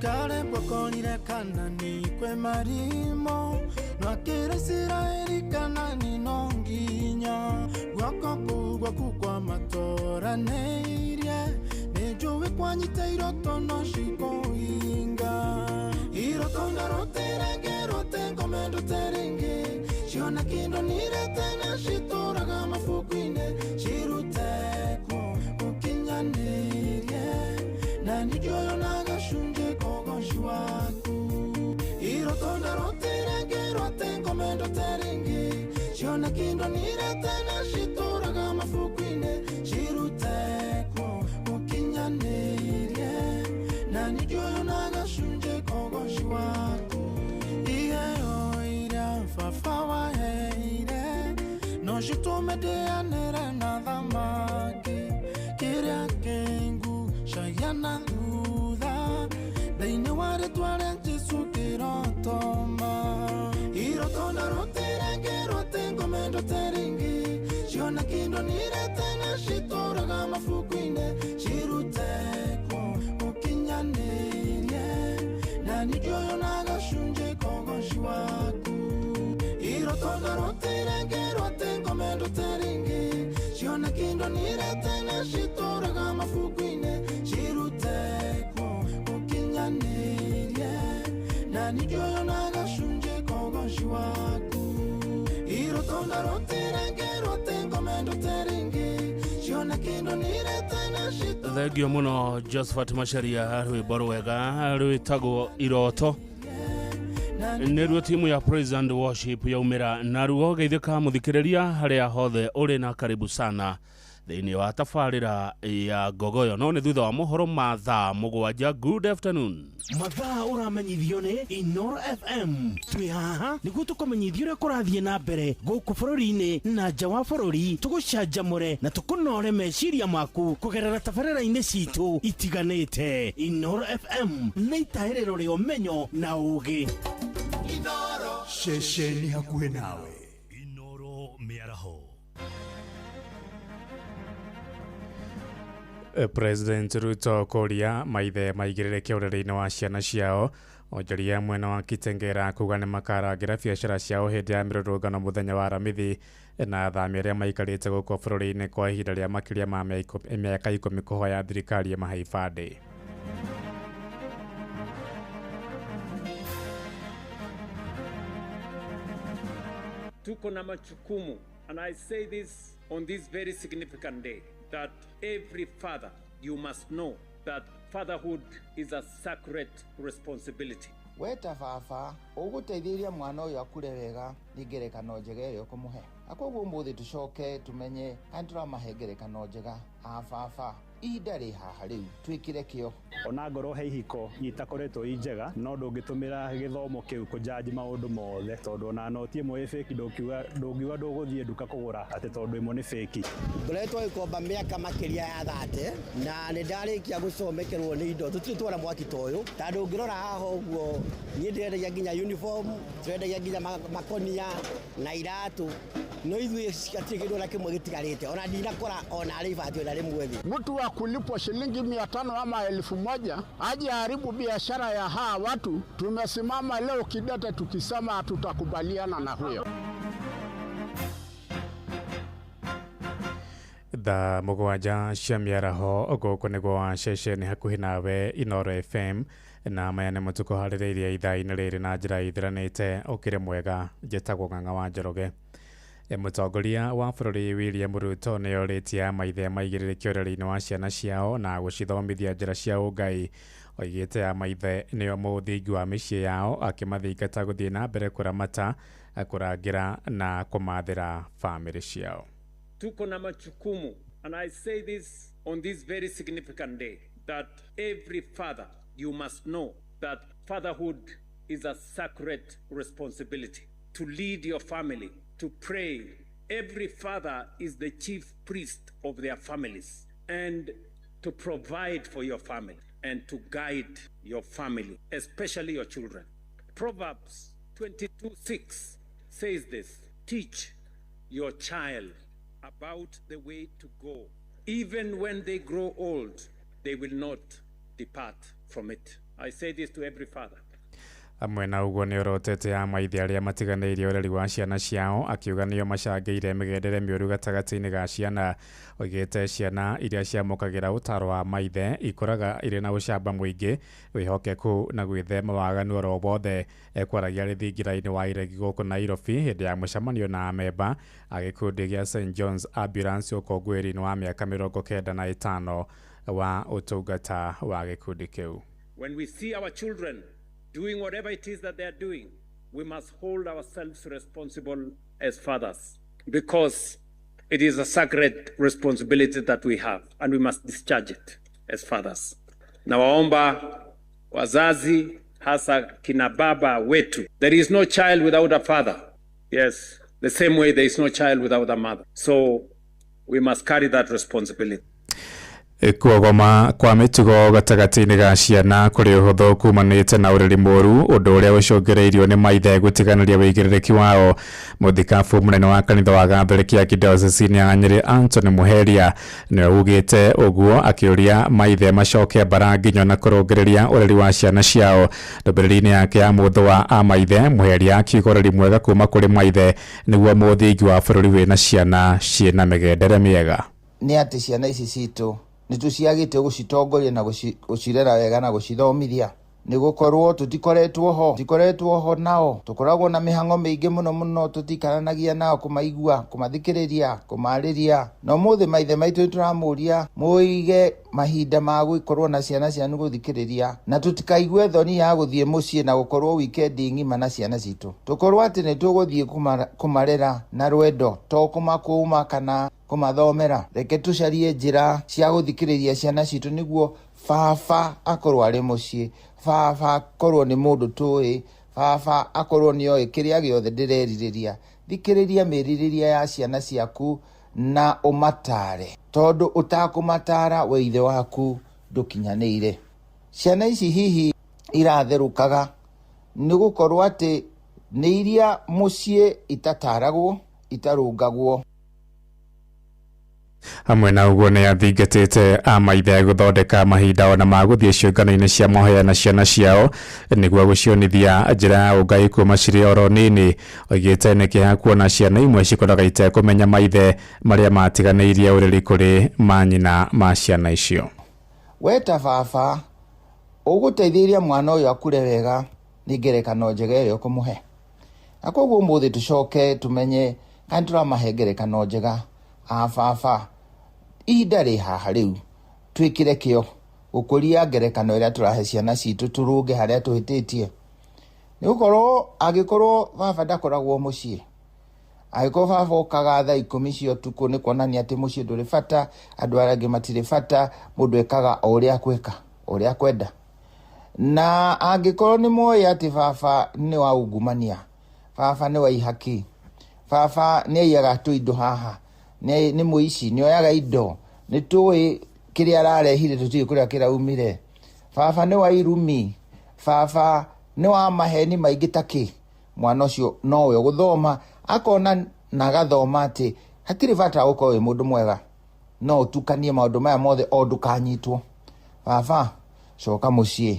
Kale bwakonire Kanani kwe marimo Nwakira Israeli Kanani nonginya Gwako kugwa kugwa matora neirie Nejowe kwanyita iroto no shiko inga Iroto ndaroterenge rote ngomendo terenge Shiona kindo nirete na shitoraga mafukwine Shiruteko ukinyanerie Na nijoyo nagashunje kogoshi waku Iroto ndaroterenge rote ngomendo terenge Shiona kindo nirete na shitoraga mafukwine Shiruteko ukinyanerie Na nijoyo nagashunje kogoshi waku Ihe oira fafa waheire No shitume deanere na thamaki Kiria kengu shayana thutha Thĩinĩ wa rĩtwa rĩa Jesũ kĩrotoma Iroto ndaroterenge rote ngome ndoterenge Ciona kindo nirete na citũraga mabuku-inĩ Ciruteko ũkinyanĩrie Na ningĩ nagacunjĩ kogoci waku Iroto ndaroterenge rote ngome ndoterenge Ciona kindo nirete na citũraga mabuku-inĩ Ciruteko ũkinyanĩrie Na ningĩ nagacunjĩ kogoci waku Iroto ndaroterenge rote ngome ndoterenge Ciona kindo nirete na citũraga. Thengio muno Josephat Macharia rwimbo rwega rwitagwo Iroto nĩruo timu ya Praise and Worship yaumĩra naruo geithĩka mũthikĩrĩria harĩa hothe ũrĩ na karibu sana thĩinĩ wa tabarĩra ya Ngogoyo no nĩ thutha wa mohoro ma thaa 7. Good afternoon. Mathaa ũramenyithio nĩ Inoro FM. Twĩ haha nĩguo tũkũmenyithia ũrĩa kũrathiĩ na mbere gũkũ bũrũri-inĩ na nja wa bũrũri, tũgũcanjamũre na tũkũnore meciria maku kũgerera tabarĩra-inĩ citũ itiganĩte. Inoro FM nĩ itahĩrĩro rĩa ũmenyo na ũũgĩ. Ceceni hakuhĩ nawe. Inoro mĩaraho. President Ruto kũria maithe maigĩrĩre kĩũrĩrĩ-inĩ wa ciana ciao. Onjoria mwena wa Kitengera kuga nĩ makarangĩra biacara ciao hĩndĩ ya mĩrũrũngano mũthenya wa Aramithi na athami arĩa maikarĩte gũkũ bũrũri-inĩ kwa ihinda rĩa makĩria ma mĩaka 10 kũhoya thirikari ĩmahe ibandĩ. Tuko na majukumu, and I say this on this very significant day, that every father, you must know that fatherhood is a sacred responsibility. Weta baba ũgũteithĩrĩria mwana ũyũ akũre wega nĩ ngerekano njega ĩrĩa ũkũmũhe. Na koguo ũmũthĩ tũcoke tũmenye kana tũramahe ngerekano njega a baba. Ihinda rĩ haha rĩu twĩkĩre kĩo. Ona ngorwo he ihiko itakoretwo i njega no ndũngĩtũmĩra gĩthomo kĩu kũjaji maũndũ mothe tondũ ona noti ĩmwe ĩ fake ndũngiuga ndũgũthiĩ nduka kũgũra atĩ tondũ ĩmwe nĩ fake. Ngoretwo gĩkomba mĩaka makĩria ya 30 na nĩ ndarĩkia gũcomekerwo nĩ indo tũtirĩ tuona mwaki ta ũyũ tondũ ũngĩrora haha ũguo niĩ ndĩrendagia nginya uniform, tũrendagia nginya makonia na iratũ no ithuĩ hatirĩ kĩndũ ona kĩmwe gĩtigarĩte ona ndinakora ona arĩ ibati ona rĩmwe thĩ. Mtu wa kulipwa shilingi 500 ama 1000 aje haribu biashara ya hawa watu. Tumesimama leo kidete tukisema hatutakubaliana na huyo. Thaa 7 cia mĩaraho gũkũ nĩguo ceceni hakuhĩ nawe Inoro FM na maya nĩ mũtukũharĩrĩirie ithaa-inĩ rĩrĩ na njĩra ithiranĩte. Ũkĩrĩ mwega, njĩtagwo Ng'ang'a wa Njoroge. Mũtongoria wa bũrũri William Ruto nĩ orĩtie maithe maigĩrĩre kĩũrĩrĩ-inĩ wa ciana ciao na gũcithomithia njĩra cia ũngai. Oigĩte maithe nĩo mũthingi wa mĩciĩ yao, akĩmathingata gũthiĩ na mbere kũramata, kũrangĩra na kũmathĩra bamĩrĩ ciao. Tuko na majukumu, and I say this on this very significant day, that every father, you must know that fatherhood is a sacred responsibility to lead your family, to pray. Every father is the chief priest of their families, and to provide for your family and to guide your family, especially your children. Proverbs 22:6 says this: teach your child about the way to go. Even when they grow old, they will not depart from it. I say this to every father. Hamwe na ũguo nĩ orotete a maithe arĩa matiganĩirie ũreri wa ciana ciao, akiuga nĩo macangĩire mĩgendere mĩũru gatagatĩ-inĩ ga ciana. Oigĩte ciana iria ciamũkagĩra ũtaro wa maithe ikũraga irĩ na ũcamba mũingĩ, wĩhokeku na gwĩthema waganu oro wothe. Ekwaragia arĩ thingira-inĩ wa iregi gũkũ Nairobi hĩndĩ ya mũcemanio na amemba a gĩkundi gĩa St John's Ambulance ũkũngũĩri-inĩ wa mĩaka 95 wa ũtungata wa gĩkundi kĩu. When we see our children doing whatever it is that they are doing, we must hold ourselves responsible as fathers, because it is a sacred responsibility that we have, and we must discharge it as fathers. Nawaomba wazazi, hasa kina baba wetu, there is no child without a father. Yes, the same way there is no child without a mother. So we must carry that responsibility. Kuogoma kwa mĩtugo gatagatĩ-inĩ ga ciana kũrĩ ũhũthũ kumanĩte na ũreri mũru, ũndũ ũrĩa ũcũngĩrĩirio nĩ maithe gũtiganĩria wĩigĩrĩrĩki wao. Mũthikabu mũnene wa kanitha wa Gathoreki ya Kĩdiocese ya Nyĩrĩ Anthony Muheria nĩwe ugĩte ũguo, akĩũria maithe macoke mbara nginyo na kũrũngĩrĩria ũreri wa ciana ciao. Ndũmĩrĩri-inĩ yake ya mũthũ wa amaithe, Muheria akiuga ũreri mwega kuma kũrĩ maithe nĩguo mũthingi wa bũrũri wĩna ciana ciĩna mĩgendere mĩega. Nĩ atĩ ciana ici citũ nĩ tũciagĩte gũcitongoria na gũcirera wega na gũcithomithia, nĩ gũkorwo tũtikoretwo ho nao. Tũkoragwo na mĩhang'o mĩingĩ mũno mũno, tũtikaranagia nao kũmaigua, kũmathikĩrĩria, kũmarĩria. Na ũmũthĩ maithe maitũ nĩtũramũria mũige mahinda ma gũkorwo na ciana cianyu gũthikĩrĩria, na tũtikaigue thoni ya gũthiĩ mũciĩ na gũkorwo wikendi ng'ima na ciana citũ. Tũkorwo atĩ nĩ tũgũthiĩ kũmarera na rwendo, to kũmakũma kana kũmathomera. Reke tũcarie njĩra cia gũthikĩrĩria ciana citũ nĩguo baba akorwo arĩ mũciĩ, baba akorwo nĩ mũndũ tũĩ, baba akorwo nĩ oĩ kĩrĩa gĩothe ndĩrerirĩria. Thikĩrĩria mĩrirĩria ya ciana ciaku na ũmatare, tondũ ũtakũmatara we ithe waku ndũkinyanĩire. Ciana ici hihi iratherũkaga nĩ gũkorwo atĩ nĩ iria mũciĩ itataragwo, itarũngagwo. Hamwe na ũguo nĩ athingatĩte amaithe gũthondeka mahinda ona ma gũthiĩ ciũngano-inĩ cia mahoya na ciana ciao nĩguo gũcionithia njĩra ya ũngai kuma cirĩ oro nini. Oigĩte nĩ kĩeha kuona ciana imwe cikoraga itekũmenya maithe marĩa matiganĩirie ũreri kũrĩ manyina ma ciana icio. We ta baba ũgũteithĩrĩria mwana ũyũ akũre wega nĩ ngerekano njega ĩrĩa ũkũmũhe. Na koguo ũmũthĩ tũcoke tũmenye kana tũramahe ngerekano njega a baba. Ihinda rĩ haha rĩu twĩkĩre kĩo gũkũria ngerekano ĩrĩa tũrahe ciana citũ, tũrũnge harĩa tũhĩtĩtie. Nĩ gũkorwo angĩkorwo baba ndakoragwo mũciĩ, angĩkorwo baba okaga thaa 10 cia ũtukũ, nĩ kuonania atĩ mũciĩ ndũrĩ bata, andũ arĩa angĩ matirĩ bata, mũndũ ekaga o ũrĩa akwĩka, o ũrĩa akwenda. Na angĩkorwo nĩ moĩ atĩ baba nĩ wa ungumania, baba nĩ wa ihaki, baba nĩ aiyaga tũindo haha, nĩ mũici, nĩ oyaga indo, nĩ tũĩ kĩrĩa ararehire tũtiũĩ kũrĩa kĩraumire, baba nĩ wa irumi, baba nĩ wa maheni maingĩ ta kĩ, mwana ũcio nowe ũgũthoma akona na agathoma atĩ hatirĩ bata wa gũkorwo wĩ mũndũ mwega, no ũtukanie maũndũ maya mothe o ndũkanyitwo. Baba coka mũciĩ.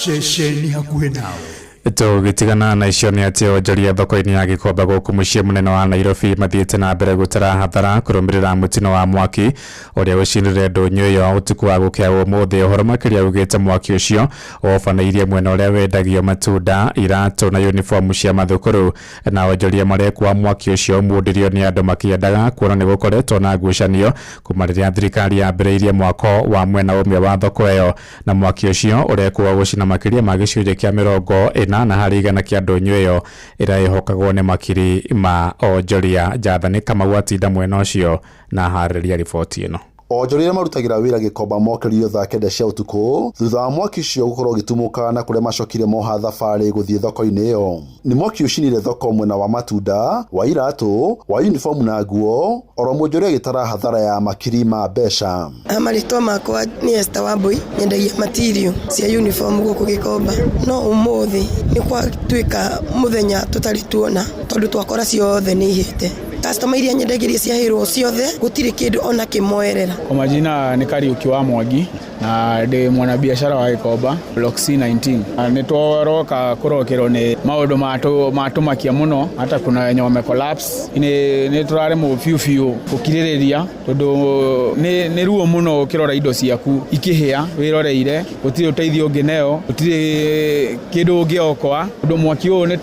Ceceni hakuhĩ nawe. Tũgĩtigana na icio nĩ atĩ onjoria thoko-inĩ ya Gĩkomba gũkũ mũciĩ mũnene wa Nairobi mathiĩte na mbere gũtara hathara kũrũmĩrĩra mũtino wa mwaki ũrĩa ũcinire ndũnyũ ĩyo ũtukũ wa gũkĩa ũmũthĩ. Ũhoro makĩria ugĩte mwaki ũcio wobanĩirie mwena ũrĩa wendagio matunda, iratũ na uniform cia mathukuru, na onjoria marekwa mwaki ũcio ũmundirio nĩ andũ makĩendaga kuona nĩ gũkoretwo na ngucanio kuma rĩrĩa thirikari yambĩrĩirie mwako wa mwena ũmwe wa thoko ĩyo, na mwaki ũcio ũrekwo gũcina makĩria ma gĩcunjĩ kĩa 40 na harĩ igana kĩa ndũnyũ ĩyo ĩrĩa ĩhokagwo nĩ makiri ma onjoria. Jathani Kamau atinda mwena ũcio na harĩria riboti ĩno. Onjoria arĩa marutagĩra wĩra Gĩkomba mokĩririo thaa 9 cia ũtukũ thutha wa mwaki ũcio gũkorwo ũgĩtumũka na kũrĩa macokire moha thabarĩ gũthiĩ thoko-inĩ ĩyo. Nĩ mwaki ũcinire thoko mwena wa matunda, wa iratũ, wa uniform na nguo, oro mwonjoria agĩtara hathara ya makiri ma mbeca. Marĩtwa makwa nĩ Esther Wambui, nyendagia material cia uniform gũkũ Gĩkomba. No ũmũthĩ nĩ gwatuĩka mũthenya tũtarĩ tuona tondũ twakora ciothe nĩ ihĩte. Customer iria nyendagĩria ciahĩrwo ciothe, gũtirĩ kĩndũ ona kĩmoerera. Kwa majina ni Kariuki wa Mwangi na ndĩ mwanabiashara wa Gikomba, Block C19. Nĩ twaroka kũrokerwo nĩ maũndũ matũmakia mũno, hata kuna wenye wame collapse. Nĩ tũraremwo biũ biũ gũkirĩrĩria tondũ nĩ ruo mũno ũkĩrora indo ciaku ikĩhĩa wĩroreire, gũtirĩ ũteithio ũngĩneo, gũtirĩ kĩndũ ũngĩokoa, tondũ mwaki ũyũ nĩ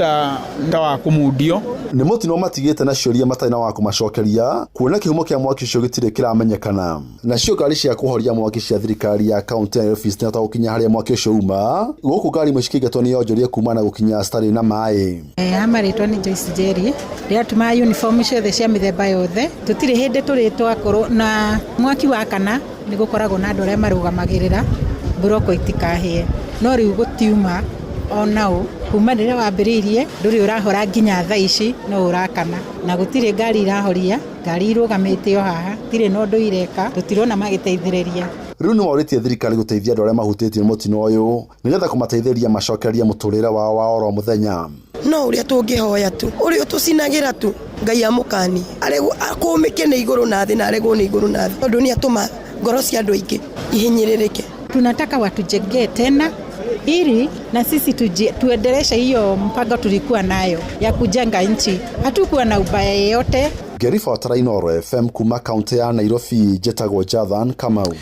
ta wa kũmundio. Nĩ mũtino matigĩte na ciũria matarĩ na wa kũmacokeria, kuona kĩhumo kĩa mwaki ũcio gĩtirĩ kĩramenyekana. Nacio ngari cia kũhoria mwaki cia thirikari ya kaunti ya Nairobi citinahota gũkinya harĩa mwaki ũcio uma, gũkũ ngari imwe cikĩingatwo nĩ onjoria kumana na gũkinya citarĩ na maĩ. Marĩtwa nĩ Joyce Njeri, ndĩratumaga uniform ciothe cia mĩthemba yothe, tũtirĩ hĩndĩ tũrĩ twakorwo na mwaki wakana, nĩ gũkoragwo na andũ arĩa marũgamagĩrĩra mburoko itikahĩe, no rĩu gũtiuma onao kuma rĩrĩa wambĩrĩirie ndũrĩ ũrahora nginya thaa ici no ũrakana, na gũtirĩ ngari irahoria, ngari irũgamĩte o haha, tirĩ na ũndũ ireka, tũtirona magĩteithĩrĩria. Rĩu nĩ morĩtie thirikari gũteithia andũ arĩa mahutĩtio nĩ mũtino ũyũ nĩgetha kũmateithĩrĩria macokererie mũtũrĩre wao wa oro mũthenya. No ũrĩa tũngĩhoya tu, ũrĩa ũtũcinagĩra tu, Ngai amũkanie, aregwo akũmĩke nĩ igũrũ na thĩ na aregwo nĩ igũrũ na thĩ, tondũ nĩ atũma ngoro cia andũ aingĩ ihinyĩrĩrĩke. Tunataka watujengee tena ili na sisi tuendeleshe hiyo mpango tulikuwa nayo ya kujenga nchi. Hatukuwa na ubaya yeyote. Ngĩribotera Inooro FM kuma kaunti ya Nairobi, njĩtagwo Jathan Kamau.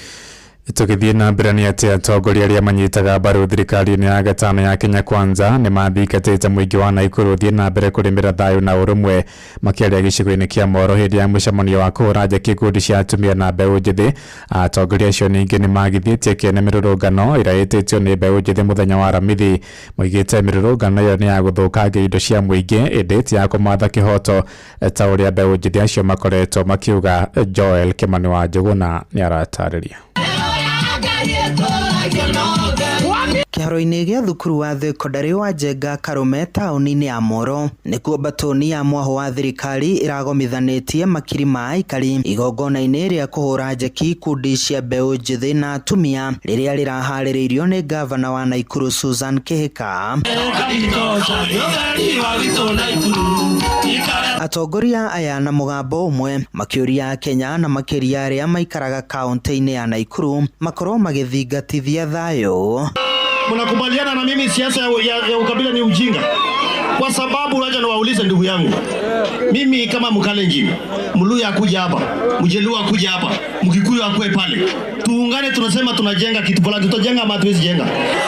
Tũgĩthiĩ na mbere nĩ atĩ atongoria arĩa manyitaga mbaru thirikari-inĩ ya gatano ya Kenya Kwanza nĩ mathingatĩte mũingĩ wa Naikuru ũthiĩ na mbere kũrĩmĩra thayũ na ũrũmwe, makĩaria gĩcigo-inĩ kĩa Moro hĩndĩ ya mũcemanio wa kũhũra njeki ikundi cia atumia na mbeũ njĩthĩ. Atongoria acio ningĩ nĩ magithĩtie kĩene mĩrũrũngano ĩrĩa ĩtĩtio nĩ mbeũ njĩthĩ mũthenya wa Aramithi. Moigĩte mĩrũrũngano ĩyo nĩ ya gũthũkangia indo cia mũingĩ ĩndĩ ti ya kũmatha kĩhoto ta ũrĩa mbeũ njĩthĩ acio makoretwo makiuga. Joel Kimani wa Njũgũna nĩ aratarĩria. Kĩharo-inĩ gĩa thukuru wa thekondarĩ wa Njenga Karume taũni-inĩ ya Moro nĩkuo mbatũni ya mwaho wa thirikari ĩragomithanĩtie makiri ma aikari igongona-inĩ rĩa kũhũra njeki ikundi cia mbeũ njĩthĩ na atumia rĩrĩa rĩraharĩrĩirio nĩ gavana wa Naikuru Susan Kihika. Atongoria aya na mũgambo ũmwe makĩũria Kenya na makĩria arĩa maikaraga kaunti-inĩ ya Naikuru makorwo magĩthingatithia thayũ. Mnakubaliana na mimi siasa ya ukabila ni ujinga? Kwa sababu wacha niwaulize ndugu yangu, mimi kama Mkalenjin, Mluya akuja hapa, Mjaluo akuja hapa, Mkikuyu akue pale, tuungane, tunasema tunajenga kitu fulani, tutajenga ama hatuwezi jenga?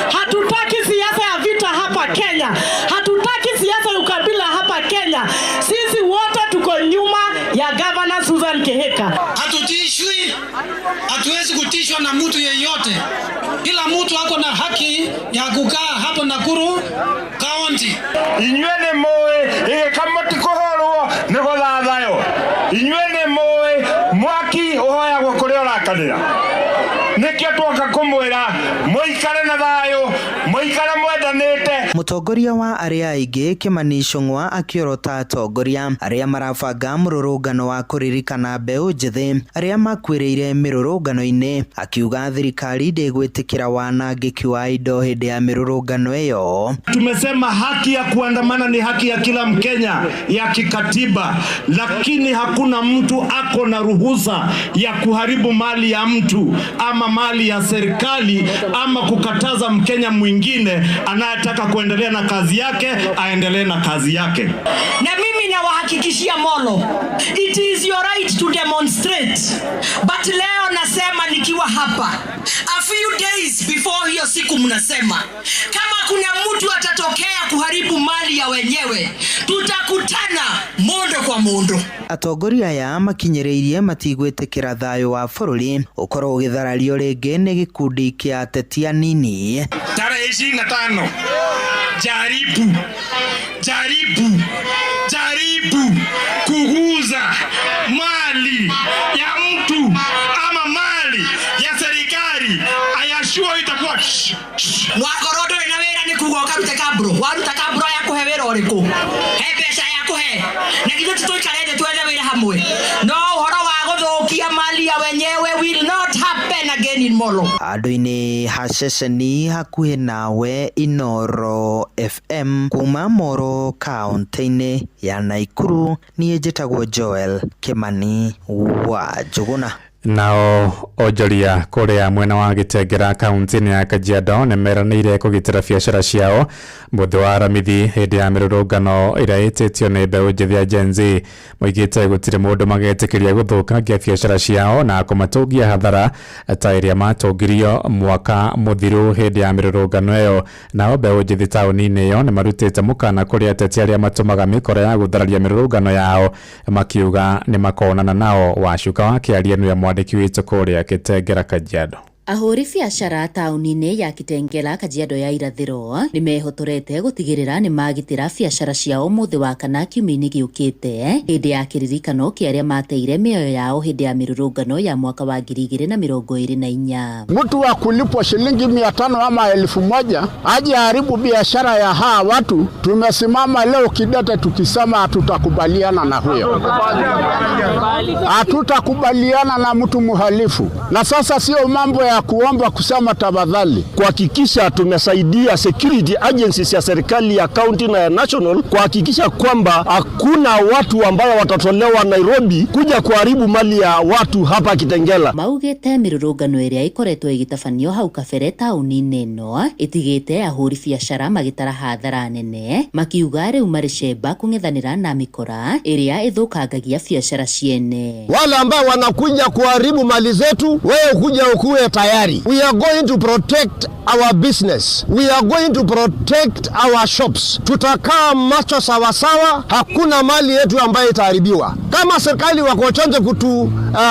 Hatutaki siasa ya vita hapa Kenya, hatutaki siasa ya ukabila hapa Kenya. Sisi wote tuko nyuma ya Governor Susan Kihika. Hatutishwi, hatuwezi kutishwa na mtu yeyote. Kila mtu ako na haki ya kukaa hapo Nakuru County. Inyuĩ nĩ mũĩ ĩgĩka mũtikũhũrwo nĩ gũthathayo. Inyuĩ nĩ mũĩ mwaki ũhoyagwo kũrĩa ũrakanĩra. Nĩkĩo twoka kũmwĩra mũikare na thayũ, mũikare mwendanĩte. Mũtongoria wa arĩa aingĩ Kimani Ichung'wa akĩorota atongoria arĩa marabanga mũrũrũngano wa kũririkana mbeũ njĩthĩ arĩa makuĩrĩire mĩrũrũngano-inĩ, akiuga thirikari ndĩgwĩtĩkĩra wanangĩki wa indo hĩndĩ ya mĩrũrũngano ĩyo. Tumesema haki ya kuandamana ni haki ya kila Mkenya ya kikatiba, lakini hakuna mtu ako na ruhusa ya kuharibu mali ya mtu ama mali ya serikali ama kukataza Mkenya mwingine anayetaka kuendelea na kazi yake aendelee na kazi yake. Na mimi nawahakikishia Molo, it is your right to demonstrate, but leo nasema nikiwa hapa, a few days before hiyo siku mnasema kama kuna mtu atatokea kuharibu mali ya wenyewe tutakutana mondo kwa mondo. Atongoria aya makinyĩrĩirie matigwĩtĩkĩra thayũ wa bũrũri ũkorwo ũgĩtharario rĩngĩ nĩ gĩkundi kĩa ateti anini. Tarehe 25 jaribu jaribu jaribu kuguza mali ya mtu ama mali ya serikali, ayashua itakuwa wakorwo ndũrĩ na wĩra nĩ kuga ũkarute kabro, waruta kabro ya kũhe wĩra ũrĩkũ? He mbeca ya kũhe na githĩ tũtũikare thĩ twethe wĩra hamwe? No ũhoro wa gũthũkia mali mali ya wenyewe will not happen again in Molo. Handũ-inĩ ha ceceni hakuhĩ nawe Inoro FM kuma Moro kaunti-inĩ ya Naikuru, niĩ njĩtagwo Joel Kimani wa Njũgũna. Nao onjoria kũrĩa mwena wa Gĩtengera kaunti-inĩ ya Kajiado nĩ meranĩire kũgitĩra biacara ciao mũthĩ wa Aramithi hĩndĩ ya mĩrũrũngano ĩrĩa ĩtĩtio nĩ mbeũ njĩthĩ ya Gen Z. Moigĩte gũtirĩ mũndũ magetĩkĩria gũthũkangia biacara ciao na kũmatũngia hathara ta ĩrĩa matũngirio mwaka mũthiru hĩndĩ ya mĩrũrũngano ĩyo. Nao mbeũ njĩthĩ taũni-inĩ ĩyo nĩ marutĩte mũkana kũrĩ ateti arĩa matũmaga mĩkora ya gũthararia mĩrũrũngano yao, makiuga nĩ makonana nao. Wacuka wa Kĩaria nĩwe mwandĩki witũ kũrĩa Gĩtengera, Kajiado. Ahũri biacara taũni-inĩ ya Kitengela, Kajiado ya Irathĩro nĩ mehotorete gũtigĩrĩra nĩ magitĩra biacara ciao mũthĩ wa kana kiumia-inĩ gĩũkĩte hĩndĩ ya kĩririkano kĩa arĩa mateire mĩoyo yao hĩndĩ ya mĩrũrũngano ya mwaka wa 2024. Mtu wa kulipwa shilingi 500 ama 1000 aje haribu biashara ya hawa watu. Tumesimama leo kidete tukisema hatutakubaliana na huyo, hatutakubaliana na mtu mhalifu. Na sasa sio mambo ya kuomba kusema tafadhali, kuhakikisha tumesaidia security agencies ya serikali ya county na ya national kuhakikisha kwamba hakuna watu ambao watatolewa Nairobi kuja kuharibu mali ya watu hapa Kitengela. Maugĩte mĩrũrũngano ĩrĩa ĩkoretwo ĩgĩtabanio hau kabere taũni-inĩ ĩno ĩtigĩte ahũri biacara magĩtara hathara nene, makiuga rĩu marĩ cemba kũng'ethanĩra na mĩkora ĩrĩa ĩthũkangagia biacara ciene. Wale ambao wanakuja kuharibu mali zetu, wewe kuja ukuwe tayari. We are going to protect our business. We are going to protect our shops. Tutakaa macho sawasawa, hakuna mali yetu ambayo itaharibiwa. Kama serikali wako chonjo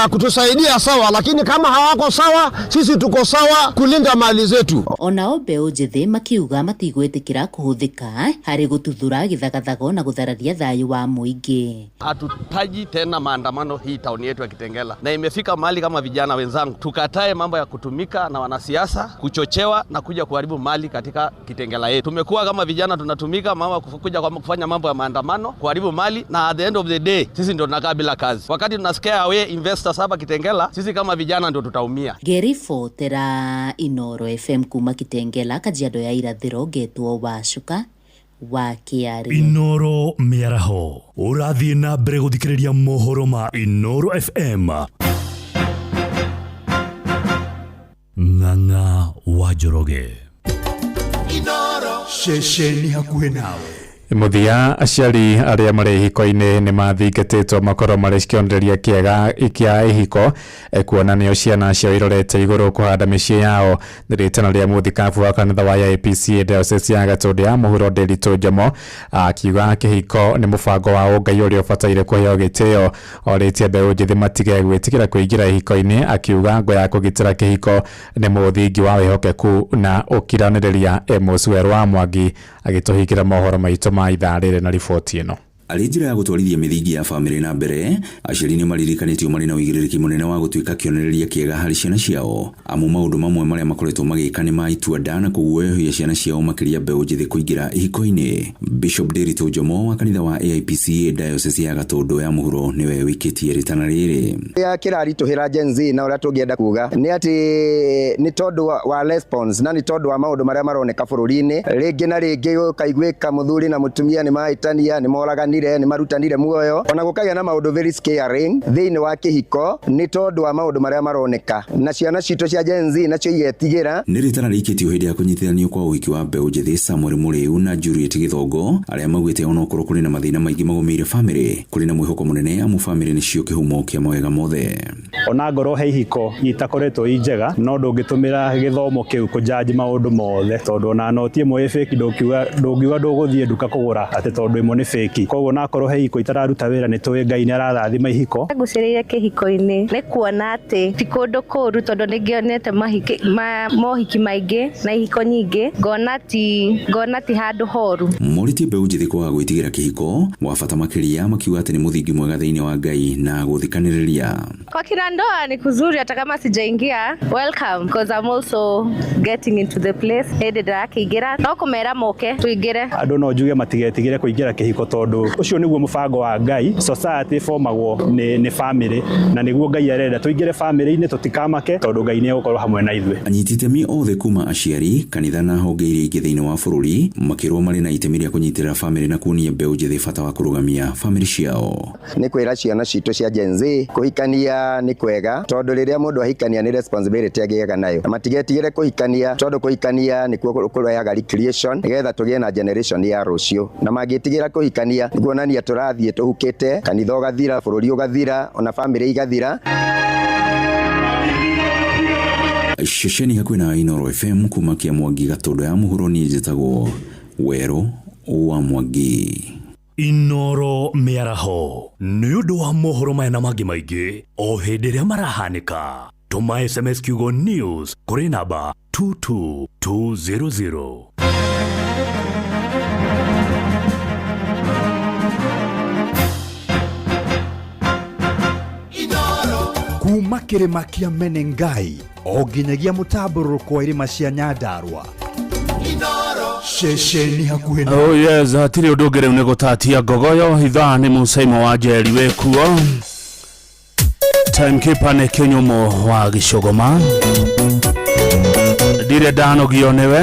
kutusaidia sawa, lakini kama hawako sawa, sisi tuko sawa kulinda mali zetu. Onao mbeũ njĩthĩ makiuga matigwĩtĩkĩra kũhũthĩka harĩ gũtuthũra gĩthagathago na gũthararia thayũ wa mũingĩ. Hatutaji tena maandamano hii tauni yetu ya Kitengela, na imefika mahali kama vijana wenzangu tukatae mambo ya kutumika na wanasiasa kuchochewa na kuja kuharibu mali katika Kitengela yetu. Tumekuwa kama vijana tunatumika mama kuja kufanya mambo ya maandamano, kuharibu mali, na at the end of the day sisi ndio tunakaa bila kazi. Wakati tunasikia away investors hapa Kitengela, sisi kama vijana ndio tutaumia. Ngĩribotera Inoro FM kuma Kitengela, Kajiado ya Irathĩro, ngetwo Wacuka wa Kĩarĩ. Inoro mĩaraho ũrathiĩ na mbere gũthikĩrĩria mohoro ma Inoro FM. Ng'ang'a wa Njoroge. Inoro ceceni hakuhĩ nawe. Mũthia, aciari arĩa marĩ ihiko-inĩ nĩ mathingatĩtwo makorwo marĩ kĩonereria kĩega kĩa ihiko, kuona nĩo ciana ciao irorete igũrũ kũhanda mĩciĩ yao. Nĩ rĩtana rĩa mũthikabu wa kanitha wa AIPCA Diocese ya Gatũndũ ya Mũhuro Nderitu Njomo, akiuga kĩhiko nĩ mũbango wa ũngai ũrĩa ũbataire kũheo gĩtĩo. Orĩtie mbeũ njĩthĩ matige gwĩtigĩra kũingĩra ihiko-inĩ, akiuga ngo ya kũgitĩra kĩhiko nĩ mũthingi wa wĩhokeku na ũkiranĩrĩria. Amos Werũ wa Mwangi agĩtũhingĩra mohoro maitũ ma ithaa rĩrĩ na riboti ĩno. Arĩ njĩra ya gũtwarithia mĩthingi ya bamĩrĩ na mbere, aciari nĩ maririkanĩtio marĩ na ũigĩrĩrĩki mũnene wa gũtuĩka kĩonereria kĩega harĩ ciana ciao, amu maũndũ mamwe marĩa makoretwo magĩka nĩ ma itua nda na kũguoyohia ciana ciao, makĩria mbeũ njĩthĩ kũingĩra ihiko-inĩ. Bishop Nderitu Njomo wa kanitha wa AIPCA Diocese ya Gatũndũ ya Mũhuro nĩwe wĩkĩtie rĩtana rĩrĩ. Kĩrĩa kĩraritũhĩra Gen Z na ũrĩa tũngĩenda kuga nĩ atĩ nĩ tondũ wa response na nĩ tondũ wa maũndũ marĩa maroneka bũrũri-inĩ, rĩngĩ na rĩngĩ gũkaiguĩka mũthuri na mũtumia nĩ mahĩtania, nĩ moraganire, nĩ marutanire muoyo, ona gũkagĩa na maũndũ very scaring thĩinĩ wa kĩhiko nĩ tondũ wa maũndũ marĩa maroneka, na ciana citũ cia Gen Z nacio igetigĩra. Nĩ rĩtana rĩikĩtio hĩndĩ ya kũnyitithanio kwa ũhiki wa mbeũ njĩthĩ Samuel Mũrĩu na Juliet Gĩthongo, arĩa maugĩte onokorwo kũrĩ na mathĩna maingĩ magũmĩire bamĩrĩ, kũrĩ na mwĩhoko mũnene amu bamĩrĩ nĩcio kĩhumo kĩa mawega mothe. Ona ngorwo he ihiko itakoretwo i njega, no ndũngĩtũmĩra gĩthomo kĩu kũjudge maũndũ mothe, tondũ ona noti ĩmwe ĩ fake ndũngiuga ndũgũthiĩ nduka kũgũra atĩ tondũ ĩmwe nĩ fake. Koguo nakorwo he ihiko itararuta wĩra, nĩ tũĩ Ngai nĩ ararathima ihiko. Ngucĩrĩire kĩhiko-inĩ nĩ kuona atĩ ti kũndũ kũũru, tondũ nĩ ngĩonete mohiki maingĩ na ihiko nyingĩ, ngona ti handũ horu. Morĩtie mbeũ njĩthĩ kwaga gwĩtigĩra kĩhiko wa bata makĩria, makiuga atĩ nĩ mũthingi mwega thĩinĩ wa Ngai na gũthikanĩrĩria. Kwa kina ndoa ni kuzuri, hata kama sijaingia, welcome, because I'm also getting into the place. Hĩndĩ ndĩrakĩingĩra no kũmera moke tũingĩre. Andũ no njuge matigetigĩre kũingĩra kĩhiko, tondũ Ũcio nĩguo mũbango wa Ngai. Society ĩbomagwo nĩ family, na nĩguo Ngai arenda tũingĩre family-inĩ, tũtikamake tondũ Ngai nĩ egũkorwo hamwe na ithuĩ. Anyiti itemi othe kuma aciari, kanitha na honge iria ingĩ thĩinĩ wa bũrũri makĩrwo marĩ na itemi rĩa kũnyitĩrĩra famĩlĩ na kuonia mbeũ njĩthĩ bata wa kũrũgamia famĩlĩ ciao. Nĩ kwĩra ciana citũ cia Gen Z kũhikania nĩ kwega tondũ rĩrĩa mũndũ ahikania nĩ responsibility agĩaga nayo, na matigetigĩre kũhikania tondũ kũhikania nĩkuo kũrehaga recreation nĩgetha tũgĩe na generation ya rũciũ, na mangĩtigĩra kũhikania nĩ kuonania tũrathiĩ tũhukĩte, kanitha ũgathira, bũrũri ũgathira, ona famĩlĩ igathira. Ceceni hakuhĩ na Inooro FM kuma Kĩamwangi Gatũndũ ya mũhuro, niĩ njĩtagwo Werũ wa Mwangi. Inooro mĩaraho nĩ ũndũ wa mohoro maya na mangĩ maingĩ o hĩndĩ ĩrĩa marahanĩka, tũma SMS kiugo news kũrĩ namba 22200. Kuma kĩrĩma kĩa Menengai o nginyagia mũtambũrũrũko wa irĩma cia Nyandarua, ceceni hakuhĩ na Oh yes, hatirĩ ũndũ ũngĩ rĩu nĩ gũtatia ngogoyo. Ithaa nĩ mũcaimo wa njeri wĩkuo, timekeeper nĩ kĩnyũmũ wa gĩcũgũma, ndirĩ ndanogio nĩwe.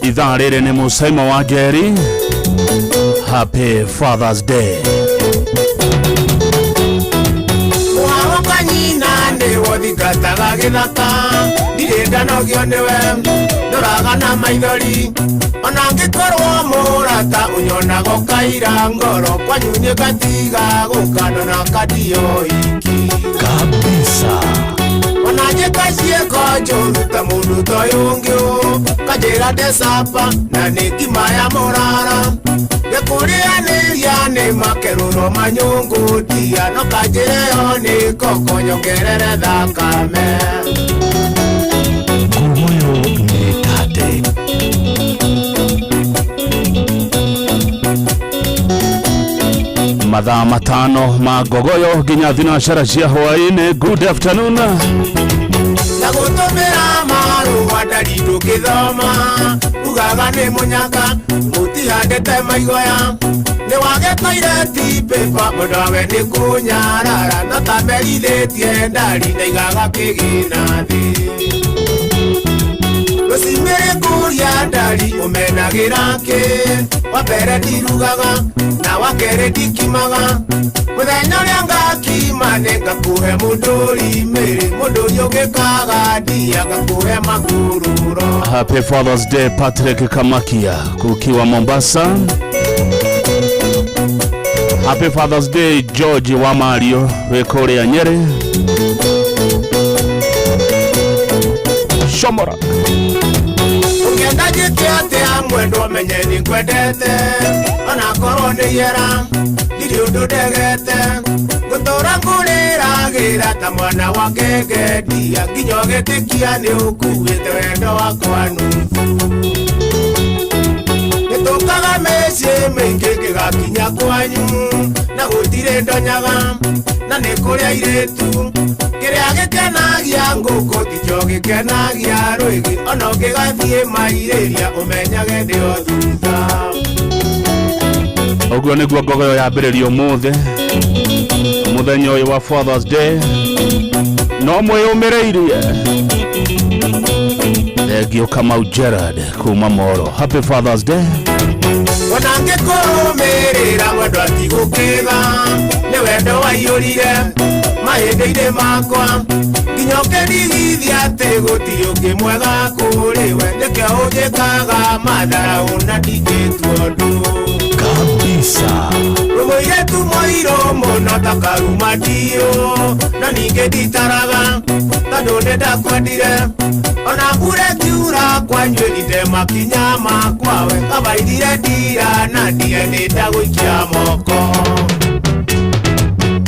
Ithaa rĩrĩ nĩ mũcaimo wa njeri. Happy Fathers Day. Mũharo nyina nĩwo thingataga gĩthaka, ndirĩ ndanogio nĩwe, ndoraga na maithori ona ngĩkorwo mũrata ũnyonaga ũkaira ngoro kwanyu nĩ ngatiga gũkana kandio iki kabisa. Ona njĩka ciĩko njũru ta mũndũ ta ũyũ ũngĩ ũ kanjĩra ndecapa na nĩ ngima ya mũrara gĩkũrĩanĩria nĩ makerũro manyũngũ ndia no kanjĩre yo nĩ koko nyongerere thakame. Ngogoyo nĩ tate. Mathaa 5 ma ngogoyo nginya thinacara cia hwaĩ-inĩ. Good afternoon. Na gũtũmĩra marũa ndari ndũngĩthoma, ugaga nĩ mũnyaka mũtihandĩte maigoya, nĩ wage toilet paper mũndũ wawe nĩ kũnyarara no tamerithĩtie ndari ndaigaga kĩgĩna thĩ. Rũcimĩrĩ kũria ndari ũmenagĩra kĩ, wa mbere ndirugaga na wa kerĩ ndikimaga, mũthenya ũrĩa ngakima nĩ ngakũhe mũndũri mĩrĩ, mũndũri ũngĩkaga ndia ngakũhe makururo. Happy Father's Day Patrick Kamakia kukiwa Mombasa. Happy Father's Day George wa Mario wĩ kũrĩa Nyeri. Shomora. Ũngĩenda njĩke atĩa mwendwa menye nĩ ngwendete, onakorwo nĩ iera ndirĩ ũndũ ndegete, ngũtũra ngũrĩragĩra ta mwana wa ngenge ndia nginya ũgĩtĩkia nĩ ũkuĩte wendo wakwa nuthu. Nĩtũkaga mĩciĩ mĩingĩ ngĩgakinya kwanyu na gũtirĩ ndonyaga na nĩ kũrĩ airĩtu, kĩrĩa gĩkenagia ngũkũ tikĩo gĩkenagia rwĩgĩ, ona ũngĩgathiĩ mairĩria ũmenyage ndĩ o thutha. Ũguo nĩguo ngogoyo yambĩrĩrio ũmũthĩ, mũthenya ũyũ wa Father's Day, no mwĩyũmĩrĩirie. Thengio Kamau Gerard kuma Moro. Happy Father's Day. Ona ngĩkũrũmĩrĩra mwendwa tigũkĩga, nĩ wendo waiyũrire mahĩndĩ-inĩ makwa nginya ũkĩndigithia atĩ gũtirĩ ũngĩ mwega kũrĩ we, nĩkĩo ũnjĩkaga matharaũ na ndingĩtua ũndũ kabisa. Rũmũirĩtu mũirũ mũno ta karuma ndiũ, na ningĩ nditaraga tondũ nĩ ndakwendire, ona mbura ĩkiura kwanyu ndite makinya makwa we kabaithire ndira na ndie nĩ ndagũikia moko.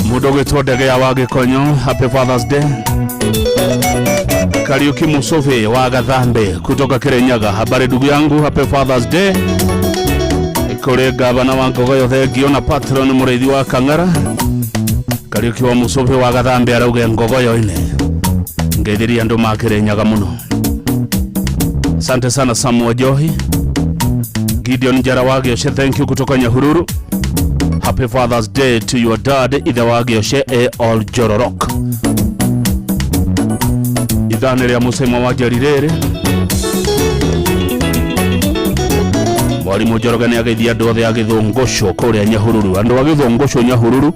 Mũndũ ũgwĩtwo Ndegea wa Gĩkonyo, Happy Father's Day. Kariuki Musofe wa Gathambe kutoka Kirinyaga, habari ndugu yangu, Happy Father's Day. Kũrĩ gavana wa Ngogoyo thengio na patron mũrĩithi wa Kang'ara. Kariuki wa Musofe wa Gathambe arauge Ngogoyo-inĩ ngeithirie andũ ma Kirinyaga mũno. Asante sana Samuel Johi. Gideon Njara wa Gĩoce, thank you kutoka Nyahururu. Happy Father's Day to your dad ithe wa Gĩoce e Oljororok. Ithaa nĩ rĩa mũcemo wa Njeri rĩrĩ. Mwarimu Njoroge nĩ ageithia andũ othe a Gĩthũngũcũ kũrĩa Nyahururu. Andũ a Gĩthũngũcũ Nyahururu,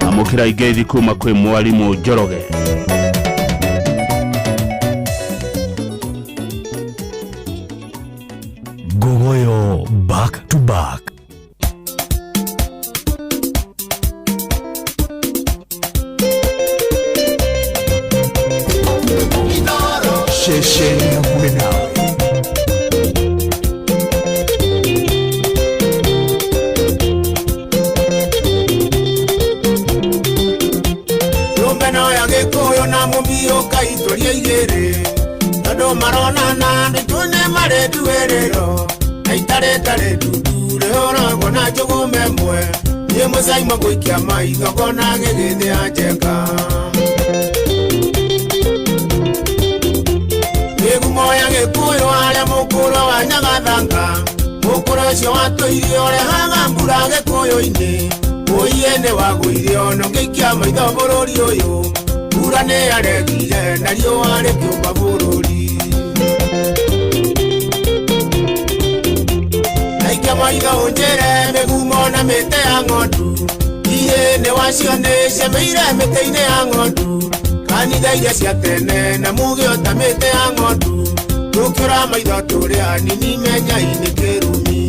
amũkĩra ingeithi kuma kwĩ Mwarimu Njoroge. Ngogoyo back to back. Ceceni hakuhĩ nawe. Nyũmba ya gĩkũyũ na mũmiũka itũria igĩrĩ tondũ maronana ndĩtune marĩ nduĩrĩro na itarĩtarĩ ndundu rĩhũragwo na njũgũma ĩmwe niĩ mũcaimo gũikia maitho ngona gĩgĩthĩa njenga. Mĩgumo ya gĩkũyũ harĩa mũkũrũ wa Nyagathanga mũkũrũ ũcio watũirie ũrehaga mbura gĩkũyũ-inĩ ũiye nĩ wagũire ona ũngĩikia maitho bũrũri ũyũ mbura nĩ yaregire na riũa rĩkĩũmba bũrũri. Naikia maitho ũnjĩre mĩgumo na mĩtĩ ya ng'ondu ihĩ nĩ wacio nĩ ciameire mĩtĩ-inĩ ya ng'ondu kanitha iria cia tene na muge ota mĩtĩ ya ng'ondu tũkĩũra maitho tũrĩ anini menya-inĩ kĩrumi.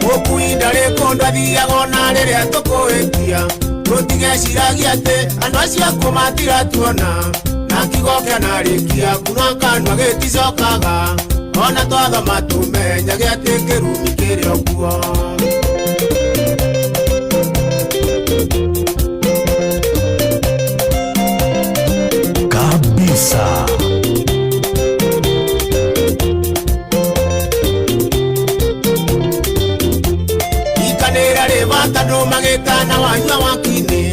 Mũkui ndarĩ kũndũ athiaga ona rĩrĩa tũkũhĩtia tũtigeciragia atĩ andũ acio akuũ matiratuona na kiugo kĩanarĩkia kuna kanua gĩticokaga ona twathoma tũmenyage atĩ kĩrumi kĩrĩ o kuo. Kabisa. Ikanĩra rĩ bata ndũmagĩtana wanyua wakinĩ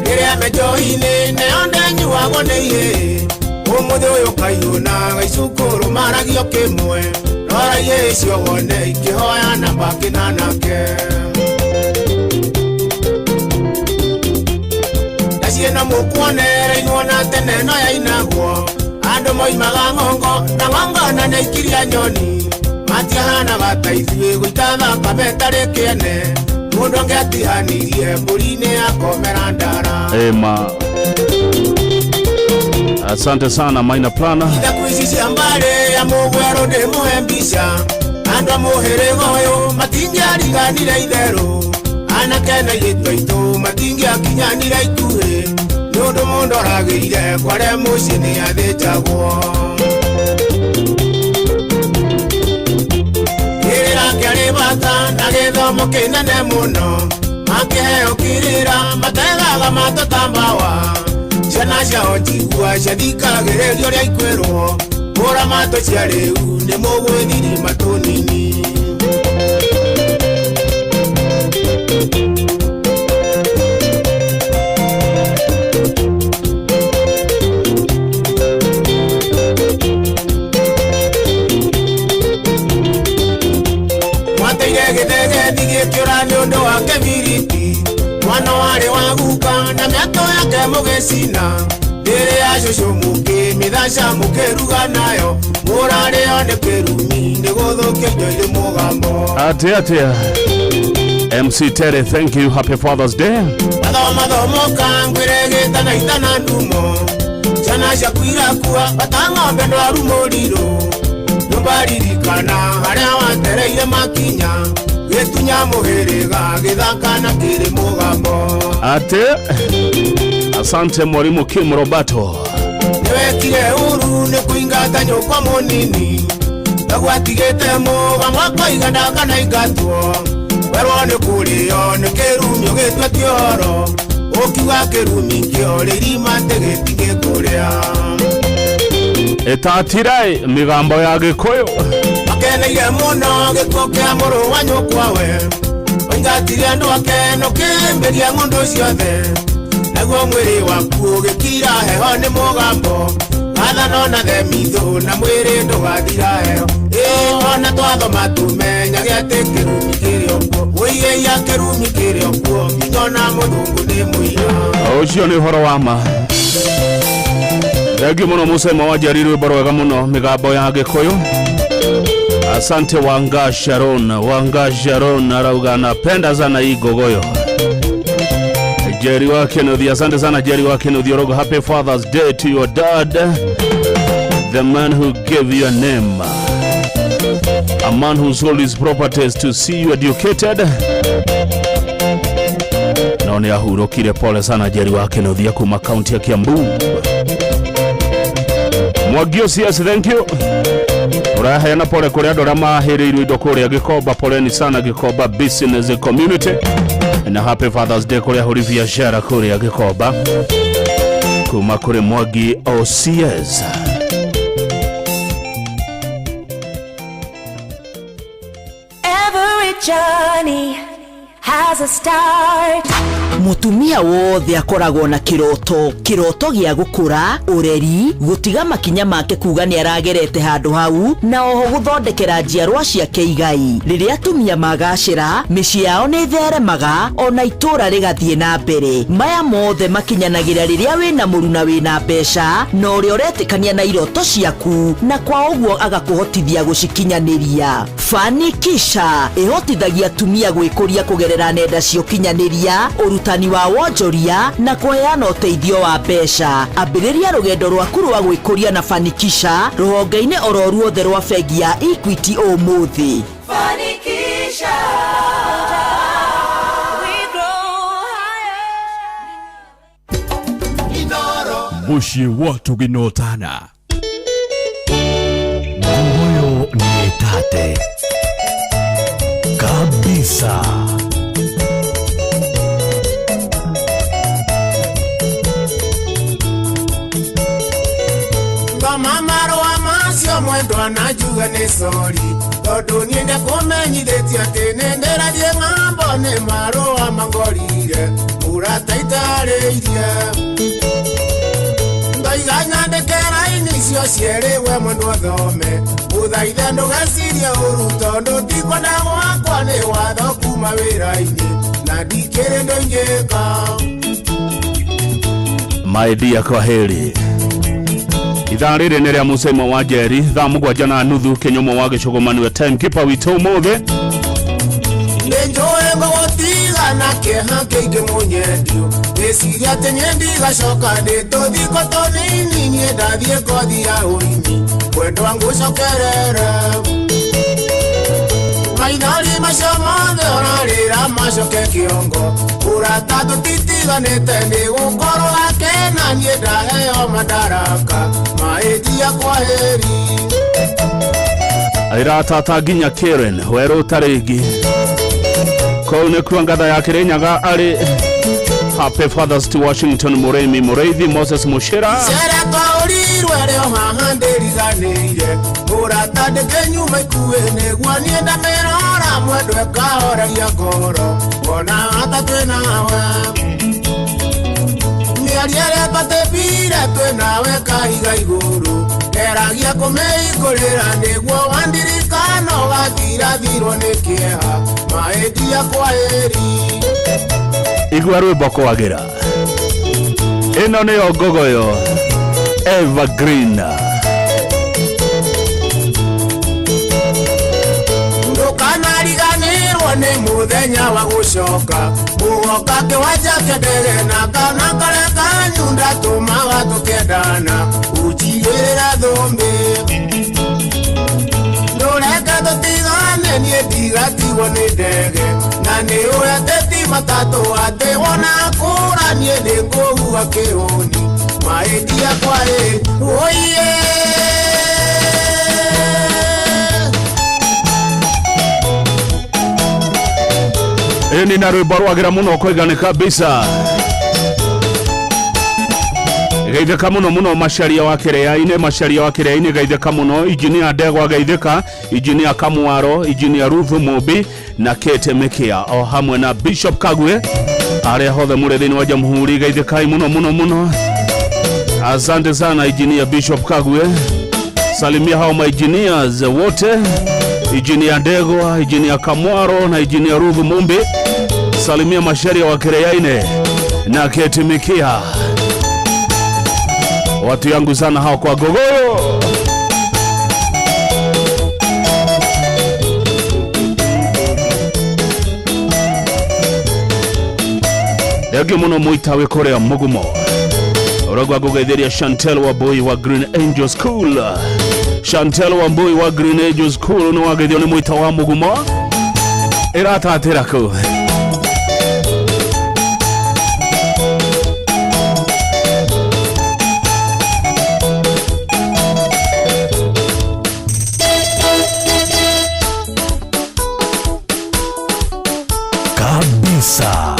rĩrĩa me njohi-inĩ nayo ndenyuagwo nĩ ihĩĩ ũmũthĩ ũyũ kaihũnaga icukũrũ maragio kĩmwe rora ihĩĩ icio wone ikĩhoya namba kĩnanake. Ciĩna mũkuonere inuona tene no yainagwo andũ moimaga ng'ongo na ng'ongo na nĩ ikiria nyoni matiahanaga ta ithuĩ gũita thakame ĩtarĩ kĩene mũndũ angĩatihanirie mbũri-inĩ akomera ndara. Ema. Asante sana Maina Plana. Ithaku ici cia mbarĩ ya mũgwerũ ndĩmũhe mbica andũ a mũhĩrĩga ũyũ matingĩariganire itherũ anake na airĩtu aitũ matingĩakinyanire ikuhĩ nĩ ũndũ mũndũ oragĩire kware mũciĩ nĩ athĩnjagwo. Kĩrĩra kĩarĩ bata na gĩthomo kĩnene mũno makĩheo kĩrĩra mategaga matũ ta mbawa ciana ciao njigua ciathikagĩrĩrio ũrĩa ikwĩrwo kũra matũ cia rĩu nĩ mũgwĩthiri matũ nini. Mwateire gĩthegethi gĩkĩũra nĩ ũndũ wa kĩbiriti mwana warĩ wa guka na mĩatũ yake mũgĩcina ndĩrĩ ya cũcũ mũkĩmĩthaca mũkĩruga nayo mũrarĩo nĩ kĩrumi nĩ gũthũkia indo irĩ mũgambo. Atia atia. MC Terry, thank you. Happy Father's Day. Mathoma thomoka ngwĩre gĩtana itana ndumo ciana ciaku irakua bata ng'ombe ndwaru mũrirũ nyũmba ririkana harĩa watereire makinya gĩtunya mũhĩrĩga gĩthaka na kĩrĩ mũgambo. Ate. Asante Mwalimu Kim Roberto. Nĩwekire ũru nĩ kũingata nyũkwa mũnini ndagwatigĩte mũgamo akoiga ndakana ingatwo werwo nĩ kũrĩo nĩ kĩrumi ũgĩtua ti ũhoro ũkiuga kĩrumi kĩo rĩrima atĩ gĩtingĩkũrĩa. Ĩtatirai mĩgambo ya Gĩkũyũ. Makeneire mũno gĩkuũ kĩa mũrũ wa nyũkwa we oingatire andũ ake nũkĩmbĩria ng'ũndũ ciothe naguo mwĩrĩ waku ũgĩkira heho nĩ mũgambo Wathano na themithũ na mwĩrĩ ndũgathira heho. Ĩ ona twathoma tũmenyage atĩ kĩrumi kĩrĩ o kuo. Wũiyeia kĩrumi kĩrĩ o kuo nginya ona mũthũngũ nĩ mũira. Ũcio nĩ ũhoro wa ma. Thengiũ mũno Mũcema wa Njeri, rwĩmbo rwega mũno, mĩgambo ya Gĩkũyũ. Asante Wanga Sharon, Wanga Sharon arauga napenda sana hii gogoyo. Jerry wa Kennedy, asante sana Jerry wa Kennedy Orogo. Happy Father's Day to your dad, the man who gave you a name, a man who sold his properties to see you educated. No nĩ ahurũkire, pole sana Jerry wa Kennedy kuma kaunti ya Kiambu. Mwagio CS, thank you. Ũraheana pole kũrĩ andũ arĩa mahĩrĩirwo indo kũrĩa Gĩkomba, poleni sana Gĩkomba business community, na happy Father's Day kũrĩa ahũri biacara kũrĩa Gĩkomba, kuma kũrĩ Mwangi OCS. Every journey has a start. Mutumia wothe akoragwo na kiroto, kiroto gĩa gũkũra ũreri, gũtiga makinya make kuga nĩ aragerete handũ hau, na oho gũthondekera njiarwa ciake igai. Rĩrĩa atumia magacĩra, mĩciĩ yao nĩ ĩtheremaga, ona itũũra rĩgathiĩ na mbere. Maya mothe makinyanagĩra rĩrĩa wĩna mũruna wĩna mbeca na ũrĩa ũretĩkania na iroto ciaku, na kwa ũguo agakũhotithia gũcikinyanĩria. Fanikisha ĩhotithagia atumia gwĩkũria kũgerera nenda cia ũkinyanĩria, ũrutani wa wonjoria na kũheana ũteithio wa mbeca. Ambĩrĩria rũgendo rwaku rwa gwĩkũria na Fanikisha rũhonge-inĩ oro ruothe rwa bengi ya Equity ũmũthĩ. Fanikisha. We grow higher. Mũciĩ wa tũgĩnotana nguoyo nĩ tate kabisa. Ngoma marũa macio mwendwa na njuge nĩ sori, tondũ niĩ ndĩkũmenyithĩtie atĩ nĩ ndĩrathiĩ ng'ambo, nĩ marũa mangorire mũrata itarĩirie. Ndoiga nyandĩke raini icio cierĩ we mwendwa thome, ũthaithe ndũgecirie ũru tondũ tikwenda gwakwa nĩ watho kuma wĩra-inĩ na ndikĩrĩ ndũingĩka. My dear, kwa heri. Ithaa rĩrĩ nĩ rĩa Mũcema wa Njeri, thaa 7:30, Kĩnyũmũ wa Gĩcũgũma nĩwe timekeeper witũ ũmũthĩ. Nĩ njũĩ ngũgũtiga na kĩeha kĩingĩ mũnyendio, ngĩciria atĩ niĩ ndigacoka ndĩ tũthiko tũnini, niĩ ndathiĩ kothi ya ũrĩmi mwendwa ngũcokerere. Maithori macio mothe ũrarĩra macoke kĩongo, ũrata tũtitiganĩte nĩ gũkorwo akena, niĩ ndaheo madaraka maĩnjia kwa heri. Iratata nginya Karen werũ ũtarĩ kũu nĩkuo ngatha ya Kĩrĩnyaga arĩ. Happy Fathers to Washington Mũrĩmi Mũrĩithi Moses Mũcĩra. Cere twaũrirwe rĩo haha ndĩriganĩire, mũrata ndĩkĩnyuma ikuĩ nĩguo niĩ ndamĩrora, mwendwa ĩkahoreria ngoro ona hata twĩ nawe. Mĩario ĩrĩa twatĩbire twĩ nawe kahiga igũrũ, ngeragia kũmĩhingũrĩra nĩguo wandirikana ũgathirathirwo nĩ kĩeha maĩnjia kwa heri. Igua rwĩmbo kwagĩra, ĩno nĩyo ngogoyo evergreen. Ndũkanariganĩrwo nĩ mũthenya wa gũcoka, ũgoka kĩwanja kĩa ndege na kana karĩa kanyu ndatũmaga tũkĩendana, ũnjigĩrĩra thũmbĩ. Ndũreke tũtigane niĩ ndigatigwo nĩ ndege, na nĩ ũĩ atĩ ti matatũ atĩ wona kũra niĩ nĩngũhuha kĩhũni maĩnjia kwa heri. Ũiye. Ĩni na rwĩmbo rwagĩra mũno kũigana kabisa. Geithĩka mũno mũno Macharia wa Kĩrĩa-inĩ, Macharia wa Kĩrĩa-inĩ geithĩka mũno, Injinia Ndegwa geithĩka, Injinia Kamwaro, Injinia Ruth Mũmbi na Kate Mekia o hamwe na Bishop Kagwe, arĩa hothe mũrĩ thĩinĩ wa Jamhuri geithĩkai mũno mũno mũno. Asante sana Engineer Bishop Kagwe, salimia hao maengineers wote, Engineer Ndegwa, Engineer Kamwaro na Engineer Ruth Mumbi. Salimia masharia wa Kereyaine na Ketimikia, watu yangu sana hao kwa Gogoyo. Thengio muno mwita kuria mugumo uragwa ngugeithiria Chantel Wambui wa Green Angel School. Chantel Wambui wa Green Angel School ni wageithio ni mwita wa mugumo iratatira ku Kabisa.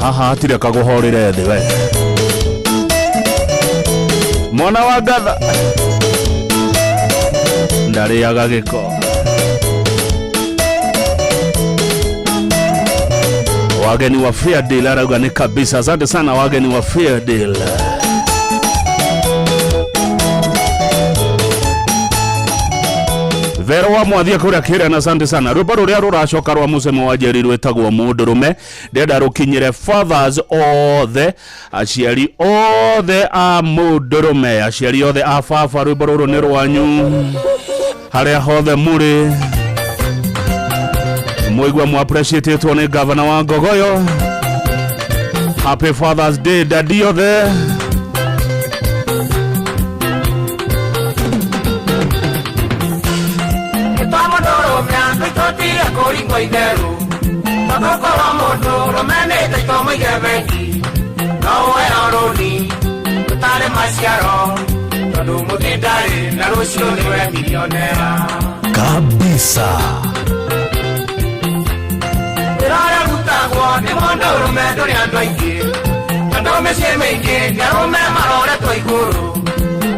Haha hatirĩ kaguhorire thĩ we mwana wa ngatha ndarĩaga gĩko. Wageni wa Fair Deal arauga ni kabisa. Asante sana wageni wa Fair Deal. Vero wa mwathia kuria kira na asante sana. Rwimbo ruria ruracoka rwa mucemo wa Njeri rwitagwo mundurume ndenda rukinyire fathers othe, aciari othe a mundurume, aciari othe a baba. Rwimbo ruru ni rwanyu haria hothe muri muigua mu appreciatetwo ni governor wa Ngogoyo. Happy Father's Day daddy othe. Kũringwo itheru tondũ korwo mũndũ rũmenĩte itomoige bengi no woe rũni rũtarĩ maciaro tondũ mũthĩ ndarĩ na rũciũ nĩwe milionea Kabisa. Wĩra ũrĩa ũrutagwo nĩ mũndũ rũme ndũrĩ andũ aingĩ tondũ mĩciĩ mĩingĩ nĩ arũme maroretwo igũrũ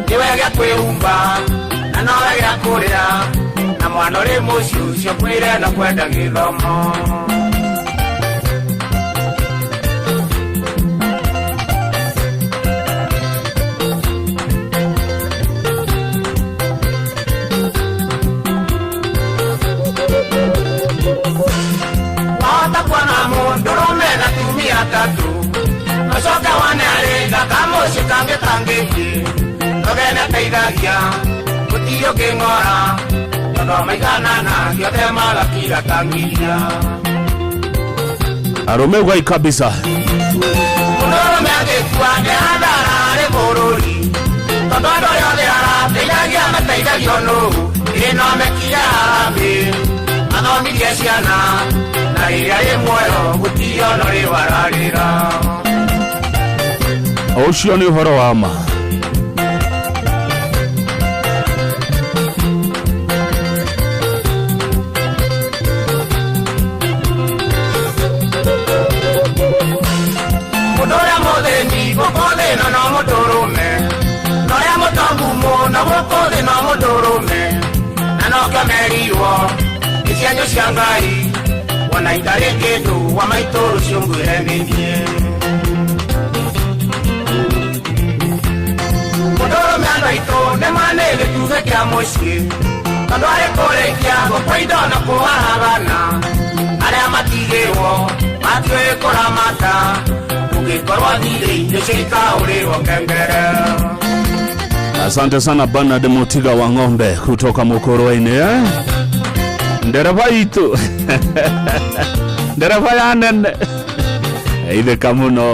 nĩwe gĩa kwĩhumba na nowe gĩa kũrĩa na mwana ũrĩ mũciĩ ũcio kwĩre na kwenda gĩthomo. Wahota kuona mũndũrũme na atumia atatũ macoke wone arĩ thaka mũciĩ kangĩ tangĩthiĩ nogene ateithagia gũtirĩ ũngĩng'ora tondũ maiganana gĩothe magakira tangiria. Arume ugai kabisa. Mũndũrũme angĩkua nĩ hathara harĩ bũrũri tondũ andũ arĩa othe arateithagia mateithagio nũũ ĩĩ no mekire harambee mathomirie ciana na rĩrĩa rĩ muoyo gũtirĩ ona ũrĩ wararĩra. Ũcio nĩ ũhoro wa ma. Mũndũ ũrĩa mũthĩni gũkũ thĩ ĩno no mũndũrũme na ũrĩa mũtongu mũno gũkũ thĩ no mũndũrũme na nokĩo merirwo nĩ cianyu cia Ngai wona itarĩ kĩndũ wa maitũ rũciũ ngwĩre nĩ niĩ. Mũndũrũme andũ aitũ nĩ manĩ gĩtugĩ kĩa mũciĩ tondũ arĩ kũrĩkia gũkua indo na kũharagana arĩa matigĩrwo matiũĩ kũramata ũngĩkorwo thirĩ nĩcio ikaũrĩrwo ngengere. Asante sana Bernard Mutiga wa ng'ombe kutoka Mukoroini eh? Ndereva itu ndereva ya nene itheka muno.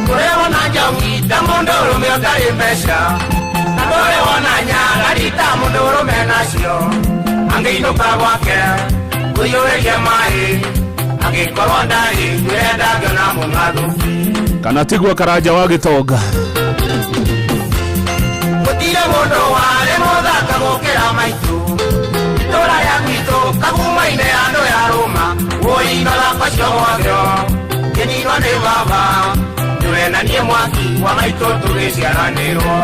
Kũrĩ wona njaũi ta mũndũrũme ũtarĩ mbeca na ndũrĩ wona nyarari ta mũndũrũme nacio angĩinũka gwake ũiyũrĩrie maĩ angĩkorwo ndarĩ ngwĩre ndangĩona mũng'athũki kana tigwo karanja wa gĩtonga. Ngoro-inĩ ya andũ ya Roma wũigaga kwacio gwathio kĩnirwo nĩ baba nĩwe na niĩ mwaki wa maitũ tũgĩciaranĩrwo.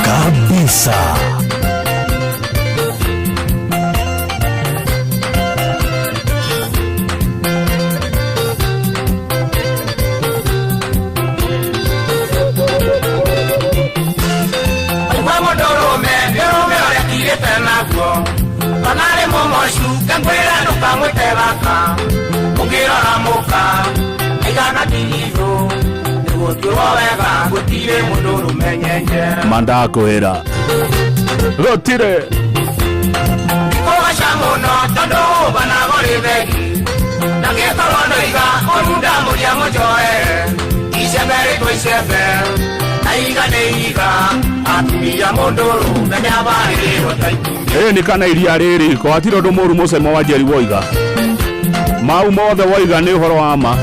Kabisa. Aigua mũndũrũme nĩũrũme ũrĩa kirĩte naguo kanarĩ mũmocu ngwĩra ndũkamwĩte baba ũngĩrora mũka aigana ndigithũ nĩgũtuĩrwo wega gũtirĩ mũndũrũme nyenje. Mandakwĩra gũtirĩ Ndikũgaca mũno tondũ ũbanago rĩ thegi na gĩkorwo ndoiga ũrunda mũria mũnjoe icembe rĩtwo icembe na iga nĩ iga atumia mũndũrũme nĩabarĩrĩrwo ta itumbĩ. Ĩ nĩ kana iria rĩrĩ ko hatirĩ ũndũ mũru mũcemo wa Njeri woiga mau mothe woiga nĩ ũhoro wa ma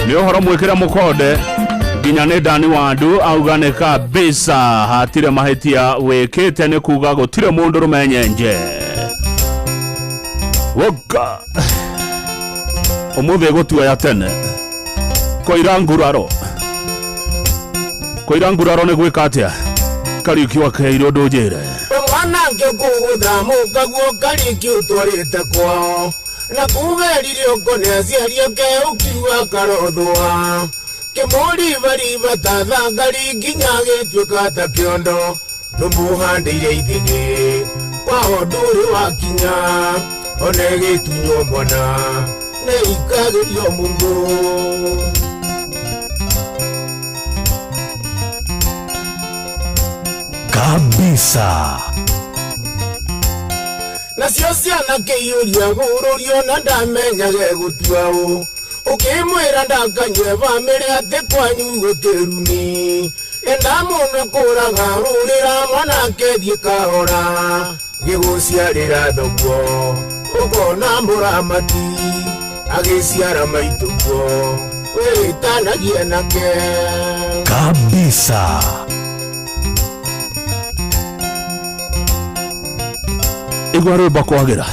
nĩ ũhoro mwĩkĩre mũkonde nginya nĩ Dani Wandu auga nĩ kabisa hatirĩ mahĩtia wĩkĩte nĩ kuga gũtirĩ mũndũrũme nyenje. Woka ũmũthĩ gũtuoya tene kũira nguraro kũira nguraro nĩ gwĩka atĩa? Kariuki wa Keirũ ndũnjĩre. Mwana ngĩkũgũtha mũkaguo Kariuki ũtwarĩte kwao na kugerire ũkone aciari ake ũkiuga karothũa kĩmũribariba ta thangari nginya gĩtuĩka ta kĩondo ndũmũhandĩire ithĩgĩ kwao ndũrĩ wakinya one gĩtunywo mwana nĩ ikagĩrio mũmũ. Kabisa. Nacio ciana kĩiyũria gũrũrio na ndamenyage gũtua ũ ũkĩmwĩra ndakanyue bamĩrĩ atĩ kwanyu gũtĩrumi enda mũno kũraga rũrĩra mwanake thiĩ kahora gĩgũciarĩra thoguo ũkona mũramati agĩciara maitũguo wĩtanagie nake. Kabisa. Igua rwĩmbo kwagĩra.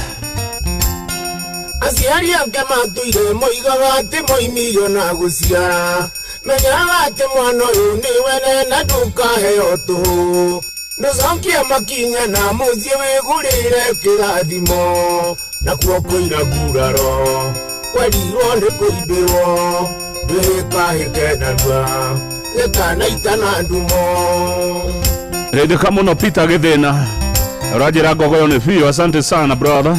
Aciari ake matũire moigaga atĩ moimirio na gũciara menyaga atĩ mwana ũyũ nĩ wene na ndũkaheo tũhũ ndũcokie makinya na mũciĩ wĩgũrĩre kĩrathimo nakuo kũira nguraro kwerirwo nĩ kũimbĩrwo ndwĩhĩkahĩke narua gĩkanaita na ndumo. Rĩthĩka mũno Peter Gĩthĩna ũranjĩra ngogoyo nĩ biũ. Asante sana brother.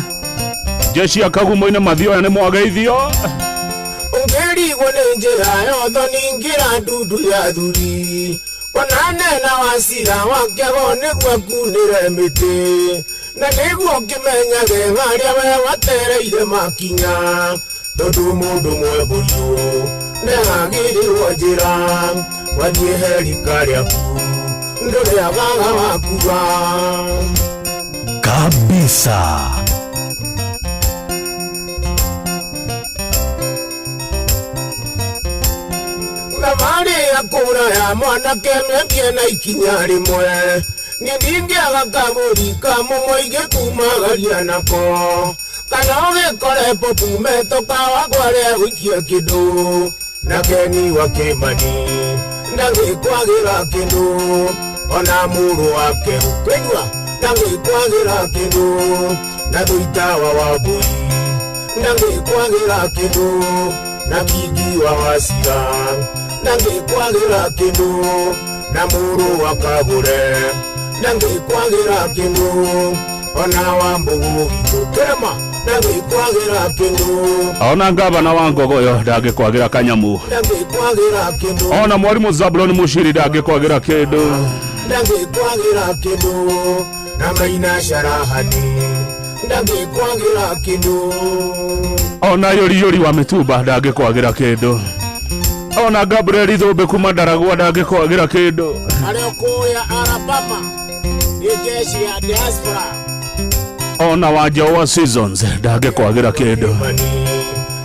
Jeshi ya Kagumo-inĩ mathioya nĩ mwageithio. Ũngĩrigwo nĩ njĩra yotho ningĩra ndundu ya thuri ona nena wa cira wa kĩago nĩguo akunĩre mĩtĩ na nĩguo ũkĩmenyage harĩa we watereire makinya tondũ mũndũ mwembũriũ nĩagagĩrĩrwo njĩra wathiĩ he rika rĩaku ndũrĩagaga wakua. Kabisa. Thabarĩ ya kũraya mwanake mĩambie na ikinya rĩmwe niĩ ndingĩaga kabũri ka mũmwe ingĩkumagaria nako kana ũgĩkore popu metoka wagware gũikia kĩndũ na Keni wa Kĩmani ndangĩkwagĩra kĩndũ ona mũrũ wake ũkĩigua ndangĩkwagĩra kĩndũ na Thuitawa wa Mbui ndangĩkwagĩra kĩndũ na Kingi wa Wacira ndangĩkwagĩra kĩndũ na mũrũ wa Kagũre ndangĩkwagĩra kĩndũ ona wa Mbũgũ witũ kĩrĩma ndangĩkwagĩra kĩndũ Ona ngavana wa Ngogoyo ndangĩkwagĩra kanyamu ndangĩkwagĩra kĩndũ ona mwarimũ Zabuloni Mushiri ndangĩkwagĩra kĩndũ ndangĩkwagĩra kĩndũ na Maina Sharahani ndangĩkwagĩra kĩndũ ona Yũriyũri wa Mĩtumba ndangĩkwagĩra kĩndũ ona Gabriel Thũmbĩ kuma Ndaragwa ndangĩkwagĩra kĩndũ. Arĩa kũrĩa Alabama nĩ jeshi ya diaspora ona Wanja wa Seasons ndangĩkwagĩra kĩndũ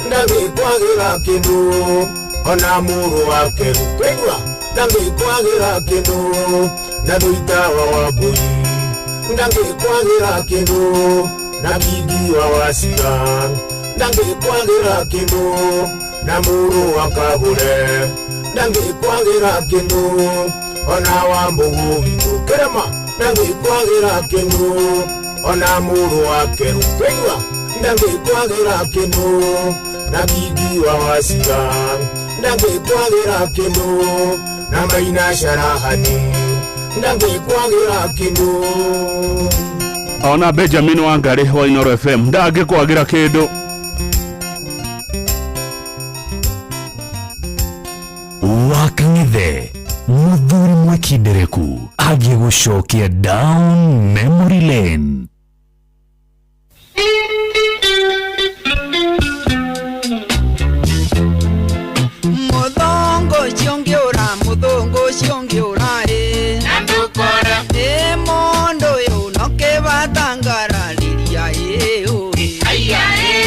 ndangĩkwagĩra kĩndũ ona mũrũ wake rũkĩigua ndangĩkwagĩra kĩndũ na Thuitawa wa Mbui ndangĩkwagĩra kĩndũ Na kingi wa wacira ndangĩkwagĩra kĩndũ na mũrũ wa Kagũre ndangĩkwagĩra kĩndũ ona wa Mbũgũ witũ Kĩrĩma ndangĩkwagĩra kĩndũ ona mũrũ wa Keru Kĩnyua ndangĩkwagĩra kĩndũ na kingi wa wacira ndangĩkwagĩra kĩndũ na Maina Sharahani ndangĩkwagĩra kĩndũ. Ona Benjamin Wangari wa Inoro FM ndangĩkwagĩra kĩndũ. Wakang'ethe muthuri mwekindereku agĩgũcokia down memory lane. Muthongo ũcio ũngĩũra, muthongo ũcio ũngĩũra ĩ. Na ndũkore. Ĩ mũndũ ũyũ no kĩbatangararĩria ĩ ũĩ. Aya ĩ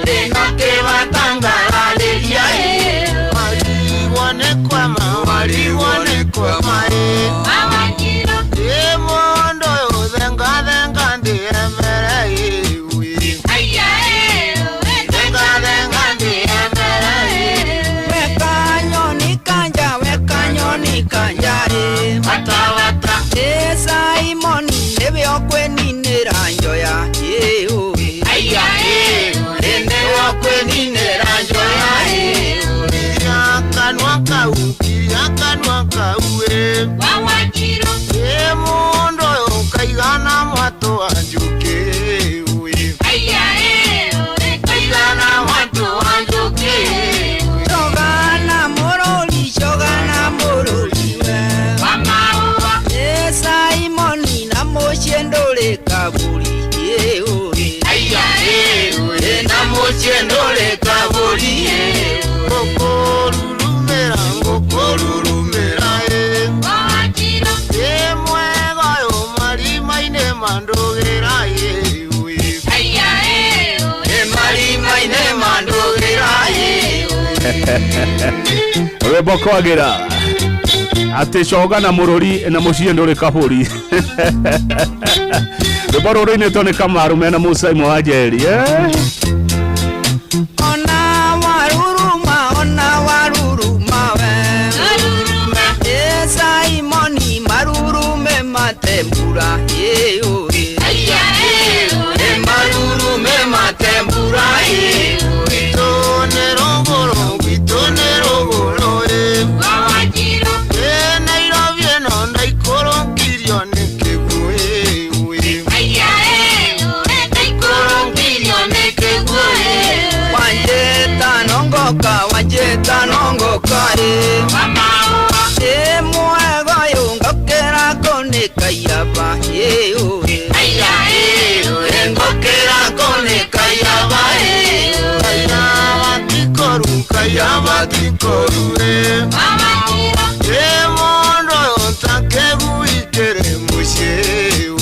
ũĩ no kĩbatangararĩria ĩ. Warigwo nĩ kwama, warigwo nĩ kwama ĩ. Ĩ mũndũ ũyũ thenga thenga ndĩemere ĩ ũĩ. Aya ĩ ũĩ thenga thenga ndĩemere ĩ. Weka nyoni kanja, weka nyoni kanja ĩ. Wata wata. Ĩ Simoni nĩwe ũkwĩninĩra njoya ĩ ũĩ. Aya ĩ ũĩ nĩwe ũkwĩninĩra njoya ĩ. Kiria kanua kau, kiria kanua kau ĩ. Ĩ mũndũ ũyũ kaigana mwatũ wa njũkĩ ũĩ. Kaigana mwatũ wa njũkĩ. Cogana mũrũri, cogana mũrũri we. Ĩ Simoni na mũciĩ ndũrĩ kaburi ĩ ũĩ. Aya ĩ ũĩ na mũciĩ ndũrĩ kaburi ĩ. Ngũkũrurumĩra, ngũkũrurumĩra ĩ. Ĩ mwega ũyũ marima-inĩ mandũgĩra ĩ ũĩ. Ĩ marima-inĩ mandũgĩra ĩ. Rwĩmbo kwagĩra atĩ coga na mũrũri na mũciĩ ndũrĩ kabũri. Rwĩmbo rũrũ rũinĩtwo nĩ Kamaru mena Musa Imwe wa Njeri. Ona waruruma, ona waruruma we. Ĩ Simoni marurume matembura ĩ ũĩ. Ĩ marurume matembura ĩ. Gwitũ nĩ rũgũrũ, gwitũ nĩ rũgũrũ ĩ. Ĩ Nairobi ĩno ndaikũrũkirio nĩ kĩguũ ĩ ũĩ. Ndaikũrũkirio nĩ kĩguũ ĩ. Wanjĩta no ngoka, wanjĩta no ngoka ĩ. Ĩ mwega ũyũ ngokĩra kũnĩka iaba ĩ ũĩ. Ngokĩra kũnĩka iaba ĩ. Kayaba ti koru, kayaba ti koru ĩ. Ĩ mũndũ ũyũ takĩguikĩre mũciĩ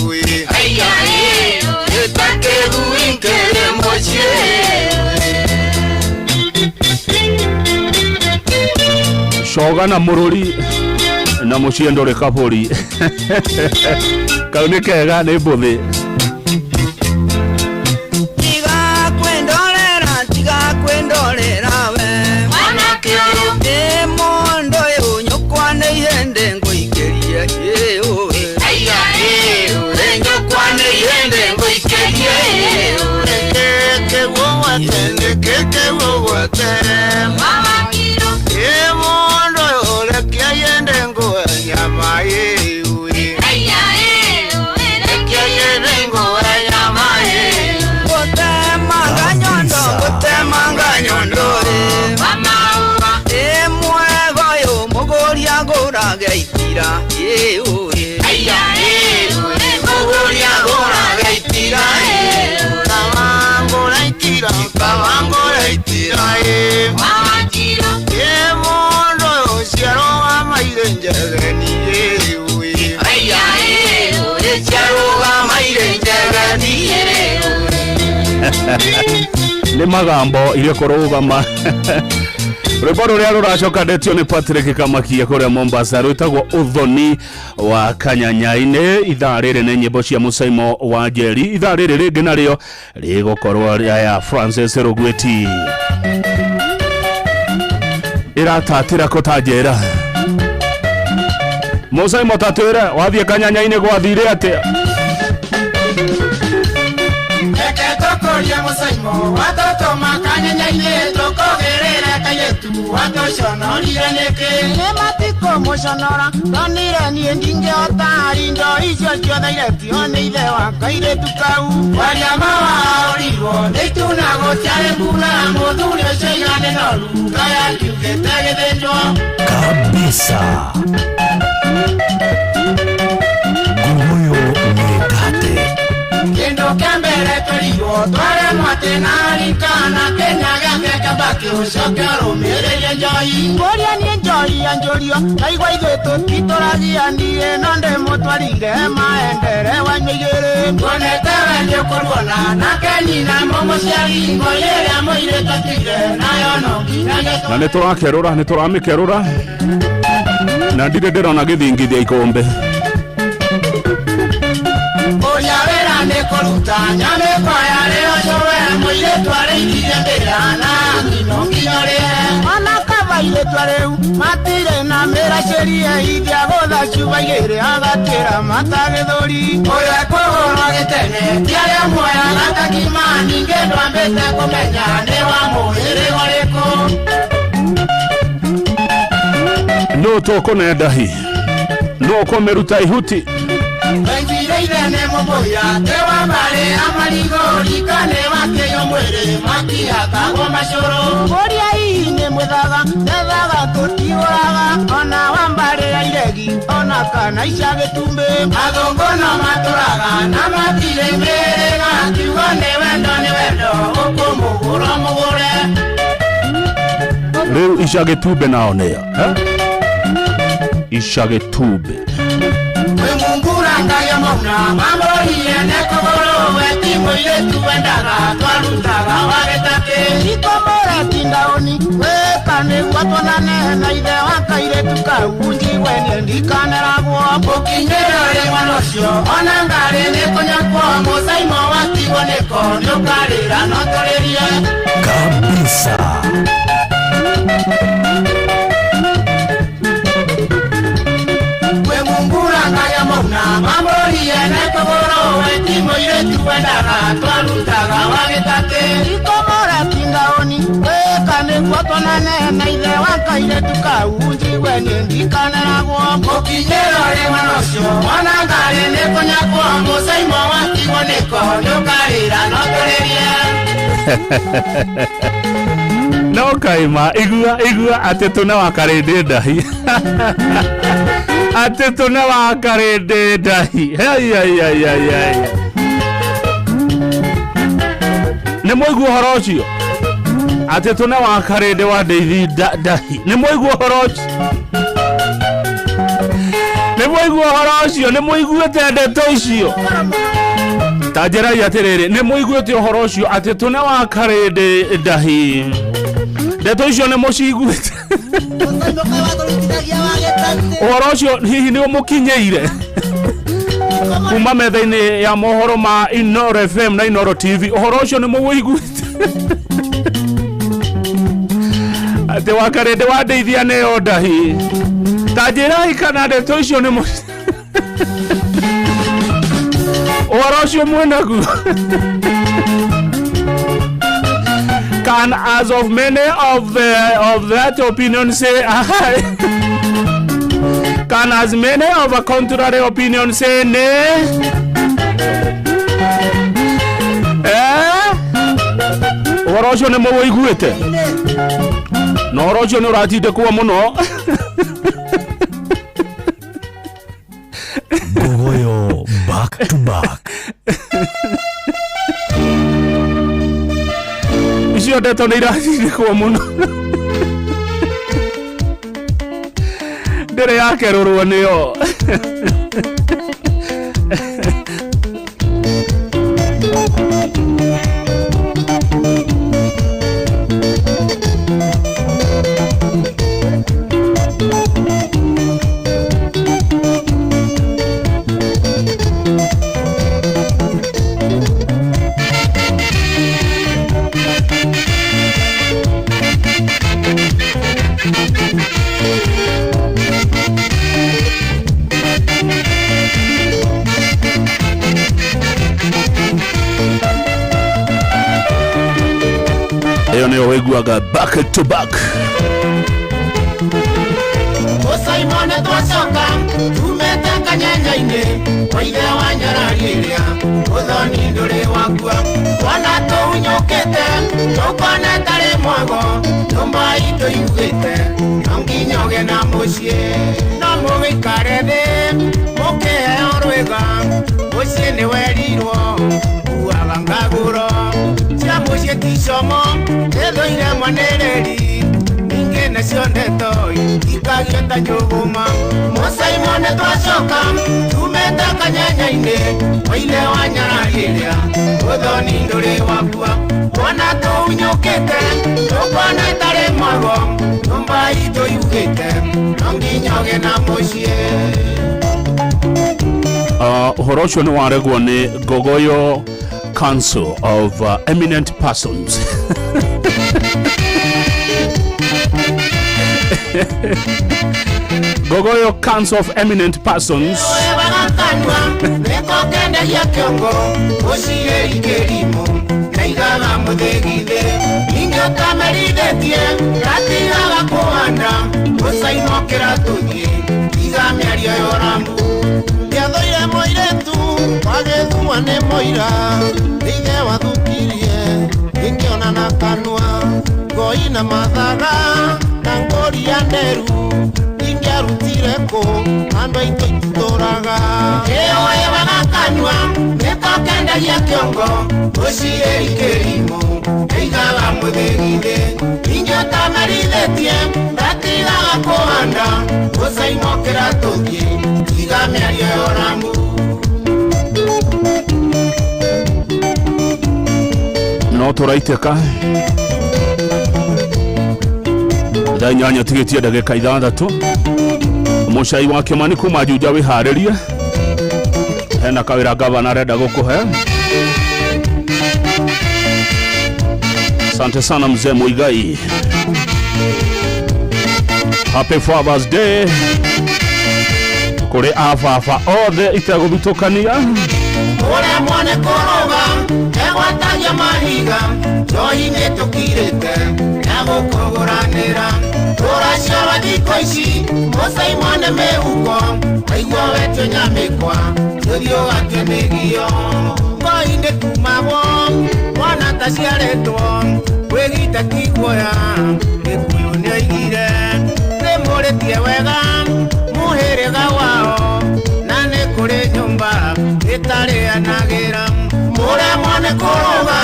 ũĩ. Takĩguikĩre mũciĩ. Coga na mũrũri na mũciĩ ndũrĩ kabũri. Kau nĩ kega nĩ mbũthĩ. Tiga kwĩndorera, tiga kwĩndorera we. Ĩ mũndũ ũyũ nyũkwa nĩ ihĩndĩ ngũikĩrie ĩ ũĩ. Nyũkwa nĩ ihĩndĩ ngũikĩrie ĩ. Nĩkĩkĩguo gwete, nĩkĩkĩguo gwete. Ĩ mũndũ ũyũ rekia ihĩndĩ ngũhe nyama ĩ ũĩ. Rekia ihĩndĩ ngũhe nyama ĩ. Gũtemanga nyondo, gũtemanga nyondo ĩ. Ĩ mwega ũyũ mũgũri agũrage itira ĩ ũĩ. Mũgũri agũrage itira ĩ. Kawangũra itira, kawangũra itira ĩ. Ĩ mũndũ ũyũ ciarũgamaire njegeni ĩ ũĩ. Ciarũgamaire njegeni ĩ. Nĩ magambo iria kũrũgama. Rwĩmbo rũrĩa rũracoka ndetio nĩ Patrick Kamakia kũrĩa Mombasa rwĩtagwo Ũthoni wa Kanyanya-inĩ. Ithaa rĩrĩ nĩ nyĩmbo cia Mũcaimo wa Njeri. Ithaa rĩrĩ rĩngĩ narĩo rĩgũkorwo rĩa ya Francis Rũgwĩti. Ĩratatĩra kũ ta njĩra. Mũcaimo tatwĩre wathiĩ Kanyanya-inĩ gwathire atĩa? Reke tũkũrie mũcaimo watũtũma kanyanya-inĩ tũkũgĩrĩre kairĩtu watũconorire nĩkĩ? Nĩ matikũmũconora ndonire niĩ ndingĩhota indo icio ciothe iretio nĩ ithe wa kairĩtu kau. Waria mawaũrirwo nĩ ituna gũtiarĩ mbura mũthuri ũcio igane noru kaya kiugĩte gĩthĩnjwo. Kabisa. Nguruyo nĩtate. Kĩndũ kĩa mbere twerirwo twaremwo atĩ narikana Kenya gĩake Kibaki ũcoke ũrũmĩrĩrie njohi. Ngũria niĩ njohi ya njũrio ndaigua ithuĩ tũtitũragia niĩ no ndĩmũtwarire maendere wanyua igĩrĩ. Nguonete we nĩũkũruona nake nyina mũmũciari ngũi ĩrĩa mũirĩtu atuire nayo no nginya Na nĩ tũrakerũra, nĩ tũramĩkerũra na ndirĩ ndĩrona gĩthingithia ikũmbĩ. Ũrĩa wĩra nĩ kũruta nyamĩkwa yarĩo cũwe mũirĩtu arĩithirie mbĩra na ngino nginya ũrĩhe. Ona kaba airĩtu arĩu matirĩ na mĩracĩrie ithia gũtha cuba igĩrĩ agatĩra mata gĩthũri. Ũyũ ekũhũrwo gĩtene ti arĩa muoyaga ta kima ningĩ ndwambĩte kũmenya nĩ wa mũhĩrĩga ũrĩkũ. Nũ tũkũne ndahi? Nũ ũkũmĩruta ihuti? Wenjire ithe nĩ mũmũira tĩ wa mbarĩ ya marigũ rika nĩ wakĩywo mwĩrĩ makĩhakagwo macũrũ. Kũrĩa hihi nĩ mwĩthaga tethaga tũtigũraga ona wa mbarĩ ya iregi ona kana ica gĩtumbĩ. Athũngũ no matũraga na matirĩ mĩrĩga kiugo nĩ wendo nĩ wendo ũkũmũgũra mũgũre. Rĩu ica gĩtumbĩ nao nĩa? Ica gĩtumbĩ. Kwĩ mungura ngayo mauna mamũrorire nĩ kũgũrũ we ti mũirĩtu wendaga twarutaga wa gĩtatĩ. Ikomora ti ndaũni wĩka nĩguo tuonane na ithe wa kairĩtu kau njigue niĩ ndikaneragwo. Ũkinyĩra ũrĩ mwana ũcio ona ngarĩ nĩ kũnyakwo mũcaimo watigwo nĩko nĩũkarĩra no tũrĩrie. Kabisa. Kwĩ mungura ngayo mauna mamũrorire nĩ kũgũrũ we ti mũirĩtu wendaga twarutaga wa gĩtatĩ. Ikomora ti ndaũni wĩka nĩguo tuonane na ithe wa kairĩtu kau njigue niĩ ndikaneragwo. Ũkinyĩra ũrĩ mwana ũcio ona ngarĩ nĩ kũnyakwo mũcaimo watigwo nĩko nĩũkarĩra no tũrĩrie. No kaima igua igua atĩ tũne wa karĩndĩ ndahi. Atĩ tũne wa karĩndĩ ndahi. Hei hei hei hei hei. Nĩ mwaigua ũhoro ũcio? Atĩ tũne wa karĩndĩ wa ndeithi ndahi. Nĩ mwaigua ũhoro ũcio? Nĩ mwaigua ũhoro ũcio? Nĩ mũiguĩte ndeto icio? Ta njĩrai atĩrĩrĩ, nĩ mũiguĩte ũhoro ũcio atĩ tũne wa karĩndĩ ndahi? Ndeto icio nĩ mũciguĩte? Ũhoro ũcio hihi nĩ ũmũkinyĩire? Kuma metha-inĩ ya mohoro ma Inooro FM na Inooro TV, ũhoro ũcio nĩ mũwũiguĩte? Atĩ wa karĩndĩ wa ndeithia nĩyo ndahi. Ta njĩrai kana ndeto icio nĩ mũ ũhoro ũcio mwĩnaguo? Can as of many of the of that opinion say aye? Can as many of a contrary opinion say nay? Eh? Ũhoro ũcio nĩ mũwũiguĩte? Na ũhoro ũcio nĩ ũratindĩkwo mũno. Nguruyo back to back. Icio ndeto nĩ iratindĩkwo mũno. Ndĩrĩ yakerũrwo nĩyo. Nĩkĩo wĩiguaga back to back. Ũcaimone twacoka tumĩte kanyenya-inĩ kwa ithe wa nyarari ĩrĩa ũthoni ndũrĩ wakua wana tũhunyũkĩte tũkone tarĩ mwago nyũmba itũ iguĩte no nginya ũgĩe na mũciĩ no mũgĩikare thĩ mũkĩheo rwĩga mũciĩ nĩ werirwo kuaga ngagũro cia mũciĩ ti como ĩthũire mwanĩrĩri ningĩ nacio ndeto ikagio ta njũgũma mũcaimone twacoka tumĩte kanyenya-inĩ kwa ithe wa nyarari ĩrĩa ũthoni ndũrĩ wakua mwana tũhunyũkĩte tũkone tarĩ mwago nyũmba itũ yugĩte no nginya ũgĩe na mũciĩ. Ũhoro ũcio nĩ waregwo nĩ Ngogoyo Council of Eminent Persons. Ngogoyo Council of Eminent Persons. Bagakanwa nĩko kendagia kĩongo mũciĩ ikĩrimũ naigaga mũthĩgithĩ ningĩ ũtamerithĩtie gatigaga kũhanda mũcainokĩra tũthiĩ tiga mĩario yoramu. Ndiathũire mũirĩtu wagĩthua nĩ mũira nĩithe wathukirie ngĩkĩona na kanua ngoi na mathaga na ngũri ya nderu ingĩarutire kũ andũ aitũ itũraga. Ĩoĩ bagakanua nĩko kendagia kĩongo mũciĩ ikĩrimũ nĩigaga mũthĩgithĩ ningĩ ũtamerithĩtie gatigaga kũhanda mũcainokĩra tũthiĩ tiga mĩario yoramu. No tũraitĩka thaa 8 tigĩtie ndagĩka 6. Mũcai wa Kĩmani kuma Juja wĩharĩrie, hena kawĩra gavana arenda gũkũhe. Asante sana mzee Muigai. Happy Father's Day kũrĩ ababa othe itegũthutũkania. Ũrĩa mwone kũrũga egwatagia mahiga njohi nĩ tũkirĩte ya gũkũgũranĩra tũraciarwa thikũ ici mũcaimone mĩhuko waigua wetio nyamĩkwa tũthiĩ ũgatue mĩgio ngoi nĩ kumagwo mwana taciarĩtwo kwĩgita ti guoya Gĩkũyũ nĩoigire nĩmũrĩtie wega mũhĩrĩga wao na nĩ kũrĩ nyũmba ĩtarĩanagĩra mũremwo nĩ kũrũga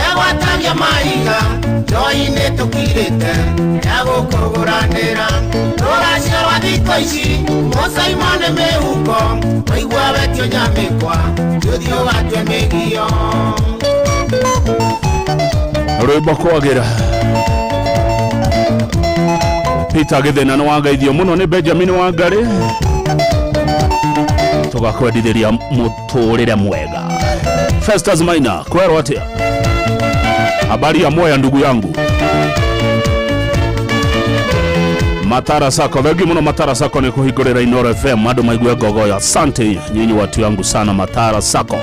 egwatagia mahiga njohi nĩ tũkirĩte ya gũkũgũranĩra tũraciarwa thikũ ici mũcaimone mĩhuko waigua wetio nyamĩkwa tũthiĩ ũgatue mĩgio. Rwĩmbo kwagĩra Peter Gĩthĩna nĩ wangeithio mũno nĩ Benjamin Wangari tũgakwendithĩria mũtũrĩre mwega. Festus Maina kwerwo atĩa? Habari ya moya ndugu yangu. Matara Sako, thengi mũno Matara Sako nĩ kũhingũrĩra Inooro FM andũ maigue Ngogoyo. Asante nyinyi watu yangu sana Matara Sako.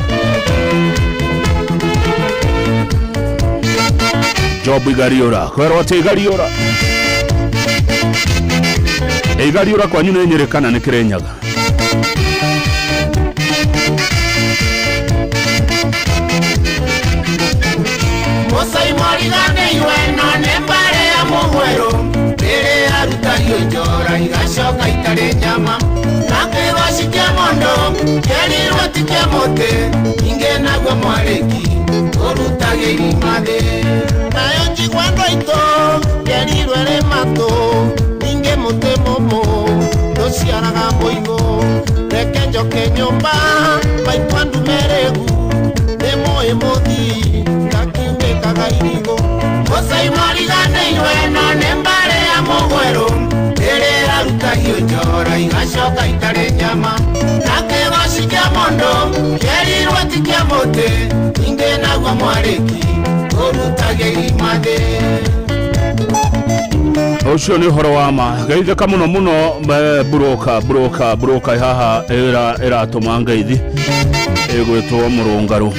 Job Igariũra kwerwo atĩa Igariũra? Igariũra kwanyu nĩ Nyĩrĩ kana nĩ Kĩrĩnyaga? Mũcaimoriganĩirwe no nĩ mbarĩ ya mũgwerũ rĩrĩa arutagio njora igacoka itarĩ nyama na kĩgoci kĩa mondo kĩerirwo ti kĩa mũtĩ ningĩ naguo mwarĩki ũrutage irima thĩ nayo njigua andũ aitũ kĩerirwo ĩrĩ matũ ningĩ mũtĩ mũmũ ndũciaraga mũigũ reke njoke nyũmba maitũ andũ merĩgu nĩ mũĩ mũthii ngakiunĩkaga irigũ. Mũcaimoriganĩirwe no nĩ mbarĩ ya mũgwerũ rĩrĩa arutagio njora igacoka itarĩ nyama na kĩgoci kĩa mondo kĩerirwo ti kĩa mũtĩ ningĩ naguo mwarĩki ũrutage irima thĩ. Ũcio nĩ ũhoro wa ma geithĩka mũno mũno buroka buroka buroka haha ĩratũma ngeithi ĩgwĩtwo mũrũngarũ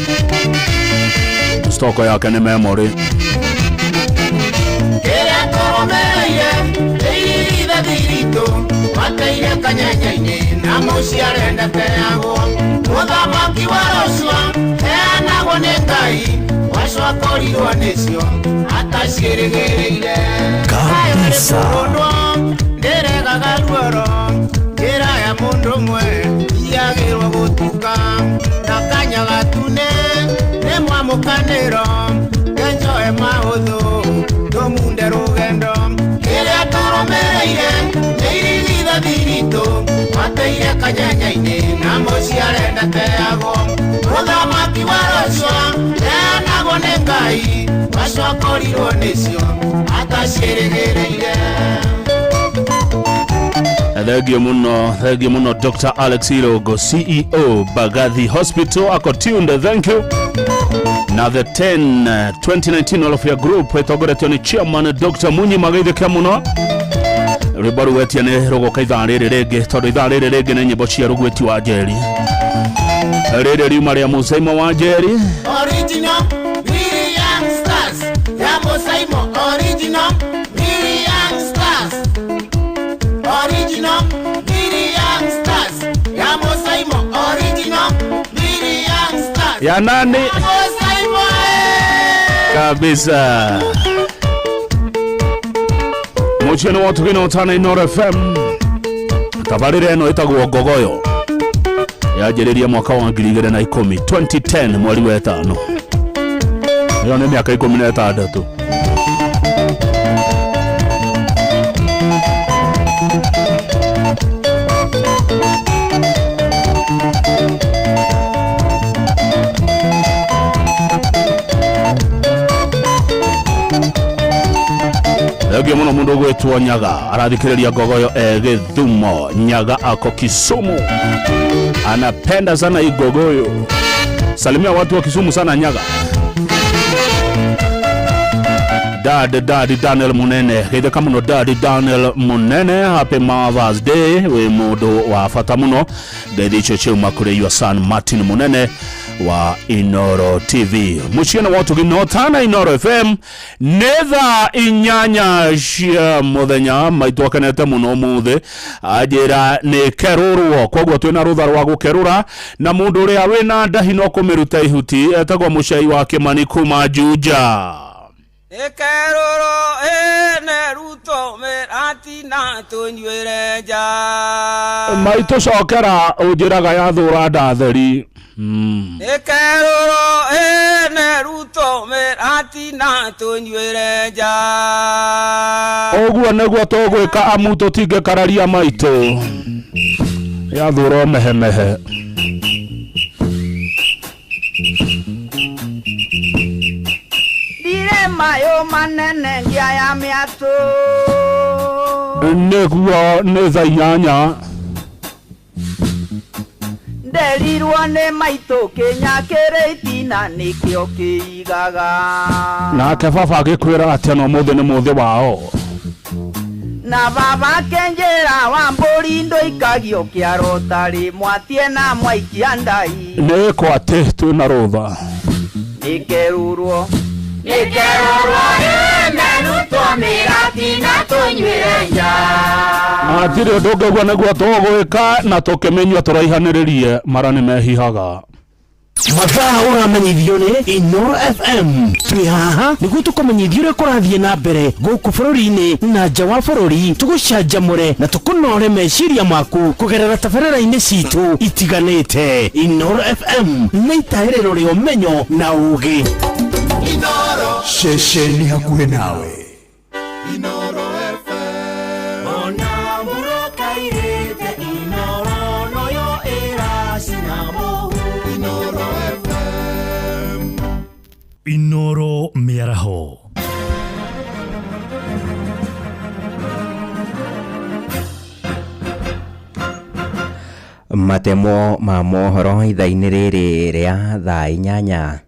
stoko yake nĩ memory. Ateire kanyenye-inĩ na mũciare ndateagwo. Mũthamaki wa rũcio heanagwo nĩ Ngai, wacio akorirwo nĩcio ataciĩrĩgĩrĩire. Kabisa. Kũrũndwo ndĩregaga ruoro, njĩra ya mũndũ ũmwe yagĩrwo gũtuka, na kanya gatune nĩ mwamũkanĩro, kenjoe mahũthũ tũmunde rũgendo. Kĩrĩa tũrũmĩrĩire nĩ irigithathi ritũ, mateire kanyenye-inĩ na mũciare ndateagwo. Mũthamaki wa rũcio heanagwo nĩ Ngai, wacio akorirwo nĩcio ataciĩrĩgĩrĩire. Thengio muno, thengio muno Dr. Alex Irogo, CEO Bagathi Hospital, ako tuned, thank you. Na the 10 2019 Welfare Group ĩtongoretio nĩ chairman Dr. Munyi magaithĩkia mũno. Rwĩmbo rũgwetia nĩ rũgoka ithaa rĩrĩ rĩngĩ, tondũ ithaa rĩrĩ rĩngĩ nĩ nyĩmbo cia Rũgweti wa Njeri. Rĩrĩ riuma rĩa Mũcaimo wa Njeri. Original Miri Young Stars ya Musaimo. Original Miri Young Stars. Original Miri Young Stars ya Musaimo. Original Miri Young Stars ya nani? Musaimo Kabisa. Muciĩ wa Tugina Utana Inooro FM. Tabarĩra ĩno ĩtagwo Ngogoyo. Yanjĩrĩria mwaka wa 2010, 2010 mweri wa ĩtano. Ĩyo nĩ mĩaka 16. Thengio mũno mũndũ ũgwĩtwo Nyaga arathikĩrĩria Ngogoyo e Gĩthumo. Nyaga ako Kisumu, anapenda sana hii Ngogoyo. Salimia watu wa Kisumu sana Nyaga. Dad Dad Daniel Munene, geithĩka mũno Dad Daniel Munene, happy Mother's Day. Wĩ mũndũ wa bata mũno. Ngeithi icio ciauma kũrĩ your son Martin Munene wa Inooro TV. Mũciĩ wa Ũtugi Tana Inooro FM nĩ thaa 8 cia mũthenya. Maitũ akenete mũno ũmũthĩ, anjĩra nĩ kerũrwo, koguo twĩna rũtha rwa gũkerũra na mũndũ ũrĩa wĩna ndahi no kũmĩruta ihuti, etagwo Mũcai wa Kĩmani kuma Juja. Ĩkerũrwo ĩne Ruto mĩratina tũnyuĩre nja. Maitũ cokera ũnjĩraga yathũra ndatheri. Ĩkerũrwo ĩne Ruto mĩratina tũnyuĩre nja. Ũguo nĩguo tũgwĩka amu tũtingĩkararia maitũ. Yathũra mehemehe. Ndirĩ mayũ manene ngia ya mĩatũ. Nĩguo nĩ thaa 8. Nderirwo nĩ maitũ kĩnya kĩrĩ itina nĩkĩo kĩigaga. Nake baba agĩkwĩra atĩ no mũthĩ nĩ mũthĩ wao. Na baba akĩnjĩra wa mbũri ndũikagio kĩaro tarĩ mwatie na mwaikia ndai. Nĩ kwa atĩ twĩna rũtha. Nĩkerũrwo. Nĩkerũrwo ĩne Ruto mĩratina tũnyuĩre nja. Hatirĩ ũndũ ũngĩigua nĩguo tũgwĩka na tũkĩmenyua tũraihanĩrĩrie mara nĩ mehihaga. Mathaa ũramenyithio nĩ Inooro FM. Twĩ haha nĩguo tũkũmenyithie ũrĩa kũrathiĩ na mbere gũkũ bũrũri-inĩ na nja wa bũrũri, tũgũcanjamũre na tũkũnore meciria maku kũgerera tabarĩra-inĩ citũ itiganĩte. Inooro FM nĩ itahĩrĩro rĩa ũmenyo na ũũgĩ. Ceceni hakuhĩ nawe. Ona mũrokairĩte Inooro noyo ĩracina mũhu. Inooro FM. Inooro mĩaraho. Matemo ma mohoro ithaa-inĩ rĩrĩ rĩa thaa 8.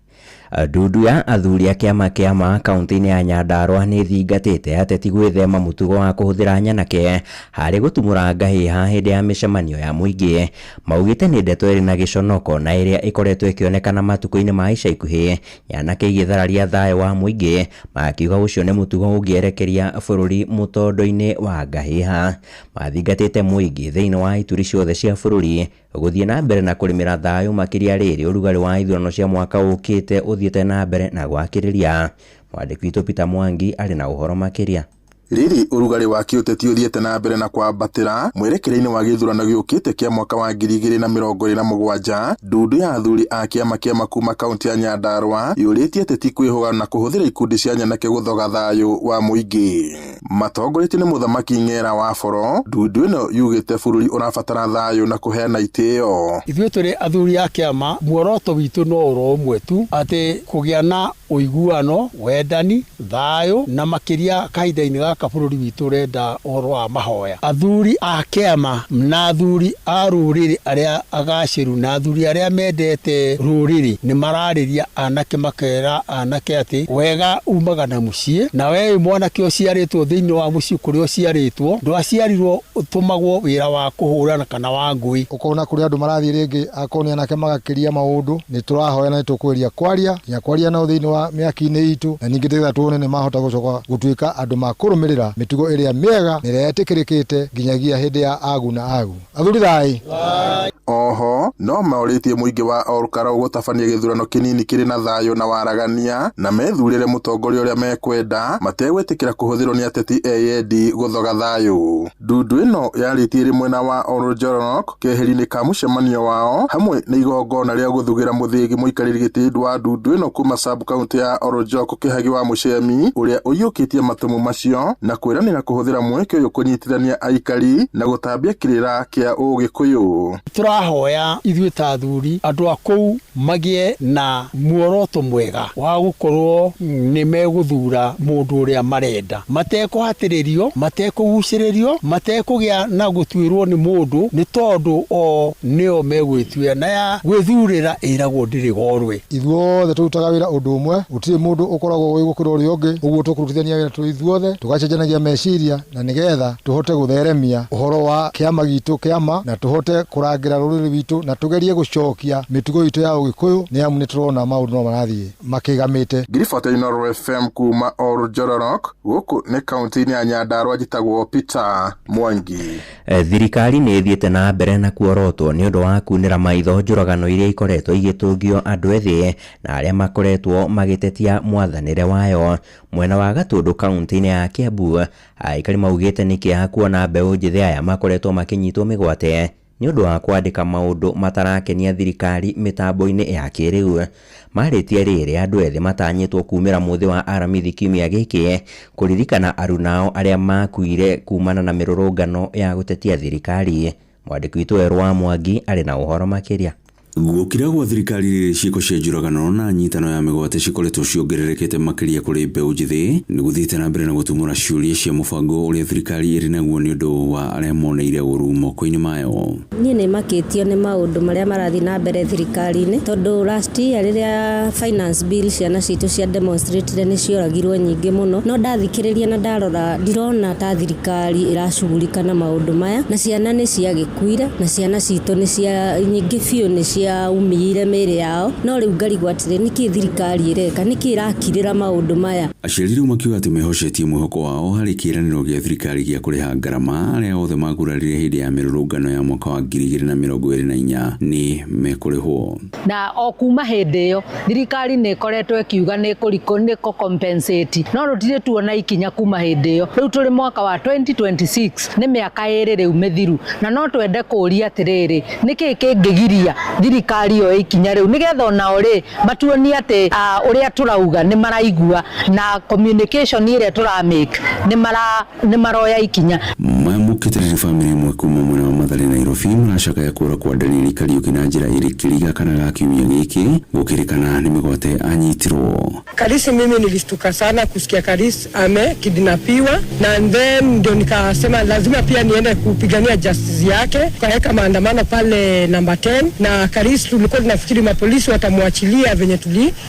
Ndundu ya athuri a kĩama kĩa ma kaunti-inĩ ya Nyandarua nĩ thingatĩte ateti gwĩthema mũtugo wa kũhũthĩra nyanake harĩ gũtumũra ngahĩha hĩndĩ ya mĩcemanio ya mũingĩ. Maugĩte nĩ ndeto ĩrĩ na gĩconoko na ĩrĩa ĩkoretwo ĩkĩonekana matukũ-inĩ ma ica ikuhĩ, nyanake igĩthararia thayũ wa mũingĩ, makiuga ũcio nĩ mũtugo ũngĩerekeria bũrũri mũtondo-inĩ wa ngahĩha. Mathingatĩte mũingĩ thĩinĩ wa ituri ciothe cia bũrũri gũthiĩ na mbere na kũrĩmĩra thayũ makĩria rĩrĩ ũrugarĩ wa ithurano cia mwaka ũkĩte ũthiĩte na mbere na gwakĩrĩria. Mwandĩki witũ Peter Mwangi arĩ na ũhoro makĩria. Rĩrĩ ũrugarĩ wa kĩũteti ũthiĩte na mbere na kwambatĩra mwerekera-inĩ wa gĩthurano gĩũkĩte kĩa mwaka wa 2027, ndundu ya athuri a kĩama kĩa kuma kaunti ya Nyandarua yũrĩtie ateti kwĩhũga na kũhũthĩra ikundi cia nyanake gũthoga thayũ wa mũingĩ. Matongoretio nĩ Mũthamaki Ng'era wa Boro, ndundu ĩno yugĩte bũrũri ũrabatara thayũ na kũheana itĩo. Ithuĩ tũrĩ athuri a kĩama, muoroto witũ no ũro ũmwe tu, atĩ kũgĩa na ũiguano, wendani, thayũ, na makĩria kahinda-inĩ gaka bũrũri witũ ũrenda ũhoro wa mahoya. Athuri a kĩama na athuri a rũrĩrĩ arĩa agacĩru na athuri arĩa mendete rũrĩrĩ nĩ mararĩria anake, makera anake atĩ wega umaga na mũciĩ, na we wĩ mwanake ũciarĩtwo thĩinĩ wa mũciĩ kũrĩa ũciarĩtwo, ndwaciarirwo ũtũmagwo wĩra wa kũhũrana kana wa ngũĩ. Ũkona kũrĩa andũ marathiĩ rĩngĩ akorwo nĩ anake magakĩria maũndũ, nĩ tũrahoya na nĩ tũkweria kwaria nginya kwaria nao thĩinĩ wa mĩaki-inĩ itũ, na ningĩ nĩgetha tuone nĩ mahota gũcoka gũtuĩka andũ ma kũrũmĩrĩra mĩtugo ĩrĩa mĩega na ĩrĩa yetĩkĩrĩkĩte nginyagia hĩndĩ ya agu na agu. Athuri thai. Oho no maũrĩtie mũingĩ wa Olkarau gũtabania gĩthurano kĩnini kĩrĩ na thayũ na waragania, na methurĩre mũtongoria ũrĩa mekwenda mategwĩtĩkĩra kũhũthĩrwo nĩ ateti eyendi gũthoga thayũ. Ndundu ĩno yarĩtie ĩrĩ mwena wa Oljororok keheri-inĩ ka mũcemanio wao hamwe na igongona rĩa gũthugĩra mũthĩgi mũikarĩri gĩtĩ wa ndundu ĩno kuma sub county ya Oljorok Kĩhagi wa Mũcemi, ũrĩa ũiyũkĩtie matũmũ macio na kwĩranĩra kũhũthĩra mweke ũyũ kũnyitithania aikari na gũtambia kĩrĩra kĩa Ũgĩkũyũ. Tũrahoya ithuĩ ta athuri andũ a kũu magĩe na muoroto mwega wa gũkorwo nĩ megũthura mũndũ ũrĩa marenda, matekũhatĩrĩrio, matekũgucĩrĩrio, matekũgĩa na gũtuĩrwo nĩ mũndũ, nĩ tondũ o nĩo megwĩtuĩra na ya gwĩthurĩra ĩragwo ndĩrĩ gorwe. Ithuothe tũrutaga wĩra ũndũ ũmwe, gũtirĩ mũndũ ũkoragwo wĩ gũkĩra ũrĩa ũngĩ, ũguo tũkũrutithania wĩra tũrĩ ithuothe, tũgacenjanagia meciria na nĩgetha tũhote gũtheremia ũhoro wa kĩama gitũ kĩama, na tũhote kũrangĩra rũrĩrĩ witũ na tũgerie gũcokia mĩtugo itũ ya Ũgĩkũyũ, nĩ amu nĩ tũrona maũndũ no marathiĩ makĩgamĩte. Ngiribota Inooro FM kuma Oljororok, gũkũ nĩ kaunti-inĩ ya Nyandarua, njĩtagwo Peter Mwangi. Thirikari nĩ ĩthiĩte na mbere na kuorotwo nĩ ũndũ wa kunĩra maitho njũragano iria ikoretwo igĩtũngio andũ ethĩ na arĩa makoretwo magĩtetia mwathanĩre wayo. Mwena wa Gatũndũ kaunti-inĩ ya Kiambu, aikari maugĩte nĩ kĩeha kuona mbeũ njĩthĩ aya makoretwo makĩnyitwo mĩgwate nĩ ũndũ wa kwandĩka maũndũ matarakenia thirikari mĩtambo-inĩ ya kĩrĩu. Marĩtie rĩrĩ andũ ethĩ matanyĩtwo kumĩra mũthĩ wa Aramithi kiumia gĩkĩ kũririkana arunao arĩa makuire kumana na mĩrũrũngano ya gũtetia thirikari. Mwandĩki witũ Werũ wa Mwangi arĩ na ũhoro makĩria. Gũkira gwa thirikari rĩrĩ ciĩko cia njũragano na nyitano ya mĩgwate cikoretwo ciongererekete makĩria kũrĩ mbeũ njĩthĩ nĩ gũthiĩte na mbere na gũtumũra ciũria cia mũbango ũrĩa thirikari ĩrĩ naguo nĩ ũndũ wa arĩa moneire ũru moko-inĩ mayo. Niĩ nĩ makĩtio nĩ maũndũ marĩa marathiĩ na mbere thirikari-inĩ, tondũ last year rĩrĩa finance bill ciana citũ cia demonstrate nĩ cioragirwo nyingĩ mũno, no ndathikĩrĩria na ndarora ndirona ta thirikari ĩracugurika na maũndũ maya, na ciana nĩ ciagĩkuire na ciana citũ nĩ cia nyingĩ biũ nĩ cia umire mĩĩrĩ yao, no rĩu ngarigwo atĩrĩ, nĩkĩ thirikari ĩreka, nĩkĩ ĩrakirĩra maũndũ maya. Aciari rĩu makiuga atĩ mehocetie mwĩhoko wao harĩ kĩĩranĩro gĩa thirikari gĩa kũrĩha ngarama arĩa othe magurarire hĩndĩ ya mĩrũrũngano ya mwaka wa 2024 nĩ mekũrĩhwo. Na o kuma hĩndĩ ĩyo thirikari nĩ ĩkoretwo ĩkiuga nĩ kũ compensate, no rũtirĩ tuona ikinya kuma hĩndĩ ĩyo. Rĩu tũrĩ mwaka wa 2026, nĩ mĩaka ĩrĩ rĩu mĩthiru, na no twende kũũria atĩrĩrĩ, nĩkĩ kĩngĩgiria thirikari yoe ikinya rĩu nĩgetha onao rĩ matuonie atĩ ũrĩa tũrauga nĩ maraigua na communication ĩrĩa tũramake nĩ maroya ikinya. Maya Mamũkĩte rĩrĩ bamĩrĩ ĩmwe kuma mwena wa Mathare Nairobi maracakaya kũra kwa Daniel Kariuki na njĩra ĩrĩ kĩriga kana ga kiumia gĩkĩ gũkĩrĩkana nĩ mĩgwate anyitirwo. Karisi, mimi nilishtuka sana kusikia Karisi amekidnapiwa, na then ndio nikasema lazima pia niende kupigania justice yake. Tukaweka maandamano pale namba 10 na Karisi, tulikuwa tunafikiri mapolisi watamwachilia venye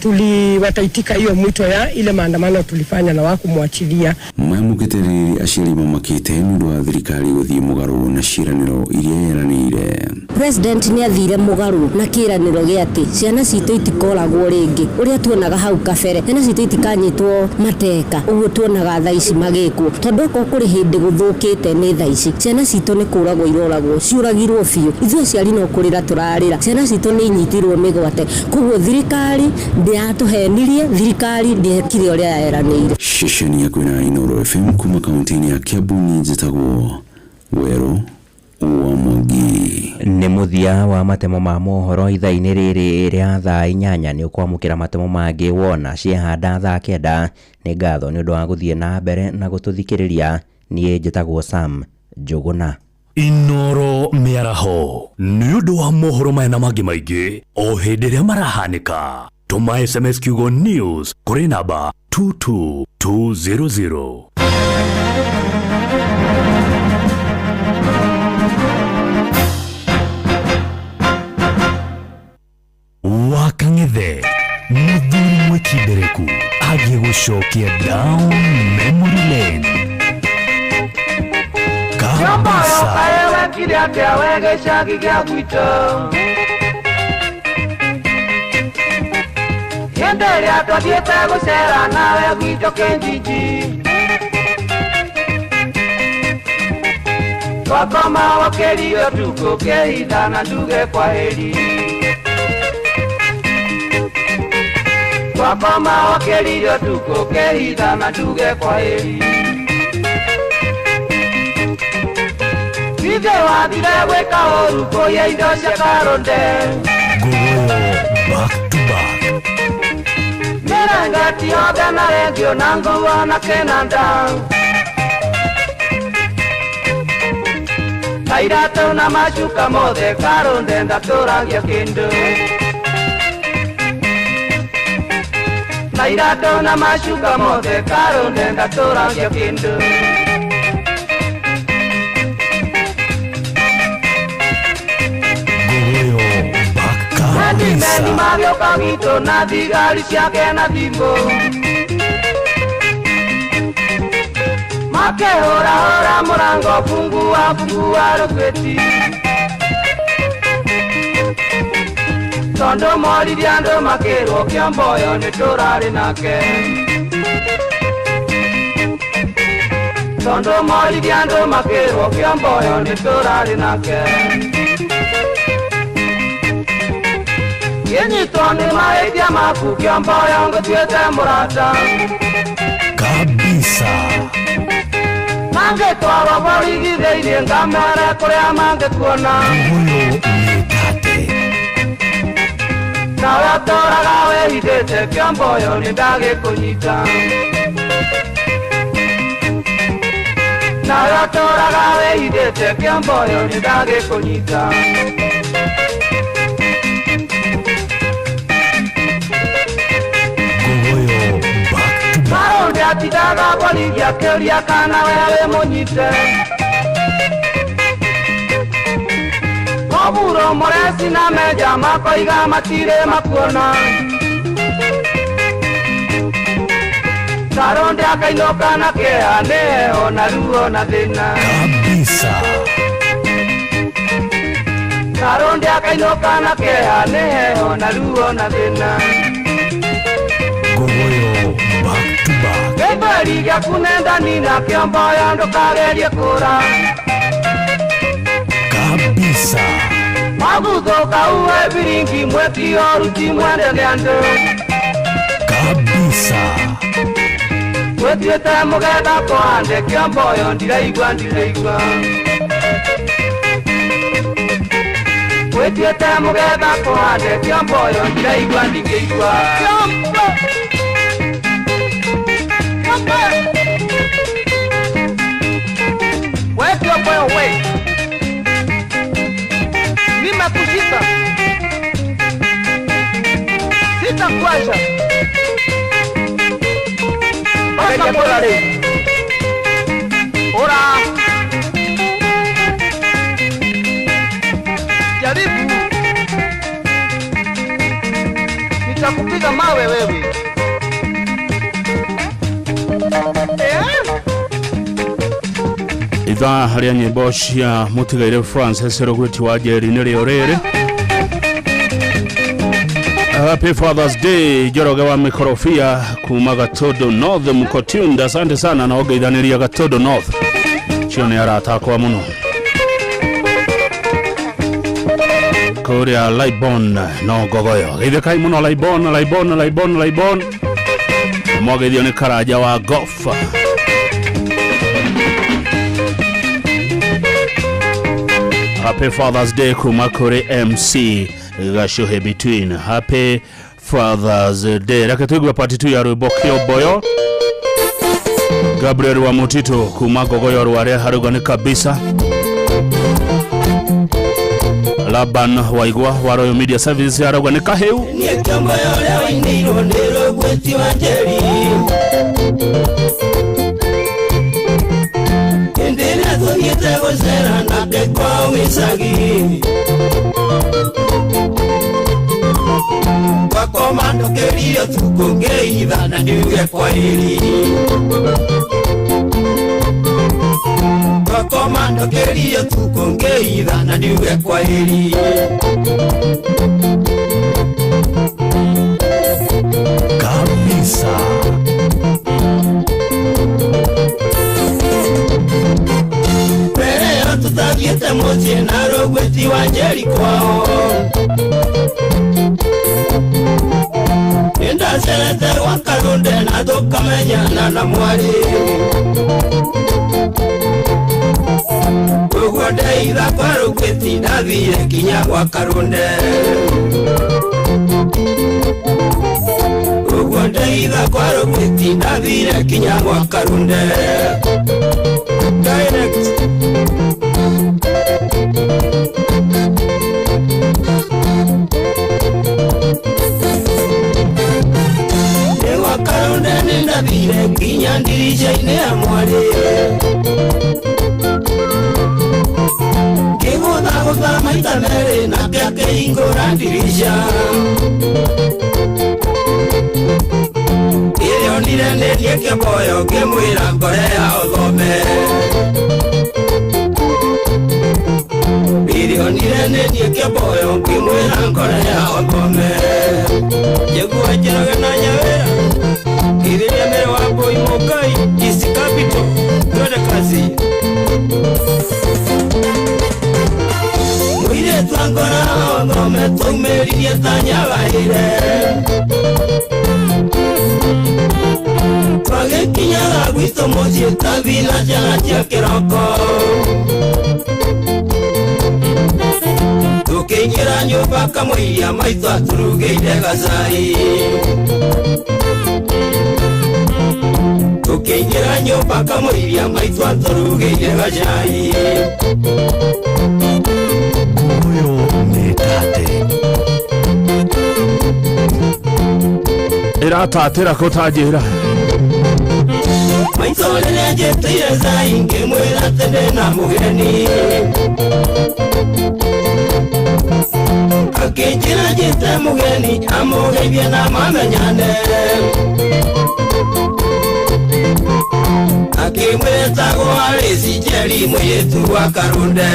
tuli wataitika hiyo mwito ya ile maandamano tulifanya na wakumwachilia. Mamũkĩte rĩrĩ aciari mamakĩte nĩ ũndũ wa thirikari gũthiĩ mũgarũ na ciĩranĩro iria yeranĩire. President nĩ athire mũgarũ na kĩranĩro gĩa atĩ ciana citũ itikoragwo rĩngĩ ũrĩa tuonaga hau kabere, ciana citũ itikanyitwo mateka ũguo tuonaga thaa ici magĩkwo, tondũ okorwo kũrĩ hĩndĩ gũthũkĩte nĩ thaa ici. Ciana citũ nĩ kũragwo iroragwo, ciũragirwo biũ, ithuĩ aciari no kũrĩra tũrarĩra, ciana citũ nĩ inyitirwo mĩgwate. Koguo thirikari ndĩratũhenirie, thirikari ndĩekire ũrĩa yeranĩire. Ceceni ya kwĩna Inooro FM kuma kaunti-inĩ ya Kiambu nĩ njĩtagwo Werũ wa Mwangi. Nĩ mũthia wa matemo ma mohoro ithaa-inĩ rĩrĩ rĩa thaa 8. Nĩ ũkwamũkĩra matemo mangĩ wona ciehanda thaa 9. Nĩ ngatho nĩ ũndũ wa gũthiĩ na mbere na gũtũthikĩrĩria. Niĩ njĩtagwo Sam Njũgũna. Inooro mĩaraho nĩ ũndũ wa mohoro maya na mangĩ maingĩ o hĩndĩ ĩrĩa marahanĩka. Tũma SMS kiugo news kũrĩ namba 22200. Wakang'ethe mũthuri mwĩkindereku agĩgũcokia down memory lane. Kabisa. Wekire atĩa we gĩcagi gĩa gwitũ? Hĩndĩ ĩrĩa twathiĩte gũcera nawe gwitũ Kĩnjinji, twakoma wakĩrio ũtukũ kĩhitha na nduge kwaheri. Twakoma wakĩrio ũtukũ kĩhitha na nduge kwaheri. Ithe wathire gwĩka ũru kũiya indo cia Karũnde. Ngogoyo back to back. Mĩrengeti yothe na rendio na nguo na kĩnanda, na iratũ na macuka mothe Karũnde ndatũragia kĩndũ. Na iratũ na macuka mothe Karũnde ndatũragia kĩndũ. Meni magĩũka gwitũ na thigari ciake na thimũ, makĩhũrahũra mũrango fungua fungua rũgwĩti, tondũ moririe andũ makĩrwo Kĩomboyo nĩ tũrarĩ nake. Tondũ moririe andũ makĩrwo Kĩomboyo nĩ tũrarĩ nake. Kĩnyitwo nĩ mahĩtia maku Kĩomboyo ngũtuĩte mũrata. Kabisa. Mangĩtwarwo borithi thĩinĩ ngamere kũrĩa mangĩkuona. Ngogoyo nĩtate. Nawe ũtũraga wĩhithĩte Kĩomboyo nĩ ndagĩkũnyita. Nawe ũtũraga wĩhithĩte Kĩomboyo nĩ ndagĩkũnyita. Karũnde atindaga borithi akĩũria kana we wĩ mũnyite. Oburo Mũreci na Menja makoiga matirĩ makuona. Karũnde akainũka na kĩeha nĩ heho na ruo na thĩna. Kabisa. Karũnde akainũka na kĩeha nĩ heho na ruo na thĩna. Ngogoyo back to back. Gĩthweri gĩaku nenda-inĩ na Kĩomboyo ndũkagerie kũra. Kabisa. Maguthũka uwe biringi mweti ũruti mwende nĩ andũ. Kabisa. Wĩtuĩte mũgetha kũhande Kĩomboyo ndiraigua ndiraigua. Wĩtuĩte mũgetha kũhande Kĩomboyo ndiraigua ndingĩigua. Kiomboyo we, nimekushika, sitakuacha mpaka polale. Ora, jaribu, nitakupiga mawe wewe. Ithaa rĩa nyĩmbo cia mũtigaire Francis Rũgwĩti wa Njeri nĩrĩo rĩrĩ. Happy Father's Day Njoroge wa Mĩkorobia kuma Gatondo North Mkotunda, asante sana na ongeithanĩria Gatondo North cio nĩ arata akwa mũno kũrĩa Laibon no Ngogoyo geithĩkai mũno Laibon Laibon Laibon Laibon mwageithio nĩ Karanja wa Golf. Happy Father's Day kuma kũrĩ MC Gacuhe Between. Happy Father's Day. Reke tuigue part 2 ya rwĩmbo Kĩomboyo. Gabriel wa Mutito kuma Ngogoyo Rware haruga nĩ kabisa. Laban Waigwa wa Royal Media Services arauga nĩ kahĩu. Niĩ Kĩomboyo ũrĩa wainĩirwo nĩ Rũgwĩti wa Njeri. Hĩndĩ ĩrĩa tũthiĩte gũcera nake kwao gĩcagi, gwakoma ndũkĩrire ũtukũ ngĩitha na ndiuge kwaheri. Gwakoma ndũkĩrire ũtukũ ngĩitha na ndiuge kwaheri. Kabisa. Mbere ĩyo tũtathiĩte mũciĩ na Rũgwĩti wa Njeri kwao, nĩndacerete gwa Karũnde na tũkamenyana na mwarĩ. Ũguo ndeitha kwa Rũgwĩti ndathire kinya gwa Karũnde. Ũguo ndeitha kwa Rũgwĩti ndathire kinya gwa Karũnde. Direct. Nĩ gwa Karũnde nĩndathire nginya ndirica-inĩ ya mwarĩ. Ngĩgũthagũtha maita merĩ nake akĩhingũra ndirica. Rĩrĩa onire nĩ niĩ Kĩomboyo ngĩmwĩra ngore ya ũthome. Rĩrĩa onire nĩ niĩ Kĩomboyo ngĩmwĩra ngore ya ũthome. Njĩgua Njoroge na Nyawĩra Ithĩria mbere wa Mbui Mũngai East Capital twende kazi. Mũirĩtu angora ũthome twaumĩririe ta nyagaĩre. Twagĩkinyaga gwitũ mũciĩ ta thinacara cia kĩroko. Tũkĩingĩra nyũmba kamũiria maitũ atũrugĩire gacai. Tũkĩingĩra nyũmba kamũiria maitũ atũrugĩire gacai. Ũyũ nĩ tate. Ĩratatĩra kũ ta njĩra. Maitũ rĩrĩa njĩtĩire cai ngĩmwĩra atĩ ndĩna mũgeni. Akĩnjĩra njĩte mũgeni amũgeithie na mamenyane. Akĩmwĩra etagwo Alice Njeri mũirĩtu wa Karũnde.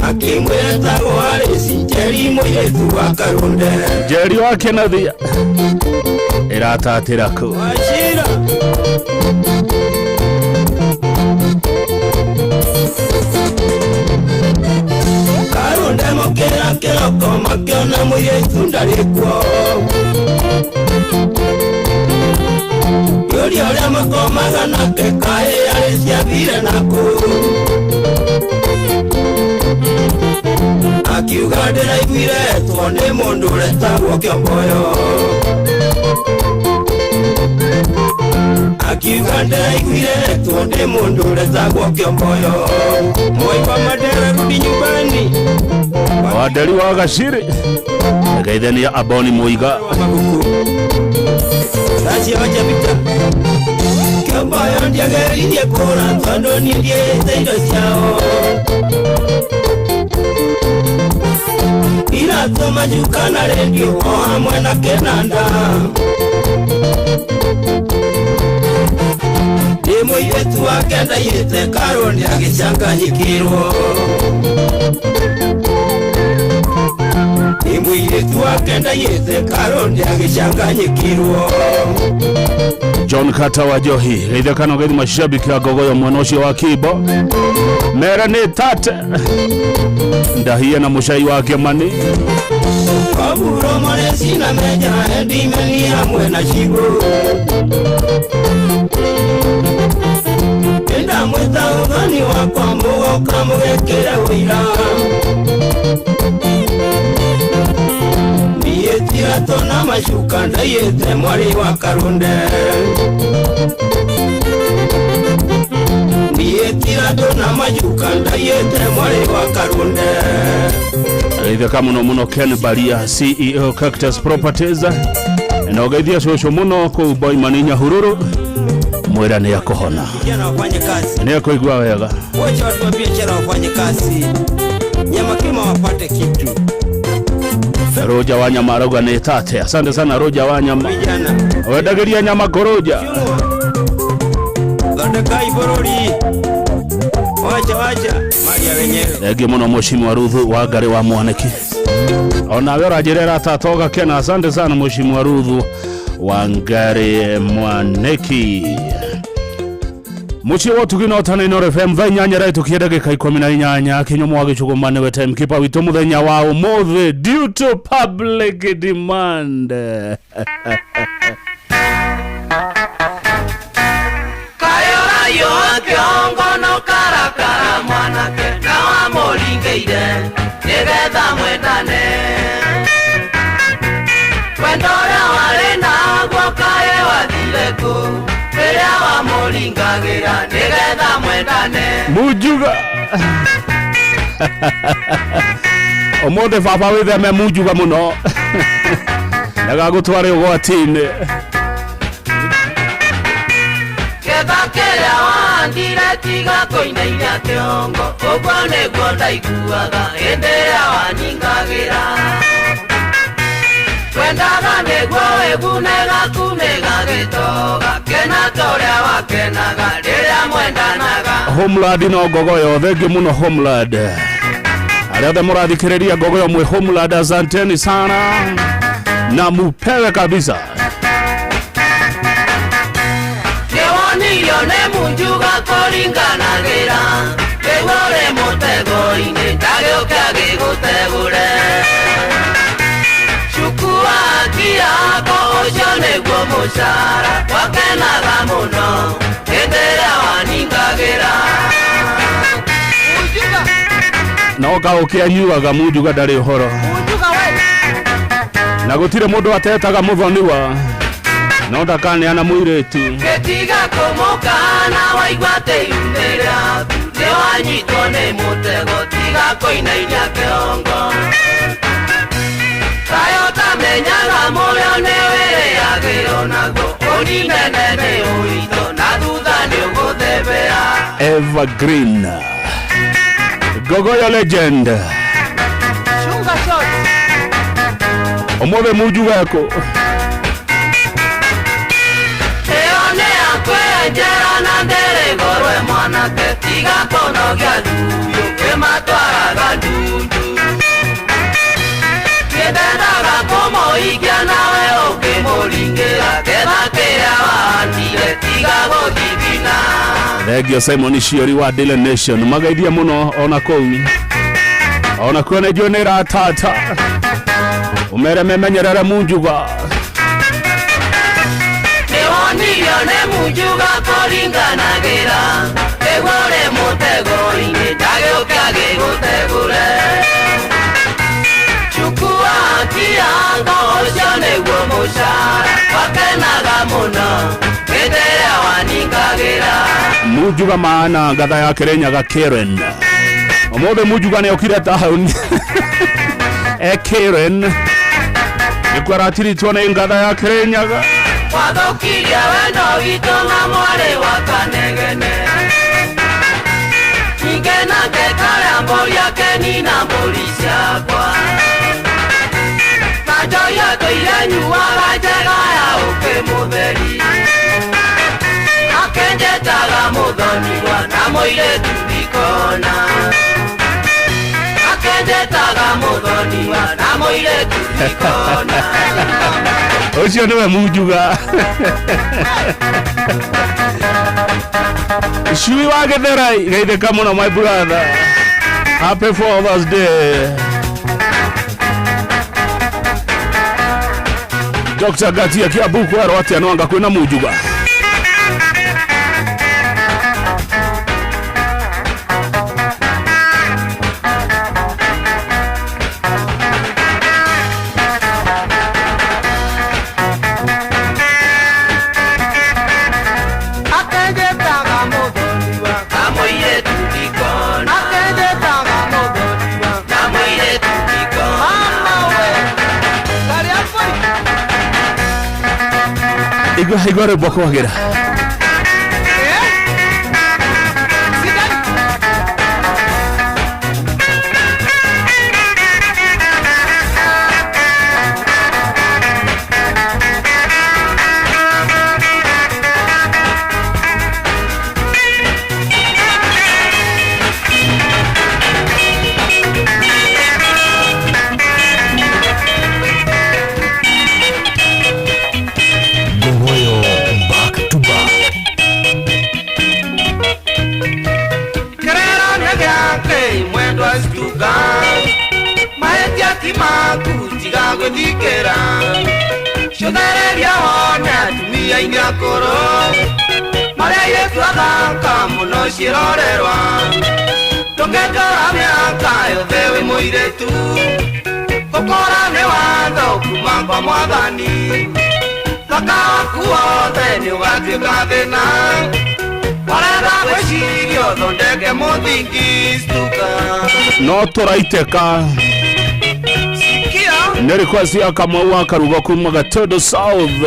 Akĩmwĩra etagwo Alice Njeri mũirĩtu wa Karũnde. Njeri wa Kĩnathia ĩratatĩra kũ. Wachira. Karũnde mokĩra kĩroko makĩona mũirĩtu ndarĩ kuo. Kĩũria ũrĩa makomaga nake kaĩ Alice athire nakũ. Akiuga ndĩraiguire etwo nĩ mũndũ ũretagwo Kĩomboyo. Akiuga ndĩraiguire retwo ndĩ mũndũ ũretagwo Kĩomboyo. Moi wa Mandera rudi nyumbani. Waderi wa Gaciri geithania Aboni Muiga. Racia wa Victor. Kĩomboyo ndiageririe kũra tondũ niĩ ndiĩte indo ciao. Iratũ majuka na redio o hamwe na kĩnanda. Ndĩ mũirĩtu wake ndaiyĩte karwo nĩagĩcanganyikirwo. Ndĩ mũirĩtu wake ndaiyĩte karwo nĩagĩcanganyikirwo. John Carter wa Johi geithia kana gethi mashabiki a Ngogoyo mwena ũcio wa Kibo mere nĩ tate ndahia na mũcai wa Kĩmani. Kaburo mareci na meja endimeni hamwe na cibũ. Ndamwĩta ũthoni wakwa mũgoka mũgekĩre ũira. Niĩ tiratũ na macuka ndaiyĩte mwarĩ wa Karũnde. Niĩ tiratũ na macuka ndaiyĩte mwarĩ wa Karũnde. Geithia mũno mũno Ken Baria CEO Cactus Properties na ũgeithia cũcũ mũno kũu Boimani Nyahururu mwĩra nĩ akũhona. Vijana wafanye kazi. Nĩ akũigua wega. Wacha watu wa biashara wafanye kazi. Nyama kima wapate kitu. Roja wa nyama arauga nĩ tate. Asante sana Roja wa nyama. Wendagĩria nyama kũrũja. Thondekai bũrũri. Wacha wacha mali ya wenyewe. Thengiũ mũno Mheshimiwa Ruthu wa Ngarĩ wa Mwaniki. Onawe ũranjĩra ĩratata ũgakena. Asante sana Mheshimiwa Ruthu wa Ngarĩ Mwaniki. Muciĩ wa ũtugi na ũtana Inooro FM thaa inyanya rahetũkia ndagĩka 18 Kĩnyumo wa Gĩcũgũma nĩwe timekeeper witũ mũthenya wa ũmũthĩ due to public demand. Kayorayo kĩongo no karakara mwanake na wamũringĩire nĩgetha mwendane. Wendo ũrĩa warĩ naguo kaĩ wathire kũ rĩrĩa wamũringagĩra nĩgetha mwendane. Mujuga ũmũthĩ baba wĩtheme Mujuga mũno ndagagũtware ũgwati-inĩ. Kĩetha kĩrĩa wahandire tiga kũinainia kĩongo ũguo nĩguo ndaiguaga hĩndĩ ĩrĩa wanyingagĩra. Wendaga nĩguo wĩgune gaku nĩgagĩtoga kena ta ũrĩa wakenaga rĩrĩa mwendanaga. Homeland no Ngogoyo thengiũ mũno Homeland. Arĩa othe mũrathikĩrĩria Ngogoyo mwĩ Homeland asanteni sana na mupewe kabisa. Nĩwonirio nĩ Munjuga kũringanagĩra rĩu ũrĩ mũtego-inĩ ndagĩũke agĩgũtegũre. Chukua haki yako ũcio nĩguo mũcara wakenaga mũno hĩndĩ ĩrĩa waningagĩra. No kaũkĩ anyuaga Munjuga ndarĩ ũhoro. Na gũtirĩ mũndũ atetaga mũthoniwa no ndakaneana mũirĩtu. Gĩtiga kũmũkana waigua atĩ ihu rĩaku nĩwanyitwo nĩ mũtego tiga kũinainia kĩongo. Kaĩ ũtamenyaga mũrĩo nĩwĩrĩagĩrwo naguo ũninene nĩ ũritũ na thutha nĩũgũthebea. Evergreen Ngogoyo legend. Chunga shot. Ũmũthĩ Munjuga ekũ. Ĩyo nĩ ya kwĩyenjera na ndĩrĩ goro mwanake tiga kũnogia ndundu kĩmatwaraga ndundu. Kĩndendaga kũmũikia nawe ũkĩmũringĩra ketha kĩrĩa wahandire tiga gũthithina. Thengiũ Simon Shiori wa Daily Nation mageithia mũno ona kũu ona kuo nĩ njũĩ nĩ ĩratata ũmere memenyerere Munjuga. Nĩwonirio nĩ Munjuga kũringanagĩra nĩguo ũrĩ mũtego-inĩ ndagĩũke agĩgũtegũre. Chukua haki yako ũcio nĩguo mũcara wakenaga mũno hĩndĩ ĩrĩa Mujuga maana ngatha ya Kirinyaga Karen. Omothe Mujuga nĩ okire taũni. E Karen. Nĩkuo aratiritwo nĩ ngatha ya Kirinyaga. Wathũkirie wendo witũ na mwarĩ wa Kanegene. Ningĩ nake karĩa mbũri akenina mbũri ciakwa. Na njohi atũire nyuaga njega ya ũkĩ mũtheri. Akenjetaga mũthoniwa na mũirĩtu ndikona. Akenjetaga mũthoniwa na mũirĩtu ndikona. Ũcio nĩwe Mujuga. Cui wa Gĩthĩrai, geithĩka mũno my brother. Happy Father's Day. Dr. Gatia Kiambu kwerwo atĩa no anga kwĩna Mujuga. Akenjetaga mũthoniwa na mũirĩtu ndikona. Akenjetaga mũthoniwa na mũirĩtu ndikona. Mama we, karĩa mbũri. Igua igua rwĩmbo kwagĩra. Ngogoyo back to back. Kĩrĩro nĩ gĩake mwendwa stuka. Mahĩtia ti maku tiga gwĩthikĩra. Cũthĩrĩria wone atumia-inĩ akũrũ. Marĩa airĩtu athaka mũno ciĩrorerwa. Ndũngĩtũra mĩaka yothe wĩ mũirĩtu. Gũkũra nĩ watho kuma kwa Mwathani. Thaka waku wothe nĩ ũgatuĩka thĩna. Warega gwĩciria ũthondeke mũthingi stuka. No tũraitĩka. Sikia. Nĩ request ya Kamau wa Karugo kuma Gatondo South.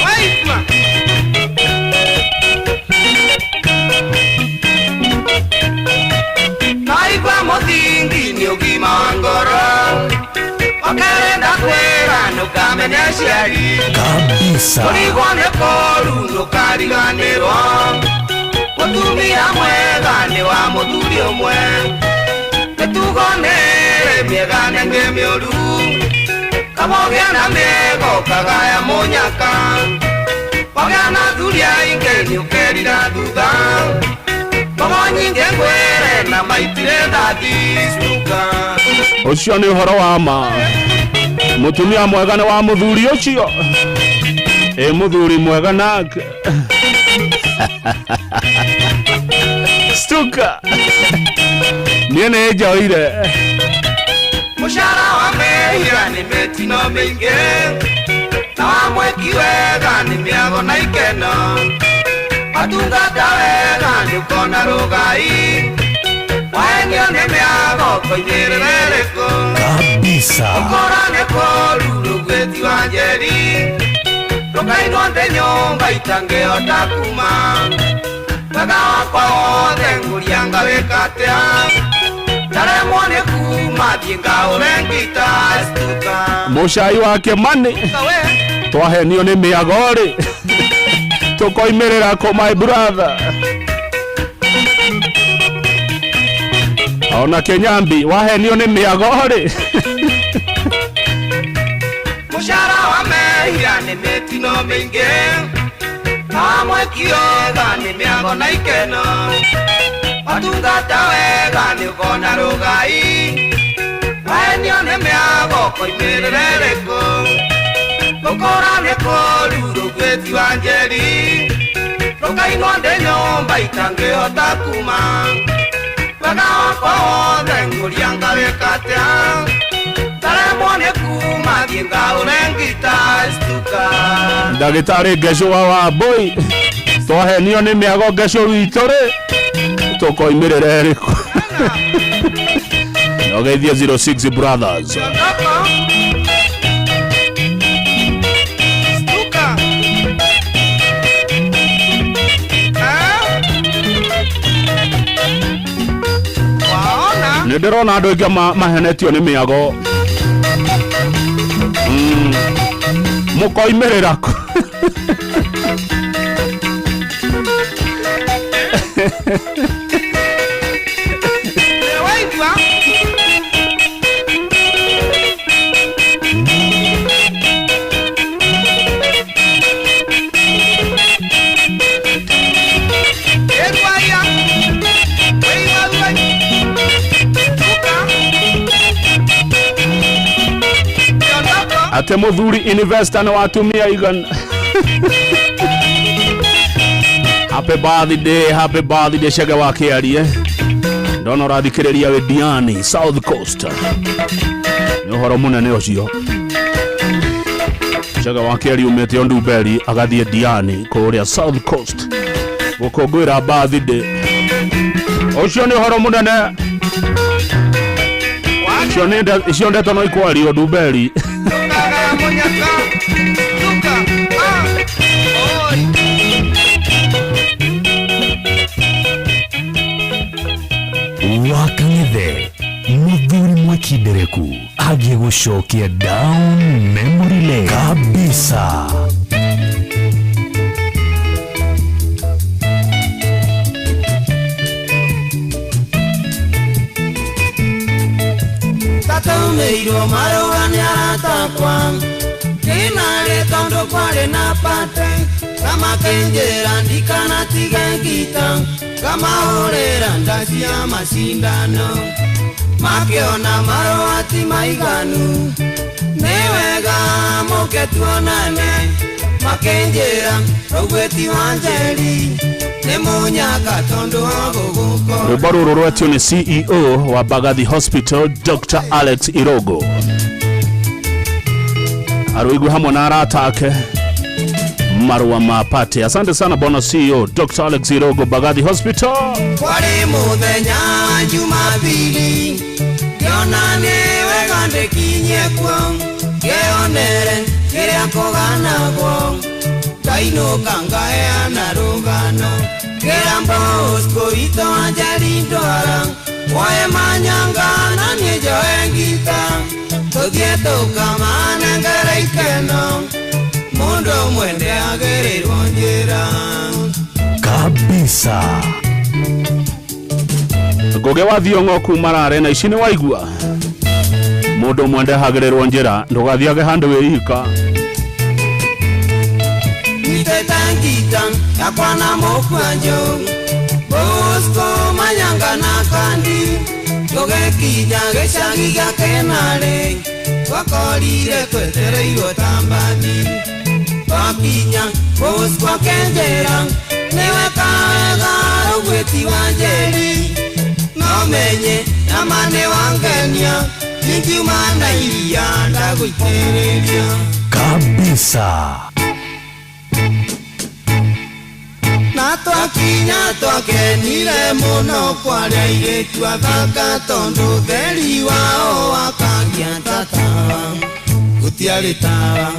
Waigua. Naigua mũthingi nĩ ũgima wa ngoro. Wakerĩ ndakwĩra ndũkamene aciari. Kabisa. Kũrigwo nĩ kũũru ndũkariganĩrwo. Mũtumia mwega nĩ wa mũthuri ũmwe. Mĩtugo nĩ ĩrĩ mĩega na ĩngĩ mĩũru. Kaba ũgĩe na mĩega ũkagaya mũnyaka. Wagĩa na athuri aingĩ nĩ ũkerira thutha. Mbogo nyingĩ ngwĩre na maitirĩ thathi stuka. Ũcio nĩ ũhoro wa ma. Mũtumia mwega nĩ wa mũthuri ũcio. Ĩ mũthuri mwega nake. Stuka. Niĩ nĩ njoire. Mũcara wa mehia nĩ mĩtino mĩingĩ. Na wa mwĩki wega nĩ mĩago na ikeno. Watungata wega nĩ ũkona rũgai. Wahenio nĩ mĩago ũkoigĩrĩra ĩrĩkũ. Kabisa. Gũkũra nĩ kũũru rũgwĩti wa njeri. Ndũkainwo ndĩ nyũmba itangĩhota kuma. Wega wakwa wothe ngũria ngawĩka atĩa. Ndaremwo nĩ kuma thiĩ ngaũre ngita stuka. Mũcai wa Kĩmani. Twahenio nĩ mĩago rĩ. Tũkoimĩrĩra kũ my brother. Ona Kĩnyambi wahenio nĩ mĩago rĩ. Mũcara wa mehia nĩ mĩtino mĩingĩ. Na wa mwĩki wega nĩ mĩago na ikeno. Watungata wega nĩ ũkona rũgai. Wahenio nĩ mĩago ũkoimĩrĩra ĩrĩkũ. Gũkũra nĩ kũũru rũgwĩti wa njeri. Ndũkainwo ndĩ nyũmba itangĩhota kuma. Wega wakwa wothe ngũria ngawĩka atĩa. Ndaremwo nĩ kuma Kuma thiĩ ngaũre ngita stuka. Ndagĩtarĩ Ngecu wa Wambũi, twahenio nĩ mĩago Ngecu witũ rĩ, tũkoimĩrĩra ĩrĩkũ? Nogeithie 06 Brothers. Stuka. Waona? Nĩ ndĩrona andũ aingĩ mahenetio nĩ mĩago. Mũkoimĩrĩra kũ? Waigua? Ĩgwaia. Waigua ruai. Stuka. Miondoko. Ate mũthuri investor nĩ watumia igana. Happy birthday, happy birthday Chege wa Kĩarie. Ndona ũrathikĩrĩria wĩ Diani, South Coast. Nĩ ũhoro mũnene ũcio. Chege wa Kĩarie umĩte Ndumberi agathiĩ Diani kũrĩa South Coast gũkũngũĩra birthday. Ũcio nĩ ũhoro mũnene. Icio nĩ icio ndeto no ikwario Ndumberi. Stukaga munyaka. Stuka. Ah. Oi. Wakang'ethe muthuri mwekindereku agĩgũcokia down memory lane kabisa. Tatũmĩirwo marũa nĩ aratakwa kĩnarĩ tondũ kwarĩ na pate kamakĩnjĩra ndikanatige ngita ngamahũrĩra nda cia macindano makĩona marũa ti maiganu nĩ wega mũke tuonane makĩnjĩra rũgwĩti wa Njeri nĩ mũnyaka tondũ wa gũgũkora. Rwĩmbo rũrũ rwetio nĩ CEO wa Mbagathi Hospital Dr. Alex Irogo. Arũigue hamwe na arata ake marũa ma pate. Asante sana bwana CEO Dr. Alex Irogo, Mbagathi Hospital. Kwarĩ mũthenya Jumapili ngĩona nĩ wega ndĩkinyie kuo ngĩonere kĩrĩa kũganagwo ngainũka ngaheana rũgano ngĩra Bosco witũ Wanjeri ndwara woe manyanga na niĩ njoe ngita tũthiĩ tũkamanengere ikeno mũndũ ũmwe ndĩagĩrĩrwo njĩra kabisa. Ngũgĩ wa Thiong'o kuma Rare na ici nĩ waigua mũndũ ũmwe ndehagĩrĩrwo njĩra ndũgathiage handũ wĩ ika. Nyitĩte ngita yakwa na mũkwanjũ Bosco manyanga na kandi tũgĩkinya gĩcagi gĩa Kĩnarĩ twakorire twetereirwo ta mbathi twakinya Bosco akĩnjĩra nĩwe kawega rũgwĩti wa Njeri no menye nama nĩ wangenia ingiuma na iria ndagũitĩrĩria kabisa. Na twakinya twakenire mũno kwarĩa airĩtu athaka tondũ ũtheri wao wakagia ta tawa gũtiarĩ tawa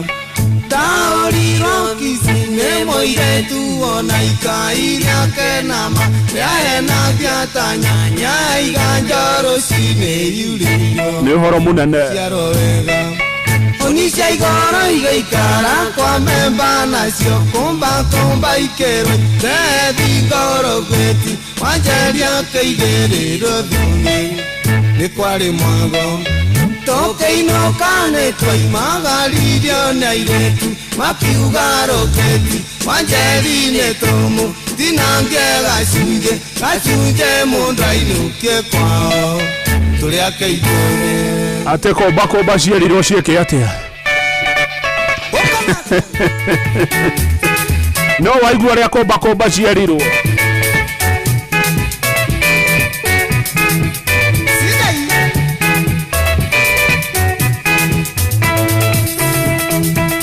ndaũrirwo Kisii nĩ mũirĩtu ona ikai rĩake nama rĩahenagia ta nyanya iganja rũcinĩ yurĩirwo Nĩ ũhoro mũnene. ciaro wega Onisha igoro igaikara kwa memba nacio kumba kumba ikerwe ndethi ngoro gweti Wanjeri akĩigĩrĩrwo thuni nĩ kwarĩ mwago tũkĩinũka nĩ twaimagaririo nĩ airĩtu makiuga rũgwĩti Wanjeri nĩ tũmũ tinange gacunjĩ gacunjĩ mũndũ ainũkie kwao tũrĩ ake itũrĩ. Ate komba komba ciĩrirwo ciĩke atĩa? No waigua ũrĩa komba komba ciĩrirwo.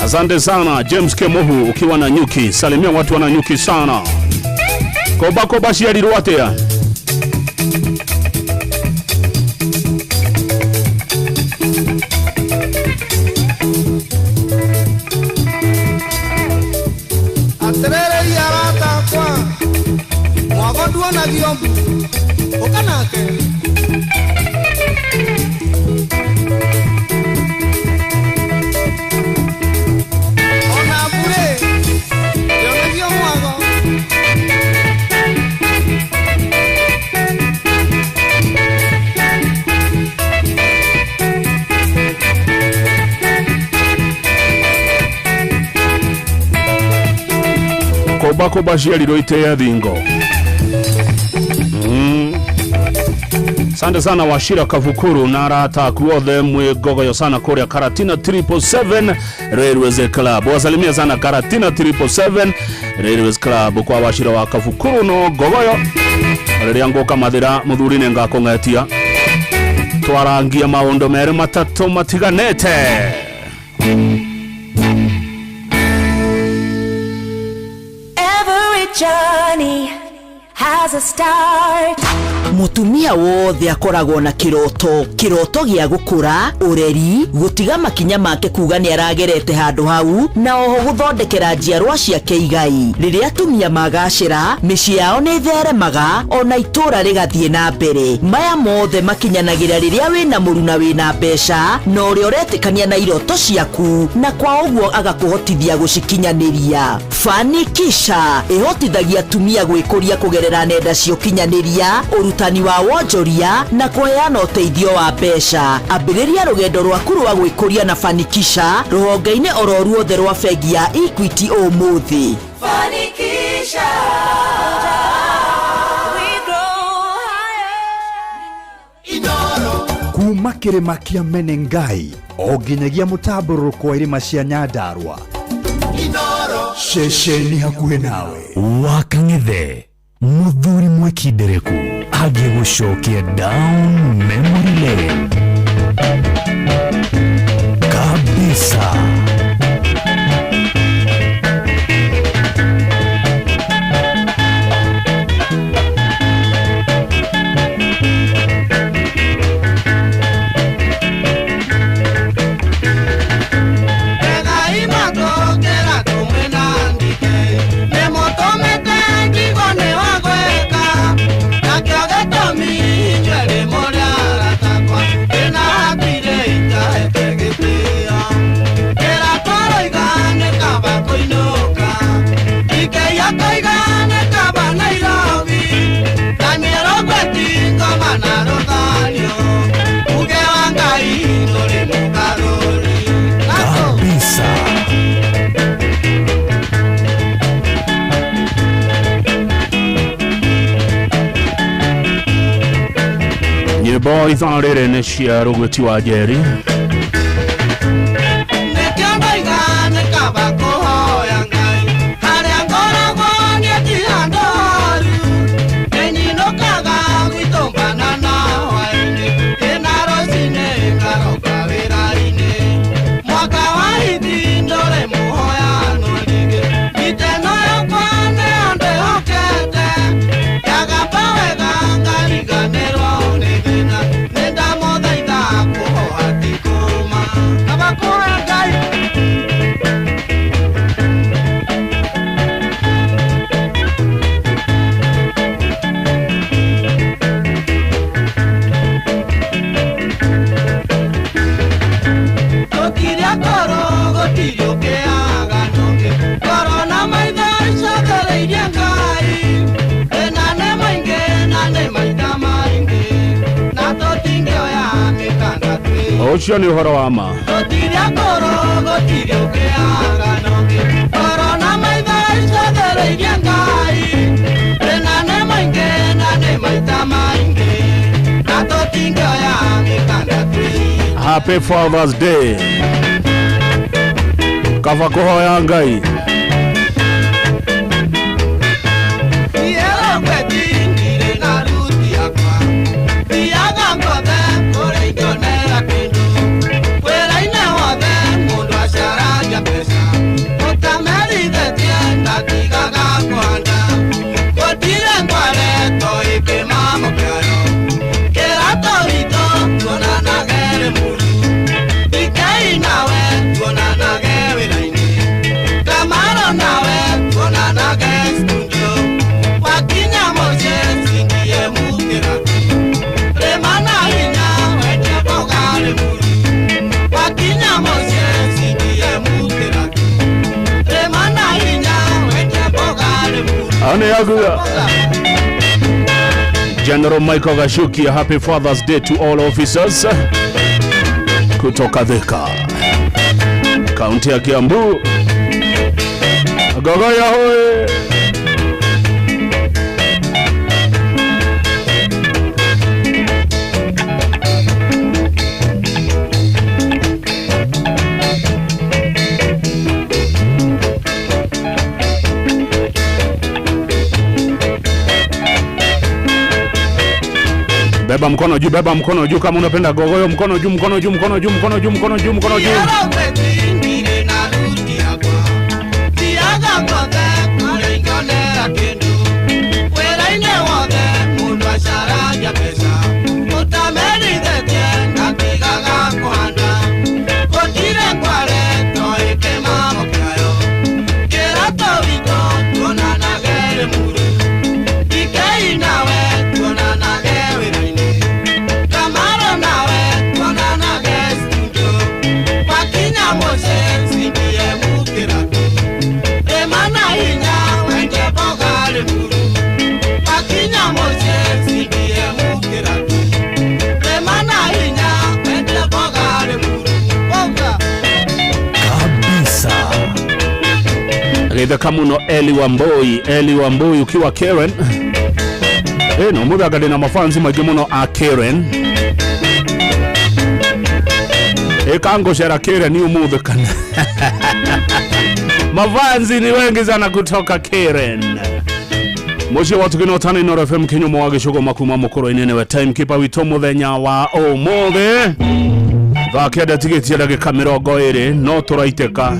Asante sana James Kemohu ukiwa na nyuki, salimia watu wana nyuki sana. Koba koba ciarirwo atia? Atĩrĩrĩria arata akwa, mwago nduonagio mbu, ũka nake. Ona mbura ndĩonagio mwago. Koba koba ciarirwo itĩa thingo. Asante sana Washira Kavukuru na arata aku othe mwĩ ngogoyo sana kũrĩa Karatina 777 Railways Club. Wasalimia sana Karatina 777 Railways Club kwa Washira wa Kavukuru no ngogoyo. Rĩrĩa ngũka mathĩra mũthuri nĩ ngakũng'etia. Twarangia maũndũ merĩ matatũ matiganĩte. Every journey has a start. Mutumia wothe akoragwo na kiroto, kiroto gĩa gũkũra, ũreri, gũtiga makinya make kuga nĩ aragerete handũ hau, na oho gũthondekera njiarwa ciake igai. Rĩrĩa atumia magacĩra, mĩciĩ yao nĩ ĩtheremaga, ona itũũra rĩgathiĩ na mbere. Maya mothe makinyanagĩra rĩrĩa wĩna mũruna wĩna mbeca, na ũrĩa ũretĩkania na iroto ciaku, na kwa ũguo agakũhotithia gũcikinyanĩria. Fanikisha ĩhotithagia atumia gwĩkũria kũgerera nenda cia ũkinyanĩria, ũrutani wa wonjoria na kũheana ũteithio wa mbeca. Ambĩrĩria rũgendo rwaku rwa gwĩkũria na Fanikisha rũhonge-inĩ oro ruothe rwa bengi ya Equity ũmũthĩ. Fanikisha. We grow higher. Kuma kĩrĩma kĩa Menengai o nginyagia mũtambũrũko wa irĩma cia Nyandarua, ceceni hakuhĩ nawe. Wakang'ethe muthuri mwekindereku agĩgũcokia down memory lane kabisa. Kabisa. Nyĩmbo ithaa rĩrĩ nĩ cia Rũgwĩti wa Njeri. Nĩkĩo ndoiga nĩ kaba kũhoya Ngai, harĩa ngoragwo niĩ ti handũ horu. Nĩnyinũkaga gwitũ mbanana hwaĩ-inĩ, ĩna rũcinĩ ngaroka wĩra-inĩ. Mwaka wa ithi ndũrĩ mũhoyano rĩngĩ, miteno yakwa nĩyo ndĩhokete. Yagamba wega ngariganĩrwo nĩ thĩna, nĩndamũthaitha kũhoa ti kũma. Kaba kũhoya Ngai. Tũkiria ngoro gũtirĩ ũkĩaga nũngĩ, ngoro na maitho icokereirie Ngai. Thĩna nĩ mũingĩ na nĩ maita maingĩ, na tũtingĩoya mĩkanda twĩ. Ũcio nĩ ũhoro wa ma. Tũtiria ngoro gũtirĩ ũkĩaga nũngĩ, ngoro na maitho icokereirie Ngai. Thĩna nĩ mũingĩ na nĩ maita maingĩ, na tũtingĩoya mĩkanda twĩ. Happy Father's Day. Kaba kũhoya Ngai. Wĩra-inĩ wothe mũndũ acaragia mbeca. Ane yaguga. General Michael Gashuki, happy Father's Day to all officers kutoka Thika, kaunti ya Kiambu. Gogoya hoye! Beba mkono juu, beba mkono juu kama unapenda gogoyo, mkono juu, mkono juu, mkono juu, mkono juu, mkono juu, mkono juu. Kabisa. Githeka muno Eli Wambui, Eli Wambui ukiwa Karen. No muthaka ndina mafansi maingĩ mũno a Karen. Ĩkangũcera Karen ũmũthĩ kana. Mafansi ni wengi sana kutoka Karen. Mũciĩ wa Tugino Tani Inooro FM kinyumo wa gĩcugo makuma mũkũrũ-inĩ nĩwe timekeeper witũ mũthenya wa ũmũthĩ. Thaa kenda tigĩtie ndagĩka 20 no tũraitĩka.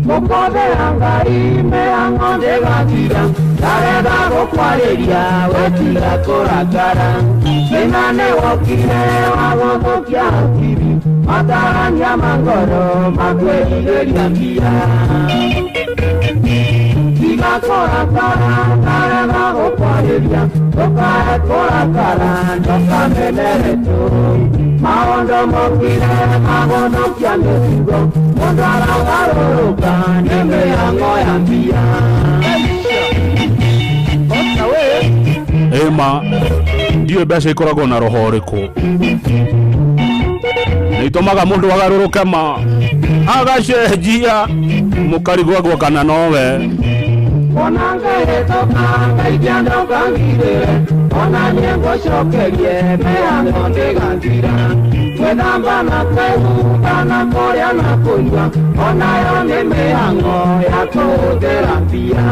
Mukothera Ngai mĩhang'o ndĩgathira, ndarenda gũkwarĩria wetiga kũrakara. Thĩna nĩwokire wa gũthũkia hakiri, matarania ma ngoro makwĩrirĩria mbia. Tiga kũrakara, ndarenda gũkwarĩria, ndũkae kũrakara, ndũkamenere tũ. Maũndũ mokire magũthũkia mĩtugo, mũndũ aragarũrũka nĩ mĩhang'o ya mbia. Ĩma ndiũĩ mbeca ikoragwo na roho ũrĩkũ, nĩ itũmaga mũndũ agarũrũke ma agacenjia mũkarigwagwo kana nowe. Ona ngahĩtũka ngaikia ndũkangirĩre, ona niĩ ngũcokerie mĩhang'o ndĩgathira. Gwĩthamba na kwĩhumba na kũrĩa na kũnyua, onayo nĩ mĩhang'o ya kũhũthĩra mbia.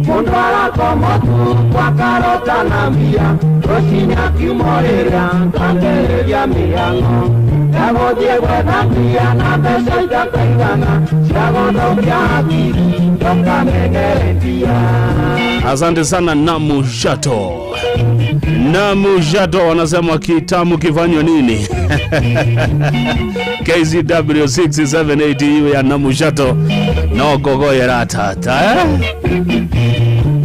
Mũndũ arakoma ũtukũ akarota na mbia, rũcinĩ akiuma ũrĩrĩ akambĩrĩria mĩhang'o. Ndagũthiĩ gwetha mbia na mbeca itakaigana cia gũthũkia hakiri, ndũkamenere mbia. Asante sana Namu Jato. Namu Jato wanasema kitamu kifanywe nini? KZW 678 ya Namu Jato no gogoyera tata eh?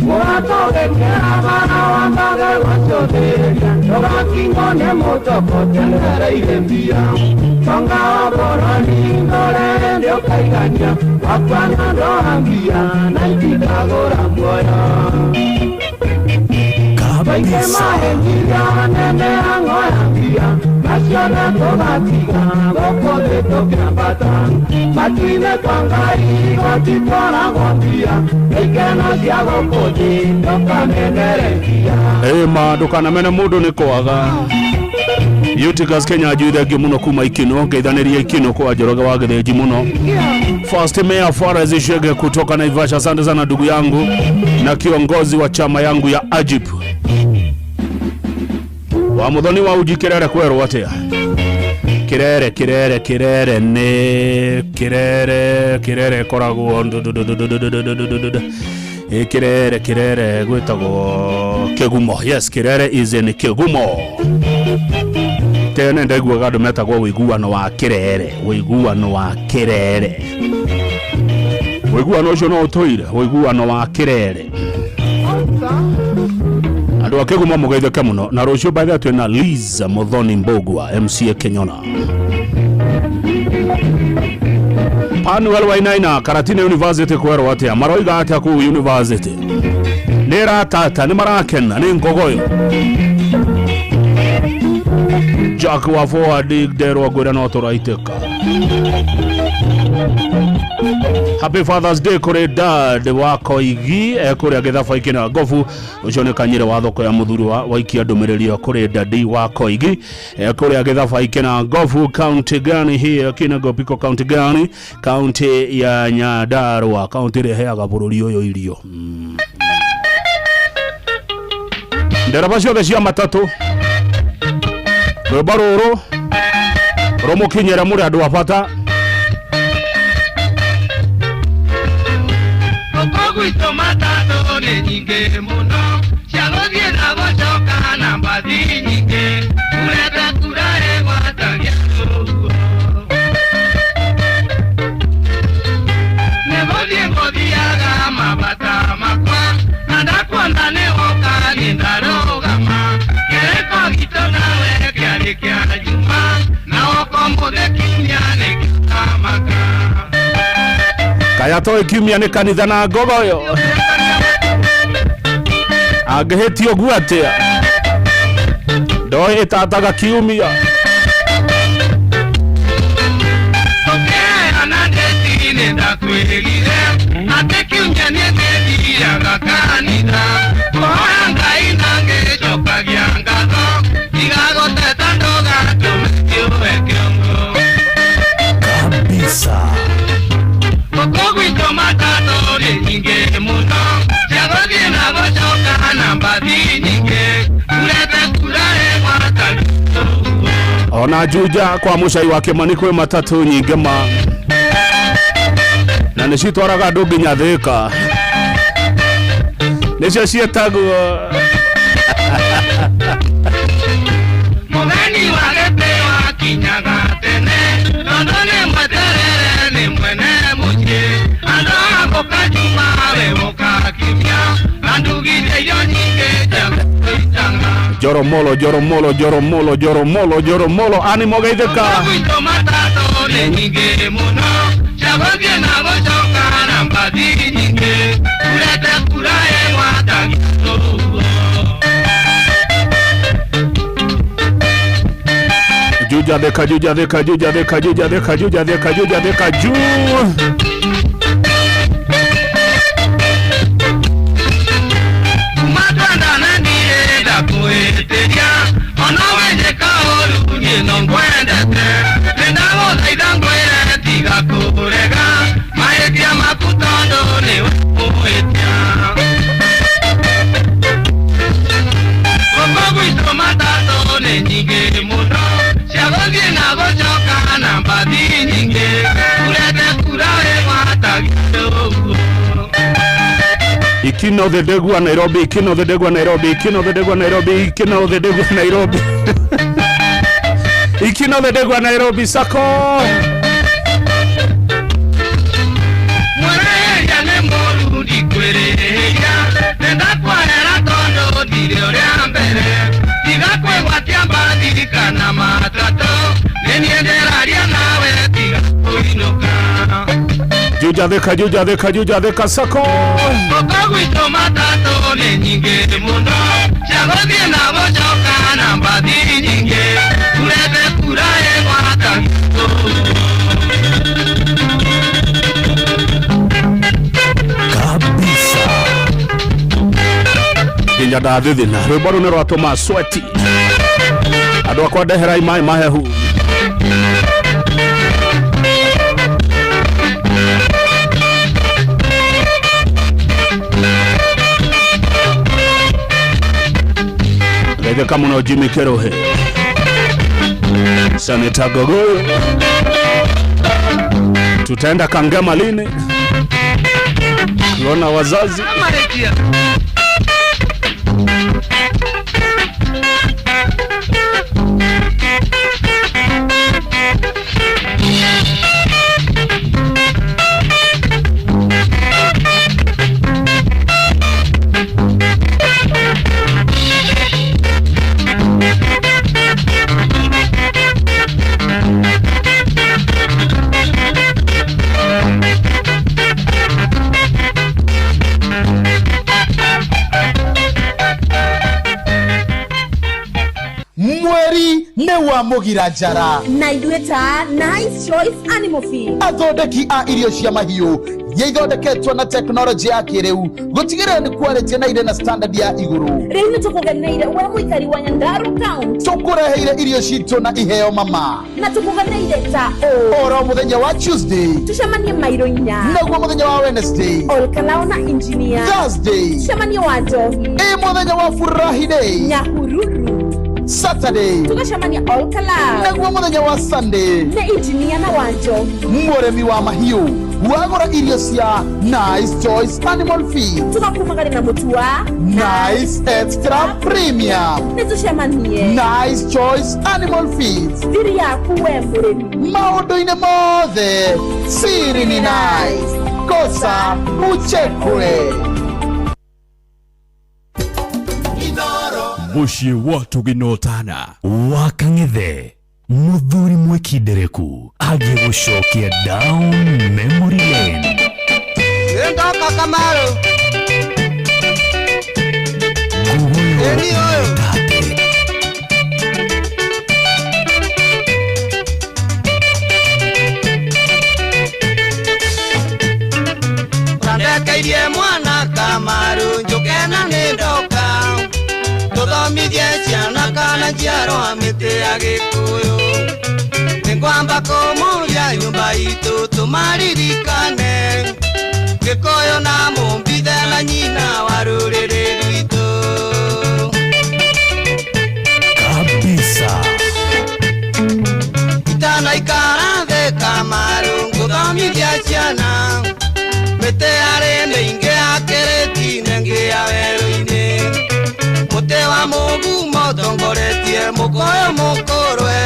Mũratũgĩkĩra bara wambage gũcũthĩrĩria, ndũgakingwo nĩ mũtoko tengereire mbia. Tonga wa bũrũri ndũrĩ ndĩũkaigania, wakua nĩ ũndũ wa mbia na itikagũra muoyo. Maingĩ mahenjirio nĩ mĩhang'o ya mbia, macio nĩ tũgatiga gũkũ thĩ tũkĩambata. Matu-inĩ kwa Ngai gũtitwaragwo mbia, ikeno cia gũkũ thĩ ndũkamenere mbia. Ĩma ndũkanamene mũndũ nĩ kwaga. Utikas Kenya juu thengiũ mũno kuma Ikino, ngeithanĩria Ikino kwa Njoroge wa Gĩthĩnji mũno. First Mayor Fares Shege kutoka Naivasha, asante sana ndugu yangu na kiongozi wa chama yangu ya Ajip. Wa muthoni wa uji Kirere kwerwo atia? Kirere Kirere Kirere nĩ Kirere Kirere ĩkoragwo Kirere Kirere gwĩtagwo Kĩgumo. Yes, Kirere is in Kĩgumo. Tene ndaiguaga andũ metagwo ũiguano wa Kirere, ũiguano wa Kirere. Ũiguano ũcio no ũtũire, ũiguano wa Kirere. Andũ Andũ a Kĩgumo mũgeithĩke mũno na rũciũ by the way twĩna Liz Muthoni Mbũgua MCA Kenyona. Panuel Wainaina Karatina University kwerwo atia maroiga atia kuu university nĩ ratata nĩ marakena nĩ ngogoyo. Jack wa forward nderwo ngwĩra no tũraitĩka. Happy Father's Day kũrĩ dad wa Koigi kũrĩa gĩthaba-inĩ na ngobu ũcio nĩ kanyire wa thoko ya mũthuri wa waikia ndũmĩrĩri ĩyo kũrĩ dadi wa Koigi kũrĩa gĩthaba-inĩ na ngobu county gani hii Kinangop county gani county ya Nyandarua county ĩrĩa ĩheaga bũrũri ũyũ irio. Ndereba ciothe cia matatũ rwĩmbo rũrũ rũmũkinyĩre mũrĩ andũ a bata. Gwitũ matatũ nĩ nyingĩ mũno cia gũthiĩ na gũcoka na mbathi nyingĩ kurete kura ĩgwatagia ũguo nĩ gũthiĩ ngũthiaga mabata makwa na ndakuona nĩ woka nĩ ndarũgama kĩrĩko gitũ nawe kĩarĩ kĩa Juma na woka ũmũthĩ kiumia nĩ kĩamaka. Kaya toĩ kiumia nĩ kanitha na ngogoyo angĩhĩtia ũguo atĩa ndoĩ ĩtataga kiumia. Tũkĩheana ndĩti nĩ ndakwĩrire atĩ kiumia niĩ nĩthiaga kanitha kũhoya Ngai na ngĩcokagia ngatho tiga gũteta ndũgatũme kĩũe kĩongo kabisa. Gũkũ gwitũ matatũ nĩ nyingĩ mũno cia gũthiĩ na gũcoka na mbathi nyingĩ kurete kura ĩgwatagia ũguo. Ona Juja kwa mũcai wa Kĩmani kwĩ matatũ nyingĩ ma na nĩ citwaraga andũ nginya Thĩka nĩcio ciĩtagwo mũgeni wa gĩtĩo akinyaga tene tondũ nĩ mweterere nĩ mwene mũciĩ andũ a gũka Juma we gũka kiumia na ndugire irio nyingĩ cia gũitanga. Joromolo Joromolo Joromolo Joromolo Joromolo ani mũgeithĩka. Gwitũ matatũ nĩ nyingĩ mũno cia gũthiĩ na gũcoka na mbathi nyingĩ kurete kura ĩgwatagia ũguo. Juja thĩka Juja thĩka Juja thĩka Juja thĩka Juja thĩka Juja thĩka juu. Kuma twendana niĩ ndakwĩtĩria ona wenjĩka ũru niĩ no ngwendete nĩndagũthaitha ngwĩre tiga kũrega mahĩtia maku tondũ nĩwe ũhĩtia. Gũkũ gwitũ matatũ nĩ nyingĩ mũno cia gũthiĩ na gũcoka na mbathi nyingĩ kurete kura ĩgwatagia ũguo. Ikino the Degwa Nairobi, Ikino the Degwa Nairobi, Ikino the Degwa Nairobi, Ikino the Degwa Nairobi. Ikino the Degwa Nairobi sako. Mwereria nĩ mũru ndikwĩrĩhĩria nĩndakwarera tondũ ndirĩ ũrĩa mbere tiga kwĩgwatia mbathi kana matatũ nĩ niĩ ndĩraria nawe tiga kũinũka. Juja thĩka Juja thĩka Juja thĩka sako. Gũkũ gwitũ matatũ nĩ nyingĩ mũno cia gũthiĩ na gũcoka na mbathi nyingĩ kurete kura ĩgwatagia ũguo. Kabisa. Nginya ndathithina rwĩmbo rũu nĩ rwatũma sweti andũ akwa ndeherai maĩ mahehu. Geithĩka mũno Jimmy Kĩrũhĩ Senator Gogoyo tutaenda Kangema lini kuona wazazi? Mũgira Njara Na ithuĩ ta Nice Choice Animal Feed, athondeki a irio cia mahiũ iria ithondeketwo na tekinoronjĩ ya kĩrĩu gũtigĩrĩra nĩ quality na irĩ na standard ya igũrũ. Rĩu nĩ tũkũgeneire we mũikari wa Nyandarua County. Tũkũreheire irio citũ na iheo mama. Na tũkũgeneire ta ũũ: oro mũthenya wa Tuesday tũcemanie mairo 4, naguo mũthenya wa Wednesday Olkalao na Engineer, Thursday tũcemanie wa Njohi, ĩ mũthenya wa Furahi Day Nyahururu, Saturday tũgacemania Olkalao, naguo mũthenya wa Sunday nĩ Engineer na wa Njohi. Mũrĩmi wa mahiũ wagũra irio cia Nice Choice Animal Feed, tũgakumagari na mũtu wa Nice Extra Premium. Nĩ tũcemanie Nice Choice Animal Feed, thiri yaku we mũrĩmi. Maũndũ-inĩ mothe siri ni nice, kosa uchekwe. Mũciĩ wa tũginotana wa Kang'ethe, mũthuri mwĩkindereku agĩgũcokia down memory lane. Ndoka Kamaru. Eni oyo. Ũrandekeirie mwana Kamaru njũke na nĩ ndoka tũthomithie ciana kana njiarwa mĩtĩ ya Gĩkũyũ. Nĩngwamba kũmũria nyũmba itũ tũmaririkane Gĩkũyũ na mũmbithe na nyina wa rũrĩrĩ rwitũ. Kabisa. Itanaikara thĩ Kamaru ngũthomithia ciana mĩtĩ yarĩ mĩingĩ ya kĩrĩti-inĩ ĩngĩ ya werũ-inĩ. Mũtĩ wa mũgumo ũtongoretie mũkũyũ mũkũrwe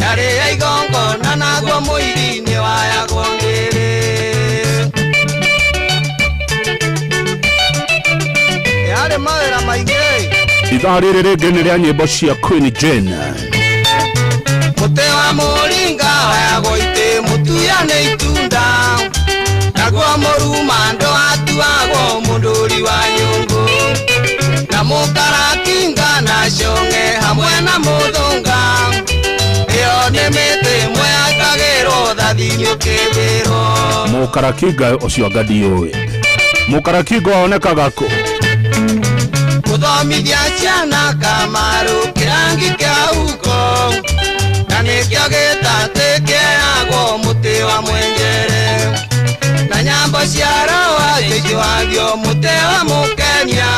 yarĩ ya igongona naguo mũiri-inĩ wayagwo ngĩrĩ. Yarĩ mawĩra maingĩ. Ithaa rĩrĩ rĩngĩ nĩ rĩa nyĩmbo cia Queen Jane. Mũtĩ wa mũringa wayagwo itĩ mũtuya nĩ itunda naguo mũrumando atuagwo mũndũri wa nyũngũ na mũkarakinga na cong'e hamwe na mũthũnga. Ĩyo nĩ mĩtĩ ĩmwe yakagĩrwo thathi-inĩ ũkĩthĩrwo. Mũkarakinga ũcio anga ndiũĩ. Mũkarakinga wonekaga kũ? Gũthomithia ciana Kamaru kĩrangi kĩa huko na nĩkĩo gĩtatĩ kĩheagwo mũtĩ wa mwenjere na nyambo cia rũa ciicũhagio mũtĩ wa mũkenia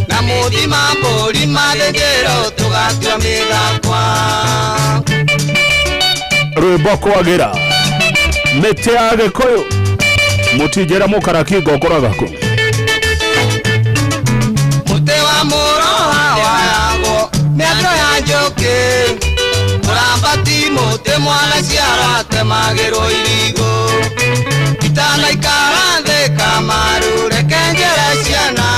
na mũthima mbũri mathĩnjĩrwo tũgatua mĩthakwa. Rwĩmbo kwagĩra mĩtĩ ya Gĩkũyũ mũtinjĩra mũkarakinga ũkoraga kũ? Mũtĩ wa mũroha wayagwo mĩatũ ya njũkĩ mũrambati mũtĩ mwana ciara atemagĩrwo irigũ. Itanaikara thĩ Kamaru reke njĩre ciana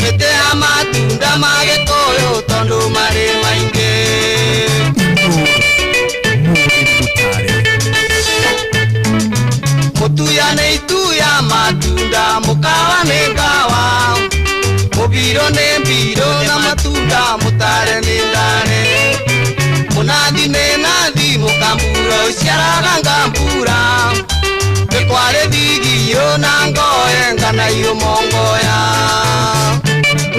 mĩtĩ ya matunda ma Gĩkũyũ tondũ marĩ maingĩ. Mũtuya nĩ ituya matunda mũkawa nĩ ngawa mũbirũ nĩ mbirũ na matunda mũtare nĩ ndare mũnathi nĩ nathi mũkambura ũciaraga ngambura nĩ kwarĩ thigiyũ na ngoe nganaiyũ mongoya.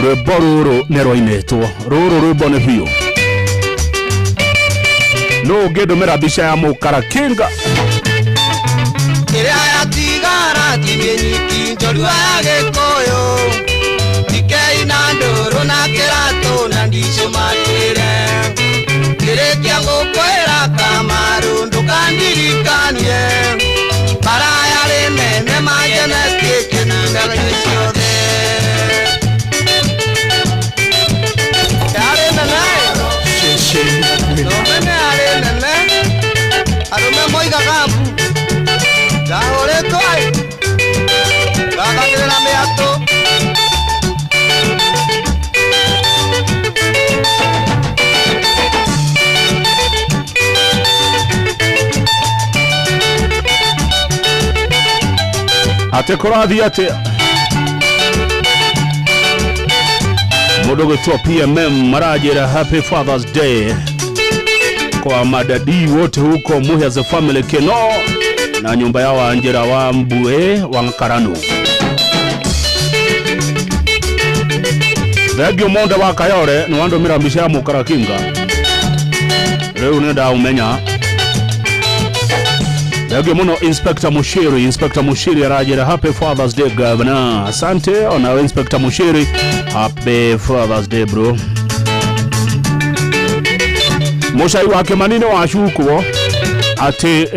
Rwĩmbo rũrũ nĩ rwainĩtwo, rũrũ rwĩmbo nĩ biũ. Nũ ũngĩndũmĩra mbica ya mũkarakinga? Kĩrĩa yatigara ti mĩnyiti njorua ya Gĩkũyũ tikei na ndũrũ na kĩratũ na ndicũ matwĩre kĩrĩkia ngũkwĩra Kamaru ndũkandirikanie bara yarĩ nene majenetie kĩnanda ciothe. Yarĩ nene nene yarĩ nene arũme moigaga mbu ndahũrĩtwo ĩ ngathagĩrĩra mĩatũ. Atĩ kũrathiĩ atĩa? Mũndũ gwĩtwo PMM maranjĩra Happy Father's Day. Kwa madadi wote huko Muhia family Keno na nyumba yao Anjera wa Mbue wa Nkarano. Thengio monde wa Kayore ni wandumira mbica ya mukara kinga riu ni ndaumenya. Thengio muno Inspector Mushiri. Inspector Mushiri arajira happy Father's Day governor. Asante ona Inspector Mushiri, happy Father's Day bro. Mucai wa Kimani ni wacukwo ati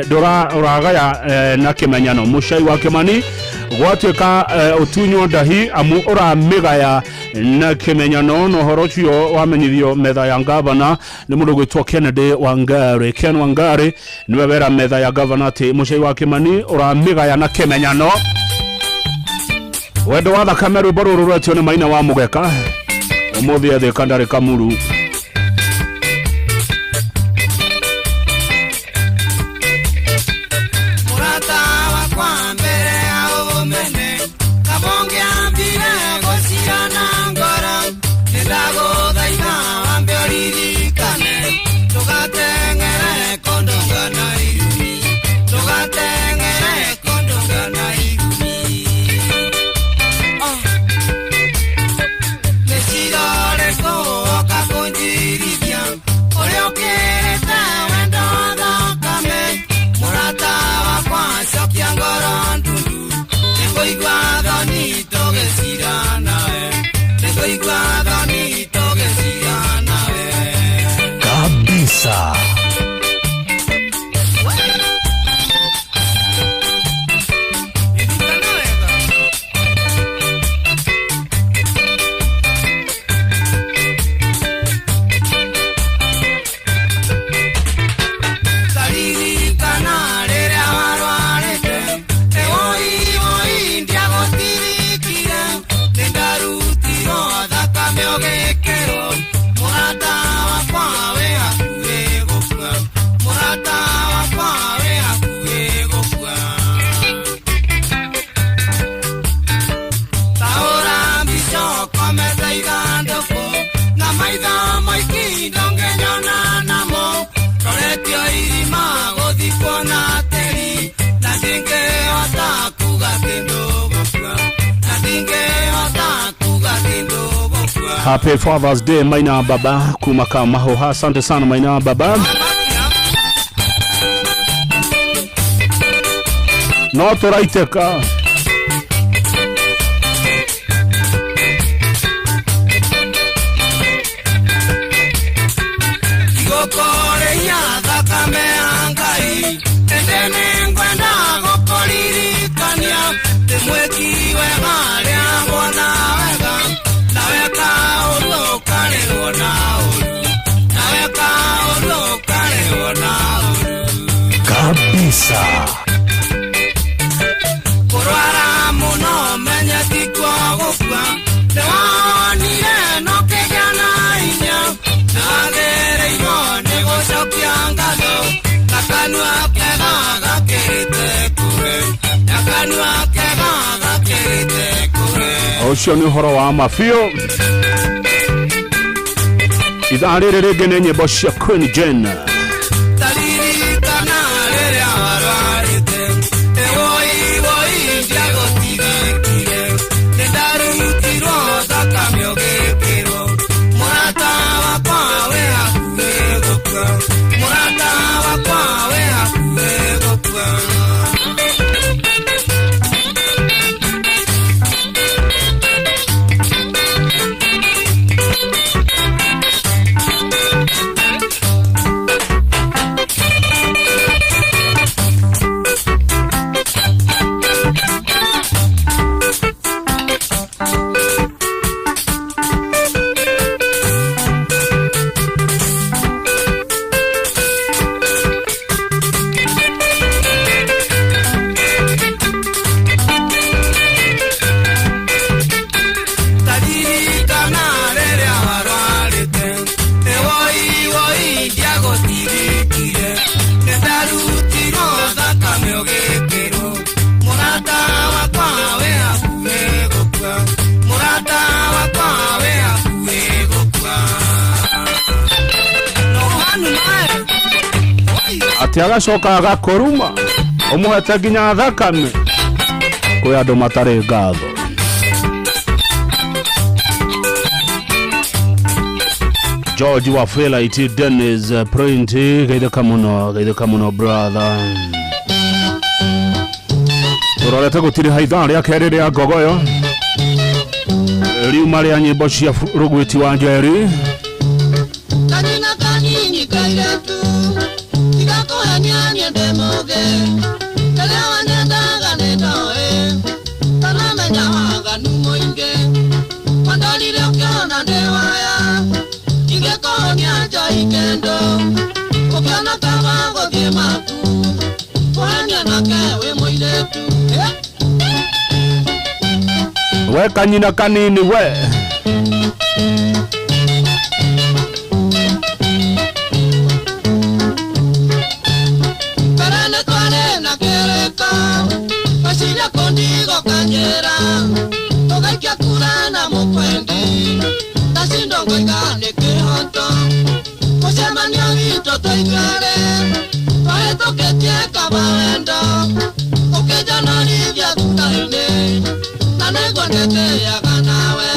ndura uragaya na kimenyano. Mucai wa Kimani gwatuika utunywo ndahi amu uramigaya na kimenyano. No horo ucio wamenyithio metha ya gavana ni mundu gwitwo Kennedy Wangari. Ken Wangari niwe wera metha ya gavana ati mucai wa Kimani uramigaya na kimenyano. Wendo wa thakame rwimbo ruru rwetio ni Maina wa Mugeka umuthi ethika ndari kamuru. Kabisa. Happy Father's Day Maina Baba kumaka mahoha. Asante sana Maina Baba. No turaiteka. Kabisa. Kurwara muno menye tikwa gukua nĩwonire no kĩgĩa na hinya nagĩrĩirwo nĩ gũcokia ngatho na kanua kega gakĩrĩte kure na kanua kega gakĩrĩte kure. Ũcio nĩ ũhoro wa mabio. Ithaa rĩrĩ rĩngĩ nĩ nyĩmbo cia Queen Jane. Atĩ agacoka agakũruma ũmũhete nginya thakame. Kwĩ andũ matarĩ ngatho. George wa Fela Dennis Print, geithĩka mũno, geithĩka mũno brother. Tũrorete gũtirĩha ithaa rĩa kerĩ rĩa ngogoyo riuma rĩa nyĩmbo cia Rũgwĩti wa Njeri. Kanina kanini kairetu tigakohenia niende mũgĩ kĩrĩa wanyendaga nĩ ndoĩ tanamenya waganu mũingĩ wandorire ũkĩona ndĩ waya ingĩkũhonia njoi kĩndũ ũkĩona kaba gũthiĩ maku kũhenia nake wĩ mũirĩtu. We kanyina kanini we. Mbere nĩ twarĩ na kĩrĩko meciria kũndigo kanjĩra tũgaikia kura na mũkwendi ndacindwo ngoiga nĩ kĩhoto mũcemanio witũ twaiguere twahĩtũkĩtie kaba wendo ũkĩnjonorithia thutha-inĩ na nĩguo ndĩtĩaga nawe.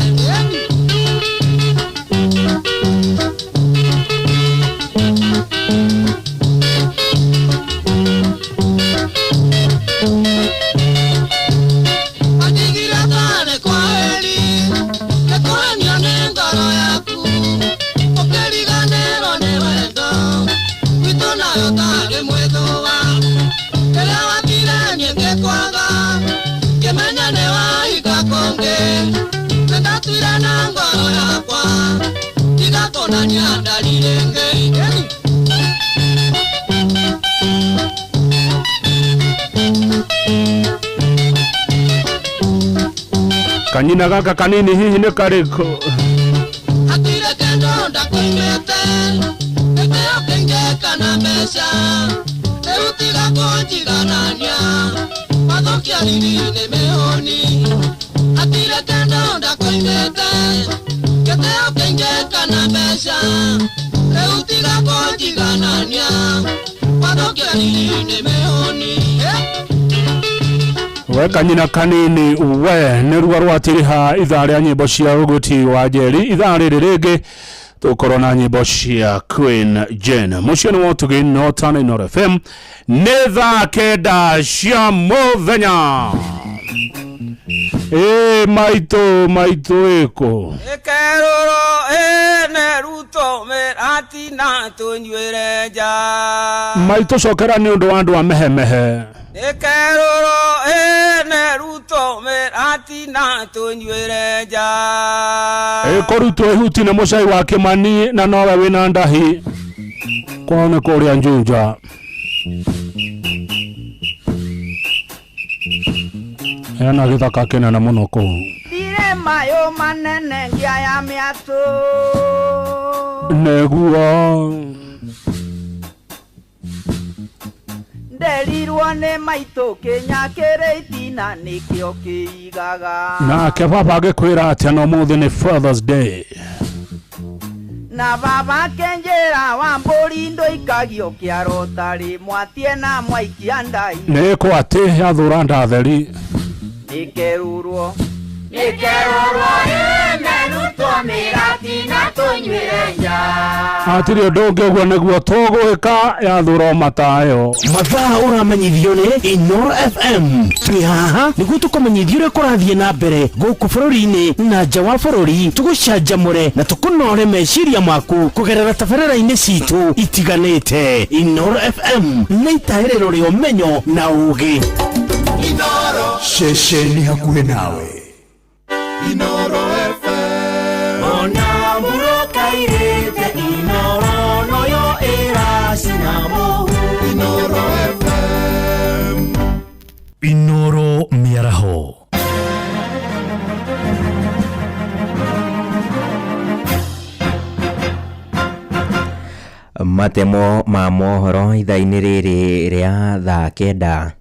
Wandigire tarĩ kwaheri nĩ kũhenio nĩ ngoro yaku ũkĩriganĩrwo nĩ wendo witũ nayo tarĩ mwĩthũa kĩrĩa wakire niĩ ngĩkwaga ngĩmenya nĩ wahinga kũngĩ nĩndatuire na ngoro yakwa tiga kũnania ndari rĩngĩ. Kanyina gaka kanini hihi nĩ karĩkũ? Hatirĩ kĩndũ ndakoimĩte gĩtĩo kĩingĩ kana mbeca rĩu tiga kũnjiganania wathũkia riri nĩ mĩhũni. Hatirĩ kĩndũ ndakoimĩte gĩtĩo kĩingĩ kana mbeca rĩu tiga kũnjiganania wathũkia riri nĩ mĩhũni. We kanyina kanini we nĩ ruga rwatiriha ithaa rĩa nyĩmbo cia Rũgwĩti wa Njeri. Ithaa rĩrĩ rĩngĩ tũkorwo na nyĩmbo cia Queen Jane. Mũciĩ nĩ wa ũtugi no Tana Inooro FM nĩ thaa 9 cia mũthenya. Ĩ maitũ maitũ ĩkũ Ĩkerũrwo ĩne Ruto mĩratina tũnyuĩre nja. Maitũ cokera nĩ ũndũ wa andũ a mehemehe. Ĩkerũrwo ĩne Ruto mĩratina tũnyuĩre nja. Ĩkũrutwo ihuti nĩ mũcai wa Kĩmani na nowe wĩna ndahi kwao nĩ kũrĩa Njunja. Hena gĩthaka kĩnene mũno kũu. Ndirĩ mayũ manene ngia ya mĩatũ Nĩguo nderirwo nĩ maitũ kĩnya kĩrĩ itina nĩkĩo kĩigaga. Nake baba agĩkwĩra atĩa na ũmũthĩ nĩ Father's Day. Na baba akĩnjĩra wa mbũri ndũikagio kĩaro tarĩ mwatie na mwaikia ndai. Nĩ ĩkũ atĩ yathũra ndatheri. Nĩkerũrwo Nĩkerũrwo ĩne Ruto mĩratina tũnyuĩre nja. Hatirĩ ũndũ ũngĩ ũguo nĩguo tũgwĩka yathũra o matayo. Mathaa ũramenyithio nĩ Inooro FM. Twĩ haha nĩguo tũkũmenyithie ũrĩa kũrathiĩ na mbere gũkũ bũrũri-inĩ na nja wa bũrũri, tũgũcanjamũre na tũkũnore meciria maku kũgerera tabarĩra-inĩ citũ itiganĩte. Inooro FM nĩ itahĩrĩro rĩa ũmenyo na ũũgĩ. Ceceni hakuhĩ nawe. Inooro FM. Ona mbura kairĩte Inooro noyo ĩracina mũhu. Inooro FM. Inooro mĩaraho. Matemo ma mohoro ithaa-inĩ rĩrĩ rĩa thaa 9.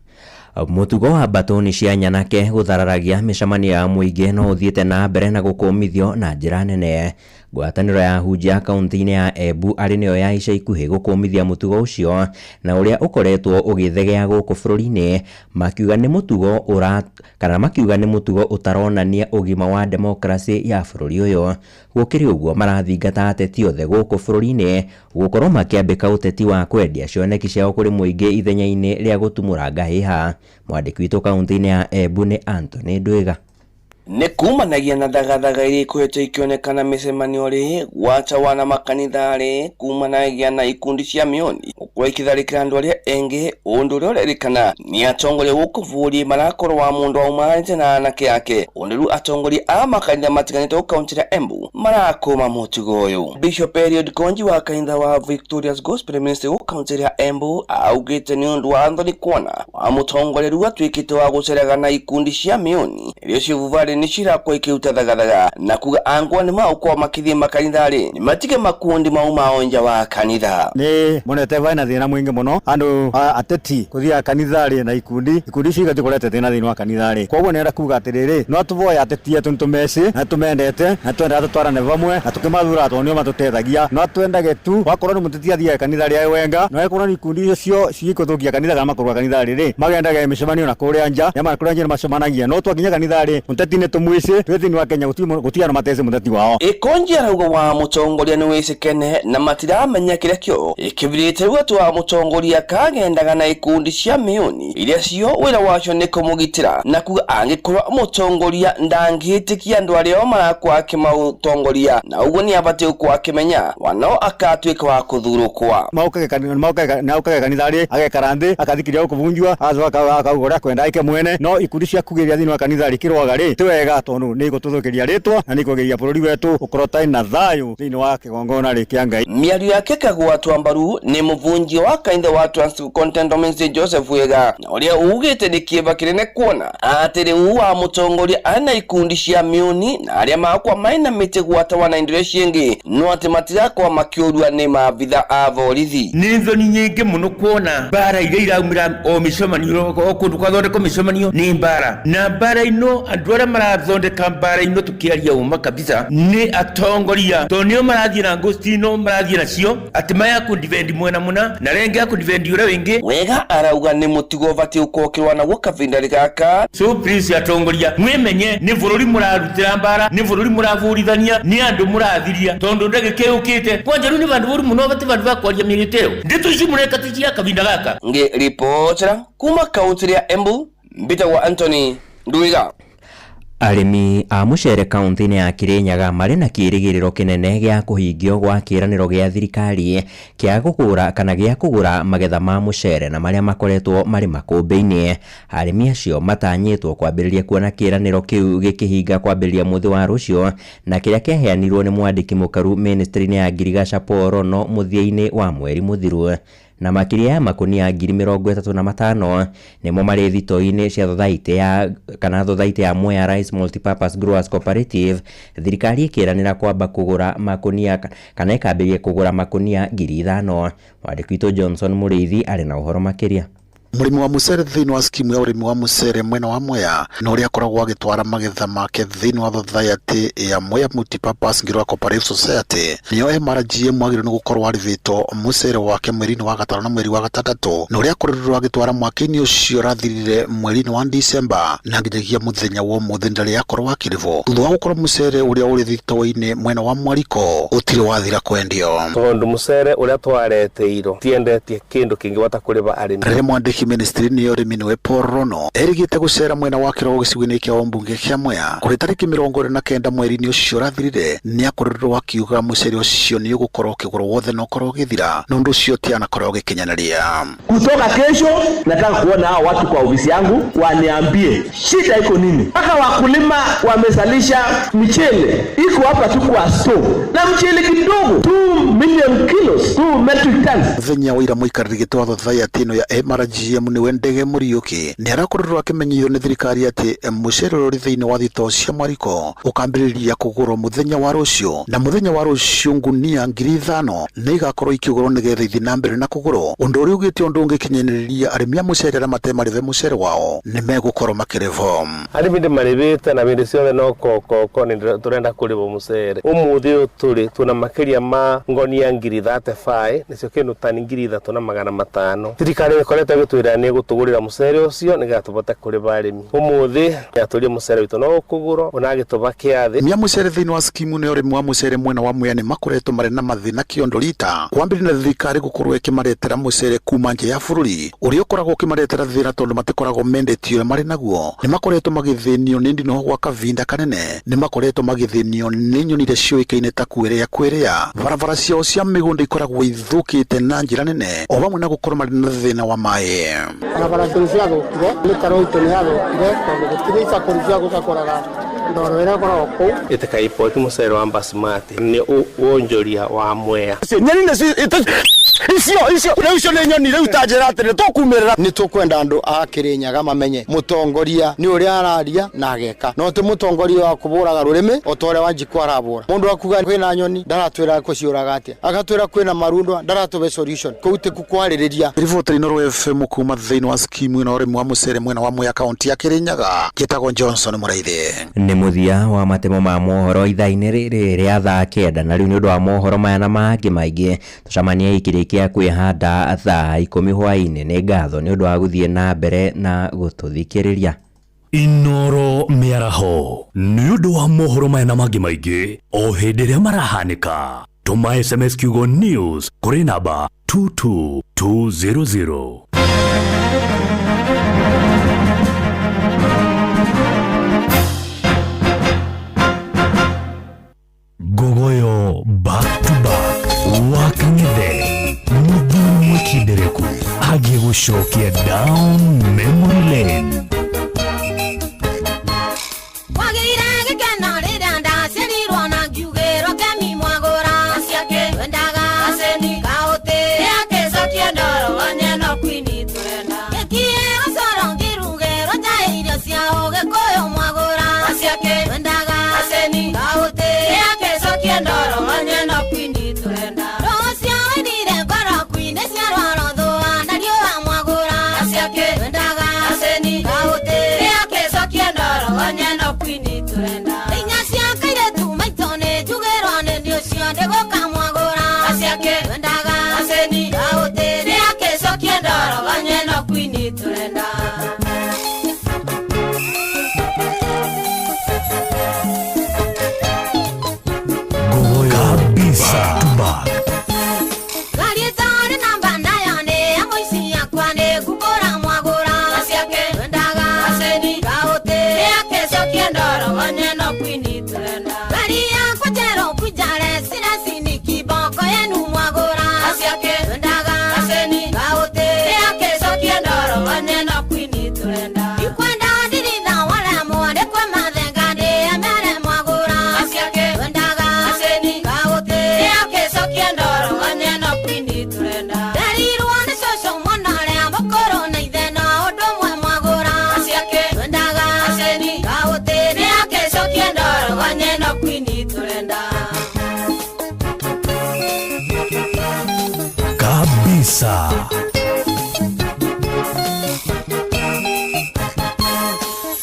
Mũtugo wa mbatũni cia nyanake gũthararagia mĩcemanio ya mũingĩ no ũthiĩte na mbere na gũkũmithio na njĩra nene. Ngwatanĩro ya ahunjia kaunti-inĩ ya Embu arĩ nĩyo ya ica ikuhĩ gũkũmithia mũtugo ũcio na ũrĩa ũkoretwo ũgĩthegea gũkũ bũrũri-inĩ, makiuga nĩ mũtugo ũra kana makiuga nĩ mũtugo ũtaronania ũgima wa demokrasi ya bũrũri ũyũ. Gũkĩrĩ ũguo, marathingata ateti othe gũkũ bũrũri-inĩ gũkorwo makĩambĩka ũteti wa kwendia cioneki ciao kũrĩ mũingĩ ithenya-inĩ rĩa gũtumũra ngahĩha. Mwandĩki witũ kaunti-inĩ ya Embu nĩ Anthony Ndwiga. Nĩ kumanagia na thagathaga iria ikoretwo ikĩonekana mĩcemanio rĩ gwata wana makanitha rĩ kumanagia na ikundi cia mĩoni gũkorwo ikĩtharĩkĩra andũ arĩa engĩ, ũndũ ũrĩa ũrerĩkana nĩ atongoria gũkũ bũrũri marakorwo wa mũndũ aumanĩte na anake ake. Ũndũ rĩu atongoria a makanitha matiganĩte gũkũ kaunti ya Embu marakũma mũtugo ũyũ. Bishop Eliud Konji wa kanitha wa Victorious Gospel Ministry gũkũ kaunti ya Embu augĩte nĩ ũndũ wa Anthony kuona wa mũtongoria rĩu atuĩkĩte wa gũceraga na ikundi cia mĩoni iria civuvarĩ nĩ cirakwo ikĩruta thagathaga na kuga angwa nĩ magũkorwo makĩthiĩ makanitha rĩ nĩ matige makundi mau mao nja wa kanitha. Nĩ monete baina thĩna mũingĩ mũno andũ ateti kũthiaga kanitha rĩ na ikundi icio igathi kũrete thĩna thĩinĩ wa kanitha rĩ. Koguo nĩenda kuga atĩrĩrĩ, no tũvoya ateti etũ nĩtũmecĩ na tũmendete na twendaga tũtwarane vamwe na tũkĩmathura tondũ nĩo matũteithagia. No twendage tu wakorwo nĩ mũteti athiaga kanitha rĩa wenga, no akorwo nĩ ikundi icio cigũthũkia kanitha kana makũrũa kanitha rĩ, magendage mĩcemanio na kũrĩa nja ya kũrĩa nja nĩmacemanagia, no twakinya kanitha rĩ mũteti nĩ tũmwĩcĩ twĩ thĩinĩ wa Kenya gũtirĩ andũ matecĩ mũteti wao. Ikonji arauga wa mũtongoria nĩ wĩcĩkene na matiramenya kĩrĩa kĩo ĩkĩbirĩte rĩu atĩ wa mũtongoria kagendaga na ikundi cia mĩoni iria cio wĩra wacio nĩ kũmũgitĩra, na kuga angĩkorwo mũtongoria ndangĩhĩtĩkia andũ arĩa marakwa akĩmaũtongoria na ũguo nĩ abatiĩ gũkorwo akĩmenya wanao akatuĩka wa kũthurũkwa. Maũkaga kanitha rĩ agekara nthĩ akathikĩria gũkũbunjua agacoka akauga ũrĩa akwenda eke mwene, no ikundi cia kugĩrĩria thĩinĩ wa kanitha rĩ kĩrwaga rĩ ti wega tondũ nĩ igũtũthũkĩria rĩtwa na nĩ ikũgeria bũrũri wetu ũkorwo ũtarĩ na thayũ thĩinĩ wa kĩgongona rĩ kĩa Ngai. Mĩario yake kagwatwa mbaru nĩ mũbunjia wa kanitha wa Transcontinental Ministry Joseph Wega na ũrĩa ugĩte nĩ kĩeva kĩnene kuona atĩ rĩu wa mũtongoria ana ikundi cia mĩoni na arĩa makwa maina mĩtĩ gwata wana indo iria ciĩngĩ no atĩ matirakorwo makĩũrua nĩ maabitha a borithi. Nĩ thoni nyingĩ mũno kuona mbara iria iraumĩra o mĩcemanio o kũndũ kwathondekwo mĩcemanio nĩ mbara, na mbara ino andũ arĩa marathondeka mbara ino tukiaria uma kabisa nĩ atongoria tondũ nĩo marathiĩ na ngosti ino marathiĩ nacio atĩ maya kũdivendi mwena mũna na rĩngĩ akũdivendi ũrĩa wĩngĩ. Wega arauga nĩ mũtugo ũbatiĩ gũkorwo ũkĩrũa naguo kahinda gaka. So please atongoria mwĩmenye nĩ bũrũri mũrarutĩra mbara, nĩ bũrũri mũrabũrithania, nĩ andũ mũrathiria tondũ ndagĩka ĩũkĩte kwanja rĩu nĩ vandũ boru mũno bati vandũ va kwaria mĩĩrĩ ĩyo ndeto ici mũreka ti cia kahinda gaka. Ngĩribotera kuma kaunti ya Embu, mbĩtagwo Anthony Ndwiga. Arĩmi a mũcere kaunti-inĩ ya Kirinyaga marĩ na kĩĩrĩgĩrĩro kĩnene gĩa kũhingio gwa kĩĩranĩro gĩa thirikari kĩa kũgũra kana gĩa kũgũra magetha ma mũcere na marĩa makoretwo marĩ makũmbĩ-inĩ. Arĩmi acio matanyĩtwo kwambĩrĩria kuona kĩĩranĩro kĩu gĩkĩhinga kwambĩrĩria mũthĩ wa rũciũ, na kĩrĩa kĩaheanirwo nĩ mwandĩki mũkaru ministry-inĩ ya ngirigaca Paul Rono mũthia-inĩ wa mweri mũthiru. Na makĩria ya makunia 35,000 nĩmo marĩ thitoo-inĩ cia thothaitĩ ya kana thothaitĩ ya Mwea Rice Multipurpose Growers Cooperative. Thirikari ĩkĩranĩra kwamba kũgũra makunia kana ĩkambĩrĩria kũgũra makunia 5,000. Mwandĩki witũ Johnson Mũrĩithi arĩ na ũhoro makĩria. Mũrĩmi wa mũcere thĩinĩ wa skimu ya ũrĩmi wa mũcere mwena wa Mwea na ũrĩa akoragwo agĩtwara magetha make thĩinĩ wa thothaitĩ ya Mwea Multipurpose Grower Cooperative Society nĩyo MRGM agĩrĩirwo nĩ gũkorwo arĩvĩtwo mũcere wake mweri-inĩ wa gatano na mweri wa gatandatũ na ũrĩa akoretwo agĩtwara mwaka-inĩ ũcio ũrathirire mweri-inĩ wa Disemba na nginyagia mũthenya wa ũmũthĩ ndarĩ akorwo akĩrĩvwo thutha wa gũkorwo mũcere ũrĩa ũrĩ thitoo-inĩ mwena wa Mwariko ũtirĩ wathira kwendio tondu mũcere ũrĩa twareteirwo tiendetie kĩndũ kĩngĩ kũrĩva arĩmi. Rĩrĩa mwandĩki ministry-inĩ ya ũrĩmi nĩwe Paul Rono erĩgĩte gũcera mwena wa Kĩrogo gĩcigo-inĩ kĩa ũmbunge kĩa Mwea kũrĩ tarĩki 29 mweri-inĩ ũcio ũrathirire nĩakorirwo akiuga mũcere ũcio nĩ ũgũkorwo ũkĩgũrwo wothe na ũkorwo ũgĩthira na ũndũ ũcio tianakorwo ũgĩkinyanĩria. Kutoka kesho nataka kuona hao watu kwa ofisi yangu waniambie shida iko nini. Mpaka wakulima wamezalisha michele iko hapa tu kwa store na mchele kidogo 2 million kilos 2 metric tons. Mũthenya wa ira mũikarĩri gĩtĩ wa thothaitĩ ĩno ya MRG MRGM nĩwe Ndege Mũriũki nĩ arakorirwo akĩmenyithio nĩ thirikari atĩ mũcere ũrĩa ũrĩ thĩinĩ wa thitoo cia Mwariko ũkambĩrĩria kũgũrwo mũthenya wa rũciũ, na mũthenya wa rũciũ ngunia 5,000 nĩ igakorwo ikĩgũrwo nĩgetha ithiĩ na mbere na kũgũrwo, ũndũ ũrĩa ugĩte ũndũ ũngĩkinyanĩria arĩmi a mũcere arĩa matemarĩbe mũcere wao nĩ megũkorwo makĩrĩbwo. Arĩmi nĩ marĩbĩte na bĩndĩ ciothe no kokoko nĩ tũrenda kũrĩbwo mũcere. Ũmũthĩ ũyũ tũrĩ twĩna makĩria ma ngonia 35,000 nĩcio kĩndũ tani 3,500. Thirikari nĩ ĩkoretwo ĩgĩtwĩra nĩ ĩgũtũgũrĩra mũcere ũcio nĩgetha tũbote kũrĩba arĩmi. Ũmũthĩ yatũrie mũcere witũ no ũkũgũrwo ona agĩtũba kĩathĩ. Arĩmi a mũcere thĩinĩ wa skimu nĩ ũrĩmi wa mũcere mwena wa Mwea nĩ makoretwo marĩ na mathĩna kĩondo rita kwambĩrĩria na thirikari gũkorwo ĩkĩmaretera mũcere kuma nja ya bũrũri ũrĩa ũkoragwo ũkĩmaretera thĩna tondũ matikoragwo mendetio ũrĩa marĩ naguo. Nĩ makoretwo magĩthĩnio nĩ ndinoho gwa kavinda kanene, nĩ makoretwo magĩthĩnio nĩ nyoni iria ciũĩkaine ta kwĩrĩa kwĩrĩa, barabara ciao cia mĩgũnda ikoragwo ithũkĩte na njĩra nene o vamwe na gũkorwo marĩ na thĩna wa maĩ. Barabara citũ nĩ ciathũkire, mĩtaro itũ nĩ yathũkire tondũ gũtirĩ icakũri cia gũcakũraga ndoro ĩrĩa ĩkoragwo kũu. Ĩtĩkaipoti mũcere wa basmati nĩ wonjoria wa Mwea. Nyeni nĩ icio icio rĩu icio nĩ nyoni rĩu ta njĩra atĩrĩ tũkumĩrĩra. Nĩ tũkwenda andũ a Kĩrĩnyaga mamenye mũtongoria nĩ ũrĩa araria na ageka, no ti mũtongoria wa kũbũraga rũrĩmĩ o ta ũrĩa Wanjikũ arabũra. Mũndũ akuga kwĩna nyoni ndaratwĩra kũciũraga atĩa, agatwĩra kwĩna marundwa ndaratũbe solution, kũu ti kwarĩrĩria. Riboti Inooro FM kuma thĩinĩ wa skimu ĩno ũrĩmi wa mũcere mwena wa Mwea kaunti ya Kĩrĩnyaga, njĩtagwo Johnson Mũraithi. Nĩ mũthia wa matemo ma mohoro ithaa-inĩ rĩrĩ rĩa thaa 9, na rĩu nĩ ũndũ wa mohoro maya na mangĩ maingĩ tũcemanie ikĩrĩkia kwĩhanda thaa 10 hwaĩ-inĩ. Nĩ ngatho nĩ ũndũ wa gũthiĩ na mbere na gũtũthikĩrĩria. Inooro mĩaraho nĩ ũndũ wa mohoro maya na mangĩ maingĩ o hĩndĩ ĩrĩa marahanĩka. Tũma SMS kiugo news kũrĩ namba 22200. Ngogoyo back to back wa Kang'ethe mũthuri mwĩkindereku agĩgũcokia down memory lane. Wagĩire gĩkeno rĩrĩa ndaciarirwo na ngiugĩrwo kemi mwagũra ciake twendaga aceni kaũtĩ nĩakĩcokia ndoro wanyeno kwini tũrenda gĩkie gũcoro ngĩrugĩrwo njaĩ irio cia ũgĩkũyũ mwagũra ciake twendaga aceni kaũtĩ nĩakĩcokia ndoro wanyeno kwini tũrenda rũcio wendire ngoro kwini ciarwaro thũa na riũa mwagũra ciake twendaga aceni kaũtĩ nĩakĩcokia ndoro wanyeno kwini tũrenda inya cia kairĩtu maitũ nĩ njugĩrwo nĩ nĩ ũcio ndĩgũka mwagũra ciake twendaga aceni kaũtĩ nĩakĩcokia ndoro wanyeno kwini tũrenda. Kabisa to back. Ngari ĩtarĩ namba nayo nĩ ya mũici yakwa nĩ ngumbũra mwagũra ciake twendaga aceni kaũtĩ nĩakĩcokia ndoro wanyeno kwini tũrenda ngari yakwa njerũ kwinjare ciracini kiboko yenu mwagũra ciake twendaga aceni kaũtĩ nĩakĩcokia ndoro wanyeno kwini tũrenda ikwenda ndiritha waremwo nĩ kwĩmathenga ndĩemere mwagũra ciake twendaga aceni kaũtĩ nĩakĩcokia ndoro wanyeno kwini tũrenda nderirwo nĩ cũcũ mũno ũrĩa mũkũrũ na ithe no ũndũ ũmwe mwagũra ciake twendaga aceni kaũtĩ nĩakĩcokia ndoro wanyeno kwini tũrenda. Kabisa.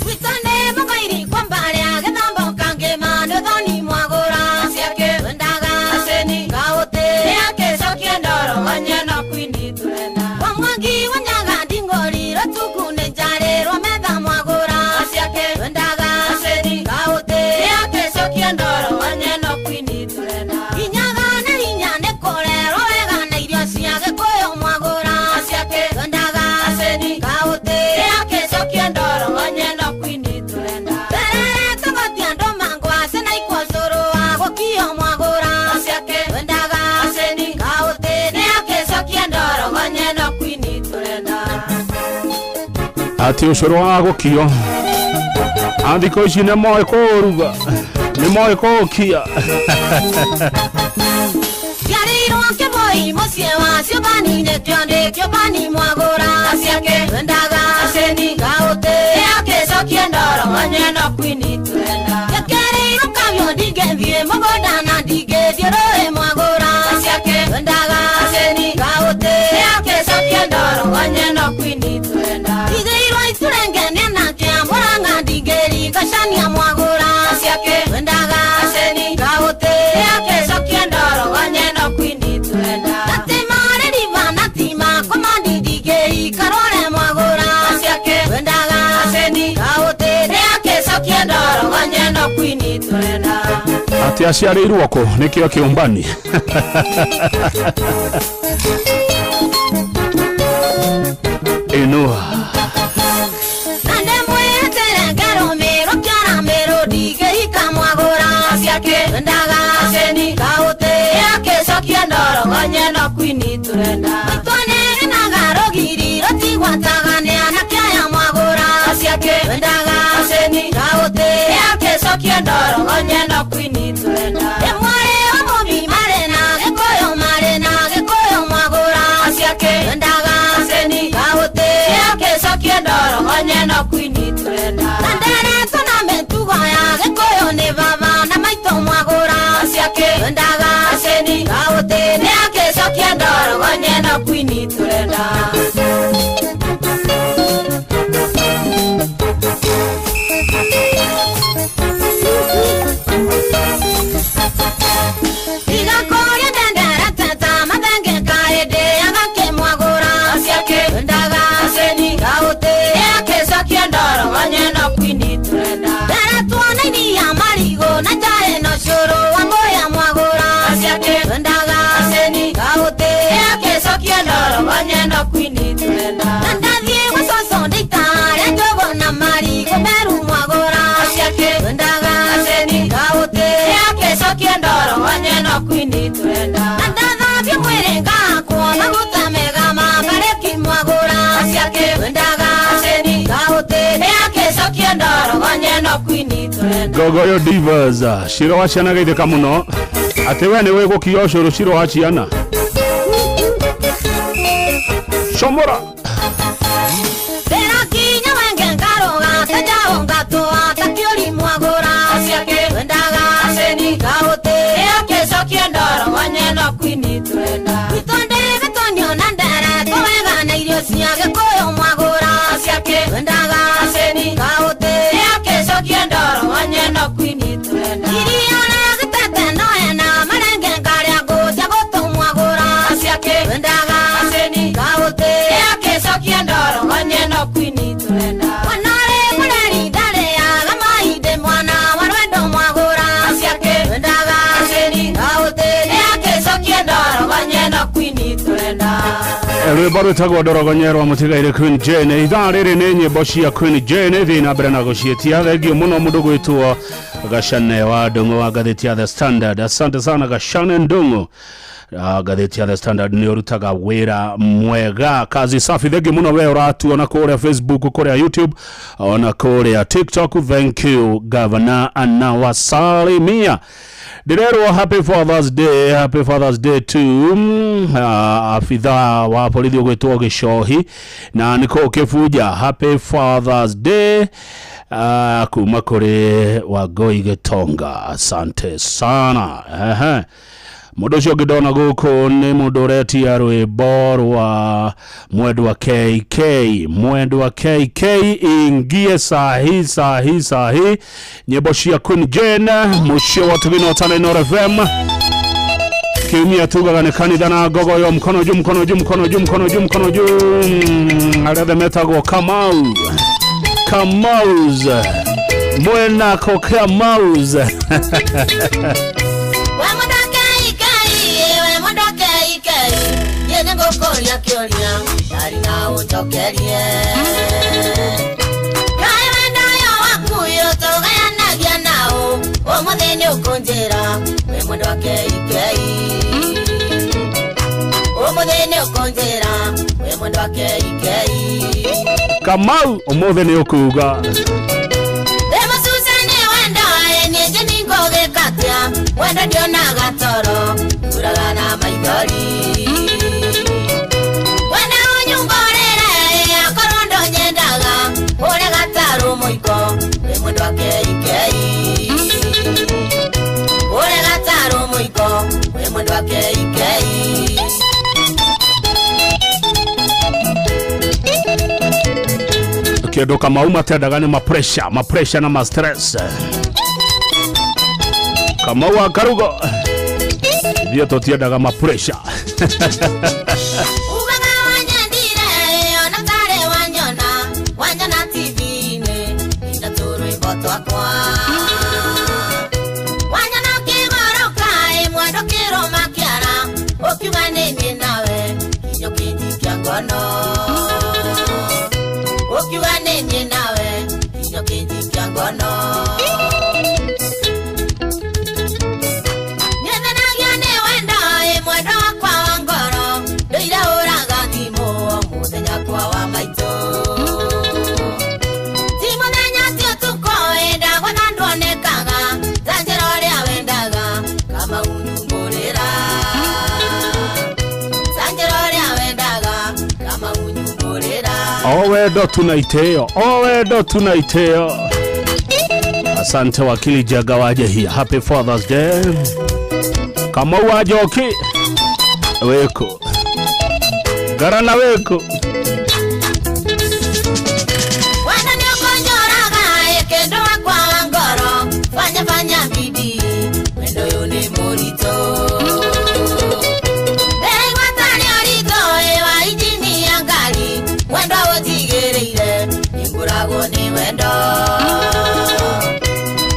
Witane mũkairi kwambarĩa gĩthambo kangĩma nĩ thoni mwagũra ciake twendaga aceni kaũtĩ nĩakĩcokia ndoro wanyeno kwini tũrenda kwa mwangi wanyaga nding'ori rũtuku nĩ njarĩrwo metha mwagũra ciake twendaga aceni kaũtĩ nĩakĩcokia ndoro wanyeno kwini tũrenda inyaga na hinya nĩ kũrerwo wega na irio cia gĩkũyũ mwagũra ciake twendaga aceni kaũtĩ nĩakĩcokia ndoro wanyeno kwini tũrenda terere tũgotia andũ mangwacĩ na ikwo cũrũ wa gũkio mwagũra ciake twendaga aceni kaũtĩ nĩakĩcokia ndoro wanyeno kwini tũrenda. Ati ũcũrũ wa gũkio athikũ ici nĩ moĩ kũũruga nĩ moĩ kũũkia. Njiarĩirwo kĩboi mũciĩ wa ciũmbani nĩkĩo ndĩ kĩũmbani mwagũra ciake Atĩ aciarĩirwo kũ nĩkĩo kĩũmbani. Inua. Gogoyo Divas, Shiro wa ciana geithĩka mũno. Atĩ we nĩwe gũkia ũcũrũ Shiro wa ciana. Shomora. Rwĩmbo rwĩtagwo ndorogonye rwa mũtigaire Queen Jane. Ithaa rĩrĩ nĩ nyĩmbo cia Queen Jane thiĩ na mbere na gũciĩtia. Thengiũ mũno mũndũ gwĩtwo Gacane wa Ndung'u wa ngathĩti ya The Standard. Asante sana Gacane Ndung'u. Ngathĩti ya The Standard nĩ ũrutaga wĩra mwega, kazi safi. Thengiũ mũno we ũratuona kũrĩa Facebook, kũrĩa YouTube, ona kũrĩa TikTok. Thank you Governor anawasalimia. Ndirerwo happy Father's Day, happy Father's Day to afitha wa borithi ũgwĩtwo Gĩcohi na nĩkũ Kĩbunja. Happy Father's Day kuma kũrĩ Wangũi Gĩtonga, asante sana. Mũndũ ũcio ũngĩ ndona gũkũ nĩ mũndũ ũretia rwĩmbo rwa Mwendwa KK. Mwendwa KK ingie sahi sahi sahi, nyĩmbo cia Queen Jane mũciĩ wa Tugino Tana Inooro FM. Kiumia tugaga nĩ kanitha na ngogoyo, mkono juu, mkono juu, mkono juu, mkono juu, mkono juu. Arĩa othe metagwo Kamau, Kamaus, mwenako Kamaus. Kamau ũmũthĩ nĩ ũkuga Kĩndũ Kamau matendaga nĩ mapressure, mapressure na ma-stress. Kamau wa Karugo, ithuĩ tũtiendaga mapressure. Wanyona O wendo tunaiteo, o wendo tunaiteo. Asante wakili Jaga Wajehia. Happy Father's Day. Kamau wa Njoki wĩkũ? Ngarana wĩkũ? Wendo nĩ ũkũnjũraga ĩ kĩndũ wakwa wa ngoro fanya fanya bidii wendo ũyũ nĩ mũritũ Ndĩraigua tarĩ ũritũ ĩ wa injini ya ngari wendo ũtigĩrĩire nĩngũragwo nĩ wendo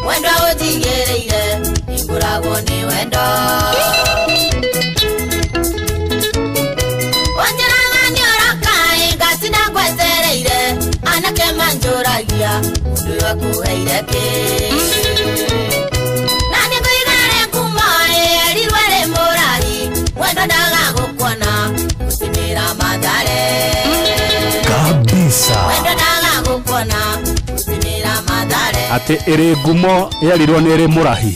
wendo ũtigĩrĩire nĩngũragwo nĩ wendo Wanjĩraga nĩũroka ĩ ngatinda ngwetereire anake manjũragia mũndũ ũyũ akũheire kĩ na nĩngũigare ngumo ĩ erirwo ĩrĩ mũrahi wendo ndaga gũkuona gũtimĩra mathare Kabisa. wendo ndaga gũkuona gũtimĩra mathare Atĩ ĩrĩ ngumo yerirwo nĩ ĩrĩ mũrahi.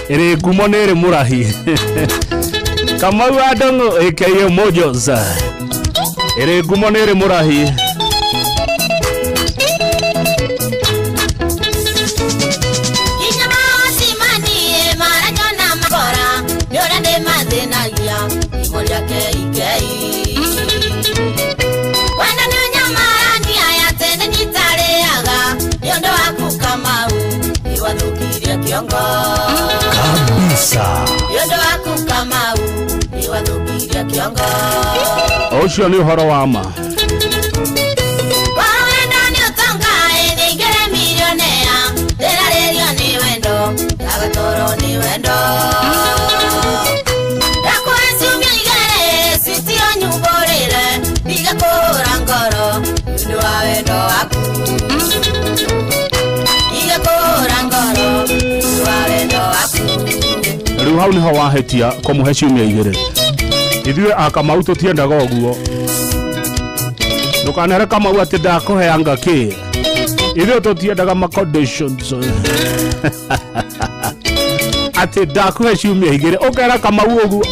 Ĩrĩ ngumo nĩ ĩrĩ mũrahi. Kamau wa Ndung'u aka Mojos. Ĩrĩ ngumo nĩ ĩrĩ mũrahi. Nginya maocimani ĩ maranyona makora nĩ ũrĩa ndĩmathĩnagia imo rĩa keikei wendo nĩ ũnyamarania ya tene nyitarĩaga nĩ ũndũ waku Kamau nĩwathũkirie kĩongo Kabisa. nĩ ũndũ waku Kamau nĩwathũkirie kĩongo Ũcio nĩ ũhoro wa ma. Korwo wendo nĩ ũtonga ĩ nĩingĩre milionea ndĩrarĩrio nĩ wendo ndagatoro nĩ wendo ndakũhe ciumia igĩrĩ citio nyumbũrĩre ndige kũhũra ngoro nĩ ũndũ wa wendo waku ndige kũhũra ngoro nĩ ũndũ wa wendo waku Rĩu hau nĩho wahĩtia kũmũhe ciumia igĩrĩ. Ithuĩ a Kamau tũtiendaga ũguo. Ndũkanere Kamau atĩ ndakũheanga kĩ. Ithuĩ tũtiendaga ma conditions. Atĩ ndakũhe ciumia igĩrĩ ũkera Kamau ũguo.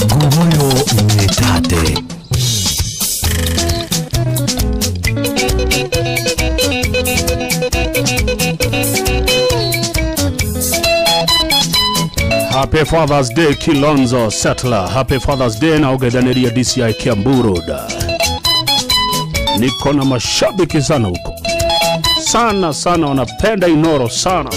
Ngugoyo Mĩtate. Happy Father's Day Kilonzo Settler. Happy Father's Day na ũgeithanirie DCI Kiambu Road. Niko na mashabiki sana huko. Sana sana wanapenda Inoro sana.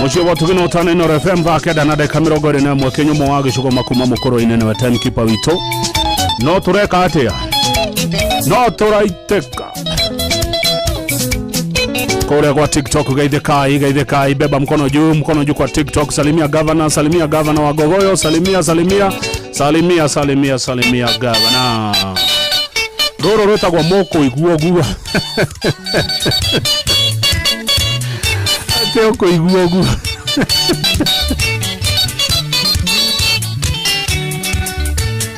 Mũciĩ wa tugino ũtano Inoro FM thaa kenda na ndagĩka 21 kĩnyumo wa gĩcugo makuma mũkũrũ-inĩ nĩwe timekeeper witũ. No tũreka atĩa? No tũraitĩka kũrĩa kwa TikTok geithĩkai geithĩkai, beba mkono juu kwa TikTok, salimia governor, salimia governor wa Gogoyo, salimia salimia salimia salimia salimia governor. Rũrũ rwĩtagwo mũkũiguo guo. Atĩ ũkũiguo guo.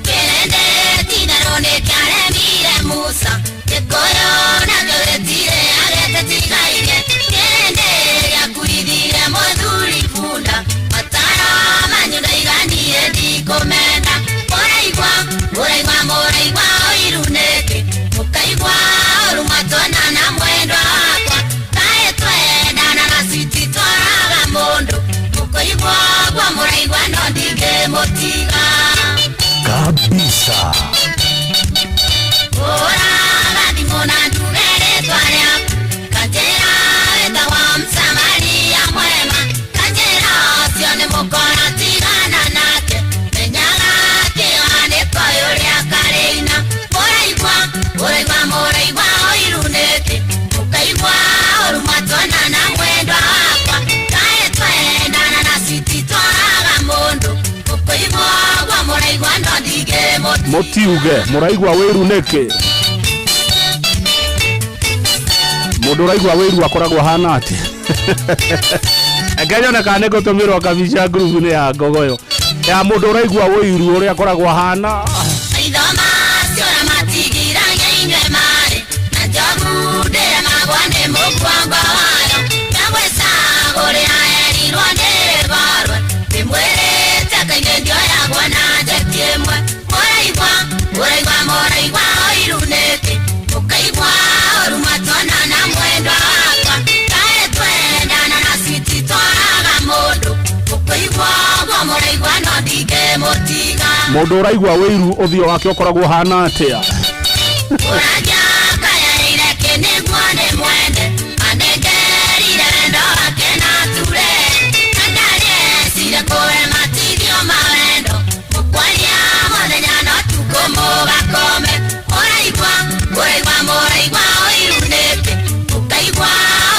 Kĩrende titherũ nĩkĩaremire Musa gĩkũyũ nakĩo gĩtirĩ agĩtĩtigairie kĩrende gĩakuithire mũthuri bunda mataro manyu ndaiganire ndikũmenda mũraigua mũraigua mũraigua ũiru nĩkĩ mũkaigua ũru mwatwona na mwendwa wakwa kaĩ twendana na cititwaraga mũndũ mũkũigua ũguo mũraigua no ndingĩmũtiga Kabisa. Ũraga thimũ na nduge rĩtwa rĩaku kanjĩra wĩtagwo Msamaria mwema kanjĩra ũcio nĩ mũkora tigana nake menyaga kĩwanĩko ũrĩa karĩina mũraigua mũraigua mũraigua ũiru nĩkĩ mũkaigua ũru mwatwona na mwendwa wakwa kaĩ twendana na cititwaraga mũndũ mũkũigua ũguo mũraigua no ndingĩmũtiga Mũtiuge mũraigua wĩru nĩkĩ? Mũndũ ũraigua wĩru akoragwo ahana atĩa? Reke nyone kana nĩngũtũmĩrwo kabica ngurubu-inĩ ya Ngogoyo ya mũndũ ũraigua wĩiru ũrĩa akoragwo ahana. Maitho macio na matigiragia inyue marĩ na njogu ndĩremagwo nĩ mũguongo wayo ndagwĩcagũrĩra erirwo ndĩrĩborwe ndĩmwĩrĩte kaingĩ ndioyagwo na njeti ĩmwe mũraigua mũraigua mũraigua ũirunĩkĩ ũkaigua ũru matona na mwendwa wakwa kaĩ twendana na cititwaraga mũndũ ũkũigua ũguo mũraigua no ndingĩmũtiga. Mũndũ ũraigua wĩiru ũthiũ wake ũkoragwo ũhana atĩa? Ũranjakayaire kĩ nĩguo ndĩmwende anengerire wendo wake na ture na ndarĩecire kũrema matigio ma wendo mũkwaria mũthenya no tukũ mũgakome mũraigua mũraigua mũraigua ũiru nĩkĩ ũkaigua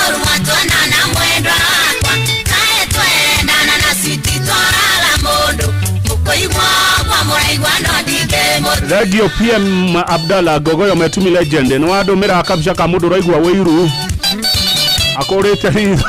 ũru mwatwona na mwendwa wakwa kaĩ twendana na cititwaraga mũndũ mũkũigua ũguo mũraigua no ndingĩmũtiga. Thengio PM Abdalla Gogoyo Metumi legend nĩ wandũmĩra kabica ka mũndũ ũraigua wĩiru akũrĩte ritho.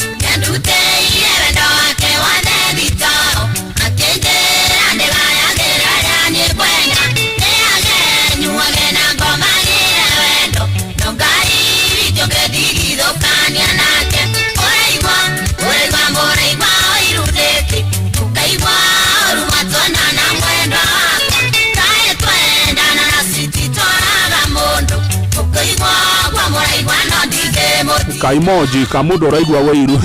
Nĩandutĩire wendo wake wothe thitoo akĩnjĩra ndĩgayagĩra rĩa niĩ ngwenda ndĩage nyuage na ngomagĩre wendo no Ngai witũ ngĩndigithũkania nake ũraigua ũraigua mũraigua ũiru nĩkĩ ũkaigua ũru mwatwona na mwendwa wakwa kaĩ twendana na cititwaraga mũndũ ũkũigua ũguo mũraigua no ndingĩmũtiga. Kaimoji ka mũndũ ũraigua wĩiru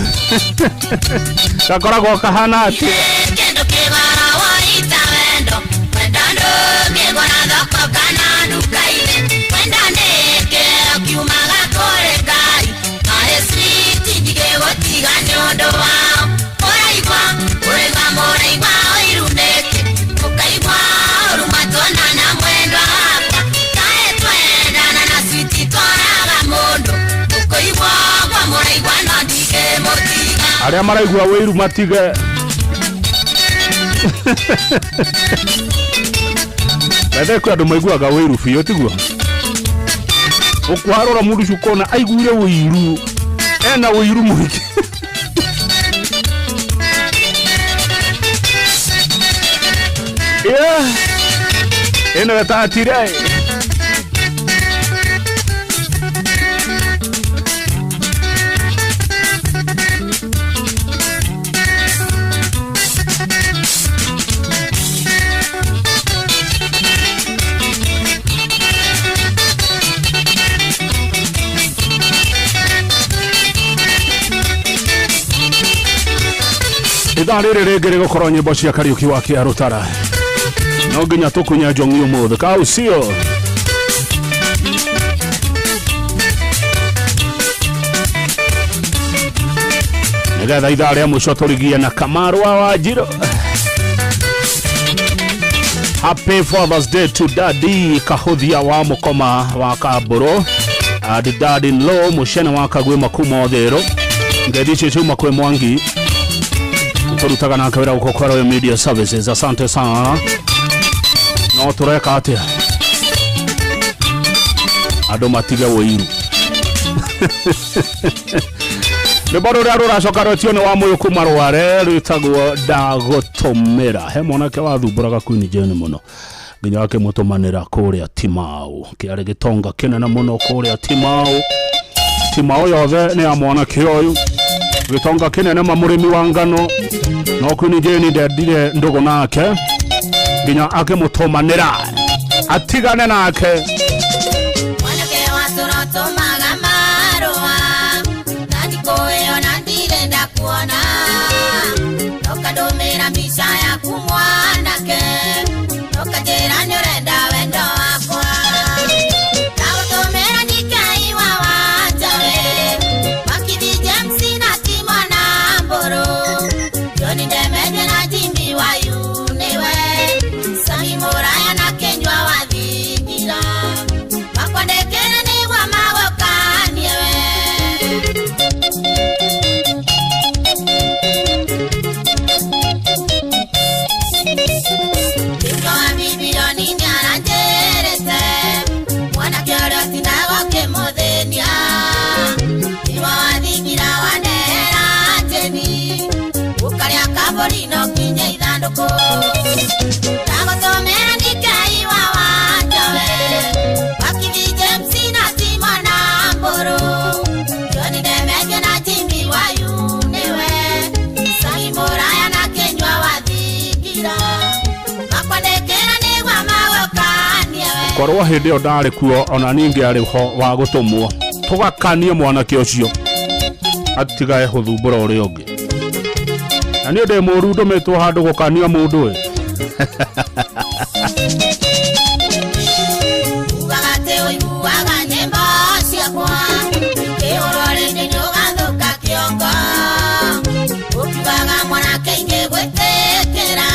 gakoragwo kahana atĩa? Kĩndũ kĩgoro woita wendo wendo ndũngĩgũra thoko kana nduka-inĩ wendo nĩ kĩheo kiumaga kũrĩ Ngai maĩ switi ndingĩgũtiga nĩ ũndũ wao mũraigua mũraigua mũraigua ũiru nĩkĩ ũkaigua ũru mwatwona na mwendwa wakwa kaĩ twendana na cititwaraga mũndũ ũkũigua ũguo mũraigua no ndingĩmũtiga. Arĩa maraigua wĩiru matige. Bethe kwĩ andũ maiguaga wĩiru biũ tiguo ũkwarora mũndũ ũcio ũkona aiguire wĩiru ena wĩiru mũingĩ. Yeah. Ĩno ĩtatire. Ithaa rĩrĩ rĩngĩ rĩgũkorwo nyĩmbo cia Kariũki wa Kĩarũtara no nginya tũkunye njong'i ũmũthĩ kau sio? Nĩgetha ithaa rĩa mũico tũrigie na Kamarwa wa Njirũ. Happy Father's Day to Daddy Kahuthia wa Mũkoma wa Kambũrũ and Daddy in law Mũcene wa Kagwĩma kuma Ũthĩrũ. Ngeithi icio ciuma kwĩ Mwangi tũrutaga nake wĩra gũkũ kwa Royal Media Services. Asante sana. No tũreka atĩa andũ matige wĩiru. Rwĩmbo rũrĩa rũracoka rwetio nĩ wa Mũyũ kuma Rware rwĩtagwo ndagũtũmĩra. He mwanake wathumbũraga Queen Jane mũno nginya akĩmũtũmanĩra kũrĩa Timau. Kĩarĩ gĩtonga kĩnene mũno kũrĩa Timau. Timau yothe nĩ ya mwanake ũyũ gĩtonga kĩnene ma mũrĩmi wa ngano no Queen Jane ndendire ndũgũ nake nginya akĩmũtũmanĩra atigane nake. Mwanake wa tũro tũmaga marũa na thikũ ĩyo na ndirenda kuona ũkandũmĩra mbica yaku mwanake ũkanjĩra nĩũrenda wendo wakwa ndagũtũmĩra ndikaiwa wanjawe Makithi James na Timo na Mbũrũ John Ndemethia na Jimmy Wayu nĩwe Sami Mũraya na Kĩnyua wa Thingira makwandĩkĩre nĩguo magũkanie we. Kaburi no kinye ithandũkũ. Ndagũtũmĩra Nikai wa Wanjowe, Wakibi James na Simona Mbũrũ, John Demeje na Jimmy Wayu nĩwe, Sami Mũraya na Kĩnyua wa Thingira, makwandĩkĩra nĩguo magũkanie we. Korwo hĩndĩ ĩyo ndarĩ kuo ona niĩ ngĩarĩ ho wa gũtũmwo tũgakanie mwanake ũcio atigae gũthumbũra ũrĩa ũngĩ. Na niĩ ndĩ mũru ndũmĩtwo handũ gũkania mũndũ ĩ. Ugaga atĩ ũiguaga nyĩmbo ciakwa, ikĩhũrwo rĩngĩ nĩũgathũka kĩongo. Ũkiugaga mwanake ingĩgwĩtĩkĩra,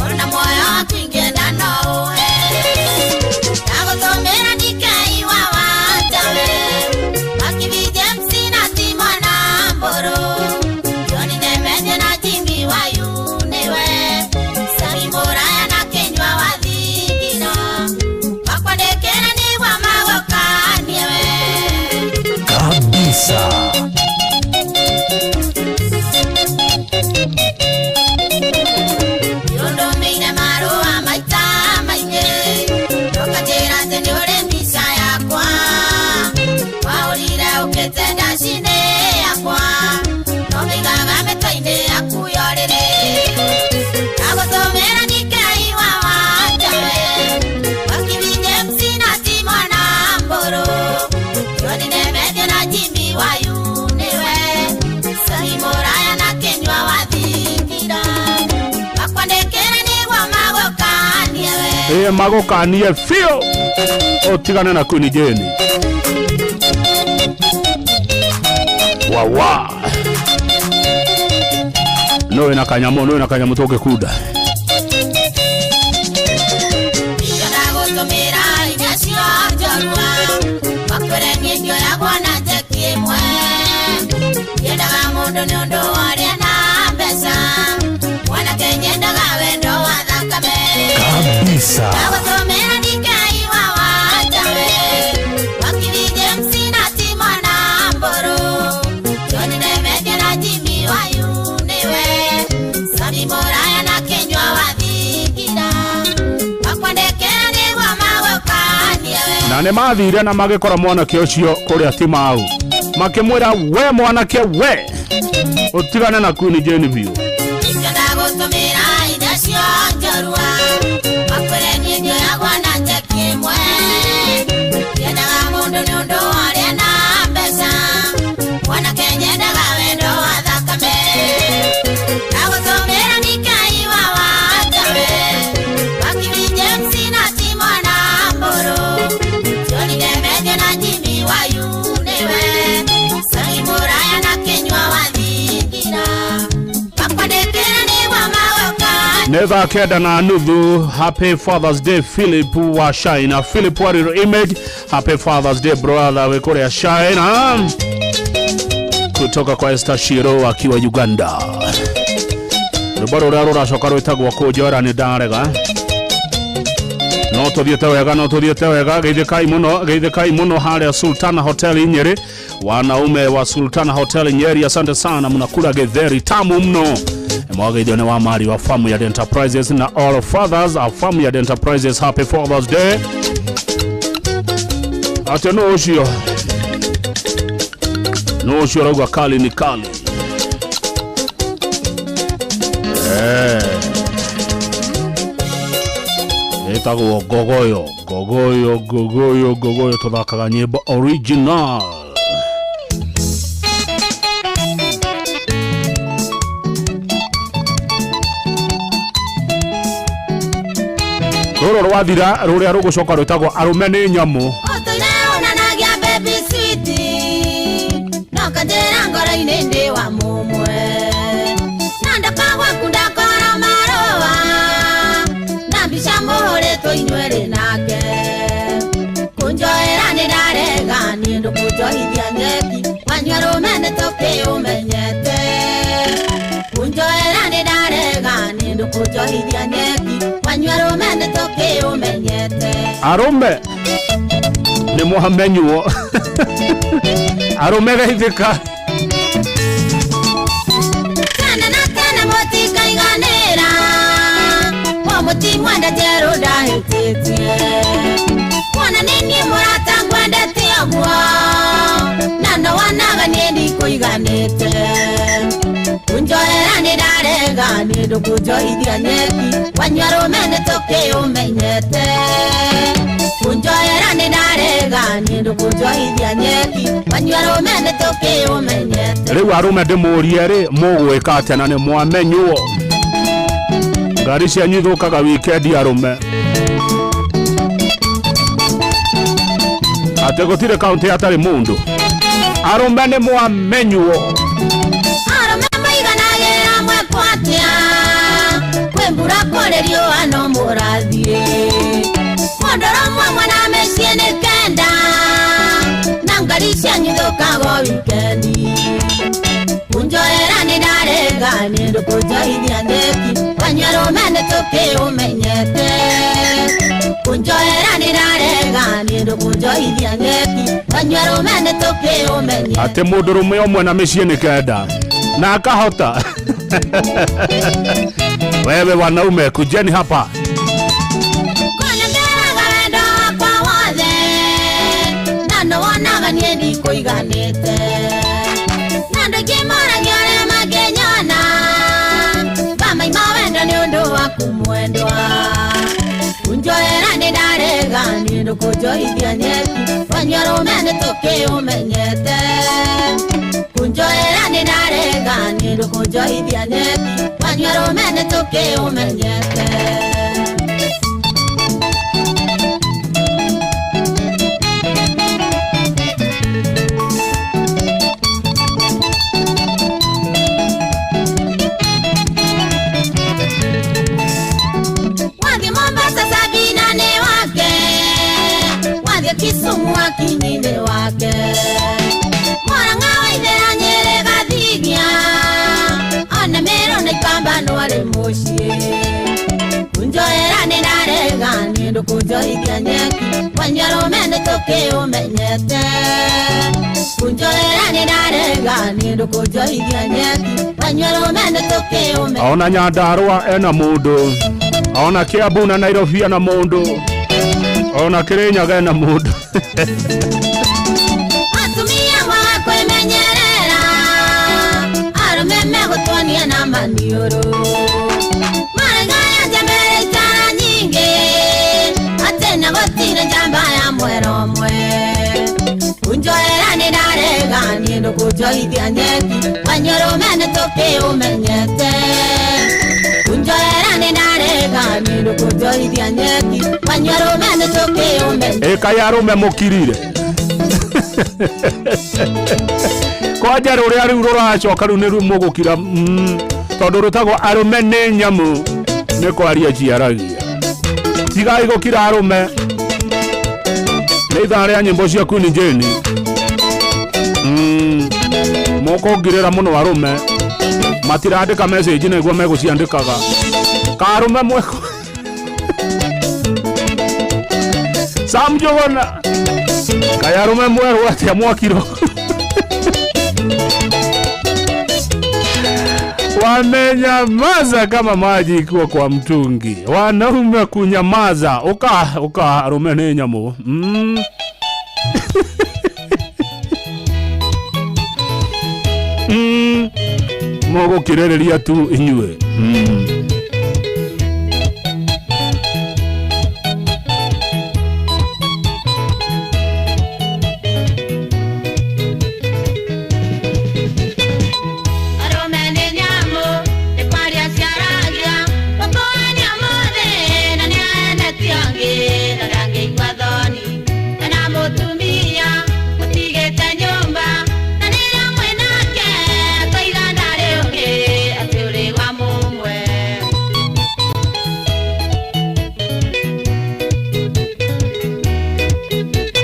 ona muoyo waku ingĩenda no ũhe. Ndagũtũmĩra Nikai wa Wanjawe, Wakibi James na Simona Mbũrũ, John Demeje na Jimmy Wayu nĩwe, Sami Mũraya na Kĩnyua wa Thingira, makwandĩkĩra nĩguo magũkanie we. Kabisa. Nĩũndũmĩire marũa maita maingĩ, ũkanjĩra atĩ nĩũrĩ mbica yakwa, waũrire ũkĩte ndaci-inĩ yakwa, no mĩigaga mĩtwe-inĩ yaku yorĩrĩ. Ndagũtũmĩra Nikai wa Wanjawe, Wakibi James na Simona Mbũrũ, John Demeje na Jimmy Wayu nĩwe, Sami Mũraya na Kĩnyua wa Thingira, makwandĩkĩra nĩguo magũkanie we. Ĩ magũkanie biũ ũtigane na Queen Jane. Wawa. No wĩna kanyamũ, no wĩna kanyamũ tũngĩkunda. Ndagũtũmĩra inya cio njorua, makwĩre niĩ ndioyagwo na njeki ĩmwe. Ndiendaga mũndũ nĩ ũndũ wa ũrĩa na mbeca, mwanake nyendaga wendo wa thakame. Kabisa. Ndagũtũmĩra Nikai wa Wanjawe, Wakibi James na Simona Mbũrũ, John Demeje na Jimmy Wayu nĩwe, Sami Mũraya na Kĩnyua wa Thingira, makwandĩkĩra nĩguo magũkanie we. Na nĩ mathire na magĩkora mwanake ũcio kũrĩa Timau, makĩmwĩra we mwanake we ũtigane na Queen Jane biũ. Ndagũtũmĩra inya cio njorua, makwĩre niĩ ndioyagwo na njeki ĩmwe. Ndiendaga mũndũ nĩ ũndũ wa ũrĩa na mbeca, mwanake nyendaga wendo wa thakame. Ndagũtũmĩra Nikai wa Wanjawe, Wakibi James na Simona Mbũrũ, John Demeje na Jimmy Wayu nĩwe, Sami Mũraya na Kĩnyua wa Thingira, makwandĩkĩra nĩguo magũkanie. Nĩ thaa 9:30. Happy Father's Day Philip wa China. Philip Warrior Image. Happy Father's Day brother wĩ kũrĩa China. Kutoka kwa Esther Shiro akiwa Uganda. Rwĩmbo rũrĩa rũracoka rwĩtagwo kũnjoera nĩ ndarega. No tũthiĩte wega, no tũthiĩte wega. Geithĩkai mũno, geithĩkai mũno harĩa Sultana Hotel Nyeri. Wanaume wa Sultana Hotel Nyeri, asante sana, mnakula githeri tamu mno. Mwageithio nĩ wa Mari wa Farmyard Enterprises na all fathers of Farmyard Enterprises. Happy Father's Day. Ate no ũcio, no ũcio ũrauga kali ni kali. Ĩtagwo Ngogoyo, Ngogoyo, Ngogoyo, Ngogoyo. Tũthakaga nyĩmbo original. Rũrũ rwathira rũrĩa rũgũcoka rwĩtagwo arũme nĩ nyamũ. Ũtũire ũnanagia baby sweet, no kanjĩra ngoro-inĩ ndĩ wa mũmwe. Na ndoka gwaku ndakora marũa, na mbica mũhũrĩtwo inyuerĩ nake. Kũnjoera nĩ ndarega, niĩ ndũkũnjohithia nyeki, wanyua rũme nĩ tũkĩũmenyete. Kũnjoera nĩ ndarega, niĩ ndũkũnjohithia nyeki, wanyua rũme nĩ tũkĩũmenyete. Arũme nĩ mwamenywo. Arũme geithĩka. Tene na tene mũti itherũ ndahĩtĩtie Kuona nĩ niĩ mũrata ngwendete ũguo Na no wonaga niĩ ndikũiganĩte Kunjoera nĩ ndarega nĩ ndũkũnjohithia nyeki Wanyua rũme nĩ tũkĩũmenyete Kunjoera nĩ ndarega nĩ ndũkũnjohithia nyeki Wanyua rũme nĩ tũkĩũmenyete Rĩu arũme ndĩmũrie rĩ mũgwĩka atĩa na nĩ mwamenywo ngari cianyu ithũkaga wikendi arũme atĩ gũtirĩ kaũntĩ hatarĩ mũndũ arũme nĩ mwamenywo Arũme maiganagĩra mwekwo atĩa Kwĩ mbura kũrĩ riũa no mũrathiĩ Mũndũrũme ũmwe na mĩciĩ nĩ kenda Na ngari cianyu ithũkaga o wikendi Kunjoera nĩ ndarega nĩ ndũkũnjohithia nyeki Wanyua rũme nĩ tũkĩũmenyete Kunjoera nĩ ndarega nĩ ndũkũnjohithia nyeki Wanyua rũme nĩ tũkĩũmenyete atĩ mũndũrũme ũmwe na mĩciĩ nĩ kenda na akahota wewe wanaume kujeni hapa Ngeraga wendo wakwa wothe Na no wonaga niĩ ndikũiganĩte Na andũ aingĩ moragia ũrĩa mangĩnyona Ngamaima wendo nĩ ũndũ waku mwendwa Kunjoera nĩ ndarega nĩ ndũkũnjohithia nyeki Wanyua rũme nĩ tũkĩũmenyete Kunjoera nĩ ndarega nĩ ndũkũnjohithia nyeki Wanyua rũme nĩ tũkĩũmenyete Wathiĩ Mombasa Sabina nĩ wake Wathiĩ Kisumu Akinyi nĩ wake Murang'a Waithera Nyĩrĩ Gathigia Ona Meru na Ikamba no arĩ mũciĩ Kunjoera nĩ ndarega nĩ ndũkũnjohithia nyeki Wanyua rũme nĩ tũkĩũmenyete Kunjoera nĩ ndarega nĩ ndũkũnjohithia nyeki Wanyua rũme nĩ tũkĩũmenyete ona Nyandarũa ena mũndũ ona Kiambu na Nairobi ena mũndũ ona Kirinyaga ena mũndũ Atumia mwaga kwĩmenyerera Arũme megũtuonia na maniũrũ Marigaya njambere itara nyingĩ Atĩ na gũtirĩ njamba ya mwera ũmwe Kunjoera nĩ ndarega nĩ ndũkũnjohithia nyeki Wanyua rũme nĩ tũkĩũmenyete Kunjoera nĩ ndarega nĩ ndũkũnjohithia nyeki Wanyua rũme nĩ tũkĩũmenyete ĩka ya arũme mũkirire kwanja rũrĩa rĩu rũracoka rĩu nĩ mũgũkira tondũ rũtagwo arũme nĩ nyamũ nĩ kwaria ciaragia tigai gũkira arũme nĩ ithaa rĩa nyĩmbo cia Queen Jane mũkũngirĩra mũno arũme matirandĩka message nĩguo megũciandĩkaga karũme mweko Sam Njuguna kaĩ arũme mwerwo atĩa mwakirwo wamenyamaza kama maji ikiwa kwa mtungi. Wanaume kunyamaza uka arũme nĩ nyamũ Mũgũkirĩrĩria tu inyuĩ Arũme nĩ nyamũ nĩ kwaria ciaragia Gũkũania mũthĩ na nĩ aeneti angĩ na ndangĩigua thoni Kana mũtumia mũtigĩte nyũmba na rĩrĩa mwĩ nake akoiga ndarĩ ũngĩ atĩ ũrĩ wa mũmwe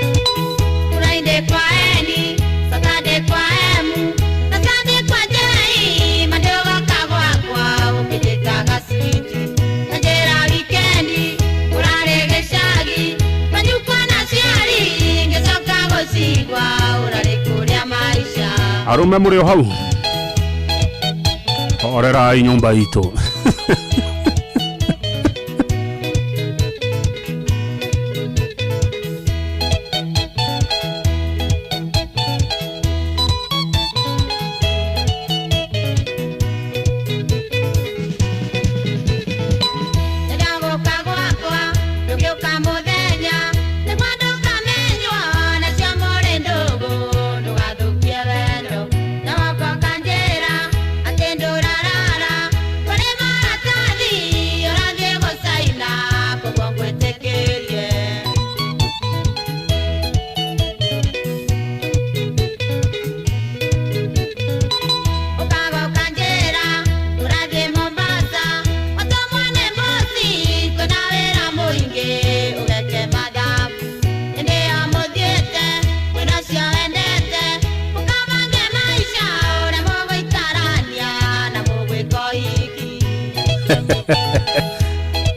Friday kwa Eni, Saturday kwa Emu, na Sunday kwa Jei, Monday ũgoka gwakwa ũkĩnjĩtaga sweet. Na njĩra wikendi ũrarĩ gĩcagi, kwanyu kwa na aciari ngĩcoka gũcigua ũrarĩ kũrĩa maisha. Arũme mũrĩ o hau horerai nyũmba itũ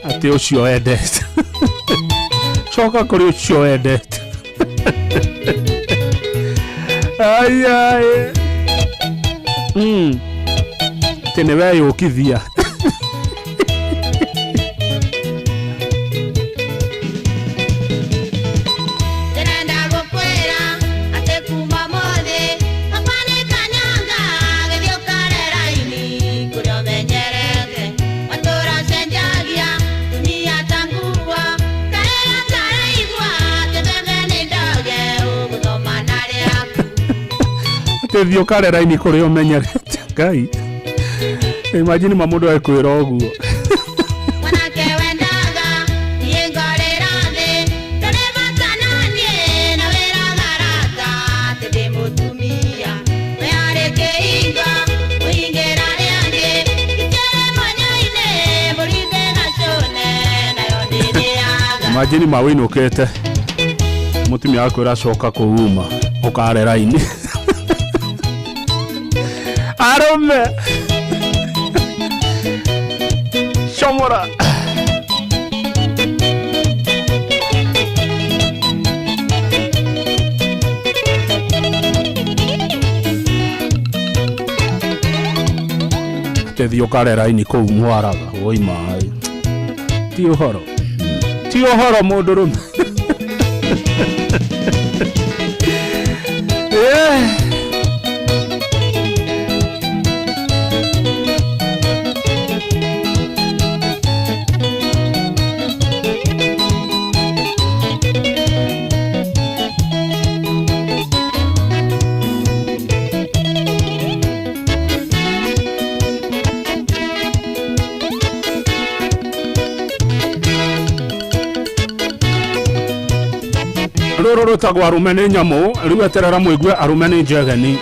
Atĩ ũcio wendete. Coka kũrĩ ũcio wendete. Ai ai. Atĩ nĩ weyũkithia. Ndĩrenda gũkwĩra atĩ kuma ũmũthĩ baba nĩ kanyanga gĩthiĩ ũkare raini kũrĩa ũmenyerete matũra cenjagia tumia ta nguo kaĩ gataraigua atĩ mbembe nĩ ndoge ũgũthoma na rĩaku. Atĩ thiĩ ũkare raini kũrĩa ũmenyerete. Ngai. Imagine ma mũndũ ekwĩra ũguo. Mwanake wendaga niĩ ngorĩra thĩ ndũrĩ bata na niĩ na wĩraga arata atĩ ndĩ mũtumia we arĩ kĩhingo mũhingĩra arĩa angĩ ikĩrĩ mwanya-inĩ mbũri ndĩgacũne nayo ndĩrĩaga. Imagine ma wĩinũkĩte mũtumia akwĩra coka kũu uma ũkare raini. Arũme comora. Atĩ thiĩ ũkare raini kũu mwaraga woi maĩ. Ti ũhoro. Ti ũhoro mũndũrũme. Rũrũ rũtagwo arũme nĩ nyamũ rĩu eterera mũigue arũme nĩ njegeni.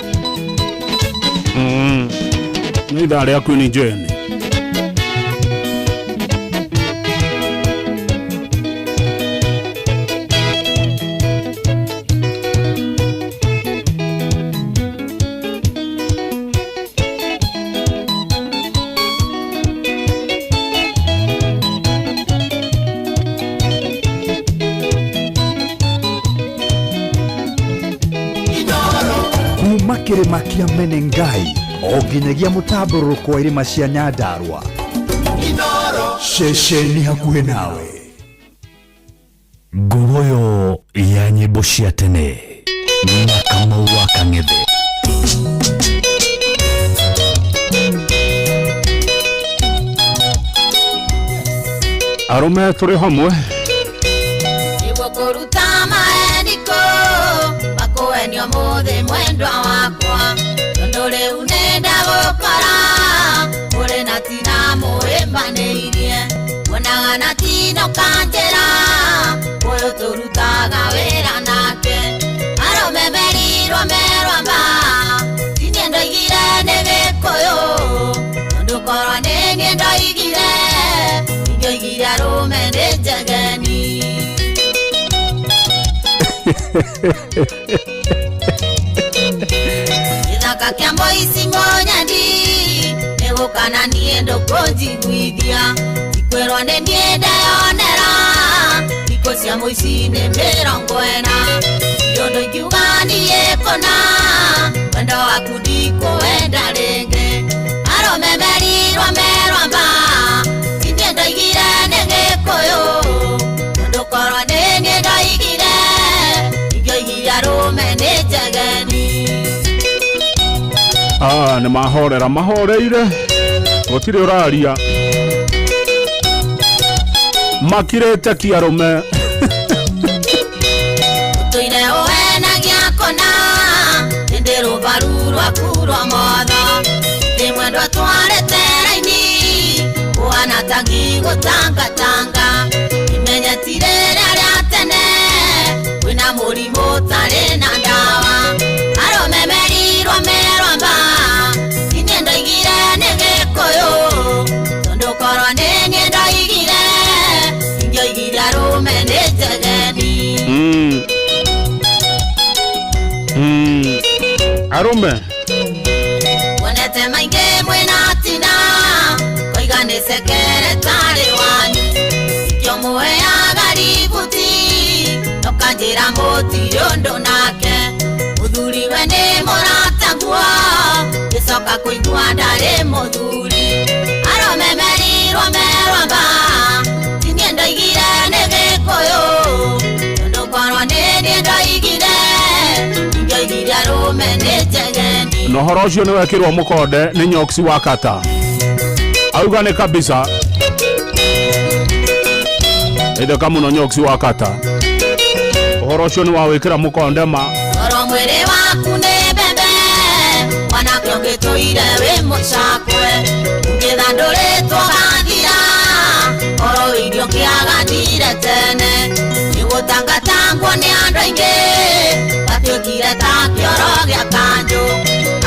Nĩ ithaa rĩa Queen Jane. Kuma kĩrĩma kĩa Menengai o nginyagia mũtambũrũko wa irĩma cia Nyandarua. Ceceni hakuhĩ nawe. Nguruyo ya nyĩmbo cia tene na Kamau wa Kang'ethe. Arũme tũrĩ hamwe. Nĩguo kũruta maeniko makũenio mũthĩ mwendwa wakwa tondũ rĩu nĩndagũkora ũrĩ na tina mũĩmbanĩirie wonaga na tino kanjĩra ũyũ tũrutaga wĩra nake arũme merirwo merwamba tinie ndoigire nĩ gĩkũyũ tondũ korwo nĩ niĩ ndoigire ingĩoigire arũme nĩ njegeni. Gĩthaka kĩa Moici Mũnyendi nĩgũkana niĩ ndũkũnjiguithia ikwĩrwo nĩ niĩ ndeyonera thikũ cia mũici nĩ 40 ũndũ ingiuga niĩ kũna wendo waku ndikũwenda rĩngĩ arũme merirwo merwamba ti niĩ ndoigire nĩ gĩkũyũ tondũ korwo nĩ niĩ ndoigire ingĩoigire arũme nĩ njegeni. Nĩ mahorera mahoreire gũtirĩ ũraria makirĩte ki arũme. Ũtũire ũhenagia kũna ĩndĩ rũbaru rwaku rwa motho ndĩ mwendwa twarĩte raini ũhana ta ngigũtangatanga imenye ti rĩrĩa rĩa tene kwĩna mũrimũ ũtarĩ na ndawa arũme merirwo merwamba ti niĩ ndoigire nĩ gĩkũyũ tondũ korwo nĩ niĩ ndoigire ingĩoigire arũme nĩ njegeni. Arũme wonete maingĩ mwĩna tina koiga nĩ Sekeretari wanyu Kĩomuheaga ributi Nokanjĩra mũtirĩ ũndũ nake Mũthuri we nĩ mũrataguo Gĩcoka kũigua ndarĩ mũthuri Arũme merirwo merwamba Ti niĩ ndoigire nĩ Gĩkũyũ Tondũ korwo nĩ niĩ ndoigire Ingĩoigire arũme nĩ njegeni. Na ũhoro ũcio nĩ wekĩrwo mũkonde nĩ Nyoksi wa Kata. Auga nĩ kabisa. Itheka mũno Nyoksi wa Kata. Ũhoro ũcio nĩ wawĩkĩra mũkonde ma. Oro mwĩrĩ waku nĩ mbembe mwanake ũngĩtũire wĩ mũcakwe ũngĩthandũrĩtwo gathira oro irio kĩaganire tene nĩgũtangatangwo nĩ andũ aingĩ gatuĩkire ta kĩoro gĩa kanjũ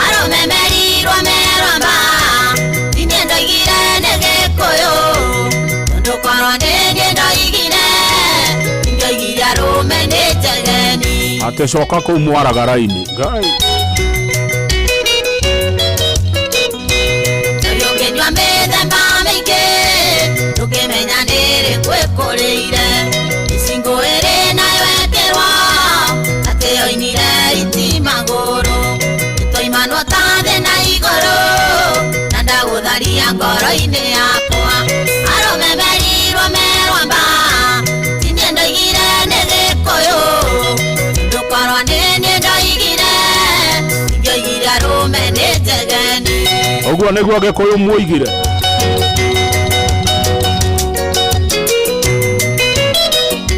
arũme merirwo merwamba ti niĩ ndoigire nĩ Gĩkũyũ tondũ korwo nĩ niĩ ndoigire ingĩoigire arũme nĩ njegeni. Atĩ coka kũu mwaragara-inĩ. Ngai. Njohi ũngĩnyua mĩthemba mĩingĩ ndũngĩmenya nĩrĩkũ ĩkũrĩire icingũ ĩrĩ nayo ĩkĩrwo atĩ yoinire iti magũrũ ĩtoimanwo ta thĩ na igũrũ na ndagũtharia ngoro-inĩ yakwa arũme merirwo merwamba ti niĩ ndoigire nĩ Gĩkũyũ tondũ korwo nĩ niĩ ndoigire ingĩoigire arũme nĩ njegeni. Ũguo nĩguo Gĩkũyũ muoigire.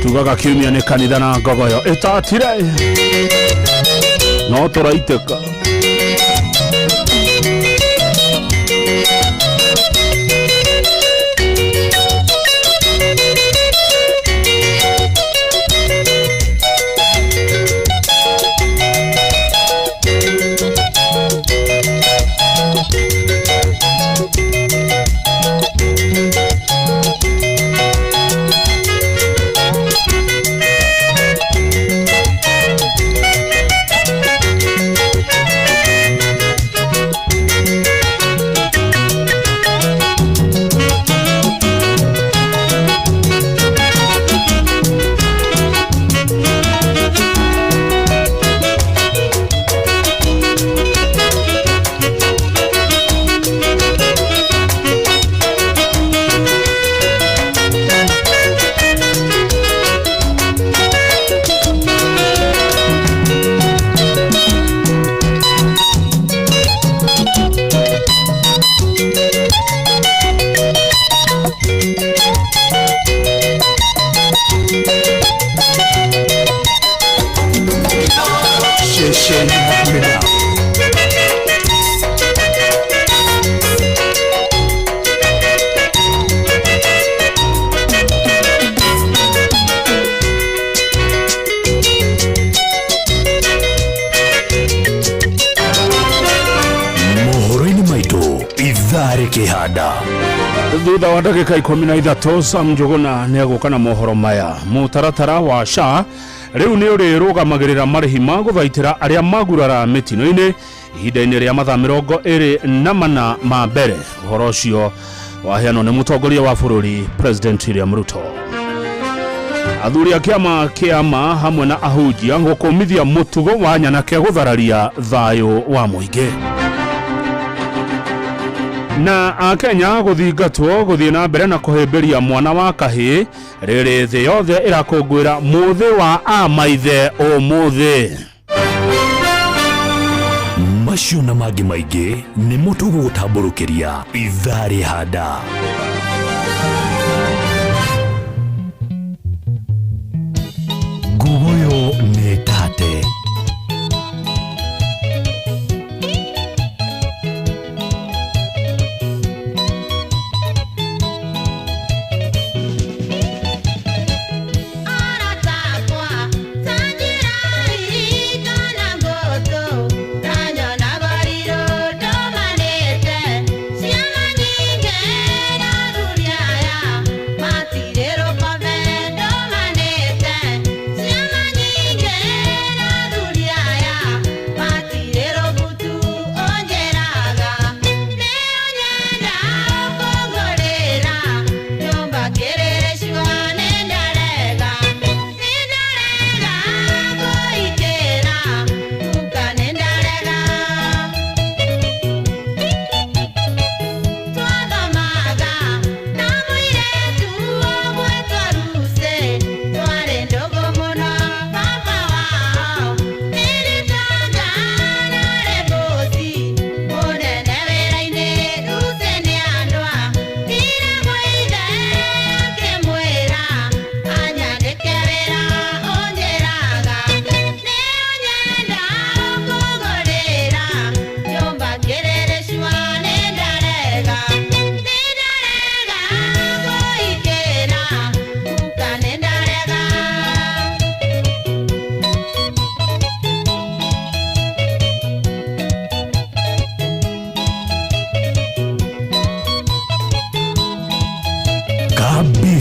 Tugaga kiumia nĩ kanitha na ngogoyo ĩtatire no tũraitĩka. Mohoro-inĩ maitũ ithaa rĩkĩhanda. Thutha wa ndagĩka 13 Sam Njuguna nĩ egũka na mohoro maya. Mũtaratara wa SHA rĩu nĩ ũrĩrũgamagĩrĩra marĩhi ma gũthaitĩra arĩa magurara mĩtino-inĩ ihinda-inĩ rĩa mathaa 24 ma mbere. Ũhoro ũcio waheanwo nĩ mũtongoria wa bũrũri President William Ruto. Athuri a kĩama kĩama hamwe na ahunjia gũkũmithia mũtugo wa nyanake gũthararia thayũ wa mũingĩ. Na akenya gũthingatwo gũthiĩ na mbere na kũhĩmbĩria mwana wa kahĩĩ rĩrĩ thĩ yothe ĩrakũngũĩra mũthĩ wa amaithe ũmũthĩ. Macio na mangĩ maingĩ nĩmo tũgũgũtambũrũkĩria ithaa rĩhanda. Nguoyo nĩ tate. Matirero pa vendo manete, siama nyinge na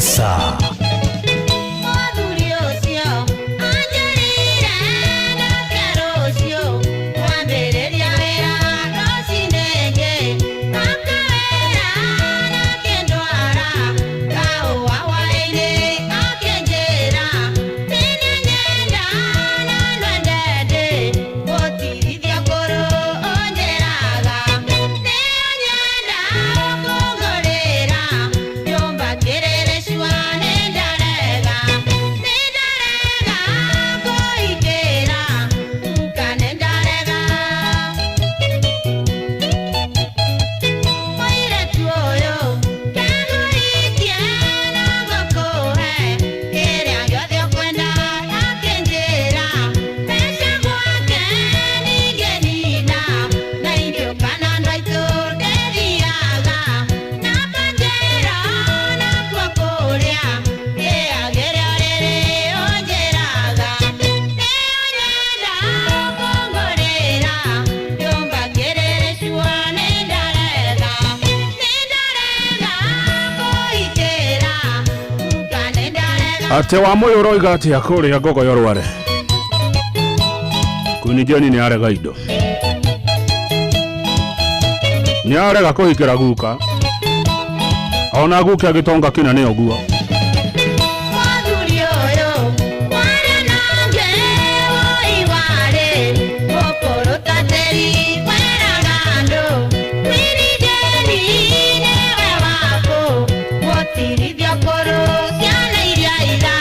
kabisa. Mũthuri ũcio anjĩrire ndoke rũciũ kwambĩrĩria wĩra rũcinĩ ngĩ akawĩra na akĩndwara kahũa hwaĩ-inĩ akĩnjĩra tini nyenda na nwendete gũtirithia kũrũ ũnjĩraga nĩũnyenda ũkũngũrĩra nyũmba kĩrĩrĩcua nĩndarega nĩndarega kũingĩra nduka nĩndarega. Mũirĩtu ũyũ kengũritie na ngũkũhe kĩrĩa gĩothe ũkwenda akĩnjĩra mbeca gwake ningĩnina na ingĩũka na andũ aitũ ndĩthiaga na kanjĩra nakuo kũrĩa kĩagĩre ũrĩrĩ ũnjĩraga nĩũnyenda ũkũngũrĩra nyũmba kĩrĩrĩcua nĩndarega nĩndarega kũingĩra nduka nĩndarega. Atä wa må yå roiga atä a kå rä a ngogoyo rware Queen Jane nä arega indo nä arega kå hikä ra guka ona guka agä tonga kina nä å guo. Mũthuri ũyũ mwaria nake woi warĩ gũkũrũ ta tĩri kwĩraga andũ Queen Jane nĩwe wakũ gũtirithia kũrũ ciana iria ira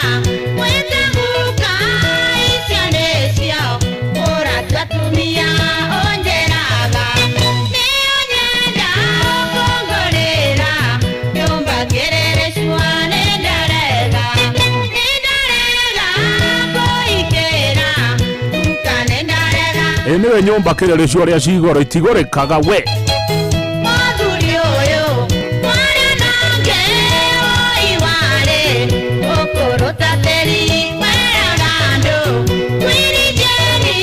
mwĩte guka icio nĩcio ũratua atumia ũnjĩraga nĩũnyenda ũkũngũrĩra nyũmba kĩrĩrĩcua nĩndarega nĩndarega kũingĩra nduka nĩndarega. Ä nä we nyå mba kä rä rä cio rä a cigoro itigå rä kaga we. Mũthuri ũyũ mwaria nake woi warĩ gũkũrũ ta tĩri kwĩraga andũ Queen Jane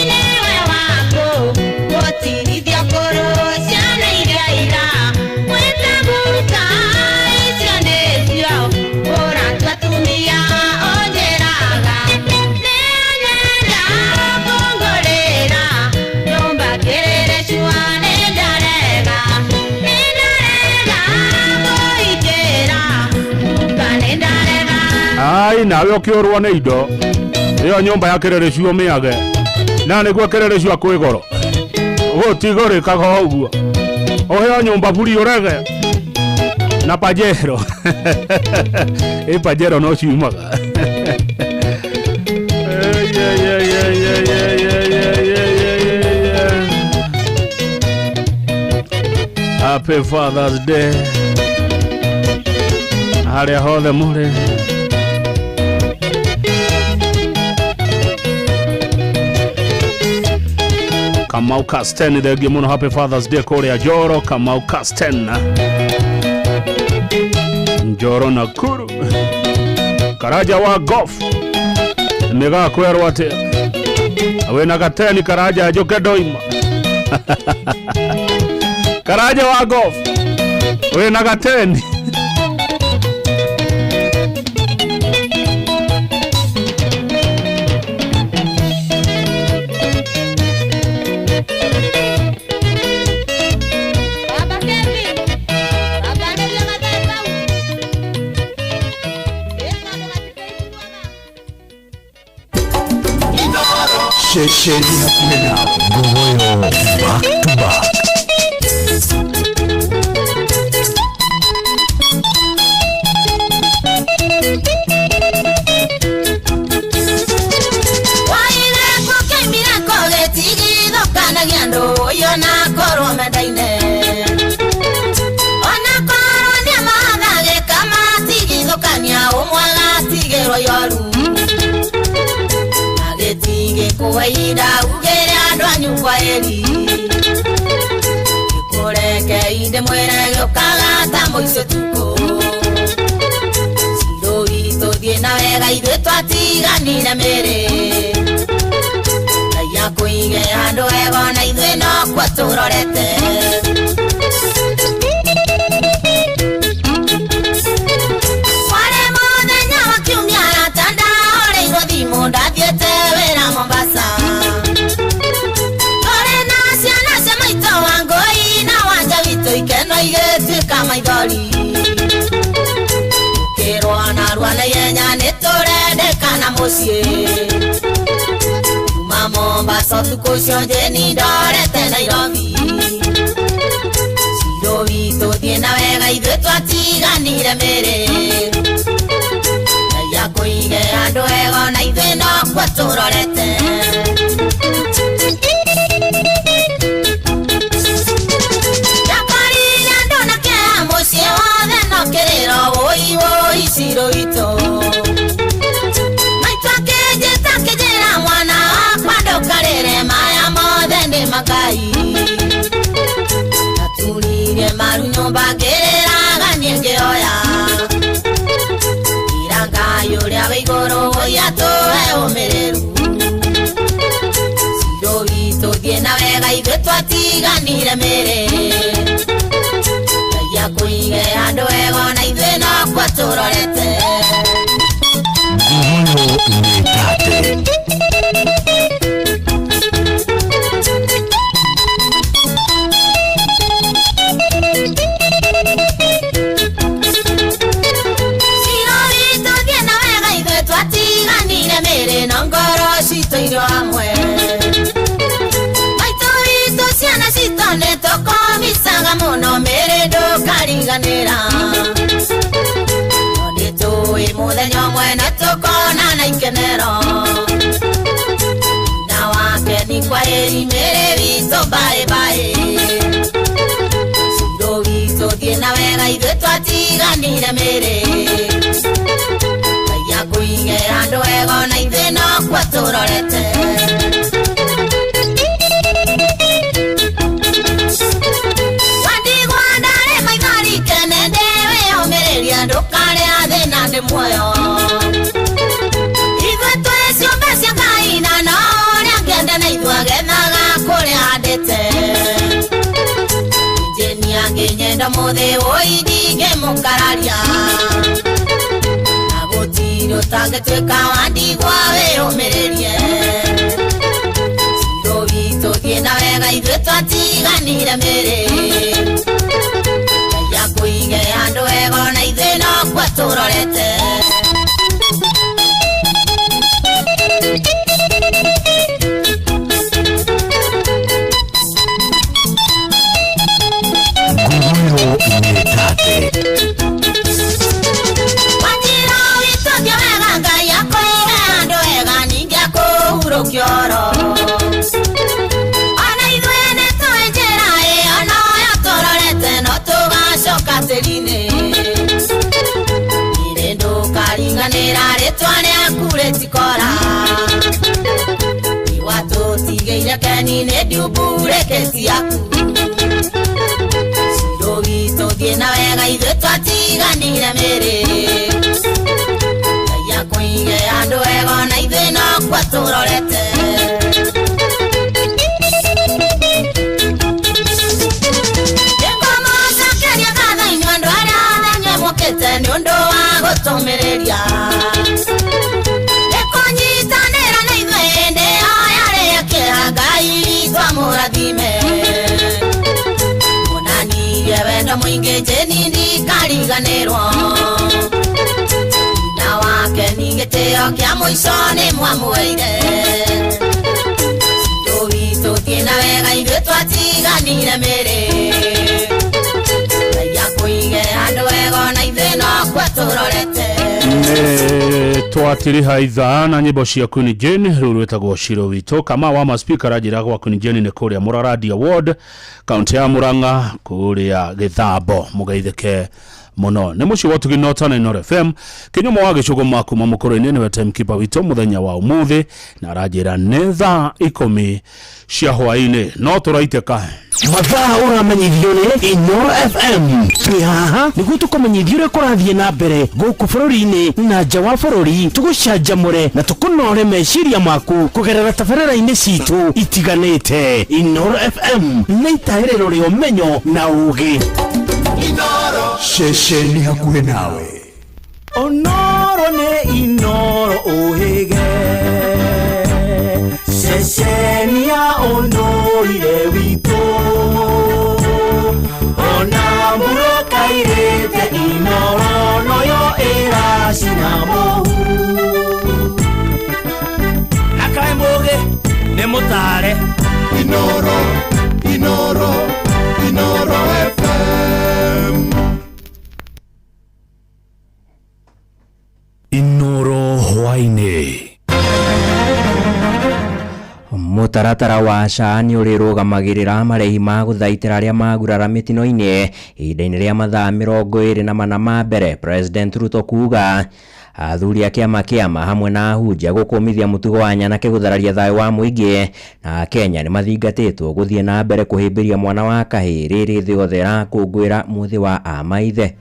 nĩwe wakũ gũtirithia kũrũ ciana iria ira mwĩte guka icio nĩcio ũratua atumia ũnjĩraga nĩũnyenda ũkũngũrĩra nyũmba kĩrĩrĩcua nĩndarega nĩndarega kũingĩra nduka nĩndarega. Ai nawe å kä å rwo nä indo ä yo nyå mba ya kä rä rä cio mä age na nä guo kä rä rä cio kwä goro gå tigå rä kaga å guo å heo nyå mba buri å rege na pajero ä pajero no ciumaga. Happy Father's Day harĩa hothe mũrĩ. Kamau Casten thengiũ mũno. Happy Father's Day kũrĩa Njoro. Kamau Casten Njoro Nakuru Karaja wa golf nĩgakwĩrwo atĩ wĩna gateni Karaja njũke ndoima. Karaja wa golf wĩna gateni. Baba Kevin, baba nĩria mathaa mau. Shesheni hakuhĩ nawe Ngogoyo back to back. Waire gũkĩimira kũgĩtigithũkanagia andũ ũyũ na korwo mendaine ona korwo nĩamathagĩka matigithũkania ũmwe agatigĩrwo yoru na gĩtingĩkũhe ihinda ugĩre andũ anyu kwaheri gĩkũreke inde mwĩre gĩũkaga ta mũico tukũ cirũ witũ thiĩ na wega ithuĩ twatiganire mĩrĩ Ngai akũige handũ hega ona ithuĩ nokuo tũrorete. Mwarĩ Magĩtuĩka maithori Kĩrwo na rua na ihenya nĩtũrendekana mũciĩ Kuma Mombasa ũtukũ ũcio Jane ndorete Nairobi Ciro witũ thiĩ na wega ithuĩ twatiganire mĩrĩ Ngai akũige handũ hega na ithuĩ nokuo tũrorete Ndakorire andũ na kĩeha mũciĩ wothe no kĩrĩro wũi wũi Ciro witũ Maitũ akĩnjĩta akĩnjĩra mwana wakwa ndũkarĩre maya mothe nĩ ma Ngai Ndaturirie maru nyũmba ngĩrĩraga niĩ ngĩhoya Ira Ngai ũrĩa wĩ igũrũ wũi atũhe ũmĩrĩru Ciro witũ thiĩ na wega ithuĩ twatiganire mĩrĩ Ngai akũige handũ hega na ithuĩ nokuo tũrorete Ngurumo nĩ tate. Ciro witũ thiĩ na wega ithuĩ twatiganire mĩrĩ no ngoro citũ irĩ o hamwe Maitũ witũ ciana citũ nĩtũkomicaga mũno mĩrĩ ndũkariganĩra No nĩtũĩ mũthenya ũmwe nĩtũkonana ikenero Na wake nĩ kwaheri mĩrĩ witũ bye bye Ciro witũ thiĩ na wega ithuĩ twatiganire mĩrĩ Ngai akũige handũ hega na ithuĩ nokuo tũrorete Wandigwa ndarĩ maithori kene ndĩwĩyũmĩrĩria ndũkarĩa thĩna ndĩ muoyo Ithuĩ twĩ ciũmbe cia Ngai na no ũrĩa angĩenda na ithuĩ agethaga kũrĩa ahandĩte Jane angĩnyenda mũthĩ wũi ndingĩmũkararia Na gũtirĩ ũtangĩtuĩka wa ndigwa wĩyũmĩrĩrie Ciro witũ thiĩ na wega ithuĩ twatiganire mĩrĩ Ngai akũige handũ hega na ithuĩ nokuo tũrorete Ngurumo nĩ tate. Wanjira witũ thiĩ wega Ngai akũige handũ hega ningĩ akũhurũkie oro Ona ithuĩ nĩtũĩ njĩra ĩyo noyo tũrorete no tũgacoka tĩri-inĩ Nĩrĩ ndũkariganĩra rĩtwa rĩaku rĩtikora Iwatũtigĩire keni nĩ ndiumbũrĩkĩti yaku Ciro witũ thiĩ na wega ithuĩ twatiganire mĩrĩ Ngai akũige handũ hega na ithuĩ nokuo tũrorete Nĩngũmũcokeria ngatho inyuĩ andũ arĩa othe inyuĩ mũkĩte nĩ ũndũ wa gũtũmĩrĩria Nĩkũnyitanĩra na ithuĩ hĩndĩ ĩyo yarĩ ya kĩeha Ngai witũ amũrathime Mũnanirie wendo mũingĩ Jane ndikariganĩrwo Na wake nĩ gĩtĩo kĩa mũico nĩ mwamũheire Ciro witũ thiĩ na wega ithuĩ twatiganire mĩrĩ Ngai akũige handũ hega na ithuĩ nokuo tũrorete Nĩ twatiriha ithaa na nyĩmbo cia Queen Jane rũu rwĩtagwo Ciro witũ kama wa maspika aranjĩra gwa Queen Jane nĩ kũrĩa Mũraradia Ward kaunti ya Murang'a kũrĩa Gĩthambo mũgeithĩke mũno nĩ mũciĩ wa ũtugi Nota na Inooro FM kĩnyumo wa gĩcũgũ makuma mũkũrũ-inĩ nĩwe timekeeper witũ mũthenya wa ũmũthĩ na aranjĩra nĩ thaa 10 cia hwaĩ-inĩ no tũraitĩka Mathaa ũramenyithio nĩ Inooro FM twĩ haha nĩguo tũkũmenyithie ũrĩa kũrathiĩ na mbere gũkũ bũrũri-inĩ na nja wa bũrũri tũgũcanjamũre na tũkũnore meciria maku kũgerera tabarĩra-inĩ citũ itiganĩte Inooro FM nĩ itaĩrĩro rĩa ũmenyo na ũgĩ Ceceni hakuhĩ nawe Onoro nĩ Inooro ũhĩge ceceni ya ũndũire witũ ona mbura gũcina mũhu. Na kaĩ mũgĩ nĩ mũtare. Inoro, Inoro, Inoro FM. Inoro hwaĩ-inĩ. Mũtaratara wa SHA nĩ ũrĩrũgamagĩrĩra marĩhi ma gũthaitĩra arĩa magurara mĩtino-inĩ ihinda-inĩ rĩa mathaa 24 ma mbere, President Ruto kuga. Athuri a kĩama kĩama hamwe na ahunjia gũkũmithia mũtugo wa nyanake gũthararia thayũ wa mũingĩ, na Kenya nĩ mathingatĩtwo gũthiĩ na mbere kũhĩmbĩria mwana wa kahĩĩ rĩrĩ thĩ yothe ĩrakũngũĩra mũthĩ wa amaithe.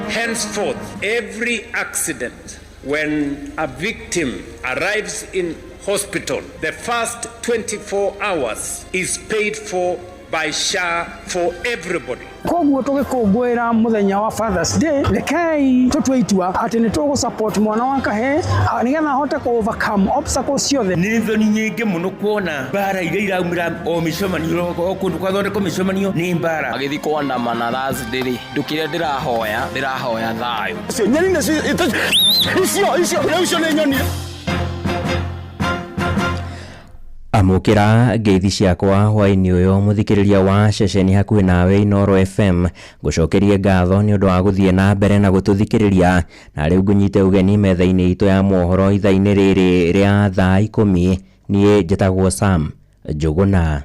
Henceforth, every accident when a victim arrives in hospital, the first 24 hours is paid for by SHA for everybody. Koguo tũgĩkũngũĩra mũthenya wa Father's Day, rekei tũtue itua atĩ nĩ tũgũ support mwana wa kahĩĩ nĩgetha ahote kũ overcome obstacles ciothe. Nĩ thoni nyingĩ mũno kuona mbara iria iraumĩra o mĩcemanio o kũndũ kwathondekwo mĩcemanio nĩ mbara. Agĩthiĩ kũandamana Thursday rĩ, ndũkĩrĩa ndĩrahoya thayũ. Icio nyeni nĩcio icio icio rĩu icio nĩ nyoni. Amũkĩra ngeithi ciakwa hwaĩ-inĩ ũyũ mũthikĩrĩria wa ceceni hakuhĩ nawe Inoro FM, ngũcokerie ngatho nĩ ũndũ wa gũthiĩ na mbere na gũtũthikĩrĩria, na rĩu ngũnyite ũgeni metha-inĩ itũ ya mohoro ithaa-inĩ rĩrĩ rĩa thaa 10. Niĩ njĩtagwo Sam Njũgũna.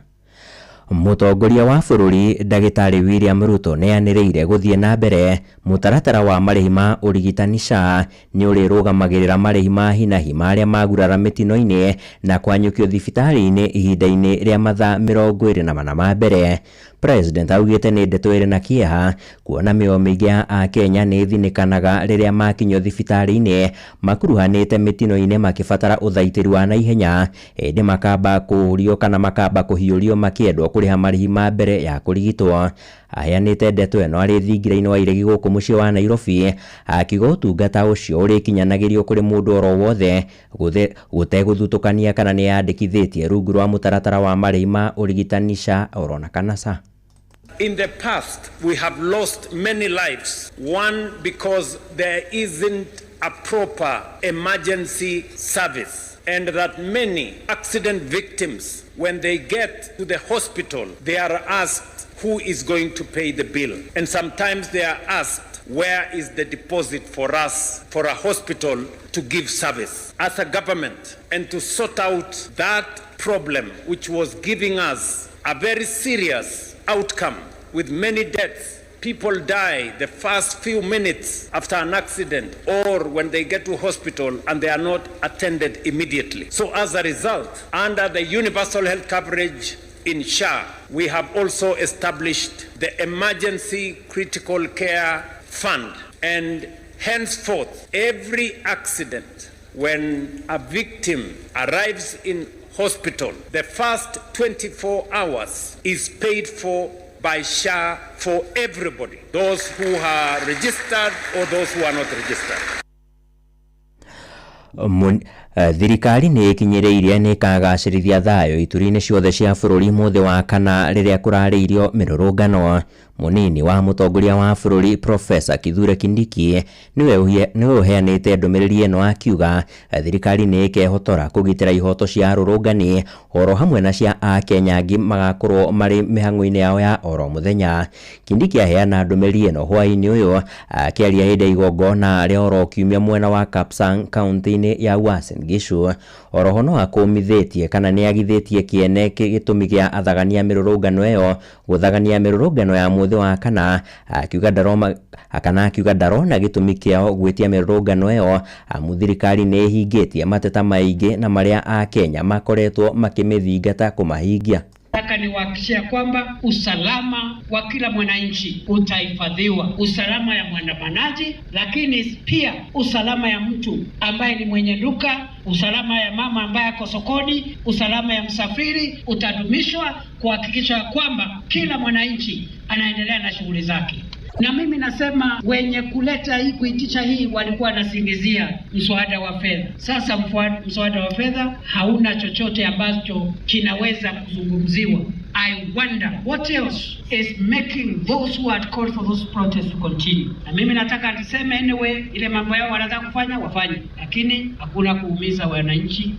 Mũtongoria wa bũrũri Ndagĩtarĩ William Ruto nĩanĩrĩire gũthiĩ na mbere mũtaratara wa marĩhi ma ũrigitani SHA nĩ ũrĩrũgamagĩrĩra marĩhi ma hinahi ma arĩa magurara mĩtino-inĩ na kwanyũkio thibitarĩ-inĩ ihinda-inĩ rĩa mathaa 24 ma mbere. President augĩte nĩ ndeto ĩrĩ na kĩeha kuona mĩoyo mĩingĩ ya Akenya nĩ ĩthinĩkanaga rĩrĩa makinyio thibitarĩ-inĩ makuruhanĩte mĩtino-inĩ makĩbatara ũthaitĩri wa naihenya, ĩndĩ makamba kũũrio kana makamba kũhiũrio makĩendwo kũrĩha marĩhi ma mbere ya kũrigitwo. Aheanĩte ndeto ĩno arĩ thingira-inĩ wa iregi gũkũ mũciĩ wa Nairobi, akiuga ũtungata ũcio ũrĩkinyanagĩrio kũrĩ mũndũ oro wothe gũtegũthutũkania kana nĩeyandĩkithĩtie rungu rwa mũtaratara wa marĩhi ma ũrigitani SHA orona kana SHA. In the past, we have lost many lives. One, because there isn't a proper emergency service, and that many accident victims, when they get to the hospital, they are asked who is going to pay the bill. And sometimes they are asked, where is the deposit for us, for a hospital to give service? As a government, and to sort out that problem, which was giving us a very serious outcome with many deaths. People die the first few minutes after an accident or when they get to hospital and they are not attended immediately. So as a result, under the universal health coverage in SHA, we have also established the Emergency Critical Care Fund. And henceforth, every accident when a victim arrives in hospital, the first 24 hours is paid for by SHA for everybody, those who are registered or those who are not registered. Thirikari nĩ ĩkinyĩrĩirie nĩ ĩkagacĩrithia thayũ ituri-inĩ ciothe cia bũrũri mũthĩ wa kana rĩrĩa kũrarĩirio mĩrũrũngano. Mũnini wa mũtongoria wa bũrũri Profesa Kithure Kindiki nĩwe ũheanĩte ndũmĩrĩri ĩno akiuga thirikari nĩ ĩkehotora kũgitĩra ihoto cia arũrũngani oro hamwe na cia Akenya angĩ magakorwo marĩ mĩhang'o-inĩ yao ya oro mũthenya. Kindiki aheana ndũmĩrĩri ĩno hwaĩ-inĩ ũyũ akĩaria hĩndĩ ya igongona rĩa oro kiumia mwena wa Kapsang kaunti-inĩ ya Uasin Gishu. Oroho no akũmithĩtie kana nĩ agithĩtie kĩene gĩtũmi gĩa athagania mĩrũrũngano ĩyo gũthagania mĩrũrũngano ya mũthĩ wa kana, akiuga ndarona gĩtũmi kĩao gwĩtia mĩrũrũngano ĩyo amu thirikari nĩ ĩhingĩtie mateta maingĩ na marĩa Akenya makoretwo makĩmĩthingata kũmahingia. Nataka niwahakikishie kwamba usalama wa kila mwananchi utahifadhiwa, usalama ya mwandamanaji, lakini pia usalama ya mtu ambaye ni mwenye duka, usalama ya mama ambaye ako sokoni, usalama ya msafiri utadumishwa kuhakikisha kwamba kila mwananchi anaendelea na shughuli zake. Na mimi nasema wenye kuleta hii kuitisha hii walikuwa wanasingizia mswada wa fedha. Sasa mswada wa fedha hauna chochote ambacho kinaweza kuzungumziwa. I wonder what else is making those who had called for those protests to continue. Na mimi nataka niseme anyway, ile mambo yao wanataka kufanya wafanye, lakini hakuna kuumiza wananchi.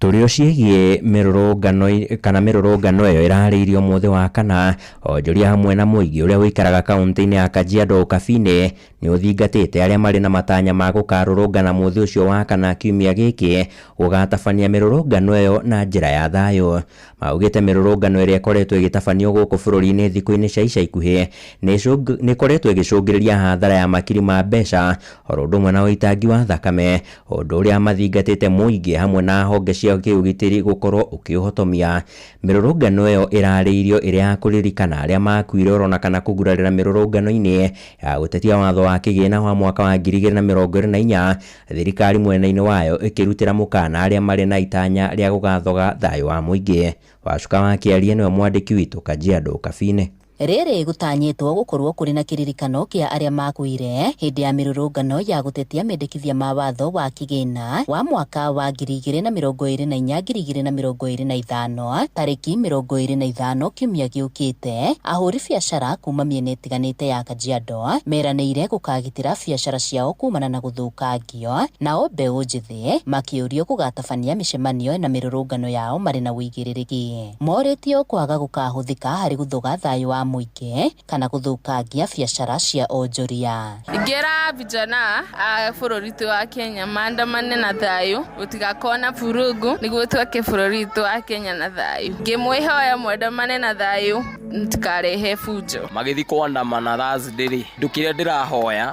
Tũrĩ o ciĩgiĩ mĩrũrũngano kana mĩrũrũngano ĩyo ĩrarĩirio ũmũthĩ wa kana, onjoria hamwe na mũingĩ ũrĩa ũikaraga kaũntĩ-inĩ ya Kajiado Ũkabi-inĩ nĩ ũthingatĩte arĩa marĩ na matanya ma gũkarũrũngana mũthĩ ũcio wa kana kiumia gĩkĩ gũgatabania mĩrũrũngano ĩyo na njĩra ya thayũ. Maugĩte mĩrũrũngano ĩrĩa ĩkoretwo ĩgĩtabanio gũkũ bũrũri-inĩ thikũ-inĩ cia ica ikuhĩ nĩ ĩkoretwo ĩgĩcũngĩrĩria hathara ya makiri ma mbeca oro ũndũ ũmwe na ũitangi wa thakame, ũndũ ũrĩa mathingatĩte mũingĩ hamwe na honge cia kĩũgitĩri gũkorwo ũkĩũhotomia. Mĩrũrũngano ĩyo ĩrarĩirio ĩrĩ ya kũririkana arĩa makuire orona kana kũgurarĩra mĩrũrũngano-inĩ ya gũtetia watho wa kĩgĩna wa mwaka wa 2024, thirikari mwena-inĩ wayo ĩkĩrutĩra mũkana arĩa marĩ na itanya rĩa gũgathoga thayũ wa mũingĩ. Wacuka wa Kĩarie nĩwe mwandĩki witũ Kajiado Ũkabi-inĩ. Rĩrĩ gũtanyĩtwo gũkorwo kũrĩ na kĩririkano kĩa arĩa makuire hĩndĩ ya mĩrũrũngano ya gũtetia mendekithia ma watho wa kĩgĩna wa mwaka wa 2024 2025 tarĩki 25 kiumia gĩũkĩte. Ahũri biacara kuma mĩena ĩtiganĩte ya Kajiado meranĩire gũkagitĩra biacara ciao kumana na gũthũkangio, nao mbeũ njĩthĩ makĩũrio gũgatabania mĩcemanio na mĩrũrũngano yao marĩ na ũigĩrĩrĩki. Morĩtio kwaga gũkahũthĩka harĩ gũthũga thayũ wa mũingĩ kana gũthũkangia biacara cia onjoria. Ingĩra vijana a bũrũri witũ wa Kenya maandamane na thayũ, gũtigakorwo na vurugu nĩguo twake bũrũri witũ wa Kenya na thayũ. Ngĩmwĩhoya mwandamane na thayũ, mũtikarehe fujo. Magĩthiĩ kũandamana Thursday rĩ, kĩndũ kĩrĩa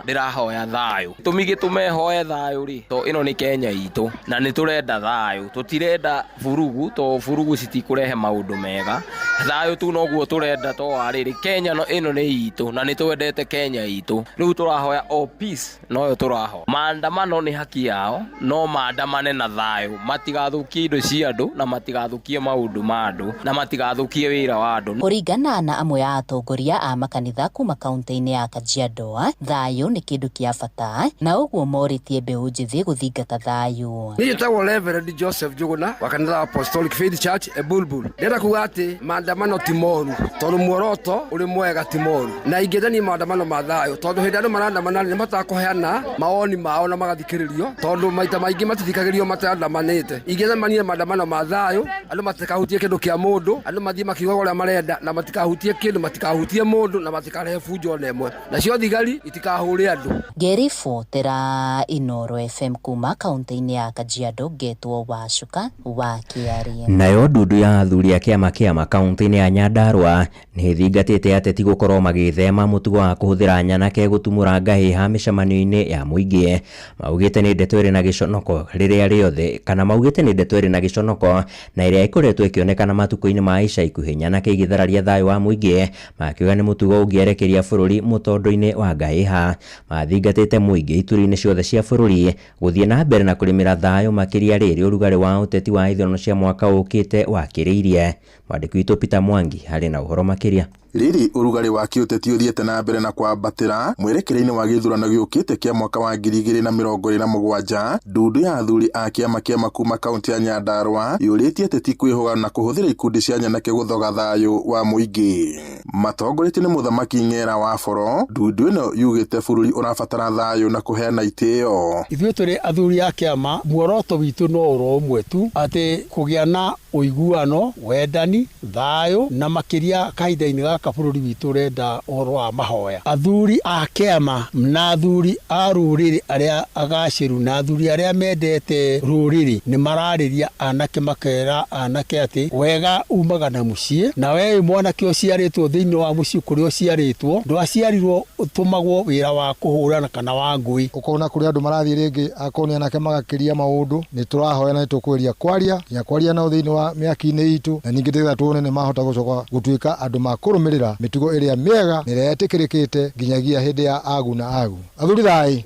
ndĩrahoya thayũ. Gĩtũmi gĩtũme hoe thayũ rĩ, to ĩno nĩ Kenya itũ na nĩ tũrenda thayũ, tũtirenda vurugu to vurugu citikũrehe maũndũ mega. Thayũ tu noguo tũrenda to warĩrĩ Kenya no ĩno nĩ itũ na nĩ twendete Kenya itũ. Rĩu tũrahoya o peace noyo tũrahoya. Maandamano nĩ haki yao, no maandamane na thayũ, matigathũkie indo cia andũ na matigathũkie maũndũ ma andũ na matigathũkie wĩra wa andũ. Kũringana na amwe a atongoria a makanitha kuma kaũntĩ-inĩ ya Kajiado, thayũ nĩ kĩndũ kĩa bata na ũguo morĩtie mbeũ njĩthĩ gũthingata thayũ. Niĩ njĩtagwo Reverend Joseph Njuguna wa kanitha wa Apostolic Faith Church Ebulbul. Ndĩrenda kuga atĩ maandamano ti moru tondũ muoroto ũrĩ mwega ti moru, na ingĩenda niĩ maandamano ma thayũ tondũ hĩndĩ andũ marandamana nĩ mahotaga kũheana mawoni mao na magathikĩrĩrio tondũ maita maingĩ matithikagĩrĩrio matandamanĩte. Ingĩenda manie maandamano ma thayũ, andũ matikahutie kĩndũ kĩa mũndũ, andũ mathiĩ makiugaga ũrĩa marenda na matikahutie kĩndũ, matikahutie mũndũ na matikarehe bunjo ona ĩmwe, nacio thigari itikahũre andũ. Ngĩribotera Inooro FM kuma kaũntĩ-inĩ ya Kajiado, ngetwo Wacuka wa Kĩarie. Nayo ndundu ya athuri a kĩama kĩama kaũntĩ-inĩ ya Nyandarua nĩ ĩthingatĩte ateti gũkorwo magĩthema mũtugo wa kũhũthĩra nyanake gũtumũra ngahĩha mĩcemanio-inĩ ya mũingĩ. Maugĩte nĩ ndeto ĩrĩ na gĩconoko rĩrĩa rĩothe kana maugĩte nĩ ndeto ĩrĩ na gĩconoko na ĩrĩa ĩkoretwo ĩkĩonekana matukũ-inĩ ma ica ikuhĩ nyanake igĩthararia thayũ wa mũingĩ, makiuga nĩ mũtugo ũngĩerekeria bũrũri mũtondo-inĩ wa ngahĩha. Mathingatĩte mũingĩ ituri-inĩ ciothe cia bũrũri gũthiĩ na mbere na kũrĩmĩra thayũ makĩria rĩrĩ ũrugarĩ wa ũteti wa ithurano cia mwaka ũkĩte wakĩrĩirie. Mwandĩki witũ Peter Mwangi harĩ na ũhoro makĩria. Rĩrĩ ũrugarĩ wa kĩũteti ũthiĩte na mbere na kwambatĩra mwerekereini wa gĩthurano gĩũkĩte kĩa mwaka wa 2027, ndundu ya athuri a kĩama kĩama kuma kaũntĩ ya Nyandarua yũrĩtie ateti kwĩhũga na kũhũthĩra ikundi cia nyanake gũthoga thayũ wa mũingĩ. Matongoretio nĩ mũthamaki Ng'era wa Boro, ndundu ĩno yugĩte bũrũri ũrabatara thayũ na kũheana itĩo. Ithuĩ tũrĩ athuri a kĩama, muoroto witũ no ũro ũmwe tu, atĩ kũgĩa na ũiguano, wendani, thayũ na makĩria kahinda-inĩ gaka bũrũri witũ ũrenda ũhoro wa mahoya. Athuri a kĩama na athuri a rũrĩrĩ arĩa agacĩru na athuri arĩa mendete rũrĩrĩ nĩ mararĩria anake, makera anake atĩ wega umaga na mũciĩ, na we mwanake ũciarĩtwo thĩinĩ wa mũciĩ kũrĩa ũciarĩtwo ndwaciarirwo ũtũmagwo wĩra wa kũhũrana kana wa ngũĩ. Ũkona kũrĩa andũ marathiĩ rĩngĩ akorwo nĩ anake magakĩria maũndũ, nĩ tũrahoya na nĩ tũkwĩria kwaria nginya kwaria nao thĩinĩ wa mĩaki-inĩ itũ, na ningĩ nĩgetha tuone nĩ mahota gũcoka gũtuĩka andũ makũrũmĩrĩra mĩtugo ĩrĩa mĩega na ĩrĩa ĩtĩkĩrĩkĩte nginyagia hĩndĩ ya agu na agu. Athuri thai.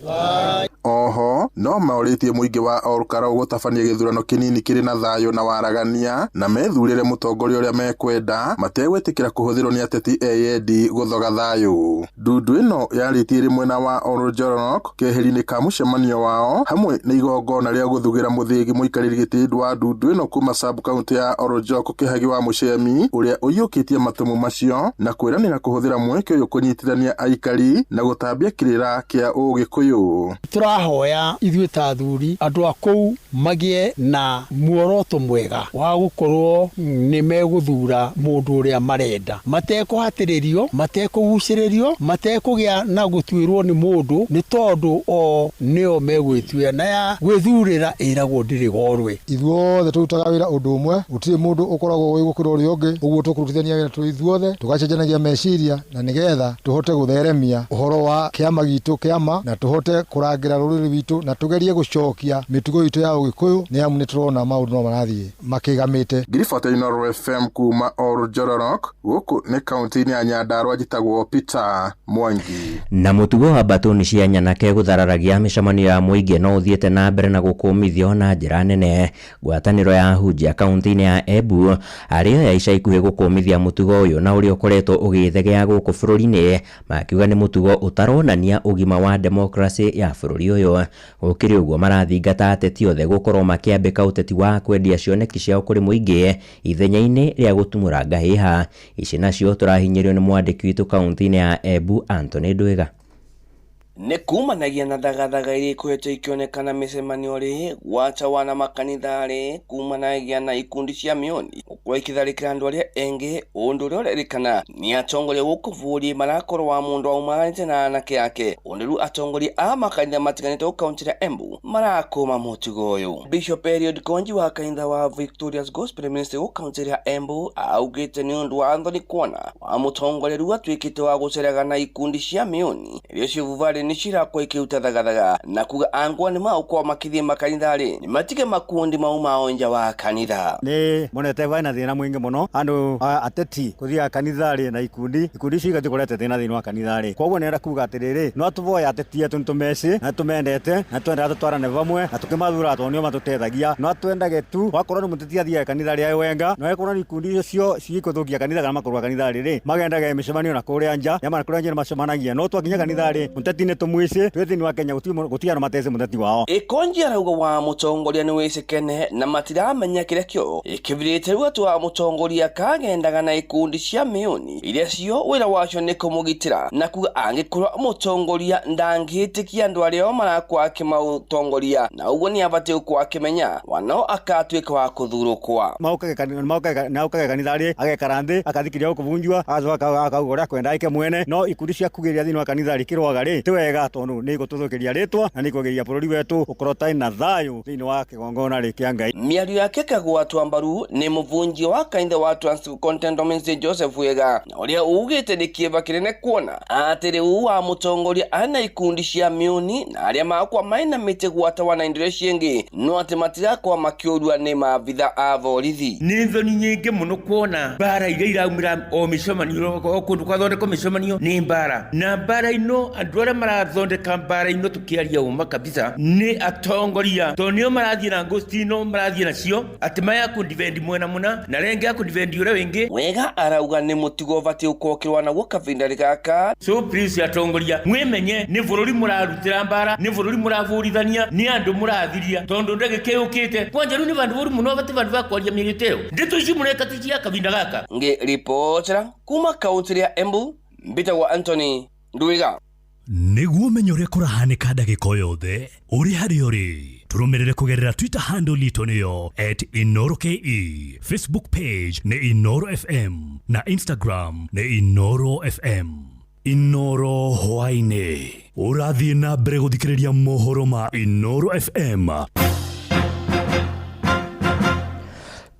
Oho no morĩtie mũingĩ wa Olkalau gũtabania gĩthurano kĩnini kĩrĩ na thayũ na waragania na methurĩre mũtongoria ũrĩa mekwenda mategwĩtĩkĩra kũhũthĩrwo nĩ ateti eyendi gũthoga thayũ. Ndundu ĩno yarĩtie ĩrĩ mwena wa Oljolorok keheri-inĩ ka mũcemanio wao hamwe na igongona rĩa gũthugĩra mũthĩgi mũikarĩri gĩtĩ wa ndundu ĩno kuma sub county ya Oljolorok Kĩhagi wa Mũcemi ũrĩa ũiyũkĩtie matũmũ macio na kwĩranĩra kũhũthĩra mweke ũyũ kũnyitithania aikari na gũtambia kĩrĩra kĩa Ũgĩkũyũ. Tũrahoya ithuĩ ta athuri andũ a kũu magĩe na muoroto mwega wa gũkorwo nĩ megũthura mũndũ ũrĩa marenda, matekũhatĩrĩrio, matekũgucĩrĩrio, matekũgĩa na gũtuĩrwo nĩ mũndũ, nĩ tondũ o nĩo megwĩtuĩra na ya gwĩthurĩra ĩragwo ndĩrĩ gorwe. Ithuothe tũrutaga wĩra ũndũ ũmwe, gũtirĩ mũndũ ũkoragwo wĩ gũkĩra ũrĩa ũngĩ, ũguo tũkũrutithania wĩra tũrĩ ithuothe, tũgacenjanagia meciria na nĩgetha tũhote gũtheremia ũhoro wa kĩama gitũ kĩama na tũhote kũrangĩra rũrĩrĩ rwitũ na tũgerie gũcokia mĩtugo itũ ya Ũgĩkũyũ, nĩ amu nĩ tũrona maũndũ no marathiĩ makĩgamĩte. Ngiribota Inooro FM kuma Oljolorok gũkũ nĩ kaunti-inĩ ya Nyandarua, njĩtagwo Peter Mwangi. Na mũtugo wa mbatũni cia nyanake gũthararagia mĩcemanio ya mũingĩ no ũthiĩte na mbere na gũkũmithio na njĩra nene. Ngwatanĩro ya ahunjia kaunti-inĩ ya Embu arĩo ya ica ikuhĩ gũkũmithia mũtugo ũyũ na ũrĩa ũkoretwo ũgĩthegea gũkũ bũrũri-inĩ, makiuga nĩ mũtugo ũtaronania ũgima wa demokrasi ya bũrũri ũyũ. Gũkĩrĩ ũguo marathingata ateti othe gũkorwo makĩambĩka ũteti wa kwendia cioneki ciao kũrĩ mũingĩ ithenya-inĩ rĩa gũtumũra ngahĩha. Ici nacio tũrahinyĩrĩrio nĩ mwandĩki witũ kaunti-inĩ ya Embu Anthony Ndwiga. Nĩ kumanagia na thagathaga iria ikoretwo ikĩonekana mĩcemanio rĩ gwata wana makanitha rĩ kumanagia na ikundi cia mĩoni gũkorwo ikĩtharĩkĩra andũ arĩa engĩ, ũndũ ũrĩa ũrerĩkana nĩ atongoria gũkũ bũrũri marakorwo wa mũndũ aumaganĩte na anake ake. Ũndũ rĩu atongoria a makanitha matiganĩte gũkũ kaunti ya Embu marakũma mũtugo ũyũ. Bishop Eliud Konji wa kanitha wa Victorious Gospel Ministry gũkũ kaunti ya Embu augĩte nĩ ũndũ wa Anthony kuona wa mũtongoria rĩu atuĩkĩte wa gũceraga na ikundi cia mĩoni iria civuvarĩ nĩ cirakwo ikĩruta thagathaga na kuga angwa nĩ magũkorwo makĩthiĩ makanitha rĩ nĩ matige makundi mau mao nja wa kanitha. Nĩ monete baina thĩna mũingĩ mũno andũ ateti kũthiaga kanitha rĩ na ikundi icio igathiĩ kũrete thĩna thĩinĩ wa kanitha rĩ. Koguo nĩenda kuga atĩrĩrĩ, no tũvoya ateti etũ nĩtũmecĩ na tũmendete na twendaga tũtwarane vamwe na tũkĩmathura tondũ nĩo matũteithagia. No twendage tu wakorwo nĩ mũteti athiaga kanitha rĩa wenga, no akorwo nĩ ikundi icio cigũthũkia kanitha kana makũrũa kanitha rĩ, magendaga mĩcemanio na kũrĩa nja ya kũrĩa nja nĩmacemanagia, no twakinya kanitha rĩ mũteti nĩ tũmwĩcĩ twĩ thĩinĩ wa Kenya gũtirĩ andũ matecĩ mũteti wao. Ĩkonji arauga wa mũtongoria nĩ wĩcĩkene na matiramenya kĩrĩa kĩo ĩkĩbirĩte rĩu atĩ wa mũtongoria kagendaga na ikundi cia mĩoni iria cio wĩra wacio nĩ kũmũgitĩra, na kuga angĩkorwo mũtongoria ndangĩtĩkia andũ arĩa marakwa akĩmaũtongoria na ũguo nĩ abatiĩ gũkorwo akĩmenya wanao akatuĩka wa kũthurũkwa. Maũkaga kanitha rĩ agekara nthĩ akathikĩria gũkũbunjua agacoka akauga ũrĩa akwenda eke mwene, no ikundi cia kugĩrĩria thĩinĩ wa kanitha rĩ kĩrwaga rĩ ti wega tondũ nĩ igũtũthũkĩria rĩtwa na nĩ ikũgeria bũrũri wetu ũkorwo ũtarĩ na thayũ thĩinĩ wa kĩgongona rĩ kĩa Ngai. Mĩario yake kagwatwa mbaru nĩ mũbunjia wa kanitha wa Transcontinental Ministry Joseph Wega na ũrĩa ugĩte nĩ kĩeva kĩnene kuona atĩ rĩu wa mũtongoria ana ikundi cia mĩoni na arĩa makwa maina mĩtĩ gwata wana indo iria ciĩngĩ no atĩ matirakwa makĩũrua nĩ maabitha a borithi. Nĩ thoni nyingĩ mũno kuona mbara iria iraumĩra o mĩcemanio o kũndũ kwathondekwo mĩcemanio nĩ mbara, na mbara ino andũ arĩa marathondeka mbara ino tũkĩaria ũma kabisa nĩ atongoria tondũ nĩo marathiĩ na ngũsti ino marathiĩ nacio atĩ maya kũdivendi mwena mũna na rĩngĩ akũdivendi ũrĩa wĩngĩ. Wega arauga nĩ mũtugo ũbatiĩ gũkorwo naguo kahinda gaka. So please atongoria mwĩmenye nĩ bũrũri mũrarutĩra mbara, nĩ bũrũri mũrabũrithania, nĩ andũ mũrathiria tondũ ndagĩka yũkĩte kwanja rĩu nĩ vandũ boru mũno bati vandũ va kwaria mĩario ta ĩyo ndeto ici mũreka ti cia kahinda gaka. Ngĩribotera kuma kaunti ya Embu, mbĩtagwo Anthony Ndwiga. Nĩguo ũmenye ũrĩa kũrahanĩka ndagĩka o yothe ũrĩ harĩa ũrĩ, tũrũmĩrĩre kũgerera Twitter handle itũ nĩyo @InooroKE, Facebook page nĩ Inooro FM na Instagram nĩ Inooro FM. Inooro hwaĩ-inĩ ũrathiĩ na mbere gũthikĩrĩria mohoro ma Inooro FM.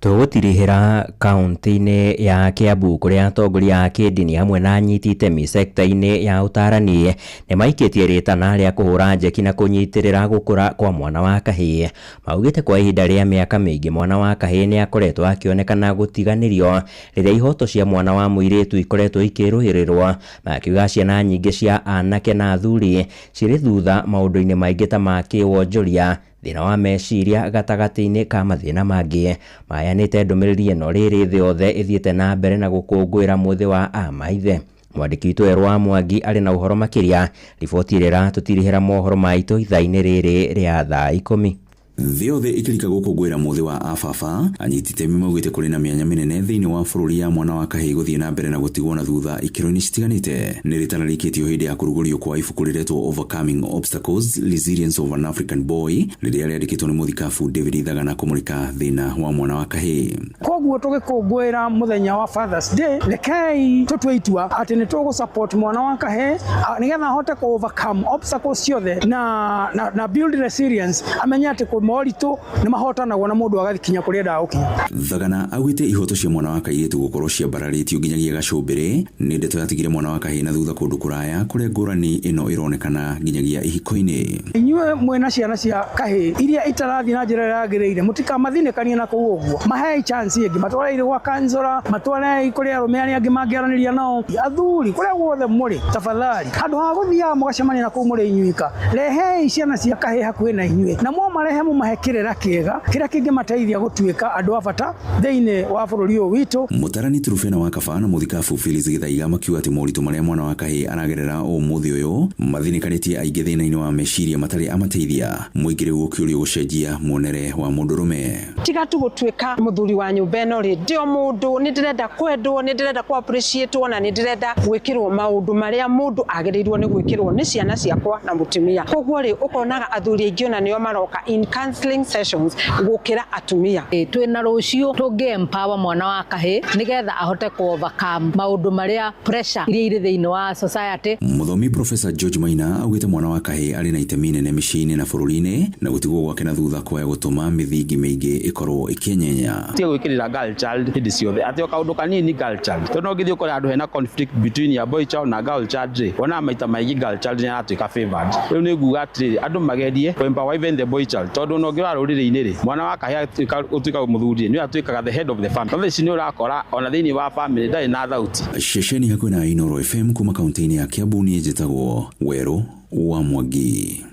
Tũgũtirihĩra kaunti-inĩ ya Kiambu kũrĩa atongoria a kĩndini hamwe na anyiti itemi sekta-inĩ ya ũtarani nĩ maikĩtie rĩtana rĩa kũhũra njeki na kũnyitĩrĩra gũkũra kwa mwana wa kahĩĩ. Maugĩte kwa ihinda rĩa mĩaka mĩingĩ mwana wa kahĩĩ nĩ akoretwo akĩonekana gũtiganĩrio rĩrĩa ihoto cia mwana wa mũirĩtu ikoretwo ikĩrũĩrĩrwo, makiuga ciana nyingĩ cia anake na athuri cirĩ thutha maũndũ-inĩ maingĩ ta ma kĩwonjoria, thĩna wa meciria gatagatĩ-inĩ ka mathĩna mangĩ. Maheanĩte ndũmĩrĩri ĩno rĩrĩ thĩ yothe ĩthiĩte na mbere na gũkũngũĩra mũthĩ wa amaithe. Mwandĩki witũ Werũ wa Mwangi arĩ na ũhoro makĩria. Riboti ĩrĩa ĩratũtirihĩra mohoro maitũ ithaa-inĩ rĩrĩ rĩa thaa 10. Thĩ yothe ĩkĩrika gũkũngũĩra mũthĩ wa ababa, anyiti itemi maugĩte kũrĩ na mĩanya mĩnene thĩinĩ wa bũrũri ya mwana wa kahĩĩ gũthiĩ na mbere na gũtigwo na thutha ikĩro-inĩ citiganĩte. Nĩ rĩtana rĩikĩtio hĩndĩ ya kũrugũrio kwa ibuku rĩretwo Overcoming Obstacles, Resilience of an African Boy, rĩrĩa rĩandĩkĩtwo nĩ mũthikabu David Ithagana kũmũrĩka thĩna wa mwana wa kahĩĩ. Koguo tũgĩkũngũĩra mũthenya wa Father's Day, rekei tũtue itua atĩ nĩ tũgũ support mwana wa kahĩĩ nĩgetha ahote kũ overcome obstacles ciothe na build resilience, amenye atĩ moritũ nĩ mahotanagwo na mũndũ agathikinya kũrĩa endaga gũkinya. Thagana augĩte ihoto cia mwana wa kairĩtu gũkorwo ciambararĩtio nginyagia gacũmbĩrĩ nĩ ndeto yatigire mwana wa kahĩĩ na thutha kũndũ kũraya kũrĩa ngũrani ĩno ĩronekana nginyagia ihiko-inĩ. Inyuĩ mwĩna ciana cia kahĩĩ iria itarathiĩ na njĩra ĩrĩa yagĩrĩire, mũtikamathinĩkanie na kũu ũguo, mahei chance ĩngĩ, matwarei gwa kanzora, matwarei kũrĩ arũme arĩa angĩ mangĩaranĩria nao, athuri kũrĩa guothe mũrĩ, tafadhali handũ ha gũthiaga mũgacemania na kũu mũrĩ inyuika, rehei ciana cia kahĩĩ hakuhĩ na inyuĩ, na mwamarehe mũmahe kĩrĩra kĩega kĩrĩa kĩngĩmateithia gũtuĩka andũ a bata thĩinĩ wa bũrũri ũyũ witũ. Mũtarani Turufena wa Kaba na mũthikabu Phyllis Gĩthaiga makiuga atĩ moritũ marĩa mwana wa kahĩĩ aragerera ũmũthĩ ũyũ mathinĩkanĩtie aingĩ thĩna-inĩ wa meciria matarĩ amateithia. Mũingĩ rĩu ũkĩũrio gũcenjia muonere wa mũndũrũme. Tiga tu gũtuĩka mũthuri wa nyũmba ĩno rĩ, ndĩ o mũndũ, nĩ ndĩrenda kwendwo, nĩ ndĩrenda kũ appreciate na nĩ ndĩrenda gwĩkĩrwo maũndũ marĩa mũndũ agĩrĩirwo nĩ gwĩkĩrwo nĩ ciana ciakwa na mũtumia. Koguo rĩ, ũkonaga athuri aingĩ ona nĩo maroka in counseling sessions gũkĩra atumia. Twĩna rũciũ tũngĩ empower mwana wa kahĩĩ nĩgetha ahote kũ overcome maũndũ marĩa pressure iria irĩ thĩinĩ wa society. Mũthomi Professor George Maina augĩte mwana wa kahĩĩ arĩ na itemi nene mĩciĩ-inĩ na bũrũri-inĩ na gũtigwo gwake na thutha kwaya gũtũma mĩthingi mĩingĩ ĩkorwo ĩkĩenyenya. Tiga gwĩkĩrĩra girl child hĩndĩ ciothe atĩ o kaũndũ kanini girl child, tondũ no ũngĩthiĩ ũkore handũ hena conflict between ya boy child na girl child rĩ, wonaga maita maingĩ girl child nĩ aratuĩka favored. Rĩu nĩ nguga atĩrĩrĩ, andũ magerie kũ empower even the boy child, tondũ ona ũngĩrora rũrĩrĩ-inĩ rĩ, mwana wa kahĩĩ ũtuĩka mũthuri nĩwe atuĩkaga the head of the family. No thaa ici nĩ ũrakora ona thĩinĩ wa family ndarĩ na thauti. Ceceni hakuhĩ na Inooro FM kuma kaunti-inĩ ya Kiambu, niĩ njĩtagwo Werũ wa Mwangi.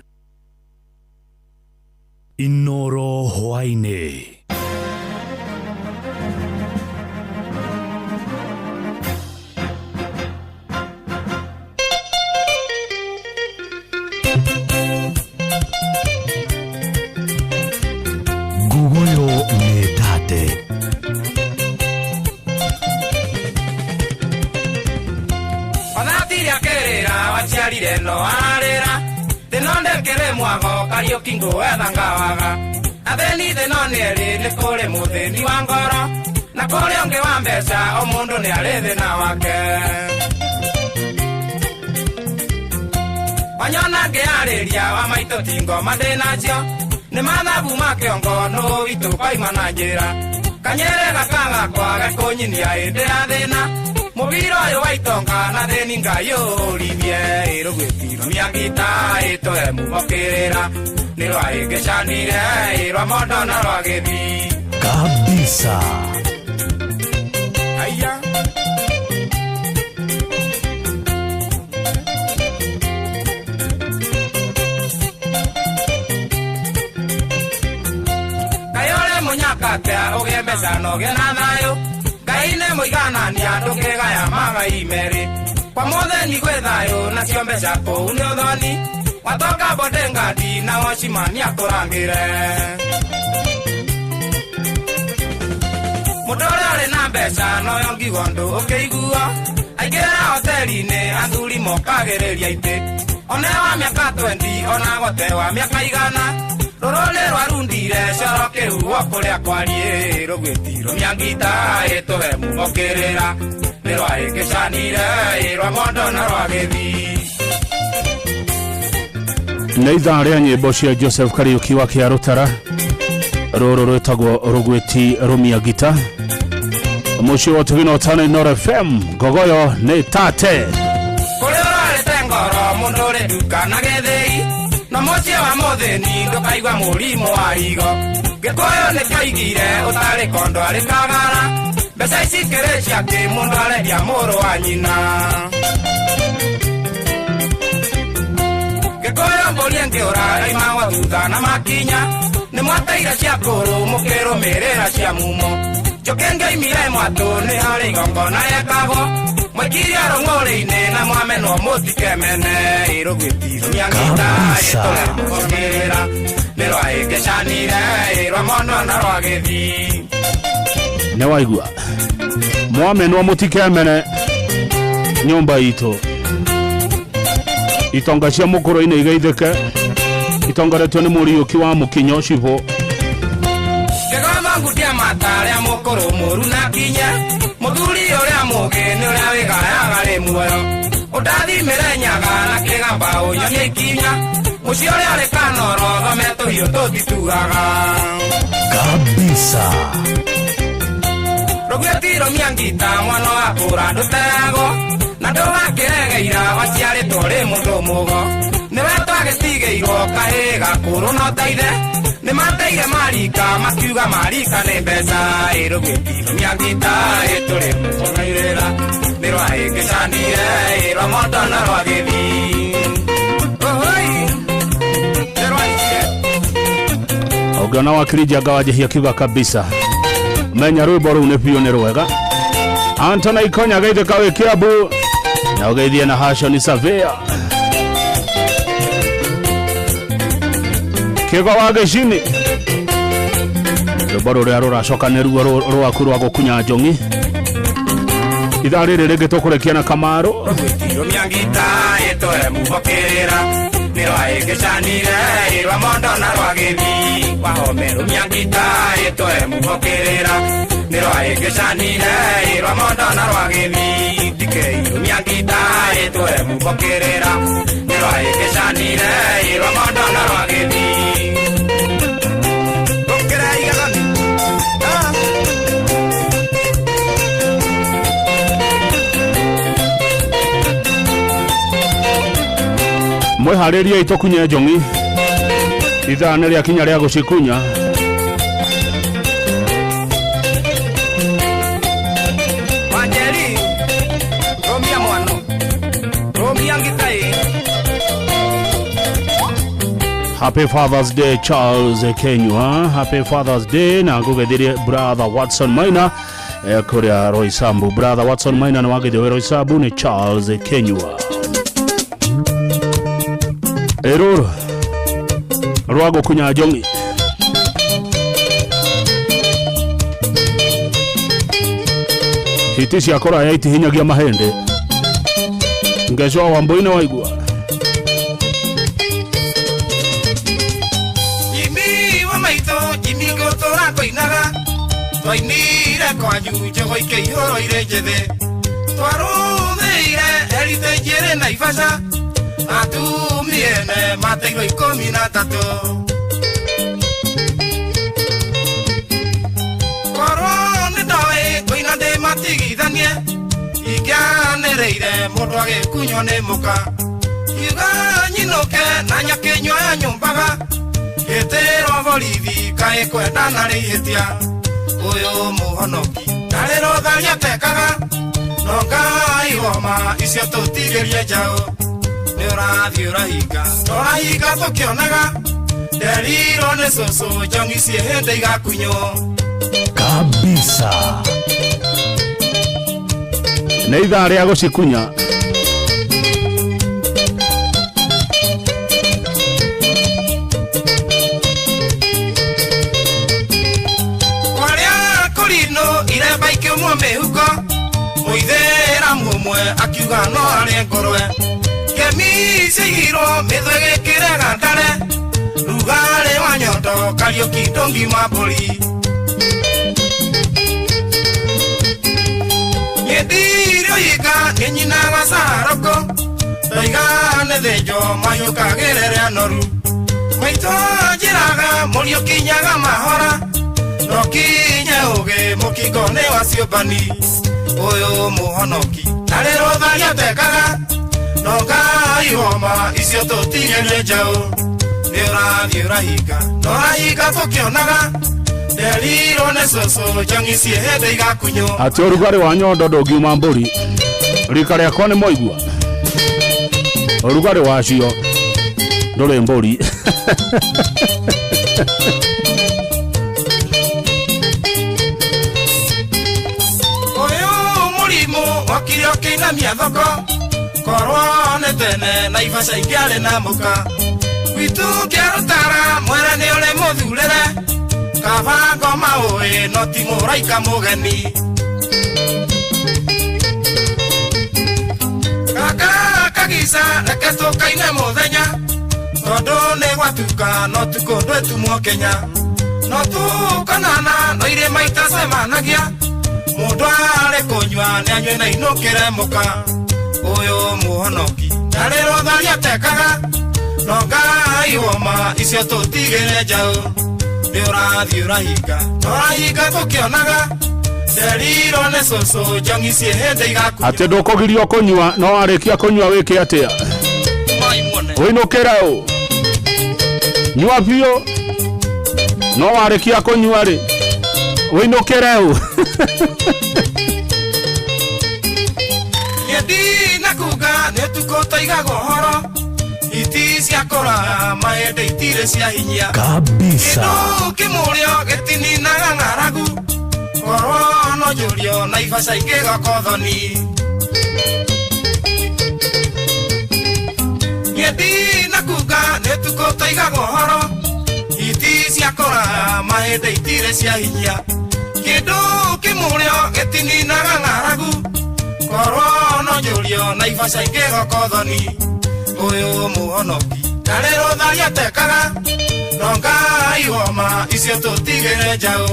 Inooro hwaĩ-inĩ. Nguguyo nĩ tate. Onathiria kĩrĩra waciarire no ararĩra, thĩno ndekĩrĩ mwago Kariũki ngũwetha ngawaga. Athĩni thĩno nĩ erĩ, nĩ kũrĩ mũthĩni wa ngoro na kũrĩ ũngĩ wa mbeca, o mũndũ nĩ arĩ thĩna wake. Wanyona ngĩarĩria wa maitũ ti ngoma ndĩ nacio, nĩ mathabu ma kĩongo nũ witũ kwaima na njĩra. Kanyere gaka gakwa gekũnyinia hĩndĩ ya thĩna, mũbira ũyũ wa itonga na thĩni Ngai ũrithie. Ĩrũgwĩtirwo ngita ĩtũhe mumokĩrĩra, nĩ rwaĩngĩcanire ĩrwa mondo na rwa gĩthii. Kabisa. Aya. Kayore mũnyakatea ũgĩe mbeca na ũgĩe na thayũ, Ngai nĩ mũiganania ndũngĩgaya magai merĩ. Kwa mũthĩni gwĩ thayũ nacio mbeca kũu nĩ ũthoni, watoka bonde ngadi na wacimani akũrangĩre. Mũndũ ũrĩa ũrĩ na mbeca noyo ngigo ndũ ũkĩigua, aingĩra hoteri-inĩ athuri mokagĩrĩria itĩ. One wa mĩaka 20 ona gote wa mĩaka 100, rũrũ nĩ rwarundire coro kĩhuo kũrĩa kwariĩ. Rũgwĩtirwo mĩangita ĩtũhe mumokĩrĩra, nĩ rwaĩngĩcanire ĩrwa mondo na rwa gĩthii. Nĩ ithaa rĩa nyĩmbo cia Joseph Kariũki wa Kĩarũtara. Rũrũ rwĩtagwo Rũgwĩti Rũmia Ngita. Mũciĩ wa ũtugi na ũtano Inooro FM. Ngogoyo nĩ tate. Kũrĩa ũrarĩte ngoro mũndũ ũrĩ nduka na gĩthĩi na mũciĩ wa mũthĩni ndũkaigua mũrimũ wa higo. Gĩkũyũ nĩkĩoigire ũtarĩ kondo arĩ kagara, mbeca ici kĩrĩ ciake mũndũ arendia mũrũ wa nyina. Gĩkũyũ mbũri ĩngĩũra yaimagwo thutha na makinya, nĩ mwateire cia kũrũ mũkĩrũmĩrĩra cia mumo. Njũkĩ ngĩoimire mwatũ nĩ harĩ igongona yekagwo, mwekirie rũng'ũrĩ-inĩ na mwamenwo mũtikemene. Ĩrũgwĩti rũmia ngita ĩtũre nĩ rwaĩngĩcanire ĩrwa mono na rwagĩthii. Nĩ waigua mwamenwo mũtikemene nyũmba itũ, itonga cia mũkũrũ-inĩ igeithĩke, itongoretio nĩ mũriũki wa mũkinyo cibũ. Kĩgoma ngutia mata rĩa mũkũrũ mũru na kinya, mũthuri ũrĩa mũũgĩ nĩ ũrĩa wĩgayaga rĩ muoyo, ũtathimĩre nyaga na kĩgamba ũnyonie ikinya, mũciĩ ũrĩa ũrĩ kanoro thome tũhiũ tũtituaga. Kabisa. Rũgwĩti rũmia ngita mwana wa kũra ndũteagwo, na ndũgakĩregeira waciarĩtwo rĩ mũndũ mũgo, nĩwe twagĩtigĩirwo kahĩĩ gakũrũ no teithe, nĩ mateire marika makiuga marika nĩ mbeca. Ĩrũgwĩti rũmia ngita ĩtũrĩ mũcairĩra nĩ rwaĩngĩcanire ĩrwa mondo na rwagĩthii. Ũhũi nĩ rwaicire. Ũngĩona wakiri Njenga Wanjĩhi akiuga kabisa, menya rwĩmbo rũu nĩ biũ nĩ rwega. Antona Ikonya geithĩka wĩ Kiambu na ũgeithie na Hashoni Savea. Kĩgo wa Gĩcini, rwĩmbo rũrĩa rũracoka nĩ ruo rwaku rwa gũkunya njong'i. Ithaa rĩrĩ rĩngĩ tũkũrĩkia na Kamaru. Rũgwĩti rũmia ngita ĩtũre muvokĩrĩra nĩ rwaĩngĩcanire ĩrwa mondo na rwagĩthii. Wahome rũmia ngita ĩtũre muvokĩrĩra nĩ rwaĩngĩcanire ĩrwa mondo na rwagĩthii. Ndikei rũmia ngita ĩtũre muvokĩrĩra nĩ rwaĩngĩcanire ĩrwa mondo na rwagĩthii. Rũkĩra igagani. Mwĩharĩrie itũkunye njong'i, ithaa nĩ rĩakinya rĩa gũcikunya. Wanjeri, rũmia mwano, rũmia ngita ĩ. Happy Father's Day Charles Kenywa, Happy Father's Day na ngũgeithirie brother Watson Maina kũrĩa Roysambu. Brother Watson Maina nĩ wageithio wĩ Roysambu nĩ Charles Kenywa. Ĩrũrũ rwa gũkunya njong'i. Hiti cia kũraya itihinyagia mahĩndĩ. Ngeco wa Wambũi waigua. Jimmy wa maitũ, Jimmy ngũtũra ngũinaga, twainire kwanyu njogo ikĩihũrwo irĩ njĩthĩ, twarũthĩire heritage ĩrĩ Naivasha, atumia ene mateirwo 13. Korwo nĩ ndoĩ ngũina ndĩmatigithanie, ingĩanĩrĩire mũndũ agĩkunywo nĩ mũka, kiuga nyinũke na nyakĩnyua ya nyũmbaga, gĩtĩrwo borithi kaĩ kwendana rĩ ihĩtia, ũyũ mũhonoki ndarĩ rũtharia atekaga, no Ngai woma icio tũtigĩrie njaũ, nĩ ũrathiĩ ũrahinga tũrahinga tũkĩonaga, nderirwo nĩ cũcũ njong'i ciĩ hĩndĩ igakunywo. Kabisa. Nĩ ithaa rĩa gũcikunya. Kwarĩa kũrinũ iremba ikĩũmwo mĩhuko, mũithĩramu ũmwe akiuga no arĩe ngũrwe, kemi ciaigirwo mĩthwe gĩkĩrega ndare, rugarĩ wa nyondo Kariũki ndũngima mbũri. Nĩndire ũhinga nĩ nyinaga caroko, ndoiga nĩ thĩnjwo mahiũkagĩre rĩa noru, Maitũ njĩraga mũriũ kinyaga mahora no kinye ũgĩ mũkingo nĩ wa ciũmbani ũyũ mũhonoki ndarĩ rũtha rĩatekaga no Ngai woma icio tũtigerie njaũ nĩ ũrathiĩ ũrahinga no ũrahinga tũkĩonaga nderirwo nĩ cũcũ njang'i ciĩ hĩndĩ igakunywo Atĩ ũrugarĩ wa nyondo ndũngiuma mbũri rika rĩakwa nĩ mwaigua ũrugarĩ wacio ndũrĩ mbũri. Ũyũ mũrimũ okire ũkĩinamia thoko korwo nĩ tene na ibaca ingĩarĩ na mũka gwitũ kĩarũtara mwere nĩ ũrĩ mũthurĩre kaba ngoma ũĩ no ti mũraika mũgeni kaka kagica reke tũkaine mũthenya tondũ nĩ gwatuka no tukũ ndwĩtumwo Kenya no tũkonana no irĩma itacemanagia mũndũ arĩ kũnyua nĩ anyue na inũkĩre mũka ũyũ mũhonoki ndarĩ rũtha rĩatekaga no Ngai woma icio tũtigĩre njaũ nĩ ũrathiĩ ũrahinga no ũrahinga tũkĩonaga nderirwo nĩ cũcũ njang'i ciĩ hĩndĩ igakunywo Atĩ ndũkũgirio kũnyua no warĩkia kũnyua wĩke atĩa wĩinũkĩre ũ nyua biũ no warĩkia kũnyua rĩ wĩinũkĩre ũ. Niĩ ndinakuga nĩ ũtukũ tũigaga ũhoro iti cia kũraha mahĩndĩ itirĩ cia hinya Kabisa. Kĩndũ kĩmũrĩo gĩtininaga ng'aragu korwo no njũrio na ibaca ingĩgoka ũthoni Niĩ ndinakuga nĩ ũtukũ tũigaga ũhoro iti cia kũraha mahĩndĩ itirĩ cia hinya kĩndũ kĩmũrĩo gĩtininaga ng'aragu korwo no njũrio na ibaca ingĩgoka ũthoni ũyũ mũhonoki ndarĩ rũtha rĩatekaga no Ngai woma icio tũtigĩre njaũ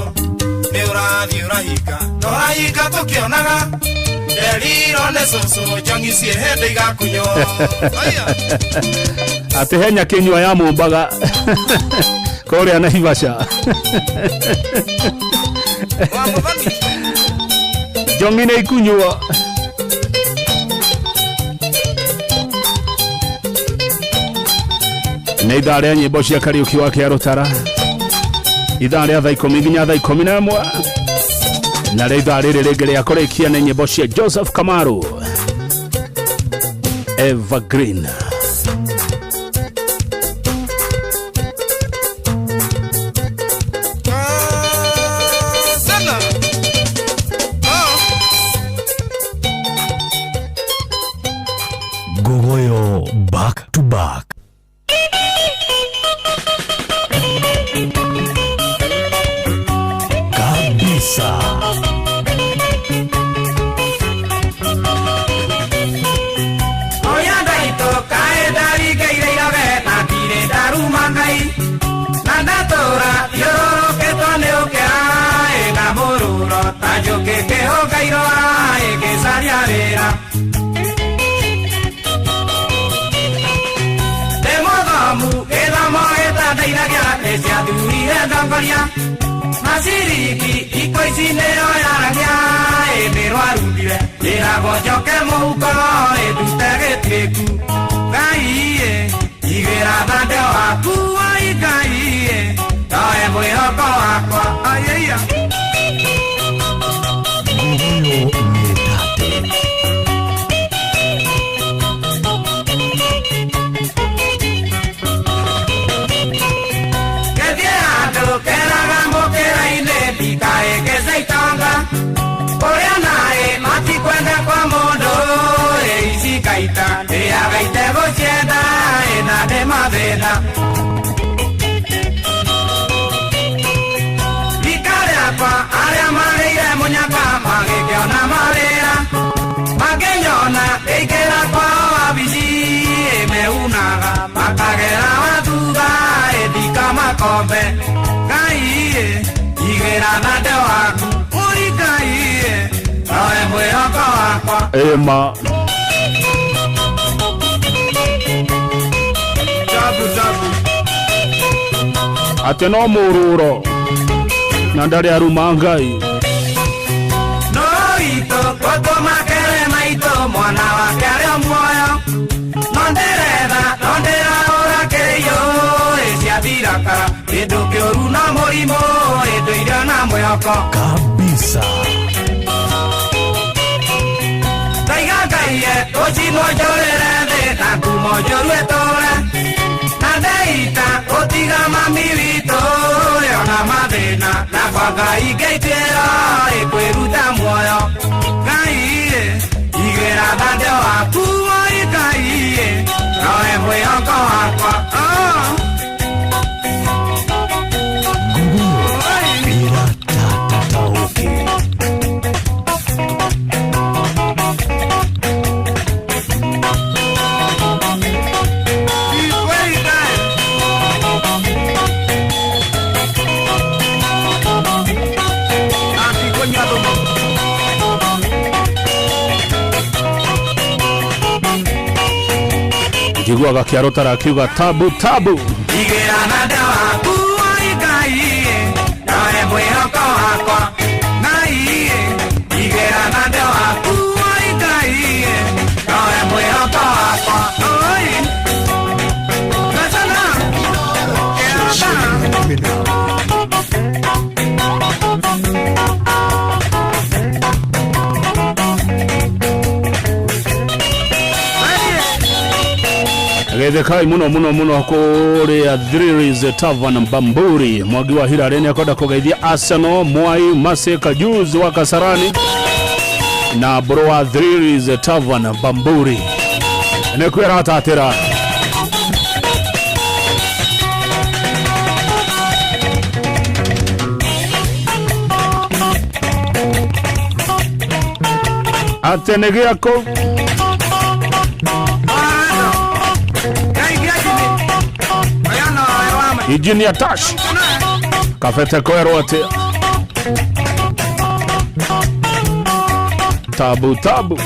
nĩ ũrathiĩ ũrahinga no ũrahinga tũkĩonaga nderirwo nĩ cũcũ njang'i ciĩ hĩndĩ igakunywo. Atĩ henya kĩnyua ya mũmbaga kũrĩa Naivasha njong'i nĩ ikunywo. Nĩ ithaa rĩa nyĩmbo cia Kariũki wa Kĩarũtara ithaa rĩa thaa 10 nginya thaa 11 na rĩa ithaa rĩrĩ rĩngĩ rĩa kũrĩkia nĩ nyĩmbo cia Joseph Kamaru Evergreen. Sana. Gogoyo back to back. Kabisa. Oya ndaito kae ndarikeire irabe na ndirĩ ndaruma Ngai na ndatũra thiũrũrũkĩtwo nĩ ũkĩa ĩ na mũruro ta njũkĩ kĩhũngairwo ĩ ngĩcaria wĩra ndĩ mũthomu gĩthomo gĩtandeithagia nĩ ciathurire ndongoria maciriki ikũ ici nĩyo yaragia ĩ nĩrwarundire ndĩragwo njoke mũhuko ĩ ndute gĩtuĩku Ngai ĩ igĩra thande waku ai Ngai ĩ noe mwĩhoko wakwa aiya. Gogoyo nĩtate. Kethiĩ handũ keraga mũkĩra-inĩ ndikaĩgĩce itonga kũrĩa naĩ matikwenda kwa mũndũ ĩ ici ngaita ndĩaga itegũcienda ĩ na ndĩ mathĩna rika rĩakwa arĩa marĩire mũnyaka magĩkĩona mawĩra makĩnyona ndĩingĩra kwao wabici ĩ meunaga makagera wa thutha ĩ ndika makombe Ngai ĩ igĩra na nde waku ũri Ngai ĩ noe mwĩhoko wakwa. Ĩma Tabu tabu. Atĩ no mũrũro na ndarĩ aruma Ngai. No witũ gũtũmakere maitũ mwana wake arĩ o muoyo. No ndĩretha no ndĩraũra kĩiyũ cia thirakara kĩndũ kĩũru na mũrimũ ĩndũire na mwĩhoko kabisa. Ndaiga Ngaiye ũcinwo njũrĩre thĩ na ngumo njũru ĩtũre na ndeita ũtiga mami witũ yona mathĩna na kwa Ngai ngĩituĩra ĩkwĩruta muoyo. Ngai igĩra thandĩ waku oi Ngai nowe mwĩhoko wakwa. Njiguaga kĩarũtara akiuga tabu tabu. Igĩra na waku oi Ngai nowe mwĩhoko wakwa. Ngai igĩra na waku oi Ngai nowe mwĩhoko wakwa. Oi Gasana Gethekai muno muno muno kuria Thriris Tavern Bamburi. Mwangi wa Hirare ni akwenda kugeithia Arsenal Mwai Mase Kajuzi wa Kasarani na bro wa Thriris Tavern Bamburi. Ni kwira atatira. Atenegiako Engineer Tash Kafete kwero ate tabu tabu.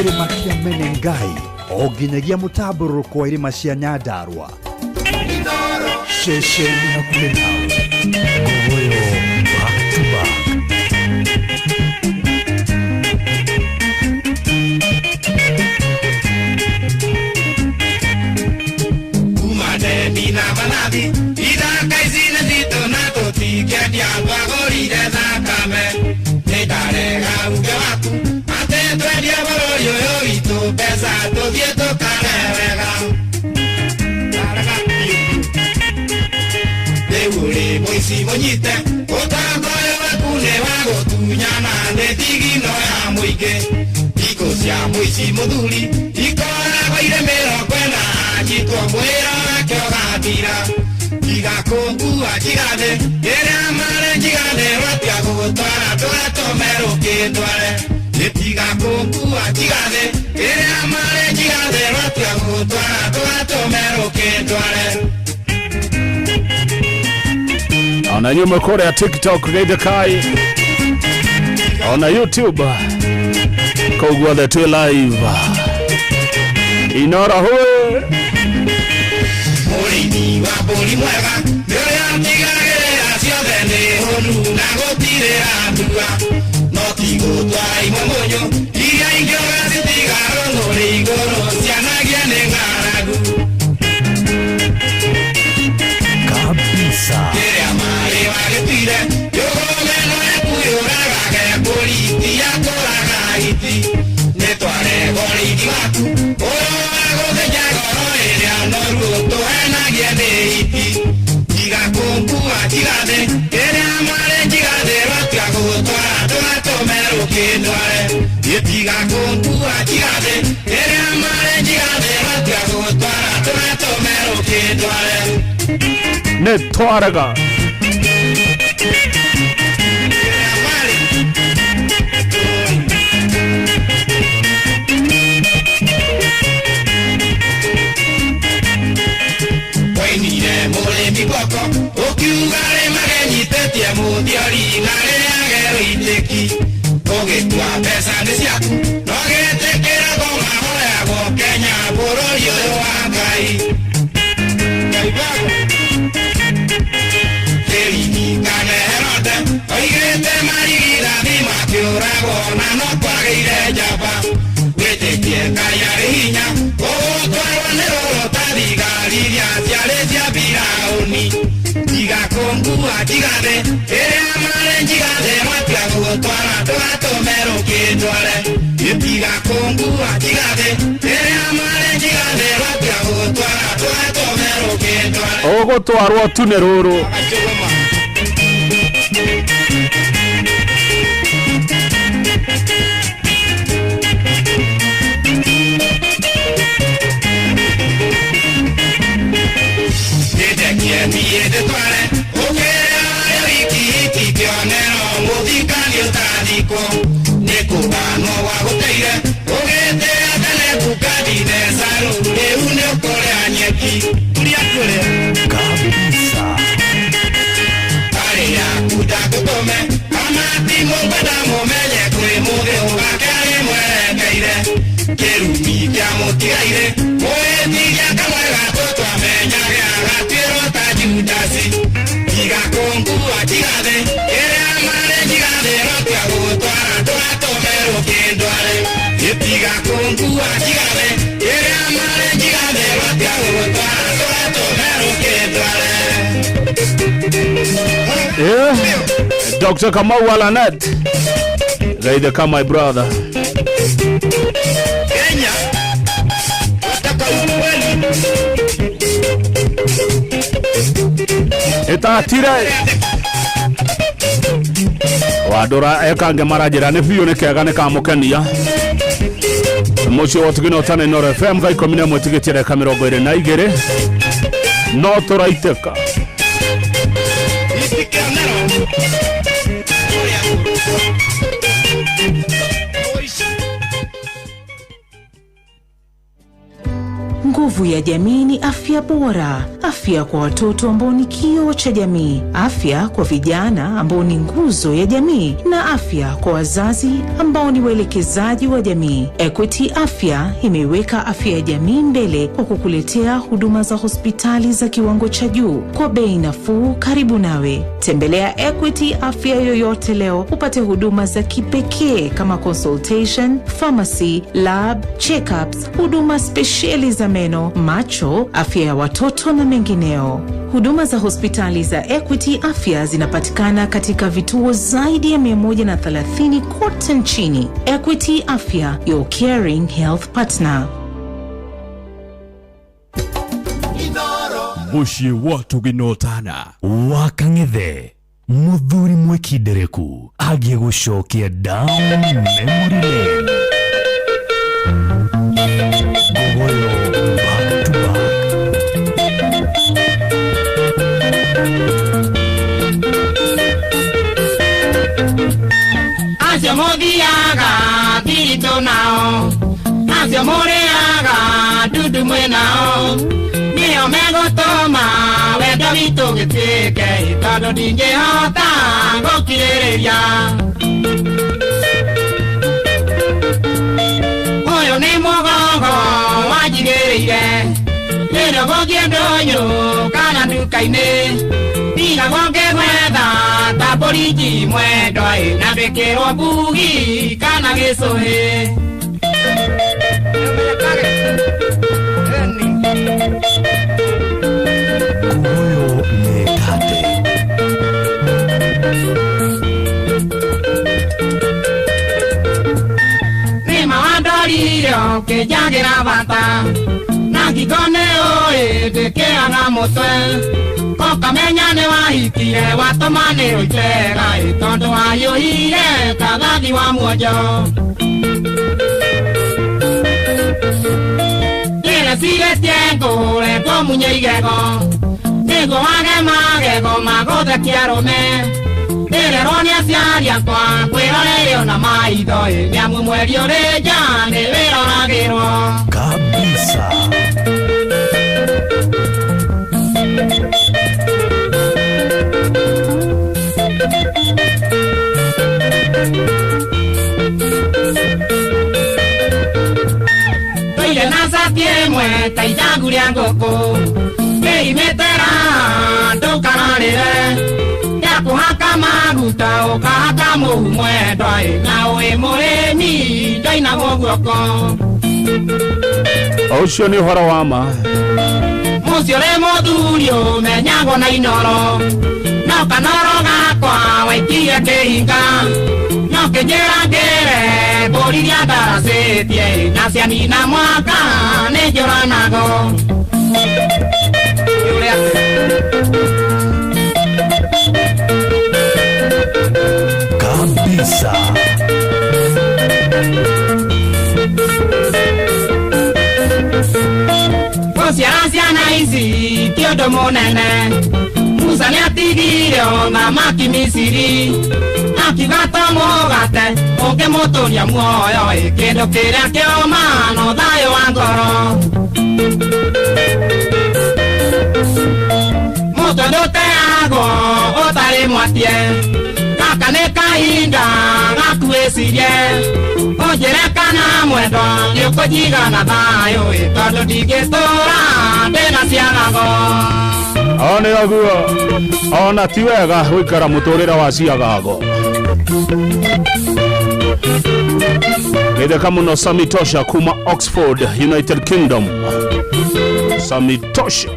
Kĩrĩma kĩa Menengai o nginyagia mũtambũrũko wa irĩma cia Nyandarua. Ceceni hakuhĩ nawe. Ngogoyo back to back. Kuma Debi na Manathi ithaka ici nĩ citũ na tũtingĩendia twagũrire thakame. Nĩndarega uge waku atĩ twendie bũrũri ũyũ witũ mbeca tũthiĩ tũkare wega. Rĩu ũrĩ mũici mũnyite ũtongoria waku nĩ wa gũtunyana nĩ thigino ya mũingĩ. Thikũ cia mũici mũthuri ikoragwo irĩ mĩrongo ĩna anyitwo mwĩra wake ũgathira. Tiga kũngua njigathĩ rĩrĩa marĩ njigathĩ rwatia gũgũtwara ndũgatũme rũkĩndware. Tiga kũngua njigathĩ rĩrĩa marĩ njigathĩ rwatia gũgũtwara ndũgatũme rũkĩndware. Ona nyuma kũrĩa TikTok Gethekai, ona YouTube kũu guothe twĩ live. Inoro hũĩ. Mũrĩithi wa mbũri mwega nĩ ũrĩa ũtigagĩrĩra ciothe nĩ hũnu na gũtirĩ ndua. No ti gũtwara imwe mũnyũ iria ingĩ ũgacitiga rũng'ũrĩ igũrũ cianagia nĩ ng'aragu. Kabisa. Kĩrĩa marĩ wagĩtuire yũgũmeno yaku yũragage mbũri ti yakũraga hiti. Nĩ twaregwo rĩithi waku ũyũ wa gũthĩnja ngoro ĩrĩa noru Tũmerũkĩndware gĩtiga kũngua njigathe ĩrĩa marĩ njigathe rwatia gũtwara tũratũmerũkĩndware nĩ twaraga Wainire mũrĩmi guoko ũkiuga rĩmage nyitĩtie mũthiori na rĩage wĩitĩki ũgĩtua mbeca nĩ ciaku no gĩtĩkĩragwo mahoyagwo Kenya bũrũri ũyũ wa Ngai. Kĩririkane Herode oigĩte marigithathi makĩũragwo na no kwagĩire njamba wĩtĩkie Ngai arĩ hinya ũgũtwarwo nĩ rũrũ ta thigari iria ciarĩ cia Firaũni. Tiga kũngua njigathe ĩrĩa marĩ njigathe matia gũtwara tũgatũmerũkĩndware tiga kũngua njigathe ĩrĩa marĩ njigathe matia gũtwara tũgatũmerũkĩndware ũgũtwarwo tu nĩ rũrũ. Niĩ ndĩtware ũkĩrĩa wiki hiti kĩonero mũthikani ũtathikwo nĩ kũganwo gwagũteire ũgĩtĩĩa tene Nebukadinezaru rĩu nĩ ũkũrĩa nyeki ũrĩa kũrĩa kabisa arĩ yaku ndakũtũme kamati mũkwenda mũmenye kwĩ mũthĩ ũgake mwerekeire kĩrumi kĩa mũtigaire mũĩtigia kamwe gatũ twamenyage agatuĩrwo ta Judasi. Tiga kũngua njigathe ĩrĩa marĩ njigathe rwatia gũtwara tũgatũmerũkĩndware tiga kũngua njigathe ĩrĩa marĩ njigathe rwatia gũtwara tũgatũmerũkĩndware. Yeah. Dr. Kamau Alanet. Gaithe my brother. Kenya wataka ukweli. Etatire wandora ekange marajira nĩ biũ nĩ kega nĩ kamũkenia mũciĩ wa Tugino Tana Inooro FM thaa 11 tigĩtie ndagĩka 22 no tũraitĩka. Nguvu ya jamii ni afya bora, afya kwa watoto ambao ni kioo cha jamii, afya kwa vijana ambao ni nguzo ya jamii, na afya kwa wazazi ambao ni waelekezaji wa jamii. Equity Afya imeiweka afya ya jamii mbele kwa kukuletea huduma za hospitali za kiwango cha juu kwa bei nafuu karibu nawe. Tembelea Equity Afya yoyote leo upate huduma za kipekee kama consultation, pharmacy, lab, checkups, huduma spesheli za meno, macho, afya ya watoto na mengineo. Huduma za hospitali za Equity Afya zinapatikana katika vituo zaidi ya 130 kote nchini. Equity Afya, your caring health partner. Mũciĩ wa Tugino Tana wa Kang'ethe mũthuri mwĩkindereku agiĩ gũcokia down memory lane. Ngogoyo back to back. Acio mũthiaga thiritũ nao, acio mũrĩaga ndundu mwĩ nao, nĩo megũtũma wendo witũ gĩtuĩke tondũ ndingĩhota gũkirĩrĩria. Ũyũ nĩ mũgongo wanjigĩrĩire rĩrĩa gũthiĩ ndũnyũ kana nduka-inĩ ndigagwo ngĩgwetha ta mbũri mwendwa ĩ na ndwĩkĩrwo mbugi kana gĩcũhĩ. Kugoyo nĩ kate. Nĩma wandorire ũkĩnjagĩra bata na ngingo nĩ ũĩ ndĩkĩaga mũtwe ũkamenya nĩ wahikire watũma nĩ ũitega ĩ tondũ wayũhire kathathi Mũgeni wa muonjo Ndĩrecirĩtie ngũhũre ngũmunye igego Nĩguo wage magego magũthekia arũme Ndĩrerwo nĩ aciari akwa kwĩroreire ona maitho ĩ Nĩamu mweri ũrĩ nja nĩ wĩroragĩrwo Kabisa. Toire na cati ĩmwe ta ithangu rĩa ngũkũ Ndĩimĩte raha ndũkararĩre Ndakũhaka maguta ũkahaka mũhu mwendwa ĩ Na wĩ mũrĩmi ndoinagwo guoko Ũcio nĩ ũhoro wa ma. Mũciĩ ũrĩ mũthuri ũmenyagwo na inoro No kanoro gakwa waikirie kĩhinga No kĩnjĩra ngĩre mbũri iria ndaracĩtie Na cianina mwaka nĩ njũranago Kabisa. Gũciara ciana ici ti ũndũ mũnene Musa nĩatigire ũthamaki Misiri Akiuga to mũgate ũngĩmũtũria muoyo ĩ Kĩndũ kĩrĩa kĩũma no thayũ wa ngoro Mũtwe ndũteagwo ũtarĩ mwatie Gaka nĩ kahinda gakuĩcirie Ũnjĩre kana mwendwa nĩũkũnjiga na thayũ ĩ Tondũ ndingĩtũra ndĩna ciagago O nĩ ũguo ona ti wega gũikara mũtũrĩre wa ciagago. Geithĩka mũno Sami Tosha kuma Oxford, United Kingdom. Sami Tosha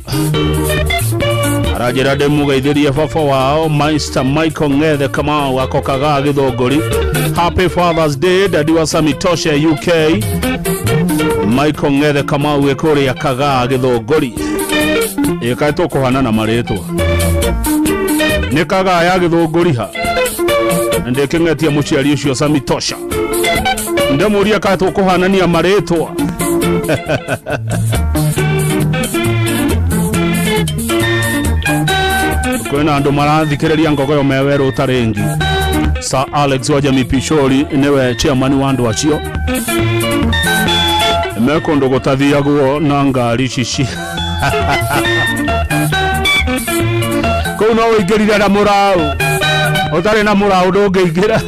aranjĩra ndĩmũgeithĩrie baba wao Mr. Michael Ng'ethe Kamau akokaga Gĩthũngũri. Happy Father's Day dadi wa Sami Tosha UK. Michael Ng'ethe Kamau wĩ kũrĩa Kagaa Gĩthũngũri. Ĩ kaĩ tũkũhanana marĩtwa nĩ Kagaa ya Gĩthũngũri ha ndĩkĩng'etia mũciari ũcio Sami Tosha ndĩmũrie kaĩ tũkũhanania marĩtwa. Kwĩna andũ marathikĩrĩria Ngogoyo me werũ ũtarĩ Sir Alex wa Jamii Pishori nĩwe chairman wa andũ acio me kũndũ gũtathiagwo na ngari cici. Kũu no ũingĩrire na mũraũ ũtarĩ na mũraũ ndũngĩingĩra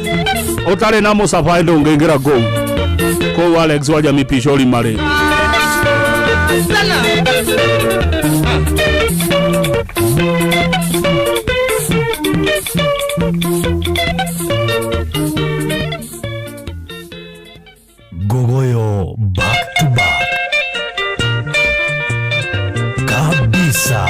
ũtarĩ na mũcabaĩ ndũngĩingĩra kũu. Kũu Alex wa Jamii Pishori marĩ. Ngogoyo back to back. Kabisa.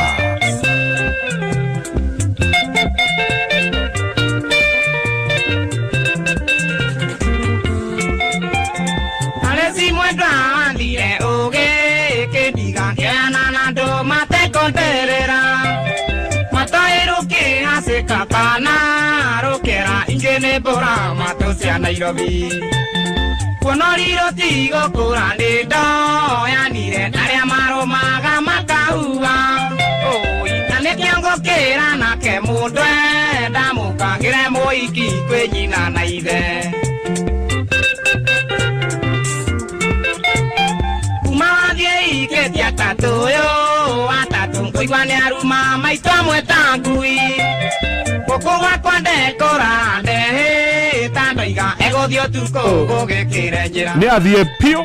Alesi mwendwa wathire ũgĩkĩndiga ngĩoyana na andũ matekonderera Matoĩ rũkĩhacĩka kana rũkĩra ingĩ nĩ mbũra matũ cia Nairobi Kuonori rũtigũkũra nĩ ndoyanire arĩa marũmaga makahua Oi na nĩkĩo ngũkĩra nake mũndũ ndamũkagĩre mũiki kwĩ nyina na ithe Kuma wathiĩ ikĩtie atatũ ũyũ atatũ ngũigua nĩ aruma maitũ amwe ta ngui Gũkũ gwakwa ndekũra ndehĩta ndoiga egũthiĩ ũtukũ gũgĩkĩre njĩra Nĩ athiĩ piũ.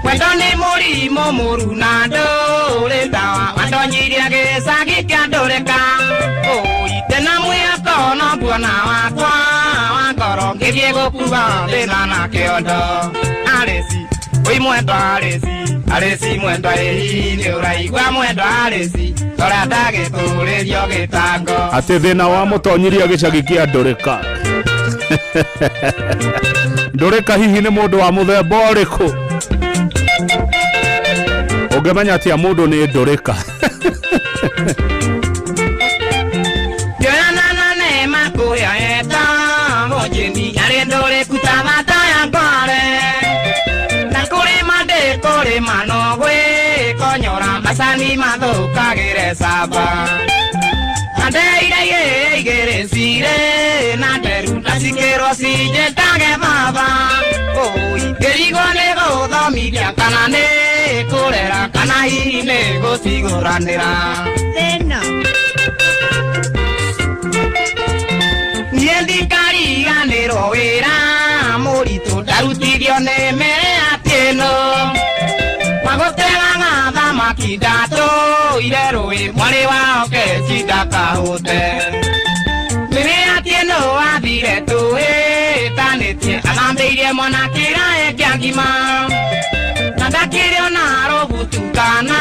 Wendo nĩ mũrimũ mũru na ndũrĩ ndawa wandonyirie gĩcagi kĩa ndũrĩka Oi tena mwĩhoko no nguona wakwa wa ngoro ngĩthiĩ gũkua thĩna na kĩondo Arĩci oi mwendwa arĩci arĩci mwendwa ĩhi nĩ ũraigua mwendwa arĩci tora ndagĩtũrĩrio gĩtango Atĩ thĩna wa mũtonyirie gĩcagi kĩa ndũrĩka. Ndũrĩka hihi nĩ mũndũ wa mũthemba ũrĩkũ? Ũngĩmenya atĩa mũndũ nĩ ndũrĩka? Ngĩoyana na Neema kũrĩa etagwo Jane arĩ ndũrĩku ta ta mata ya ngware na kũrĩma ndĩkũrĩma no gwĩkonyora macani mathũkagĩre camba andeire igĩrĩ cirĩ na nderu na cikĩrwo cinjĩtage baba oi ngĩrigwo nĩ gũthomithia kana nĩ kũrera kana hihi nĩ gũcigũranĩra thĩna niĩ ndikariganĩrwo wĩra mũritũ ndarutithio nĩ mere atieno magũtegaga thamaki ndatũire rũĩ mwarĩ wao keci ndakahũte mĩrĩ atieno athire tũhĩtanĩtie athambĩirie mwana kĩraĩ kĩa ngima na ndakĩrĩ ona rũbutu kana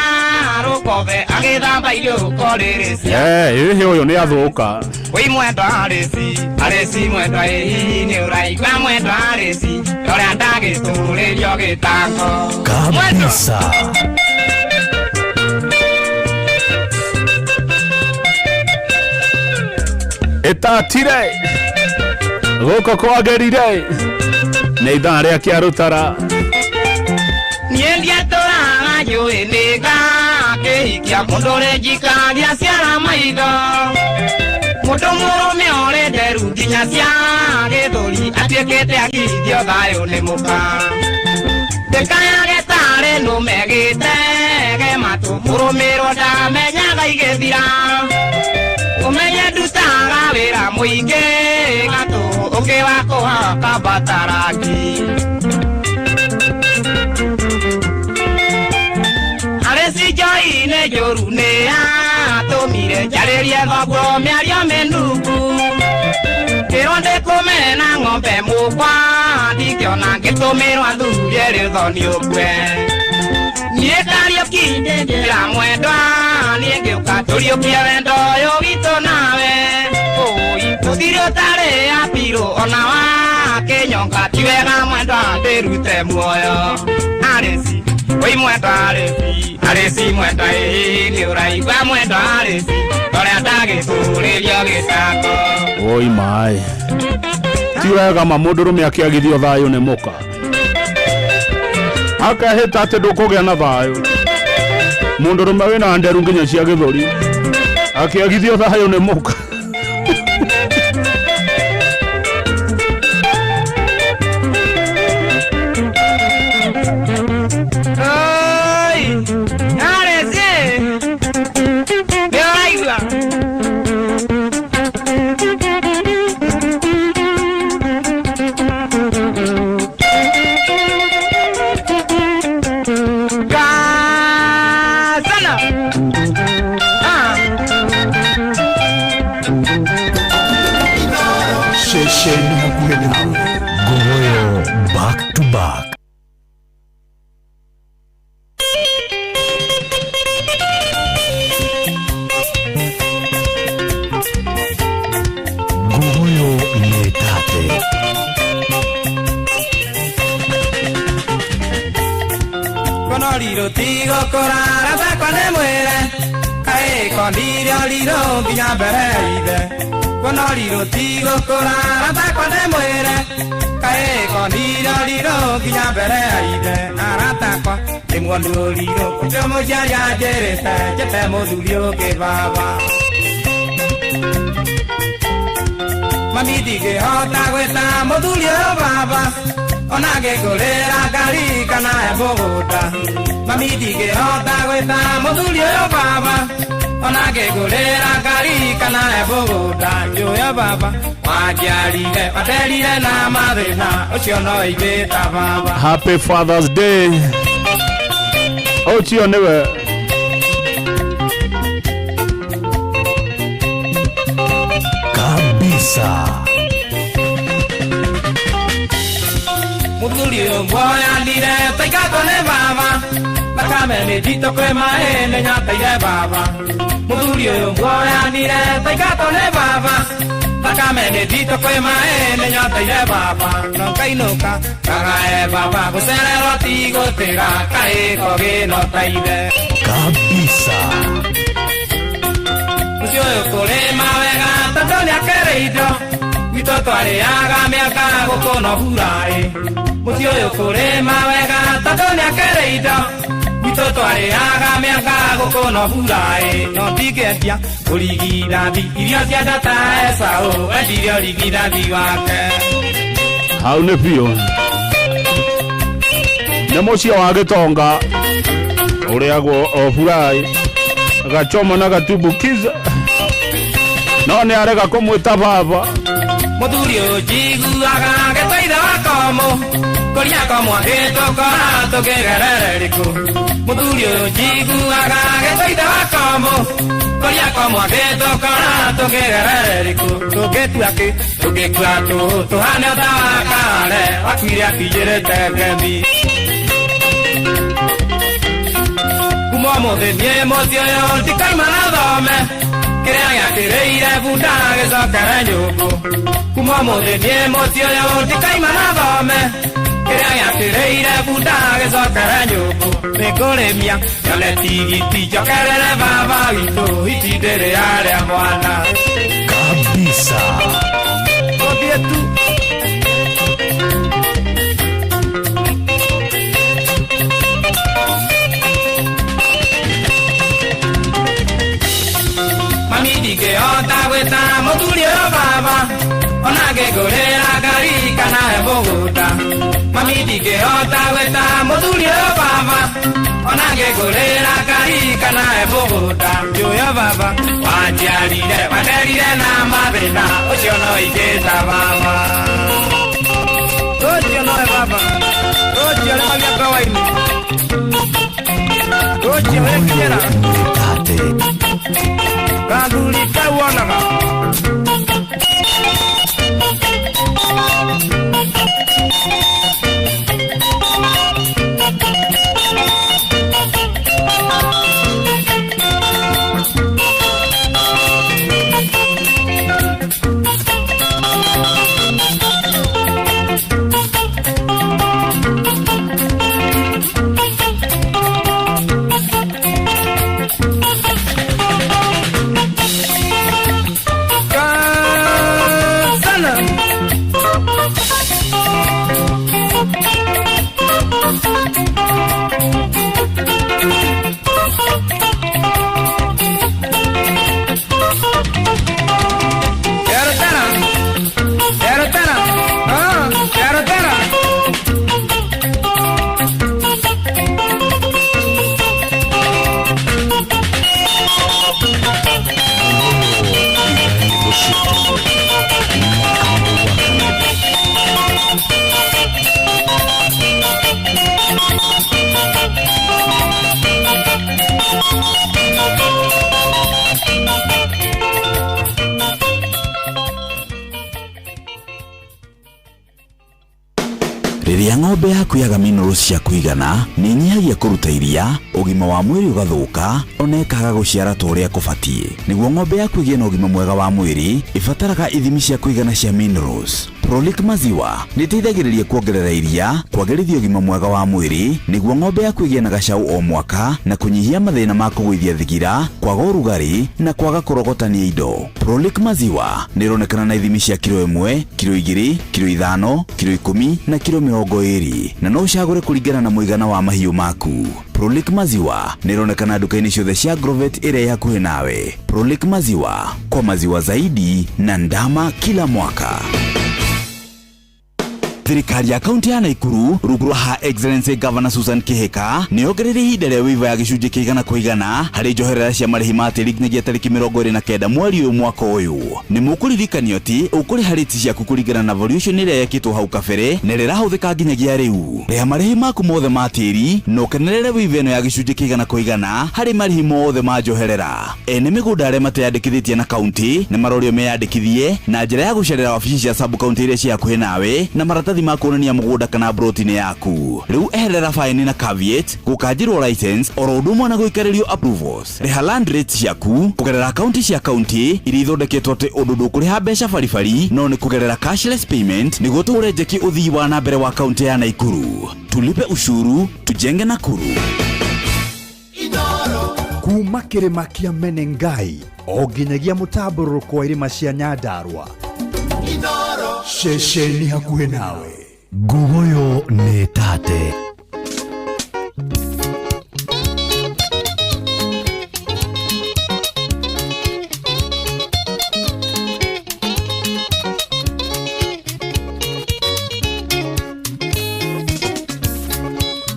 rũkobe agĩthamba irio rũko rĩrĩ cia Ĩhĩ ũyũ nĩ athũka. Wĩ mwendwa arĩci arĩci mwendwa ĩhihi nĩ ũraigua mwendwa arĩci ũrĩa ndagĩtũrĩrio gĩtango Kabisa. Ĩtatire gũkũ kwagĩrire nĩ ithaa rĩa kĩarũtara. Niĩ ndiatũraga njũĩ nĩ ngakĩhikia mũndũ ũrĩ njikagia ciara maitho mũndũ mũrũme ũrĩ nderu nginya cia gĩthũri atuĩkĩte akithio thayũ nĩ mũka ndĩkayage tarĩ nũme gĩtege matũ mũrũmĩrwo ndamenyaga igĩthira ũmenye ndutaga wĩra mũingĩ gatũ ũngĩ wa kũhaka mbataraki arĩci njoi-inĩ njũru nĩ atũmire njarĩrie thoguo mĩario mĩnungu kĩrwo ndĩkũmena ng'ombe mũkwa ndingĩona ngĩtũmĩrwo athurie rĩthoni ũkue niĩ Kariũki ndĩra mwendwa niĩ ngĩũka tũriũkie wendo ũyũ witũ nawe ũi tũthire ũtarĩ apirũ ona wa kĩnyonga ti wega mwendwa ndĩrute muoyo arĩci wĩ mwendwa arĩci arĩci mwendwa ĩhihi nĩ ũraigua mwendwa arĩci ũrĩa ndagĩtũrĩrio gĩtango. Oi maĩ ti wega ma mũndũrũme akĩagithio thayũ nĩ mũka akahĩta atĩ ndũkũgĩa na thayũ mũndũrũme wĩna nderu nginya cia gĩthũri akĩagithio thayũ nĩ mũka. Oi, arĩci nĩ ũraigua Gazana. Ceceni hakuhĩ nawe. Goyo back to back. Goyo nĩtate. Kono riro tigo kũrara takwa nĩ mwĩre kaĩ kondirio riro nginya mbere ya ithe kono riro tigo kũrara takwa nĩ mwĩre kaĩ kondirio riro nginya mbere ya ithe aratakwa ndĩmuonu riro ũcio mũciari anjĩrĩte njĩte mũthuri ũngĩ baba mami ndingĩhota gwĩta mũthuri ũyũ baba ona ngĩngũrĩra ngari kana he mũgũnda mami ndingĩhota gwĩta mũthuri ũyũ baba ona ngĩngũrĩra ngari kana he mũgũnda njũya baba wanjiarire wanderire na mathĩna ũcio no ingĩta baba. Happy Father's Day. Ũcio nĩwe. Kabisa. Mũthuri ũyũ muoyanire taingatwo nĩ baba thakame nĩ nditũ kwĩ maĩ nĩ nyoteire baba mũthuri ũyũ muoyanire taingatwo nĩ baba thakame nĩ nditũ kwĩ maĩ nĩ nyoteire baba no ngainũka ngagae baba gũcererwo ti gũtĩra kaĩko gĩnota ithe. Kabisa. Mũciĩ ũyũ kũrĩma wega tondũ nĩakĩrĩ indo gwitũ Gwitũ twarĩaga mĩaka gũkũ no buraĩ. Mũciĩ ũyũ kũrĩma wega tondũ nĩakĩrĩ indo. Gwitũ twarĩaga mĩaka gũkũ no buraĩ. No ndingĩendia ũrigithathi irio cia ndata Esau endirie ũrigithathi wake. Hau nĩ biũ nĩ mũciĩ wa gĩtonga ũrĩagwo o furai gachoma na gatumbukiza no nĩ arega kũmwĩta baba. Mũthuri ũyũ njiguaga gĩtwaithe wa komũ kũria komũ agĩtũkora tũkĩgerere rĩkũ. Mũthuri ũyũ njiguaga gĩtwaithe wa komũ kũria komũ agĩtũkora tũkĩgerere rĩkũ. Tũngĩtua kĩ tũngĩkua tũ tũhane ota wa kare wakuire akinyĩrĩte ngemi. Kuma ũmũthĩ niĩ mũciĩ ũyũ ndikaima na thome kĩrĩa gĩakĩrĩire bunda gĩcokere nyũngũ. Kuma ũmũthĩ niĩ mũciĩ ũyũ ndikaima na thome kĩrĩa gĩakĩrĩire bunda gĩcokere nyũngũ. Nĩngũrĩmia nyone tigiti njokerere baba witũ hiti ndĩrĩ yarĩa mwana kabisa. Tũthiĩ tu. Mami ndingĩhota gwĩta mũthuri ũyũ baba ona ngĩngũrĩra ngari kana he mũgũnda. Mami ndingĩhota gwĩta mũthuri ũyũ baba ona ngĩngũrĩra ngari kana he mũgũnda. Njũĩ baba wanjiarire wanderire na mathĩna ũcio no ingĩta baba. Ũcio nowe baba ũcio arĩmagia ngawa-inĩ ũcio wĩkinyĩra gathuri kau wonaga. Rĩrĩa ng'ombe yaku yaga minerals cia kũigana nĩ ĩnyihagia kũruta iria, ũgima wa mwĩrĩ ũgathũka, ona ĩkaga gũciara ta ũrĩa kũbatiĩ. Nĩguo ng'ombe yaku ĩgĩe na ũgima mwega wa mwĩrĩ, ĩbataraga ithimi cia kũigana cia minerals. Prolic maziwa nĩ ĩteithagĩrĩria kuongerera iria, kwagĩrithia ũgima mwega wa mwĩrĩ, nĩguo ng'ombe yaku ĩgĩe na gacau o mwaka na kũnyihia mathĩna ma kũgũithia thigira, kwaga ũrugarĩ na kwaga kũrogotania indo. Prolic maziwa nĩ ĩronekana na ithimi cia kiro 1, kiro 2, kiro 5, kiro 10 na kiro 20 na no ũcagũre kũringana na mũigana wa mahiũ maku. Prolic maziwa nĩ ĩronekana nduka-inĩ ciothe cia Agrovet ĩrĩa ĩ hakuhĩ nawe. Prolic maziwa, kwa maziwa zaidi na ndama kila mwaka. Thirikari ya kaunti ya Naikuru rungu rwa Her Excellency Governor Susan Kihika nĩ yongereire ihinda rĩa waiver ya gĩcunjĩ kĩa igana kwa igana harĩ njoherera cia marĩhi ma tĩri nginyagia tarĩki 29 mweri ũyũ mwaka ũyũ. Nĩ mũkũririkanio atĩ ũkũrĩha rates ciaku kũringana na valuation ĩrĩa yekĩtwo hau kabere na ĩrĩa ĩrahũthĩka nginyagia rĩu. Rĩha marĩhi maku mothe ma tĩri na ũkenerere waiver ĩno ya gĩcunjĩ kĩa igana kwa igana harĩ marĩhi mothe ma njoherera. Ene mĩgũnda arĩa mateyandĩkithĩtie na kaunti nĩ marorio meyandĩkithie na njĩra ya gũcerera wabici cia sub county iria ciĩ hakuhĩ nawe na maratathi ma kuonania mũgũnda kana broti-inĩ yaku. Rĩu eherera faini na caveat, gũkanjĩrwo license oro ũndũ ũmwe na gũikarĩrio approvals. Rĩha land rates ciaku kũgerera akaunti cia kaunti iria ithondeketwo atĩ ũndũ ndũkũrĩha mbeca baribari no nĩ kũgerera cashless payment nĩguo tũhũre njeki ũthii wa na mbere wa kaunti ya Naikuru. Tulipe ushuru, tujenge Nakuru. Kuma kĩrĩma kĩa Menengai o nginyagia mũtambũrũrũko wa irĩma cia Nyandarua. Inoro. Ceceni hakuhĩ nawe. Nguguyo nĩ tate.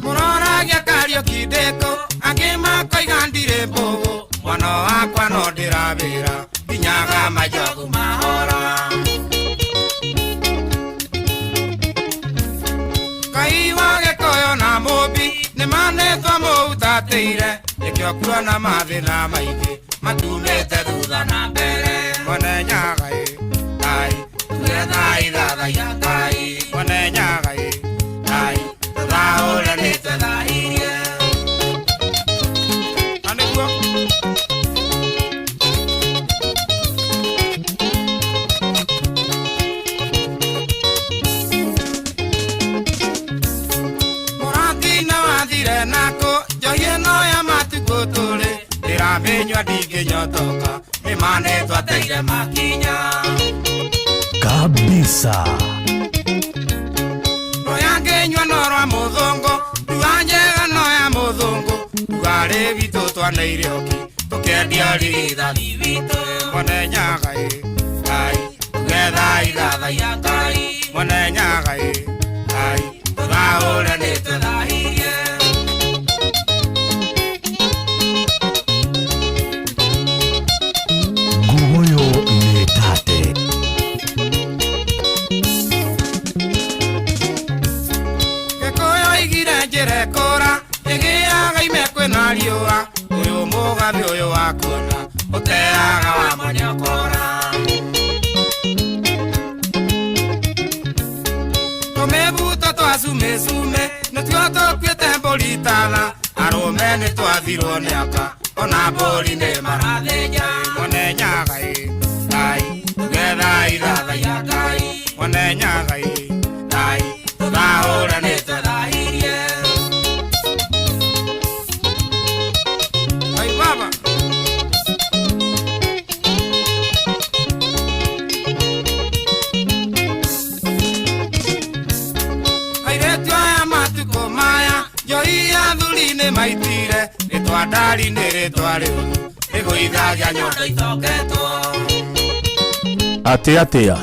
Mũroragia Kariũki ndĩkũ, angĩ makoiga ndirĩ mbũgũ, mwana wakwa no ndĩrawĩra nginyaga majogu mahora. Ngai wa Gĩkũyũ na Mũmbi nĩmanĩtwo mũhutatĩire, nĩkĩo kuona mathĩna maingĩ matumĩte thutha na mbere. Mwene Nyaga ĩ, Ngai, tuge thai thathaiya Ngai, Mwene Nyaga ĩ, Ngai, tũthaũre nĩtwethahirie. Na nĩguo mũratina wathire nakũ, njohi ĩno ya matukũ tũrĩ, ndĩramĩnyua ndingĩnyotoka, nĩmanĩtwateire makinya. Kabisa. Rũya ngĩnyua no rwa mũthũngũ, ndua njega no ya mũthũngũ, ndua rĩ witũ twaneire ũki, tũkĩendia rithathi witũ. Mwene Nyaga ĩ, Ngai, tuge thai thathaiya Ngai, Mwene Nyaga ĩ, Ngai, tũthaũre nĩtwethahirie. Nguguyo nĩ tate. Gĩkũyũ oigire njĩra ĩkũra, ĩgĩaga ime kwĩna riũa, ũyũ mũgathĩ ũyũ wa kuona, ũteaga wa mũnyokora. Tũmĩbuto twa cume cume, nĩtuo tũkuĩte mbũri tana, arũme nĩtwathirwo nĩ aka, ona mbũri nĩ marathĩnja. Mwene Nyaga ĩ, Ngai, tuge thai thathaiya Ngai, Mwene Nyaga ĩ, Ngai, tũthaũre nĩtwethahirie. Ai baba. Airĩtu aya matukũ maya, njohi ya thuri nĩ maitire, rĩtwa ndari nĩ rĩtwa rĩũru, rĩgũithagia nyondo itoketwo. Atĩ atĩa?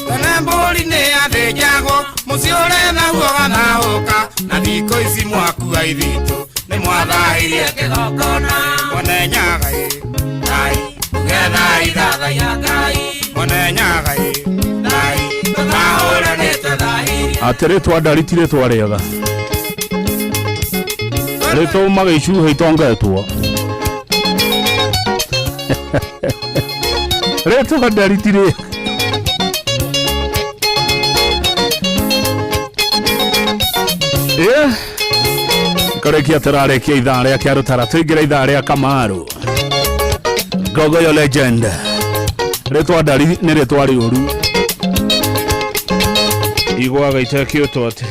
Tene mbũri nĩ yathĩnjagwo, mũciĩ ũrethaguo ũgathaũka, na thikũ ici mwakua ithitũ, nĩ mwathahirie kĩgongona. Mwene Nyaga ĩ, Ngai, tuge thai thathaiya Ngai, Mwene Nyaga ĩ, Ngai, tũthaũre nĩtwethahirie. Atĩ rĩtwa ndari ti rĩtwa rĩega. Rĩtũmaga icuhĩ itongetwo. Rĩtwa ndari ti rĩega. Ĩ, kũrĩkia tũrarĩkia ithaa rĩa kĩarũtara, tũingĩre ithaa rĩa Kamaru. Ngogoyo legend. Rĩtwa ndari nĩ rĩtwa rĩũru. Igwaga itekĩũtwo atĩ.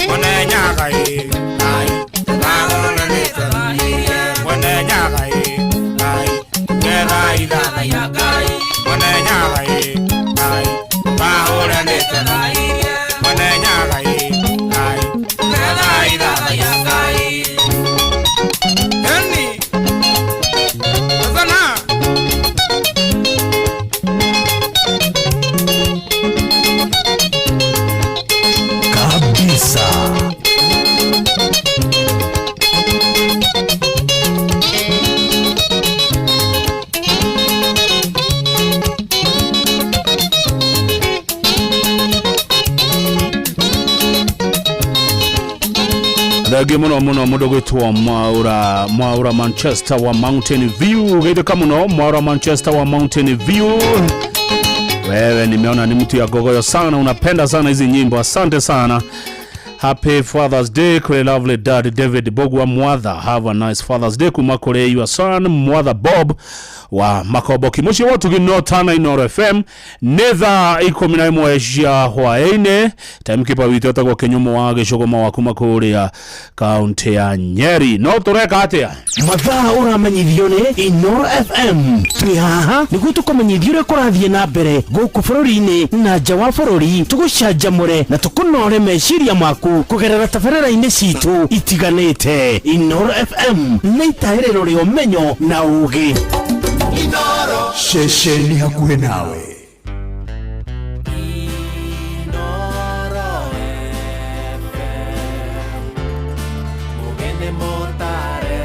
Mwene Nyaga ĩ, Ngai, tũthaũre nĩtwethahirie. Mwene Nyaga ĩ, Ngai, tuge thai thathaiya Ngai, Mwene Nyaga ĩ, Ngai, tũthaũre nĩtwethahirie. Mwene Nyaga ĩ, Ngai, tuge thai thathaiya Ngai. Eni, Azana. Kabisa. Thengiå må no må no må ndå gwä Mwaura, Mwaura Manchester wa Mountain View, geithĩka mũno Mwaura Manchester wa Mountain View. Wewe nimeona ni mtu ya gogoyo sana, unapenda sana hizi nyimbo, asante sana. Happy Father's Day kuri lovely dad David Bogwa Mwatha. Have a nice Father's Day kuma kuri your son Mwatha Bob Wa Makomboki muciĩ wa ũtugi no tana Inooro FM nĩ thaa 11 cia hwaĩ-inĩ. Timekeeper witũ etagwo Kĩnyũmũ wa Gĩcũgũma wa kuma kũrĩa kaunti ya Nyeri. No tũreka atĩa? Mathaa ũramenyithio nĩ Inooro FM. Twĩ haha nĩguo tũkũmenyithie ũrĩa kũrathiĩ na mbere gũkũ bũrũri-inĩ na nja wa bũrũri, tũgũcanjamũre na tũkũnore meciria maku kũgerera tabarĩra-inĩ citũ itiganĩte. Inooro FM nĩ itahĩrĩro rĩa ũmenyo na ũgĩ. Ceceni hakuhĩ nawe. Mugende motare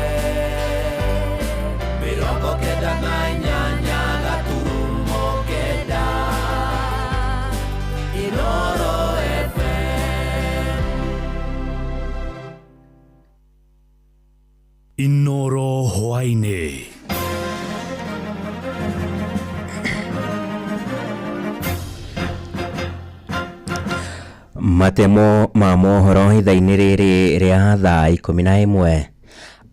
98 gaturumo 9 Inooro FM. Inooro hwaĩ-inĩ. Matemo ma mohoro ithaa-inĩ rĩrĩ rĩa thaa 11.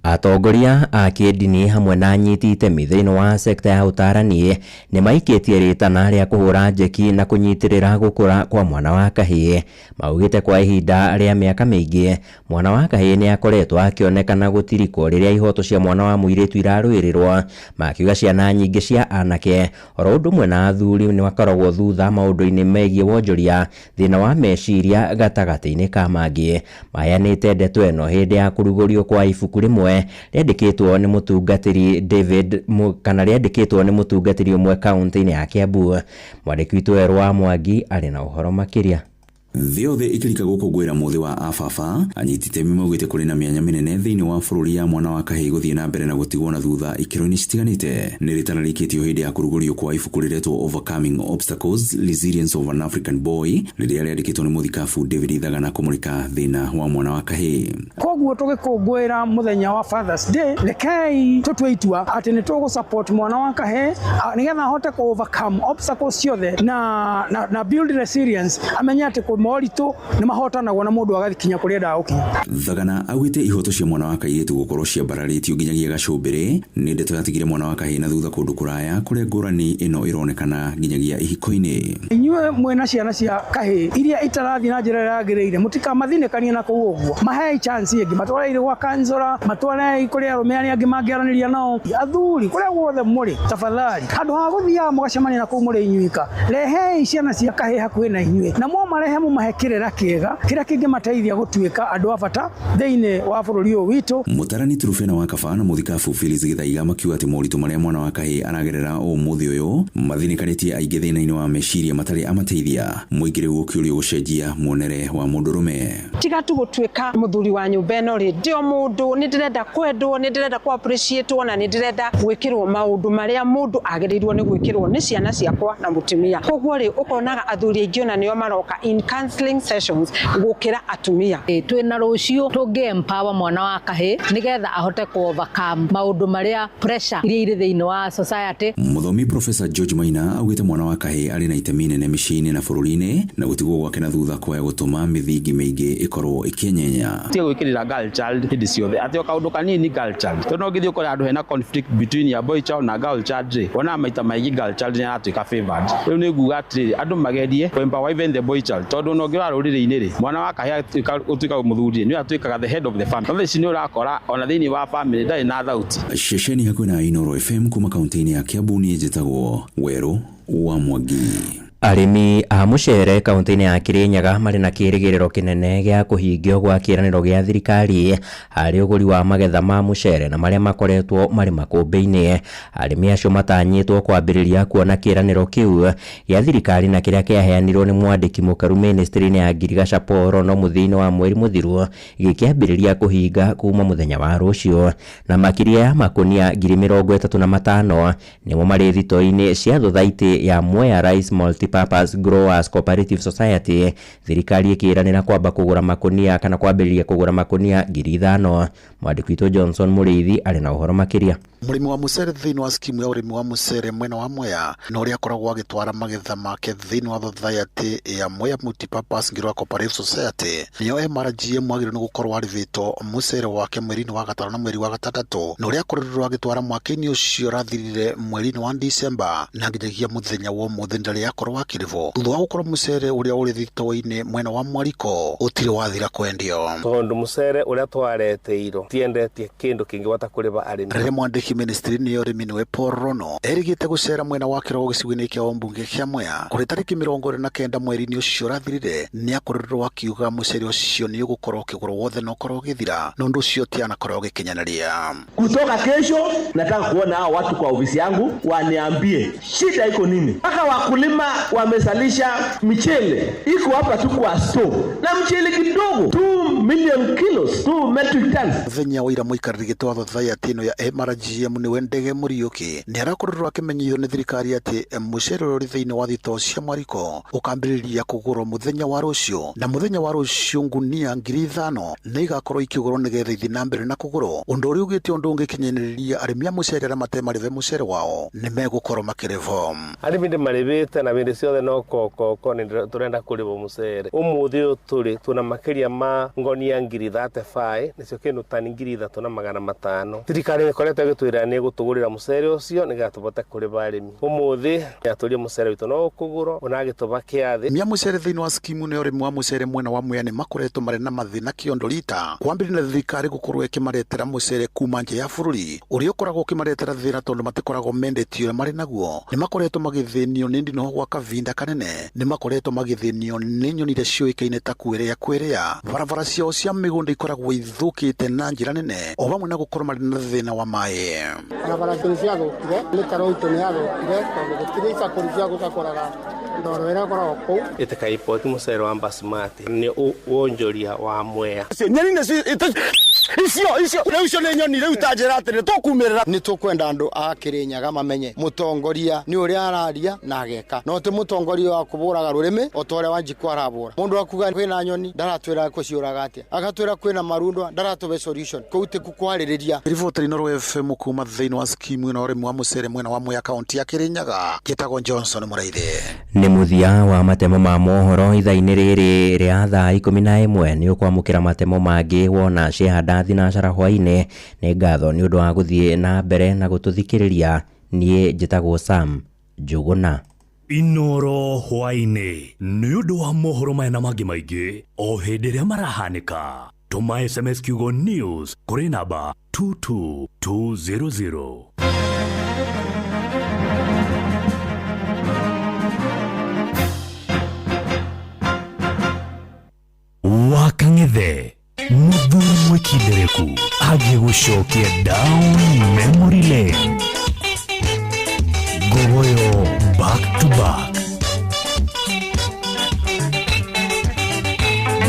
Atongoria a kĩndini hamwe na anyiti itemi thĩinĩ wa sekta ya ũtarani nĩ maikĩtie rĩtana rĩa kũhũra njeki na kũnyitĩrĩra gũkũra kwa mwana wa kahĩĩ. Maugĩte kwa ihinda rĩa mĩaka mĩingĩ mwana wa kahĩĩ nĩ akoretwo akĩonekana gũtirikwo rĩrĩa ihoto cia mwana wa mũirĩtu irarũĩrĩrwo. Makiuga ciana nyingĩ cia anake oro ũndũ ũmwe na athuri nĩ makoragwo thutha maũndũ-inĩ megiĩ wonjoria, thĩna wa meciria gatagatĩ-inĩ ka mangĩ. Maheanĩte ndeto ĩno hĩndĩ ya kũrugũrio kwa ibuku rĩmwe rĩandĩkĩtwo nĩ mũtungatĩri David kana rĩandĩkĩtwo nĩ mũtungatĩri ũmwe kaunti-inĩ ya Kiambu. Mwandĩki witũ Werũ wa Mwangi arĩ na ũhoro makĩria. Thĩ yothe ĩkĩrika gũkũngũĩra mũthĩ wa ababa, anyiti itemi maugĩte kũrĩ na mĩanya mĩnene thĩinĩ wa bũrũri ya mwana wa kahĩĩ gũthiĩ na mbere na gũtigwo na thutha ikĩro-inĩ citiganĩte. Nĩ rĩtana rĩikĩtio hĩndĩ ya kũrugũrio kwa ibuku rĩretwo Overcoming Obstacles, Resilience of an African Boy, rĩrĩa rĩandĩkĩtwo nĩ mũthikabu David Ithagana kũmũrĩka thĩna wa mwana wa kahĩĩ. Koguo tũgĩkũngũĩra mũthenya wa Father's Day, rekei tũtue itua atĩ nĩ tũgũ support mwana wa kahĩĩ nĩgetha ahote kũ overcome obstacles ciothe na build resilience, amenye atĩ moritũ nĩ mahotanagwo na mũndũ agathikinya kũrĩa endaga gũkinya. Thagana augĩte ihoto cia mwana wa kairĩtu gũkorwo ciambararĩtio nginyagia gacũmbĩrĩ nĩ ndeto yatigire mwana wa kahĩĩ na thutha kũndũ kũraya kũrĩa ngũrani ĩno ĩronekana nginyagia ihiko-inĩ. Inyuĩ mwĩna ciana cia kahĩĩ iria itarathiĩ na njĩra ĩrĩa yagĩrĩire, mũtikamathinĩkanie na kũu ũguo, mahei chance ĩngĩ, matwarei gwa kanzora, matwarei kũrĩ arũme arĩa angĩ mangĩaranĩria nao, athuri kũrĩa guothe mũrĩ, tafadhali handũ ha gũthiaga mũgacemania na kũu mũrĩ inyuika, rehei ciana cia kahĩĩ hakuhĩ na inyuĩ, na mwamarehe mũmahe kĩrĩra kĩega kĩrĩa kĩngĩmateithia gũtuĩka andũ a bata thĩinĩ wa bũrũri ũyũ witũ. Mũtarani Turufena wa Kaba na mũthikabu Phyllis Gĩthaiga makiuga atĩ moritũ marĩa mwana wa kahĩĩ aragerera ũmũthĩ ũyũ mathinĩkanĩtie aingĩ thĩna-inĩ wa meciria matarĩ amateithia. Mũingĩ rĩu ũkĩũrio gũcenjia muonere wa mũndũrũme. Tiga tu gũtuĩka mũthuri wa nyũmba ĩno rĩ, ndĩ o mũndũ, nĩ ndĩrenda kwendwo, nĩ ndĩrenda kũ appreciate-wo na nĩ ndĩrenda gwĩkĩrwo maũndũ marĩa mũndũ agĩrĩirwo nĩ gwĩkĩrwo nĩ ciana ciakwa na mũtumia. Koguo rĩ, ũkonaga athuri aingĩ ona nĩo maroka in counseling sessions gũkĩra atumia. Twĩna rũciũ tũngĩ empower mwana wa kahĩĩ nĩgetha ahote kũ overcome maũndũ marĩa pressure iria irĩ thĩinĩ wa society. Mũthomi Professor George Maina augĩte mwana wa kahĩĩ arĩ na itemi nene mĩciĩ-inĩ na bũrũri-inĩ na gũtigwo gwake na thutha kwaya gũtũma mĩthingi mĩingĩ ĩkorwo ĩkĩenyenya. Tiga gwĩkĩrĩra girl child hĩndĩ ciothe atĩ o kaũndũ kanini girl child, tondũ no ũngĩthiĩ ũkore handũ hena conflict between ya boy child na girl child rĩ, wonaga maita maingĩ girl child nĩ aratuĩka favored. Rĩu nĩ nguga atĩrĩrĩ, andũ magerie kũ empower even the boy child, tondũ ona ũngĩrora rũrĩrĩ-inĩ rĩ, mwana wa kahĩĩ atuĩka mũthuri nĩwe atuĩkaga the head of the family. No thaa ici nĩ ũrakora ona thĩinĩ wa family ndarĩ na thauti. Ceceni hakuhĩ na Inooro FM kuma kaunti-inĩ ya Kiambu, niĩ njĩtagwo Werũ wa Mwangi. Arĩmi a mũcere kaunti-inĩ ya Kirinyaga marĩ na kĩĩrĩgĩrĩro kĩnene gĩa kũhingio gwa kĩĩranĩro gĩa thirikari harĩ ũgũri wa magetha ma mũcere na marĩa makoretwo marĩ makũmbĩ-inĩ. Arĩmi acio matanyĩtwo kwambĩrĩria kuona kĩĩranĩro kĩu gĩa thirikari na kĩrĩa kĩaheanirwo nĩ mwandĩki mũkaru ministry-inĩ ya Ngirigaca Paul Rono mũthia-inĩ wa mweri mũthiru gĩkĩambĩrĩria kũhinga kuma mũthenya wa rũciũ, na makĩria ya makũnia 35,000 nĩmo marĩ thitoo-inĩ cia thothaitĩ ya Mwea Rice Multi Multipurpose Growers Cooperative Society, thirikari ĩkĩranĩra kwamba kũgũra makũnia kana kwambĩrĩria kũgũra makũnia 5,000. Mwandĩki witũ Johnson Mũrĩithi arĩ na ũhoro makĩria. Mũrĩmi wa mũcere thĩinĩ wa skimu ya ũrĩmi wa mũcere mwena wa Mwea na ũrĩa akoragwo agĩtwara magetha make thĩinĩ wa society ya Mwea Multipurpose Grower Cooperative Society nĩyo MRGM agĩrĩirwo nĩ gũkorwo arĩvĩtwo mũcere wake mweri-inĩ wa gatano na mweri wa gatandatũ na ũrĩa akoretwo agĩtwara mwaka-inĩ ũcio ũrathirire mweri-inĩ wa Disemba na nginyagia mũthenya wa ũmũthĩ ndarĩ akorwo akĩrĩvwo thutha wa gũkorwo mũcere ũrĩa ũrĩ thitoo-inĩ mwena wa Mwariko ũtirĩ wathira kwendio. Tondũ mũcere ũrĩa twareteirwo tiendetie kĩndũ kĩngĩhota kũrĩva arĩmi. Rĩrĩa mwandĩki ministry-inĩ ya ũrĩmi nĩwe Paul Rono erĩgĩte gũcera mwena wa Kĩrogo gĩcigo-inĩ kĩa ũmbunge kĩa Mwea kũrĩ tarĩki 29 mweri-inĩ ũcio ũrathirire nĩakorirwo akiuga mũcere ũcio nĩ ũgũkorwo ũkĩgũrwo wothe na ũkorwo ũgĩthira na ũndũ ũcio tianakorwo ũgĩkinyanĩria. Kutoka kesho nataka kuona hao watu kwa ofisi yangu waniambie shida iko nini. Mpaka wakulima wamezalisha michele iko hapa tu kwa store na mchele kidogo 2 million kilos, 2 metric tons. Mũthenya wa ira mũikarĩri gĩtĩ wa society ĩno ya MRGM nĩwe Ndege Mũriũki nĩarakorirwo akĩmenyithio nĩ thirikari atĩ mũcere ũrĩa ũrĩ thĩinĩ wa thitoo cia Mwariko ũkambĩrĩria kũgũrwo mũthenya wa rũciũ na mũthenya wa rũciũ ngunia 5,000 nĩ igakorwo ikĩgũrwo nĩgetha ithiĩ na mbere na kũgũrwo ũndũ ũrĩa ugĩte ũndũ ũngĩkinyanĩria arĩmi a mũcere arĩa matemarĩve mũcere wao nĩ megũkorwo makĩrĩvwo. Arĩmi nĩ marĩvĩte na bĩndĩ ciothe no kokoko nĩ tũrenda kũrĩvwo mũcere. Ũmũthĩ ũyũ tũrĩ tuna makĩria ma ngonia 35,000 nĩcio kĩndũ tani 3,500. Thirikari nĩ ĩkoretwo ĩgĩtwĩra nĩ ĩgũtũgũrĩra mũcere ũcio nĩgetha tũbote kũrĩva arĩmi. Ũmũthĩ yatũrie mũcere witũ no ũkũgũrwo ona agĩtũba kĩathĩ. Arĩmi a mũcere thĩinĩ wa skimu nĩ ũrĩmi wa mũcere mwena wa Mwea nĩ makoretwo marĩ na mathĩna kĩondo rita kwambĩrĩria na thirikari gũkorwo ĩkĩmaretera mũcere kuma nja ya bũrũri ũrĩa ũkoragwo ũkĩmaretera thĩna tondũ matikoragwo mendetio ũrĩa marĩ naguo. Nĩ makoretwo magĩthĩnio nĩ ndinoho gwa kavinda kanene, nĩ makoretwo magĩthĩnio nĩ nyoni iria ciũĩkaine ta kwĩrĩa kwĩrĩa, barabara ciao cia mĩgũnda ikoragwo ithũkĩte na njĩra nene o vamwe na gũkorwo marĩ na thĩna wa maĩ. Barabara nĩ ciathũkire, mĩtaro itũ nĩ yathũkire tondũ gũtirĩ icakũri cia gũcakũraga ndoro ĩrĩa ĩkoragwo kũu. Ĩtĩkaipoti mũcere wa basmati nĩ wonjoria wa Mwea. Nyeni icio icio rĩu icio nĩ nyoni rĩu ta njĩra atĩrĩ tũkumĩrĩra. Nĩ tũkwenda andũ a Kĩrĩnyaga mamenye mũtongoria nĩ ũrĩa araria na ageka, no ti mũtongoria wa kũbũraga rũrĩmĩ o ta ũrĩa Wanjikũ arabũra. Mũndũ akuga kwĩna nyoni ndaratwĩra kũciũraga atĩa, agatwĩra kwĩna marundwa ndaratũbe solution, kũu ti kwarĩrĩria. Riboti Inooro FM kuma thĩinĩ wa skimu ĩno ũrĩmi wa mũcere mwena wa Mwea kaunti ya Kĩrĩnyaga, njĩtagwo Johnson Mũraithi. Nĩ mũthia wa matemo ma mohoro ithaa-inĩ rĩrĩ rĩa thaa 11. Nĩ ũkwamũkĩra matemo mangĩ wona ciehanda thinacara hwaĩ-inĩ. Nĩ ngatho nĩ ũndũ wa gũthiĩ na mbere na gũtũthikĩrĩria. Niĩ njĩtagwo Sam Njũgũna. Inooro hwaĩ-inĩ nĩ ũndũ wa mohoro maya na mangĩ maingĩ o hĩndĩ ĩrĩa marahanĩka. Tũma SMS kiugo news kũrĩ namba 22200. Wakang'ethe mũthuri mwĩkindereku agĩgũcokia down memory lane. Ngogoyo back to back.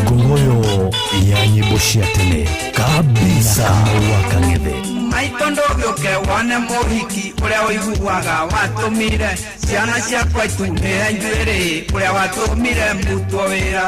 Ngogoyo ya nyĩmbo cia tene kabisa. Wakang'ethe maito ndũgĩũke wone mũhiki ũrĩa ũiguaga watũmire ciana ciakwa itumĩre njuĩrĩ ũrĩa watũmire mbutwo wĩra.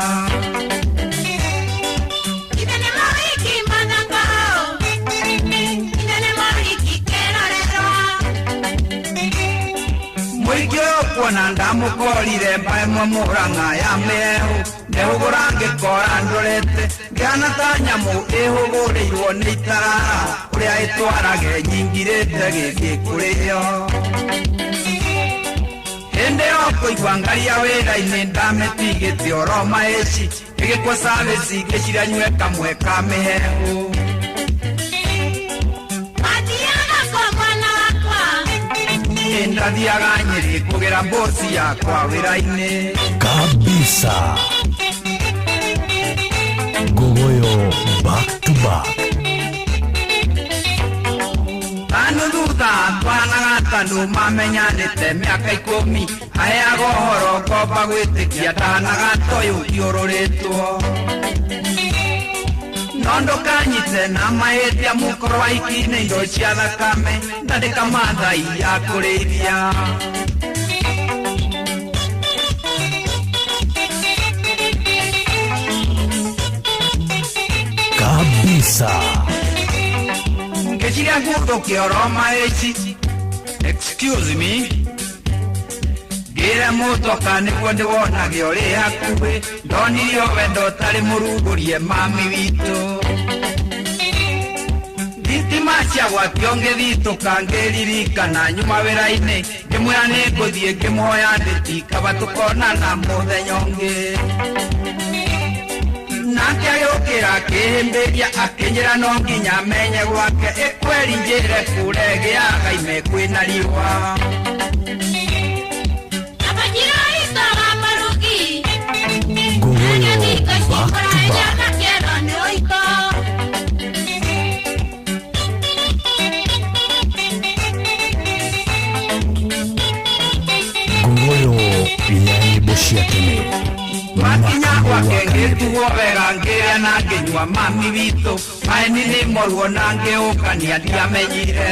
Mũingĩ ũyũ kuona ndamũkorire mbaĩ ĩmwe mũrang'a ya mĩhehu ndehũgũra ngĩkora ndorete ngĩhana ta nyamũ ĩhũgũrĩirwo nĩ itarara ũrĩa ĩtwarage nyingirĩte gĩthiĩ kũrĩo. Hĩndĩ ĩyo kũigua ngaria wĩra-inĩ ndamĩtigĩte oro maĩci ĩgĩkwo service ngĩciria nyue kamwe ka mĩhehu. Ndathiaga Nyĩrĩ kũgĩra mboci yakwa wĩra-inĩ kabisa. Ngogoyo back to back. Tanu thutha twana gatanu mamenyanĩte mĩaka 10 aheaga ũhoro ngomba gwĩtĩkia ndahanaga toyũ thiũrũrĩtwo. No ndũkanyite na mahĩtia mũkoro wa iki-inĩ indo cia thakame ndandĩka mathai ya kũrĩithia. Ngĩgeria nguthũkia oro mahĩci. Excuse me. Ngĩra mũtoka nĩguo ndĩwonage ũrĩ hakuhĩ. Ndonirio wendo ũtarĩ mũrugũrie mami witũ. Thitima cia gwakio ngĩthitũka ngĩririkana nyuma wĩra-inĩ. Ngĩmwĩra nĩngũthiĩ ngĩmũhoya ndĩti kaba tũkonana mũthenya ũngĩ. Nake agĩũkĩra akĩhĩmbĩria akĩnjĩra no nginya menye gwake ĩkweri njĩre kũrĩa ĩgĩaga ime kwĩna riũa. Nguguoyo back to back. Nguguoyo ya nyĩmbo cia tene. Makinya gwake ngĩtuo wega ngĩrĩa na ngĩnyua mami witũ. Maeni nĩ moruo na ngĩũkania ndiamenyire.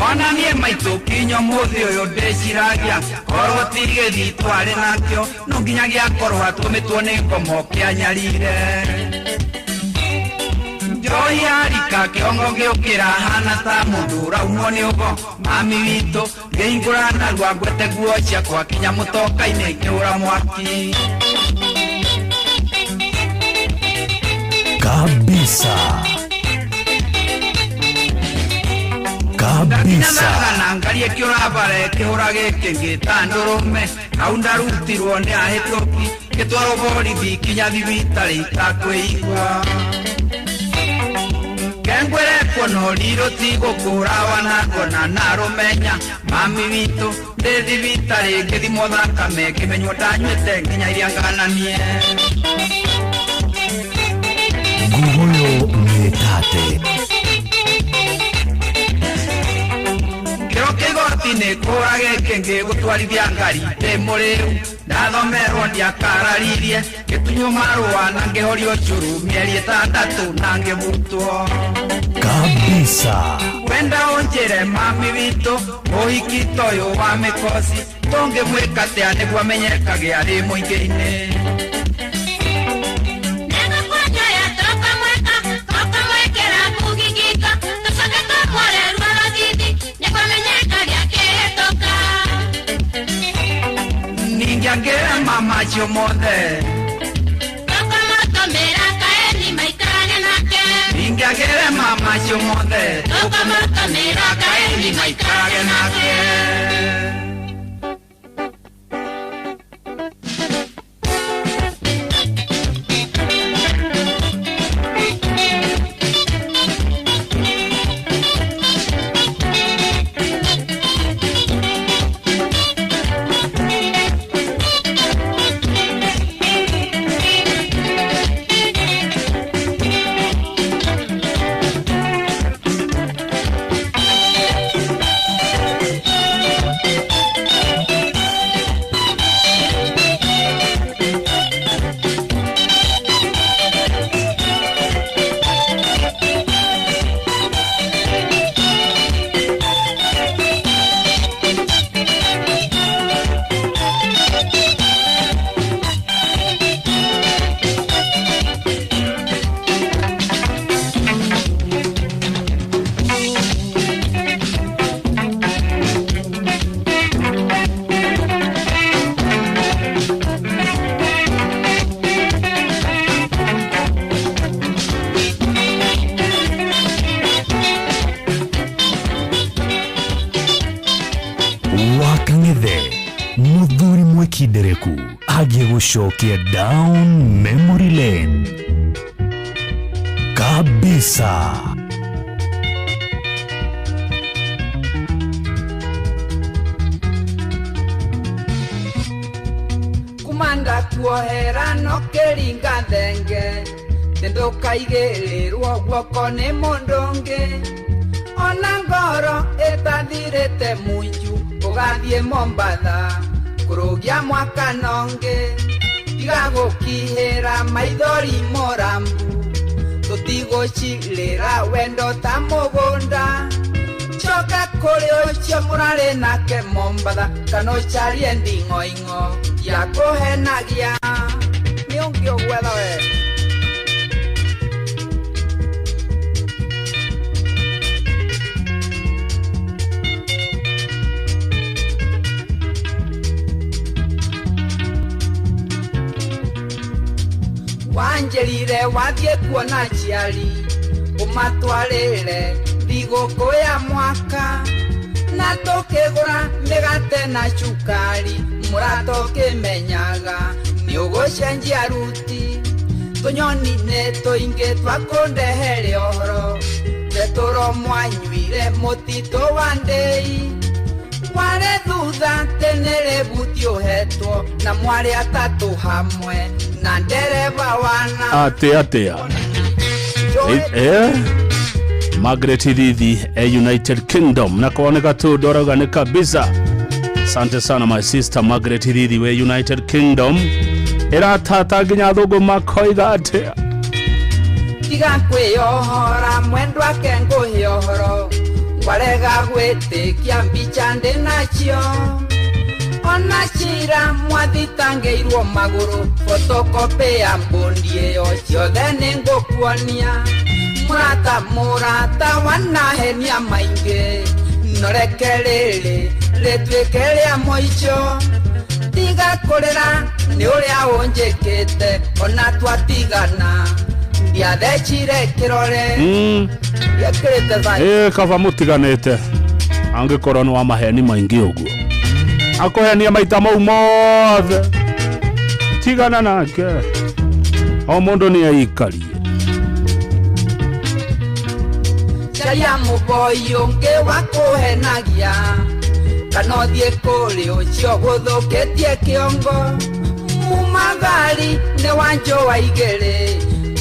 Ona niĩ maitũ kinya ũmũthĩ ũyũ ndĩciragia korwo ti gĩthii twarĩ nakĩo no nginya gĩakorwo atũmĩtwo nĩ ngomo kĩanyarire. Njohi yarika kĩongo gĩũkĩra hana ta mũndũ ũraumwo nĩ ũgo mami witũ. Ngĩhingũra narua ngwete nguo ciakwa kinya mũtoka-inĩ ngĩũra mwaki. Kabisa. Kabisa. Na ngarie kĩũra bara ĩkĩhũra gĩkĩ ngĩta ndũrũme. Hau ndarutirwo nĩ ahĩtũki ngĩtwarwo borithi kinya thibitarĩ itakwĩigua. Kengwĩre kuona ũrirũ ti gũkũra wanangona narũmenya mami witũ. Ndĩ thibitarĩ ngĩthimwo thakame ngĩmenywo ndanyuĩte nginya iria ngananie. Nguguoyo nĩ tate. Kĩro kĩgoti-inĩ kũra gĩkĩ ngĩgũtwarithia ngari ndĩ mũrĩu. Ndathomerwo ndiakararirie ngĩtunywo marũa na ngĩhorio curu mĩeri ĩtandatũ na ngĩbutwo. Kabisa. Wenda ũnjĩre mami witũ mũhiki ta ũyũ wa mĩkoci tũngĩmwĩka atĩa nĩguo amenyekage arĩ mũingĩ-inĩ. Ningĩangĩra mama acio mothe. Ningĩangĩra mama acio mothe. Kaeni maikarage nake. Wakang'ethe muthuri mwekindereku agĩgũcokia down memory lane kabisa. Kumanda kuohera no kĩringa thenge ndũkaigĩrĩrwo guoko nĩ mũndũ ũngĩ. Ona ngoro ĩtathirĩte munju ũgathiĩ Mombatha kũrũgia mwaka nongĩ. Tiga gũkihĩra maithori morambu tũtigũcirĩra wendo ta mũgũnda. Coka Kũrĩ ũcio mũrarĩ nake Mombatha kana ũcarie nding'oing'o ya kũhenagia nĩ ũngĩ ũgwetha we. Wanjĩrire wathiĩ kuona aciari ũmatwarĩre thigũkũ ya mwaka na tũkĩgũra mĩgate na cukari mũrata ũkĩmenyaga nĩ ũgũcenjia ruti tũnyoni nĩ tũingĩ twakũndehere ũhoro betũro mwanyuire mũtitũ wa ndĩi warĩ thutha tene rĩbuti ũhetwo na mwarĩ atatũ hamwe na ndereba wana Atia. Margaret Thithi e United Kingdom na kuoneka tu ndorauga nĩ kabisa. Asante sana my sister Margaret Thithi we United Kingdom. Ĩratata nginya thũngũ makoiga atĩa. Tiga kwĩyohora mwendwa ake ngũhe ũhoro warega gwĩtĩkia mbica ndĩ nacio ona cira mwathitangĩirwo magũrũ photocopy ya mbundi ĩyo ciothe nĩ ngũkuonia mũrata mũrata wanahenia maingĩ noreke rĩrĩ rĩtuĩke rĩa mũico tiga kũrĩra nĩ ũrĩa ũnjĩkĩte ona twatigana ndiathecire kĩrore ndiekĩrĩte thayũ. Kaba mũtiganĩte angĩkorwo nĩ wa maheni maingĩ ũguo akũhenia maita mau mothe tigana nake o mũndũ nĩ aikarie. Caria mũboi ũngĩ wa kũhenagia kana ũthiĩ kũrĩ ũcio gũthũkĩtie kĩongo mumagari nĩ wanjũa igĩrĩ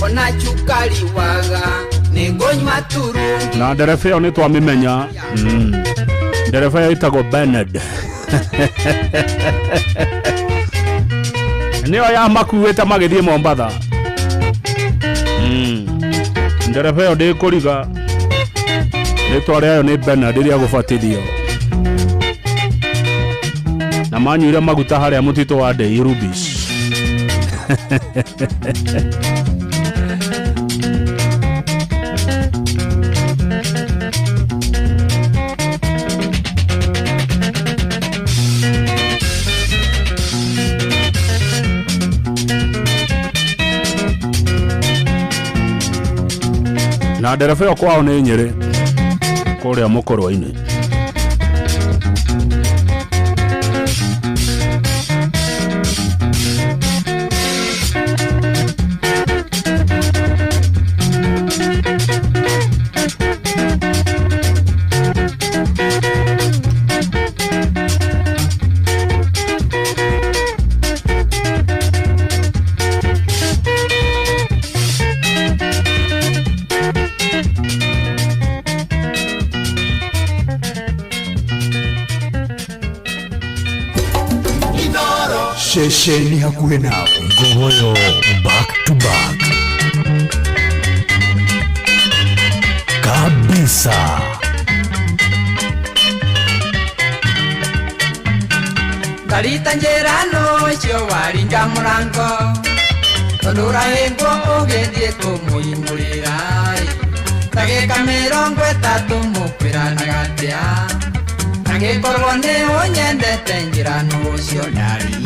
ona cukari waga nĩ ngũnyua turungi. Na ndereba ĩyo nĩ twamĩmenya. Ndereba ĩyo ĩtagwo Bernard. Nĩyo yamakuĩte magĩthiĩ Mombatha. Ndereba ĩyo ndĩkũriga rĩtwa rĩayo nĩ Bernard rĩrĩa gũbatithio na manyuire maguta harĩa mũtitũ wa Ndei Rubis. Na ndereba ĩyo kwao nĩ Nyĩrĩ kũrĩa mũkũrwe-inĩ. Ceceni hakuhĩ nawe. Ngogoyo back to back kabisa. Ndarita njĩra ũcio waringa mũrango tondũ ũrahĩngwo ũgĩthiĩ kũmũimũrĩra ndagĩka 30 mũkwĩranaga atĩa angĩkorwo nĩ ũnyendete njĩra ũcio ndari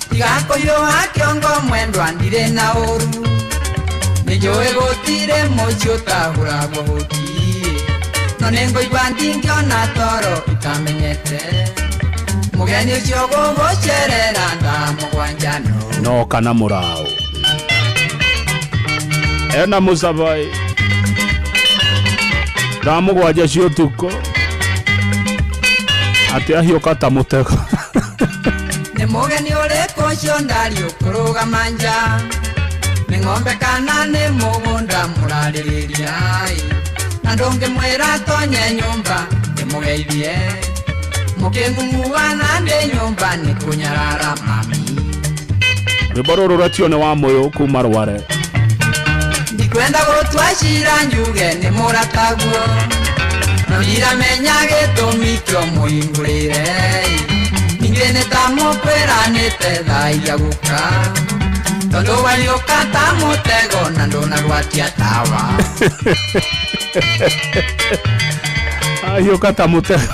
tiga kũhiũha kĩongo mwendwa ndirĩ na ũru nĩnjũĩ gũtirĩ mũciĩ ũtahũragwo hũti no nĩngũigua ndingĩona toro itamenyete mũgeni ũcio gũgũcerera thaa mũgwanja no kana mũraũ ena mũcabai thaa mũgwanja cia ũtukũ atĩ ahiũka ta mũtego. Nĩ mũgeni ũrĩkũ ũcio ndari ũkũrũgama nja nĩ ng'ombe kana nĩ mũgũnda mũrarĩrĩria na ndũngĩmwĩra tonye nyũmba ndĩmũgeithie mũkĩng'ung'uana ndĩ nyũmba nĩ kũnyarara mami. Rwĩmbo rũrũ rwetio nĩ wa Mũyũ kuma Rware. Ndikwenda gũtua cira njuge nĩ mũrataguo no ndiramenya gĩtũmi kĩo mũhingũrĩre ningĩ nĩ ta mũkwĩranĩte thaa iria gũka tondũ wariũka ta mũtego na ndũnagwatia tawa. Ahiũka ta mũtego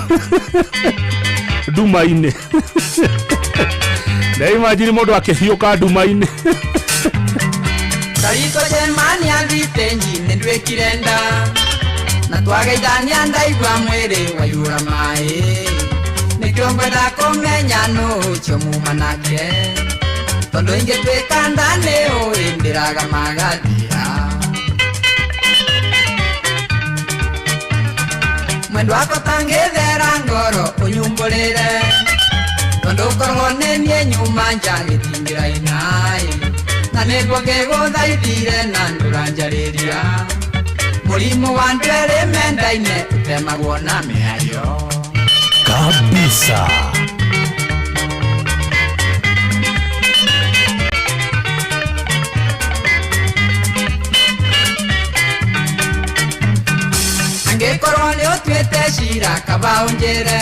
nduma-inĩ. Ndaimagine mũndũ akĩhiũka nduma-inĩ. Tarito cemania thitenji nĩ nduĩkire nda na twageithania ndaigua mwĩrĩ waiyũra maĩ nĩkĩo ngwenda kũmenya nũ ũcio muma nake tondũ ingĩtuĩka nda nĩ ũĩ ndĩraga magathira. Mwendwa wakwa tangĩthera ngoro ũnyumbũrĩre tondũ korwo nĩ niĩ nyuma nja gĩtingĩra inaĩ na nĩguo ngĩgũthaithire na ndũranjarĩria mũrimũ wa andũ erĩ mendaine ũtemagwo na mĩario kabisa. Angĩkorwo nĩ ũtuĩte cira kaba ũnjĩre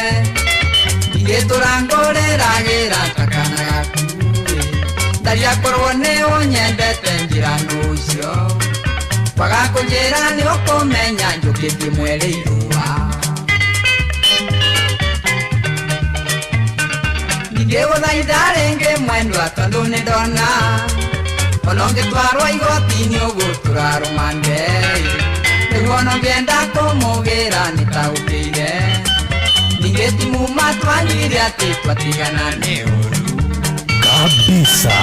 ingĩtũra ngũrĩragĩra ta kana gaku ndaria korwo nĩ ũnyendete njĩra nũcio kwaga kũnjĩra nĩ ũkũmenya njũkĩtie mweri irũa ndingĩgũthaitha rĩngĩ mwendwa tondũ nĩ ndona ona ũngĩtwarwo igoti-inĩ ũgũtũra rũmande nĩguo ona ũngĩenda kũmũgĩra nĩtaũkĩire ningĩ ti muma twanyuire atĩ twatigana nĩ ũru kabisa.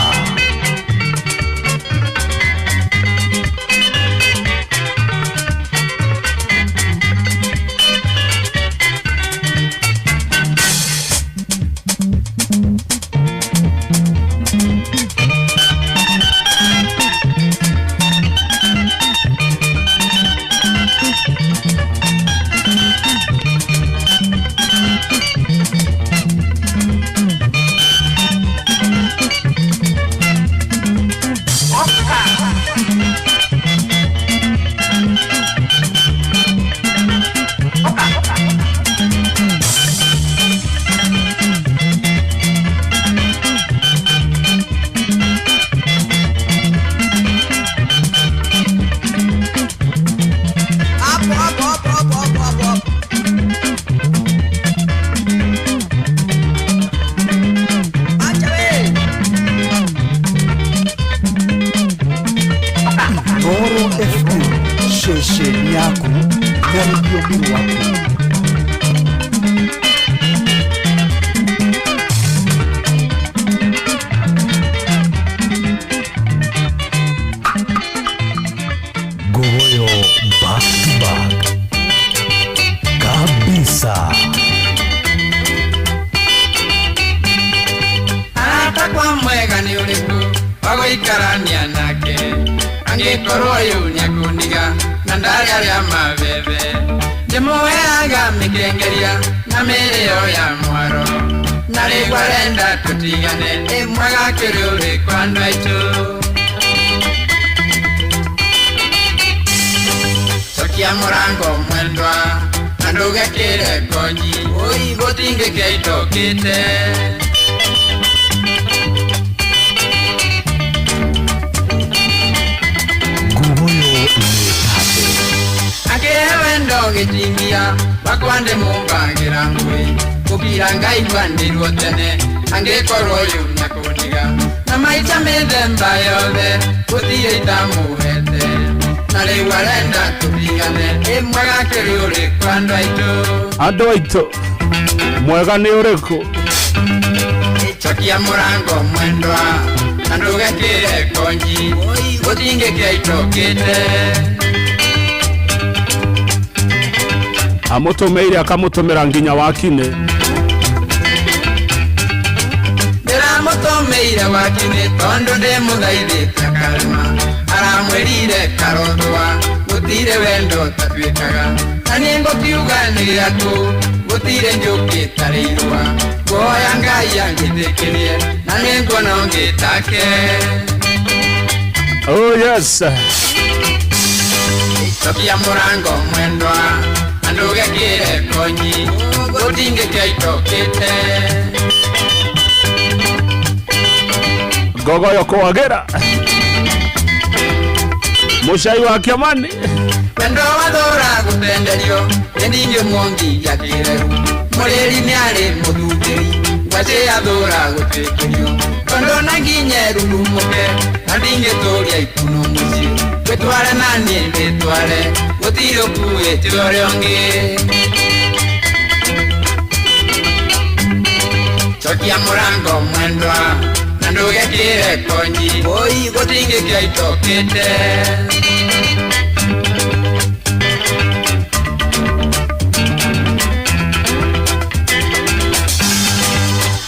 Andũ aitũ mwega nĩ ũrĩkũ? Cokia mũrango mwendwa na ndũgekĩre konji gũtingĩkĩa itokĩte. Amũtũmĩire akamũtũmĩra nginya wakinĩ. Ndĩramũtũmĩire wakinĩ tondũ ndĩmũthaithĩte akarema aramwĩrire karothwa gũtirĩ wendo tatuĩkaga na niĩ ngũkiuga nĩ gĩaku gũtirĩ njũkĩ tarĩ irũa ngũhoya Ngai anjĩtĩkĩrie na nĩ nguona ũngĩ take. Oh yes. Cokia mũrango mwendwa na ndũgekĩre konyi gũtingĩkĩa itokĩte. Gogoyo kwagĩra mũcai wa Kĩamani. Wendo wathũra gũtenderio nĩndingĩmuongithia kĩreru mũrĩri nĩarĩ mũthutĩri ngwacĩ athũra gũtwĩkĩrio tondũ na nginye rurumũke na ndingĩtũria ikuno mũciĩ gwĩtware na niĩ ndĩtware gũtirĩ ũkuĩte ũrĩa ũngĩ. Cokia mũrango mwendwa na ndũgekĩre konyi oi gũtingĩkĩa itokĩte.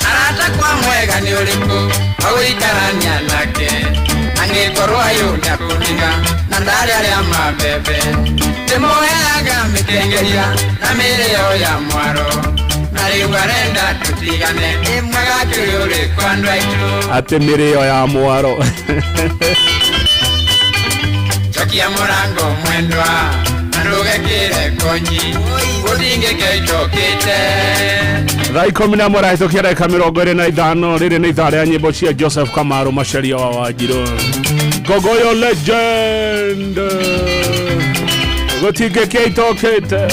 Arata kwa mwega nĩ ũrĩkũ wa gũikarania nake angĩkorwo ayũ nĩakũniga na ndarĩ arĩa mabebe ndĩmũheaga mĩkengeria na mĩrĩo ya mwaro na rĩu arenda tũtigane ĩ mwega kĩrĩ ũrĩkũ andũ aitũ. Atĩ mĩrĩo ya mwaro. Cokia mũrango mwendwa na ndũgekĩre konyi gũtingĩkĩa itokĩte. Thaa 11 rahĩtũkia ndagĩka 25. Rĩrĩ nĩ ithaa rĩa nyĩmbo cia Joseph Kamaru Macharia wa Wanjirũ. Gogoyo legend gũtingĩkĩa itokĩte.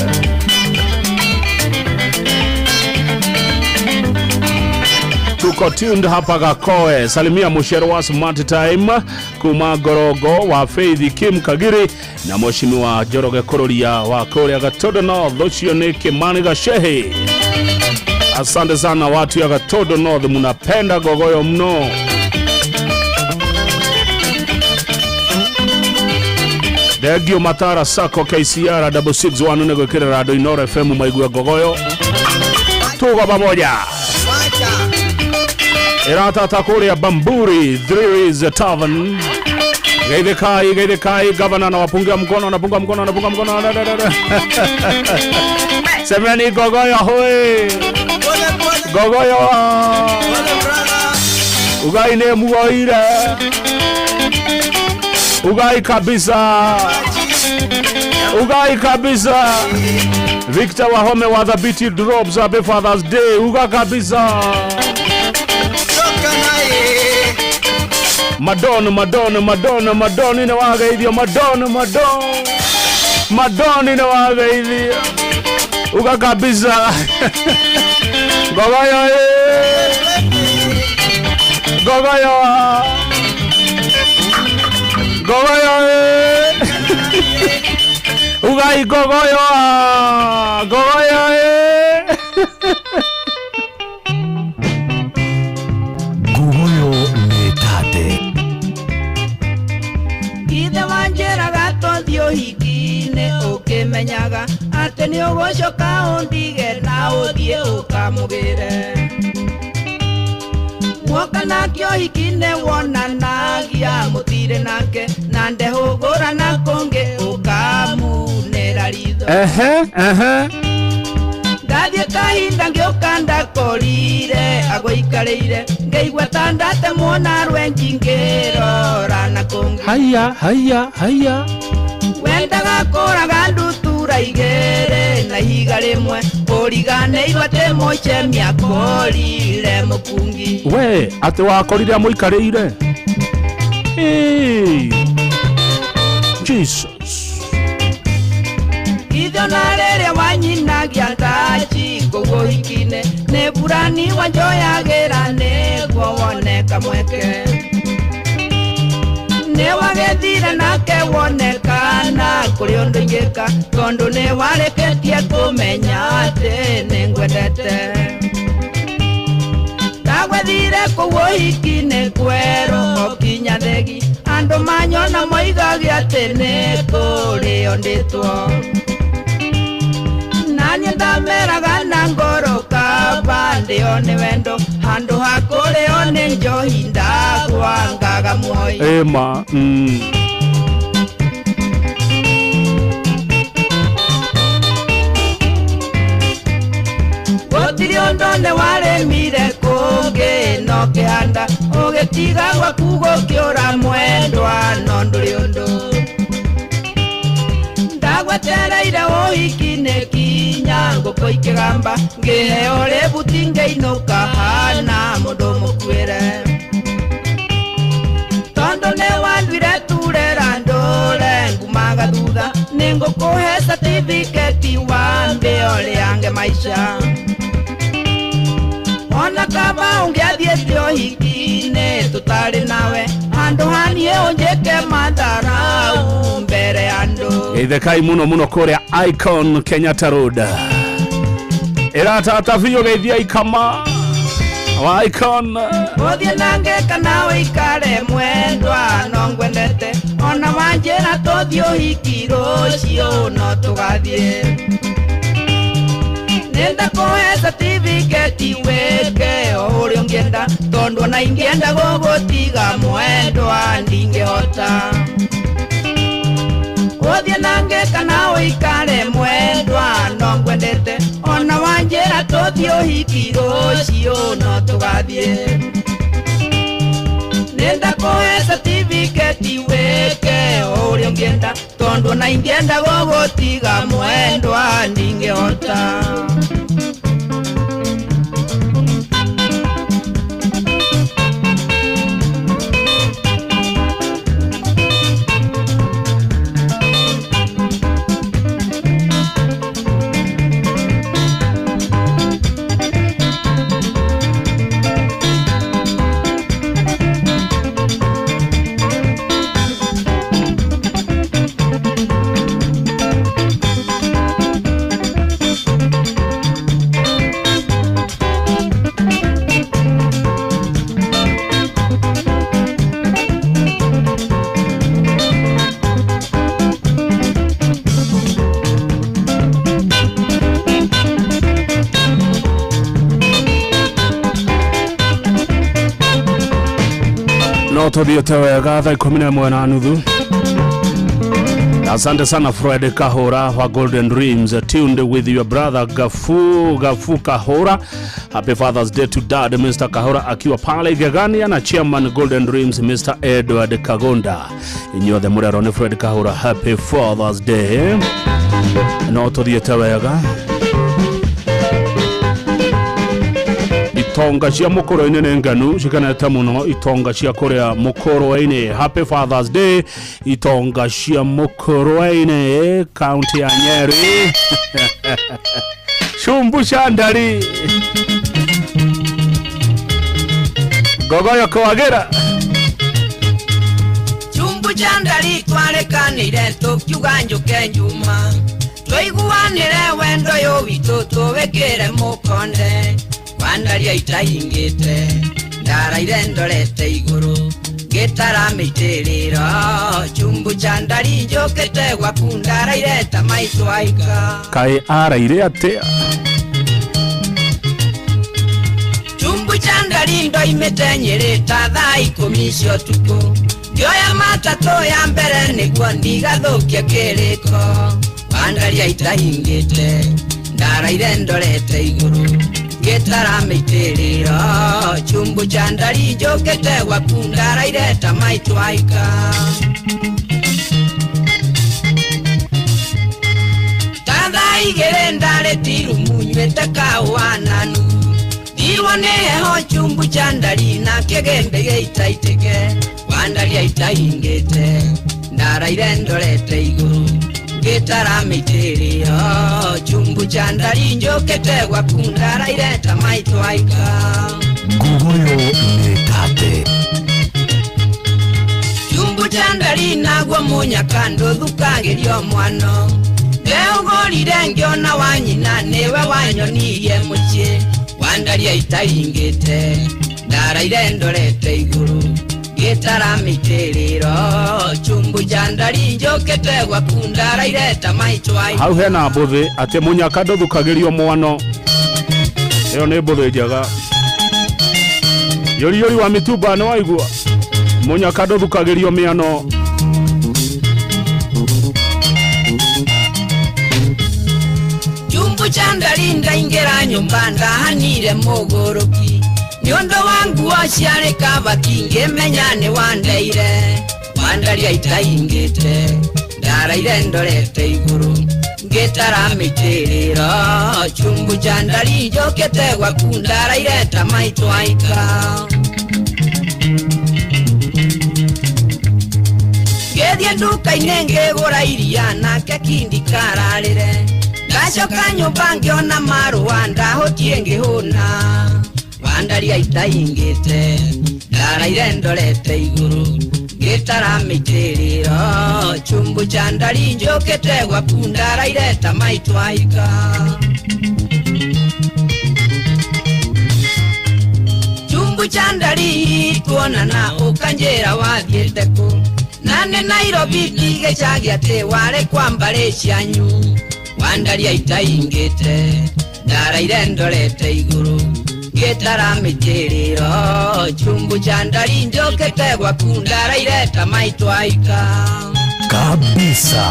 Tuko tuned hapa Gakoe. Salimia Mushero wa Smart Time kuma Gorogo wa Faith Kim Kagiri na Mheshimiwa Njoroge Kururia wa kũrĩa Gatondo North. Ũcio nĩ Kimani Gacehi. Asante sana watu ya Gatondo North, mnapenda Gogoyo mno. Thengio Matara Sacco KCR 661 nĩ gwĩkĩrĩra andũ Inooro FM maigue Gogoyo. Tuko pamoja. Iratata kũrĩa Bamburi Three is a Tavern. Geithikai, geithikai, gavana anawapungia mkono, anapunga mkono, anapunga mkono. Semeni Gogoyo hoi. Gogoyo. Ugai nĩ muoire. Ugai kabisa. Ugai kabisa. Victor Wahome wa The BT Drops, happy Father's Day. Uga kabisa. Madonna, Madonna, Madonna, Madonna nĩ wageithio. Madonna, Madonna, Madonna nĩ wageithio. Uga kabisa. Gogoyo Gogoyo Gogoyo Ugai Gogoyo Gogoyo. Gogoyo nĩ tate. Ithe wanjĩraga tũthiĩ ũhiki-inĩ ũkĩmenyaga atĩ nĩ ũgũcoka ũndige na ũthiĩ ũkamũgĩre. Mwoka nake ũhiki-inĩ wonanagia mũtirĩ nake na ndehũgũra na kũngĩ ũkamunĩra ritho. Ehe, ehe. Ndathiĩ kahinda ngĩũka ndakorire agũikarĩire ngĩigua ta ndatemwo na rwenji ngĩrora na kũngĩ. Haya, haya, haya. Wendaga kũraga ndutura igĩrĩ na ihiga rĩmwe ũriganĩirwo atĩ mũcemi akorire mũkungi. We atĩ wakorire amũikarĩire. Hey. Jesus. Ithe ona rĩrĩa wanyinagia taji kũu ũhiki-inĩ nĩ burani wanjoyagĩra nĩguo wone kamweke. Nĩ wagethire nake wonekana kũrĩ ũndũ ingĩka tondũ nĩ warĩkĩtie kũmenya atĩ nĩ ngwendete. Ndagwethire kũu ũhiki-inĩ kwerũ o kinya thegi andũ manyona moigage atĩ nĩ kũrĩo ndĩtwo. Naniĩ ndameraga na ngoro kaba ndĩo nĩ wendo handũ ha kũrĩo nĩ njohi ndagwangaga muoyo. Ema. Gũtirĩ ũndũ nĩ warĩmire kũngĩ no kĩhanda ũgĩtiga gwaku gũkĩũra mwendwa no ndũrĩ ũndũ. Ngwetereire ũhiki-inĩ kinya ngũkũ ikĩgamba ngĩheo rĩbuti ngĩinũka hana mũndũ mũkuĩre. Tondũ nĩwanduire turera ndũre ngumaga thutha nĩngũkũhe certificate wambe ũrĩange maica. Ona kaba ũngĩathiĩte ũhiki-inĩ tũtarĩ nawe handũ haniĩ ũnjĩke matharau mbere ya andũ. Geithĩkai muno muno kũrĩa Icon Kenyatta Road. Ĩratata biũ geithia ikama wa Icon. Ũthiĩ nange kana ũikare mwendwa no ngwendete ona wanjĩra tũthiĩ ũhiki rũciũ no tũgathiĩ. Nĩndakũhe certificate wĩke o ũrĩa ũngĩenda tondũ ona ingĩenda gũgũtiga mwendwa ndingĩhota. Ũthiĩ nange kana ũikare mwendwa no ngwendete ona wanjĩra tũthiĩ ũhiki rũciũ no tũgathiĩ. Nĩndakũhe certificate wĩke o ũrĩa ũngĩenda tondũ ona ingĩenda gũgũtiga mwendwa ndingĩhota. No tuthiĩte wega thaa 11:30. Asante sana Fred Kahora wa Golden Dreams, tuned with your brother Gafu Kahora. Happy Father's Day to Dad Mr. Kahora akiwa pale Igegania na Chairman Golden Dreams Mr. Edward Kagonda. Inyuothe mũrerwo nĩ Fred Kahora, Happy Father's Day. No tuthiĩte wega. Itonga cia mukoro-inĩ nĩ nganu cikenete mũno, itonga cia kũrĩa mukoro-inĩ. Happy Father's Day itonga cia mukoro-inĩ kaunti ya Nyeri. Shumbusha ndari gogoyo kwagĩra. Shumbusha ndari twarekanire tũkiuga njũke njuma twaiguanĩre wendo ũyũ witũ tũwĩkĩre mũkonde. Wandaria itaingĩte ndaraire ndorete igũrũ ngĩtara mĩitĩrĩro chumbu cha ndari njũkĩte gwaku ndaraire ta maitũ aika. Kaĩ araire atĩa? Chumbu cha ndari ndoimĩte Nyĩrĩ ta thaa 10 cia ũtukũ ngĩoya matatũ ya mbere nĩguo ndigathũkie kĩrĩko. Wandaria itaingĩte ndaraire ndorete igũrũ ngĩtara mĩitĩrĩro chumbu cha ndari njũkĩte gwaku ndaraire ta maitũ aika. Ta thaa 2 ndarĩ tirumu nywĩte kahũa nanu ndirwo nĩ heho chumbu cha ndari na kĩgĩmbĩ gĩitaitĩke. Wandaria itaingĩte ndaraire ndorete igũrũ ngĩtara mĩitĩrĩro chumbu cha ndari njũkĩte gwaku ndaraire ta maitũ aika. Ngugoyo nĩ tate. Chumbu cha ndari naguo mũnyaka ndũthukagĩrio mwano ndeũgũrire ngĩona wa nyina nĩwe wanyonirie mũciĩ. Wandaria itaingĩte ndaraire ndorete igũrũ ngĩtara mĩitĩrĩro chumbu cha ndari njũkĩte gwaku ndaraire ta maitũ aika. Hau hena mbũthĩ atĩ mũnyaka ndũthukagĩrio mwano. Ĩyo nĩ mbũthĩ njega. Yori wa mĩtumba nĩ waigua mũnyaka ndũthukagĩrio mĩano. Chumbu cha ndari ndaingĩra nyũmba ndahanire mũgũrũki nĩ ũndũ wa nguo ciarĩ kabati ngĩmenya nĩ wandeire. Wandaria itaingĩte Ndaraire ndorete igũrũ ngĩtara mĩtĩrĩro chumbu cha ndari njũkĩte gwaku ndaraire ta maitũ aika. Ngĩthiĩ nduka-inĩ ngĩgũra iria nake kindi kararĩre ndacoka nyũmba ngĩona marũa ndahũtie ngĩhũna wandaria itaingĩte ndaraire ndorete igũrũ ngĩtara mĩtĩrĩro chumbu cha ndari njũkĩte gwaku ndaraire ta maitũ aika. Chumbu cha ndari tuonana ũkanjĩra wathiĩte kũ nane Nairobi ndigĩcagi atĩ warĩ kwa mbarĩ cianyu wandaria itaingĩte ndaraire ndorete igũrũ ngĩtara mĩtĩrĩro chumbu cha ndari njũkĩte gwaku ndaraire ta maitũ aika. Kabisa.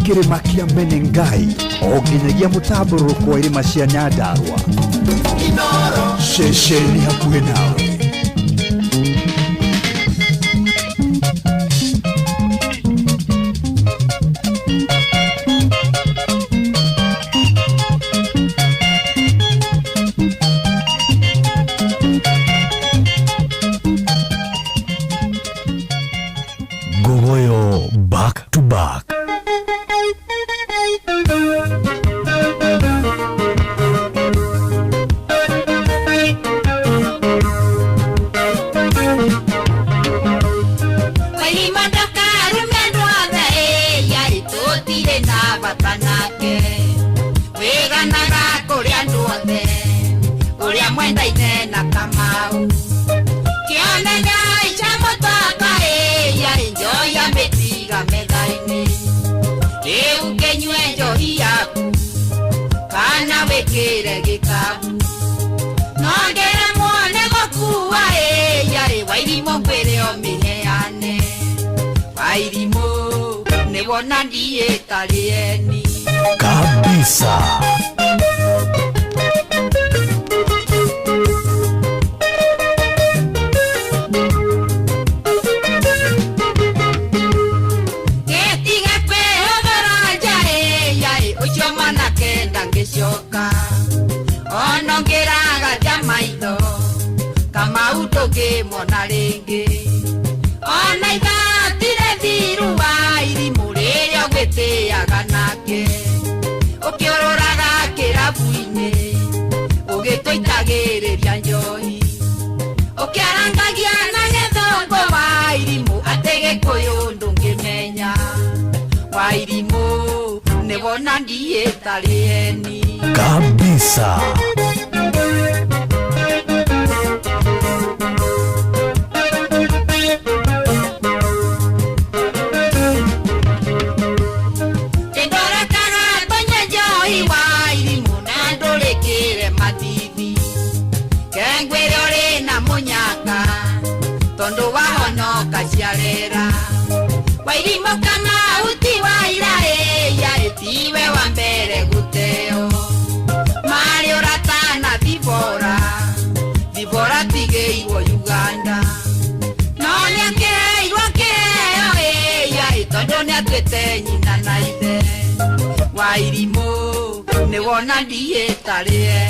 Kĩrĩma kĩa Menengai o nginyagia mũtambũrũko wa irĩma cia Nyandarua ceceni hakuhĩ nawe. Gogoyo back to back. Kabisa. Kabisa.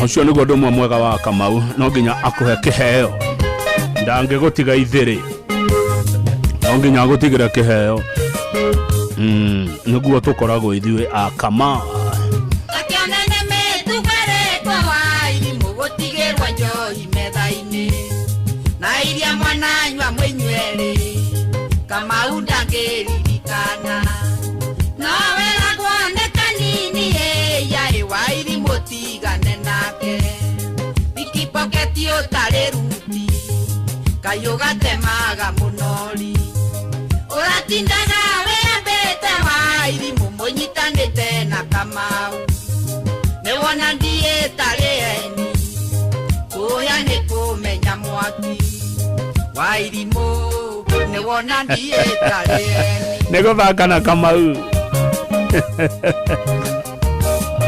Ũcio nĩguo ũndũ ũmwe mwega wa Kamau no nginya akũhe kĩheo ndangĩgũtiga ithĩrĩ no nginya agũtigĩre kĩheo nĩguo tũkoragwo ithuĩ a Kamau. Akĩonene mĩtugarĩtwo wa irimũ gũtigĩrwo njohi metha-inĩ. Kayũ gatemaga mũnori ũratindaga wĩambĩte wa irimũ mũnyitanĩte na Kamau nĩwona ndiĩtarĩ eni kũya nĩ kũmenya mwaki wa irimũ nĩwona ndiĩtarĩ eni nĩ gũthaka na Kamau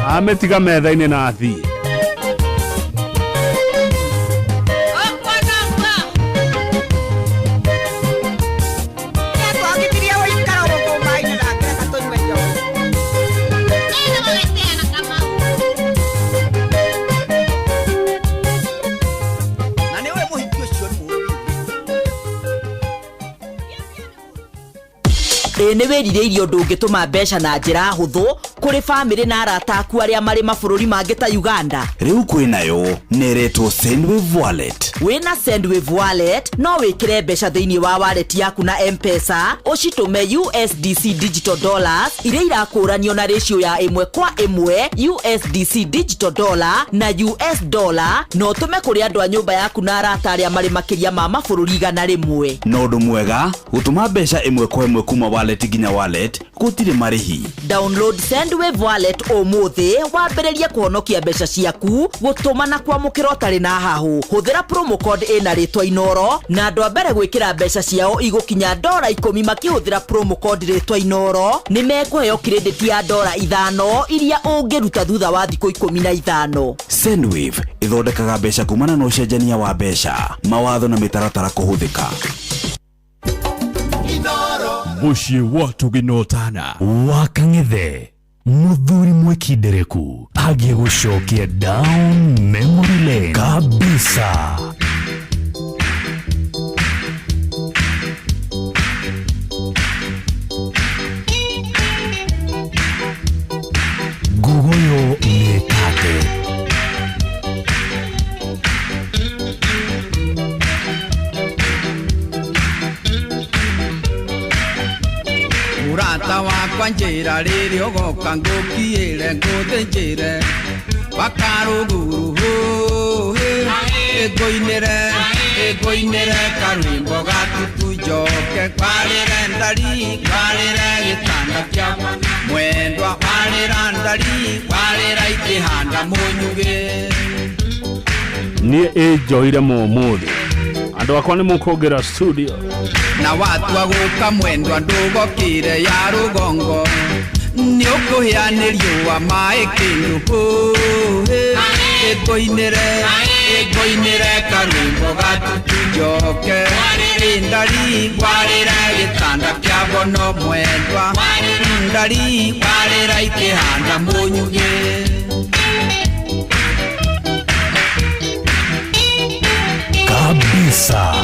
ametiga metha-inĩ na athiĩ. Nĩ wĩrirĩirie ũndũ ũngĩtũma mbeca na njĩra hũthũ kũrĩ bamĩrĩ na arata aku arĩa marĩ mabũrũri mangĩ ta Uganda. Rĩu kwĩnayo nĩretwo Sendwave Wallet. Wĩna Sendwave Wallet no wĩkĩre mbeca thĩinĩ wa wallet yaku na M-Pesa ũcitũme USDC digital dollars iria irakũranio na ratio ya 1:1 USDC digital dollar na US dollar na ũtũme kũrĩ andũ a nyũmba yaku na arata arĩa marĩ makĩria ma mabũrũri 100. Na ũndũ mwega gũtũma mbeca 1:1 kuma wallet nginya wallet gũtirĩ marĩhi. Download Sendwave Wallet ũmũthĩ wambĩrĩrie kũhonokia mbeca ciaku gũtũma na kwamũkĩra ũtarĩ na hahũ. Hũthĩra promo code ĩna rĩtwa Inoro na andũ a mbere gwĩkĩra mbeca ciao igũkinya $10 makĩhũthĩra promo code rĩtwa Inoro nĩ mekũheo credit ya $5 iria ũngĩruta thutha wa thikũ 15. Sendwave ĩthondekaga mbeca kumana na ũcenjania wa mbeca, mawatho na mĩtaratara kũhũthĩka. Mũciĩ wa tũgĩnotana wa Kang'ethe mũthuri mwĩkindereku agĩgũcokia down memory lane kabisa. Ngugoyo nĩ tate. Mũrata wakwa njĩra rĩrĩa ũgoka ngũkiĩre ngũthĩnjĩre wakarũguru hũhĩ ĩngũinĩre ĩngũinĩre karwĩmbo gatutu njoke kwarĩre ndari kwarĩre gĩtanda kĩa mwendwa kwarĩra ndari kwarĩra ikĩhanda mũnyugĩ. Niĩ ĩnjoire mũmũthĩ andũ akwa nĩ mũkũngĩra studio na watua gũka mwendwa ndũgokire ya rũgongo nĩ ũkũhĩa nĩ riũa maĩ kĩndũ hũhĩ ĩngũinĩre ĩngũinĩre karwĩmbo gatutu njoke ndari ngwarĩre gĩtanda kĩa bono mwendwa ndari ngwarĩra ikĩhanda mũnyugĩ. Kabisa.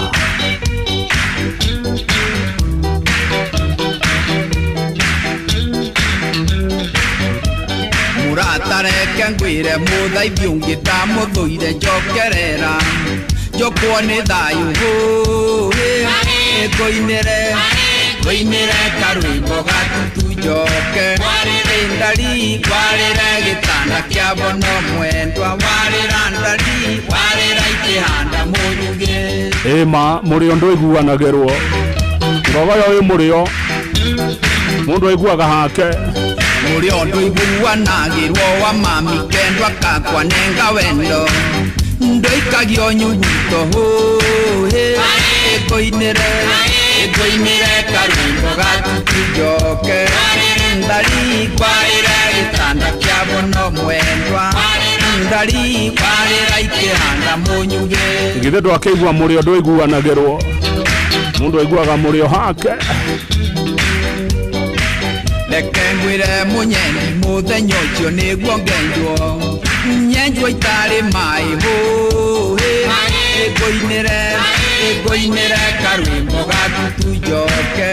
Mũratareke ngwĩre mũthaithi ũngĩ ndamũthũire njokerera njokwo nĩ thayũ hũhĩ ĩngũinĩre ngũinĩre karwĩmbo gatutu njoke ndari ngwarĩre gĩtanda kĩa bono mwendwa warĩra ndari warĩra ikĩhanda mũnyugĩ. Ĩma mũrĩo ndũiguanagĩrwo ngogoyo ĩ mũrĩo mũndũ aiguaga hake. Mũrĩo ndũiguanagĩrwo wa mami kendwa kakwa nenga wendo ndũikagio nyuguto hũhĩ ĩngũinĩre ĩngũinĩre karwĩmbo gatutu njoke ndari ngwarĩre gĩtanda kĩa bono mwendwa ndari ngwarĩra ikĩhanda mũnyugĩ. Githĩ ndwakĩigua mũrĩo ndũiguanagĩrwo mũndũ aiguaga mũrĩo hake. Reke ngwĩre mũnyendi mũthenya ũcio nĩguo ngenjwo nyenjwo itarĩ maĩ hũhĩ ĩngũinĩre ĩngũinĩre karwĩmbo gatutu njoke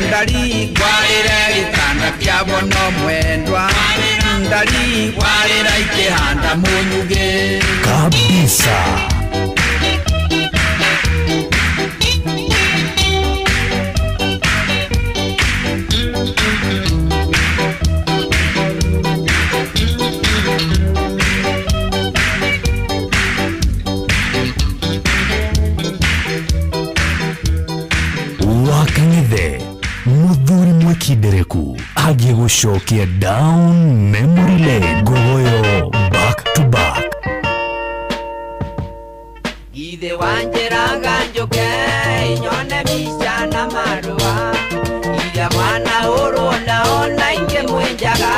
ndari ngwarĩre gĩtanda kĩa bono mwendwa ndari ngwarĩra ikĩhanda mũnyugĩ kabisa. ciaku agĩgũcokia down memory lane. Ngogoyo back to back. Githe wanjĩraga njũke nyone mbica na marũa iria mwana ũrwo nao na ingĩ mwĩnjaga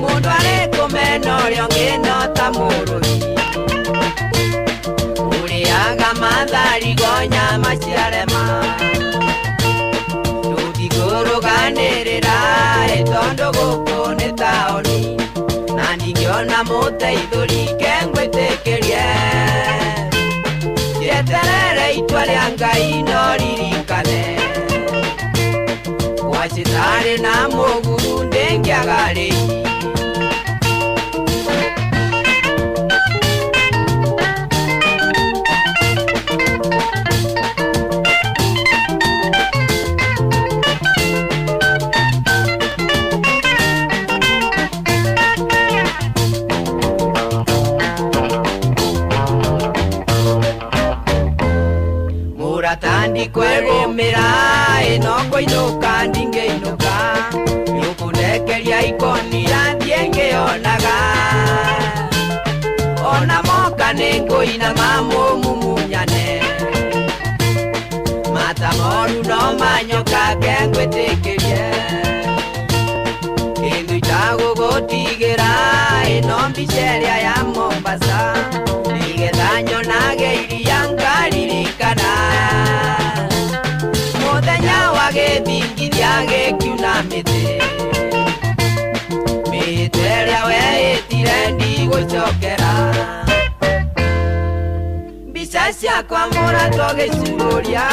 mũndũ arĩ kũmena ũrĩa ũngĩ no ta mũrũthi ũrĩaga matharigo nyama ciarema tũtikũrũganĩrĩra ĩ tondũ gũkũ nĩ taũni na ndingĩona mũteithũri ke ngwĩtĩkĩrie njeterere itua rĩa Ngai no ririkane gwa citarĩ na mũguru ndĩngĩaga rĩi. Kwegũmĩra ĩno kũinũka ndingĩinũka nĩũkũndekeria ikonia thiĩ ngĩonaga ona moka nĩngũina mamũmumunyane mata moru no manyoka ke ngwĩtĩkĩrie kĩndũ itagũgũtigĩra ĩno mbica ĩrĩa ya Mombasa nĩgetha nyonage iria ngaririkana mũthenya wa gĩthingithia gĩkiuna mĩtĩ mĩhĩtwa ĩrĩa weĩtire ndigũcokera mbica ciakwa mũratwo gĩcururia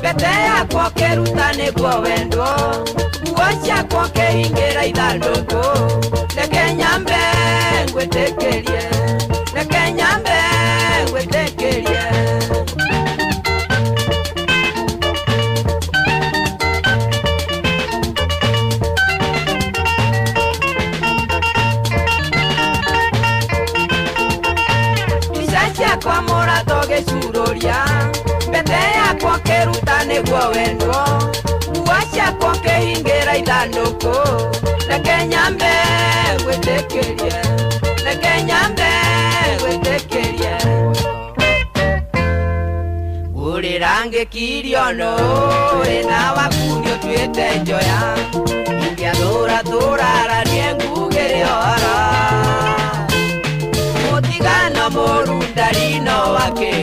mbete yakwa ũkĩruta nĩguo wendwo nguo ciakwa ũkĩhingĩra ithandũkũ reke nyambe ngwĩtĩkĩrie reke nyambe ngwĩtĩkĩrie. Kwa mũratho gĩcururia mbete yakwa ũkĩruta nĩguo wendwo nguo ciakwa ũkĩhingĩra ithandũkũ reke nyambe ngwĩtĩkĩrie reke nyambe ngwĩtĩkĩrie ngũrĩra ngĩkirio nũĩ na waku nĩũtuĩte njoya ingĩathũra tũraranie ngugĩre ũhoro mũtigano mũru ndarino wake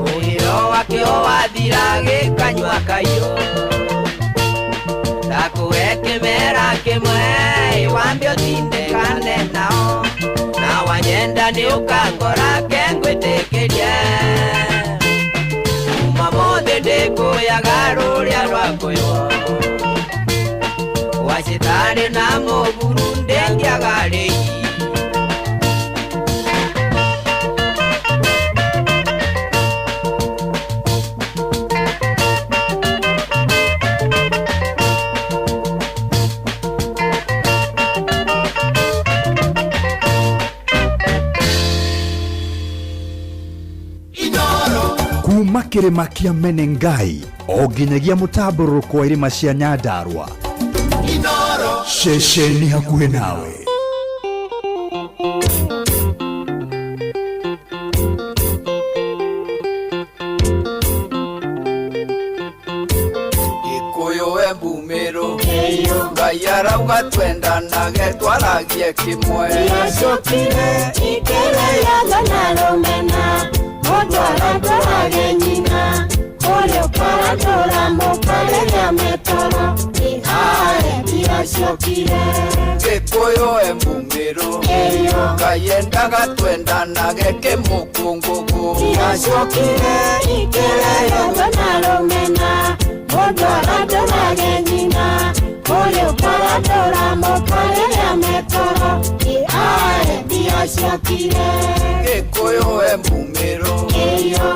mũhĩro wake wathira gĩkanyua kaiyũ ndakũhe kĩmera kĩmwe wambe ũtindĩkane nao na wanyenda nĩũkangora ke ngwĩtĩkĩrie kuma mũthĩ ndĩkũyaga rũrĩa rwakũywo gwa citarĩ na mũguru ndĩngĩaga rĩi. Kuma kĩrĩma kĩa Menengai o nginyagia mũtambũrũko wa irĩma cia Nyandarua ceceni hakuhĩ nawe. Gĩkũyũ Embu Mĩrũ Ngai arauga twendanage twaragie kĩmwe Ndiacokire ikĩrĩaga na rũmena mũndũ aratwarage nyina ũrĩa ũkaratũra mũkarĩrĩa metoro ĩhae ndiacokire Gĩkũyũ Embu Mĩrũ Ngai endaga twendanage kĩmũkũngũgũ Ndiacokire ikĩrĩaga na rũmena mũndũ aratwarage nyina ũrĩa ũkaratũra mũkarĩrĩa metoro ĩhae ndiacokire Gĩkũyũ Embu Mĩrũ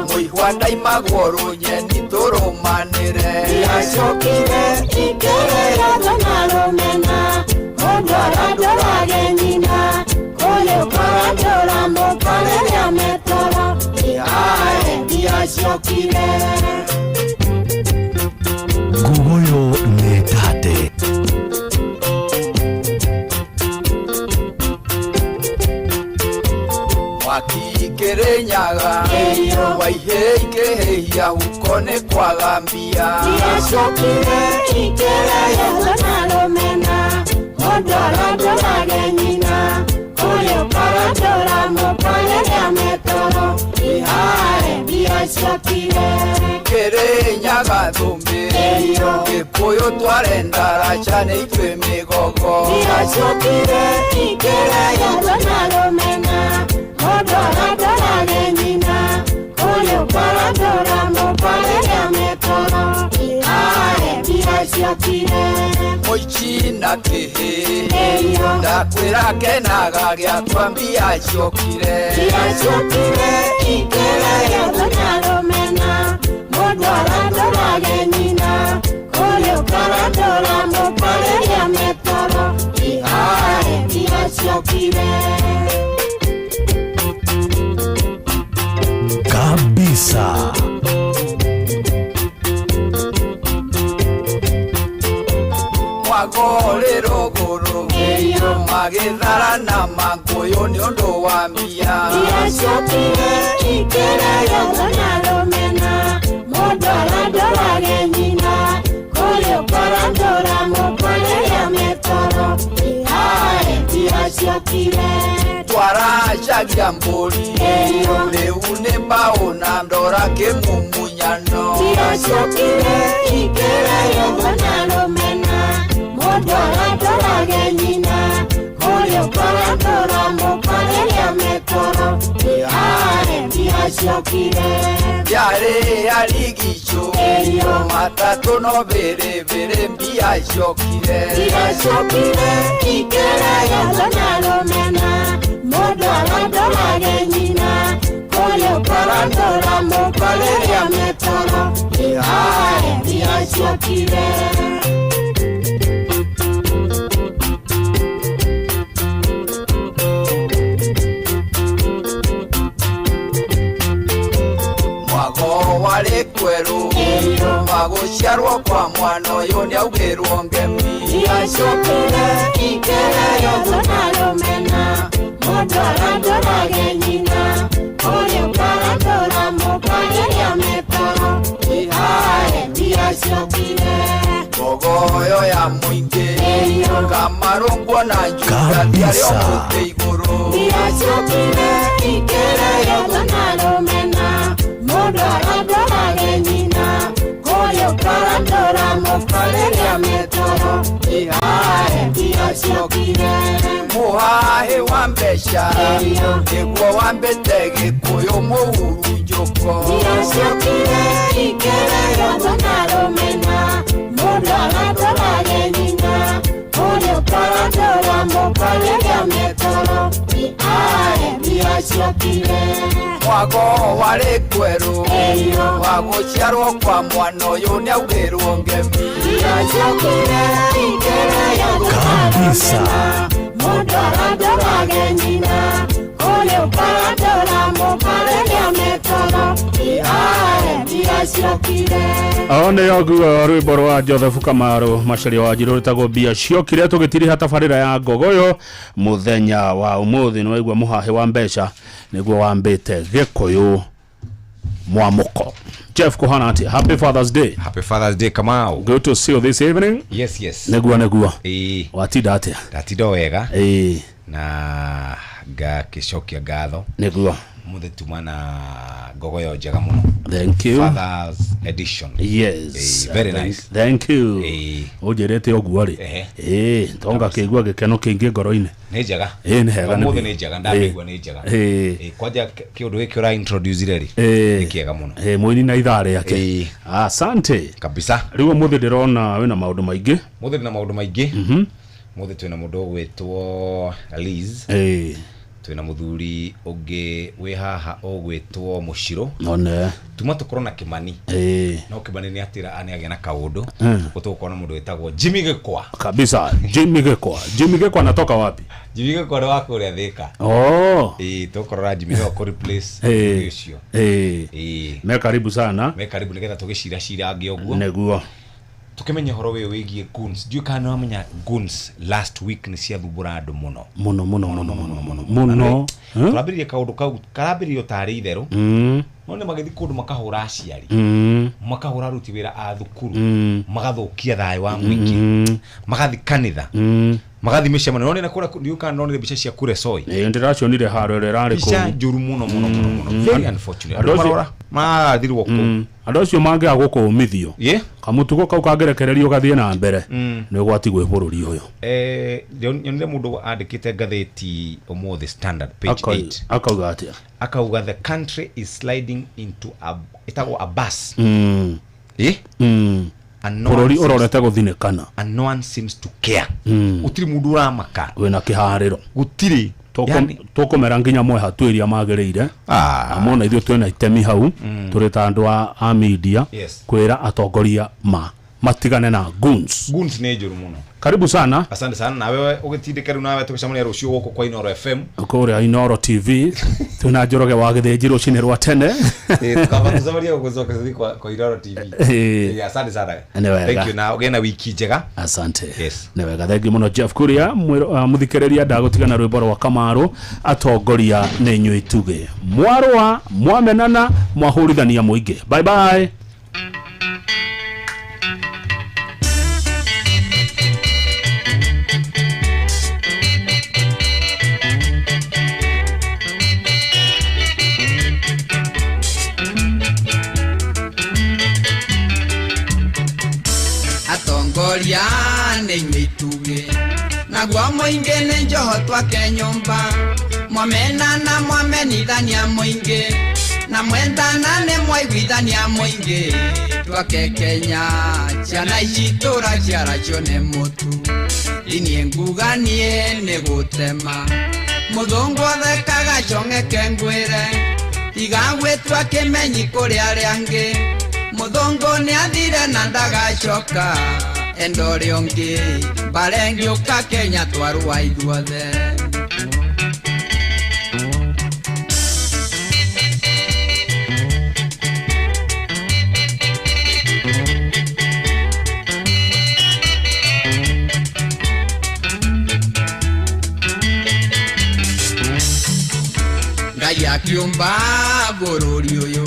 mũihwa ndaimagwo rũnyeni tũrũmanĩre Ndiacokire ikĩrĩaga na rũmena mũndũ aratwarage nyina ũrĩa ũkaratũra mũkarĩrĩa metoro ĩhae ndiacokire. Mwaki Kirinyaga Waihĩ ikĩhĩhia huko nĩ kwaga mbia. Ndiacokire ikĩrehwo na rũmena mũndũ arandorage nyina kũrĩa ũkarandũra mũkarĩrĩa metoro ihae mbia ciokire. Kirinyaga thũmbĩ Gĩkũyũ tware ndaraca nĩ ithuĩ mĩgogo. Ndiacokire ikĩrehwo na rũmena mũndũ arandorage nyina kũrĩa ũkarandũra mũkarĩrĩa metoro ihae mbia ciokire. Mũici na kĩhĩ ndakwĩra kenaga gĩakwa mbia ciokire. Mbia ciokire ikĩrehwo na rũmena mũndũ arandorage nyina kũrĩa ũkarandũra mũkarĩrĩa metoro ihae mbia ciokire. Kabisa. Mwagore rũgũrũ magĩtharana mangũyũ nĩ ũndũ wa mbia. Mbia ciokire ikĩrehwo na rũmena mũndũ arandorage nyina kũrĩa ũkarandũra mũkarĩrĩa metoro ihae mbia ciokire. Twaracagia mbũri rĩu nĩ mbaũ na ndora kĩmumunyano. Mbia ciokire ikĩrehwo na rũmena mũndũ arandorage nyina kũrĩa ũkarandũra mũkarĩrĩa metoro ihae mbia ciokire. Yarĩ yarigicũ matatũ no bĩrĩbĩrĩ mbia ciokire. Mbia ciokire ikĩrehwo na rũmena mũndũ arandorage nyina kũrĩa ũkarandũra mũkarĩrĩa metoro ihae mbia ciokire. Warĩ kwerũ magũciarwo kwa mwana ũyũ nĩaugĩrwo ngemi. Mbia ciokire ikĩrehwo na rũmena mũndũ arandorage nyina kũrĩa ũkarandũra mũkarĩrĩa metoro ihae mbia ciokire. Ngogoyo ya mũingĩ kamarũngwo na njuga tiarĩ o mũtĩ igũrũ. Mbia ciokire ikĩrehwo na rũmena mũndũ arandorage nyina kũrĩa ũkarandũra mũkarĩrĩa metoro ihae mbia ciokire. Mũhahĩ wa mbeca nĩguo wambĩte Gĩkũyũ mũhurunjũko. Mbia ciokire ikĩrehwo na rũmena mũndũ arandorage nyina kũrĩa ũkarandũra mũkarĩrĩa metoro ihae mbia ciokire. Mwago warĩ kwerũ wagũciarwo kwa mwana ũyũ nĩaugĩrwo ngemi. Mbia ciokire ikĩrehwo na rũmena mũndũ arandorage nyina kũrĩa ũkarandũra mũkarĩrĩa metoro ihae mbia ciokire. O nĩ oguo rwĩmbo rwa Joseph Kamaru Macharia wa Njirũ rwĩtagwo mbia ciokire. Tũgĩtiriha tabarĩra ya ngogoyo mũthenya wa ũmũthĩ nĩ waigua mũhahĩ wa mbeca nĩguo wambĩte Gĩkũyũ mwamũko. Jeff kuhana atia? Happy Father's Day. Happy Father's Day Kamau. Good to see you this evening. Yes, yes. Nĩguo nĩguo. Ĩĩ. Watinda atĩa? Ndatinda wega. Ĩĩ. Na ngakĩcokia ngatho. Nĩguo. Mũthĩ tuma na ngogoyo njega mũno. Thank you. Father's edition. Yes. Very nice. Thank you. Ũnjĩrĩte ũguo rĩ. Ĩĩ, tonga kĩigua gĩkeno kĩingĩ ngoro-inĩ. Nĩ njega. Ĩĩ nĩ hega nĩ. Ũmũthĩ nĩ njega ndamĩigua nĩ njega. Ĩĩ. Kwanja kĩũndũ gĩkĩ ũra introduce rĩ. Nĩ kĩega mũno. Ĩĩ mũini na ithaa rĩake. Asante. Kabisa. Rĩu ũmũthĩ ndĩrona wĩna maũndũ maingĩ. Mũthĩ ndĩna maũndũ maingĩ. Mũthĩ twĩna mũndũ ũgwĩtwo Liz. Ĩĩ. Twĩna mũthuri ũngĩ wĩ haha ũgwĩtwo Mũcirũ. One. Tuma tũkorwo na Kĩmani. Ĩĩ. No Kĩmani nĩ atĩra nĩ agĩa na kaũndũ. Gũtũgũkorwo na mũndũ wĩtagwo Jimmy Gĩkwa. Kabisa. Jimmy Gĩkwa. Jimmy Gĩkwa anatoka wapi? Jimmy Gĩkwa nĩ wa kũrĩa Thĩka. Oh. Ĩĩ tũkorora Jimmy no kũ replace mũthuri ũcio. Ĩĩ. Ĩĩ. Me karibu sana. Me karibu nĩgetha tũgĩciracira angĩ ũguo. Nĩguo. Tukimenye horo wi wigie goons. Ndiũ kana wamenya goons last week ni ciathumbũra andũ mũno. Mũno mũno mũno mũno mũno mũno. Tũrambĩrĩria kaũndũ kau karambĩrĩrio tarĩ itherũ. No nĩ magĩthiĩ kũndũ makahũra aciari. Makahũra aruti wĩra a thukuru. Magathũkia thayũ wa mũingĩ. Magathiĩ kanitha. Magathi mĩcemanio. No nĩ na kũrĩa ndiũ kana nonire mbica cia Kuresoi. Ĩĩ ndĩracionire haro ĩrĩa ĩrarĩ kũu. Mbica njũru mũno mũno mũno mũno. Very unfortunate. Andũ marora marathirwo kũu. Andũ acio mangĩaga gũkũmithio kamũtugo kau kangĩrekererio gathiĩ na mbere nĩ ũgwati gwĩ bũrũri ũyũ. Nyonire mũndũ andĩkĩte ngathĩti ũmũthĩ Standard page 8. Akauga atĩa? Akauga the country is sliding into a ĩtagwo a bus. Bũrũri ũrorete gũthinĩkana. And no one seems to care. Gũtirĩ mũndũ ũramaka. Wĩna kĩharĩro. Gũtirĩ. Tũkũmera nginya mwe hatu iria magĩrĩire. Na mona ithuĩ twĩna itemi hau tũrĩ ta andũ a media kwĩra atongoria ma matigane na goons. Goons nĩ njũru mũno. Karibu sana. Asante sana. Nawe ũgĩtindĩka rĩu nawe tũgĩcemania rũciũ gũkũ kwa Inoro FM. Kũrĩa Inoro TV twĩna Njoroge wa Gĩthĩnji rũcinĩ rwa tene. Tukaba tũcemania gũcoka kwa Inoro TV. Asante sana. Thank you. Na ũgĩe na wiki njega. Asante. Yes. Nĩ wega. Thank you mũno Jeff Kuria. Mũthikĩrĩria ndagũtigana rwĩmbo rwa Kamaru atongoria nĩ inyuĩ itugĩ. Mwarũa, mwamenana, mwahũrithania mũingĩ. Bye bye. Atongoria nĩ inyuĩ itugĩ naguo mũingĩ nĩ njoho twake nyũmba mwamenana mwamenithania mũingĩ na mwendana nĩ mwaiguithania mũingĩ twake Kenya ciana ici tũraciaracio nĩ mũtu niĩ nguga niĩ nĩ gũtema mũthũngũ athekaga cong'eke ngwĩre tiga gwĩtua kĩmenyi kũrĩ arĩa angĩ mũthũngũ nĩathire na ndagacoka enda ũrĩa ũngĩ mbara ĩngĩũka Kenya twarũa ithuothe. Ngai akiũmba bũrũri ũyũ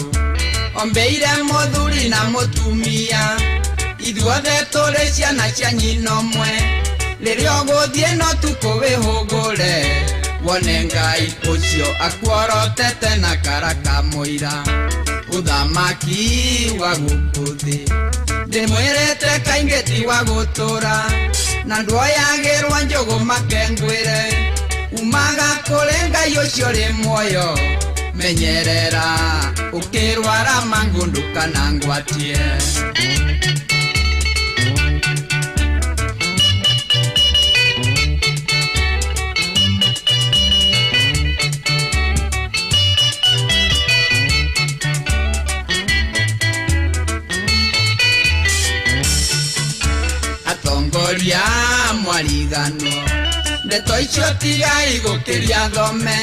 ombeire mũthuri na mũtumia ithuothe tũrĩ ciana cia nyina ũmwe rĩrĩa ũgũthiĩ no tukũ wĩhũgũre wone Ngai ũcio akuorotete na kara ka mũira ũthamaki wa gũkũ thĩ ndĩmwĩrĩte kaingĩ ti wa gũtũra na ndwoyagĩrwo njũgũ makengwĩre umaga kũrĩ Ngai ũcio ũrĩ muoyo menyerera ũkĩrwara mangũ ndũkanangwatie. Atongoria mwariganwo ndeto icio tigai gũkĩria thome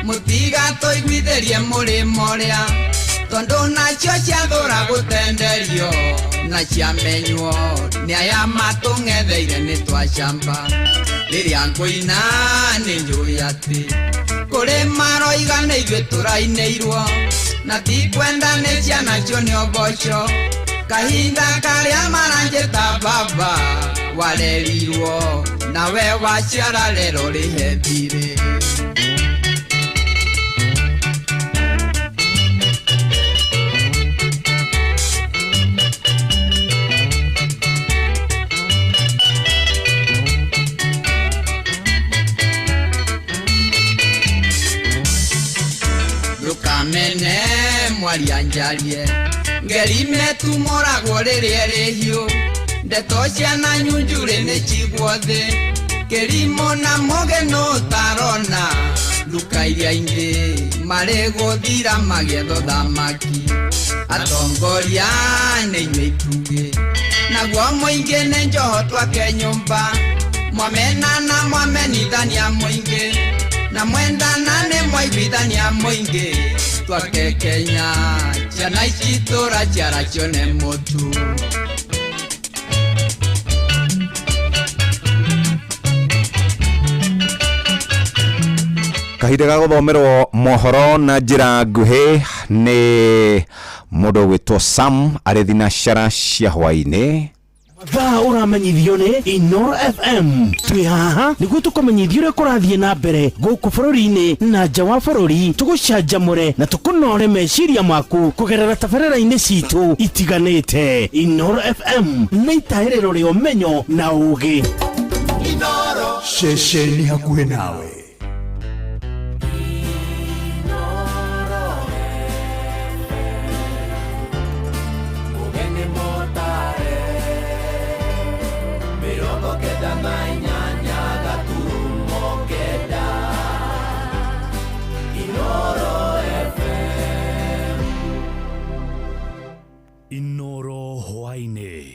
mũtigatũiguithĩrie mũrĩmo ũrĩa tondũ nacio ciathũra gũtenderio na ciamenywo nĩ aya matũng'etheire nĩ twacamba rĩrĩa ngũina nĩ njũĩ atĩ kũrĩ maroiga nĩ ithuĩ tũrainĩirwo na ti kwenda nĩ ciana cio nĩ ũboco kahinda karĩa maranjĩta baba warerirwo nawe waciara rero rĩhe thirĩ. Ndũkamene mwaria njarie ngeri metumũragwo rĩrĩa ĩrĩ hiũ ndeto ciana nyunjurĩ nĩ cigwo thĩ kĩrimũ na mũgĩ nũ ũtarona nduka iria ingĩ marĩ gũthira magĩetha ũthamaki atongoria nĩ inyuĩ itugĩ naguo mũingĩ nĩ njoho twake nyũmba mwamenana mwamenithania mũingĩ na mwendana nĩ mwaiguithania mũingĩ twake Kenya ciana ici tũraciaracio nĩ mũtu. Kahinda ga gũthomerwo mohoro na njĩra nguhĩ nĩ mũndũ ũgwĩtwo Sam arĩ thinacara cia hwaĩ-inĩ. Mathaa ũramenyithio nĩ Inoro FM. Twĩ haha nĩguo tũkũmenyithie ũrĩa kũrathiĩ na mbere gũkũ bũrũri-inĩ na nja wa bũrũri, tũgũcanjamũre na tũkũnore meciria maku kũgerera tabarĩra-inĩ citũ itiganĩte. Inoro FM nĩ itahĩrĩro rĩa ũmenyo na ũũgĩ. Ceceni hakuhĩ nawe. Inoro hwaĩ-inĩ.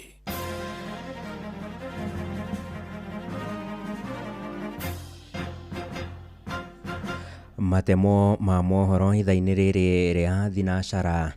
Matemo ma mohoro ithaa-inĩ rĩrĩ rĩa thinacara.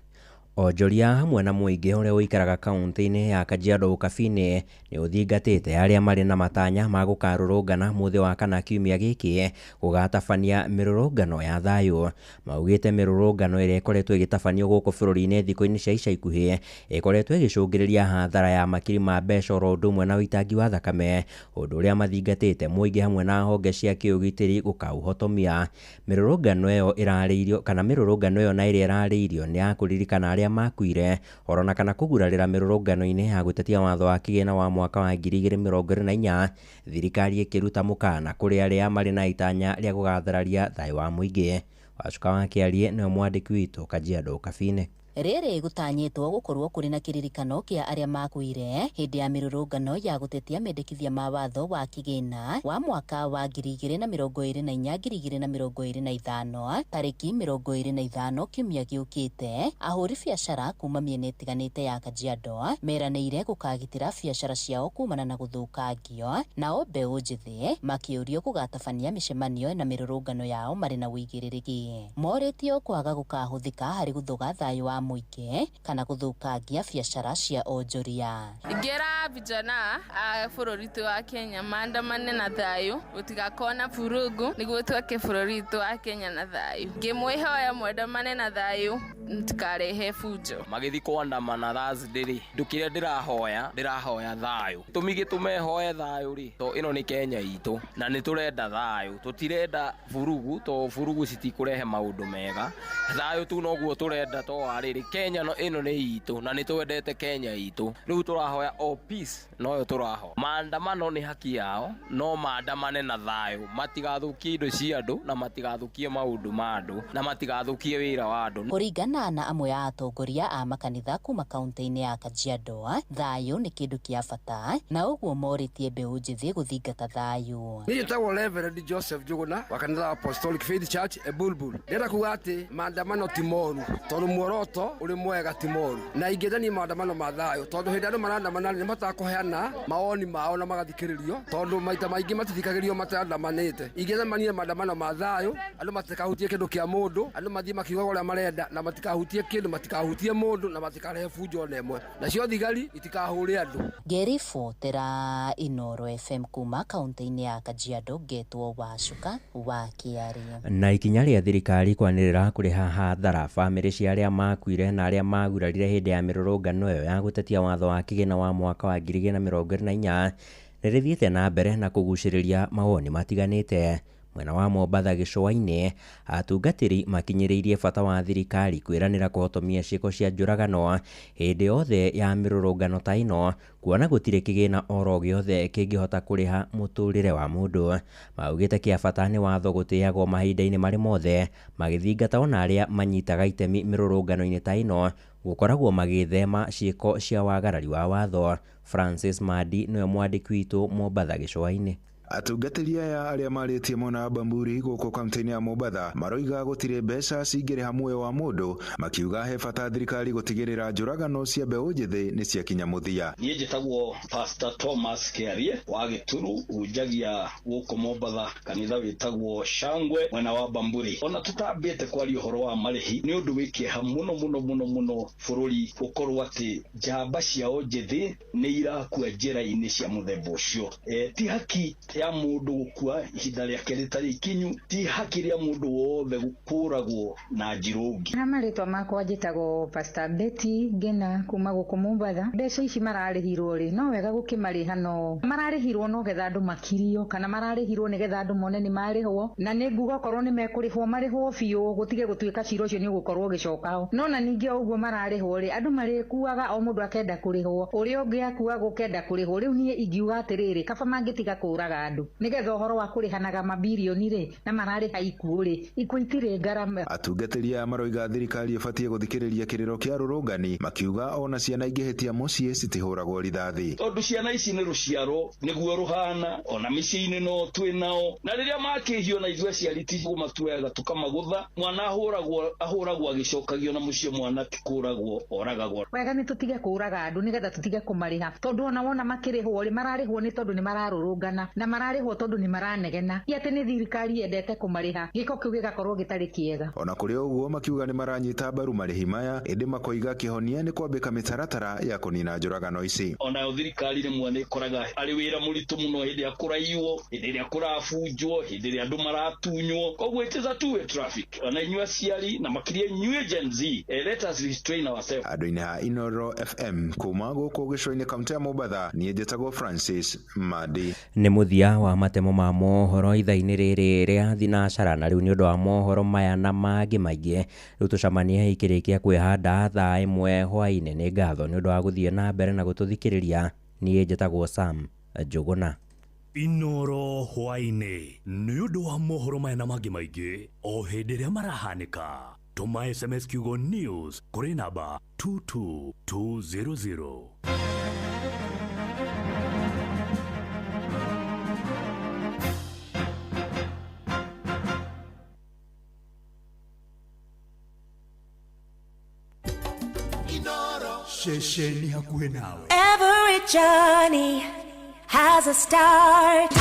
Onjoria hamwe na mũingĩ ũrĩa ũikaraga kaunti-inĩ ya Kajiado Ũkabi-inĩ nĩ ũthingatĩte arĩa marĩ na matanya ma gũkarũrũngana mũthĩ wa kana kiumia gĩkĩ gũgatabania mĩrũrũngano ya thayũ. Maugĩte mĩrũrũngano ĩrĩa ĩkoretwo ĩgĩtabanio gũkũ bũrũri-inĩ thikũ-inĩ cia ica ikuhĩ ĩkoretwo ĩgĩcũngĩrĩria hathara ya makiri ma mbeca oro ũndũ ũmwe na ũitangi wa thakame, ũndũ ũrĩa mathingatĩte mũingĩ hamwe na honge cia kĩũgitĩri gũkaũhotomia. Mĩrũrũngano ĩyo ĩrarĩirio kana mĩrũrũngano ĩyo na ĩrĩa ĩrarĩirio nĩ ya kũririkana arĩa makuire orona kana kũgurarĩra mĩrũrũngano-inĩ ya gũtetia watho wa kĩgĩna wa mwaka wa 2024, thirikari ĩkĩruta mũkana kũrĩ arĩa marĩ na itanya rĩa gũgathararia thayũ wa mũingĩ. Wacuka wa Kĩarie nĩwe mwandĩki witũ Kajiado Ũkabi-inĩ. Rĩrĩ gũtanyĩtwo gũkorwo kũrĩ na kĩririkano kĩa arĩa makuire hĩndĩ ya mĩrũrũngano ya gũtetia mendekithia ma watho wa kĩgĩna wa mwaka wa 2024 2025 tarĩki 25 kiumia gĩũkĩte. Ahũri biacara kuma mĩena ĩtiganĩte ya Kajiado meranĩire gũkagitĩra biacara ciao kumana na gũthũkangio, nao mbeũ njĩthĩ makĩũrio gũgatabania mĩcemanio na mĩrũrũngano yao marĩ na ũigĩrĩrĩki. Morĩtio kwaga gũkahũthĩka harĩ gũthũga thayũ wa mũingĩ kana gũthũkangia biacara cia onjoria. Ingĩra vijana a bũrũri witũ wa Kenya maandamane na thayũ, gũtigakorwo na vurugu nĩguo twake bũrũri witũ wa Kenya na thayũ. Ngĩmwĩhoya mwandamane na thayũ, mũtikarehe fujo. Magĩthiĩ kũandamana Thursday rĩ, ndũkĩrĩa ndĩrahoya thayũ. Gĩtũmi gĩtũme hoe thayũ rĩ, to ĩno nĩ Kenya itũ na nĩ tũrenda thayũ, tũtirenda vurugu to vurugu citikũrehe maũndũ mega. Thayũ tu noguo tũrenda to warĩrĩ Kenya no ĩno nĩ itũ na nĩ twendete Kenya itũ. Rĩu tũrahoya o peace noyo tũrahoya. Maandamano nĩ haki yao, no maandamane na thayũ, matigathũkie indo cia andũ na matigathũkie maũndũ ma andũ na matigathũkie wĩra wa andũ. Kũringana na amwe a atongoria a makanitha kuma kaunti-inĩ ya Kajiado, thayũ nĩ kĩndũ kĩa bata na ũguo morĩtie mbeũ njĩthĩ gũthingata thayũ. Niĩ njĩtagwo Reverend Joseph Njuguna wa kanitha wa Apostolic Faith Church Ebulbul. Ndĩrenda kuga atĩ maandamano ti moru tondũ muoroto ũrĩ mwega ti moru, na ingĩenda niĩ maandamano ma thayũ tondũ hĩndĩ andũ marandamana nĩ mahotaga kũheana mawoni mao na magathikĩrĩrio tondũ maita maingĩ matithikagĩrĩrio matandamanĩte. Ingĩenda manie maandamano ma thayũ, andũ matikahutie kĩndũ kĩa mũndũ, andũ mathiĩ makiugaga ũrĩa marenda na matikahutie kĩndũ, matikahutie mũndũ na matikarehe bunjo ona ĩmwe, nacio thigari itikahũre andũ. Ngĩribotera Inoro FM kuma kaunti-inĩ ya Kajiado, ngetwo Wacuka wa Kĩarie. Na ikinya rĩa thirikari kwanĩrĩra kũrĩha hathara bamĩrĩ cia arĩa makuire na arĩa magurarire hĩndĩ ya mĩrũrũngano ĩyo ya gũtetia watho wa kĩgĩna wa mwaka wa 2024 nĩ rĩthiĩte na mbere na kũgucĩrĩria mawoni matiganĩte. Mwena wa Mombatha gĩcũa-inĩ, atungatĩri makinyĩrĩirie bata wa thirikari kwĩranĩra kũhotomia ciĩko cia njũragano hĩndĩ yothe ya mĩrũrũngano ta ĩno, kuona gũtirĩ kĩgĩna oro gĩothe kĩngĩhota kũrĩha mũtũrĩre wa mũndũ. Maugĩte kĩa bata nĩ watho gũtĩagwo mahinda-inĩ marĩ mothe, magĩthingata ona arĩa manyitaga itemi mĩrũrũngano-inĩ ta ĩno gũkoragwo magĩthema ciĩko cia wagarari wa watho. Francis Madi nĩwe mwandĩki witũ Mombatha gĩcũa-inĩ. Atungatĩri aya arĩa marĩtie mwena wa Bamburi gũkũ kaunti-inĩ ya Mombatha maroiga gũtirĩ mbeca cingĩrĩha muoyo wa mũndũ, makiuga he bata thirikari gũtigĩrĩra njũragano cia mbeũ njĩthĩ nĩ ciakinya mũthia. Niĩ njĩtagwo Pastor Thomas Kĩarie wa Gĩturu, hunjagia gũkũ Mombatha kanitha wĩtagwo Shangwe mwena wa Bamburi. Ona tũtambĩte kwaria ũhoro wa marĩhi, nĩ ũndũ wĩ kĩeha mũno mũno mũno mũno bũrũri ũkorwo atĩ njamba ciao njĩthĩ nĩ irakua njĩra-inĩ cia mũthemba ũcio. Ti haki Ya mũndũ gũkua ihinda rĩake rĩtarĩ ikinyu, ti haki rĩa mũndũ wothe gũkũragwo na njĩra ũngĩ. Na marĩtwa makwa njĩtagwo Pastor Betty Ngena kuma gũkũ Mombatha. Mbeca ici mararĩhirwo rĩ, no wega gũkĩmarĩha, no mararĩhirwo no getha andũ makirio, kana mararĩhirwo nĩgetha andũ mone nĩ marĩhwo, na nĩ nguga okorwo nĩ mekũrĩhwo marĩhwo biũ, gũtige gũtuĩka cira ũcio nĩ ũgũkorwo ũgĩcokao. No na ningĩ o ũguo mararĩhwo rĩ, andũ marĩkuaga o mũndũ akenda kũrĩhwo, ũrĩa ũngĩ akua gũkenda kũrĩhwo. Rĩu niĩ ingiuga atĩrĩrĩ, kaba mangĩtiga kũraga andũ nĩgetha ũhoro wa kũrĩhanaga mabirioni rĩ, na mararĩha ikuũ rĩ, ikuũ itirĩ ngarama. Atungatĩri aya maroiga thirikari ĩbatiĩ gũthikĩrĩria kĩrĩro kĩa arũrũngani, makiuga ona ciana ingĩhĩtia mũciĩ citihũragwo rithathi. Tondũ ciana ici nĩ rũciaro nĩguo rũhana, ona mĩciĩ-inĩ no twĩ nao, na rĩrĩa makĩhio na ithuĩ aciari ti kũmatuaga tũkamagũtha, mwana ahũragwo agĩcokagio na mũciĩ, mwana ti kũragwo oragagwo. Wega nĩ tũtige kũraga andũ nĩgetha tũtige kũmarĩha, tondũ ona wona makĩrĩhwo rĩ, mararĩhwo nĩ tondũ nĩ mararũrũngana, na mararĩhwo tondũ nĩ maranegena, ti atĩ nĩ thirikari yendete kũmarĩha, gĩko kĩu gĩgakorwo gĩtarĩ kĩega. Ona kũrĩ ũguo makiuga nĩ maranyita mbaru marĩhi maya, ĩndĩ makoiga kĩhonia nĩ kwambĩka mĩtaratara ya kũnina njũragano ici. Onayo thirikari rĩmwe nĩ ĩkoraga arĩ wĩra mũritũ mũno hĩndĩ ĩrĩa kũraiywo, hĩndĩ ĩrĩa kũrabunjwo, hĩndĩ ĩrĩa andũ maratunywo, koguo it is a two way traffic. Ona inyuĩ aciari na makĩria inyuĩ Gen Z, let us restrain ourselves. Andũ-inĩ a Inoro FM kuma gũkũ gĩcũa-inĩ kaunti ya Mombatha, niĩ njĩtagwo Francis Madi. Nĩ mũthia wa matemo ma mohoro ithaa-inĩ rĩrĩ rĩa thinacara, na rĩu nĩ ũndũ wa mohoro maya na mangĩ maingĩ, rĩu tũcemanie ikĩrĩkia kwĩhanda thaa 1 hwaĩ-inĩ. Nĩ ngatho nĩ ũndũ wa gũthiĩ na mbere na gũtũthikĩrĩria. Niĩ njĩtagwo Sam Njũgũna. Inoro hwaĩ-inĩ nĩ ũndũ wa mohoro maya na mangĩ maingĩ o hĩndĩ ĩrĩa marahanĩka. Tũma SMS kiugo news kũrĩ namba 22200. Ceceni hakuhĩ nawe. Every journey has a start.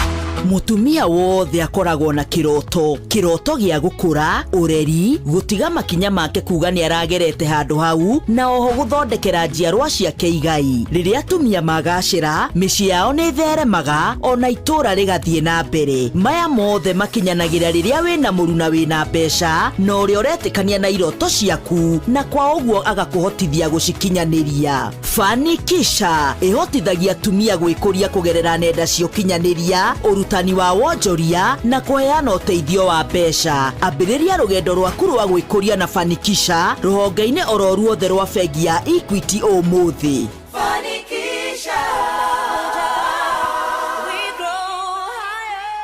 Mutumia wothe akoragwo na kiroto, kiroto gĩa gũkũra, ũreri, gũtiga makinya make kuga nĩ aragerete handũ hau, na oho gũthondekera njiarwa ciake igai. Rĩrĩa atumia magacĩra, mĩciĩ yao nĩ ĩtheremaga, ona itũũra rĩgathiĩ na mbere. Maya mothe makinyanagĩra rĩrĩa wĩna mũruna wĩna mbeca, na ũrĩa ũretĩkania na iroto ciaku, na kwa ũguo agakũhotithia gũcikinyanĩria. Fanikisha ĩhotithagia atumia gwĩkũria kũgerera nenda cia ũkinyanĩria, ũrutani wa wonjoria na kũheana ũteithio wa mbeca. Ambĩrĩria rũgendo rwaku rwa gwĩkũria na Fanikisha rũhonge-inĩ oro ruothe rwa bengi ya Equity ũmũthĩ. Fanikisha, we grow higher.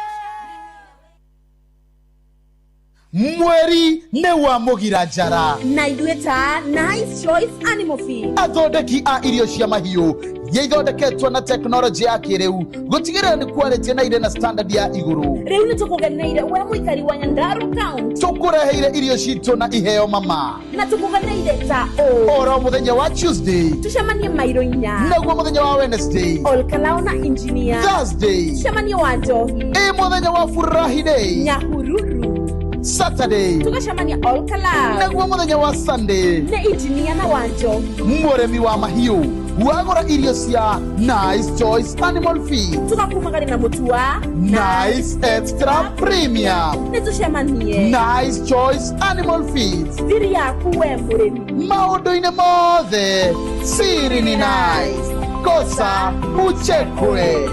Mweri nĩ wa mũgira njara, na ithuĩ ta Nice Choice Animal Feed, athondeki a irio cia mahiũ iria ithondeketwo na tekinoronjĩ ya kĩrĩu gũtigĩrĩra nĩ quality na irĩ na standard ya igũrũ. Rĩu nĩ tũkũgeneire we mũikari wa Nyandarua County, tũkũreheire irio citũ na iheo mama, na tũkũgeneire ta ũ oro mũthenya wa Tuesday tũcemanie mairo 4, naguo mũthenya wa Wednesday Olkalao na Engineer, Thursday tũcemanie wa Njohi, ĩ mũthenya wa Furahi Day Nyahururu, Saturday tũgacemania Olkalao, naguo mũthenya wa Sunday nĩ Engineer na wa Njohi. Mũrĩmi wa mahiũ wagũra irio cia Nice Choice Animal Feed, tũgakumagari na mũtu wa Nice Extra Premium. Nĩ tũcemanie Nice Choice Animal Feed, thiri yaku we mũrĩmi, maũndũ-inĩ mothe siri ni nice, kosa uchekwe.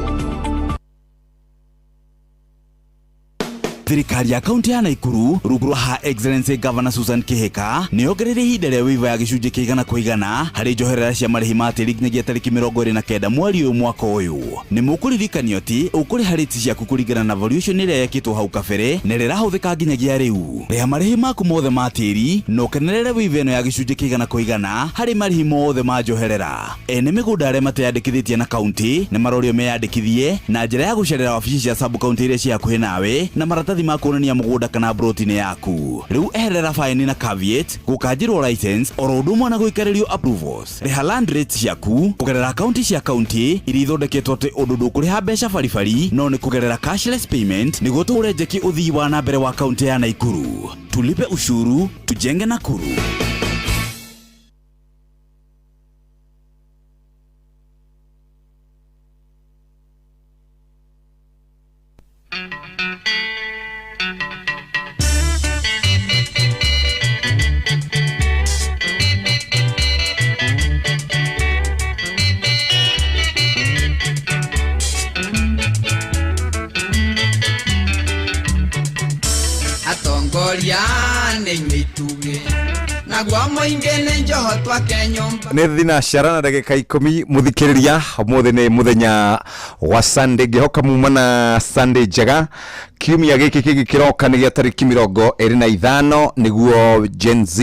Thirikari ya kaunti ya Naikuru rungu rwa Her Excellency Governor Susan Kihika nĩ yongereire ihinda rĩa waiver ya gĩcunjĩ kĩa 100% harĩ njoherera cia marĩhi ma tĩri nginyagia tarĩki 29 mweri ũyũ mwaka ũyũ. Nĩ mũkũririkanio atĩ ũkũrĩha rates ciaku kũringana na valuation ĩrĩa yekĩtwo hau kabere na ĩrĩa ĩrahũthĩka nginyagia rĩu. Rĩha marĩhi maku mothe ma tĩri na ũkenerere waiver ĩno ya gĩcunjĩ kĩa 100% harĩ marĩhi mothe ma njoherera. Ene mĩgũnda arĩa mateyandĩkithĩtie na kaunti nĩ marorio meyandĩkithie na njĩra ya gũcerera wabici cia sub county iria ciĩ hakuhĩ nawe na maratathi ma kuonania mũgũnda kana broti-inĩ yaku. Rĩu eherera faini na caveat, gũkanjĩrwo license oro ũndũ ũmwe na gũikarĩrio approvals. Rĩha land rates ciaku kũgerera akaunti cia kaunti iria ithondeketwo atĩ ũndũ ndũkũrĩha mbeca baribari no nĩ kũgerera cashless payment nĩguo tũhũre njeki ũthii wa na mbere wa kaunti ya Naikuru. Tulipe ushuru, tujenge Nakuru. Ngoria nĩ inyuĩ itugĩ naguo mũingĩ nĩ njoho twake nyũmba. Nä thina cara na ndagä ka 10 må thikä nä må thenya wa Sunday, ngä muma na Sunday njega. Kiumia gä kä kä ngä kä roka nä gä a tarä ki 25 nä guo Gen Z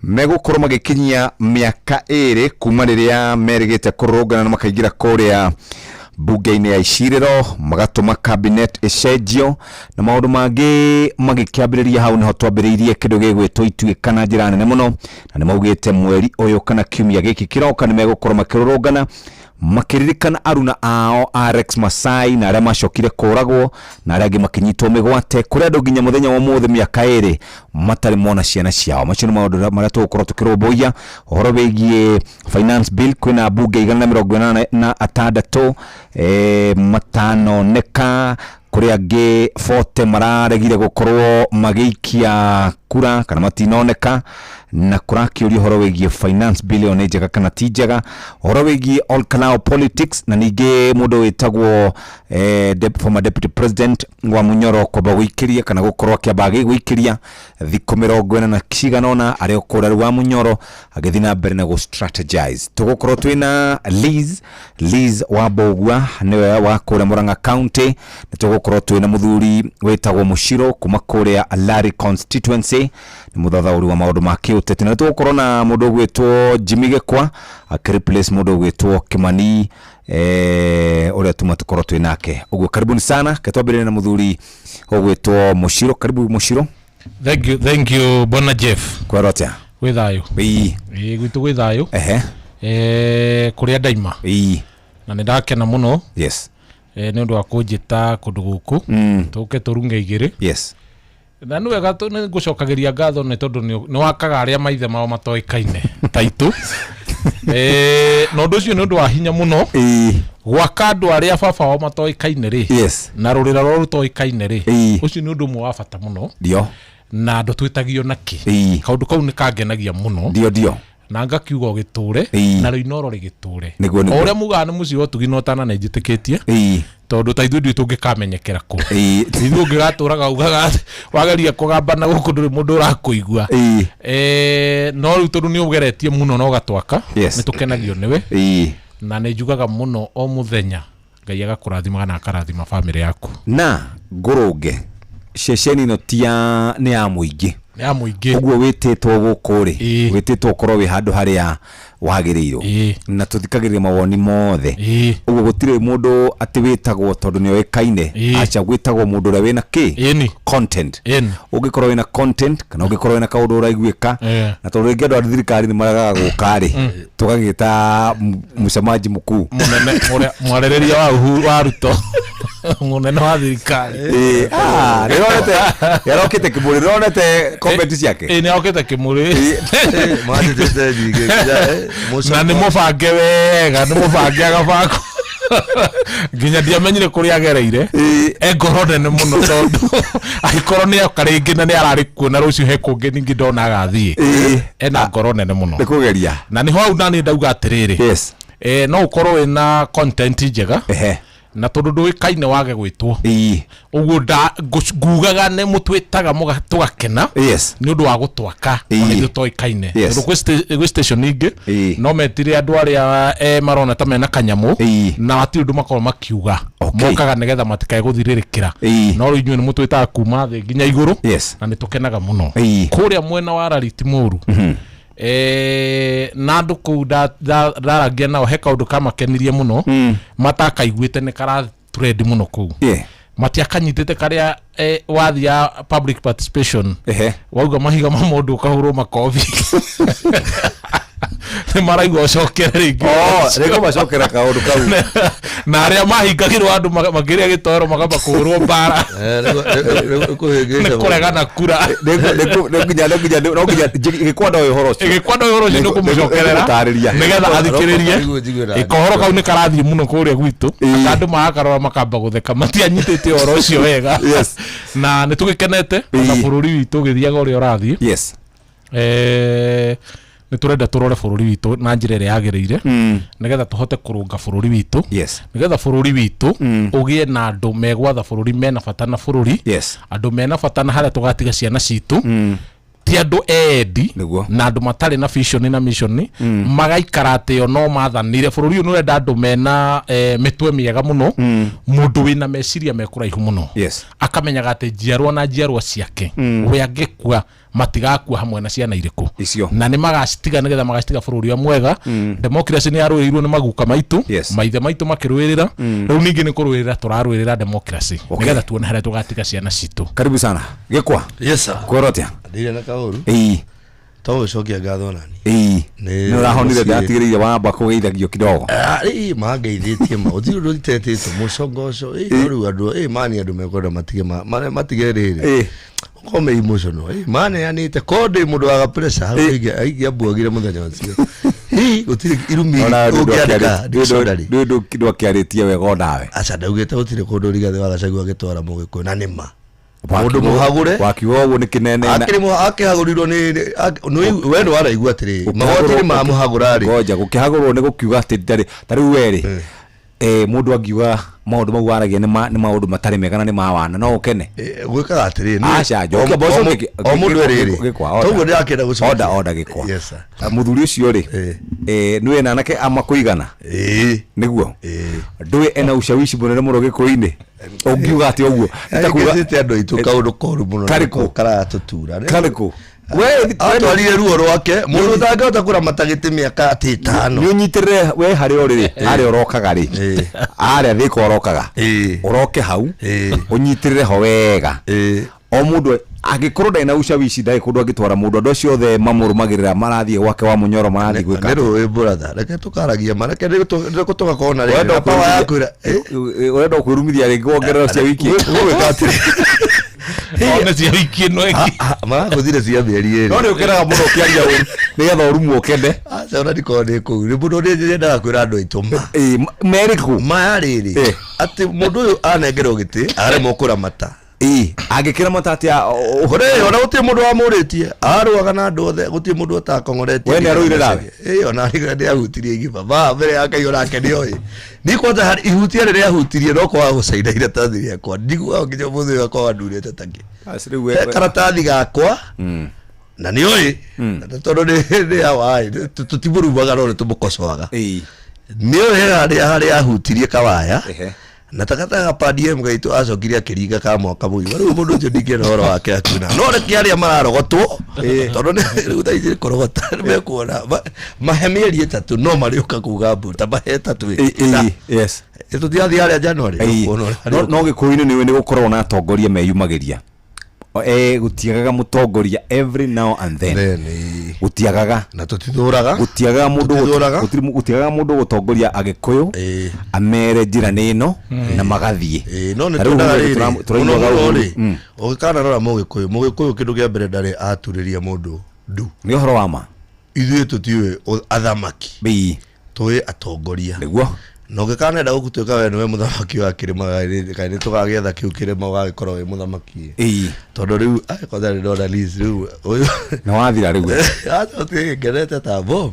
megå korwo magä kinyia mä aka 2 kuma rä rä a merä gä te kå rå na makaingä ra kå rä a bunge-inä ya icirĩro, magatũma cabinet ĩcenjio na maũndũ mangĩ magĩkĩambĩrĩria. Hau nĩho twambĩrĩirie kĩndũ gĩgwĩtwo ituĩka na njĩra nene mũno, na nĩ maugĩte mweri ũyũ kana kiumia gĩkĩ kĩroka nĩ megũkorwo makĩrũrũngana makĩririkana aruna ao a Rex Masai na arĩa macokire kũragwo na arĩa angĩ makĩnyitwo mĩgwate, kũrĩa andũ nginya mũthenya wa ũmũthĩ mĩaka 2 matarĩ mona ciana ciao. Macio nĩ maũndũ marĩa tũgũkorwo tũkĩrũmbũiya. Ũhoro wĩgiĩ finance bill, kwĩna mbunge 186 matanoneka, kũrĩ angĩ 40 mararegire gũkorwo magĩikia kura kana matinoneka, na kũrakĩũria ũhoro wĩgiĩ finance bill ĩyo nĩ njega kana ti njega, ũhoro wĩgiĩ all Kalau politics, na ningĩ mũndũ wĩtagwo former deputy president wa Munyoro kwamba gũikĩria kana gũkorwo akĩamba agĩgũikĩria thikũ 40 na cigana ũna arĩ o kũrĩa rĩu wa Munyoro agĩthiĩ na mbere na gũ strategize. Tũgũkorwo twĩna Liz wa Mbũgua, nĩwe wa kũrĩa Murang'a County, nĩ tũgũkorwo twĩna mũthuri wĩtagwo Mũcirũ kuma kũrĩa Lari constituency, nĩ mũthathaũri wa maũndũ ma kĩũteti, na nĩ tũgũkorwo na mũndũ ũgwĩtwo Jimmy Gĩkwa akĩreplace mũndũ ũgwĩtwo Kimani ũrĩa tuma tũkorwo twĩ nake. Ũguo karibuni sana, ke twambĩrĩrie na mũthuri ũgwĩtwo Mũcirũ. Karibu Mũcirũ. Thank you, thank you Bwana Jeff. Kwĩrwo atĩa? Gwĩ thayũ. Ĩĩ. Ĩĩ gwitũ gwĩ thayũ. Ehe. Kũrĩa ndaima. Ĩĩ. Na nĩ ndakena mũno. Yes. Nĩ ũndũ wa kũnjĩta kũndũ gũkũ. Tũke tũrunge igĩrĩ. Yes. Na nĩ wega nĩ ngũcokagĩria ngatho nĩ tondũ nĩ wakaga arĩa maithe mao matoĩkaine ta itũ. Na ũndũ ũcio nĩ ũndũ wa hinya mũno. Gwaka andũ arĩa baba wao matoĩkaine rĩ. Yes. Na rũrĩra rwao rũtoĩkaine rĩ. Ũcio nĩ ũndũ ũmwe wa bata mũno. Ndio. Na andũ twĩtagio nakĩ. Kaũndũ kau nĩ kangenagia mũno. Ndio ndio. Na ngakiuga ũgĩtũre na rĩu Inooro rĩgĩtũre. Nĩguo nĩguo. O ũrĩa mugaga nĩ mũciĩ wa ũtugi na ũtana nĩ njĩtĩkĩtie. Tondũ ta ithuĩ ndiũĩ tũngĩkamenyekera kũ. Ithuĩ ũngĩgatũraga ugaga wageria kũgambana gũkũ ndũrĩ mũndũ ũrakũigua. No rĩu tondũ nĩ ũgeretie mũno na ũgatwaka, nĩ tũkenagio nĩwe. Na nĩ njugaga mũno o mũthenya Ngai agakũrathimaga na akarathima bamĩrĩ yaku. Na ngũrũnge ceceni ĩno ti ya nĩ ya mũingĩ. Nĩ ya mũingĩ. Ũguo wĩtĩtwo gũkũ rĩ, wĩtĩtwo ũkorwo wĩ handũ harĩa wagĩrĩirwo, na tũthikagĩrĩria mawoni mothe. Ũguo gũtirĩ mũndũ atĩ wĩtagwo tondũ nĩ oĩkaine, aca, gwĩtagwo mũndũ ũrĩa wĩna kĩ content. Ũngĩkorwo wĩna content kana ũngĩkorwo wĩna kaũndũ ũraiguĩka, na tondũ rĩngĩ andũ a thirikari nĩ maregaga gũka rĩ, tũgagĩta mũcemaji mkuu mũnene mwarĩrĩria wa Uhuru wa Ruto, mũnene wa thirikari. Nĩronete yarokĩte kĩmũrĩ, nĩronete comment ciake. Nĩ okĩte kĩmũrĩ. Na nĩ mũbange wega, nĩ mũbange agabangwo nginya ndiamenyire kũrĩa agereire. E ngoro nene mũno tondũ angĩkorwo nĩ oka rĩngĩ na nĩ ararĩ kuo na rũciũ he kũngĩ ningĩ ndona agathiĩ. Ena ngoro nene mũno. Nĩ kũgeria. Na nĩho hau naniĩ ndauga atĩrĩrĩ. Yes. No ũkorwo wĩna content njega. Na tondũ ndũĩkaine wage gwĩtwo. Ũguo ngugaga nĩ mũtwĩtaga tũgakena. Yes. Nĩ ũndũ wa gũtwaka ona ithuĩ toĩkaine. Tondũ gwĩ station ingĩ no metire andũ arĩa marona ta mena kanyamũ na hatirĩ ũndũ makoragwo makiuga. Mokaga nĩgetha matikae gũthirĩrĩkĩra. No rĩu inyuĩ nĩ mũtwĩtaga kuma thĩ nginya igũrũ. Na nĩ tũkenaga mũno. Kũrĩa mwena wa Rari ti mũru. Na andũ kũu ndarangia nao he kaũndũ kamakenirie mũno matakaiguĩte nĩ kara trend mũno kũu. Matiakanyitĩte karĩa wathi ya public participation. Wauga mahiga ma mũndũ ũkahũrwo makobi. Nĩ maraigua ũcokere rĩngĩ. Rĩngĩ macokera kaũndũ kau. Na arĩa mahingagĩrwo andũ makĩrĩa gĩtoero makamba kũhũrwo mbara. Nĩ kũregana kura. No nginya gĩkwanda ũhoro ũcio. Gĩkwanda ũhoro ũcio nĩ kũmũcokerera nĩgetha athikĩrĩrie. Kohoro kau nĩ karathiĩ mũno kũrĩa gwitũ. Andũ magakarora makamba gũtheka matianyitĩte ũhoro ũcio wega. Na nĩ tũgĩkenete ona bũrũri witũ ũgĩthiaga ũrĩa ũrathiĩ. Yes. Nĩ tũrenda tũrore bũrũri witũ na njĩra ĩrĩa yagĩrĩire, nĩgetha tũhote kũrũnga bũrũri witũ, nĩgetha bũrũri witũ ũgĩe na andũ megwatha bũrũri mena bata na bũrũri, andũ mena bata na harĩa tũgatiga ciana citũ, ti andũ endi na andũ matarĩ na vision na mission, magaikara atĩ o no mathanire bũrũri ũyũ. Nĩ ũrenda andũ mena mĩtwe mĩega mũno, mũndũ wĩna meciria me kũraihu mũno, akamenyaga atĩ njiarwa na njiarwa ciake, we angĩkua matigakua hamwe na ciana irĩkũ icio, na nĩ magacitiga, nĩgetha magacitiga bũrũri ũrĩa mwega. Democracy nĩ yarũĩrĩirwo nĩ maguka maitũ, maithe maitũ makĩrũĩrĩra. Rĩu ningĩ nĩ kũrũĩrĩra tũrarũĩrĩra democracy, nĩgetha tuone harĩa tũgatiga ciana citũ. Karibu sana, Gĩkwa. Yes sir. Kwĩrwo atĩa? Ndirĩ na kaũru. To gũcokia ngatho nani. Nĩ ũrahonire? Ndatigĩrĩire wamba kũgeithagio kidogo. Ĩ mangeithĩtie ma gũtirĩ ũndũ itetĩtwo mũcongo ũcio. Ĩ no rĩu andũ ĩ mani andũ mekwenda matige matige rĩrĩ ũkorwo me emotional. Ĩ maneanĩte ko ndĩ mũndũ waga pressure hau ingĩambuagire mũthenya ũcio. Ĩ gũtirĩ irumi ũngĩandĩka dictionary. Nĩ ndwakĩarĩtie wega onawe. Aca, ndaugĩte gũtirĩ kũndũ Rigathĩ wa Gachagua agĩtwara mũgĩkũyũ, na nĩ ma mũndũ mũhagũre. Wakiuga ũguo nĩ kĩnene. Akĩhagũrirwo nĩ we nĩ waraigua atĩrĩ magoti nĩ mamũhagũra rĩ. Ngoja, gũkĩhagũrwo nĩ gũkiuga atĩ ndarĩ ta rĩu werĩ mũndũ angiuga maũndũ mau waragia nĩ maũndũ matarĩ mega na nĩ ma wana, no ũkene? Gwĩkaga atĩrĩ Aca, njokia mboco. O mũndũ erĩrĩ. Gĩkwa. Toguo ndĩrakĩenda gũcokia. Order, order, Gĩkwa. Yes sir. Mũthuri ũcio rĩ, nĩwe na anake amakũigana nĩguo ndũĩ ena ushawishi mũnene mũno gĩkũyũ-inĩ, ũngiuga atĩ ũguo? Nĩ ta kuga- Nĩkĩte andũ aitũ kaũndũ koru mũno. Karĩkũ? Karatũtura. Karĩkũ? Atwarire ruo rwake mũndũ ũtangĩhota kũramata gĩtĩ mĩaka atĩ 5. Nĩ ũnyitĩrĩre we harĩa ũrĩ rĩ, harĩa ũrokaga rĩ, harĩa thĩka ũrokaga, ũroke hau ũnyitĩrĩre ho wega. O mũndũ angĩkorwo ndarĩ na ushawishi, ndarĩ kũndũ angĩtwara mũndũ. Andũ acio othe mamũrũmagĩrĩra marathiĩ gwake wa mũnyoro, marathiĩ gwĩka Nĩ rũĩ brother, reke tũkaragia ma reke nĩkũ tũgakorwo na rĩrĩ na power ya kwĩra. Ũrenda kwĩrumithia rĩngĩ wongerera cia wiki? Gũgwĩka atĩrĩ. One cia wiki ĩno ĩngĩ. Maragũthire cia mĩeri 2. No nĩ ũkenaga mũno ũkĩaria ũru nĩgetha ũrumwo ũkene. Aca, ona ndikorwo ndĩ kũu nĩ mũndũ nĩ nyendaga kwĩra andũ aitũ ma Merĩkũ? Maya rĩrĩ atĩ mũndũ ũyũ anengerwo gĩtĩ aremwo kũramata. Angĩkĩra mata atĩa? Kũrĩ ona gũtirĩ mũndũ wamũrĩtie, arũaga na andũ othe, gũtirĩ mũndũ atakongoretie. We nĩarũire nawe? Ĩ ona nĩ ahutirie igima ma mbere ya Ngai, onake nĩ oĩ ni kwanza harĩ ihutia rĩrĩa ahutirie no kwaga gũcaina iratathi rĩakwa, ndiguaga nginya ũmũthĩ ũyũ akorwo andurĩte takĩ. He karatathi gakwa na nĩ oĩ tondũ nĩ awaĩ tũtimũrumaga no nĩ tũmũkocoaga. Nĩ oĩ he harĩa ahutirie kawaya na takataka padm gaitũ acokire akĩringa ka mwaka mũgima. Rĩu mũndũ ũcio ndingĩenda ũhoro wake akiuna, no reke arĩa mararogotwo tondũ rĩu thaa ici nĩ kũrogota nĩ mekuona mahe mĩeri 3 no marĩũka kuga mbu ta mahe 3 ĩ. Tũtirathiĩ harĩa January. Ũkuona ũrĩa No gĩkũyũ-inĩ nĩ gũkoragwo na atongoria meyumagĩria. Gũtiagaga mũtongoria every now and then, gũtiagaga. Na tũtithũraga. Gũtiagaga mũndũ. Tũtithũraga. Gũtiagaga mũndũ gũtongoria agĩkũyũ amere njĩra nĩ ĩno na magathiĩ. No nĩ Ta rĩu twendaga ũguo rĩrĩ tũraiguaga mũno mũno ũguo. Rĩ ũgĩkanarora mũgĩkũyũ kĩndũ kĩa mbere ndarĩ aturĩria mũndũ ndu. Nĩ ũhoro wa ma. Ithuĩ tũtiũĩ athamaki, tũĩ atongoria. Nĩguo. Na ũngĩkanenda gũtuĩka we nĩwe mũthamaki wa kĩrĩma, kaĩ nĩ tũgagĩetha kĩu kĩrĩma ũgagĩkorwo wĩ mũthamaki, tondũ rĩu kwanza nĩ ndona Liz rĩu ũyũ. Na wathira rĩu. Aca, ngenete ta bomu.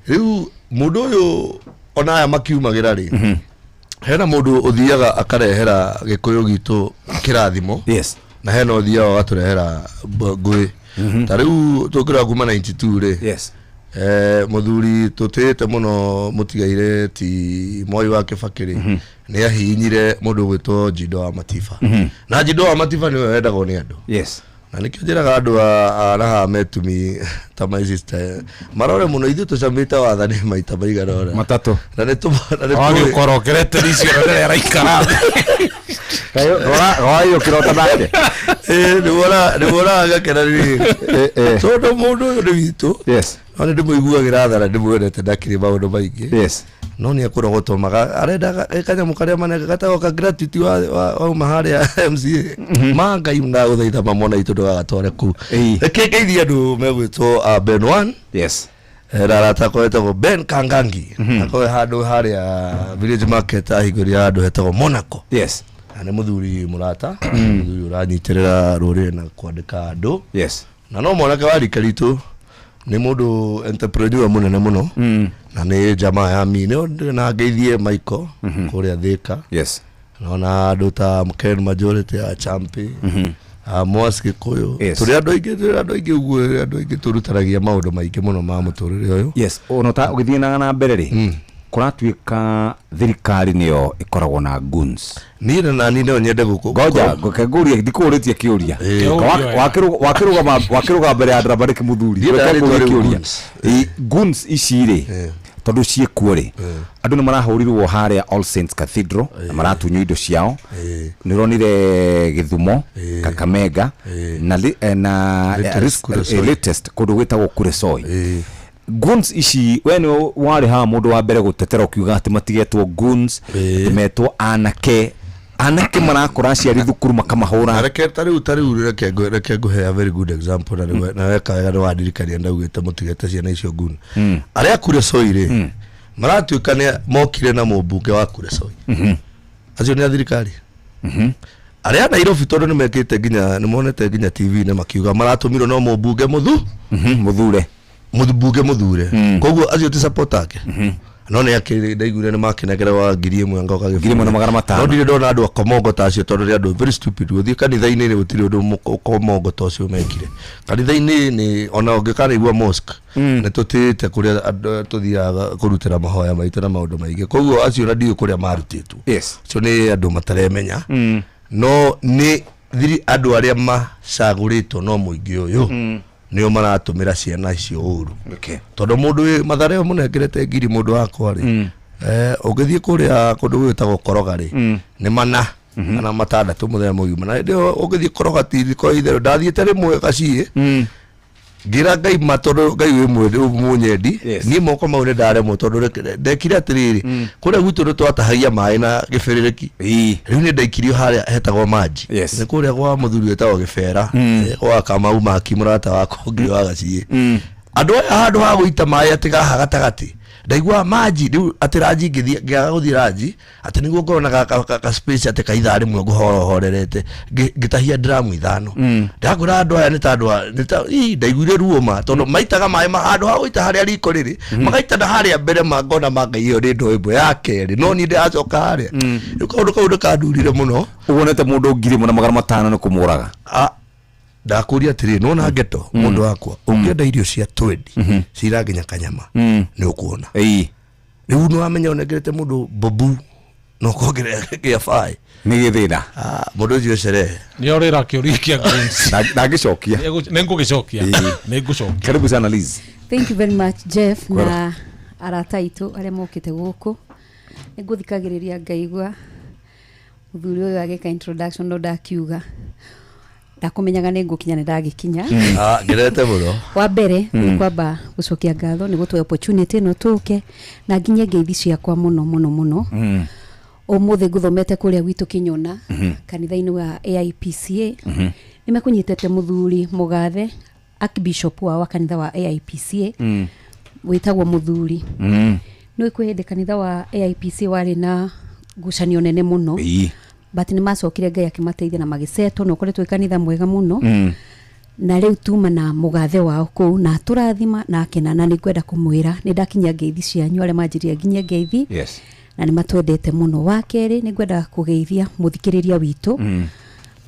Rĩu mũndũ ũyũ ona aya makiumagĩra rĩ, hena mũndũ ũthiaga akarehera gĩkũyũ gitũ kĩrathimo, na hena ũthiaga ũgatũrehera ngũĩ. Ta rĩu tũngĩrora kuma 92 rĩ, mũthuri tũtĩĩte mũno mũtigaire ti Mwai wa Kĩbakĩ rĩ, nĩ ahihinyire mũndũ ũgwĩtwo Njindo wa Matiba, na Njindo wa Matiba nĩwe wendagwo nĩ andũ. Na nĩkĩo njĩraga andũ a raha metumi ta my sister marore mũno, ithuĩ tũcamĩte wathani maita maigana ũna. 3. Na nĩ na nĩ tũĩ- Wagĩũkorokerete icio rĩrĩa araikara. Roraio kĩrota nake. Nĩguo ũragakena rĩrĩ tondũ mũndũ ũyũ nĩ witũ, no nĩ ndĩmũiguagĩra tha na ndĩmwendete ndakĩrĩ maũndũ maingĩ, no nĩ ekũrogotwo maga arenda kanyamũ karĩa manenge gatagwo ka gratuity wauma harĩa MCA ma Ngai ndagũthaitha mamona itũ ndũgagatware kũu. Reke ngeithie andũ megwĩtwo Ben One. Na arata akwa etagwo Ben Kangangi, akorwo handũ harĩa Village Market ahingũrire handũ hetagwo Monaco. Na nĩ mũthuri mũrata, mũthuri ũranyitĩrĩra rũrĩrĩ na kwandĩka andũ, na no mwanake wa rika ritũ Nĩ mũndũ entrepreneur mũnene mũno na nĩ jamaa ya mi nĩ na ngeithie Michael kũrĩa Thika. Yes. Naona andũ ta Ken Majority ya Champi, Mwas Gĩkũyũ. Yes. Tũrĩ andũ aingĩ, tũrĩ andũ aingĩ ũguo, andũ aingĩ tũrutanagia maũndũ maingĩ mũno ma mũtũrĩre ũyũ. Yes, ona ta ũgĩthiĩ na mbere rĩ, kũratuĩka thirikari nĩyo ĩkoragwo na goons. Niĩ na nani no nyende gũkũ. Ngoja, ngũrie, ndikũrĩtie kĩũria. Wakĩrũgama wakĩrũgama mbere ya Drabarĩki mũthuri. Niĩ Reke ndarĩ ngũrie rĩu kĩũria. goons. Ĩ, goons ici rĩ, tondũ ciĩkuo rĩ, andũ nĩ marahũrirwo harĩa All Saints Cathedral na maratunywo indo ciao. Nĩ ũronire Gĩthumo, Kakamega na na Latest Kuresoi. Latest kũndũ gwĩtagwo Kuresoi. Goons ici we nĩ warĩ haha mũndũ wa mbere gũtetera ũkiuga atĩ matigetwo goons, atĩ metwo anake. Anake marakora aciari thukuru makamahũra. Reke ta rĩu reke ngũhe a very good example na na weka wega nĩ wandirikania ndaugĩte mũtigete ciana icio nguni. Arĩa Kuresoi rĩ, maratuĩka nĩ mokire na mũmbunge wa Kuresoi. Acio nĩ a thirikari. Arĩa a Nairobi tondũ nĩ mekĩte nginya nĩ monete nginya TV-inĩ makiuga maratũmirwo no mũmbunge mũthu mũthure, mũmbunge mũthure, koguo acio ti support ake. No nĩ akĩ ndaiguire nĩ makenagera 1,000 ngoka 1,500. No ndirĩ ndona andũ akomongo ta acio tondũ nĩ andũ very stupid. Gũthiĩ kanitha-inĩ nĩ gũtirĩ ũndũ ũkomongo ta ũcio mekire kanitha-inĩ. Nĩ ona ũngĩkanaigua mosque nĩ tũtĩĩte kũrĩa andũ tũthiaga kũrutĩra mahoya maitũ na maũndũ maingĩ, koguo acio na ndiũĩ kũrĩa marutĩtwo. Yes. Acio nĩ andũ mataremenya, no nĩ thiri andũ arĩa macagũrĩtwo no mũingĩ ũyũ nĩo maratũmĩra ciana icio ũru. Okay. Tondũ mũndũ wĩ Mathare mũnengerete ngiri mũndũ wakwa rĩ, ũngĩthiĩ kũrĩa kũndũ gwĩtagwo Koroga rĩ, nĩ mana kana matandatũ mũthenya mũgima. Na hĩndĩ ĩyo ũngĩthiĩ Koroga ti ko itherũ ndathiĩte rĩmwe gaciĩ ngĩra Ngai ma, tondũ Ngai wĩ mũnyendi niĩ moko mau nĩ ndaremwo, tondũ ndekire atĩrĩrĩ, kũrĩa gwitũ nĩ twatahagia maĩ na gĩbĩrĩrĩki. Rĩu nĩ ndaikirio harĩa hetagwo Manji, nĩ kũrĩa kwa mũthuri wĩtagwo Gĩbera, gwa Kamau Maki, mũrata wakwa ũngĩ wa gaciĩ. Andũ aya handũ ha gũita maĩ atĩ gaha gatagatĩ, ndaiguaga manji rĩu atĩ ranji ngĩthiĩ ngĩaga gũthiĩ ranji atĩ nĩguo ngorwo na ka space atĩ ka ithaa rĩmwe ngũhorohorerete, ngĩtahia dramu 5. Ndakwĩra andũ aya nĩ ta andũ nĩ ta ii, ndaiguire ruo ma tondũ maitaga maĩ ma handũ ha gũita harĩa riko rĩrĩ, magaita na harĩa mbere, mangona ma Ngai ĩyo nĩ ndoo ĩmwe ya kerĩ, no niĩ ndĩracoka harĩa. Rĩu kaũndũ kau nĩ kandurire mũno. Wonete mũndũ 1,500 nĩ kũmũraga? Ndakũria atĩrĩ, nona ngeto mũndũ wakwa, ũngĩenda irio cia twendi cira nginya kanyama nĩ ũkuona. Rĩu nĩ wamenya ũnengerete mũndũ bobu na ũkongerera gĩa baĩ. Nĩ gĩthĩna. Mũndũ ũcio cerehe. Nĩ orĩra kĩũria kĩa goons. Ndangĩcokia. Nĩ ngũgĩcokia, nĩ ngũcokia. Karibu sana Liz. Thank you very much, Jeff. Kwara. Na arata aitũ arĩa mokĩte gũkũ, nĩ ngũthikagĩrĩria ngaigua mũthuri ũyũ agĩka introduction, no ndakiuga ndakũmenyaga nĩ ngũkinya, nĩ ndagĩkinya. Ngenete mũno. Wa mbere nĩ kwamba gũcokia ngatho nĩ gũtũhe opportunity ĩno tũke na nginye ngeithi ciakwa mũno mũno mũno. Ũmũthĩ ngũthomete kũrĩa gwitũ Kĩnyona, kanitha-inĩ wa AIPCA. Nĩ mekũnyitĩte mũthuri mũgathe archbishop wao wa kanitha wa AIPCA wĩtagwo mũthuri. Nĩ kwĩ hĩndĩ kanitha wa AIPCA warĩ na ngucanio nene mũno, but nĩ macokire Ngai akĩmateithia na magĩcetwo na ũkoretwo wĩ kanitha mwega mũno. Na rĩu tuma na mũgathe wao kũu na tũrathima na akena, na nĩ ngwenda kũmwĩra nĩ ndakinyia ngeithi cianyu arĩa manjĩrire nginyie ngeithi. Yes. Na nĩ matwendete mũno. Wa kerĩ, nĩ ngwenda kũgeithia mũthikĩrĩria witũ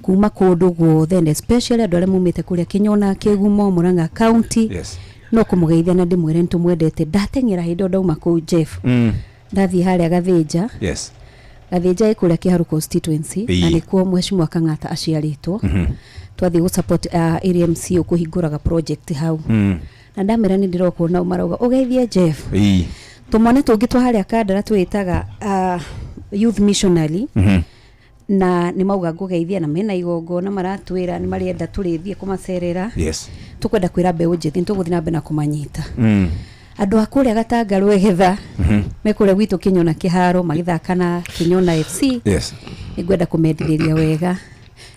kuma kũndũ guothe, and especially andũ arĩa mumĩte kũrĩa Kĩnyona, Kĩgumo, Murang'a County. Yes. No kũmũgeithia na ndĩmwĩre nĩ tũmwendete. Ndateng'era hĩndĩ ĩyo ndauma kũu, Jeff, ndathiĩ harĩa Gathĩnja. Yes. Gathĩnja ĩ kũrĩa Kĩharu constituency, na nĩkuo Mheshimiwa Kang'ata aciarĩtwo. Twathiĩ gũ support area MCA kũhingũraga project hau, na ndamera nĩ ndĩrokwo nao marauga ũgeithie Jeff. Tũmwana tũngĩ twa harĩa Kandara twĩtaga youth missionary, na nĩ mauga ngũgeithia na mena igongona maratwĩra nĩ marenda tũrĩthiĩ kũmacerera. Yes. Tũkwenda kwĩra mbeũ njĩthĩ nĩ tũgũthiĩ na mbere na kũmanyita. Andũ a kũrĩa Gatanga Rwegetha, me kũrĩa gwitũ Kĩnyona kĩharo magĩthaka na Kĩnyona FC. Yes. Nĩ ngwenda kũmendithĩria wega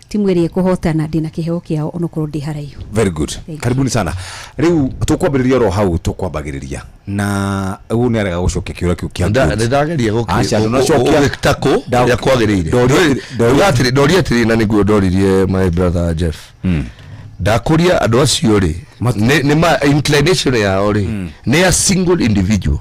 timu ĩrĩa ĩkũhotana, ndĩna kĩheo kĩao onokorwo ndĩ haraihu. Very good. Thank Karibuni sana. Rĩu tũkwambĩrĩria oro hau tũkwambagĩrĩria na ũguo nĩ arega gũcokia kĩũria kĩu kĩa Nda- goons. nĩ ndageria Aca, ndũnacokia. gũgĩtakũ ũrĩa kwagĩrĩire. Ndoria atĩrĩ, na nĩguo ndoririe my brother Jeff, ndakũria andũ acio rĩ, Nĩ ma inclination yao rĩ nĩ a single individual.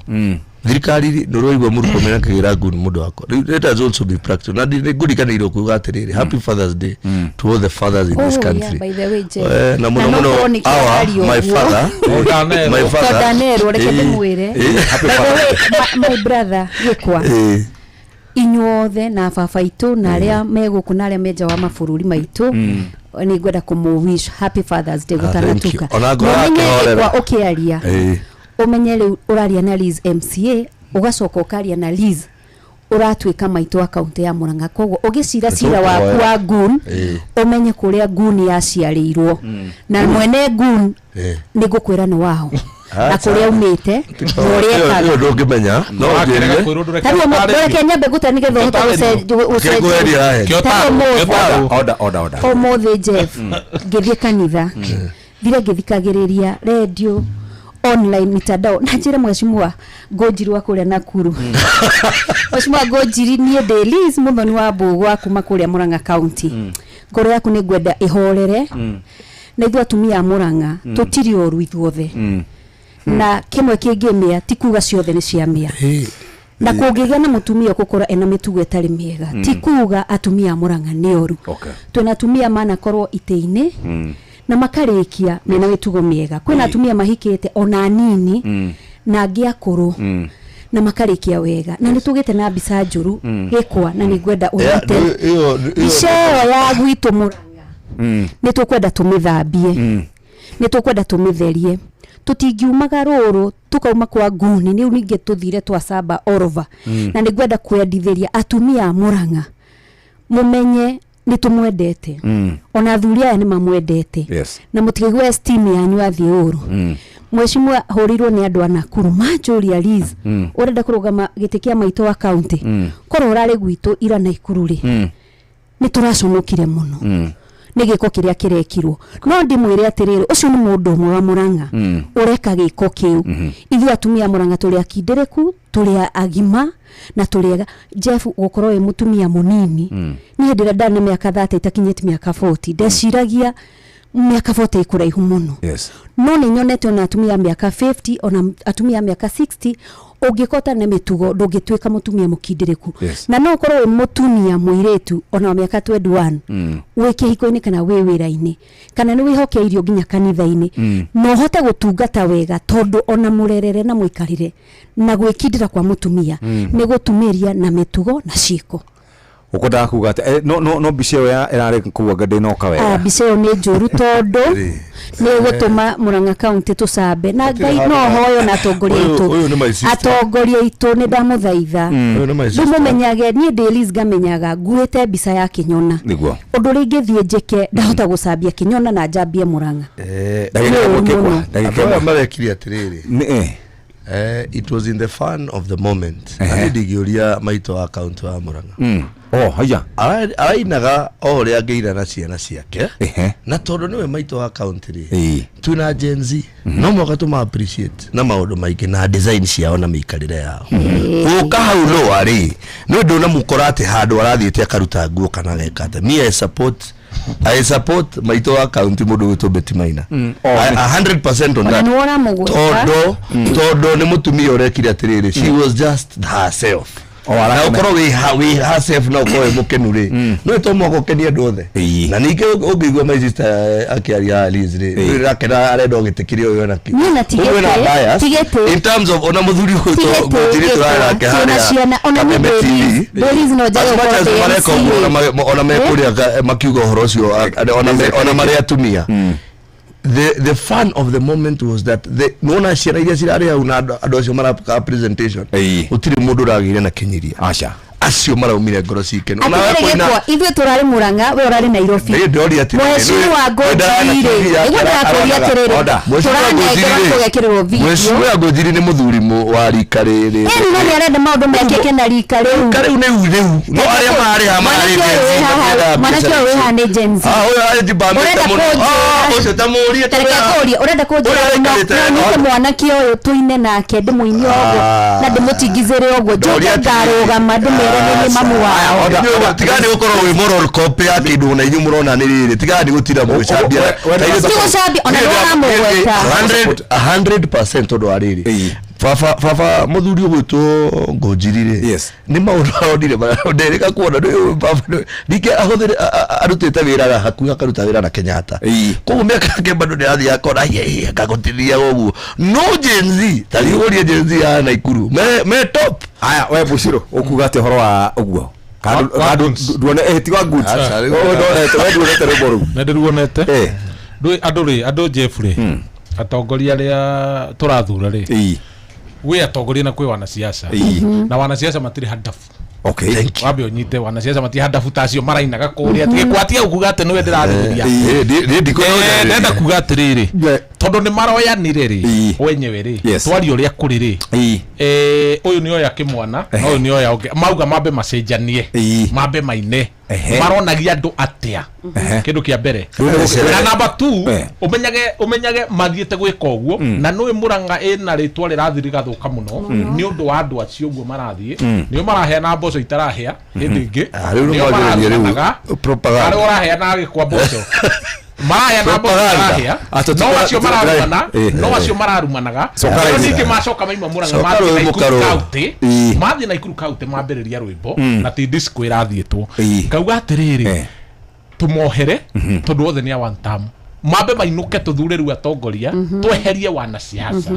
Thirikari rĩ, nĩ ũraigua Murkomen akĩgĩra nguni mũndũ wakwa. Rĩu let us also be practical. Na nĩ ngũriganĩirwo kuga atĩrĩrĩ, happy Fathers Day to all the fathers in this Oh, yeah, country. by the way, Jeff. Na mũno Na no mũno korwo nĩkĩo our ario my ũguo. father, my father. Tondanerwo, reke ndĩmwĩre. Happy By the Father's way, Day. my brother gĩkwa, inyuothe na baba aitũ na arĩa me gũkũ na arĩa me nja wa mabũrũri maitũ, nĩ ngwenda kũmũ wish happy Fathers Day. Ah, thank you. Gũtanatuka. Ona ngoro Na ũmenye yakĩhorera. gĩkwa ũkĩaria, ũmenye rĩu ũraria na Liz MCA, ũgacoka ũkaria na Liz ũratuĩka maitũ wa kaunti ya Murang'a. Koguo ũgĩcira cira waku wa gun, ũmenye kũrĩa gun yaciarĩirwo na mwene gun nĩ ngũkwĩra nĩ waho na kũrĩa umĩte na ũrĩa Ĩyo ekaga. ndũngĩmenya no ũnjĩrire. Tarĩu reke nyambe ngũte nĩgetha ũhote Kĩngũheria haha. Tarĩu ũmũthĩ, Order, order, order. ũmũthĩ Jeff, ngĩthiĩ kanitha, thire ngĩthikagĩrĩria redio, online, mitandao, na njĩre mheshimiwa Ngũnjiri wa kũrĩa Nakuru, mheshimiwa Ngũnjiri, niĩ ndĩ Liz Muthoni wa Mbũgwa kuma kũrĩa Murang'a County. Ngoro yaku nĩ ngwenda ĩhorere, na ithuĩ atumia a Murang'a tũtirĩ oru ithuothe, na kĩmwe kĩngĩmĩa ti kuga ciothe nĩ cia mĩa, na kũngĩgĩa na mũtumia ũgũkorwo ena mĩtugo ĩtarĩ mĩega, ti kuga atumia a Murang'a nĩ oru. Twĩna atumia manakorwo itĩ-inĩ na makarĩkia mena mĩtugo mĩega. Kwĩna atumia mahikĩte ona anini na angĩ akũrũ na makarĩkia wega, na nĩ tũgĩte na mbica njũru gĩkwa, na nĩ ngwenda ũrute mbica ĩyo ya gwitũ Murang'a. Nĩ tũkwenda tũmĩthambie, nĩ tũkwenda tũmĩtherie. Tũtingiumaga rũrũ tũkauma kwa nguni rĩu ningĩ tũthire twacamba orova. Na nĩ ngwenda kwendithĩria atumia a Murang'a mũmenye nĩ tũmwendete, ona athuri aya nĩ mamwendete, na mũtikaigue esteem yanyu athiĩ ũru. Mheshimiwa hũrĩirwo nĩ andũ a Nakuru manjũria, Liz, ũrenda kũrũgama gĩtĩ kĩa maitũ wa kaunti, korwo ũrarĩ gwitũ ira Naikuru rĩ, nĩ tũraconokire mũno nĩ gĩko kĩrĩa kĩrekirwo. No ndĩmwĩre atĩrĩrĩ, ũcio nĩ mũndũ ũmwe wa Murang'a ũreka gĩko kĩu. Ithuĩ atumia a Murang'a tũrĩ akindĩrĩku, tũrĩ agima na tũrĩ ega. Jeff, gũkorwo wĩ mũtumia mũnini, niĩ hĩndĩ ĩrĩa ndarĩ na mĩaka 30 itakinyĩte mĩaka 40, ndeciragia mĩaka 40 ĩkũraihu mũno. No nĩ nyonete ona atumia a mĩaka 50, ona atumia a mĩaka 60, ũngĩkota na mĩtugo ndũngĩtuĩka mũtumia mũkindĩrĩku. Na no ũkorwo wĩ mũtumia mũirĩtu ona wa mĩaka 21, wĩ kĩhiko-inĩ kana wĩ wĩra-inĩ kana nĩ wĩhokeirio nginya kanitha-inĩ, na ũhote gũtungata wega, tondũ ona mũrerere na mũikarĩre na gwĩkindĩra kwa mũtumia nĩ gũtumĩria na mĩtugo na ciĩko. Ũkwendaga kuga atĩ no mbica ĩyo ya ĩrarĩ kũu anga ndĩnoka Ah, wega. Mbica ĩyo nĩ njũru tondũ nĩ ĩgũtũma Murang'a County tũcambe na Ngai no hoyo na atongoria aitũ. Ũyũ nĩ my sister. Atongoria aitũ, nĩ ndamũthaitha, Ũyũ nĩ my sister. rĩu mũmenyage niĩ ndĩ Liz, ngamenyaga nguĩte mbica ya Kĩnyona. Ũndũ ũrĩa ingĩthiĩ njĩke, ndahota gũcambia Kĩnyona na njambie Murang'a. Ndagĩka ĩmwe Nĩ ũru kĩkwa, mũno. ndagĩka Andũ aya ĩmwe. marekire atĩrĩrĩ, it was in the fun of the moment, na niĩ ndingĩũria maitũ wa kaunti wa Murang'a. Oh, haya. Arainaga o ũrĩa angĩina na ciana ciake, na tondũ nĩwe maitũ wa kaunti rĩ, twĩna Gen Z, no mũhaka tũma appreciate na maũndũ maingĩ na design ciao na mĩikarĩre yao. Gũka hau lower rĩ, nĩ ũndũ ũnamũkora atĩ handũ arathiĩte akaruta nguo kana ageka atĩ. Me, I support maitũ wa kaunti, mũndũ wĩtwo Betty Maina. 100% on Ona that. nĩ wona mũgweta. Tondũ nĩ mũtumia ũrekire atĩrĩrĩ, she was just herself, na ũkorwo wĩ herself na ũkorwo wĩ mũkenu rĩ, no to mũhaka ũkenie andũ othe. Na ningĩ ũngĩigua my sister akĩaria Liz rĩ, nĩ arenda o gĩtĩ kĩrĩa ũyũ enakĩo. Niĩ na ti Ũguo ena gĩtĩ, bias ti gĩtĩ. in terms of ona mũthuri Ti gĩtĩ, ũyũ gĩkwa, tũrarĩ nake twĩna harĩa ciana, ona niĩ Kameme ndĩ TV. Liz no njage As much gũkorwo as ndĩ mareka MCA. ũguo, ona me kũrĩa makiuga ũhoro ũcio, ona marĩ atumia, the fun of the moment was that the nona ciana iria cirarĩ hau na andũ acio maraka presentation, gũtirĩ mũndũ ũragĩire na kĩnyiria. Aca. Acio maraumire ngoro cikeno. Ona Atĩrĩrĩ we kũina- gĩkwa, ithuĩ tũrarĩ Murang'a, we ũrarĩ Nairobi. Niĩ ndĩroria atĩrĩrĩ, Mheshimiwa nĩ Ngũnjiri rĩ, ndĩrona nĩguo ndĩrakũria atĩrĩrĩ, Order. Mheshimiwa tũranengerwo Ngũnjiri rĩ, tũgekĩrĩrwo video. Mheshimiwa Ngũnjiri nĩ mũthuri wa rika rĩrĩ. Ĩni no nĩ arenda maũndũ mekĩke na rika rĩu. Rika rĩu nĩ rĩu no arĩa marĩ ha marĩ Mwanake ũyũ wĩ haha, mwanake ũyũ wĩ haha nĩ Gen Z. Ah, ũyũ arĩnjimbamĩte Ũrenda mũno. kũnjĩra- Ah, ũcio ta mũũrie Ta reke ngũrie, ũrenda kũnjĩra Ũrĩa aikarĩte no nyite mwanake ũyũ tũine nake, ndĩmũinie ũguo Ah. na ndĩmũtingizĩre ũguo, njoke Ndoria atĩrĩrĩ. ngarũgama ndĩmere nĩ mamu wao. Tiga nĩ gũkorwo wĩ moral copy ya kĩndũ na inyuĩ mũrona nĩ rĩrĩ, tiga nĩ gũtinda mũgĩcambia. Ti gũcambia, ona nĩ ũramũgweta. 100% tondũ wa rĩrĩ, baba baba mũthuri ũgwĩtwo Ngũnjiri rĩ, nĩ maũndũ aronire nderĩga kuona nĩ baba ningĩ ahũthĩre arutĩte wĩra hakuhĩ, akaruta wĩra na Kenyatta, koguo mĩaka yake bado nĩ arathiĩ akona akagũtithia ũguo. No Gen Z, ta thiĩ ũrie Gen Z ya Naikuru me top. Aya, we Bushiro, ũkuga atĩa ũhoro wa ũguo? Nduone ti wa goods. Aca, rĩu- We nduonete rwĩmbo rũu? Nĩ ndĩruonete. Ndũĩ andũ rĩ, andũ Jeff rĩ, atongoria arĩa tũrathura rĩ, gwĩ atongoria na kwĩ wanasiasa, na wanasiasa matirĩ hadafu. Wambe ũnyite, wanasiasa matirĩ hadafu ta acio marainaga kũrĩa tigĩkwatia kuga atĩ nĩwe ndĩrarĩrĩria. Ndenda kuga atĩrĩrĩ, tondũ nĩ maroyanire rĩ wenyewe rĩ, twarie ũrĩa kũrĩ rĩ, ũyũ nĩ oya kĩmwana na ũyũ nĩ oya ũngĩ, mauga mambe macenjanie, mambe maine, maronagia andũ atĩa? Kĩndũ kĩa mbere na namba 2, ũmenyage ũmenyage mathiĩte gwĩka ũguo, na nĩũĩ Mũrang'a ĩna rĩtwa rĩrathiĩ rĩgathũka mũno nĩ ũndũ wa andũ acio ũguo marathiĩ, nĩo maraheana mboco itarahĩa hĩndĩ ĩngĩ, Rĩu nĩo nĩ mwagĩrĩria rĩu mararumanaga propaganda. arĩa ũraheana gĩkwa mboco, maraheana mboco Propaganda. itarahĩa, Atũ no acio mararumana, Eh, no eh. acio mararumanaga. Coka No rĩu. ningĩ macoka maima Mũrang'a Coka mathiĩ rũĩ Naikuru mũkarũ. County, mathiĩ Naikuru County mambĩrĩria rwĩmbo na ti disco ĩrathiĩtwo, kauga atĩrĩrĩ, tũmohere tondũ othe nĩ a one term, mambe mainũke, tũthure rĩu atongoria, tweherie wanasiasa.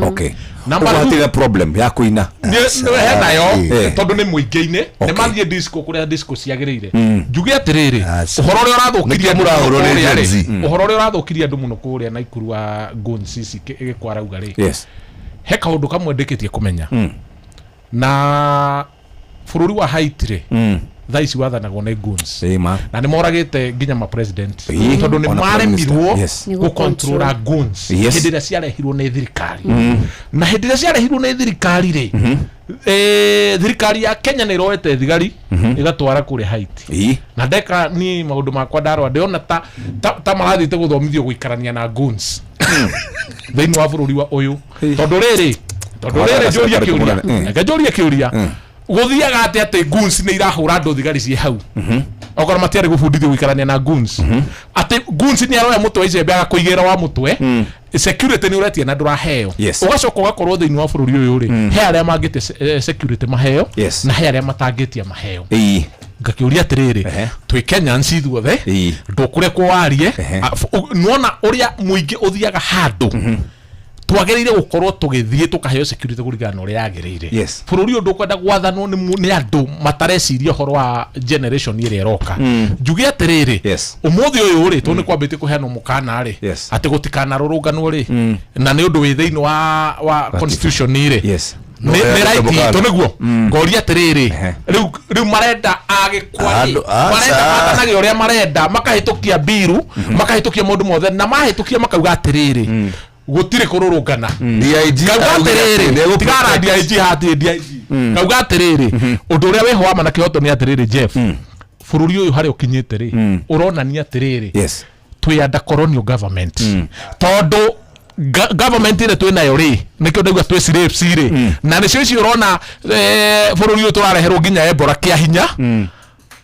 Number Ũguo two, hatirĩ na problem ya kũina? Nĩ henayo, tondũ nĩ mũingĩ-inĩ, nĩ mathiĩ disco kũrĩa disco ciagĩrĩire. Njuge atĩrĩrĩ, ũhoro ũrĩa ũrathũkirie Nĩkĩo andũ mũno mũrahũrwo nĩ kũrĩa Gen rĩ, Z. ũhoro ũrĩa ũrathũkirie andũ mũno kũrĩa Naikuru wa Guns ici gĩkwarauga rĩ, he kaũndũ kamwe ndĩkĩtie kũmenya, na bũrũri wa Haiti rĩ, thaa ici wathanagwo nĩ goons, na nĩ moragĩte nginya ma president, tondũ nĩ Ona prime minister. maremirwo gũkontrora goons hĩndĩ ĩrĩa ciarehirwo nĩ thirikari. Na hĩndĩ ĩrĩa ciarehirwo nĩ thirikari rĩ, thirikari ya Kenya nĩ ĩroete thigari ĩgatwara kũrĩa Haiti, na ndeka niĩ maũndũ makwa ndarora ndĩrona ta marathiĩte gũthomithio gũikarania na goons thĩinĩ wa bũrũri wa ũyũ, tondũ rĩrĩ njũrie kĩũria, reke njũrie kĩũria, gũthiaga atĩ goons nĩ irahũra andũ thigari ciĩ hau, okorwo matiarĩ gũbundithio gũikarania na goons, atĩ goons nĩ aroya mũtwe wa icembe agakũigĩrĩra wa mũtwe, security nĩ ũretia na ndũraheo, ũgacoka ũgakorwo thĩinĩ wa bũrũri ũyũ rĩ, he arĩa mangĩte security maheo, na he arĩa matangĩtia maheo. Ngakĩũria atĩrĩrĩ, twĩ Kenyans ithuothe, ndũkũrekwo warie. Nĩwona ũrĩa mũingĩ ũthiaga handũ, twagĩrĩire gũkorwo tũgĩthiĩ tũkaheo security kũringana na ũrĩa yagĩrĩire. Bũrũri ũyũ ndũkwenda gwathanwo nĩ andũ matareciria ũhoro wa generation ĩrĩa ĩroka. Njuge atĩrĩrĩ, ũmũthĩ ũyũ rĩ, tondũ nĩ kwambĩtie kũheanwo mũkana rĩ, atĩ gũtikanarũrũnganwo rĩ, na nĩ ũndũ wĩ thĩinĩ wa constitution rĩ, nĩ right itũ nĩguo. Ngoria atĩrĩrĩ, rĩu marenda agĩkwa rĩ, Andũ- aca. marenda mathanage ũrĩa marenda, makahĩtũkia mbiru, makahĩtũkia maũndũ mothe, na mahĩtũkia makauga atĩrĩrĩ, gũtirĩ kũrũrũngana. DIG Kauga araugire atĩ atĩrĩrĩ, nĩegũ tigara protect. DIG hatirĩ DIG, kauga atĩrĩrĩ, ũndũ ũrĩa wĩho wa ma na kĩhoto nĩ atĩrĩrĩ, Jeff, bũrũri ũyũ harĩa ũkinyĩte rĩ, ũronania atĩrĩrĩ, twĩ under colonial government, tondũ government ĩrĩa twĩ nayo rĩ, nĩkĩo ndauga twĩ slaves rĩ, na nĩcio icio ũrona, bũrũri ũyũ tũrareherwo nginya Ebola kĩa hinya.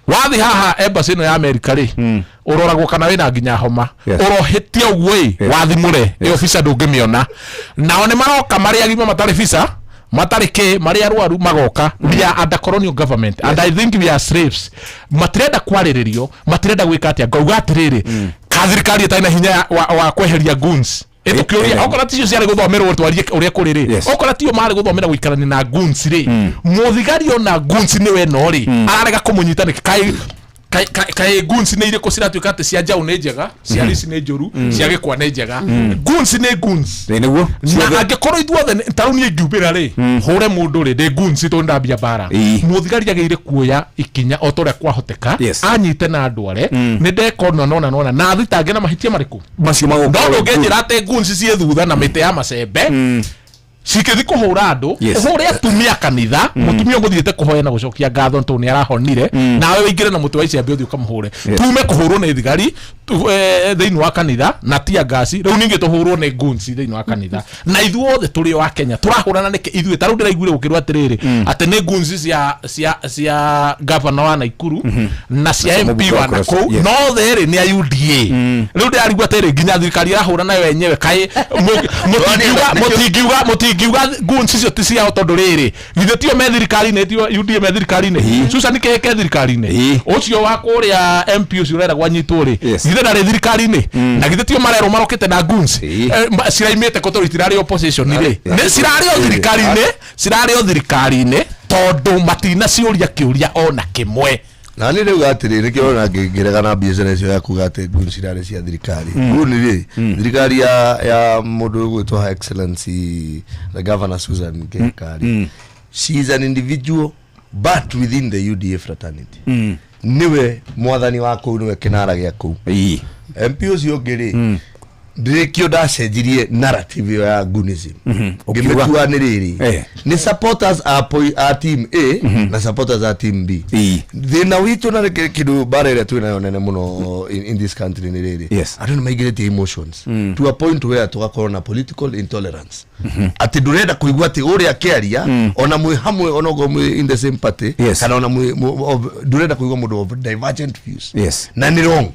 Wathi haha embassy ĩno ya America rĩ, ũroragwo kana wĩna nginya homa. Ũrohĩtia ũguo ĩ, wathimũre ĩyo visa ndũngĩmĩona. Nao nĩ maroka marĩ agima, matarĩ visa, matarĩ kĩ, marĩ arwaru magoka. We are under colonial government and I think we are slaves. Matirenda kwarĩrĩrio, matirenda gwĩka atĩa. Ngauga atĩrĩrĩ, ka thirikari ĩtarĩ na hinya wa kweheria goons, ĩtũkĩũria, okorwo ticio ciarĩ gũthomerwo, twarie ũrĩa kũrĩ rĩ, okorwo tio marĩ gũthomera gũikarania na goons rĩ, mũthigari ona goons nĩwe no rĩ, ararega kũmũnyita nĩkĩ? Kaĩ goons nĩ irĩkũ ciratuĩka atĩ cia njaũ nĩ njega, cia rici nĩ njũru, cia gĩkwa nĩ njega? Goons nĩ goons. Nĩguo. Na angĩkorwo ithuothe ta rĩu niĩ ingiumĩra rĩ, hũre mũndũ rĩ, ndĩ goons tondũ ndambia mbara, mũthigari agĩrĩire kuoya ikinya o ta ũrĩa kwahoteka, anyite na andware, nĩ ndeka ũna nona nona na thitange na mahĩtia marĩkũ macio. No ndũngĩnjĩra atĩ goons ciĩ thutha na mĩtĩ ya macembe. Cikĩthi kũhũra andũ. Ũhũre atumia kanitha, mũtumia ũgũthiĩte kũhoya na gũcokia ngatho nĩ tondũ nĩ arahonire, nawe wĩingĩre na mũtĩ wa icembe ũthiĩ ũkamũhũre. Tume kũhũrwo nĩ thigari thĩinĩ wa kanitha na tear gas, rĩu ningĩ tũhũrwo nĩ goons thĩinĩ wa kanitha, na ithuothe tũrĩ o a Kenya tũrahũrana nĩkĩ ithuĩ? Ta rĩu ndĩraiguire gũkĩrwo atĩrĩrĩ, atĩ nĩ goons cia governor wa Naikuru na cia Na cia MP mũmbunge wa wa Kuresoi, nakũu, yes. no othe rĩ nĩ a UDA. Rĩu ndĩrarigwo atĩrĩ, nginya thirikari ĩrahũra nayo yenyewe, kaĩ mũtingiuga goons icio ti ciao? Tondũ rĩrĩ, githĩ tio me thirikari-inĩ? Tio UDA me thirikari-inĩ? Susan Kĩhĩke thirikari-inĩ, ũcio wa kũrĩa MP ũcio ũreragwo anyitwo rĩ, githĩ ndarĩ thirikari-inĩ? Na githĩ tio marerwo marokĩte na goons? Ciraimĩte kũ tondũ itirarĩ opposition rĩ? Nĩ cirarĩ o thirikari-inĩ, cirarĩ o thirikari-inĩ, tondũ matinaciũria kĩũria ona kĩmwe. Na nĩ rĩu atĩrĩ, nĩkĩo ũrona ngĩregana biacara icio ya kuga atĩ goons irarĩ cia thirikari. Gun rĩ, thirikari ya mũndũ ũgwĩtwo Her Excellency the Governor Susan Kihika rĩ, she is an individual, but within the UDA fraternity niwe mwathani wa kũu, niwe kĩnara gĩa kũu. MP ũcio ũngĩ rĩ, ndĩrĩkio ndacenjirie narrative ĩyo ya goonism, ngĩmĩtua nĩ rĩrĩ, nĩ supporters a team A na supporters a team B. Thĩna witũ na kĩndũ mbara ĩrĩa twĩ nayo nene mũno in this country nĩ rĩrĩ, andũ nĩ maingĩrĩtie emotions to a point where tũgakorwo na political intolerance, atĩ ndũrenda kũigua atĩ ũrĩa akĩaria, ona mwĩ hamwe, ona okorwo mwĩ in the same party, kana ona mwĩ ndũrenda kũigua mũndũ of divergent views. Na nĩ wrong.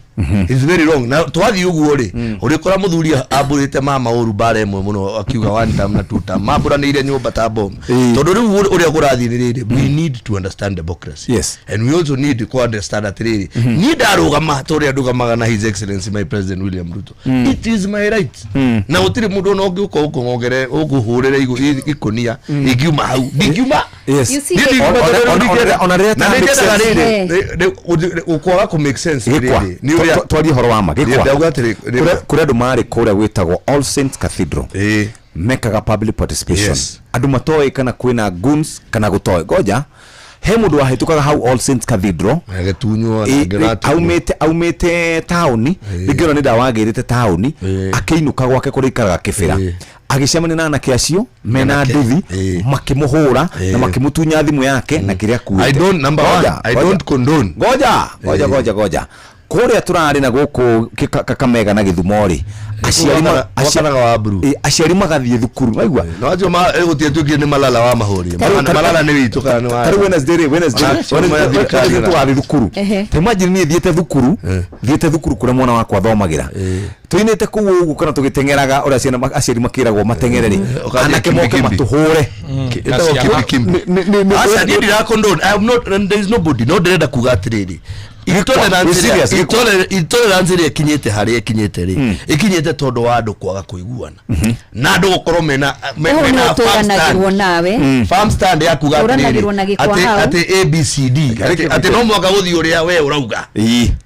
It's very wrong. Na twathiĩ ũguo rĩ, ũrĩkora mũthuri ambũrĩte mama ũru mbara ĩmwe mũno, akiuga one term na two term, mambũranĩire nyũmba ta bomu. Tondũ rĩu ũrĩa kũrathiĩ nĩ rĩrĩ, we need to understand democracy and we also need to understand atĩrĩrĩ, niĩ ndarũgama ta ũrĩa ndũgamaga na His Excellency my President William Ruto, it is my right, na gũtirĩ mũndũ ona ũngĩũka ũkũng'ongere ũkũhũrĩre ikũnia ingiuma hau, ndingiuma. Yes. You see, Niĩ ndingiuma tondũ rĩu Ona rĩrĩa na ta nĩ make nyendaga sense. rĩrĩ, ũkwaga kũ make sense Gĩkwa. rĩrĩ, nĩ ũrĩa Twarie ũhoro wa ma gĩkwa. Ndauga atĩrĩ, Kũrĩ andũ marĩ kũrĩa gwĩtagwo All Saints Cathedral, mekaga public participation, andũ matoĩ kana kwĩna goons kana gũtoĩ. Ngoja, he mũndũ wahĩtũkaga hau All Saints Cathedral Agĩtunywo na angĩ ratunywo. Aumĩte taũni, rĩngĩ ona nĩ ndawagĩrĩte taũni, akĩinũka gwake kũrĩa ikaraga Kĩbĩra, agĩcemania na anake acio mena Anake. nduthi, makĩmũhũra na makĩmũtunya thimũ yake na kĩrĩa akuĩte. I don't, number one, Ngoja, I ngoja. don't condone. Ngoja, ngoja, ngoja, ngoja. Kũrĩa tũrarĩ na gũkũ Kakamega na Gĩthumo rĩ, aciari Gwakanaga wa blue. Aciari magathiĩ thukuru, waigua? No acio ma gũtirĩ tuĩkire nĩ Malala wa mahũri. Malala nĩ witũ kana nĩ wa Tarĩu Wednesday rĩ, Wednesday Acio ma thirikari Wednesday tũgathiĩ thukuru. Ta imagine niĩ thiĩte thukuru kũrĩa mwana wakwa athomagĩra, tũinĩte kũu ũguo kana tũgĩteng'eraga ũrĩa ciana aciari makĩragwo mateng'ere rĩ, Ũgathiĩ anake moke kimbi kimbi. matũhũre. Ĩtagwo kimbi kimbi. Aca, niĩ ndira condone. I am not, and there is nobody. No ndĩrenda kuga atĩrĩrĩ, intolerance Be serious, ĩrĩa- Gĩkwa. intolerance ĩrĩa ĩkinyĩte harĩa ĩkinyĩte rĩ, ĩkinyĩte tondũ wa andũ kwaga kũiguana na andũ gũkorwo mena Ũũ mena nĩ ũtũranagĩrwo nawe. Farm stand ya kuga Ũtũranagĩrwo na atĩrĩrĩ, gĩkwa atĩ hau. atĩ ABCD, atĩ no mũhaka gũthiĩ ũrĩa we ũrauga.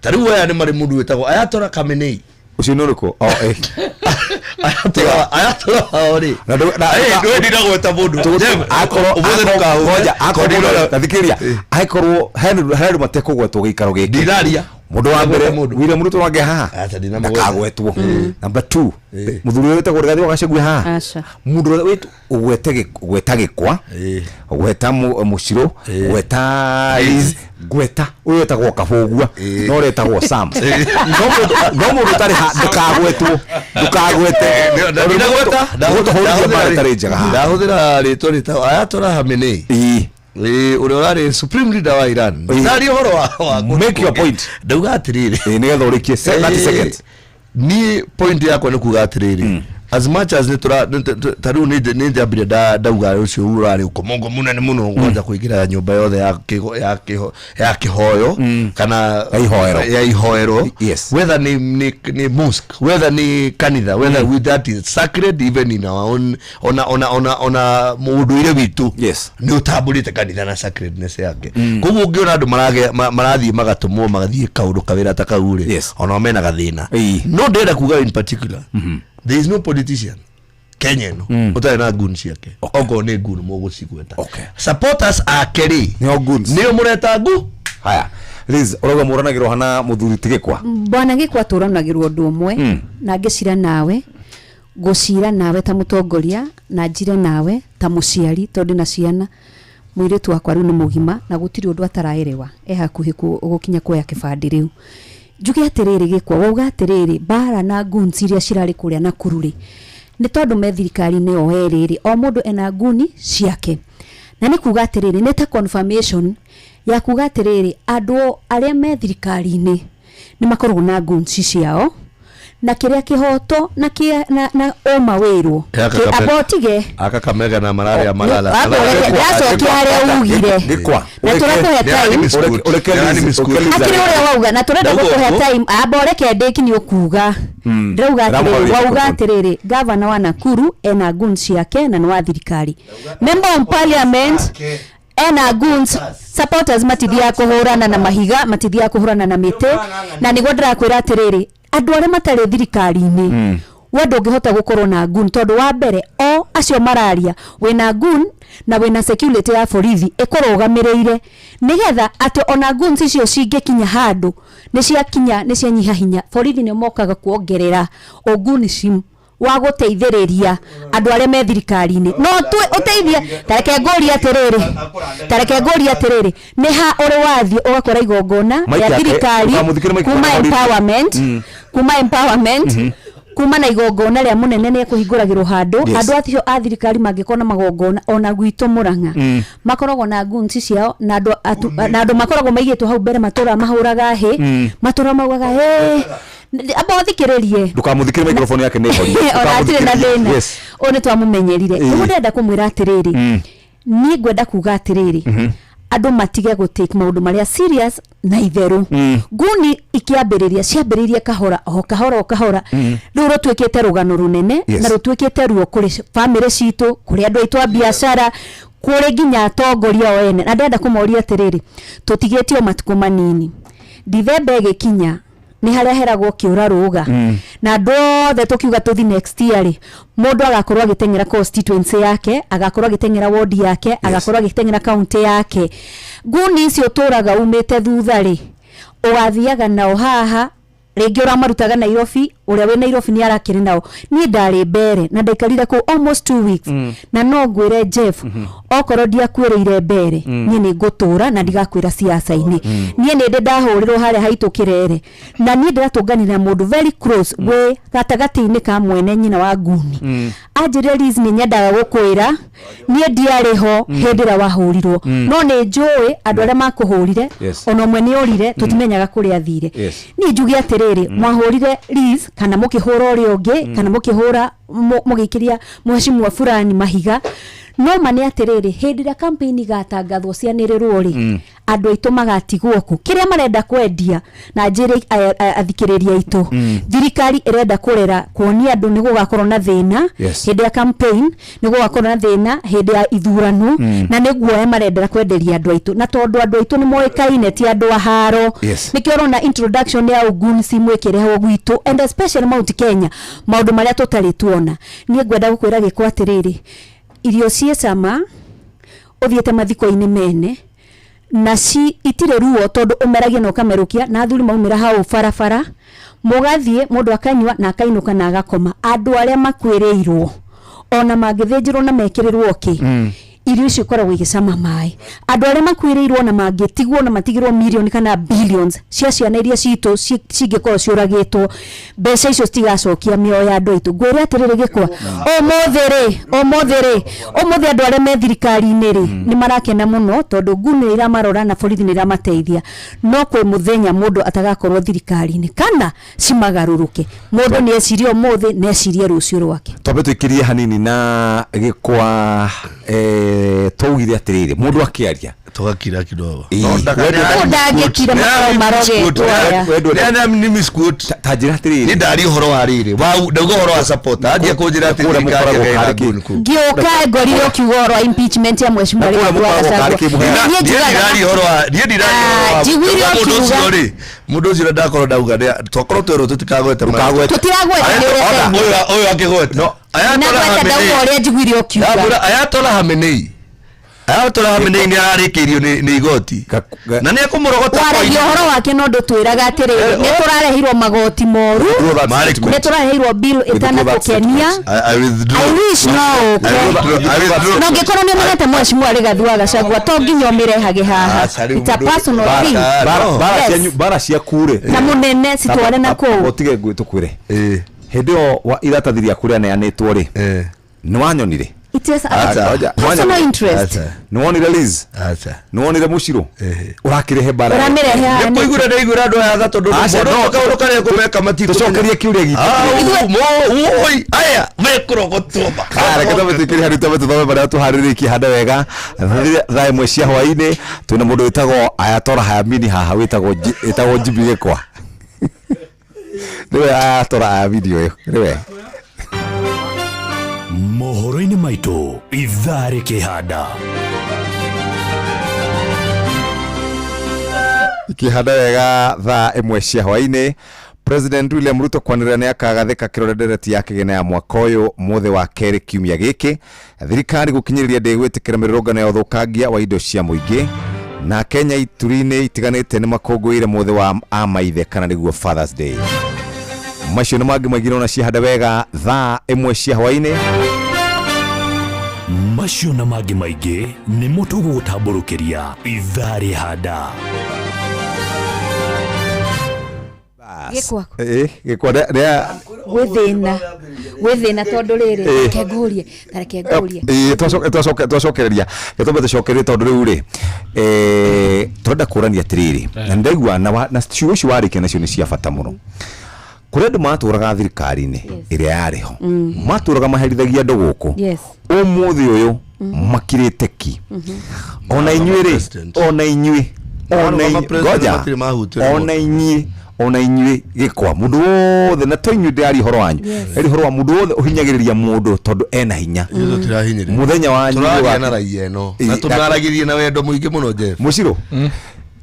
Ta rĩu aya nĩ marĩ mũndũ wĩtagwo Ayatollah Khamenei. Ũcio nĩ ũrĩkũ? Oh, eh. Ayatollah wao rĩ, Na Eh, ndũĩ ndinagweta mũndũ. Jeff, akorwo ũmũthĩ ndũkahũre. ngoja, akorwo Tondũ mũndũ tathikĩrĩria, angĩkorwo he andũ matekũgwetwo gĩikaro gĩkĩ. Ndiraria. Mũndũ wa mbere, Ndinagweta mũndũ. William Ruto wange haha Aca, ndinamũgweta. ndakagwetwo. Number 2, mũthuri ũrĩa wĩtagwo Rigathĩ wa Gachagua haha. Aca. Mũndũ ũrĩa ũgwete Gĩkwa, gweta Mũcirũ, gweta Liz, gweta ũyũ wĩtagwo Kabũgua, no ũretagwo Sam, no mũndũ ũtarĩ ha ndũkagwetwo, ndũkagwete. Ndinagweta. Gũtũhũrithia mbara ĩtarĩ njega haha. Ndahũthĩra rĩtwa rĩtagwo Ayatollah Khamenei. Ũrĩa ũrarĩ supreme leader wa Iran. Ndaria ũhoro wa Make your point. Ndauga atĩrĩrĩ, nĩgetha ũrĩkie 30 seconds. Niĩ point yakwa nĩ kuga atĩrĩrĩ, as much as nĩ tũra ta rĩu nĩ njambire ndauga ũcio ũrarĩ ũkomongo mũnene mũno kwanja kũingĩra nyũmba yothe ya kĩhoyo kana Ya ihoero. Ya ihoero, whether nĩ mosque, whether nĩ kanitha, whether with that is sacred, even in our own ona mũndũire witũ nĩ ũtambũrĩte kanitha na sacredness yake. Koguo ũngĩona andũ marathiĩ magatũmwo magathiĩ kaũndũ kawĩra ta kau rĩ, ona mena gathĩna. No ndĩrenda kuga in particular, there is no politician Kenya ĩno ũtarĩ na gun ciake. Okorwo nĩ gun mũgũcigweta, supporters ake rĩ, nĩo goons, nĩo mũreta ngu. Haya, Liz, ũrauga mũranagĩrwo hana mũthuri ti Gĩkwa? Bwana Gĩkwa, tũranagĩrwo ũndũ ũmwe, na ngĩcira nawe. Ngũcira nawe ta mũtongoria na njire nawe ta mũciari, tondũ ndĩna ciana. Mũirĩtu wakwa rĩu nĩ mũgima na gũtirĩ ũndũ ataraerewa, e hakuhĩ gũkinya kuoya kĩbandĩ. Rĩu njuge atĩrĩrĩ, Gĩkwa, wauga atĩrĩrĩ, mbara na goons iria cirarĩ kũrĩa Nakuru rĩ, nĩ tondũ me thirikari-inĩ o erĩ rĩ, o mũndũ ena nguni ciake, na nĩ kuga atĩrĩrĩ, nĩ ta confirmation ya kuga atĩrĩrĩ, andũ arĩa me thirikari-inĩ nĩ makoragwo na goons ciao, na kĩrĩa kĩhoto na kĩa na ũma wĩrwo. Amba ũtige. Aka kamega na mararĩa marara. Ndĩracokia harĩa ugire. Gĩkwa. Na tũrakũhe time. Akĩrĩ ũrĩa wauga na tũrenda gũkũhe time, amba ũreke ndĩki nĩ ũkuga. Ndĩrauga atĩrĩrĩ, wauga atĩrĩrĩ, gavana wa Nakuru ena goons ciake na nĩ wa thirikari, member of parliament ena goons, supporters matithiaga kũhũrana na mahiga, matithiaga kũhũrana na mĩtĩ, na nĩguo ndĩrakwĩra atĩrĩrĩ, andũ arĩa matarĩ thirikari-inĩ, we ndũngĩhota gũkorwo na gun, tondũ wa mbere o acio mararia wĩna gun na wĩna security ya borithi ĩkũrũgamĩrĩire, nĩgetha atĩ ona guns icio cingĩkinya handũ nĩ ciakinya nĩ cianyiha hinya, borithi nĩ mokaga kuongerera ũgunici wa gũteithĩrĩria andũ arĩa me thirikari-inĩ. No ũteithie, tareke ngũrie atĩrĩrĩ, tareke ngũrie atĩrĩrĩ, nĩ ha ũrĩ wathiĩ ũgakora igongona rĩa thirikari kuma empowerment, kuma empowerment, kuma na igongona rĩa mũnene nĩ ekũhingũragĩrwo handũ, andũ acio a thirikari mangĩkorwo na magongona ona gwitũ Mũrang'a makoragwo na goons ciao, na andũ makoragwo maigĩtwo hau mbere, matũra mahũraga hĩ, matũra maugaga hĩ. Amba ũthikĩrĩrie. Ndũkamũthikĩrĩrie, microphone yake nĩ horie. Ona atirĩ na thĩna. Ũyũ nĩ twamũmenyerire. Ũguo ndĩrenda kũmwĩra atĩrĩrĩ, niĩ ngwenda kuga atĩrĩrĩ, andũ matige gũ take maũndũ marĩa serious na itherũ. Nguni ikĩambĩrĩria ciambĩrĩirie kahora o kahora o kahora, rĩu rũtuĩkĩte rũgano rũnene na rũtuĩkĩte ruo kũrĩ bamĩrĩ citũ, kũrĩ andũ aitũ a biacara, kũrĩ nginya atongoria o ene. Na ndĩrenda kũmoria atĩrĩrĩ, tũtigĩtio matukũ manini, Dithemba ĩgĩkinya nĩ harĩa heragwo kĩũra rũga, na andũ othe tũkiuga tũthi next year rĩ, mũndũ agakorwo agĩteng'era constituency yake, agakorwo agĩteng'era ward yake, agakorwo agĩteng'era county yake. Nguni icio ũtũraga umĩte thutha rĩ, ũgathiaga nao haha, rĩngĩ ũramarutaga Nairobi, ũrĩa wĩ Nairobi nĩ arakĩrĩ nao. Niĩ ndarĩ mbere na ndaikarire kũu almost 2 weeks, na no ngwĩre Jeff, okorwo ndiakuĩrĩire mbere, niĩ nĩ ngũtũra na ndigakwĩra siasa-inĩ. Niĩ nĩ ndĩ ndahũrĩrwo harĩa haitũ kĩrere, na niĩ ndĩratũnganire na mũndũ very close wĩ gatagatĩ-inĩ ka mwene nyina wa nguni, anjĩrire, "Liz, nĩ nyendaga gũkwĩra niĩ ndiarĩ ho hĩndĩ ĩrĩa wahũrirwo, no nĩ njũĩ andũ arĩa makũhũrire." Ona ũmwe nĩ orire, tũtimenyaga kũrĩa athire. Niĩ njuge atĩrĩrĩ, mwahũrire Liz kana mũkĩhũra ũrĩa ũngĩ, kana mũkĩhũra mũgĩikĩria mheshimiwa fulani mahiga, no ma nĩ atĩrĩrĩ, hĩndĩ ĩrĩa campaign igatangathwo cianĩrĩrwo rĩ, andũ aitũ magatigwo kũ? Kĩrĩa marenda kwendia, na njĩre athikĩrĩria aitũ, thirikari ĩrenda kũrera kuonia andũ nĩ gũgakorwo na thĩna hĩndĩ ya campaign, nĩ gũgakorwo na thĩna hĩndĩ ya ithurano, na nĩ guoya marendera kwenderia andũ aitũ, na tondũ andũ aitũ nĩ moĩkaine ti andũ a haro. Nĩkĩo ũrona introduction ya ugunsi mwĩkĩrehwo gwitũ, and especially Mount Kenya, maũndũ marĩa tũtarĩ tuona. Niĩ ngwenda gũkwĩra gĩko atĩrĩrĩ, irio ciĩ cama ũthiĩte mathiko-inĩ mene na ci itirĩ ruo, tondũ ũmeragia na ũkamerũkia, na athuri maumĩra hau barabara, mũgathiĩ mũndũ akanyua na akainũka na agakoma. Andũ arĩa makuĩrĩirwo, ona mangĩthĩnjĩrwo na mekĩrĩrwo kĩ, irio icio ikoragwo igĩcama maĩ. Andũ arĩa makuĩrĩirwo, na mangĩtigwo na matigĩrwo milioni kana billions cia ciana iria citũ cingĩkorwo ciũragĩtwo, mbeca icio citigacokia mĩoyo ya andũ aitũ. Ngwĩre atĩrĩrĩ Gĩkwa, ũmũthĩ rĩ, ũmũthĩ rĩ, ũmũthĩ andũ arĩa me thirikari-inĩ rĩ, nĩ marakena mũno tondũ nguni nĩ iramarora na borithi nĩ iramateithia, no kwĩ mũthenya mũndũ atagakorwo thirikari-inĩ kana cimagarũrũke. Mũndũ nĩ ecirie ũmũthĩ na ecirie rũciũ rwake. Twambe tũikĩrie hanini na Gĩkwa, twaugire atĩrĩrĩ, mũndũ akĩaria tũgakira kidogo. Ndangĩkira, makoragwo marogetwo aya. Ni misquote. Ta njĩra atĩrĩrĩ. Ni ndari ũhoro wa rĩrĩ wa ndauga ũhoro wa supporter anjia kũnjĩra atĩ Kũrĩa thirikari mũkoragwo ĩkaina karĩ kĩ? nguni kũu. Ngĩũka ngorire ũkiuga ũhoro wa impeachment ya mheshimiwa Na kũrĩa Rigathi wa mũkoragwo Gachagua. karĩ kĩ mũheana? Niĩ Niĩ njugaga ndiraria ũhoro wa niĩ ndiraria ũhoro wa Ah, njiguire Ndauga mũndũ ũkiuga. ũcio rĩ, mũndũ ũcio ndakorwo ndauga twakorwo twerwo tũtikagwete Ndũkagwete. Tũtiragweta, nĩ ũrĩa Ũyũ ũyũ akĩgweta. Ayatollah Nagweta, ndauga Khamenei. ũrĩa njiguire ũkiuga. Ndamwĩra Ayatollah Khamenei. Ayatollah Khamenei nĩ ararĩkĩirio nĩ igoti na nĩ ekũmũrogota waragia ũhoro wake no ndũtwĩraga atĩrĩrĩ nĩ tũrareheirwo magoti moru Marĩkũ? nĩ tũrareheirwo bill ĩtanatũkenia I withdraw. I wish no ũke I withdraw. I withdraw. na ũngĩkorwo nĩ ũmenete mheshimiwa Rigathi wa Gachagua to nginya ũmĩrehage haha Aca, rĩu it's a mũndũ- personal Bara- thing bara- Bara Yes. cianyu bara ciaku rĩ na mũnene citware na kũu ũtige ngwĩ tũkwĩre hĩndĩ ĩyo iratathi rĩaku rĩaneanĩtwo rĩ nĩ wanyonire It is a Aca. personal interest nĩ wonire Liz nĩ wonire Mũcirũ ũrakĩrehe bara Ũramĩrehe haha Nĩ kũigua ndaiguĩra andũ aya tha tondũ Aca, mũndũ no. kaũndũ karĩa kũmeka matikũmenya. Tũcokerie kĩũria gitũ. Ah, oi, aya mekũrogotwo reke twambe twĩkĩre hau twambe tũthome marĩa tũharĩrĩtie hande wega thaa ĩmwe cia hwaĩ-inĩ twĩna mũndũ wĩtagwo Ayatollah Hayamini haha wĩtagwo wĩtagwo Jimmy Gĩkwa nĩwe Ayatollah Hayamini ũyũ nĩwe mohoro-inĩ maitũ ithaa rĩkĩhanda ikĩhanda wega thaa ĩmwe cia hwaĩ-inĩ President William Ruto kwanĩrĩra nĩ akagathĩka kĩrore ndereti ya kĩgĩna ya mwaka ũyũ mũthĩ wa kerĩ kiumia gĩkĩ thirikari gũkinyĩrĩria ndĩgwĩtĩkĩra mĩrũrũngano ya ũthũkangia wa indo cia mũingĩ na Kenya ituri-inĩ itiganĩte nĩ makũngũĩire mũthĩ wa amaithe kana nĩguo Fathers Day macio nĩ mangĩ maingĩ ona ciahanda wega thaa ĩmwe cia hwaĩ-inĩ macio na mangĩ maingĩ nĩmo tũgũgũtambũrũkĩria ithaa rĩhanda Gĩkwa. Gĩkwa rĩa gwĩ thĩna gwĩ thĩna tondũ rĩrĩ reke ngũrie ta reke ngũrie Ĩĩ, twacokereria gĩtũmbe tũcokererie tondũ rĩu rĩ tũrenda kũrania atĩrĩrĩ na nĩndaigua na ciugo ici warĩkia nacio nĩ cia bata mũno kũrĩ andũ matũraga thirikari-inĩ ĩrĩa yarĩ ho matũraga maherithagia andũ gũkũ yes ũmũthĩ ũyũ makirĩte ki ona inyuĩ rĩ ona inyuĩ ona Marũgama inyuĩ president ngoja matirĩ mahutio nĩ ona inyuĩ ona inyuĩ gĩkwa mũndũ wothe na to inyuĩ ndĩraria ũhoro wanyu Yes. ndĩraria ũhoro wa mũndũ wothe ũhinyagĩrĩria mũndũ tondũ ena hinya Ithuĩ tũtirahinyĩrĩria. mũthenya wanyu Tũraria nĩ na ũgaki- raia ĩno Ĩ, na tũmaragĩrie na wendo mũingĩ mũno Jeff Mũcirũ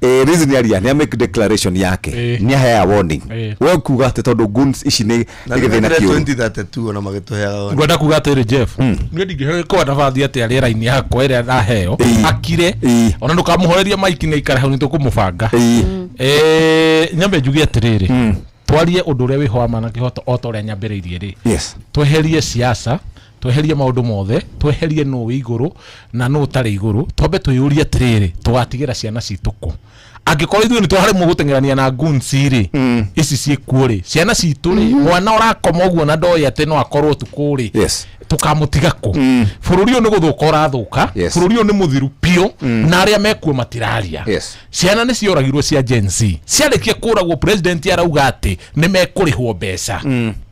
Liz nĩ aria nĩ make declaration yake nĩ ahea warning we kuga atĩ tondũ goons ici nĩ na nĩ gĩthĩna nĩmekire kĩũru 2032 ona magĩtũheaga ngwenda kuga atĩrĩ Jeff niĩ ndingĩheo kwa nabathi atĩa rĩera-inĩ yakwa ĩrĩa ndaheo akire ona ndũkamũhorerie maiki nĩ aikare hau nĩ tũkũmũbanga nyambe njuge atĩrĩrĩ twarie ũndũ ũrĩa wĩho wa ma na kĩhoto o ta ũrĩa nyambĩrĩirie rĩ yes tweherie siasa tweherie maũndũ mothe tweherie nũ wĩ igũrũ na nũ ũtarĩ igũrũ twambe twĩyũrie atĩrĩrĩ tũgatigĩra ciana citũ kũ angĩkorwo ithuĩ nĩ twaremwo gũteng'erania na goons rĩ ici ciĩkuo rĩ ciana citũ rĩ mwana ũrakoma ũguo na ndoĩ atĩ no akorwo ũtukũ rĩ yes tũkamũtiga kũ bũrũri ũyũ nĩ gũthũka ũrathũka Yes. bũrũri ũyũ nĩ mũthiru biũ na arĩa mekuo matiraria Yes. ciana nĩ cioragirwo cia Gen Z ciarĩkia kũragwo president arauga atĩ nĩ mekũrĩhwo mbeca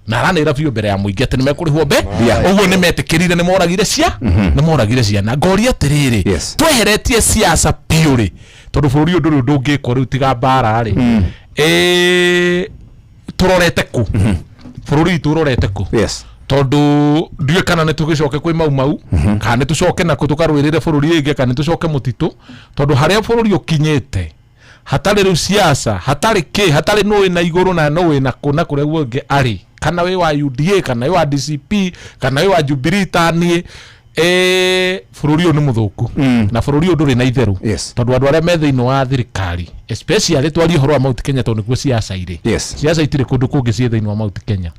na aranĩra biũ mbere ya mũingĩ atĩ nĩ mekũrĩhwo mbe Yeah. ũguo nĩ metĩkĩrire nĩ moragire cia nĩ moragire ciana ngoria atĩrĩrĩ tweheretie siasa biũ rĩ tondũ bũrũri ũyũ ndũrĩ ũndũ ũngĩkwo rĩu tiga mbara rĩ tũrorete kũ bũrũri witũ ũrorete kũ yes tondũ ndiũĩ kana nĩ tũgĩcoke kwĩ mau mau kana nĩ tũcoke nakũ tũkarũĩrĩre bũrũri rĩngĩ kana nĩ tũcoke mũtitũ tondũ harĩa bũrũri ũkinyĩte hatarĩ rĩu siasa hatarĩ kĩ hatarĩ nũ wĩna igũrũ na nũ wĩna kũ na kũrĩa guothe arĩ kana wĩ wa UDA kana wĩ wa DCP kana wĩ wa Jubilee ta niĩ bũrũri ũyũ nĩ mũthũku na bũrũri ũyũ ndũrĩ na itherũ tondũ andũ arĩa me thĩinĩ wa thirikari especially twarie ũhoro wa Mount Kenya tondũ nĩkuo siasa irĩ siasa itirĩ kũndũ kũngĩ ciĩ thĩinĩ wa Mount Kenya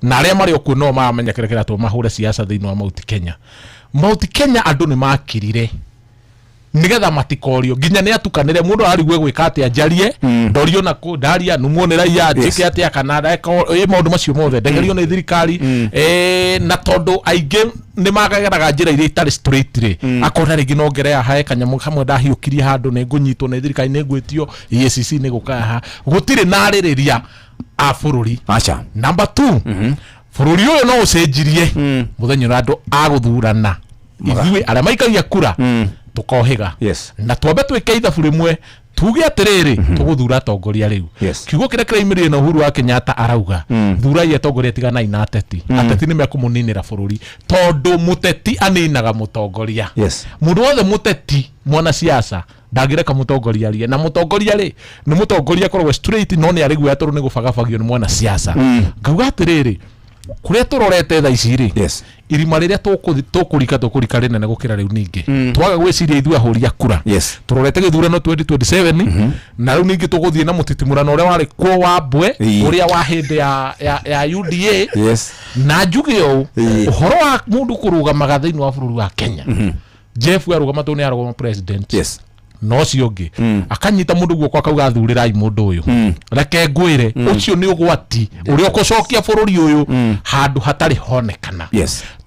na arĩa marĩ okuo no maramenya kĩrĩa kĩratũma mahũre siasa thĩinĩ wa Mount Kenya Mount Kenya andũ nĩ makirire nigetha matikorio nginya nĩ atukanĩre mũndũ ararigwo gwĩka atĩa njarie ndorio na kũ ndaria numwo nĩ raia njĩke atĩa kana ndeka maũndũ macio mothe ndegerio nĩ thirikari na tondũ aingĩ nĩ mageraga njĩra iria itarĩ straight rĩ akona rĩngĩ no ngere hae kanyamũ kamwe ndahiũkirie handũ nĩ ngũnyitwo nĩ thirikari nĩ ngwĩtio EACC nĩ gũka haha gũtirĩ na arĩrĩria a bũrũri aca number 2 bũrũri ũyũ no ũcenjirie mũthenya ũrĩa andũ a gũthurana ithuĩ arĩa maikagia kura tũkohĩga na twambe twĩke ithabu rĩmwe tuge atĩrĩrĩ tũgũthura atongoria rĩu kiugo kĩrĩa kĩraimĩrire na Uhuru wa Kenyatta arauga thurai atongoria tiganai na ateti ateti nĩ mekũmũninĩra bũrũri tondũ mũteti aninaga mũtongoria mũndũ wothe mũteti mwanasiasa ndangĩreka mũtongoria arie na mũtongoria rĩ nĩ mũtongoria akoragwo straight no nĩ arĩ guoya tondũ nĩ gũbagabagio nĩ mwanasiasa ngauga atĩrĩrĩ Kũrĩa tũrorete thaa ici rĩ, irima rĩrĩa tũkũrika tũkũrika rĩnene gũkĩra rĩu ningĩ twaga gwĩciria ithuĩ ahũri a kura. Tũrorete gĩthurano 2027, na rĩu ningĩ tũgũthiĩ na mũtitimũrano ũrĩa warĩ kuo wa mbwe, ũrĩa wa hĩndĩ ya UDA. Na njuge ũũ, ũhoro wa mũndũ kũrũgamaga thĩinĩ wa bũrũri wa Kenya, Jeff arũgama tondũ nĩ arũgama president, no ũcio ũngĩ akanyita mũndũ guoko akauga thurĩrai mũndũ ũyũ, reke ngwĩre, ũcio nĩ ũgwati ũrĩa ũkũcokia bũrũri ũyũ handũ hatarĩ honekana.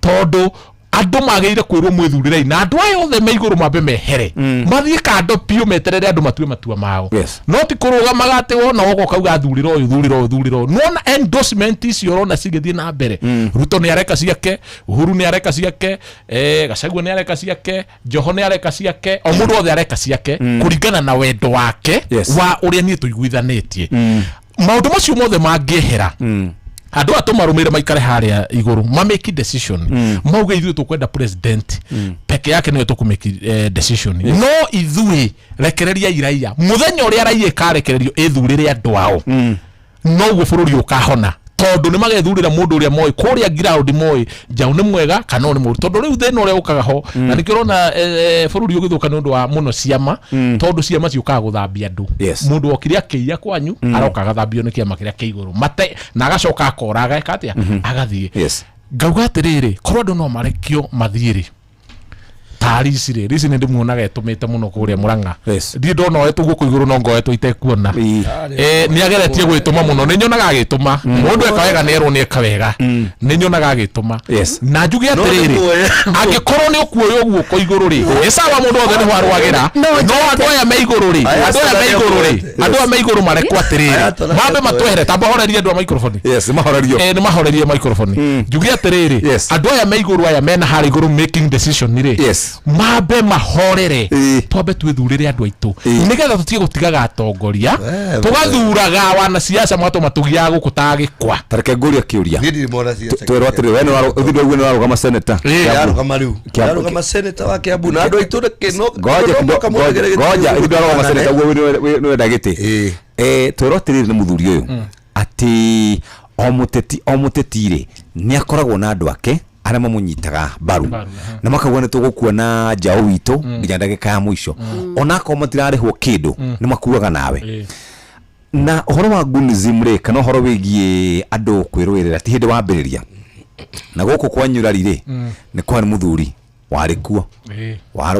Tondũ andũ magĩrĩire kwĩrwo mwĩthurĩrei, na andũ aya othe me igũrũ mambe mehere, mathiĩ kando biũ, meterere andũ matue matua mao. No ti kũrũgamaga atĩ wona woka ũkauga thurĩra ũyũ, thurĩra ũyũ, thurĩra ũyũ. Nĩwona endorsement icio ũrona cigĩthiĩ na mbere. Ruto nĩ areka ciake, Uhuru nĩ areka ciake, Gachagua nĩ areka ciake, Joho nĩ areka ciake, o mũndũ wothe areka ciake kũringana na wendo wake wa ũrĩa niĩ tũiguithanĩtie. Maũndũ macio mothe mangĩehera, andũ aya tũmarũmĩrĩre maikare harĩa igũrũ, mamake decision, mauge ithuĩ tũkwenda president peke yake nĩwe tũkũmake decision. No ithuĩ rekereria raia, mũthenya ũrĩa raia ĩkarekererio ĩthurĩre andũ ao, noguo bũrũri ũkahona, tondũ nĩ magethurĩra mũndũ ũrĩa moĩ kũrĩa ground, moĩ njaũ nĩ mwega kana ũyũ nĩ mũũru. Tondũ rĩu thĩna ũrĩa ũkaga ho, na nĩkĩo ũrona bũrũri ũgĩthũka nĩ ũndũ wa mũno ciama, tondũ ciama ciũkaga gũthambia andũ. Mũndũ okire akĩiya kwanyu, aroka agathambio nĩ kĩama kĩrĩa kĩ igũrũ mate, na agacoka akora, ageka atĩa, agathiĩ. Ngauga atĩrĩrĩ, korwo andũ no marekio mathiĩ rĩ, ta Rici rĩ, Rici nĩ ndĩmuonaga etũmĩte mũno kũrĩa Mũrang'a. Ndirĩ ndona oetwo guoko igũrũ, no ngoetwo itekuona. Nĩ ageretie gwĩtũma mũno, nĩ nyonaga agĩtũma. Mũndũ eka wega nĩ erwo nĩ eka wega, nĩ nyonaga agĩtũma. Na njuge atĩrĩrĩ, angĩkorwo nĩ ũkuoywo guoko igũrũ rĩ, nĩ sawa, mũndũ wothe nĩho arwagĩra. No andũ aya me igũrũ rĩ, andũ aya me igũrũ rĩ, andũ aya me igũrũ marekwo atĩrĩrĩ, mambe matwehere. Tamba horerie andũ a microphone. Yes, mahorerio. Nĩ mahorerie microphone. Njuge atĩrĩrĩ, andũ aya me igũrũ, aya mena harĩa igũrũ making decision rĩ, mambe mahorere, twambe twĩthurĩre andũ aitũ, nĩgetha tũtige gũtigaga atongoria, tũgathuraga wanasiasa magatũma tũgiaga gũkũ ta gĩkwa. Tareke ngũrie kĩũria. Niĩ ndirĩ mwana siasa. Twerwo atĩrĩ, we nĩ ũthiĩ ũguo nĩ warũgama senator. Ndarũgama rĩu. Ndarũgama senator wa Kiambu na andũ aitũ nĩ no Ngoja no mũhaka mũregere gĩtĩ ngoja gĩkũ ithuĩ ndarũgama gĩtĩ senator ũguo nĩ wenda gĩtĩ. Twerwo atĩrĩrĩ nĩ mũthuri ũyũ atĩ o mũteti rĩ, nĩ akoragwo na andũ ake arĩa mamũnyitaga mbaru na makauga nĩ tũgũkuona njaũ witũ nginya ndagĩka ya mũico, onakorwo matirarĩhwo kĩndũ, nĩ makuaga nawe. Na ũhoro wa gunism rĩ, kana ũhoro wĩgiĩ andũ kwĩrũĩrĩra, ti hĩndĩ wambĩrĩria na gũkũ kwanyurari rĩ, nĩ kwarĩ mũthuri warĩ kuo warĩ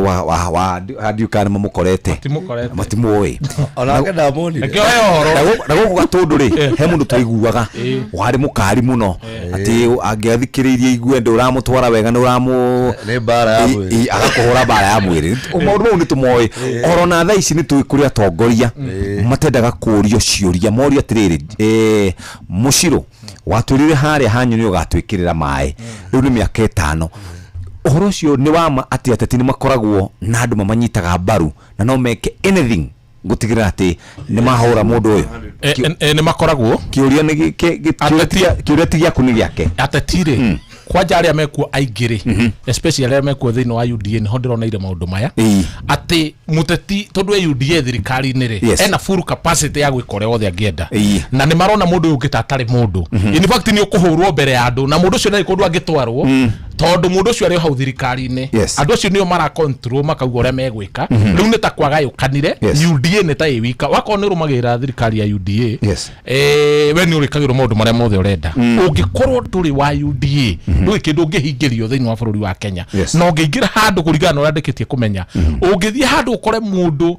wa ndiũ kana mamũkorete. Matimũkorete. Matimũĩ. Onake ndamonire. Reke oe ũhoro. Na gũkũ gatũndũ rĩ, he mũndũ twaiguaga warĩ mũkari mũno atĩ angĩathikĩrĩirie igue ndũ ũramũtwara wega nĩ ũramũ Nĩ mbara ya mwĩrĩ. Agakũhũra mbara ya mwĩrĩ. Maũndũ mau nĩ tũmoĩ. Oro na thaa ici nĩ tũĩ kũrĩ atongoria matendaga kũũrio ciũria, morio atĩrĩrĩ, mũcirũ watwĩrire harĩa hanyu nĩ ũgatwĩkĩrĩra maĩ, rĩu nĩ mĩaka 5. Ũhoro ũcio nĩ wa ma atĩ ateti nĩ makoragwo na andũ mamanyitaga mbaru na no meke anything gũtigĩrĩra atĩ nĩ mahũra mũndũ ũyũ? Nĩ makoragwo. Kĩũria nĩ kĩũria ti gĩaku, nĩ gĩake. Ateti rĩ, kwanja arĩa mekuo aingĩ rĩ, especially arĩa mekuo thĩinĩ wa UDA, nĩho ndĩroneire maũndũ maya, atĩ mũteti tondũ e UDA thirikari-inĩ rĩ, ena full capacity ya gwĩka ũrĩa wothe angĩenda. Na nĩ marona mũndũ ũyũ ũngĩ ta atarĩ mũndũ. In fact, nĩ ũkũhũrwo mbere ya andũ na mũndũ ũcio ndarĩ kũndũ angĩtwarwo, tondũ mũndũ ũcio arĩ o hau thirikari-inĩ. Andũ acio nĩo mara control, makauga ũrĩa megwĩka. Rĩu nĩ ta kwagayũkanire. UDA nĩ ta ĩ wika, wakorwo nĩ ũrũmagĩrĩra thirikari ya UDA, we nĩ ũrĩkagĩrwo maũndũ marĩa mothe ũrenda. Ũngĩkorwo ndũrĩ wa UDA, ndũrĩ kĩndũ ũngĩhingĩrio thĩinĩ wa bũrũri wa Kenya. Na ũngĩingĩra handũ, kũringana na ũrĩa ndĩkĩtie kũmenya, ũngĩthiĩ handũ ũkore mũndũ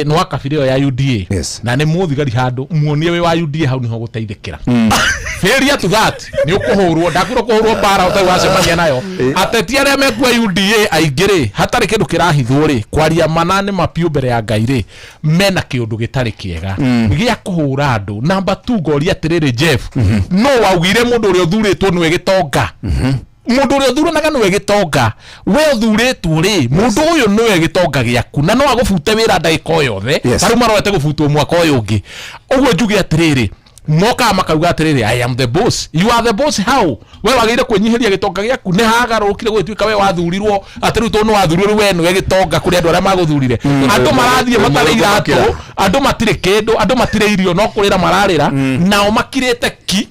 nĩ wa kabira ĩyo ya UDA na nĩ mũthigari handũ, muonie wĩ wa UDA, hau nĩho gũteithĩkĩra. Failure to that, nĩ ũkũhũrwo, ndakwĩrwo kũhũrwo mbara ũtarĩ wacemania nayo. Ateti arĩa mekua UDA aingĩ rĩ, hatarĩ kĩndũ kĩrahithwo rĩ, kwaria mana nĩ mapiũ mbere ya Ngai rĩ, mena kĩũndũ gĩtarĩ kĩega gĩa kũhũra andũ. Namba tu, ngoria atĩrĩrĩ, Jeff, no waugire mũndũ ũrĩa ũthurĩtwo nĩwe gĩtonga? Mũndũ ũrĩa ũthuranaga nĩwe gĩtonga? We ũthurĩtwo rĩ, mũndũ ũyũ nĩwe gĩtonga gĩaku na no agũbute wĩra ndagĩka o yothe. Ta rĩu marorete gũbutwo mwaka ũyũ ũngĩ ũguo. Njuge atĩrĩrĩ, mokaga makauga atĩrĩrĩ, "I am the boss." You are the boss how? We wagĩrĩire kwĩnyihĩria gĩtonga gĩaku. Nĩ hagarũrũkire gũgĩtuĩka we wathurirwo, atĩ rĩu tondũ nĩ wathurirwo, rĩu we nĩwe gĩtonga kũrĩ andũ arĩa magũthurire. Andũ marathiĩ matarĩ iratũ, andũ matirĩ kĩndũ, andũ matirĩ irio, no kũrĩra mararĩra, nao makirĩte ki.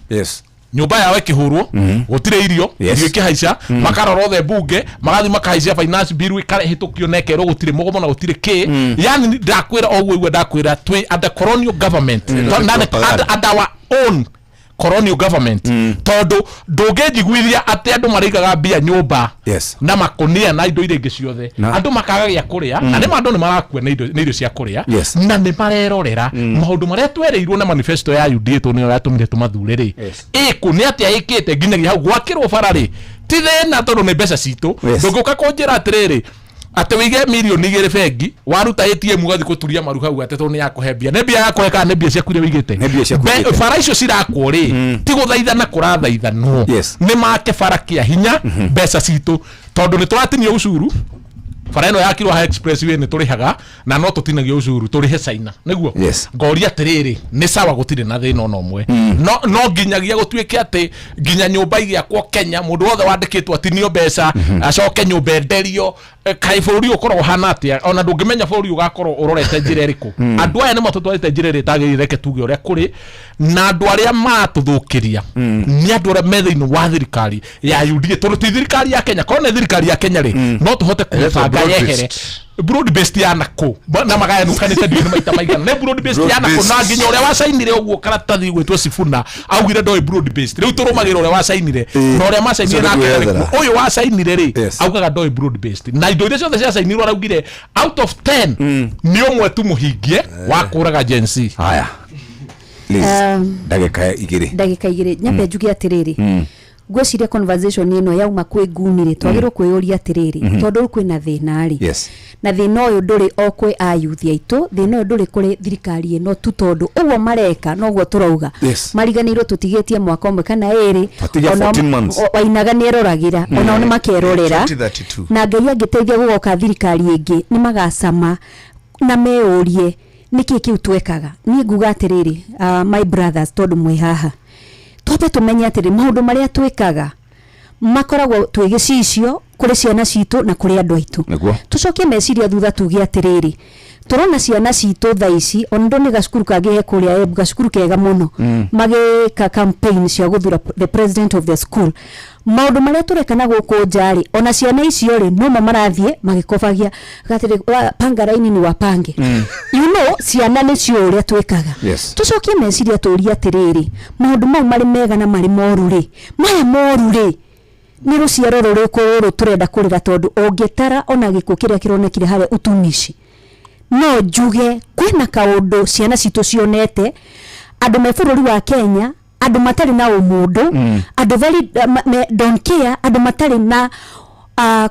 Nyũmba yao ĩkĩhũrwo, gũtirĩ irio, Yes. irio ikĩhaica, makarora othe mbunge magathiĩ makahaicia finance bill ĩkarehĩtũkio na ĩkerwo gũtirĩ mũgomo na gũtirĩ kĩ. Yani ndakwĩra o ũguo igua ndakwĩra twĩ under colonial government. Under our own colonial government, tondũ ndũngĩnjiguithia atĩ andũ maraigaga mbia nyũmba Yes. na makonia na indo iria ingĩ ciothe, andũ makaga gĩa kũrĩa, na nĩma andũ nĩ marakua nĩ irio cia kũrĩa, Yes. na nĩ marerorera maũndũ marĩa twerĩirwo na manifesto ya UDA, tondũ nĩyo yatũmire tũmathure rĩ, ĩkũ nĩ atĩa ĩkĩte nginyagia hau gwakĩrwo bara rĩ, ti thĩna tondũ nĩ mbeca citũ. Yes. Ndũngĩũka kũnjĩra atĩrĩrĩ atĩ wĩige mirioni 2 bengi, waruta ATM ũgathiĩ kũturia maru hau atĩ tondũ nĩ yakũhe mbia, nĩ mbia yakũhe kana nĩ mbia ciaku iria wĩigĩte? Nĩ mbia ciaku wĩigĩte. Bara icio cirakwo rĩ, ti gũthaithana kũrathaithanwo, Yes. nĩ make bara kĩa hinya mbeca citũ, tondũ nĩ tũratinio ucuru. Bara ĩno yakirwo ha expressway nĩ tũrĩhaga na no tũtinagio ucuru tũrĩhe China nĩguo. Yes. Ngoria atĩrĩrĩ, nĩ sawa, gũtirĩ na thĩna ona ũmwe, no nginyagia gũtuĩke atĩ nginya nyũmba igĩakwo Kenya mũndũ wothe wandĩkĩtwo atinio mbeca, acoke nyũmba enderio. Kaĩ bũrũri ũkoragwo ũhana atĩa? Ona ndũngĩmenya bũrũri ũgakorwo ũrorete njĩra ĩrĩkũ. Andũ aya nĩ matũtwarĩte njĩra ĩrĩa ĩtagĩrĩire. Reke tuge ũrĩa kũrĩ na andũ arĩa maratũthũkĩria nĩ andũ arĩa me thĩinĩ wa thirikari ya UDA, tondũ ti thirikari ya Kenya. Korwo nĩ thirikari ya Kenya rĩ, no tũhote kũmĩbanga broad-based. yehere. Broad based ya nakũ na magayanũkanĩte ndiũĩ nĩ maita maigana nĩ broad based ya nakũ, na nginya ũrĩa wacainire ũguo karatathi gwĩtwo Sifuna augire ndoĩ broad based. Rĩu tũrũmagĩrĩra ũrĩa wacainire na ũrĩa macainire Ũcio nake nĩguo arĩ yethera. kuo. Ũyũ wacainire rĩ, Yes. augaga ndoĩ broad based, na indo iria ciothe ciacainirwo araugire out of 10 nĩ ũmwe tu mũhingie wa kũraga Gen Z. Haya Liz, ndagĩka 2. Ndagĩka 2 nyambe njuge atĩrĩrĩ, ngwĩciria conversation ĩno yauma kwĩ nguni rĩ, twagĩrĩirwo kwĩyũria atĩrĩrĩ, tondũ rĩu kwĩna thĩna rĩ, Yes. na thĩna ũyũ ndũrĩ o kwĩ ayuthi aitũ, thĩna ũyũ ndũrĩ kũrĩ thirikari ĩno tu, tondũ ũguo mareka noguo tũrauga. Yes. Mariganĩirwo tũtigĩtie mwaka ũmwe kana ĩrĩ. Twatigia 14 months. Wainaga nĩ eroragĩra, onao nĩ makerorera. 2032. Na Ngai angĩteithia gũgoka thirikari ĩngĩ, nĩ magacama na meyũrie nĩkĩ kĩu twekaga. Niĩ nguga atĩrĩrĩ, my brothers, tondũ mwĩ haha, twambe tũmenye atĩrĩ, maũndũ marĩa twĩkaga makoragwo twĩ gĩcicio kũrĩ ciana citũ na kũrĩ andũ aitũ. Nĩguo. Tũcokie meciria thutha, tuge atĩrĩrĩ, tũrona ciana citũ thaa ici, ona ndonĩ gacukuru kangĩ he kũrĩa Embu, gacukuru kega mũno, magĩka campaign cia gũthura the president of the school. Maũndũ marĩa tũreka na gũkũ nja rĩ, ona ciana icio rĩ, nomo marathiĩ magĩkobagia gatĩrĩ panga raini ni wapange. Ciana nĩ ciũĩ ũrĩa twĩkaga. Yes. Tũcokie meciria tũrie atĩrĩrĩ, maũndũ mau marĩ mega na marĩ moru rĩ, maya moru rĩ, nĩ rũciaro rũrĩkũ rũrũ tũrenda kũrera? Tondũ ũngĩtara ona gĩkuũ kĩrĩa kĩronekire harĩa utumishi, no njuge kwĩna kaũndũ ciana citũ cionete andũ me bũrũri wa Kenya, andũ matarĩ na ũmũndũ, andũ very don't care, andũ matarĩ na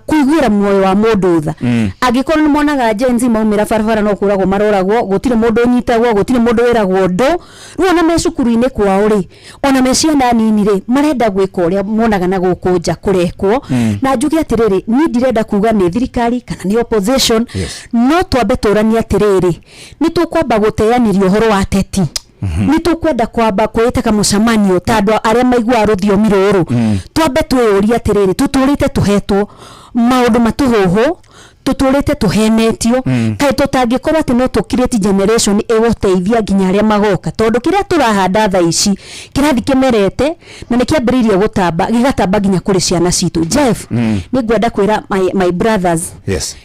kũiguĩra muoyo wa mũndũ tha. Angĩkorwo nĩ monaga Gen Z maumĩra barabara no kũragwo maroragwo, gũtirĩ mũndũ ũnyitagwo, gũtirĩ mũndũ wĩragwo ũndũ. Rĩu ona me cukuru-inĩ kwao rĩ, ona me ciana nini rĩ, marenda gwĩka ũrĩa monaga na gũkũ nja kũrekwo. Na njuge atĩrĩrĩ, niĩ ndirenda kuga nĩ thirikari kana nĩ opposition, Yes. no twambe tũranie atĩrĩrĩ, nĩ tũkwamba gũteanĩria ũhoro wa teti, nĩ tũkwenda kwamba kwĩĩtĩka mũcemanio ta andũ arĩa maiguaga rũthiomi rũrũ, twambe twĩyũrie atĩrĩrĩ, tũtũrĩte tũhetwo maũndũ matũhũhũ, tũtũrĩte tũhenetio, kaĩ tũtangĩkorwo atĩ no tũ create generation ĩgũteithia nginya arĩa magoka? Tondũ kĩrĩa tũrahanda thaa ici kĩrathi kĩmerete na nĩ kĩambĩrĩirie gũtamba, gĩgatamba nginya kũrĩ ciana citũ. Jeff, nĩ ngwenda kwĩra my brothers, Yes.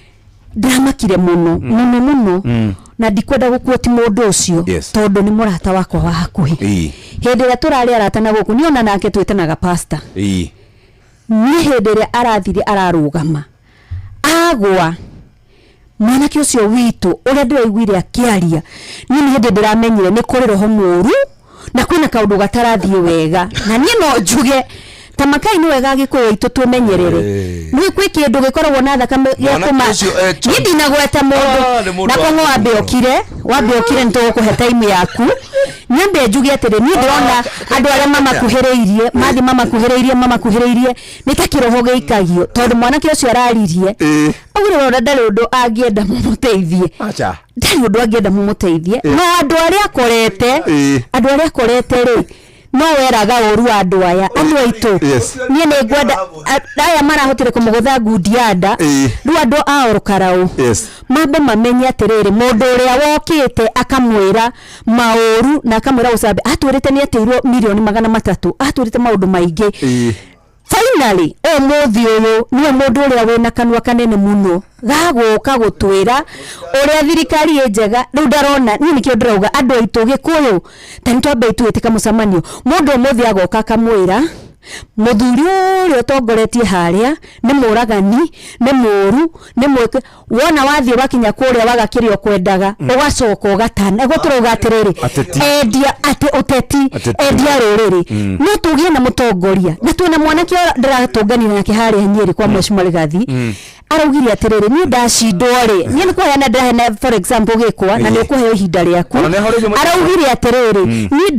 ndĩramakire mũno mũno mũno, na ndikwenda gũkuoti mũndũ ũcio, Yes. tondũ nĩ mũrata wakwa wa hakuhĩ. Hĩndĩ ĩrĩa tũrarĩ arata na gũkũ, niĩ ona nake twĩtanaga pastor. Niĩ hĩndĩ ĩrĩa arathire ararũgama agwa mwanake ũcio witũ, ũrĩa ndĩraiguire akĩaria, niĩ nĩ hĩndĩ ndĩramenyire nĩ kũrĩ roho mũru na kwĩna kaũndũ gatarathiĩ wega. Na niĩ no njuge ta makai nĩ wega Agĩkũyũ aitũ twĩmenyerere, nĩ kwĩ kĩndũ gĩkoragwo na thakame gĩa Mwanake kũma ũcio niĩ ndinagweta Ah, nĩ mũndũ mũndũ na wa kong'o wambe mũno. ũkire, wambe ũkire, nĩ tũgũkũhe time yaku. Nyambe njuge atĩrĩ, niĩ ndĩrona andũ arĩa mamakuhĩrĩirie mathiĩ mamakuhĩrĩirie nĩ ta kĩroho gĩikagio, tondũ mwanake ũcio araririe augire we ona ndarĩ ũndũ angĩenda mũmũteithie. Acha. Ndarĩ ũndũ angĩenda mũmũteithie, no andũ arĩa akorete, andũ arĩa akorete rĩ, No weraga ũru wa andũ aya, andũ aitũ. Yes. Niĩ nĩ ngwenda aya marahotire kũmũgũtha ngundi ya nda. Rĩu andũ a Olkalau Yes. mambe mamenye atĩrĩrĩ, mũndũ ũrĩa wokĩte akamwĩra maũru na akamwĩra gũcambe, atwĩrĩte nĩ atĩirwo 300,000,000, atwĩrĩte maũndũ maingĩ. Finally ũmũthĩ ũyũ nĩwe mũndũ ũrĩa wĩna kanua kanene mũno gagũka gũtwĩra ũrĩa thirikari ĩ njega. Rĩu ndarona niĩ nĩkĩo ndĩrauga andũ aitũ Gĩkũyũ ta nĩ twambe twĩtĩka mũcemanio. Mũndũ ũmũthĩ agoka akamwĩra mũthuri ũrĩa ũtongoretie harĩa nĩ mũragani, nĩ mũru, nĩ mwĩke. Wona wathiĩ wakinya kũrĩa waga kĩrĩa ũkwendaga, ũgacoka ũgatana. Nĩguo tũrauga atĩrĩrĩ, Ateti. endia atĩ ũteti, Ateti. endia rũrĩrĩ. No tũgĩe na mũtongoria, na twĩna mwanake ũrĩa ndĩratũnganire nake harĩa Nyĩrĩ kwa Mheshimiwa Rigathi. Araugire atĩrĩrĩ, niĩ ndacindwo rĩ, niĩ nĩ kũheana ndĩraheana for example gĩkwa, na nĩ ũkũheo ihinda rĩaku. Ona nĩ ahoreirio mũno. Araugire atĩrĩrĩ, niĩ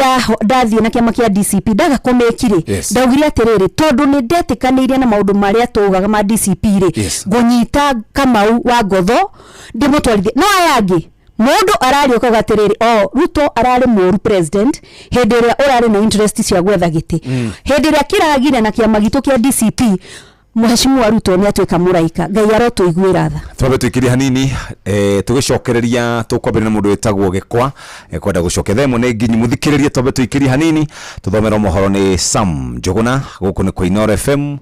ndathiĩ na kĩama kĩa DCP ndaga kũmĩki rĩ, ndaugire atĩrĩrĩ, tondũ nĩ ndetĩkanĩirie na maũndũ marĩa tũgaga ma DCP rĩ, ngũnyita Kamau wa Ngotho ndĩmũtwarithie. No aya angĩ mũndũ araria ũkauga atĩrĩrĩ, o Ruto ararĩ mũru president hĩndĩ ĩrĩa ũrarĩ na interest cia gwetha gĩtĩ. Hĩndĩ ĩrĩa kĩragire na kĩama gitũ kĩa DCP, Mheshimiwa Ruto nĩ atuĩka mũraika. Ngai arotũiguĩra tha. Twambe twĩkĩrie hanini, tũgĩcokereria tũkwambĩrĩria na mũndũ wĩtagwo Gĩkwa, kwenda gũcokia thaa ĩmwe nĩ nginyi mũthikĩrĩrie. Twambe tũikĩrie hanini tũthomerwo mohoro nĩ Sam Njũgũna. Gũkũ nĩ kwa Inooro FM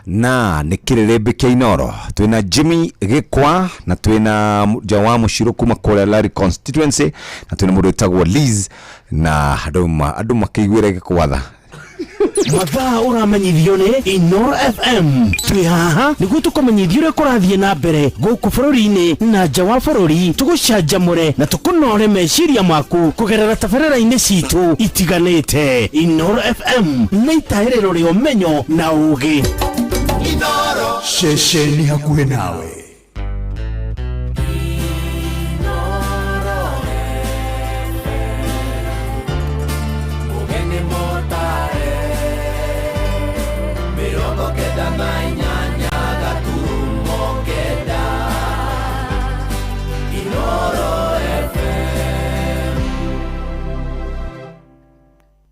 na nĩ kĩrĩrĩmbĩ kĩa Inooro. Twĩna Jimmy Gĩkwa na twĩna Jawa Mũcirũ kuma kũrĩa Lari constituency, na twĩna mũndũ wĩtagwo Liz, na andũ makĩiguĩre Gĩkwa tha. Mathaa ũramenyithio nĩ Inooro FM. Twĩ haha nĩguo tũkũmenyithie ũrĩa kũrathiĩ na mbere gũkũ bũrũri-inĩ na nja wa bũrũri, tũgũcanjamũre na tũkũnore meciria maku kũgerera tabarĩra-inĩ citũ itiganĩte. Inooro FM nĩ itahĩrĩro rĩa ũmenyo na ũũgĩ. Ceceni hakuhĩ nawe.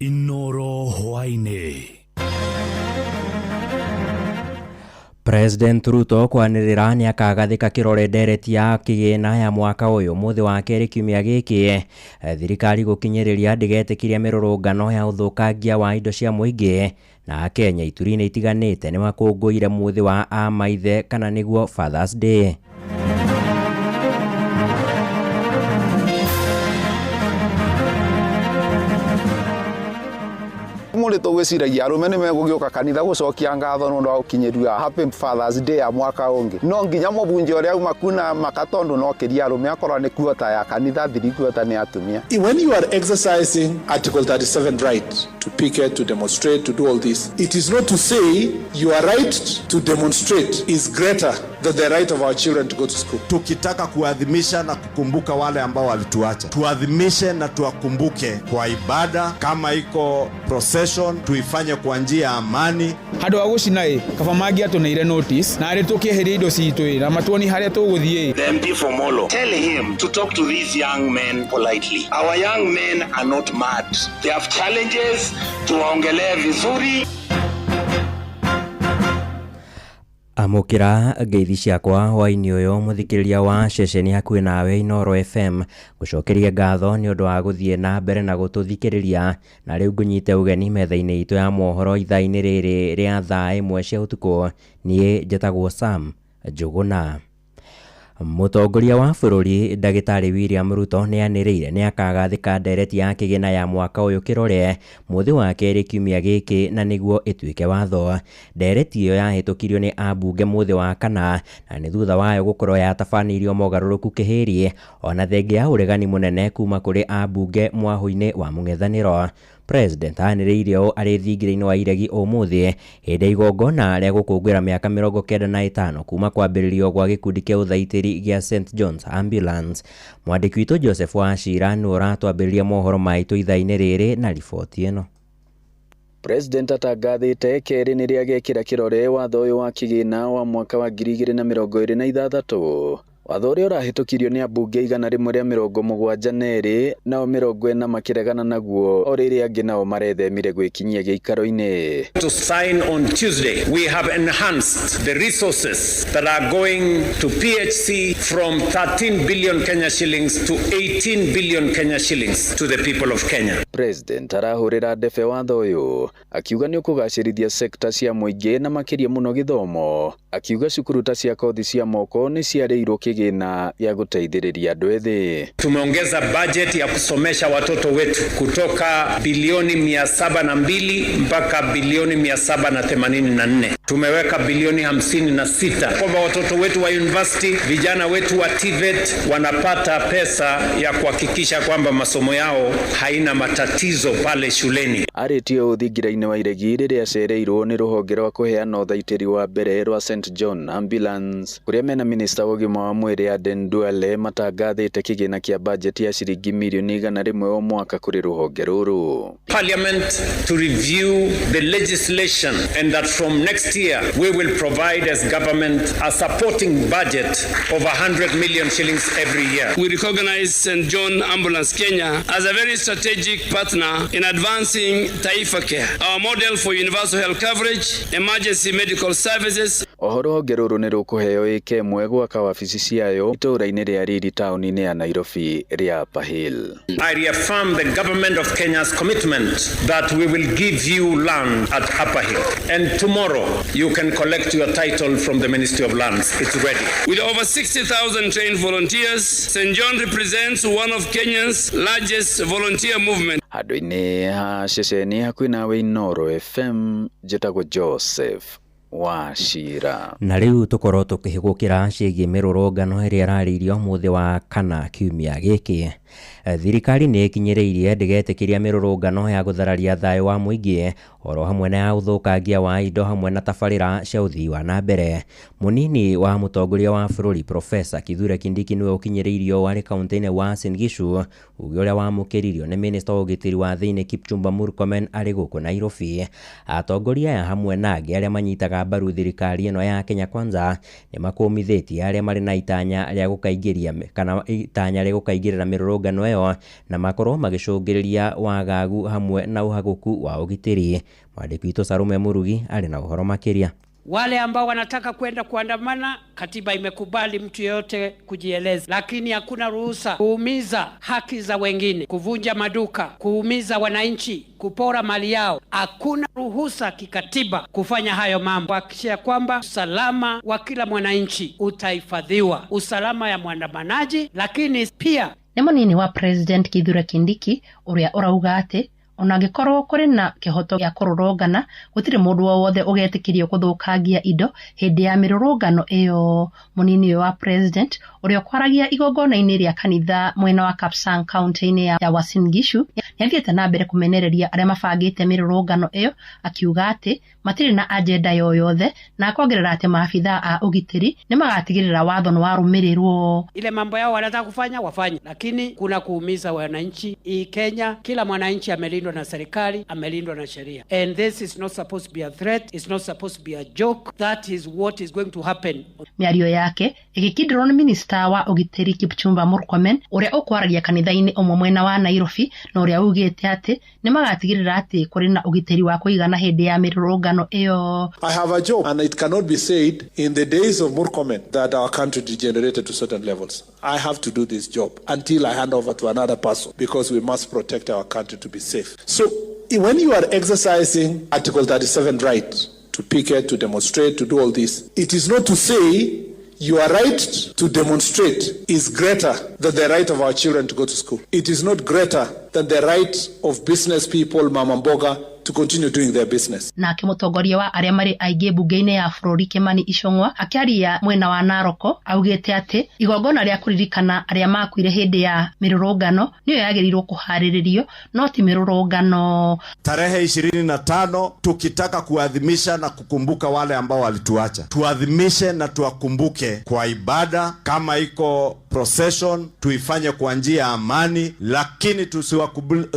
Inooro hwaĩ-inĩ. President Ruto kwanĩrĩra nĩ akagathĩka kĩrore ndereti ya kĩgĩna ya mwaka ũyũ mũthĩ wa kerĩ kiumia gĩkĩ. Thirikari gũkinyĩrĩria ndĩgetĩkĩria mĩrũrũngano ya ũthũkangia wa indo cia mũingĩ, na Akenya ituri-inĩ itiganĩte nĩ makũngũĩire mũthĩ wa amaithe kana nĩguo Father's Day. Mũrĩ tũgwĩciragia arũme nĩ megũgĩũka kanitha gũcokia ngatho nĩ ũndũ wa gũkinyĩria Happy Father's Day ya mwaka ũngĩ. No nginya mũbunje ũrĩa auma kuna maka tondũ no kĩria arũme akorwo nĩ kuota ya kanitha thiri kuota nĩ atumia. When you are exercising Article 37 right to picket, to demonstrate, to do all this, it is not to say your right to demonstrate is greater than the right of our children to go to school. Tukitaka kuadhimisha na kukumbuka wale ambao walituacha, tuadhimishe na tuwakumbuke kwa ibada. Kama iko procession tuifanye kwa njia ya amani. Handũ ha gũcina ĩ, kaba mangĩatũneire notice na arĩ tũkĩeheria indo citũ ĩ, na matuoni harĩa tũgũthiĩ. The MP for Molo, tell him to talk to these young men politely. Our young men are not mad. They have challenges, tuwaongelee vizuri. Amũkĩra ngeithi ciakwa hwaĩ-inĩ ũyũ mũthikĩrĩria wa ceceni hakuhĩ nawe Inooro FM. Gũcokeria ngatho nĩ ũndũ wa gũthiĩ na mbere na gũtũthikĩrĩria, na rĩu ngũnyite ũgeni metha-inĩ itũ ya mohoro ithaa-inĩ rĩrĩ rĩa thaa 1 cia ũtukũ. Niĩ njĩtagwo Sam Njũgũna. Mũtongoria wa bũrũri Ndagĩtarĩ William Ruto nĩanĩrĩire nĩakagathĩka ndereti ya kĩgĩna ya mwaka ũyũ kĩrore mũthĩ wa kerĩ kiumia gĩkĩ na nĩguo ĩtuĩke watho. Ndereti ĩyo yahĩtũkirio nĩ ambunge mũthĩ wa kana na nĩ thutha wayo gũkorwo yatabanĩirio mogarũrũku kĩhĩri ona thengia ya ũregani mũnene kuma kũrĩ ambunge mwahũ-inĩ wa mũng'ethanĩro. President anĩrĩire ũũ arĩ thingira-inĩ wa iregi ũmũthĩ hĩndĩ ya igongona rĩa gũkũngũĩra mĩaka 95 kuma kwambĩrĩrio gwa gĩkundi kĩa ũthaitĩri gĩa St John's Ambulance. Mwandĩki witũ Joseph Wachira nĩwe ũratwambĩrĩria mohoro maitũ ithaa-inĩ rĩrĩ na riboti ĩno. President atangathĩte kerĩ nĩrĩa agekĩra kĩrore watho ũyũ wa kĩgĩna wa mwaka wa 2026. Watho ũrĩa ũrahĩtũkirio nĩ ambunge 172 nao 40 makĩregana naguo o rĩrĩa angĩ nao marethemire gwĩkinyia gĩikaro-inĩ. To sign on Tuesday, we have enhanced the resources that are going to PHC from 13 billion Kenya shillings to 18 billion Kenya shillings to the people of Kenya. President arahũrĩra ndebe watho ũyũ akiuga nĩ ũkũgacĩrithia sekta cia mũingĩ na makĩria mũno gĩthomo, akiuga cukuru ta cia kothi cia moko nĩ ciarĩirwo kĩgĩna gĩa gũteithĩrĩria andũ ethĩ. Tumeongeza budget ya kusomesha watoto wetu kutoka bilioni 702 mpaka bilioni 784. Tumeweka bilioni 56 kwamba watoto wetu wa university, vijana wetu wa TVET wanapata pesa ya kuhakikisha kwamba masomo yao haina matatizo pale shuleni. Arĩtie ũũ thingira-inĩ wa iregi rĩrĩa acereirwo nĩ rũhonge rwa kũheana ũthaitĩri wa mbere rwa St John Ambulance kũrĩa mena minista wa ũgima wa mwĩrĩ Aden Duale matangathĩte kĩgĩna kĩa bajeti ya ciringi mirioni 100 o mwaka kũrĩ rũhonge rũrũ. Parliament to review the legislation and that from next year we will provide as government a supporting budget of 100 million shillings every year. We recognize St John Ambulance Kenya as a very strategic partner in advancing Taifa Care, our model for universal health coverage, emergency medical services. Oho rũhonge rũrũ nĩ rũkũheo ĩka ĩmwe gwaka wabici ciayo itũũra-inĩ rĩa Riri taũni-inĩ ya Nairobi rĩa Upper Hill. I reaffirm the government of Kenya's commitment that we will give you land at Upper Hill. And tomorrow you can collect your title from the Ministry of Lands. It's ready. With over 60,000 trained volunteers, St John represents one of Kenya's largest volunteer movement. Handũ-inĩ ha ceceni hakuhĩ nawe Inooro FM, njĩtagwo Joseph Wachira. Na rĩu tũkorwo tũkĩhĩgũkĩra ciĩgiĩ mĩrũrũngano ĩrĩa ĩrarĩirio mũthĩ wa kana kiumia gĩkĩ. Thirikari nĩ ĩkinyĩrĩirie ndĩgetĩkĩria mĩrũrũngano ya gũthararia thayũ wa mũingĩ oro hamwe na ya ũthũkangia wa indo hamwe na tabarĩra cia ũthii wa na mbere. Mũnini wa mũtongoria wa bũrũri Profesa Kithure Kindiki nĩwe ũkinyĩrĩirio arĩ kaunti-inĩ wa Uasin Gishu, uge ũrĩa wamũkĩririo nĩ minista wa ũgitĩri wa thĩinĩ Kipchumba Murkomen arĩ gũkũ Nairobi. Atongoria aya hamwe na angĩ arĩa manyitaga mbaru thirikari ĩno ya Kenya Kwanza nĩ makũmithĩtie arĩa marĩ na itanya rĩa gũkaingĩria kana itanya rĩa gũkaingĩrĩra mĩrũrũngano ĩyo na makorwo magĩcũngĩrĩria wagagu hamwe na ũhagũku wa ũgitĩri. Mwandĩki witũ Sarume Murugi arĩ na ũhoro makĩria. Wale ambao wanataka kwenda kuandamana, katiba imekubali mtu yeyote kujieleza, lakini hakuna ruhusa kuumiza haki za wengine, kuvunja maduka, kuumiza wananchi, kupora mali yao. Hakuna ruhusa kikatiba kufanya hayo mambo. Kuhakikisha kwamba usalama wa kila mwananchi utahifadhiwa, usalama ya mwandamanaji, lakini pia nĩ mũnini wa President Kithure Kindiki ũrĩa ũrauga atĩ ona angĩkorwo kũrĩ na kĩhoto gĩa kũrũrũngana gũtirĩ mũndũ o wothe ũgetĩkĩrio gũthũkangia indo hĩndĩ ya mĩrũrũngano ĩyo. Mũnini ũyũ wa President ũrĩa ũkwaragia igongona-inĩ rĩa kanitha mwena wa Kapsang kaunti-inĩ ya Uasin Gishu nĩathiĩte na mbere kũmenereria arĩa mabangĩte mĩrũrũngano ĩyo akiuga atĩ matirĩ na agenda yoyothe na akongerera atĩ maabithaa a ũgitĩri nĩmagatigĩrĩra watho nĩwarũmĩrĩrwo. Ile mambo yao wanataka kufanya wafanye, lakini kuna kuumiza wananchi. Hii Kenya kila mwananchi amelindwa na serikali, amelindwa na sheria. And this is not supposed to be a threat, it's not supposed to be a joke. That is what is going to happen. Mĩario yake ĩgĩkindĩrwo nĩ minista wa ũgitĩri Kipchumba Murkomen ũrĩa ũkwaragia kanitha-inĩ ũmwe mwena wa Nairobi na ũrĩa ugĩte atĩ nĩmagatigĩrĩra atĩ kũrĩ na ũgitĩri wa kũigana hĩndĩ ya mĩrũrũngano ĩyo. I have a job, and it cannot be said in the days of Murkomen that our country degenerated to certain levels. I have to do this job until I hand over to another person, because we must protect our country to be safe. So when you are exercising Article 37 right to picket, to demonstrate, to do all this, it is not to say your right to demonstrate is greater than the right of our children to go to school. It is not greater than the right of business people, mama mboga, to continue doing their business. Nake mũtongoria wa arĩa marĩ aingĩ mbunge-inĩ ya bũrũri Kimani Ichung'wa akĩaria mwena wa Narok augĩte atĩ igongona rĩa kũririkana arĩa makuire hĩndĩ ya mĩrũrũngano nĩyo yagĩrĩirwo kũharĩrĩrio no ti mĩrũrũngano. Tarehe 25 tukitaka kuadhimisha na kukumbuka wale ambao walituacha, tuadhimishe na tuwakumbuke kwa ibada. Kama iko procession tuifanye kwa njia ya amani, lakini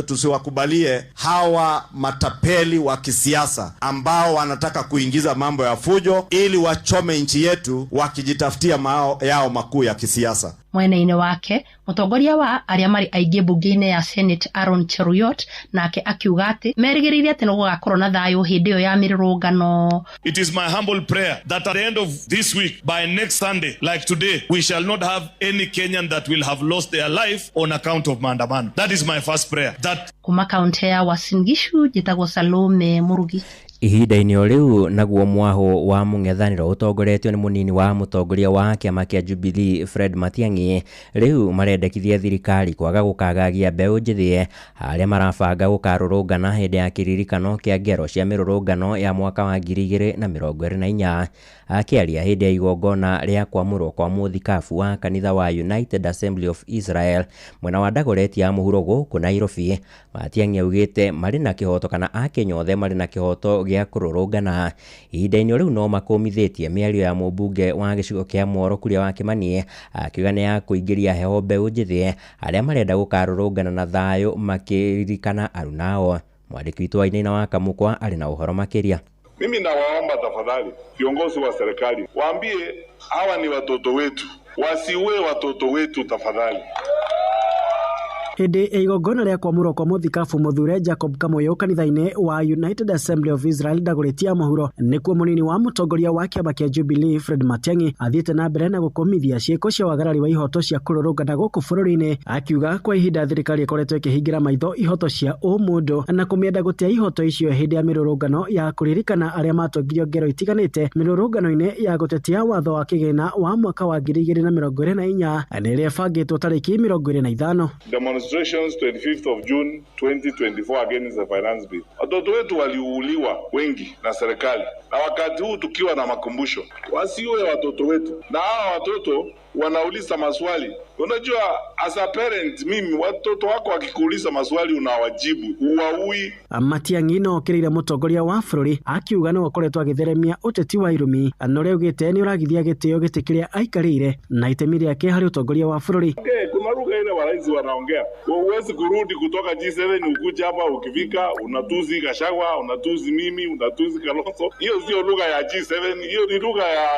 tusiwakubalie hawa matapeli wa kisiasa ambao wanataka kuingiza mambo ya fujo ili wachome nchi yetu wakijitafutia yao makuu ya kisiasa. Mwena-inĩ wake mũtongoria wa arĩa marĩ aingĩ mbunge-inĩ ya Senate Aaron Cheruiyot nake akiuga atĩ merĩgĩrĩire atĩ nĩ gũgakorwo na thayũ hĩndĩ ĩyo ya mĩrũrũngano. It is my humble prayer that at the end of this week, by next Sunday, like today, we shall not have any Kenyan that will have lost their life on account of maandamano. That is my first prayer. That Kuma kaunti ya Uasin Gishu njĩtagwo Salome Murugi. Ihinda-inĩ o rĩu naguo mwaho wa mũng'ethanĩro ũtongoretio nĩ mũnini wa mũtongoria wa kĩama kĩa Jubilee Fred Matiang'i rĩu marendekithia thirikari kwaga gũkagagia mbeũ njĩthĩ arĩa marabanga gũkarũrũngana hĩndĩ ya kĩririkano kĩa ngero cia mĩrũrũngano ya mwaka wa 2024. Akĩaria hĩndĩ ya igongona rĩa kwamũrwo kwa mũthikabu wa kanitha wa United Assembly of Israel mwena wa Dagoretti ya mũhuro gũkũ Nairobi, Matiang'i augĩte marĩ na kĩhoto kana Akenya othe marĩ na kĩhoto gĩa kũrũrũngana. Ihinda-inĩ rĩu no makũmithĩtie mĩario ya mũmbunge wa gĩcigo kĩa Mworo Kuria wa Kĩmani akiuga nĩ ya kũingĩria heho mbeũ njĩthĩ arĩa marenda gũkarũrũngana na thayũ makĩririkana arunao. Mwandĩki witũ Wainaina wa Kamũkwa arĩ na ũhoro makĩria. Mimi nawaomba tafadhali viongozi wa serikali waambie hawa ni watoto wetu, wasiwe watoto wetu tafadhali. Hĩndĩ ya igongona rĩa kwamũrwo kwa mũthikabu mũthure Jacob Kamoyo kanitha-inĩ wa United Assembly of Israel Dagoretti ya mũhuro nĩkuo mũnini wa mũtongoria wa kĩama kĩa Jubilee Fred Matiang'i athiĩte na mbere na gũkũmithia ciĩko cia wagarari wa ihoto cia kũrũrũngana gũkũ bũrũri-inĩ, akiuga kwa ihinda thirikari ĩkoretwo ĩkĩhingĩra maitho ihoto cia ũmũndũ na kũmĩenda gũtĩa ihoto icio hĩndĩ ya mĩrũrũngano ya kũririkana arĩa matongirio ngero itiganĩte mĩrũrũngano-inĩ ya gũtetia watho wa kĩgĩna wa mwaka wa 2024 na ĩrĩa ĩbangĩtwo tarĩki 25. Demonstrations 25th of June 2024 against the finance bill. Watoto wetu waliuliwa wengi na serikali, na wakati huu tukiwa na makumbusho, wasiwe watoto wetu. Na hawa watoto wanauliza maswali. Unajua, as a parent, mimi watoto wako wakikuuliza maswali unawajibu, uwaui. Matiang'i no okĩrĩire mũtongoria wa bũrũri akiuga no akoretwo agĩtheremia ũteti wa irumi na ũrĩa augĩte nĩ ũragithia gĩtĩo gĩtĩ kĩrĩa aikarĩire na itemi rĩake harĩ ũtongoria wa bũrũri. Okay, kuna lugha ile warais wanaongea. Huwezi kurudi kutoka G7 ukuja hapa, ukifika unatuzi Gachagua, unatuzi mimi, unatuzi Kalonzo. Hiyo sio lugha ya G7, hiyo ni lugha ya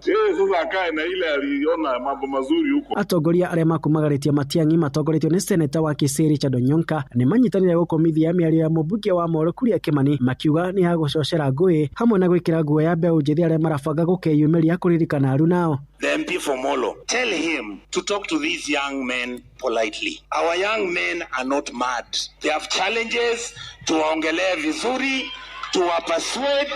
sasa akae na ile aliona mambo mazuri huko. Atongoria arĩa makumagarĩtie Matiang'i matongoretio nĩ seneta wa Kisii Richard Onyonka nĩ manyitanĩire gũkũmithia mĩario ya mũmbunge wa Moro Kuria Kĩmani makiuga nĩ ya gũcocera ngũĩ hamwe na gwĩkĩra nguo ya mbeũ njĩthĩ arĩa marabanga gũkeyumĩria kũririkana arunao. The MP for Molo, tell him to talk to these young men politely. Our young men are not mad. They have challenges. Tuwaongelee vizuri, tuwapersuade,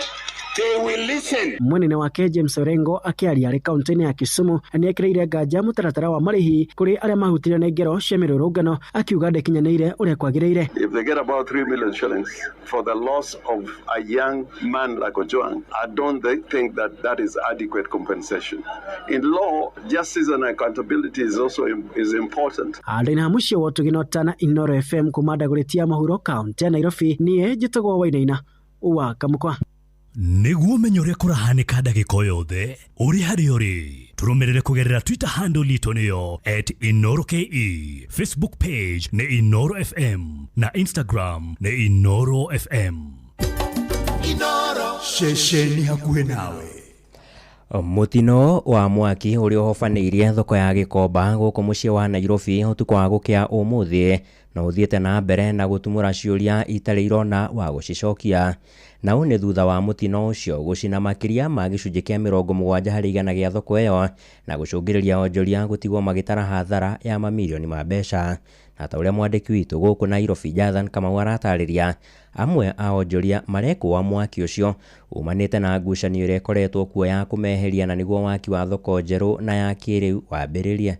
they will listen. Mwenene wake James Orengo akĩaria arĩ kaunti-inĩ ya Kisumu nĩekĩrĩire nganja mũtaratara wa marĩhi kũrĩ arĩa mahutirio nĩ ngero cia mĩrũrũngano akiuga ndĩkinyanĩire ũrĩa kwagĩrĩire. If they get about 3 million shillings for the loss of a young man like Ojwang, I don't think that that is adequate compensation. In law, justice and accountability is also is important. Ndĩna mũciĩ wa Ũtugĩ na Inoro FM kuma Dagoretti ya mũhuro kaunti ya Nairobi, niĩ njĩtagwo Wainaina wa Kamũkwa. Nĩguo ũmenye ũrĩa kũrahanĩka ndagĩka o yothe ũrĩ harĩa ũrĩ, tũrũmĩrĩre kũgerera Twitter handle itũ nĩyo @InoroKE, Facebook page nĩ Inoro FM na Instagram nĩ Inoro FM. Inoro ceceni hakuhĩ nawe. Mũtino wa mwaki ũrĩa ũhobanĩirie thoko ya Gĩkomba gũkũ mũciĩ wa Nairobi ũtukũ wa gũkĩa ũmũthĩ no ũthiĩte na mbere na gũtumũra ciũria itarĩ irona wa gũcicokia. Na ũũ nĩ thutha wa mũtino ũcio gũcina makĩria ma gĩcunjĩ kĩa 70% gĩa thoko ĩyo na gũcũngĩrĩria onjoria gũtigwo magĩtara hathara ya mamirioni ma mbeca. Na ta ũrĩa mwandĩki witũ gũkũ Nairobi Jathan Kamau aratarĩria, amwe a onjoria marekũa mwaki ũcio umanĩte na ngucanio ĩrĩa ĩkoretwo kuo ya kũmeheria na nĩguo waki wa thoko njerũ na ya kĩrĩu wambĩrĩrie.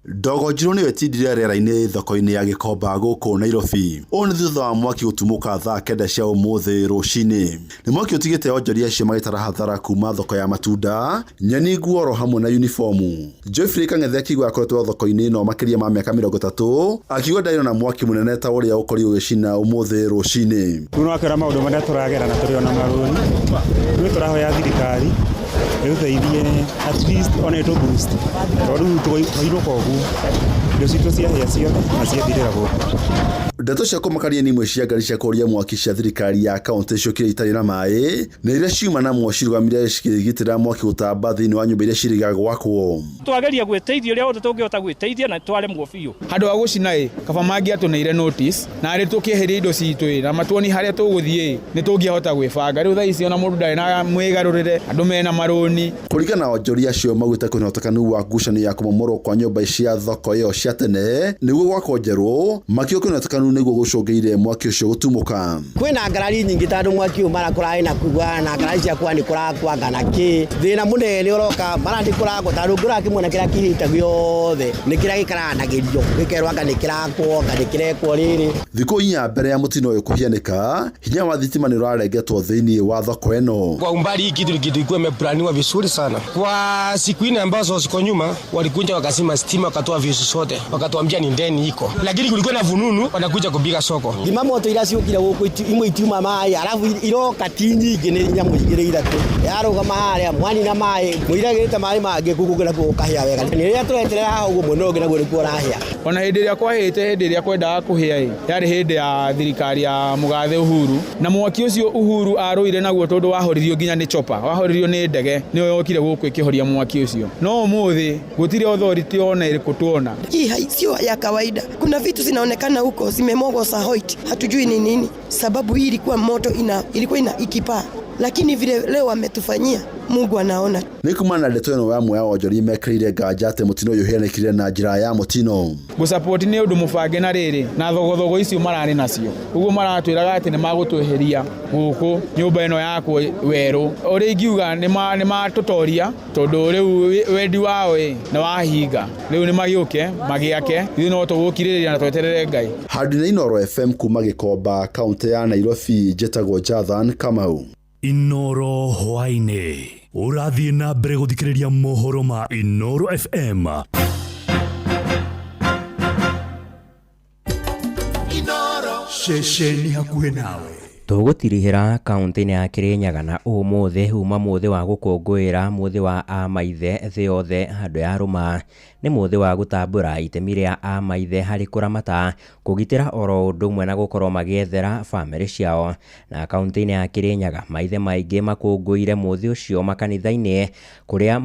Ndogo njirũ nĩyo ĩtindire rĩera-inĩ thoko-inĩ ya Gĩkomba gũkũ Nairobi. Ũũ nĩ thutha wa mwaki gũtumũka thaa 9 cia ũmũthĩ rũcinĩ. Nĩ mwaki ũtigĩte onjoria acio magĩtara hathara kuma thoko ya matunda, nyeni, nguo hamwe na uniformu. Geoffrey Kang'ethe akiuga akoretwo thoko-inĩ ĩno makĩria ma mĩaka 30, akiuga ndarĩ na mwaki mũnene ta ũrĩa ũkorirwo ũgĩcina ũmũthĩ rũcinĩ. Rĩu nĩwakĩona maũndũ marĩa tũragera na tũrĩ ona marũni. Rĩu tũrahoya thirikari ĩtũteithie at least ona ĩtũ boost tondũ rĩu twainũka ũguo indo citũ ciahĩa ciothe na ciathirĩra gũkũ. Ndeto cia kũmakania nĩ imwe cia ngari cia kũhoria mwaki cia thirikari ya kaunti ciokire itarĩ na maĩ na iria ciuma namo cirũgamire cikĩgitĩra mwaki gũtamba thĩinĩ wa nyũmba iria ciĩrĩga gwakwo. Twageria gwĩteithia ũrĩa wothe tũngĩhota gwĩteithia na twaremwo biũ. Handũ ha gũcina ĩ kaba mangĩatũneire notice na arĩ tũkĩeheria indo citũ ĩ na matuoni harĩa tũgũthiĩ nĩ tũngĩahota gwĩbanga. Rĩu thaa ici ona mũndũ ndarĩ na mwĩgarũrĩre, andũ mena marũni. Kũringana na onjoria acio maugĩte kwĩna ũhotekanu wa ngucanio ya kũmomorwo kwa nyũmba cia thoko ĩyo cia tene nĩguo gwakwo njerũ, makiuga kwĩna ũhotekanu nĩguo gũcũngĩire mwaki ũcio gũtumũka. Kwĩna ngarari nyingĩ tondũ mwaki ũyũ mara kũrarĩ na kugua na ngarari cia kwa nĩ kũrakwanga na kĩ thĩna mũnene ũroka mara nĩ kũrakwo tondũ ũngĩrora kĩmwe kĩrĩa kĩhĩte gĩothe nĩ kĩrĩa gĩkaranagĩrio gĩkerwo anga nĩ kĩrakwo anga nĩ kĩrekwo rĩrĩ. Thikũ 4 mbere ya mũtino ũyũ kũhianĩka, hinya wa thitima nĩ ũrarengetwo thĩinĩ wa thoko ĩno. Kwa umbali hii kitu kilikuwa imeplaniwa vizuri sana. Kwa siku 4 ambazo ziko nyuma walikuja wakazima stima wakatoa visu zote wakatuambia ni ndeni iko, lakini kulikuwa na vununu wanakuja kupiga soko. Thima moto ira ciukire guku imwe itiuma maĩ arafu iroka ti nyingĩ nĩ nyamũ igĩrĩ ithatũ yarũgama harĩa mwani na maĩ mũiragĩte maĩ mangĩ kũu nakuo gũkahĩa wega. Nĩ rĩrĩa tũreterera haha ũguo mwena ũngĩ naguo nĩkuo ũrahĩa. Ona hĩndĩ ĩrĩa kwahĩte, hĩndĩ ĩrĩa kwendaga kũhĩa ĩ yarĩ hĩndĩ ya thirikari ya mũgathe Uhuru, na mwaki ũcio Uhuru arũire naguo tondũ wahoririo nginya nĩ chopa, wahoririo nĩ ndege nĩyo yokire gũkũ ĩkĩhoria mwaki ũcio. No ũmũthĩ gũtirĩ authority ona ĩrĩkũ tuona. Hii sio ya kawaida. Kuna vitu zinaonekana huko zimemwagwa za white, hatujui ni nini sababu. Hii ilikuwa moto ilikuwa ina ikipaa, lakini vile leo wametufanyia Mungu anaona. Nĩ kumana na ndeto ĩno ya amwe a onjoria mekĩrĩire nganja atĩ mũtino ũyũ ũhianĩkire na njĩra ya mũtino. Gũsupport nĩ ũndũ mũbange na rĩrĩ na thogothogo icio mararĩ nacio, ũguo maratwĩraga atĩ nĩ magũtweheria gũkũ nyũmba ĩno yakwo werũ. Ũrĩa ingiuga nĩ matũtoria tondũ rĩu wendi wao ĩ nĩ wahinga, rĩu nĩ magĩũke magĩake, ithuĩ no tũgũkirĩrĩria na tweterere Ngai. Handũ-inĩ Inooro FM kuma Gĩkomba, kaunti ya Nairobi, njĩtagwo Jathan Kamau. Inooro hwaĩ-inĩ ũrathiĩ na mbere gũthikĩrĩria mohoro ma Inooro FM. Ceceni hakuhĩ nawe. Tũgũtirihĩra kaunti-inĩ ya Kĩrĩnyaga na ũmũthĩ uma mũthĩ wa gũkũngũĩra mũthĩ wa amaithe thĩ yothe handũ ya rũma. Nĩ mũthĩ wa gũtambũra itemi rĩa amaithe harĩ kũramata, kũgitĩra oro ũndũ ũmwe na gũkorwo magĩethera bamĩrĩ ciao. Na kaunti-inĩ ya Kĩrĩnyaga maithe maingĩ makũngũĩire mũthĩ ũcio makanitha-inĩ kũrĩa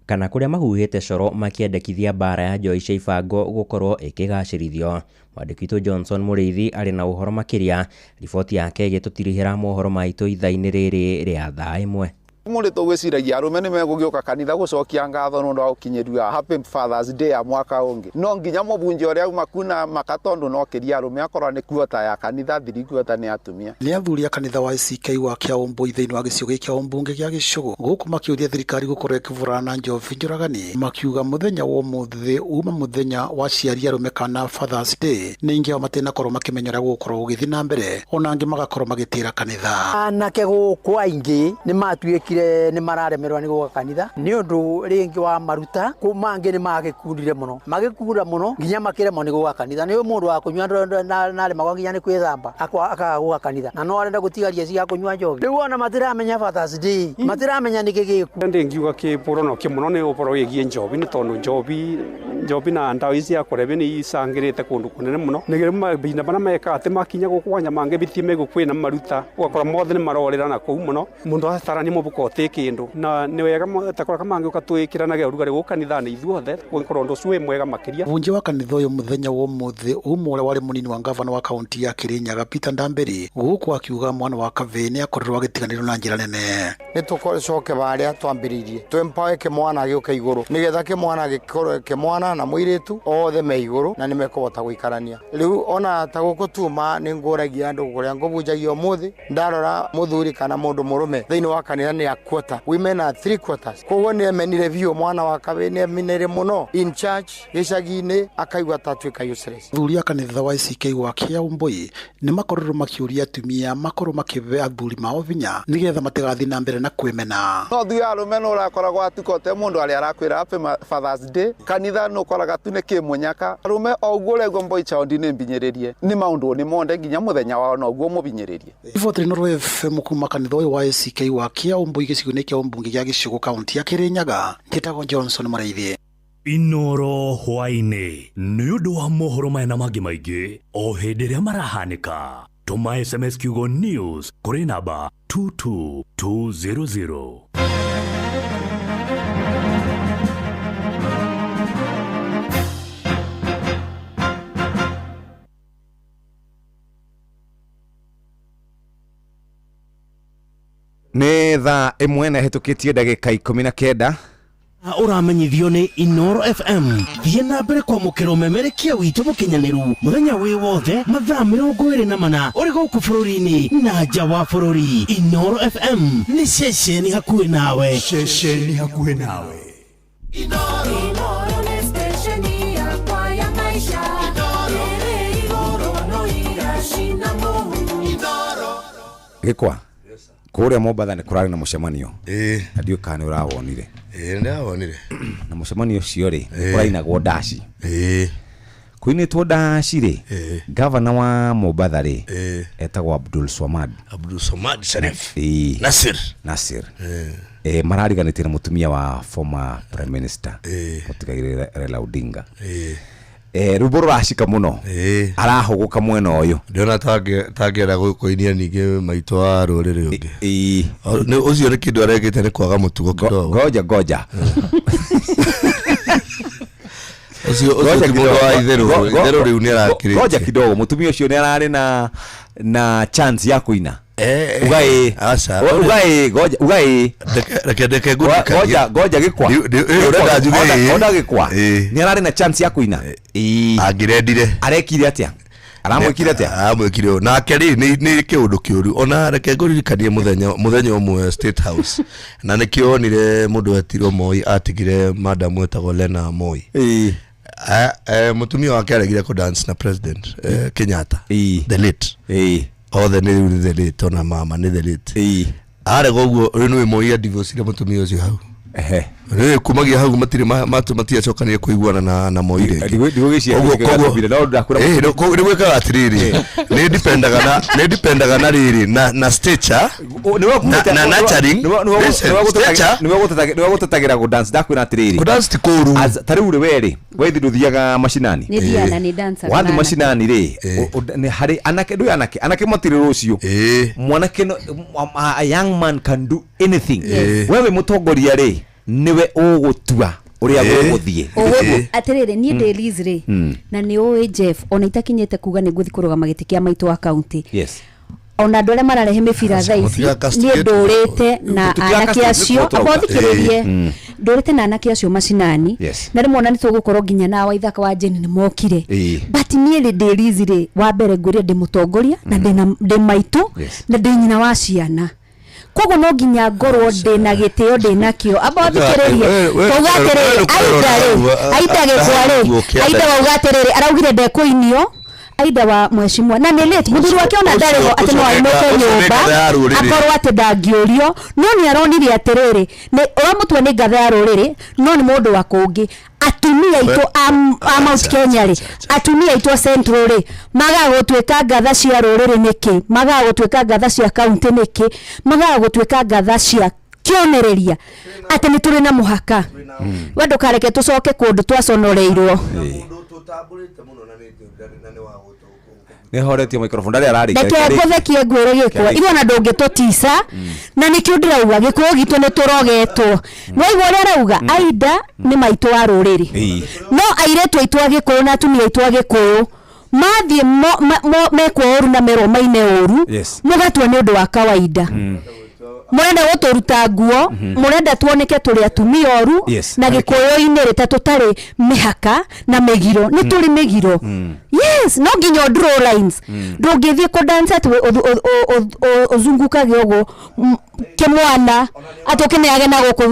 kũrĩa mahuhĩte coro makĩendekithia mbara ya njohi cia ibango gũkorwo ĩkĩgacĩrithio. Mwandĩki witũ Johnson Mũrĩithi arĩ na ũhoro makĩria, riboti yake ĩgĩtũtirihĩra mohoro maitũ ithaa-inĩ rĩrĩ rĩa thaa 1. Mũrĩ tũgwĩciragia arũme nĩ megũgĩũka kanitha gũcokia ngatho nĩ ũndũ wa gũkinyĩria Happy Father's Day ya mwaka ũngĩ. No nginya mũbunje ũrĩa auma kuna maka tondũ no kĩria arũme akorwo nĩ kuota ya kanitha thiri kuota nĩ atumia. Nĩ athuri a kanitha wa ACK wa Kĩaũmbũ thĩinĩ wa gĩcigo gĩkĩ kĩa mbunge gĩa Gĩcũgũ gũkũ makĩũria thirikari gũkorwo ĩkĩvũrana na njobi njũragani, makiuga mũthenya wa ũmũthĩ uma mũthenya wa aciari arũme kana Father's Day nĩ ingĩ ao matinakorwo makĩmenya ũrĩa gũgũkorwo gũgĩthiĩ na mbere, ona angĩ magakorwo magĩtĩra kanitha. Anake gũkũ aingĩ nĩ matuĩkire nĩ mararemerwo nĩ gũka kanitha nĩ ũndũ rĩngĩ wa maruta mangĩ nĩ magĩkundire mũno, magĩkunda mũno nginya makĩremwo nĩ gũka kanitha. Nĩ mũndũ wa kũnyua naremagwo nginya nĩ kwĩthamba akaga gũka kanitha, na no arenda gũtigaria cia kũnyua njohi. Rĩu ona matiramenya Father's Day, matiramenya nĩkĩ gĩku. Ndingiuga kĩbũro no kĩmũno nĩ ũboro wĩgiĩ njobi, nĩ tondũ njobi na ndawa ici cia kũrebia nĩ icangĩrĩte kũndũ kũnene mũno. Nĩ mahinda marĩa mekaga atĩ makinya gũkũ kwanja mangĩbitie megũkwĩna maruta ũgakora mothe nĩ marorĩra na kũu mũno. Mũndũ atarania mũbuko ũtĩ kĩndũ na nĩ wega takora kamangĩ ũkatwĩkĩranaga ũrugarĩ gũkũ kanitha-inĩ ithuothe gũkorwo ũndũ ũcio wĩ mwega makĩria. Mũbunje wa kanitha ũyũ mũthenya wa ũmũthĩ uma ũrĩa warĩ mũnini wa ngavana wa kaunti ya Kĩrĩnyaga Peter Ndambĩri gũkũ akiuga mwana wa kavĩĩ nĩ akorirwo agĩtiganĩrio na njĩra nene. Nĩ tũcoke harĩa twambĩrĩirie twĩmpawe kĩmwana gĩũke igũrũ nĩgetha kĩmwana gĩkorwo kĩmwana mwana na mũirĩtu othe me igũrũ na nĩ mekũhota gũikarania. Rĩu ona ta gũkũ tuma nĩ ngũragia andũ kũrĩa ngũbunjagia ũmũthĩ, ndarora mũthuri kana mũndũ mũrũme thĩinĩ wa kanitha nĩ a quarter, women are three quarters. Koguo nĩ emenire biũ mwana wa kabĩ nĩ emenire mũno in church gĩcagi-inĩ akaigua ta atuĩka useless. Athuri a kanitha wa ACK wa Kĩaũmbũi nĩ makorirwo makĩũria atumia makorwo makĩhe athuri mao vinya nĩgetha matigathiĩ na mbere na kwĩmena. No thuĩ arũme nĩ ũrakoragwo atuko te mũndũ arĩa arakwĩra happy Father's Day kanitha nĩ ũkoraga tu nĩ kĩmũnyaka arũme o ũguo ũraigua boy child nĩ mbinyĩrĩrie nĩ maũndũ nĩ monde nginya mũthenya wao noguo mũbinyĩrĩrie. Riboti Inooro FM kuma kanitha ũyũ wa ACK wa Kĩaũmbũi gĩcigo-inĩ kĩa ũmbunge gĩa Gĩcũgũ kaunti ya Kĩrĩnyaga, njĩtagwo Johnson Mũrĩithi. Inooro hwaĩ-inĩ nĩ ũndũ wa mohoro maya na mangĩ maingĩ o hĩndĩ ĩrĩa marahanĩka. Tũma SMS kiugo news kũrĩ namba 22200. Nĩ thaa ĩmwe na ĩhĩtũkĩtie ndagĩka 19. Ũramenyithio nĩ Inooro FM. Thiĩ na mbere kwamũkĩra ũmemerekia witũ mũkinyanĩru mũthenya wĩ wothe mathaa 24 ũrĩ gũkũ bũrũri-inĩ na nja wa bũrũri. Inooro FM nĩ ceceni hakuhĩ nawe. Ceceni hakuhĩ nawe. Inooro nĩ stesheni yakwa ya maisha. Ĩrĩ igũrũ no iracina mũhu. Gĩkwa kũrĩa Mombatha nĩ kũrarĩ na mũcemanio na ndiũĩ kana nĩ ũrawonire. Ĩĩ ndawonire. Na mũcemanio ũcio rĩ kũrainagwo ndaci. Kũinĩtwo ndaci rĩ, gavana wa Mombatha rĩ etagwo Abdul Swamad. Abdul Swamad Sharif. Ĩĩ. Nasir. Nasir. Marariganĩtie na mũtumia wa former prime minister mũtigairĩ Raila Odinga. Rwĩmbo rũracika mũno arahũgũka mwena ũyũ. Ndĩrona tangĩenda kũinia ningĩ maitũ wa rũrĩrĩ ũngĩ. Ũcio nĩ kĩndũ arekĩte nĩ kwaga mũtugo kidogo. Ngoja ngoja. Ũcio ti mũndũ wa itherũ, itherũ rĩu nĩ arakĩrĩtie. Ngoja kidogo, mũtumia ũcio nĩ ararĩ na chance ya kũina. Uga ĩ. Aca. Uga ĩ, ngoja, uga ĩ. Reke reke ngũririkanie. Ngoja, ngoja gĩkwa. Ũrenda njuge ĩ. Onda gĩkwa. Nĩ ararĩ na chance ya kũina. Angĩrendire. Arekire atĩa? Aramwĩkire atĩa? Aramwĩkire ũũ. Nake rĩ nĩ kĩũndũ kĩũru. Ona reke ngũririkanie mũthenya ũmwe State House. Na nĩkĩo onire mũndũ wetirwo Moi atigire madam wetagwo Lena Moi. Mũtumia wake aregire kũ dance na president Kenyatta. The late. Othe nĩ rĩu nĩ the late, ona mama nĩ the late. Arega ũguo rĩu nĩwe Moi adivorcire mũtumia ũcio hau. Rĩu kumagia hau matirĩ matiacokanire kũiguana na Moi rĩngĩ. Ndigũgĩciria Koguo- kĩndũ koguo- no ndakwĩra Nĩ gwĩkaga atĩrĩrĩ, nĩ dipendaga na, nĩ dipendaga na rĩrĩ, na stature, na nurturing. Listen, stature. Nĩwe gũtetagĩra gũ dance, ndakwĩra atĩrĩrĩ. Kũ dance ti kũũru. Ta rĩu rĩ we rĩ, we ithuĩ ndũthiaga macinani. Nĩ thiaga na nĩ dancaga Wathiĩ na anake. macinani rĩ, nĩ harĩ anake, ndũĩ anake, anake matirĩ rũciũ. Mwanake no, a young man can do anything. Yes. Wewe mũtongoria rĩ, nĩwe ũgũtua ũrĩa gũgũthiĩ. Atĩrĩrĩ, niĩ ndĩ Liz rĩ, na nĩ ũĩ Jeff, ona itakinyĩte kuga nĩ ngũthiĩ kũrũgama gĩtĩ kĩa maitũ wa kaunti. Yes. Ona andũ arĩa mararehe mĩbira thaa ici, Mũtiga niĩ ndũrĩte na Mũtiga anake castigate acio, nĩkuo amba tũrauga. ũthikĩrĩrie. Ndũrĩte na anake acio macinani. Yes. Na rĩmwe ona nĩ tũgũkorwo nginya na Waithaka wa Jane nĩ mokire. But niĩ rĩ ndĩ Liz rĩ, wa mbere ngwĩrire ndĩ mũtongoria na ndĩ maitũ na ndĩ nyina wa ciana. Koguo no nginya ngorwo ndĩ na gĩtĩo ndĩ nakĩo. Amba ũthikĩrĩrie. Wauga atĩrĩrĩ, Aida rĩ, Aida gĩkwa rĩ, Aida wauga atĩrĩrĩ, araugire ndekũinio. Aida wa mheshimiwa na nĩ late mũthuri wake ona ndarĩ ho atĩ no ainũke nyũmba akorwo atĩ ndangĩũrio, no nĩ aronire atĩrĩrĩ, nĩ ũramũtua nĩ ngatha ya rũrĩrĩ, no nĩ mũndũ wa kũngĩ. Atumia aitũ a Mount Kenya rĩ, atumia aitũ a Central rĩ, magaga gũtuĩka ngatha cia rũrĩrĩ nĩkĩ? Magaga gũtuĩka ngatha cia kaunti nĩkĩ? Magaga gũtuĩka ngatha cia kĩonereria atĩ nĩ tũrĩ na mũhaka. We ndũkareke tũcoke kũndũ twaconoreirwo. Nĩ horetie microphone ndarĩ ararĩkia. Reke ngũthekie ngwĩre gĩkwa, ithuĩ ona ndũngĩtũtica, na nĩkĩo ndĩrauga gĩkũyũ gitũ nĩ tũrogetwo. Nĩwaigua ũrĩa arauga? Aida nĩ maitũ wa rũrĩrĩ, no airĩtu aitũ a gĩkũyũ na atumia aitũ a gĩkũyũ mathiĩ mekwo ũru na merwo maine ũru, Yes. mũgatua nĩ ũndũ wa kawaida. Mũrenda gũtũruta nguo, mũrenda tuoneke tũrĩ atumia oru. Na gĩkũyũ-inĩ rĩ, ta tũtarĩ mĩhaka na mĩgiro, nĩ tũrĩ mĩgiro. Yes, no nginya ũ draw lines. Ndũngĩthiĩ kũ dance atĩ ũzungukage ũguo kĩmwana atĩ ũkĩneage na gũkũ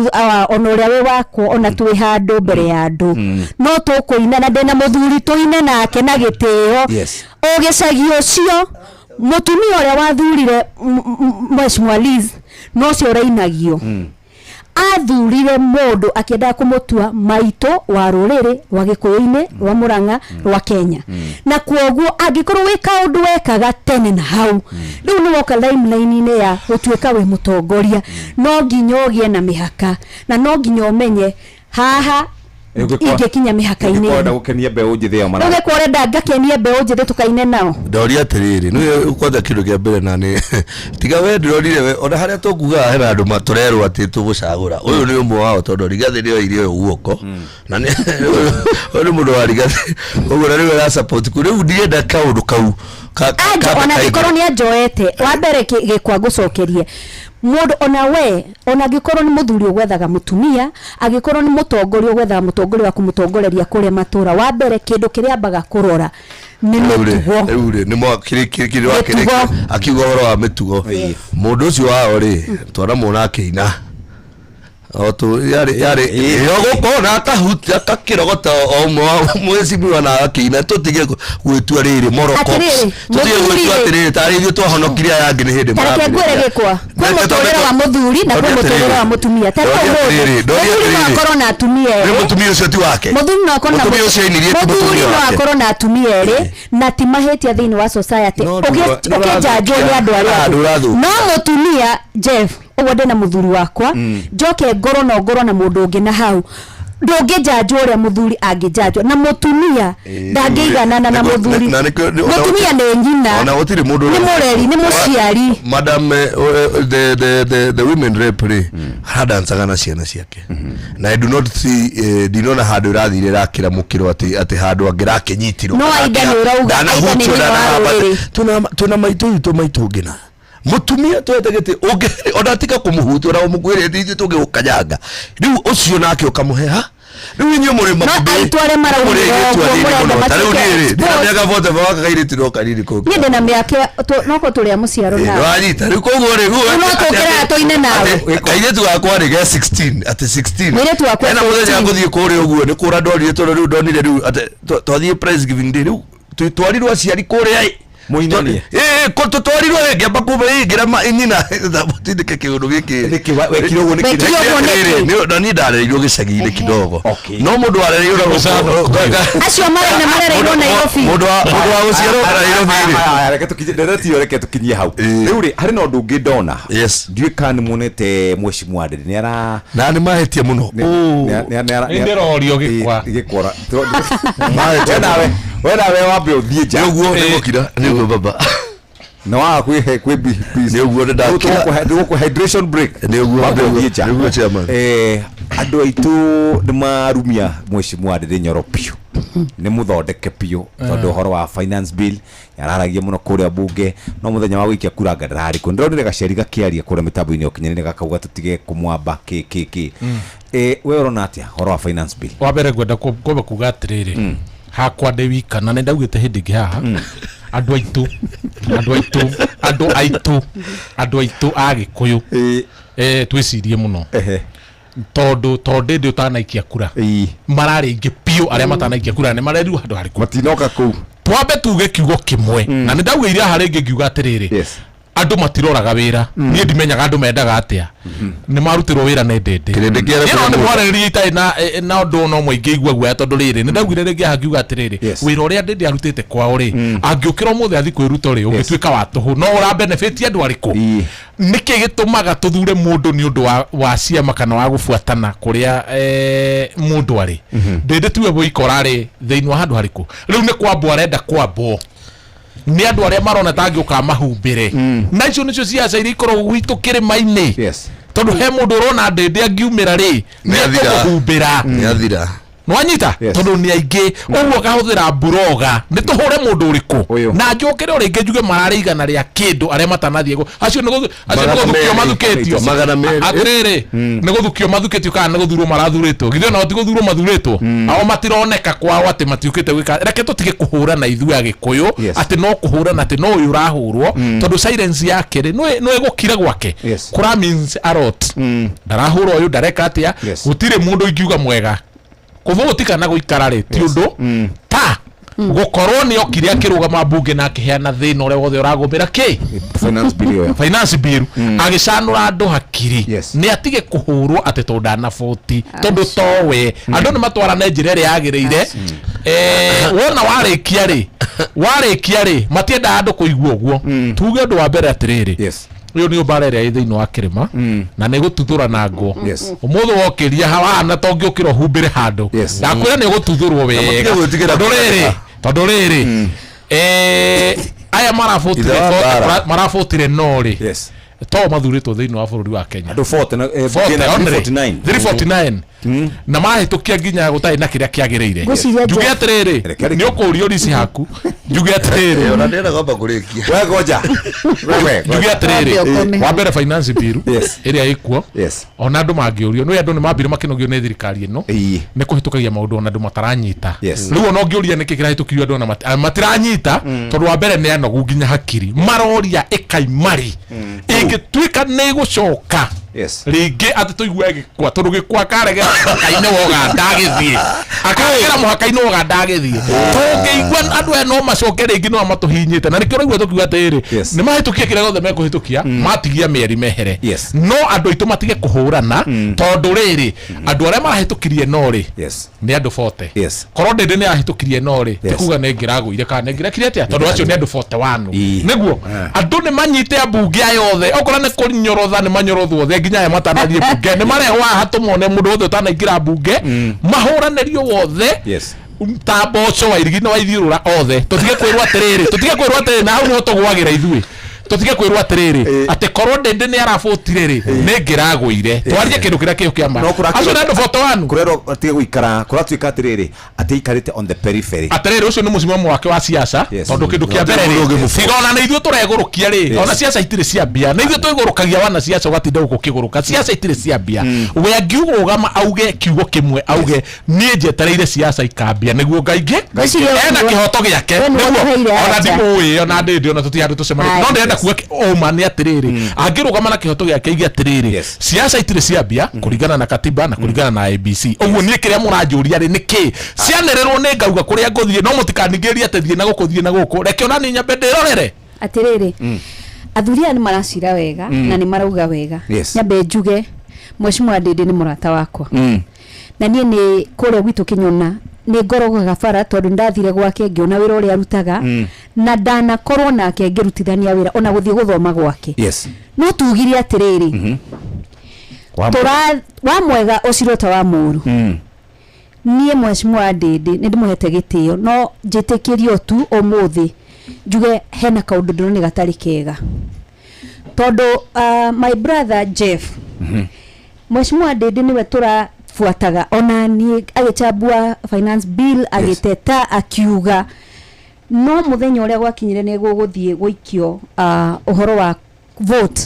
ona ũrĩa wĩ wakwo, ona twĩ handũ mbere ya andũ no tũkũina, na ndĩna mũthuri tũine nake na gĩtĩo. O gĩcagi ũcio mũtumia ũrĩa wathurire Mheshimiwa Liz no ũcio ũrainagio, athurire mũndũ akĩendaga kũmũtua maitũ wa rũrĩrĩ rwa gĩkũyũ-inĩ, rwa Mũrang'a, rwa Kenya. Na kwoguo angĩkorwo wĩ kaũndũ wekaga tene na hau, rĩu nĩ woka limelight-inĩ ya gũtuĩka wĩ mũtongoria, no nginya ũgĩe na mĩhaka na no nginya ũmenye haha ingĩkinya mĩhaka-inĩ ĩno. Gũkenia mbeũ njĩthĩ ĩyo mara. Rĩu gĩkwa ũrenda ngakenie mbeũ njĩthĩ tũkaine nao. Ndoria atĩrĩrĩ, nĩwe kwanja kĩndũ kĩa mbere na nĩ tiga we ndĩronire we ona harĩa tũkugaga hena andũ tũrerwo atĩ tũgũcagũra ũyũ nĩ ũmwe wao, tondũ Rigathĩ nĩ oire ũyũ guoko na nĩ ũyũ nĩ mũndũ wa Rigathĩ, ũguo na rĩu ara support kũ rĩu ndienda kaũndũ kau Anjo ona angĩkorwo nĩ anjoete wa mbere gĩkwa ngũcokerie mũndũ, ona we ona angĩkorwo nĩ mũthuri ũgwethaga mũtumia, angĩkorwo nĩ mũtongoria ũgwethaga mũtongoria wa kũmũtongoreria kũrĩa matũra, wa mbere kĩndũ kĩrĩa ambaga kũrora nĩ mĩtugo. Rĩu rĩ nĩ Mĩtugo. Akiuga ũhoro wa mĩtugo, mũndũ ũcio wao rĩ, twanamuona akĩina o tu yarĩ yarĩ yo gũkorwo na akahutia akakĩrogota o ũmwe wa mwecimiwa na akĩina. Tũtige gwĩtua rĩrĩ moral cops. Atĩrĩrĩ, tũtige mũthuri gwĩtua rĩ. Atĩrĩrĩ, tarĩ ithuĩ twahonokirie aya angĩ nĩ hĩndĩ Ta reke ngwĩre gĩkwa, kwĩ mũtũrĩre wa mũthuri na kwĩ mũtũrĩre wa mũtumia. Ta rĩu Ndoria ũmũthĩ atĩrĩrĩ, ndoria mũthuri no atĩrĩrĩ. akorwo na atumia Rĩu erĩ. mũtumia ũcio ti wake. Mũthuri no akorwo na Mũtumia ũcio ainirie ti mũthuri mũtumia no wake. akorwo na atumia erĩ na ti mahĩtia thĩinĩ wa society. No Ũkĩnjanjwo nĩ andũ arĩa Ah, angĩ. ndũrathũkia. No mũtumia Jeff, ũguo ndĩna mũthuri wakwa, njoke ngorwo no ngorwo na mũndũ ũngĩ na hau, ndũngĩnjanjwo ũrĩa mũthuri angĩnjanjwo, na mũtumia ndangĩiganana na mũthuri. Mũtumia nĩ nyina, ona gũtirĩ mũndũ nĩ mũreri, nĩ mũciari. Madam the women rep rĩ, aradancaga na ciana ciake na I do not see, ndinona handũ ĩrathire ĩrakĩra mũkĩro atĩ handũ angĩrakĩnyitirwo. No Aida nĩ ũrauga, Aida nĩ nyina wa rũrĩrĩ. Twĩna maitũ witũ, maitũ ũngĩ na mũtumia twete gĩtĩ ũngĩ ona tika kũmũhutia ona ũmũkwĩrĩte ithuĩ tũngĩgũkanyanga rĩu ũcio nake ũkamũhe ha rĩu inyuĩ mũrĩ No aitũ arĩa maraumĩra ũguo mũrenda rĩu matuĩke niĩ rĩ exposed. ndĩna mĩaka 45 gaka kairĩtu no kanini kũngĩ. Niĩ ndĩna mĩaka noko tũrĩ a mũciaro nawe. Nĩwanyita rĩu koguo rĩ Rĩu no tũkĩraga tũine nawe. Kairĩtu gakwa rĩ ge 16, atĩ 16. Mũirĩtu waku e Hena mũthenya 14. ngũthiĩ kũrĩa ũguo nĩ kũra ndorire, tondũ rĩu ndonire rĩu atĩ twathiĩ prize giving day, rĩu twarirwo aciari kũrĩa ĩ. Mũinanie. Ĩ, tũtwarirwo ĩ, ngĩamba kumbe ĩ, ngĩra nyina tindĩke kĩũndũ gĩkĩ. Nĩkĩ wekire ũguo nĩkĩ? Wekire ũguo nĩkĩ? Na niĩ ndarereirwo gĩcagi-inĩ kidogo, no mũndũ warereirwo na gũkũ Acio maraina marereirwo Nairobi. Mũndũ wa gũciarwo Nairobi rĩ. Aya, reke tũkinye nderetio, reke tũkinyie hau. Rĩu rĩ, harĩ na ũndũ ũngĩ ndona. Ndiũĩ kana nĩ muonete mheshimiwa Ndindi nĩ ara na nĩ mahĩtia mũno. Nĩ ndĩrorio gĩkwa. Gĩkwa we nawe wambe ũthiĩ nja. Nĩguo nĩgũkira nĩguo baba. Na waga kwĩhe kwĩ Nĩguo nĩndakira. Tũgũkũhe hydration break. Nĩguo, Wambe nĩguo, ũthiĩ nja. Nĩguo, chairman. Andũ aitũ nĩ marumia mheshimiwa Ndindi Nyoro biũ, nĩ mũthondeke biũ, tondũ ũhoro wa finance bill yararagia mũno kũrĩa bunge, no mũthenya wa gũikia kura anga ndararĩ kuo. Ndĩronire gaceri gakĩaria kũrĩa mĩtambo-inĩ ya ũkinyanĩria gakauga tũtige kũmwamba kĩ kĩ kĩ. We ũrona atĩa ũhoro wa finance bill? Wa mbere ngwenda kwamba kuga atĩrĩrĩ, hakwa ndĩ wika na nĩ ndaugĩte hĩndĩ ĩngĩ haha, andũ aitũ, andũ aitũ, andũ aitũ, andũ aitũ a Gĩkũyũ, twĩcirie mũno, tondũ tondũ ndĩ ũtanaikia kura mararĩ aingĩ biũ arĩa matanaikia kura nĩ marerirwo handũ harĩkũ. Matinoka kũu. Twambe tuge kiugo kĩmwe, na nĩ ndaugĩire haha rĩngĩ ngiuga atĩrĩrĩ, andũ matiroraga wĩra. Niĩ ndimenyaga andũ mendaga atĩa, nĩ marutirwo wĩra nĩ ndĩndĩ. Kĩrĩndĩ kĩarĩ Ĩno nĩ kũrĩa. mwarĩrĩria itarĩ na na ũndũ ona ũmwe ingĩigua guoya, tondũ rĩrĩ nĩ ndaugire rĩngĩ haha ngiuga atĩrĩrĩ, wĩra ũrĩa ndĩndĩ arutĩte kwao rĩ, angĩũkĩra ũmũthĩ athiĩ kwĩruta rĩ, ũngĩtuĩka wa tũhũ no ũra benefit andũ arĩkũ? Nĩkĩ gĩtũmaga tũthure mũndũ nĩ ũndũ wa ciama kana wa gũbuatana kũrĩa mũndũ arĩ? Ndĩndĩ tiwe wĩika ũrarĩ thĩinĩ wa handũ harĩkũ. Rĩu nĩ kwambwo arenda kwambwo nĩ andũ arĩa marona ta angĩũka mahumbĩre, na icio nĩcio ciaca iria ikoragwo gwitũ kĩrĩma-inĩ, tondũ he mũndũ ũrona ndĩndĩ angiumĩra rĩ, nĩ Nĩathira. ekũmũhumbĩra. Nĩathira. Nwanyita tondu ni aingĩ ũguo akahũthĩra mburoga nĩ tũhũre mũndũ ũrĩkũ na njũkĩre o rĩngĩ njuge mararĩ igana rĩa kĩndũ arĩa matanathiĩ acio nĩ acio nĩ gũthukio mathukĩtio. Magana merĩ. Atĩrĩrĩ, nĩ gũthukio mathukĩtio kana nĩ gũthurwo marathurĩtwo? Githĩ onao ti gũthurwo mathurĩtwo? Ao matironeka kwao atĩ matiũkĩte gwĩka. Reke tũtige kũhũrana ithuĩ Agĩkũyũ, atĩ no kũhũrana, atĩ no ũyũ ũrahũrwo, tondũ silence yake rĩ, no ĩgũkira gwake kũra means a lot. Ndarahũra ũyũ, ndareka atĩa. Gũtirĩ mũndũ ingiuga mwega kũvũti kana gũikara rĩ, ti ũndũ ta gũkorwo nĩ okire akĩrũgama mbunge na akĩheana thĩna ũrĩa wothe ũragũmĩra kĩ Finance bill ĩyo. Finance bill, agĩcanũra andũ hakiri. Nĩ atige kũhũrwo atĩ tondũ ndanabũti, tondũ towe andũ nĩ matwarane njĩra ĩrĩa yagĩrĩire. Wona warĩkia rĩ, warĩkia rĩ, matiendaga andũ kũigua ũguo. Tuge ũndũ wa mbere atĩrĩrĩ, ũyũ nĩ mbara ĩrĩa ĩ thĩinĩ wa kĩrĩma na nĩ gũtuthũra na ngũ. Ũmũthĩ wokĩria hawahana ta ũngĩũkĩra ũhumbĩre handũ, ndakwĩra nĩ ũgũtuthũrwo wega. Gwĩtigĩra. Tondũ rĩrĩ, aya marabũtire Ithe wa mbara. Marabũtire no rĩ, to mathurĩtwo thĩinĩ wa bũrũri wa Kenya. Andũ 40 na 40 na only. 349. 349 na mahĩtũkia nginya gũtarĩ na kĩrĩa kĩagĩrĩire. Ngwĩciria Njuge atĩrĩrĩ, nĩ ũkũũrio rici haku, njuge atĩrĩrĩ, Ona ndĩrenda kwamba kũrĩkia. We goja. We njuge atĩrĩrĩ, Wambe ũkome. Wa mbere, finance bill ĩrĩa ĩkuo, ona andũ mangĩũrio, nĩ andũ nĩ mambire makĩnogio nĩ thirikari ĩno nĩ kũhĩtũkagia maũndũ ona andũ mataranyita. Rĩu ona ũngĩũria nĩkĩ kĩrahĩtũkirio, andũ ona matiranyita, tondũ wa mbere nĩ anogu nginya hakiri maroria ĩkaimari ĩngĩtuĩka nĩ ĩgũcoka rĩngĩ atĩ tũigue gĩkwa, tondũ gĩkwa karegera mũhaka-inĩ wa Ũganda agĩthiĩ, akaregera mũhaka-inĩ wa Ũganda agĩthiĩ, tũngĩigua andũ aya no macoke rĩngĩ, no matũhinyĩte. Na nĩkĩo ũraigua tũkiuga atĩrĩrĩ, nĩ mahĩtũkie kĩrĩa gĩothe mekũhĩtũkia, matigia mĩeri mehere. No andũ aitũ matige kũhũrana, tondũ rĩrĩ, andũ arĩa marahĩtũkirie no rĩ, nĩ andũ 40. Korwo ndĩndĩ nĩ ahĩtũkirie no rĩ, ti kuga nĩ ngĩragũire kana nĩ ngĩrekire atĩa, tondũ acio nĩ andũ 41. Nĩguo andũ nĩ manyite ambunge aya othe, okorwo nĩ kũnyorotha nĩ manyorothwo othe nginya aya matanathiĩ mbunge, nĩ marehwo haha tũmone mũndũ wothe ũtanaingĩra mbunge, mahũranĩrio wothe ta mboco wa irigi na waithiũrũra othe. Tũtige kwĩrwo atĩrĩrĩ, tũtige kwĩrwo atĩrĩrĩ, na hau nĩho tũgwagĩra ithuĩ, tũtige kwĩrwo atĩrĩrĩ atĩ korwo ndĩndĩ nĩ arabũtire rĩ, nĩ ngĩragũire. Twarie kĩndũ kĩrĩa kĩo kĩa ma. Acio nĩ andũ 41. Kũrerwo atige gũikara, kũratuĩka atĩrĩrĩ atĩ aikarĩte on the periphery. Atĩrĩrĩ, ũcio nĩ mũsimamo wake wa siasa, tondũ kĩndũ kĩa mbere rĩ, tiga ona nĩ ithuĩ tũregũrũkia rĩ, ona siasa itirĩ cia mbia, nĩ ithuĩ twĩgũrũkagia wana siasa, ũgatinda gũkũ ũkĩgũrũka. Siasa itirĩ cia mbia. We angiugũgama auge kiugo kĩmwe, auge niĩ njetereire siasa ikambia nĩguo ngaingĩ, Ngwĩciria ena kĩhoto gĩake. we nĩwe Nĩguo ũtũheire ona anja. ndimũĩ, ona ndĩndĩ, ona tũtirĩ handũ tũcemanĩtie, no Aye. ndĩrenda kuga ũma nĩ atĩrĩrĩ, angĩrũgama na kĩhoto gĩake aige atĩrĩrĩ, siasa itirĩ cia mbia kũringana na katiba na kũringana na ABC. Ũguo niĩ kĩrĩa mũranjũria rĩ, nĩ kĩ cianĩrĩrwo nĩ ngauga kũrĩa ngũthiĩ, no mũtikaningĩrĩrie atĩ thiĩ na gũkũ, thiĩ na gũkũ, reke ona niĩ nyambe ndĩrorere. Atĩrĩrĩ, athuri aya nĩ maracira wega na nĩ marauga wega. Nyambe njuge Mheshimiwa Ndĩndĩ nĩ mũrata wakwa, na niĩ nĩ kũrĩa gwitũ Kĩnyona nĩ ngorogaga bara, tondũ ndathire gwake ngĩona wĩra ũrĩa arutaga, na ndanakorwo nake ngĩrutithania wĩra ona gũthiĩ gũthoma gwake. No tugire atĩrĩrĩ, tũra wa mwega ũcirwo ta wa mũru. Niĩ Mheshimiwa Ndĩndĩ nĩ ndĩmũhete gĩtĩo, no njĩtĩkĩrio tu ũmũthĩ njuge hena kaũndũ ndĩrona gatarĩ kega, tondũ my brother Jeff, Mheshimiwa Ndĩndĩ nĩwe tũrabuataga ona niĩ agĩchambua finance bill, agĩteta, akiuga no mũthenya ũrĩa gwakinyire nĩ gũgũthiĩ gũikio ũhoro wa vote,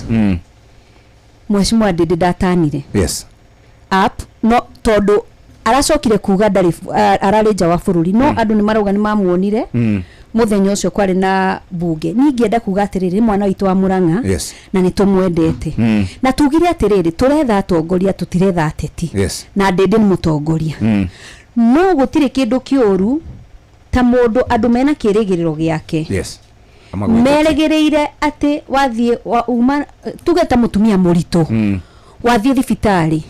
Mheshimiwa Ndĩndĩ ndatanire up, no tondũ aracokire kuga ndarĩ ararĩ nja wa bũrũri, no andũ nĩ marauga nĩ mamuonire mũthenya ũcio kwarĩ na bunge. Niĩ ingĩenda kuga atĩrĩrĩ, nĩ mwana witũ wa Mũrang'a na nĩ tũmwendete, na tugire atĩrĩrĩ, tũretha atongoria, tũtiretha ateti. Na Ndĩndĩ nĩ mũtongoria, no gũtirĩ kĩndũ kĩũru ta mũndũ andũ mena kĩrĩgĩrĩro gĩake merĩgĩrĩire atĩ wathiĩ uma tuge ta mũtumia mũritũ, wathiĩ thibitarĩ,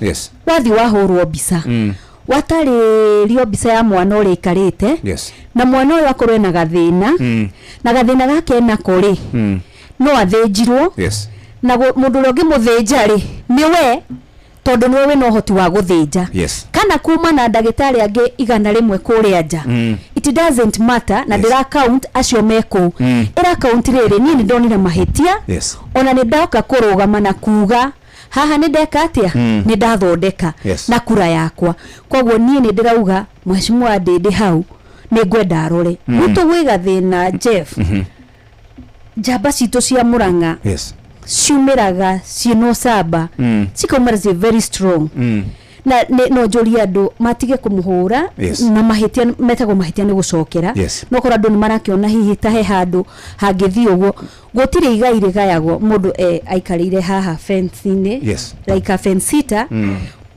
wathiĩ wahũrwo mbica, watarĩrio mbica ya mwana ũrĩa aikarĩte, na mwana ũyũ akorwo ena gathĩna, na gathĩna gake enako rĩ, no athĩnjirwo, na mũndũ ũrĩa ũngĩmũthĩnja rĩ, nĩ we, tondũ nĩwe wĩna ũhoti wa gũthĩnja, kana kuma na ndagĩtarĩ angĩ 100 kũrĩa nja. It doesn't matter na ndĩra count acio me kũu. Ĩra count rĩrĩ, niĩ nĩ ndonire mahĩtia, ona nĩ ndoka kũrũgama na kuga Haha nĩ ndeka atĩa? Nĩ ndathondeka na kura yakwa. Koguo niĩ nĩ ndĩrauga mheshimiwa Ndĩndĩ hau nĩ ngwenda arore. Gwitũ gwĩ gathĩna, Jeff. Njamba citũ cia Mũrang'a ciumĩraga ciĩna ũcamba, cikaumĩra ciĩ very strong. Na no njũrie andũ matige kũmũhũra. Na mahĩtia metagwo mahĩtia nĩ gũcokera. No korwo andũ nĩ marakĩona hihi ta he handũ hangĩthiĩ ũguo, gũtirĩ igai rĩgayagwo mũndũ aikarĩire haha fence-inĩ, like a fence sitter.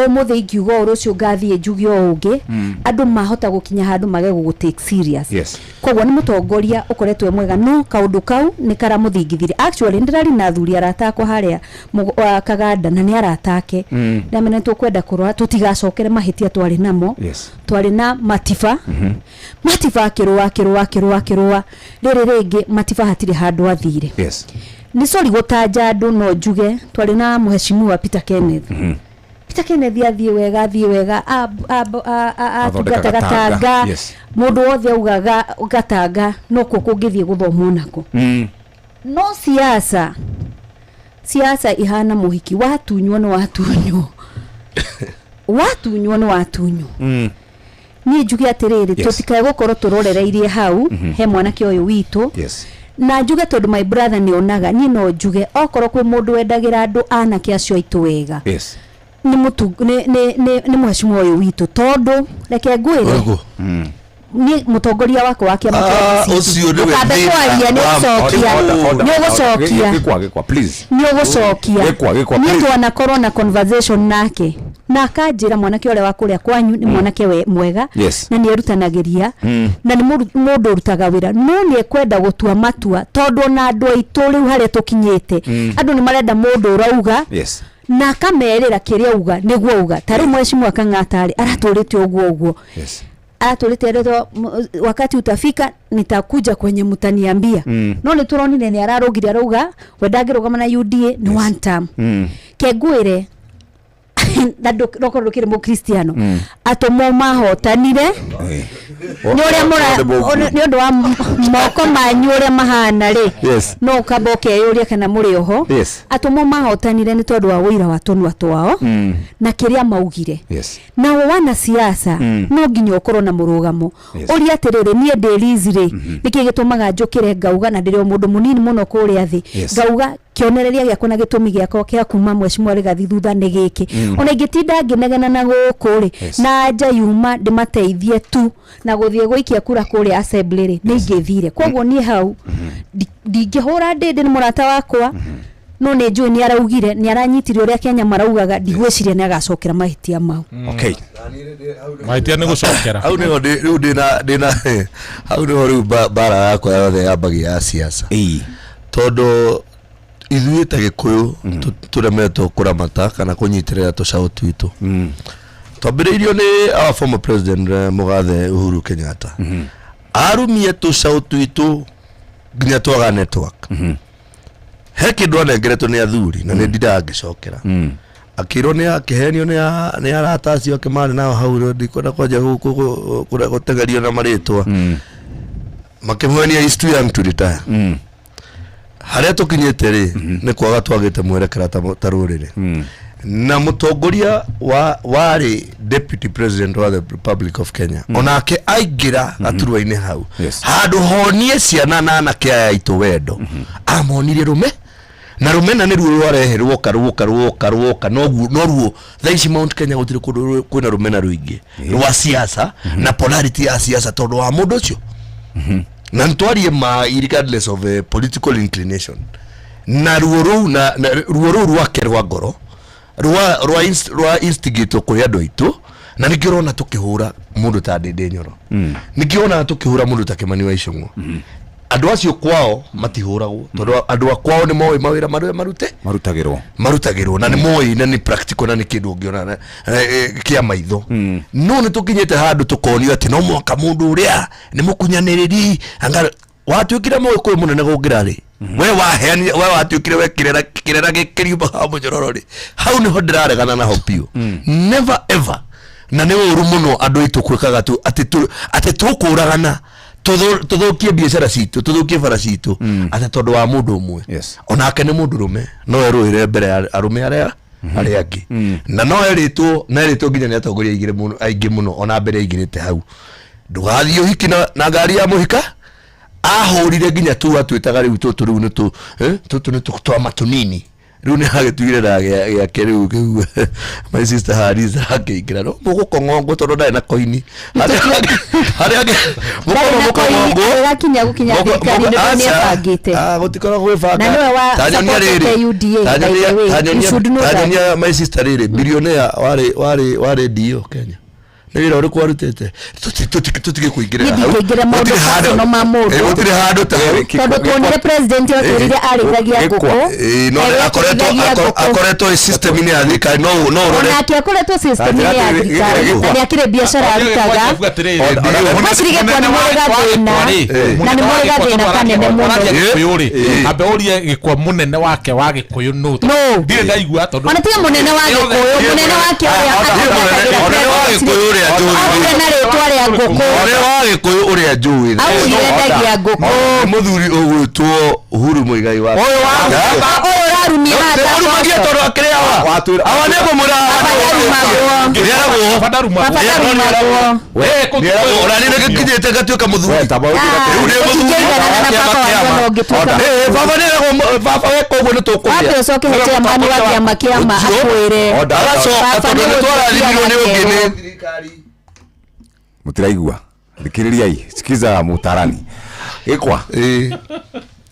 Ũmũthĩ ingiuga ũũ, rũciũ ngathiĩ njuge ũũ ũngĩ. Andũ mahota gũkinya handũ mage gũgũ take serious. Koguo nĩ mũtongoria ũkoretwo e mwega, no kaũndũ kau nĩ karamũthingithirie. Actually, ndĩrari na athuri arata akwa harĩa Kaganda, na nĩ arata ake. Ndamenya nĩ tũkwenda kũrora tũtigacokere mahĩtia twarĩ namo. Twarĩ na Matiba. Matiba akĩrũa, akĩrũa, akĩrũa, akĩrũa. Rĩrĩ rĩngĩ Matiba hatirĩ handũ athire. Nĩ sorry gũtanja andũ, no njuge twarĩ na mheshimiwa Peter Kenneth. Peter Kenneth athiĩ wega, athiĩ wega, athondeka atungata Gatanga. Gatanga. Mũndũ wothe augaga Gatanga nokuo kũngĩthiĩ gũthomwo nako. No siasa, siasa ihana mũhiki, watunywo nĩ watunywo, watunywo nĩ watunywo. Niĩ njuge atĩrĩrĩ, tũtikae gũkorwo tũrorereirie hau he mwanake ũyũ witũ. Na njuge tondũ my brother nĩ onaga, niĩ no njuge okorwo kwĩ mũndũ wendagĩra andũ anake acio aitũ wega, nĩ mũtu nĩ mheshimiwa ũyũ witũ, tondũ reke ngwĩre, Ũrĩkũ? Niĩ mũtongoria wakwa wa kĩama kĩa Ah, DCP. ũcio nĩwe Ndũkambe thĩna kwaria, nĩ ũgũcokia, nĩ ũgũcokia, Gĩkwa, gĩkwa, please. Nĩ ũgũcokia. Gĩkwa, gĩkwa, Niĩ please. twanakorwo na conversation nake na akanjĩra mwanake ũrĩa wa kũrĩa kwanyu nĩ mwanake we mwega na nĩ erutanagĩria na nĩ mũndũ ũrutaga wĩra, no nĩ ekwenda gũtua matua, tondũ ona andũ aitũ rĩu harĩa tũkinyĩte, andũ nĩ marenda mũndũ ũrauga na akamerĩra kĩrĩa auga nĩguo auga. Ta rĩu mheshimiwa Kang'ata rĩ, aratũrĩte ũguo ũguo, aratũrĩte erĩtwo, "Wakati utafika nitakuja kwenye mtaniambia." No nĩ tũronire nĩ ararũgire, arauga we ndangĩrũgama na UDA, nĩ one term. Kengwĩre na nokorwo ndũkĩrĩ mũkristiano, atũmwo mahotanire nĩ ũrĩa nĩ ũndũ wa moko manyu ũrĩa mahana rĩ, no ũkamba ũkeyũria kana mũrĩ oho. Atũmwo mahotanire nĩ tondũ wa ũira wa tũnua twao na kĩrĩa maugire. Nao wanasiasa no nginya ũkorwo na mũrũgamo. Ũria atĩrĩrĩ, niĩ ndĩ Liz rĩ, nĩkĩ gĩtũmaga njũkĩre ngauga, na ndĩrĩ o mũndũ mũnini mũno kũrĩa thĩ, ngauga kĩonereria gĩakwa na gĩtũmi gĩakwa kĩa kuma mheshimiwa Rigathi thutha nĩ gĩkĩ? Ona ingĩtinda ngĩnegena na gũkũ rĩ, na nja yuma ndĩmateithie tu na gũthiĩ gũikia kura kũrĩa assembly rĩ, nĩ ingĩthire. Koguo niĩ hau ndingĩhũra ndĩndĩ, nĩ mũrata wakwa, no nĩ njũĩ nĩ araugire, nĩ aranyitire ũrĩa Kenya maraugaga. Ndigwĩciria nĩ agacokera mahĩtia mau. Okay. Mahĩtia nĩ gũcokera. Hau nĩho rĩu ndĩna hau nĩho rĩu mbara yakwa yothe yambagia ya siasa, tondũ ithuĩ ta Gĩkũyũ tũremetwo kũramata kana kũnyitĩrĩra tũcaũ twitũ. Twambĩrĩirio nĩ our former president, mũgathe Uhuru Kenyatta, arumie tũcaũ twitũ nginya twaga network. He kĩndũ anengeretwo nĩ athuri na nĩ ndindaga ngĩcokera, akĩrwo nĩ akĩhenio nĩ arata acio ake marĩ nao hau. Rĩu ndikwenda kwanja gũtegerio na marĩtwa, makĩmwenia is too young to retire. Harĩa tũkinyĩte rĩ, nĩ kwaga twagĩte mwerekera ta rũrĩrĩ. Na mũtongoria wa warĩ deputy president wa the Republic of Kenya, onake aingĩra gaturwa-inĩ hau, handũ honie ciana na anake aya aitũ wendo, amonirie rũme na rũmena nĩruo rwarehe rwoka rwoka rwoka rwoka. Noguo noruo thaa ici Mount Kenya gũtirĩ kũndũ kwĩna rũmena rũingĩ rwa siasa na polarity ya siasa, tondũ wa mũndũ ũcio. Na nĩtwarie ma, regardless of political inclination, na ruo rũu na ruo rũu rwake rwa ngoro rwa instigate kũrĩ andũ aitũ, na nĩkĩo ũrona tũkĩhũra mũndũ ta Ndĩndĩ Nyoro, nĩkĩo ũronaga tũkĩhũra mũndũ ta Kĩmani wa Ichung'wa. Andũ acio kwao matihũragwo, tondũ andũ a kwao nĩ moĩ mawĩra marĩa marute marutagĩrwo. Marutagĩrwo, na nĩ moĩ, na nĩ practical, na nĩ kĩndũ ũngĩona kĩa maitho. No nĩ tũkinyĩte handũ tũkonio atĩ no mũhaka mũndũ ũrĩa nĩ mũkunyanĩrĩri anga watuĩkire mũgĩkũyũ mũnene gũngĩra rĩ, we waheanire, we watuĩkire we kĩrera kĩrera gĩkĩriuma ha mũnyororo rĩ. Hau nĩho ndĩraregana naho biũ, never ever. Na nĩ ũru mũno andũ aitũ gwĩkaga tu atĩ tũkũragana, tũthũkie biacara citũ, tũthũkie bara citũ, atĩ tondũ wa mũndũ ũmwe. Onake nĩ mũndũ rũme, no erũĩre mbere ya arũme arĩa. Arĩa angĩ na no erĩtwo, na erĩtwo nginya nĩ atongoria aingĩ mũno, aingĩ mũno, ona mbere aingĩrĩte hau, ndũgathiĩ ũhiki na ngari ya mũhika. Ahũrire nginya tu atwĩtaga rĩu tũtũ, rĩu nĩ tũ tũtũ nĩ twama tũnini, rĩu nĩ agĩtuire na gĩake rĩu kĩu. My sister Hariza akĩingĩra, no mũgũkong'ongwo tondũ ndarĩ na koini harĩa angĩ mũkorwo mũkong'ongwo. Gakinya gũkinya thirikari-inĩ nĩ nĩebangĩte. Ah, gũtikoragwo gwĩbanga. Na nĩwe wa Ta nyonia supportete rĩrĩ. UDA, Ta by the way. You should know ta that. nyonia, my sister, rĩrĩ, billionaire warĩ DO Kenya, nĩ wĩra ũrĩkũ warutĩte? Tũtige kũingĩrĩra Niĩ hau. ndingĩingĩra maũndũ Gũtirĩ handũ- personal ma mũndũ. Gũtirĩ handũ ta hau. Tondũ tuonire president atwĩrire arĩithagia ngũkũ. No Ewe akoretwo atũrĩithagia ngũkũ. akoretwo ĩ system-inĩ ya thirikari, no ũrore. Onake akoretwo system-inĩ ya thirikari na nĩ akĩrĩ biacara arutaga. Ngwĩciria gĩkwa nĩ mũrĩ gathĩna, na nĩ mũrĩ gathĩna kanene mũno. Gĩkũyũ rĩ, ambe ũrie Gĩkwa, mũnene wake wa Gĩkũyũ nũ? Nũ? Ndirĩ ndaigua tondũ Ona tiga mũnene wa Gĩkũyũ, mũnene wake ũrĩa Mũnene wa Gĩkũyũ ũrĩa njũĩ, augire na rĩtwa rĩa ngũkũ. Ũrĩa wa Gĩkũyũ ũrĩa njũĩ Augire endagia ngũkũ. Nĩ mũthuri ũgwĩtwo Uhuru Muigai wa Ũyũ wa Ũyũ ũrarumia haha. Ũrumagia tondũ akĩrĩ awa awa nĩ ngũmwĩra. Baba ndarumagwo. Ona nĩ gĩkinyĩte ngatuĩka mũthuri, rĩu nĩ mũthuri. Ũtingĩiganana na baba wanyu ona ũngĩtuĩka Eh, baba nĩ eragwo, baba weka ũguo nĩ tũkũrĩa. Wambe ũcoke he chairman wa kĩama kĩama akwĩre. Agacoka Baba tondũ nĩ nĩ twarathimirwo nĩ ũngĩ nĩ Mũtiraigua, thikĩrĩriai, sikiza mũtarani Gĩkwa,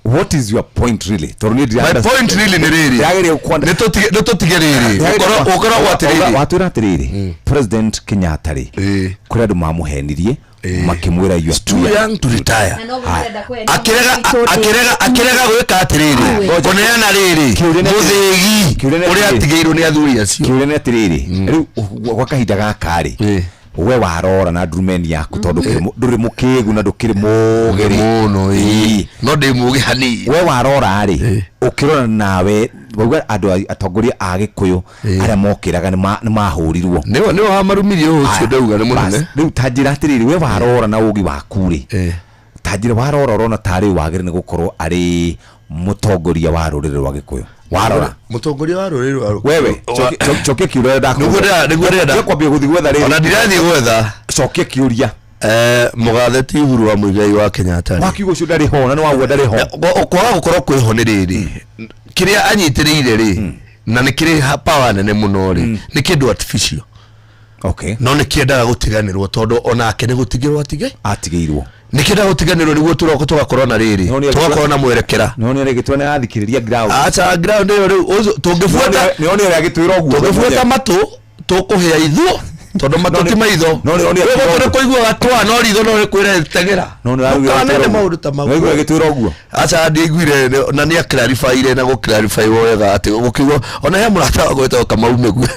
what is your point really? Tondũ niĩ My point really nĩ rĩrĩ. Ndĩrageria gũkwa- Nĩ tũtige rĩrĩ. Gũkoragwo atĩrĩrĩ. Watwĩra atĩrĩrĩ, President Kenyatta rĩ, kũrĩ andũ mamũhenirie makĩmwĩra you are too young to retire. Akĩrega gwĩka atĩrĩrĩ, kũneana rĩrĩ mũthĩgi ũrĩa atigĩirwo nĩ athuri acio. Kĩũria nĩ atĩrĩrĩ, rĩu gwa kahinda gaka rĩ, we warora na ndurumeni yaku, tondũ ndũrĩ mũkĩgu na ndũkĩrĩ mũgĩ rĩ. Mũno, ĩĩ. No ndĩ mũgĩ hanini. We warora rĩ, ũkĩrora nawe wauga andũ atongoria a Gĩkũyũ arĩa mokĩraga nĩ mahũrirwo. Nĩwe wamarumirie ũcio, ndauga nĩ mũnene. Rĩu ta njĩra atĩrĩrĩ, we warora na ũgĩ waku rĩ, ta njĩra warora ũrona tarĩ wagĩrĩire nĩ gũkorwo arĩ mũtongoria wa rũrĩrĩ rwa Gĩkũyũ, warora? Mũtongoria wa rũrĩrĩ rwa Wewe cokia kĩũria. Nĩguo ndĩrenda. Kwambia gũthiĩ gwetha rĩrĩ. Ona ndirathiĩ gwetha. Cokia kĩũria. Mũgathe ti Uhuru wa Muigai wa Kenyatta rĩ. Wakiuga ũcio ndarĩ ho na nĩ wauga ndarĩ ho. Kwaga gũkorwo kwĩho nĩ rĩrĩ, kĩrĩa anyitĩrĩire rĩ, na nĩ kĩrĩ power nene mũno rĩ, nĩ kĩndũ artificial. No nĩ kĩendaga gũtiganĩrwo tondũ onake nĩ gũtigĩrwo atige atigĩirwo. Nĩ kĩendaga gũtiganĩrwo nĩguo tũroka tũgakorwo na rĩrĩ, tũgakorwo na mwerekera. No nĩ arĩgĩtwo nĩ arathikĩrĩria ground. Aca, ground ĩyo rĩu tũngĩbuata Nĩ one ũrĩa agĩtwĩra ũguo. Tũngĩbuata matũ tũkũhĩa ithuo tondũ matũ ti maitho. No nĩ Rĩu gũtũ nĩ kũiguaga twa, no ritho no rĩkwĩre tegera. No nĩ araugire Ndũkanende agĩtwĩra ũguo. maũndũ ta mau. Nĩ waigua agĩtwĩra ũguo? Aca, ndiaiguire na nĩ aclarifyire na gũclarify wega atĩ gũkiuga ona he mũrata wakwa wĩtagwo Kamau Mĩgwi,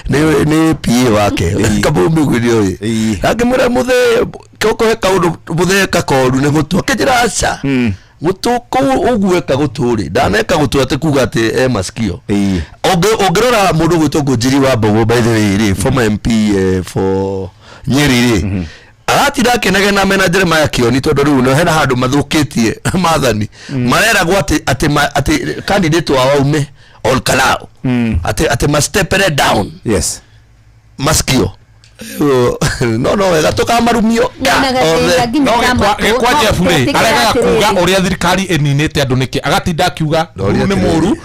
nĩ PA wake. Kamau Mĩgwi nĩ ũĩ, akĩmwĩra mũthee kũhe kaũndũ, mũthee kakoru nĩ gũtũ, akĩnjĩra aca, gũtũ kũu ũguo eka gũtũ rĩ, ndaneka gũtũ atĩ kuga atĩ e masikio. Ũngĩrora mũndũ gwĩtwo Ngũnjiri wa Mbũgũ, by the way rĩ, former MP for Nyeri rĩ, aratinda akĩnegena mena Jeremiah Kioni tondũ rĩu no hena handũ mathũkĩtie maathani, mareragwo atĩ candidate wao aume Ol Kalou, atĩ mastepere down. Masikio no wega tũkamarumio. Mena gathĩna nginya ka matũ. Gĩkwa No, Jeff rĩ, twetĩkĩra aregaga kuga atĩrĩrĩ. ũrĩa thirikari ĩninĩte andũ nĩkĩ, agatinda akiuga Uhuru nĩ mũru,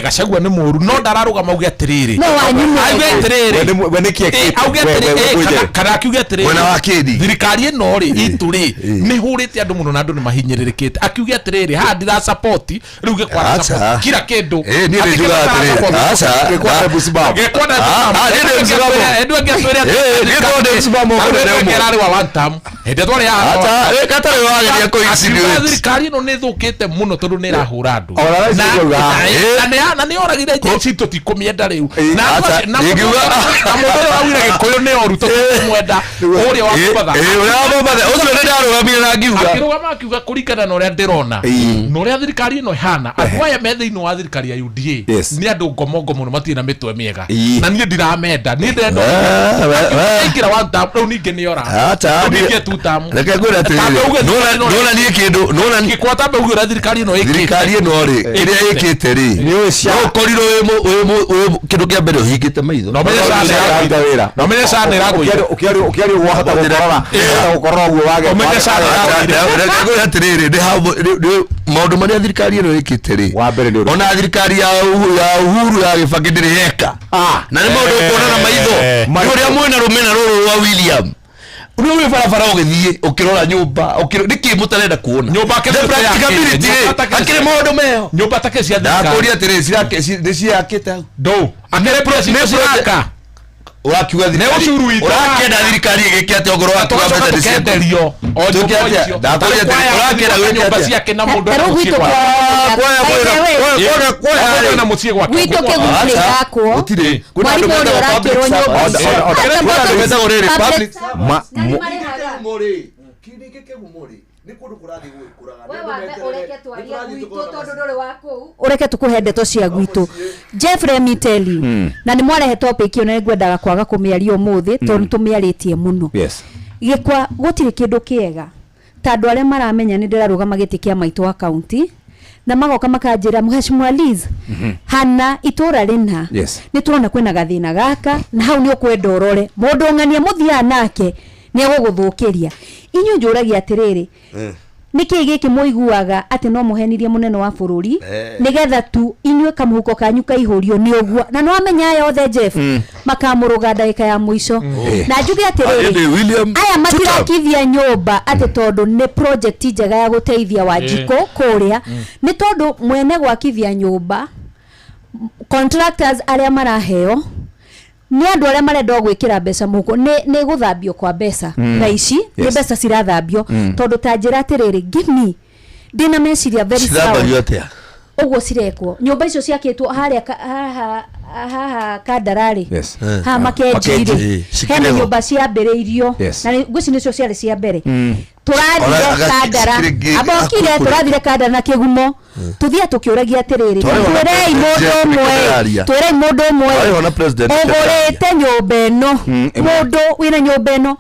Gachagua nĩ mũru, no ndararũgama auge atĩrĩrĩ. No wanyu mwega. Auge atĩrĩrĩ. We nĩkĩ ekĩte? Auge We- atĩrĩrĩ, we- we- kana akiuge atĩrĩrĩ, Mwena wa kĩndi. Thirikari ĩno rĩ itũ rĩ nĩ hũrĩte andũ mũno na andũ nĩ mahinyĩrĩrĩkĩte, akiuge atĩrĩrĩ, haha ndira support rĩu Gĩkwa Aca. support kila kĩndũ. Niĩ Atĩ nĩ njugaga Gĩkwa atĩrĩrĩ, support. aca, Gĩkwa Gĩkwa na Ah, niĩ ndĩ msimamo. Andũ angĩ atwĩre atĩ Niĩ to ndĩ msimamo Andũ mũnene angĩ ũmwe. ararĩ wa one term. Hĩndĩ ĩrĩa twarĩ haha Aca, gatarĩ wageria kũ Akiuga insinuate. thirikari ĩno nĩ ĩthũkĩte mũno tondũ nĩ ĩrahũra andũ. Ona thaa ici nĩngauga haha. Na na nĩ oragire jeshi, tũtikũmĩenda rĩu. Na andũ Aca, acio- na mũndũ ingiuga- na mũndũ ũrĩa waugire Gĩkũyũ nĩ oru tũtikũmwenda, ũrĩa wa Mombatha. Ũrĩa wa Mombatha, ũcio nĩ ndarũgamire na ngiuga. Akĩrũgama akiuga kũringana na ũrĩa ndĩrona na ũrĩa thirikari ĩno ĩhana, andũ aya me thĩinĩ wa thirikari ya UDA nĩ andũ ngomongo mũno, matirĩ na mĩtwe mĩega, na niĩ ndiramenda. Atia niĩ ndĩrenda Eh, we- aingĩra one term rĩu ningĩ nĩ ora Ata, Rĩu ndiĩ- ningĩ two term. Reke ngwĩre atĩrĩrĩ, Tambe uge nona- thirikari ĩno- nona niĩ kĩndũ nona niĩ- Gĩkwa tambe uge ũrĩa thirikari ĩno ĩkĩte. thirikari ĩno rĩ ĩrĩa ĩkĩte rĩ no ũkorirwo wĩ mũ- wĩ mũ- wĩ mũ- kĩndũ kĩa mbere ũhingĩte maitho Na ũmenye SHA nĩ ĩragũire. Na ũmenye SHA nĩ ĩragũire. Ũkĩaria ũguo wahota gũkorora wahota gũkorora ũguo wage Ũmenye SHA nĩ ĩragũire. Reke ngwĩre atĩrĩrĩ nĩ hamwe- nĩ- maũndũ marĩa thirikari ĩno ĩkĩte rĩ ona thirikari ya Uhu- ya Uhuru ya Gĩbakĩ ndĩrĩ yeka na nĩ maũndũ ũkuona na maitho nĩ ũrĩa mwĩna rũmena rũrũ rwa William nĩ wĩ barabara ũgĩthiĩ ũkĩrora nyũmba nĩkĩ mũtarenda kuona Nyũmba The akĩrĩ practicability rĩ, akĩrĩ maũndũ meho nyũmba take cia thirikari. ndakũria atĩrĩ nĩ ciakĩte hau ndũ akĩrĩ president ciraka ũrakiuga Nĩ ũcuru witũ. ũrakĩenda thirikari ĩgĩke atĩa ongorwo wakiuga Tũgacoka mbeca nĩ ciaku? tũkenderio o Tũke nyũmba atĩa? icio. Ndakũria Tarĩu atĩrĩ, kwaya ũrakĩenda gwaka gwĩka nyũmba atĩa? ciake na mũndũ Ta rĩu ena mũciĩ gwitũ gwake. By the way, Ena mũciĩ gwake. Gwitũ kĩgumo nĩ gakwo Gũtirĩ. Kwĩna andũ Mwarimũ ũrĩa metagwo ũrakĩrwo public nyũmba servants. icio. Order, order. Kwĩna andũ metagwo rĩrĩ, Public public- Ma- mu- Ũreke tũkũhe ndeto cia gwitũ Jeff, let me tell you, na nĩ mwarehe topic ĩyo na nĩngwendaga kwaga kũmĩaria ũmũthĩ tondũ nĩ tũmĩarĩtie mũno. Yes. Gĩkwa gũtirĩ kĩndũ kĩega ta andũ arĩa maramenya nĩ ndĩrarũgama gĩtĩ kĩa maitũ wa kaunti na magoka makanjĩra, Mheshimiwa Liz, hana itũra rĩna nĩ tũrona kwĩna gathĩna gaka, na hau nĩ ũkwenda ũrore mũndũ ng'ania mũthiaga nake nĩ egũgũthũkĩria. Inyuĩ njũragia atĩrĩrĩ, nĩkĩ gĩkĩ mũiguaga atĩ no mũhenirie mũnene wa bũrũri nĩgetha tu inyuĩ kamũhuko kanyu kaihũrio nĩ ũguo? Na nĩwamenya aya othe, Jeff, makamũrũga ndagĩka ya mũico. Na njuge atĩrĩrĩ, Ĩndĩ William aya matirakithia nyũmba atĩ tondũ nĩ project njega ya gũteithia Wanjikũ kũrĩa, nĩ tondũ mwene gwakithia nyũmba, contractors arĩa maraheo nĩ andũ arĩa marenda o gwĩkĩra mbeca mũhuko, nĩ gũthambio kwa mbeca thaa ici nĩ mbeca cirathambio. Tondũ ta njĩra atĩrĩrĩ, give me, ndĩna meciria very sound. Cithambagio atĩa? Ũguo cirekwo, nyũmba icio ciakĩtwo harĩa haha haha Kandararĩ, haha Makenji Makenji. rĩ, Cikĩrĩ hena ho. nyũmba ciambĩrĩirio na ngwĩci nĩcio ciarĩ cia mbere. Tũrathire Ona Kandara, cikĩrĩ ambokire hakuhĩ. tũrathire Kandara na Kĩgumo, tũthiĩ tũkĩũragia atĩrĩrĩ, Twarĩ hona twĩrei mũndũ President ũmwe, Kĩraria. twĩrei mũndũ ũmwe Twarĩ hona President ũgũrĩte nyũmba ĩno, ĩmwe. mũndũ wĩna nyũmba ĩno.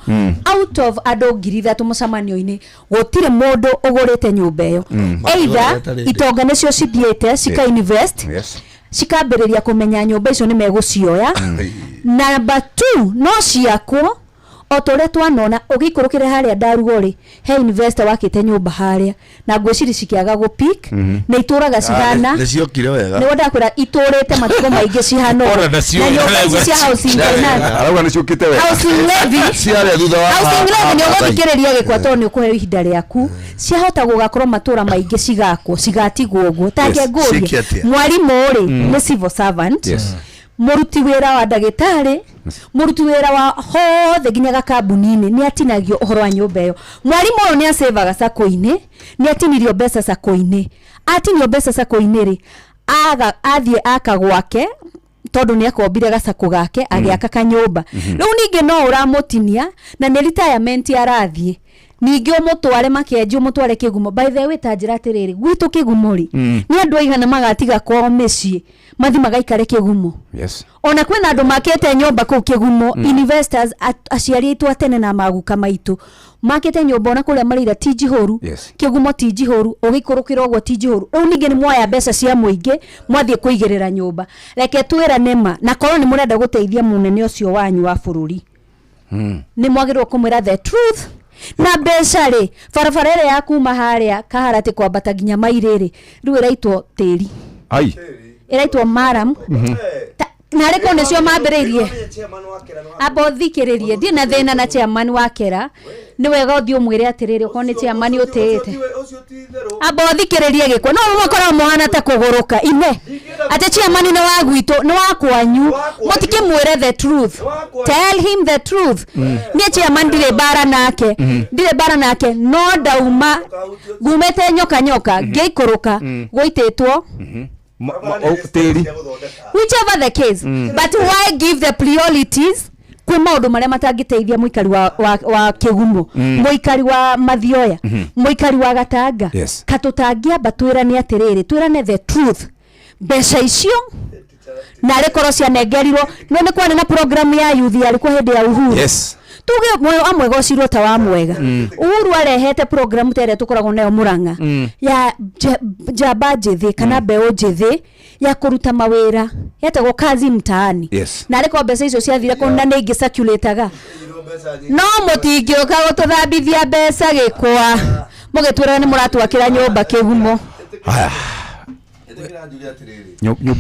Out of andũ 3,000 mũcemanio-inĩ, gũtirĩ mũndũ ũgũrĩte nyũmba ĩyo. Either Makĩgũra rĩrĩ. itonga nĩcio cithiĩte cika invest, cikambĩrĩria kũmenya nyũmba icio nĩ megũcioya. Number two, no ciakwo o ta ũrĩa twanona ũgĩikũrũkĩre harĩa Ndarugo rĩ, he investor wakĩte nyũmba harĩa na ngwĩciri cikĩaga gũpik na itũraga cihana Nĩ ciokire wega. Nĩguo ndakwĩra itũrĩte matukũ maingĩ cihana ũguo. Ona nacio- Na nyũmba ici cia housing finance, Arauga nĩ ciũkĩte wega. housing levy, Ciarĩa thutha wa housing levy, nĩ Maathai. ũgũthikĩrĩria gĩkwa tondũ nĩ ũkũheo ihinda rĩaku. Ciahota gũgakorwo matũra maingĩ cigakwo cigatigwo ũguo take. Yes, Ngũrie ciĩke atĩa? mwarimũ rĩ, nĩ civil servant, mũruti wĩra wa ndagĩtarĩ, mũruti wĩra wa hothe nginya gakambuni-inĩ nĩ atinagio ũhoro wa nyũmba ĩyo. Mwarimũ ũyũ nĩ acevaga sako-inĩ, nĩ atinirio mbeca sako-inĩ. Atinio mbeca sako-inĩ rĩ, aga athiĩ aka gwake tondũ nĩ akombire gacako gake agĩaka kanyũmba. Rĩu ningĩ no ũramũtinia na nĩ retirement arathiĩ, ningĩ ũmũtware Makenji, ũmũtware Kĩgumo. By the way, ta njĩra atĩrĩrĩ, gwitũ Kĩgumo rĩ, nĩ andũ aigana magatiga kwao mĩciĩ mathi magaikare Kĩgumo? Ona kwĩna andũ makĩte nyũmba kũu Kĩgumo, investors, aciari aitũ a tene na maguka maitũ makĩte nyũmba ona kũrĩa marĩira ti njihũru. Kĩgumo ti njihũru, ũgĩikũrũkĩra ũguo ti njihũru. Rĩu ningĩ nĩ mwoya mbeca cia mũingĩ mwathiĩ kũigĩrĩra nyũmba. Reke twĩrane ma, na korwo nĩ mũrenda gũteithia mũnene ũcio wanyu wa bũrũri, nĩ mwagĩrĩirwo kũmwĩra the truth. Na mbeca rĩ, barabara ĩrĩa ya kuma harĩa Kaharatĩ kwambata nginya Mairĩ rĩ, rĩu ĩraitwo tĩri, Ai. ĩraitwo maram. Narĩ korwo nĩcio mambĩrĩirie, amba ũthikĩrĩrie, ndirĩ na thĩna na chairman wa Kera. Nĩ wega ũthiĩ ũmwĩre atĩrĩrĩ, okorwo nĩ chairman ũtĩĩte, amba ũthikĩrĩrie gĩkwa no mũkoragwo mũhana ta kũgũrũka ine atĩ chairman nĩ wa gwitũ, nĩ wa kwanyu, mũtikĩmwĩre the truth. Tell him the truth. Niĩ chairman ndirĩ mbara nake, ndirĩ mbara nake, no ndauma ngumĩte nyoka nyoka ngĩikũrũka gũitĩtwo Tĩri. Whichever the case, but why give the priorities kwĩ maũndũ marĩa matangĩteithia mũikari wa Kĩgumo, mũikari wa Mathioya, mũikari wa Gatanga? Katũtangĩamba twĩrane atĩrĩrĩ, twĩrane the truth, mbeca icio Narĩ korwo cianengerirwo no nĩ kwarĩ na program ya youth yarĩ kuo hĩndĩ ya Uhuru. Yes. Tuge moyo amwe gocirwo ta wa mwega. Uhuru arehete program ta ĩrĩa tũkoragwo nayo Murang'a ya njamba njĩthĩ kana mbeũ njĩthĩ ya kũruta mawĩra yetagwo kazi mtaani. Yes. Na arĩ korwo mbeca icio ciathire kũu na nĩ ingĩ circulataga no mũtingĩũka gũtũthambithia mbeca gĩkwa mũgĩtwĩra nĩ mũratwakĩra nyũmba kĩgumo. Haya.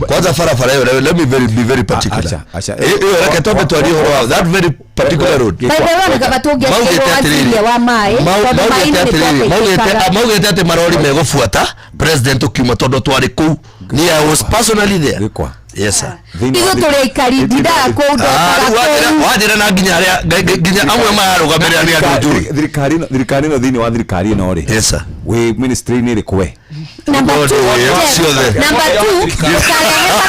Kwanza barabara ĩyo, let me very, be very particular. Acha. Ĩyo reke twambe twarie ũhoro wa that very particular road. By the way, ona kaba tũngĩakĩrwo Maugĩte atĩrĩrĩ, waciria wa maĩ tondũ maugĩte maĩ-inĩ nĩ atĩrĩrĩ, twatũĩkaga. maugĩte atĩ marori megũbuata president ũkiuma tondũ twarĩ kũu. Niĩ I was personally there. Yes sir. Ithuĩ tũrĩ aikari ndindaga kũu Ah, ndokaga rĩu kũu. wanjĩra na nginya arĩa nginya amwe mararũgamĩrĩra nĩ andũ njũĩ. Thirikari ĩno thirikari ĩno thĩinĩ wa thirikari ĩno rĩ. Yes sir. Wĩ ministry-inĩ ĩrĩkũ we? Number Tondũ two, wĩ Jeff. ciothe. Number two, ndũkarehe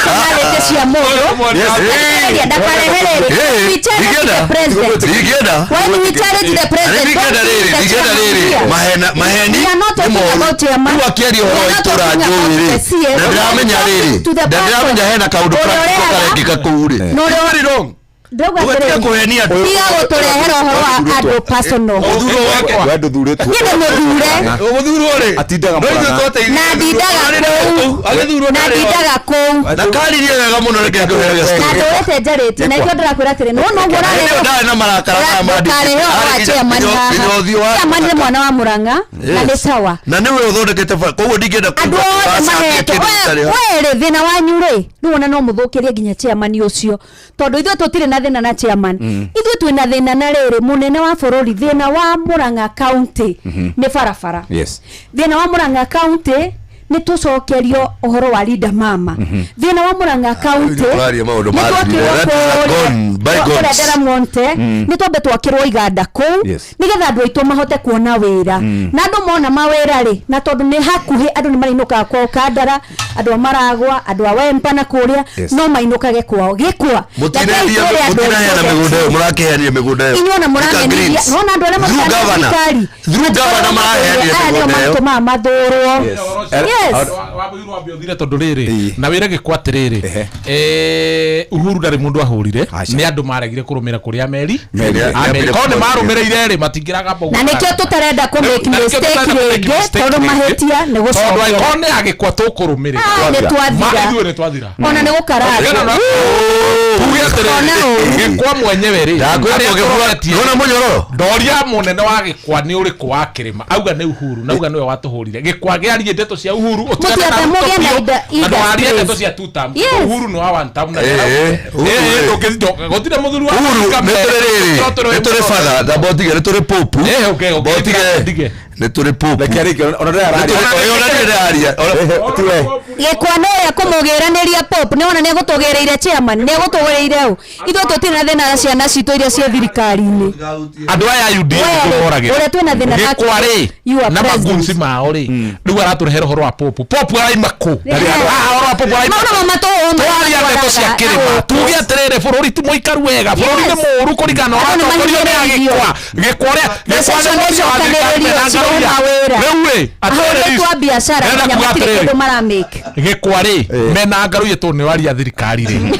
personality cia mũndũ. Yes. Thikĩrĩria, ndakarehe rĩrĩ. Eh, We challenge ndingĩenda. the president. Ndingĩenda. When we challenge the president, Ndingĩenda don't rĩrĩ, think the ndingĩenda chairman rĩrĩ. here. Maheni We are not nĩ talking moru. about chairman. Rĩu akĩaria We ũhoro are wa not itũra talking about njũĩ rĩ, the CS. na ndĩramenya We are rĩrĩ, talking to the na ndĩramenya person. hena kaũndũ Ũrĩa practical ũrehaga- karekĩka kũu rĩ. Na ũrĩa- Very wrong. Ndauga Ũgatiga atĩrĩrĩ, kũhenia andũ. tiga gũtũrehera ũhoro wa andũ personal. Mũthurwo wakwa. We ndũthurĩtwo. Niĩ nĩ mũthure. Mũthurwo rĩ. Atindaga No ithuĩ Murang'a. twateithirie Na ndindaga Arĩ kũu. Agĩthurwo Na ndarĩ ho. ndindaga kũu. Na karirie wega mũno reke ngũhe Na story. ndũrĩte njarĩtie na ikĩo ndĩrakwĩra atĩrĩ nĩwona ũguo Hĩndĩ ĩyo ũrarehe ndarĩ na marakara maya ma ndũkarehe ũhoro wa Arĩ chairman nginya- haha. nginya ũthiũ wa- Chairman nĩ mwana wa Murang'a na nĩ Yes. sawa. Na nĩwe ũthondekete bara koguo ndingĩenda Andũ kuga othe tũracangia mahetwo kĩndũ gĩtarĩ ho. werĩ thĩna wanyu rĩ rĩu ona no mũthũkĩrie nginya chairman ũcio tondũ ithuĩ tũtirĩ na thĩna na chairman. Ithuĩ twĩna thĩna na rĩrĩ mũnene wa bũrũri thĩna wa Murang'a county nĩ barabara. Yes. Thĩna wa Murang'a county nĩ tũcokerio ũhoro wa Linda Mama. Thĩna wa Murang'a county Ũraria maũndũ nĩ ma twakĩrwo That is a gone, bygones. kũrĩa Deramonte nĩ twambe twakĩrwo iganda kũu Yes. nĩgetha andũ aitũ mahote kuona wĩra na andũ mona mawĩra rĩ na tondũ nĩ hakuhĩ andũ nĩ marĩinũkaga kwao Kandara andũ a Maragwa andũ a Wempa na kũrĩa Yes. no mainũkage kwao gĩkwa. Mũtinendia- Rekei twĩre andũ mũtinaheana aitũ mĩgũnda ĩyo mũrakĩheanire mĩgũnda ĩyo inyuĩ ona Thika mũramenithia Greens. nona andũ arĩa Through marutaga governor. thirikari Through governor maraheanire aya nĩo mĩgũnda ĩyo. matũmaga mathũrwo. Yes. Yes. Wabũirwo wambe ũthire tondũ rĩrĩ na wĩra gĩkwa atĩrĩrĩ Uhuru ndarĩ mũndũ ahũrire Aca. nĩ andũ maregire kũrũmĩra kũrĩa meri Meri. Ameri. Korwo nĩ marũmĩrĩire rĩ matingĩragamba ũguo na nĩkĩo tũtarenda kũ make Na nĩkĩo mistake tũtarenda kũ make rĩngĩ mistake tondũ rĩngĩ. mahĩtia nĩ Tondũ gũcokera. angĩkorwo nĩ agĩkwa tũkũrũmĩrĩra Ah, nĩ twathira. Ithuĩ nĩ twathira Ona nĩ gũkaranga. Tuge atĩrĩrĩ, Ona ũru. gĩkwa mwenyewe rĩ Ndakwĩra arĩa ũgĩbua- tũroretie- Nĩwona mũnyororo? ndoria mũnene wa gĩkwa nĩ ũrĩkũ wa kĩrĩma auga nĩ Uhuru na auga nĩwe watũhũrire gĩkwa gĩarie ndeto cia Uhuru ũtigane na Mũtiambe Ruto mũgĩe na biũ, na ndũkarie industries. ndeto cia two term. Yes. Uhuru nĩ wa one term na Eh, Uhuru, eh. gũtirĩ mũthuri wa Uhuru Afrika nĩ mbere. tũrĩ rĩrĩ No tũrĩ nĩ tũrĩ mũno. father na mbotige nĩ tũrĩ pope Eh, okay, okay, mbotige ndige. nĩ tũrĩ pope Reke arĩkie, ona ndĩrararia. Nĩ tũrĩ- ona ndĩraria Tiwe. Gĩkwa nĩ ũrĩa kũmũgĩranĩria pop nĩ wona nĩ egũtũgĩrĩire chairman nĩ egũtũgĩrĩire ũ ithuĩ tũtirĩ na thĩna na ciana citũ iria ciĩ thirikari-inĩ andũ aya UDA Wewe, nĩguo moragĩra. ũrĩa twĩna thĩna nake, Gĩkwa rĩ you are na president. magunci mao rĩ rĩu aratũrehera ũhoro wa popu popu araima kũ Yeah. Ah, ũhoro wa popu araima Maũndũ kũ? matũhũma twaria ndeto cia kĩrĩma tuge atĩrĩrĩ bũrũri ti mũikaru wega bũrũri nĩ Yes. mũũru kũringana na Andũ nĩ ũratongorio nĩ mahinyĩrĩirio. agĩkwa gĩkwa ũrĩa Mbeca gĩkwa icio nĩ mũico wa thirikari nĩicokanĩrĩrio mena cirehe ngaruya. mawĩra. Rĩu rĩ ahũrĩtwo atĩrĩrĩ a biacara ndĩrenda nginya kuga matirĩ atĩrĩrĩ, kĩndũ maramake gĩkwa rĩ mena ngaruye tondũ nĩ waria thirikari rĩ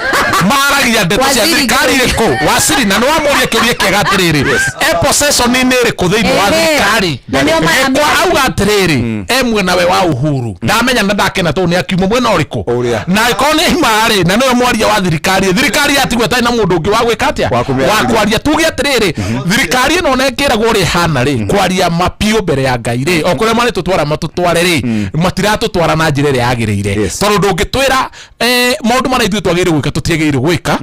maragia ndeto cia Waziri thirikari rĩkũ wasiri na nĩ wamũria kĩũria kĩega atĩrĩrĩ e possession-inĩ ĩrĩkũ thĩinĩ wa Ĩhĩ. thirikari Na nĩo gĩkwa maramĩaria. auga atĩrĩrĩ e mwena we wa Uhuru ndamenya na ndakena tondũ nĩ akiuma mwena ũrĩkũ Ũrĩa. na angĩkorwo nĩ ima rĩ na nĩwe mwaria wa thirikari thirikari yatigwo ĩtarĩ na mũndũ ũngĩ wa gwĩka atĩa Wa kũmĩarĩria. wa kwaria tuge atĩrĩrĩ thirikari ĩno ona ĩkĩragwo ũrĩa ĩhana rĩ kwaria mapiũ mbere ya Ngai rĩ o kũrĩa marĩtũtwara matũtware rĩ matiratũtwara na njĩra ĩrĩa yagĩrĩire Yes. tondũ ndũngĩtwĩra maũndũ marĩa ithuĩ twagĩrĩire gwĩka tũtiagĩrĩire gwĩka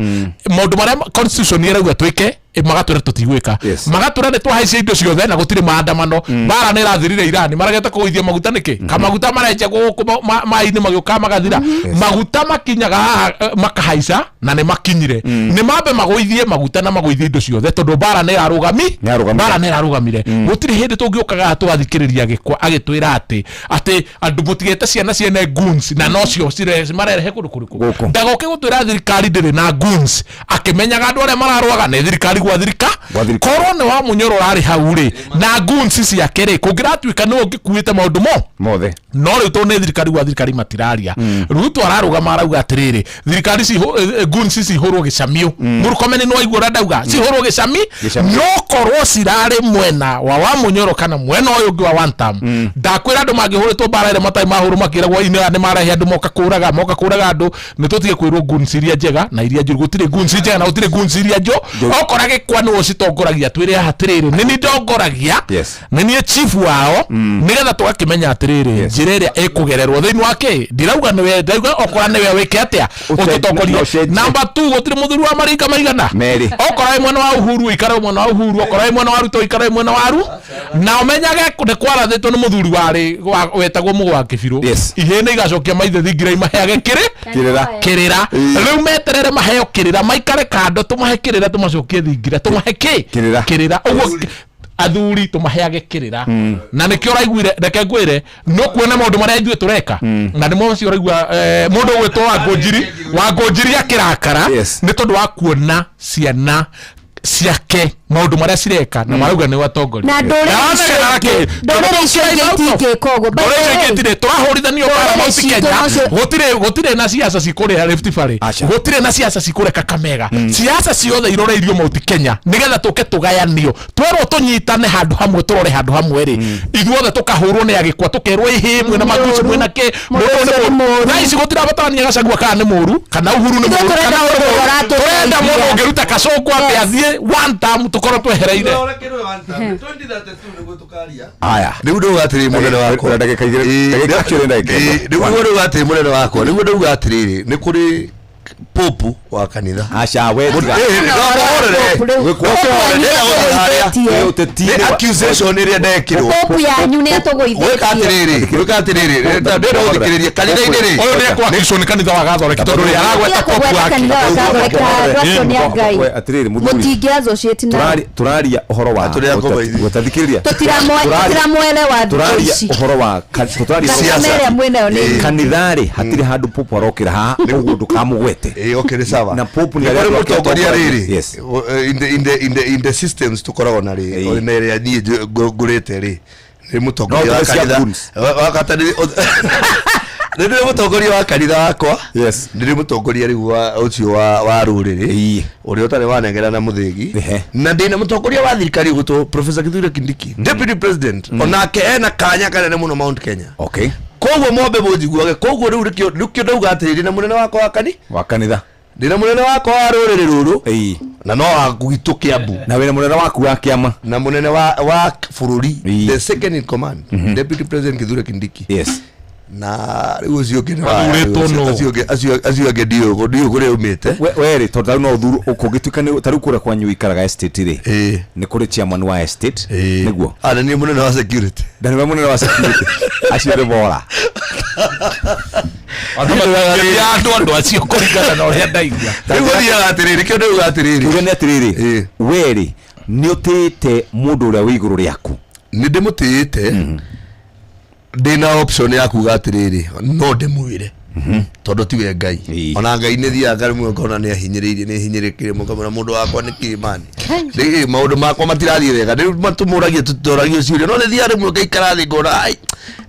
maũndũ marĩa constitution ĩrauga twĩke magatwĩra tũtigwĩka Yes. magatwĩra nĩ twahaicia indo ciothe na gũtirĩ maandamano mbara nĩ ĩrathirire Irani maregete kũgũithia maguta nĩkĩ kamaguta marenja gũkũ maĩ-inĩ magĩũka magathira maguta makinyaga haha makahaica na nĩ makinyire nĩ mambe magũithie maguta na magũithie indo ciothe tondũ mbara nĩ ĩrarũgami Nĩ yarũgamire. mbara nĩ ĩrarũgamire gũtirĩ hĩndĩ tũngĩũkaga haha tũgathikĩrĩria gĩkwa agĩtwĩra atĩ atĩ andũ mũtigete ciana ciene goons na nocio marerehe kũndũ kũrĩkũ Gũkũ. ndagoke gũtwĩra thirikari ndĩrĩ na goons akĩmenyaga andũ arĩa mararũaga nĩ thirikari gwa thirika korwo nĩ wa Munyoro ũrarĩ hau rĩ na goons ciake rĩ kũngĩratuĩka nĩwe ũngĩkuĩte maũndũ mo mothe no rĩu tondũ nĩ thirikari gwa thirikari matiraria Ruto ararũgama arauga atĩrĩrĩ thirikari goons cihũrwo gĩcamio Murkomen nĩ waigua ũrĩa ndauga cihũrwo gĩcami Gĩcamio. no korwo cirarĩ mwena wa wa Munyoro kana mwena ũyũ ũngĩ wa one term ndakwĩra andũ mangĩhũrĩtwo mbara ĩrĩa matarĩ mahũrwo makĩragwo inĩ nĩ marehe andũ moka kũraga moka kũraga andũ nĩ tũtige kwĩrwo goons iria njega na iria njũru gũtirĩ goons njega na gũtirĩ goons iria njũ okora gĩkwa nĩwe ũcitongoragia twĩre haha atĩrĩrĩ nĩ niĩ ndongoragia Yes. nĩ niĩ chief wao nĩgetha tũgakĩmenya atĩrĩrĩ njĩra ĩrĩa ĩkũgererwo thĩinĩ wa kĩ ndirauga nĩwe ndirauga okora nĩwe wĩke atĩa Ũte- ũtũtongorie ũcenjie. namba 2 gũtirĩ mũthuri wa maringa maigana Merĩ. okora wĩ mwena wa Uhuru ũikare mwena wa Uhuru okora wĩ mwena wa Ruto ũikare mwena wa Ru na ũmenyage nĩ kwarathĩtwo nĩ mũthuri warĩ wetagwo Mũgũ wa Kĩbirũ Yes. ihĩĩ nĩ igacokia maithe thingira imaheage kĩrĩ Kĩrĩra. kĩrĩra Ĩĩ. rĩu meterere maheo kĩrĩra maikare kando tũmahe kĩrĩra tũmacokie thingira tũmahe kĩ Kĩrĩra. kĩrĩra ũguo athuri tũmaheage kĩrĩra na nĩkĩo ũraiguire reke ngwĩre no kuona maũndũ marĩa ithuĩ tũreka na nĩmo macio ũraigua mũndũ ũgwĩtwo Wangũnjiri Wangũnjiri akĩrakara Yes. nĩ tondũ wa kuona ciana ciake maũndũ marĩa cireka na marauga nĩ atongoria Na ndũrĩrĩ icio ingĩ- ndũrĩrĩ icio ingĩ itingĩka ũguo. By the ndũrĩrĩ way, ingĩ itirĩ tũrahũrithanio mbara ndũrĩrĩ Mount citũ Kenya nocio- gũtirĩ gũtirĩ na ciaca cikũrĩa Rift Valley Aca. gũtirĩ na ciaca cikũrĩa Kakamega ciaca ciothe iroreirio Mount Kenya nĩgetha tũke tũgayanio twerwo tũnyitane handũ hamwe tũrore handũ hamwe rĩ ithuothe tũkahũrwo nĩ agĩkwa tũkerwo ĩhĩ mwĩna maguci mwĩna kĩ Mũndũ mũndũ ũcio nĩ nĩ mũru mũũru. thaa ici gũtirabatarania Gachagua kana nĩ mũru kana Uhuru nĩ Ithuĩ mũru tũrenda kana mũndũ mũru. ũratũteithia. tũrenda mũndũ ũngĩruta kacũngwa atĩ athiĩ one term tũkorwo twehereire Aya. Rĩu ndauga atĩrĩrĩ mũnene wakwa Ĩĩ, ndagĩka igĩrĩ- Ĩĩ, ndagĩka actually ndagĩka ĩĩ, ĩmwe. nĩguo ndauga atĩrĩrĩ mũnene wakwa nĩguo ndauga atĩrĩrĩ nĩ kũrĩ popu wa kanitha Aca we tiga. Ĩĩ, no ũhorere. Popu rĩu. No ũhorere, ndĩrenda gũthiĩ harĩa. Nĩatũgũithĩtie. Ũteti-inĩ Nĩ wa- accusation ĩrĩa ndekirwo Popu yanyu gwĩka nĩatũgũithĩtie. atĩrĩrĩ gwĩka atĩrĩrĩ ndĩrenda gũthikĩrĩria kanitha-inĩ rĩ ũyũ nĩ ekwakicwo nĩ kanitha wa gathoreki tondũ rĩ aragweta popu Nĩekũgweta wake kanitha wa Gathoreki andũ acio nĩ a Ngai. We, atĩrĩrĩ mũthuri Mũtingĩ associate nao. Tũraria ũhoro wa Tũrĩa ngoma ũteti. ici. Gũtathikĩrĩria. Tũtiramwelewa thikũ Tũraria ici. ũhoro wa tũraria ũhoro wa Thakame ĩrĩa mwĩnayo nĩ Ĩĩ. kanitha-rĩ hatirĩ handũ popu arokĩra haha ũguo ndũkamũgwete Ĩĩ, okay, nĩ sawa. Na popu nĩ Nĩ arĩa kũrĩ andũ ake mũtongoria atongoragia. rĩrĩ Yes. in the systems tũkoragwo na rĩ Ĩĩ. na ĩrĩa niĩ ngũrĩte rĩ nĩ mũtongoria No, wa tũrĩ cia kanitha goons. wa kata nĩ nĩ ndĩrĩ mũtongoria wa kanitha wakwa Yes. nĩ ndĩrĩ mũtongoria rĩu wa ũcio wa rũrĩrĩ Ĩĩ. ũrĩa ũtarĩ wanengera na mũthĩgi Ehe. na ndĩna mũtongoria wa thirikari ũgwĩtwo Professor Kithure Kindiki deputy president onake ena kanya kanene mũno Mount Kenya Okay. koguo mwambe mũnjiguage koguo rĩu nĩkĩo ndauga atĩrĩrĩ ndĩna mũnene wakwa wa kani Wa kanitha. ndĩna mũnene wakwa wa rũrĩrĩ rũrũ Ĩĩ. na no wa gwitũ Kĩambu Na wĩna mũnene waku wa kĩama. na mũnene wa bũrũri Ĩĩ. the second in command deputy president Kithure Kindiki Yes. na rĩu ũcio ũngĩ nĩ wa- Athurĩtwo nũ? acio angĩ ndiũĩ ndiũĩ kũrĩa umĩte We rĩ tondũ tarĩu no ũthuru kũngĩtuĩka nĩ tarĩu kũrĩa kwanyu ũikaraga estate rĩ Ĩĩ. nĩ kũrĩ chairman wa estate Ĩĩ. nĩguo Ah, na niĩ mũnene wa security na nĩwe mũnene wa security acio nĩ bora andũ matingĩria andũ andũ acio kũringana na ũrĩa ndaigua rĩu gũthiaga atĩrĩrĩ kĩo ndauga atĩrĩrĩ kiuga nĩ atĩrĩrĩ Ĩĩ. we rĩ nĩ ũtĩĩte mũndũ ũrĩa wĩ igũrũ rĩaku nĩ ndĩmũtĩĩte ndĩna option ya kuga atĩrĩrĩ no ndĩmwĩre tondũ tiwe ngai Ĩĩ. ona ngai nĩ thiaga rĩmwe ngona nĩ ahinyĩrĩirie nĩ hinyĩrĩkire mũkamwĩra mũndũ wakwa nĩ kĩmani Rĩ, maũndũ makwa matirathiĩ wega rĩu matũmũragia tũtoragia ciũria no nĩ thiaga rĩmwe ngaikara thĩ ngona ai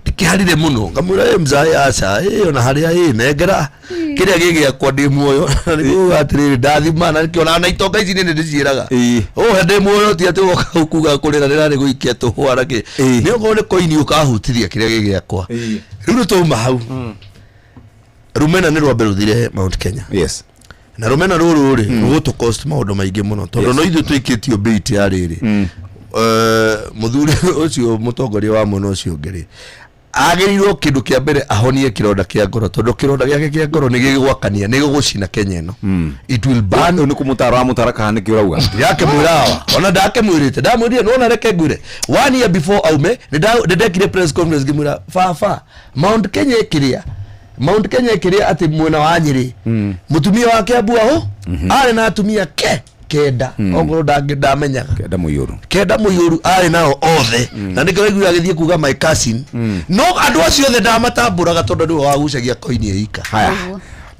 ndĩkĩharire mũno ngamwĩra ĩ mzae aca ĩ ona harĩa ĩ nengera kĩrĩa gĩ gĩakwa ndĩ muoyo na nĩkuga atĩrĩrĩ ndathima na nĩkĩo ona itonga ici nĩ ndĩciĩraga Ĩĩ. ũhe ndĩ muoyo ti atĩ woka kuga kũrĩra rĩrarĩ gũikia tũhũa na kĩ Ĩĩ. nĩ okorwo nĩ koini ũkahutithia kĩrĩa gĩ gĩakwa Ĩĩ. rĩu nĩ twauma hau rumena nĩ rwambe rũthire Mount Kenya yes na rumena rũrũ rĩ rũgũtũ cost maũndũ maingĩ mũno tondũ Yes. no ithuĩ tũikĩtio bait ya rĩrĩ mũthuri ũcio mũtongoria wa mwena ũcio ũngĩ rĩ agĩrĩirwo kĩndũ kĩa mbere ahonie kĩronda kĩa ngoro tondũ kĩronda gĩake kĩa ngoro nĩ gĩgwakania nĩ gĩgũcina Kenya ĩno it will burn rĩu nĩ kũmũtara ũramũtara kana nĩkĩ ũrauga ndakĩmwĩra ona ndakĩmwĩrĩte ndamwĩrire nona reke ngwĩre one year before aume nĩ ndekire press conference ngĩmwĩra baba Mount Kenya ĩkĩrĩa Mount Kenya ĩkĩrĩa atĩ mwena wa Nyĩrĩ mũtumia wa Kĩambu aho arĩ na atumia ke kenda okorwo ndamenyaga kenda mũiyũru kenda mũiyũru arĩ nao othe na nĩkĩo waiguire agĩthiĩ kuga my cousin no andũ acio othe ndamatambũraga tondũ nĩwe wagucagia koini ĩika haya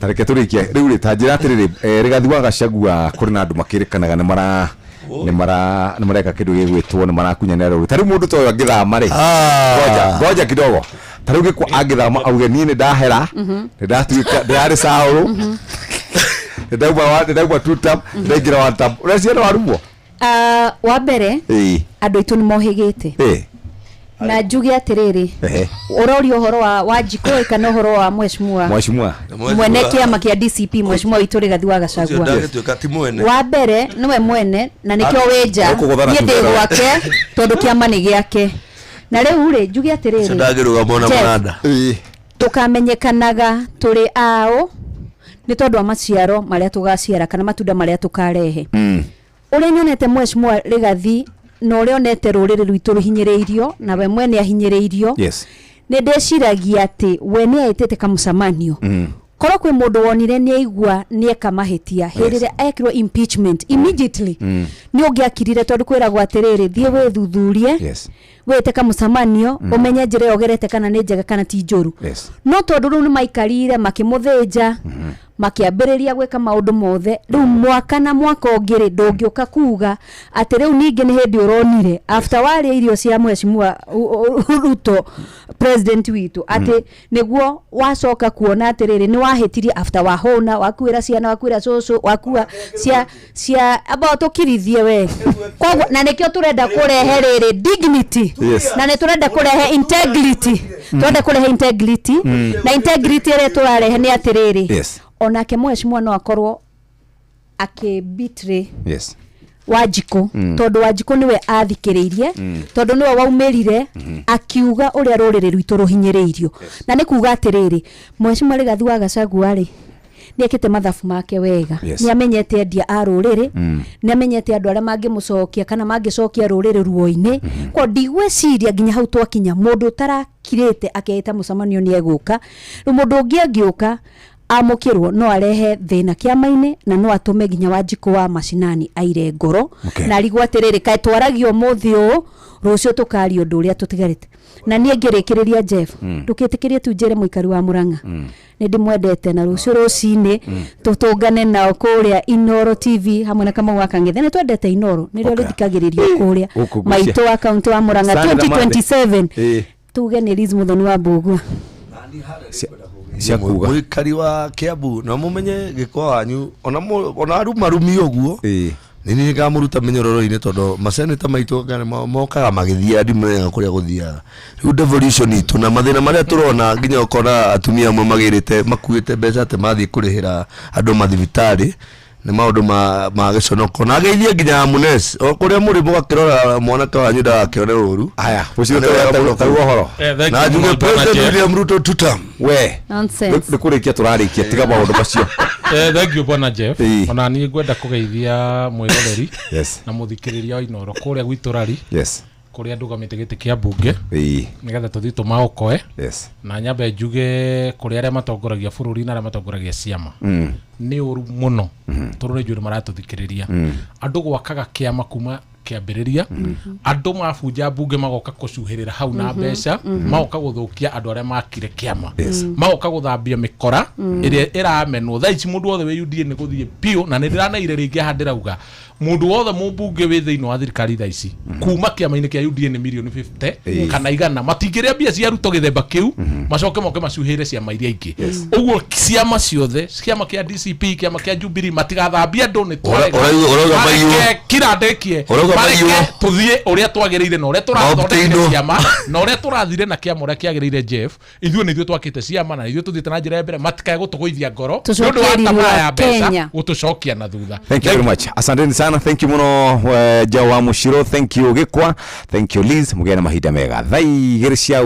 tareke tũrĩkie rĩu rĩ ta njĩra atĩrĩrĩ Rigathi wa Gachagua kũrĩ na andũ makĩrĩkanaga nĩ mara Nĩ mara nĩ mareka kĩndũ gĩgwĩtwo nĩ marakunyanĩra rũrũ. Ta rĩu mũndũ ta ũyũ angĩthama rĩ, ngoja ngoja kidogo, ta rĩu gĩkwa angĩthama auge niĩ nĩ ndahera, nĩ ndatuĩka ndĩrarĩ Saũlũ, nĩ ndauma nĩ ndauma two term, ndaingĩra one term, ũreciria no arumwo? Ah, wa mbere, andũ aitũ nĩ mohĩgĩte. Na njuge atĩrĩrĩ, ũroria ũhoro wa Wanjikũ kana ũhoro wa mheshimiwa? Mheshimiwa. Mwene kĩama kĩa DCP, mheshimiwa witũ Rigathi wa Gachagua. Ndagĩtuĩka ti mwene. Wa mbere nĩwe mwene na nĩkĩo wĩ nja. Ũkũgũthana Niĩ ndĩ thutha. gwake tondũ kĩama nĩ gĩake. Na rĩu rĩ, njuge atĩrĩrĩ, Ũcio ndangĩrũgama ona Jeff, mũnanda. Tũkamenyekanaga tũrĩ aũ nĩ tondũ wa maciaro marĩa tũgaciara kana matunda marĩa tũkarehe. Ũrĩa nyonete mheshimiwa Rigathi na ũrĩa onete rũrĩrĩ rwitũ rũhinyĩrĩirio na we mwene ahinyĩrĩirio, nĩ ndĩciragia atĩ we nĩ aĩtĩte kamũcemanio. Korwo kwĩ mũndũ wonire nĩ aigua nĩ eka mahĩtia hĩndĩ ĩrĩa ekirwo impeachment immediately, nĩ ũngĩakirire, tondũ kwĩragwo atĩrĩrĩ, thiĩ wĩthuthurie, wĩte kamũcemanio, ũmenye njĩra ĩyo ũgerete kana nĩ njega kana ti njũru. No tondũ rĩu nĩ maikarire makĩmũthĩnja, makĩambĩrĩria gwĩka maũndũ mothe, rĩu mwaka na mwaka ũngĩ rĩ, ndũngĩũka kuga atĩ rĩu ningĩ nĩ hĩndĩ ũronire after warĩa irio cia mheshimiwa Ruto, president witũ, atĩ nĩguo wacoka kuona atĩrĩrĩ nĩ wahĩtirie after wahũna, wakuĩra ciana, wakuĩra cũcũ, wakua cia amba tũkirithie we. Koguo na nĩkĩo tũrenda kũrehe rĩrĩ dignity, na nĩ tũrenda kũrehe integrity, tũrenda kũrehe integrity, na integrity ĩrĩa tũrarehe nĩ atĩrĩrĩ, onake mheshimiwa no akorwo akĩ betray Wanjikũ, tondũ Wanjikũ nĩwe athikĩrĩirie, tondũ nĩwe waumĩrire akiuga ũrĩa rũrĩrĩ rwitũ rũhinyĩrĩirio. Na nĩ kuga atĩrĩrĩ, mheshimiwa Rigathi wa Gachagua rĩ, nĩ ekĩte mathabu make wega. Nĩ amenyete endia a rũrĩrĩ, nĩ amenyete andũ arĩa mangĩmũcokia kana mangĩcokia rũrĩrĩ ruo-inĩ. Kwa ndigwĩciria nginya hau twakinya mũndũ ũtarakirĩte akeĩta mũcemanio nĩ egũka. Rĩu mũndũ ũngĩ angĩũka amũkĩrwo no arehe thĩna kĩama-inĩ na no atũme nginya Wanjikũ wa macinani aire ngoro, na arigwo atĩrĩrĩ, kaĩ twaragia ũmũthĩ ũũ, rũciũ tũkaria ũndũ ũrĩa tũtigarĩte. Na niĩ ngĩrĩkĩrĩria, Jeff, ndũkĩtĩkĩrie tu njĩre mũikari wa Mũrang'a nĩ ndĩmwendete, na rũciũ rũcinĩ tũtũngane nao kũrĩa Inoro TV hamwe na Kamau wa Kang'ethe. Nĩ twendete Inoro, nĩrĩo rĩthikagĩrĩrio kũrĩa Gũkũ ngwĩcia. maitũ wa kaunti wa Mũrang'a. Sunday na Monday. 2027 tuge nĩ Liz Muthoni wa Mbugua. Cia kuga. Mũikari wa Kiambu na mũmenye gĩko wanyu ona ona arumarumi ũguo nĩ niĩ ngamũruta mĩnyororo-inĩ, tondũ maseneta maitũ kana mokaga magĩthiaga, ndimenyaga kũrĩa gũthiaga. Rĩu devolution itũ na mathĩna marĩa tũrona, nginya ũkona atumia amwe magĩrĩte makuĩte mbeca atĩ mathiĩ kũrĩhĩra andũ mathibitarĩ, nĩ maũndũ ma gĩconoko. Na ngeithie nginya Munes o kũrĩa mũrĩ, mũgakĩrora mwanake wanyu ndagakĩone ũru. Haya. Na nĩ wega mũno. Taruga ũhoro. Thank Na you njuge mũno, Bwana President Jeff. William Ruto two term. We. Nonsense. Nĩ kũrĩkia tũrarĩkia, tiga maũndũ macio. Thank you, bwana Jeff. Ona niĩ ngwenda kũgeithia mwĩroreri na mũthikĩrĩria wa Inoro kũrĩa gwitũ Rari, kũrĩa ndũgamĩte gĩtĩ kĩa mbunge, nĩgetha tũthiĩ tũmaokoe. Na nyambe njuge kũrĩ arĩa matongoragia bũrũri na arĩa matongoragia ciama, nĩ ũru mũno tondũ nĩ njũĩ nĩ maratũthikĩrĩria. Andũ gwakaga kĩama kuma kĩambĩrĩria, andũ mabunja mbunge magoka kũcuhĩrĩra hau na mbeca, magoka gũthũkia andũ arĩa makire kĩama, magoka gũthambia mĩkora ĩrĩa ĩramenwo thaa ici. Mũndũ wothe wĩ UDA nĩ gũthiĩ biũ, na nĩ ndĩraneire rĩngĩ haha ndĩrauga mũndũ wothe mũmbunge wĩ thĩinĩ wa thirikari thaa ici kuma kĩama-inĩ kĩa UDA nĩ mirioni 50 kana 100. Matingĩrĩa mbia cia Ruto gĩthemba kĩu, macoke moke macuhĩre ciama iria ingĩ. Ũguo ciama ciothe, kĩama kĩa DCP, kĩama kĩa Jubilee, matigathambie andũ nĩ twarega. Ũrauga maiywo. Mareke kira ndĩkie. Ũrauga Mareke maiywo. tũthiĩ ũrĩa twagĩrĩire na ũrĩa tũrathondekire Maoptĩinwo. ciama na ũrĩa tũrathire na kĩama ũrĩa kĩagĩrĩire. Jeff, ithuĩ nĩ ithuĩ twakĩte ciama na ithuĩ tũthiĩte na njĩra ya mbere. Matikae gũtũgũithia ngoro nĩ ũndũ wa Tũcokie tamaa riri ya wa mbeca Kenya. gũtũcokia na thutha. Thank you very much. Asanteni sana. Thank you muno, Jawa Mushiro. Thank you Gikwa. Thank you Liz. Mugĩe na mahinda mega. Thaa 2 cia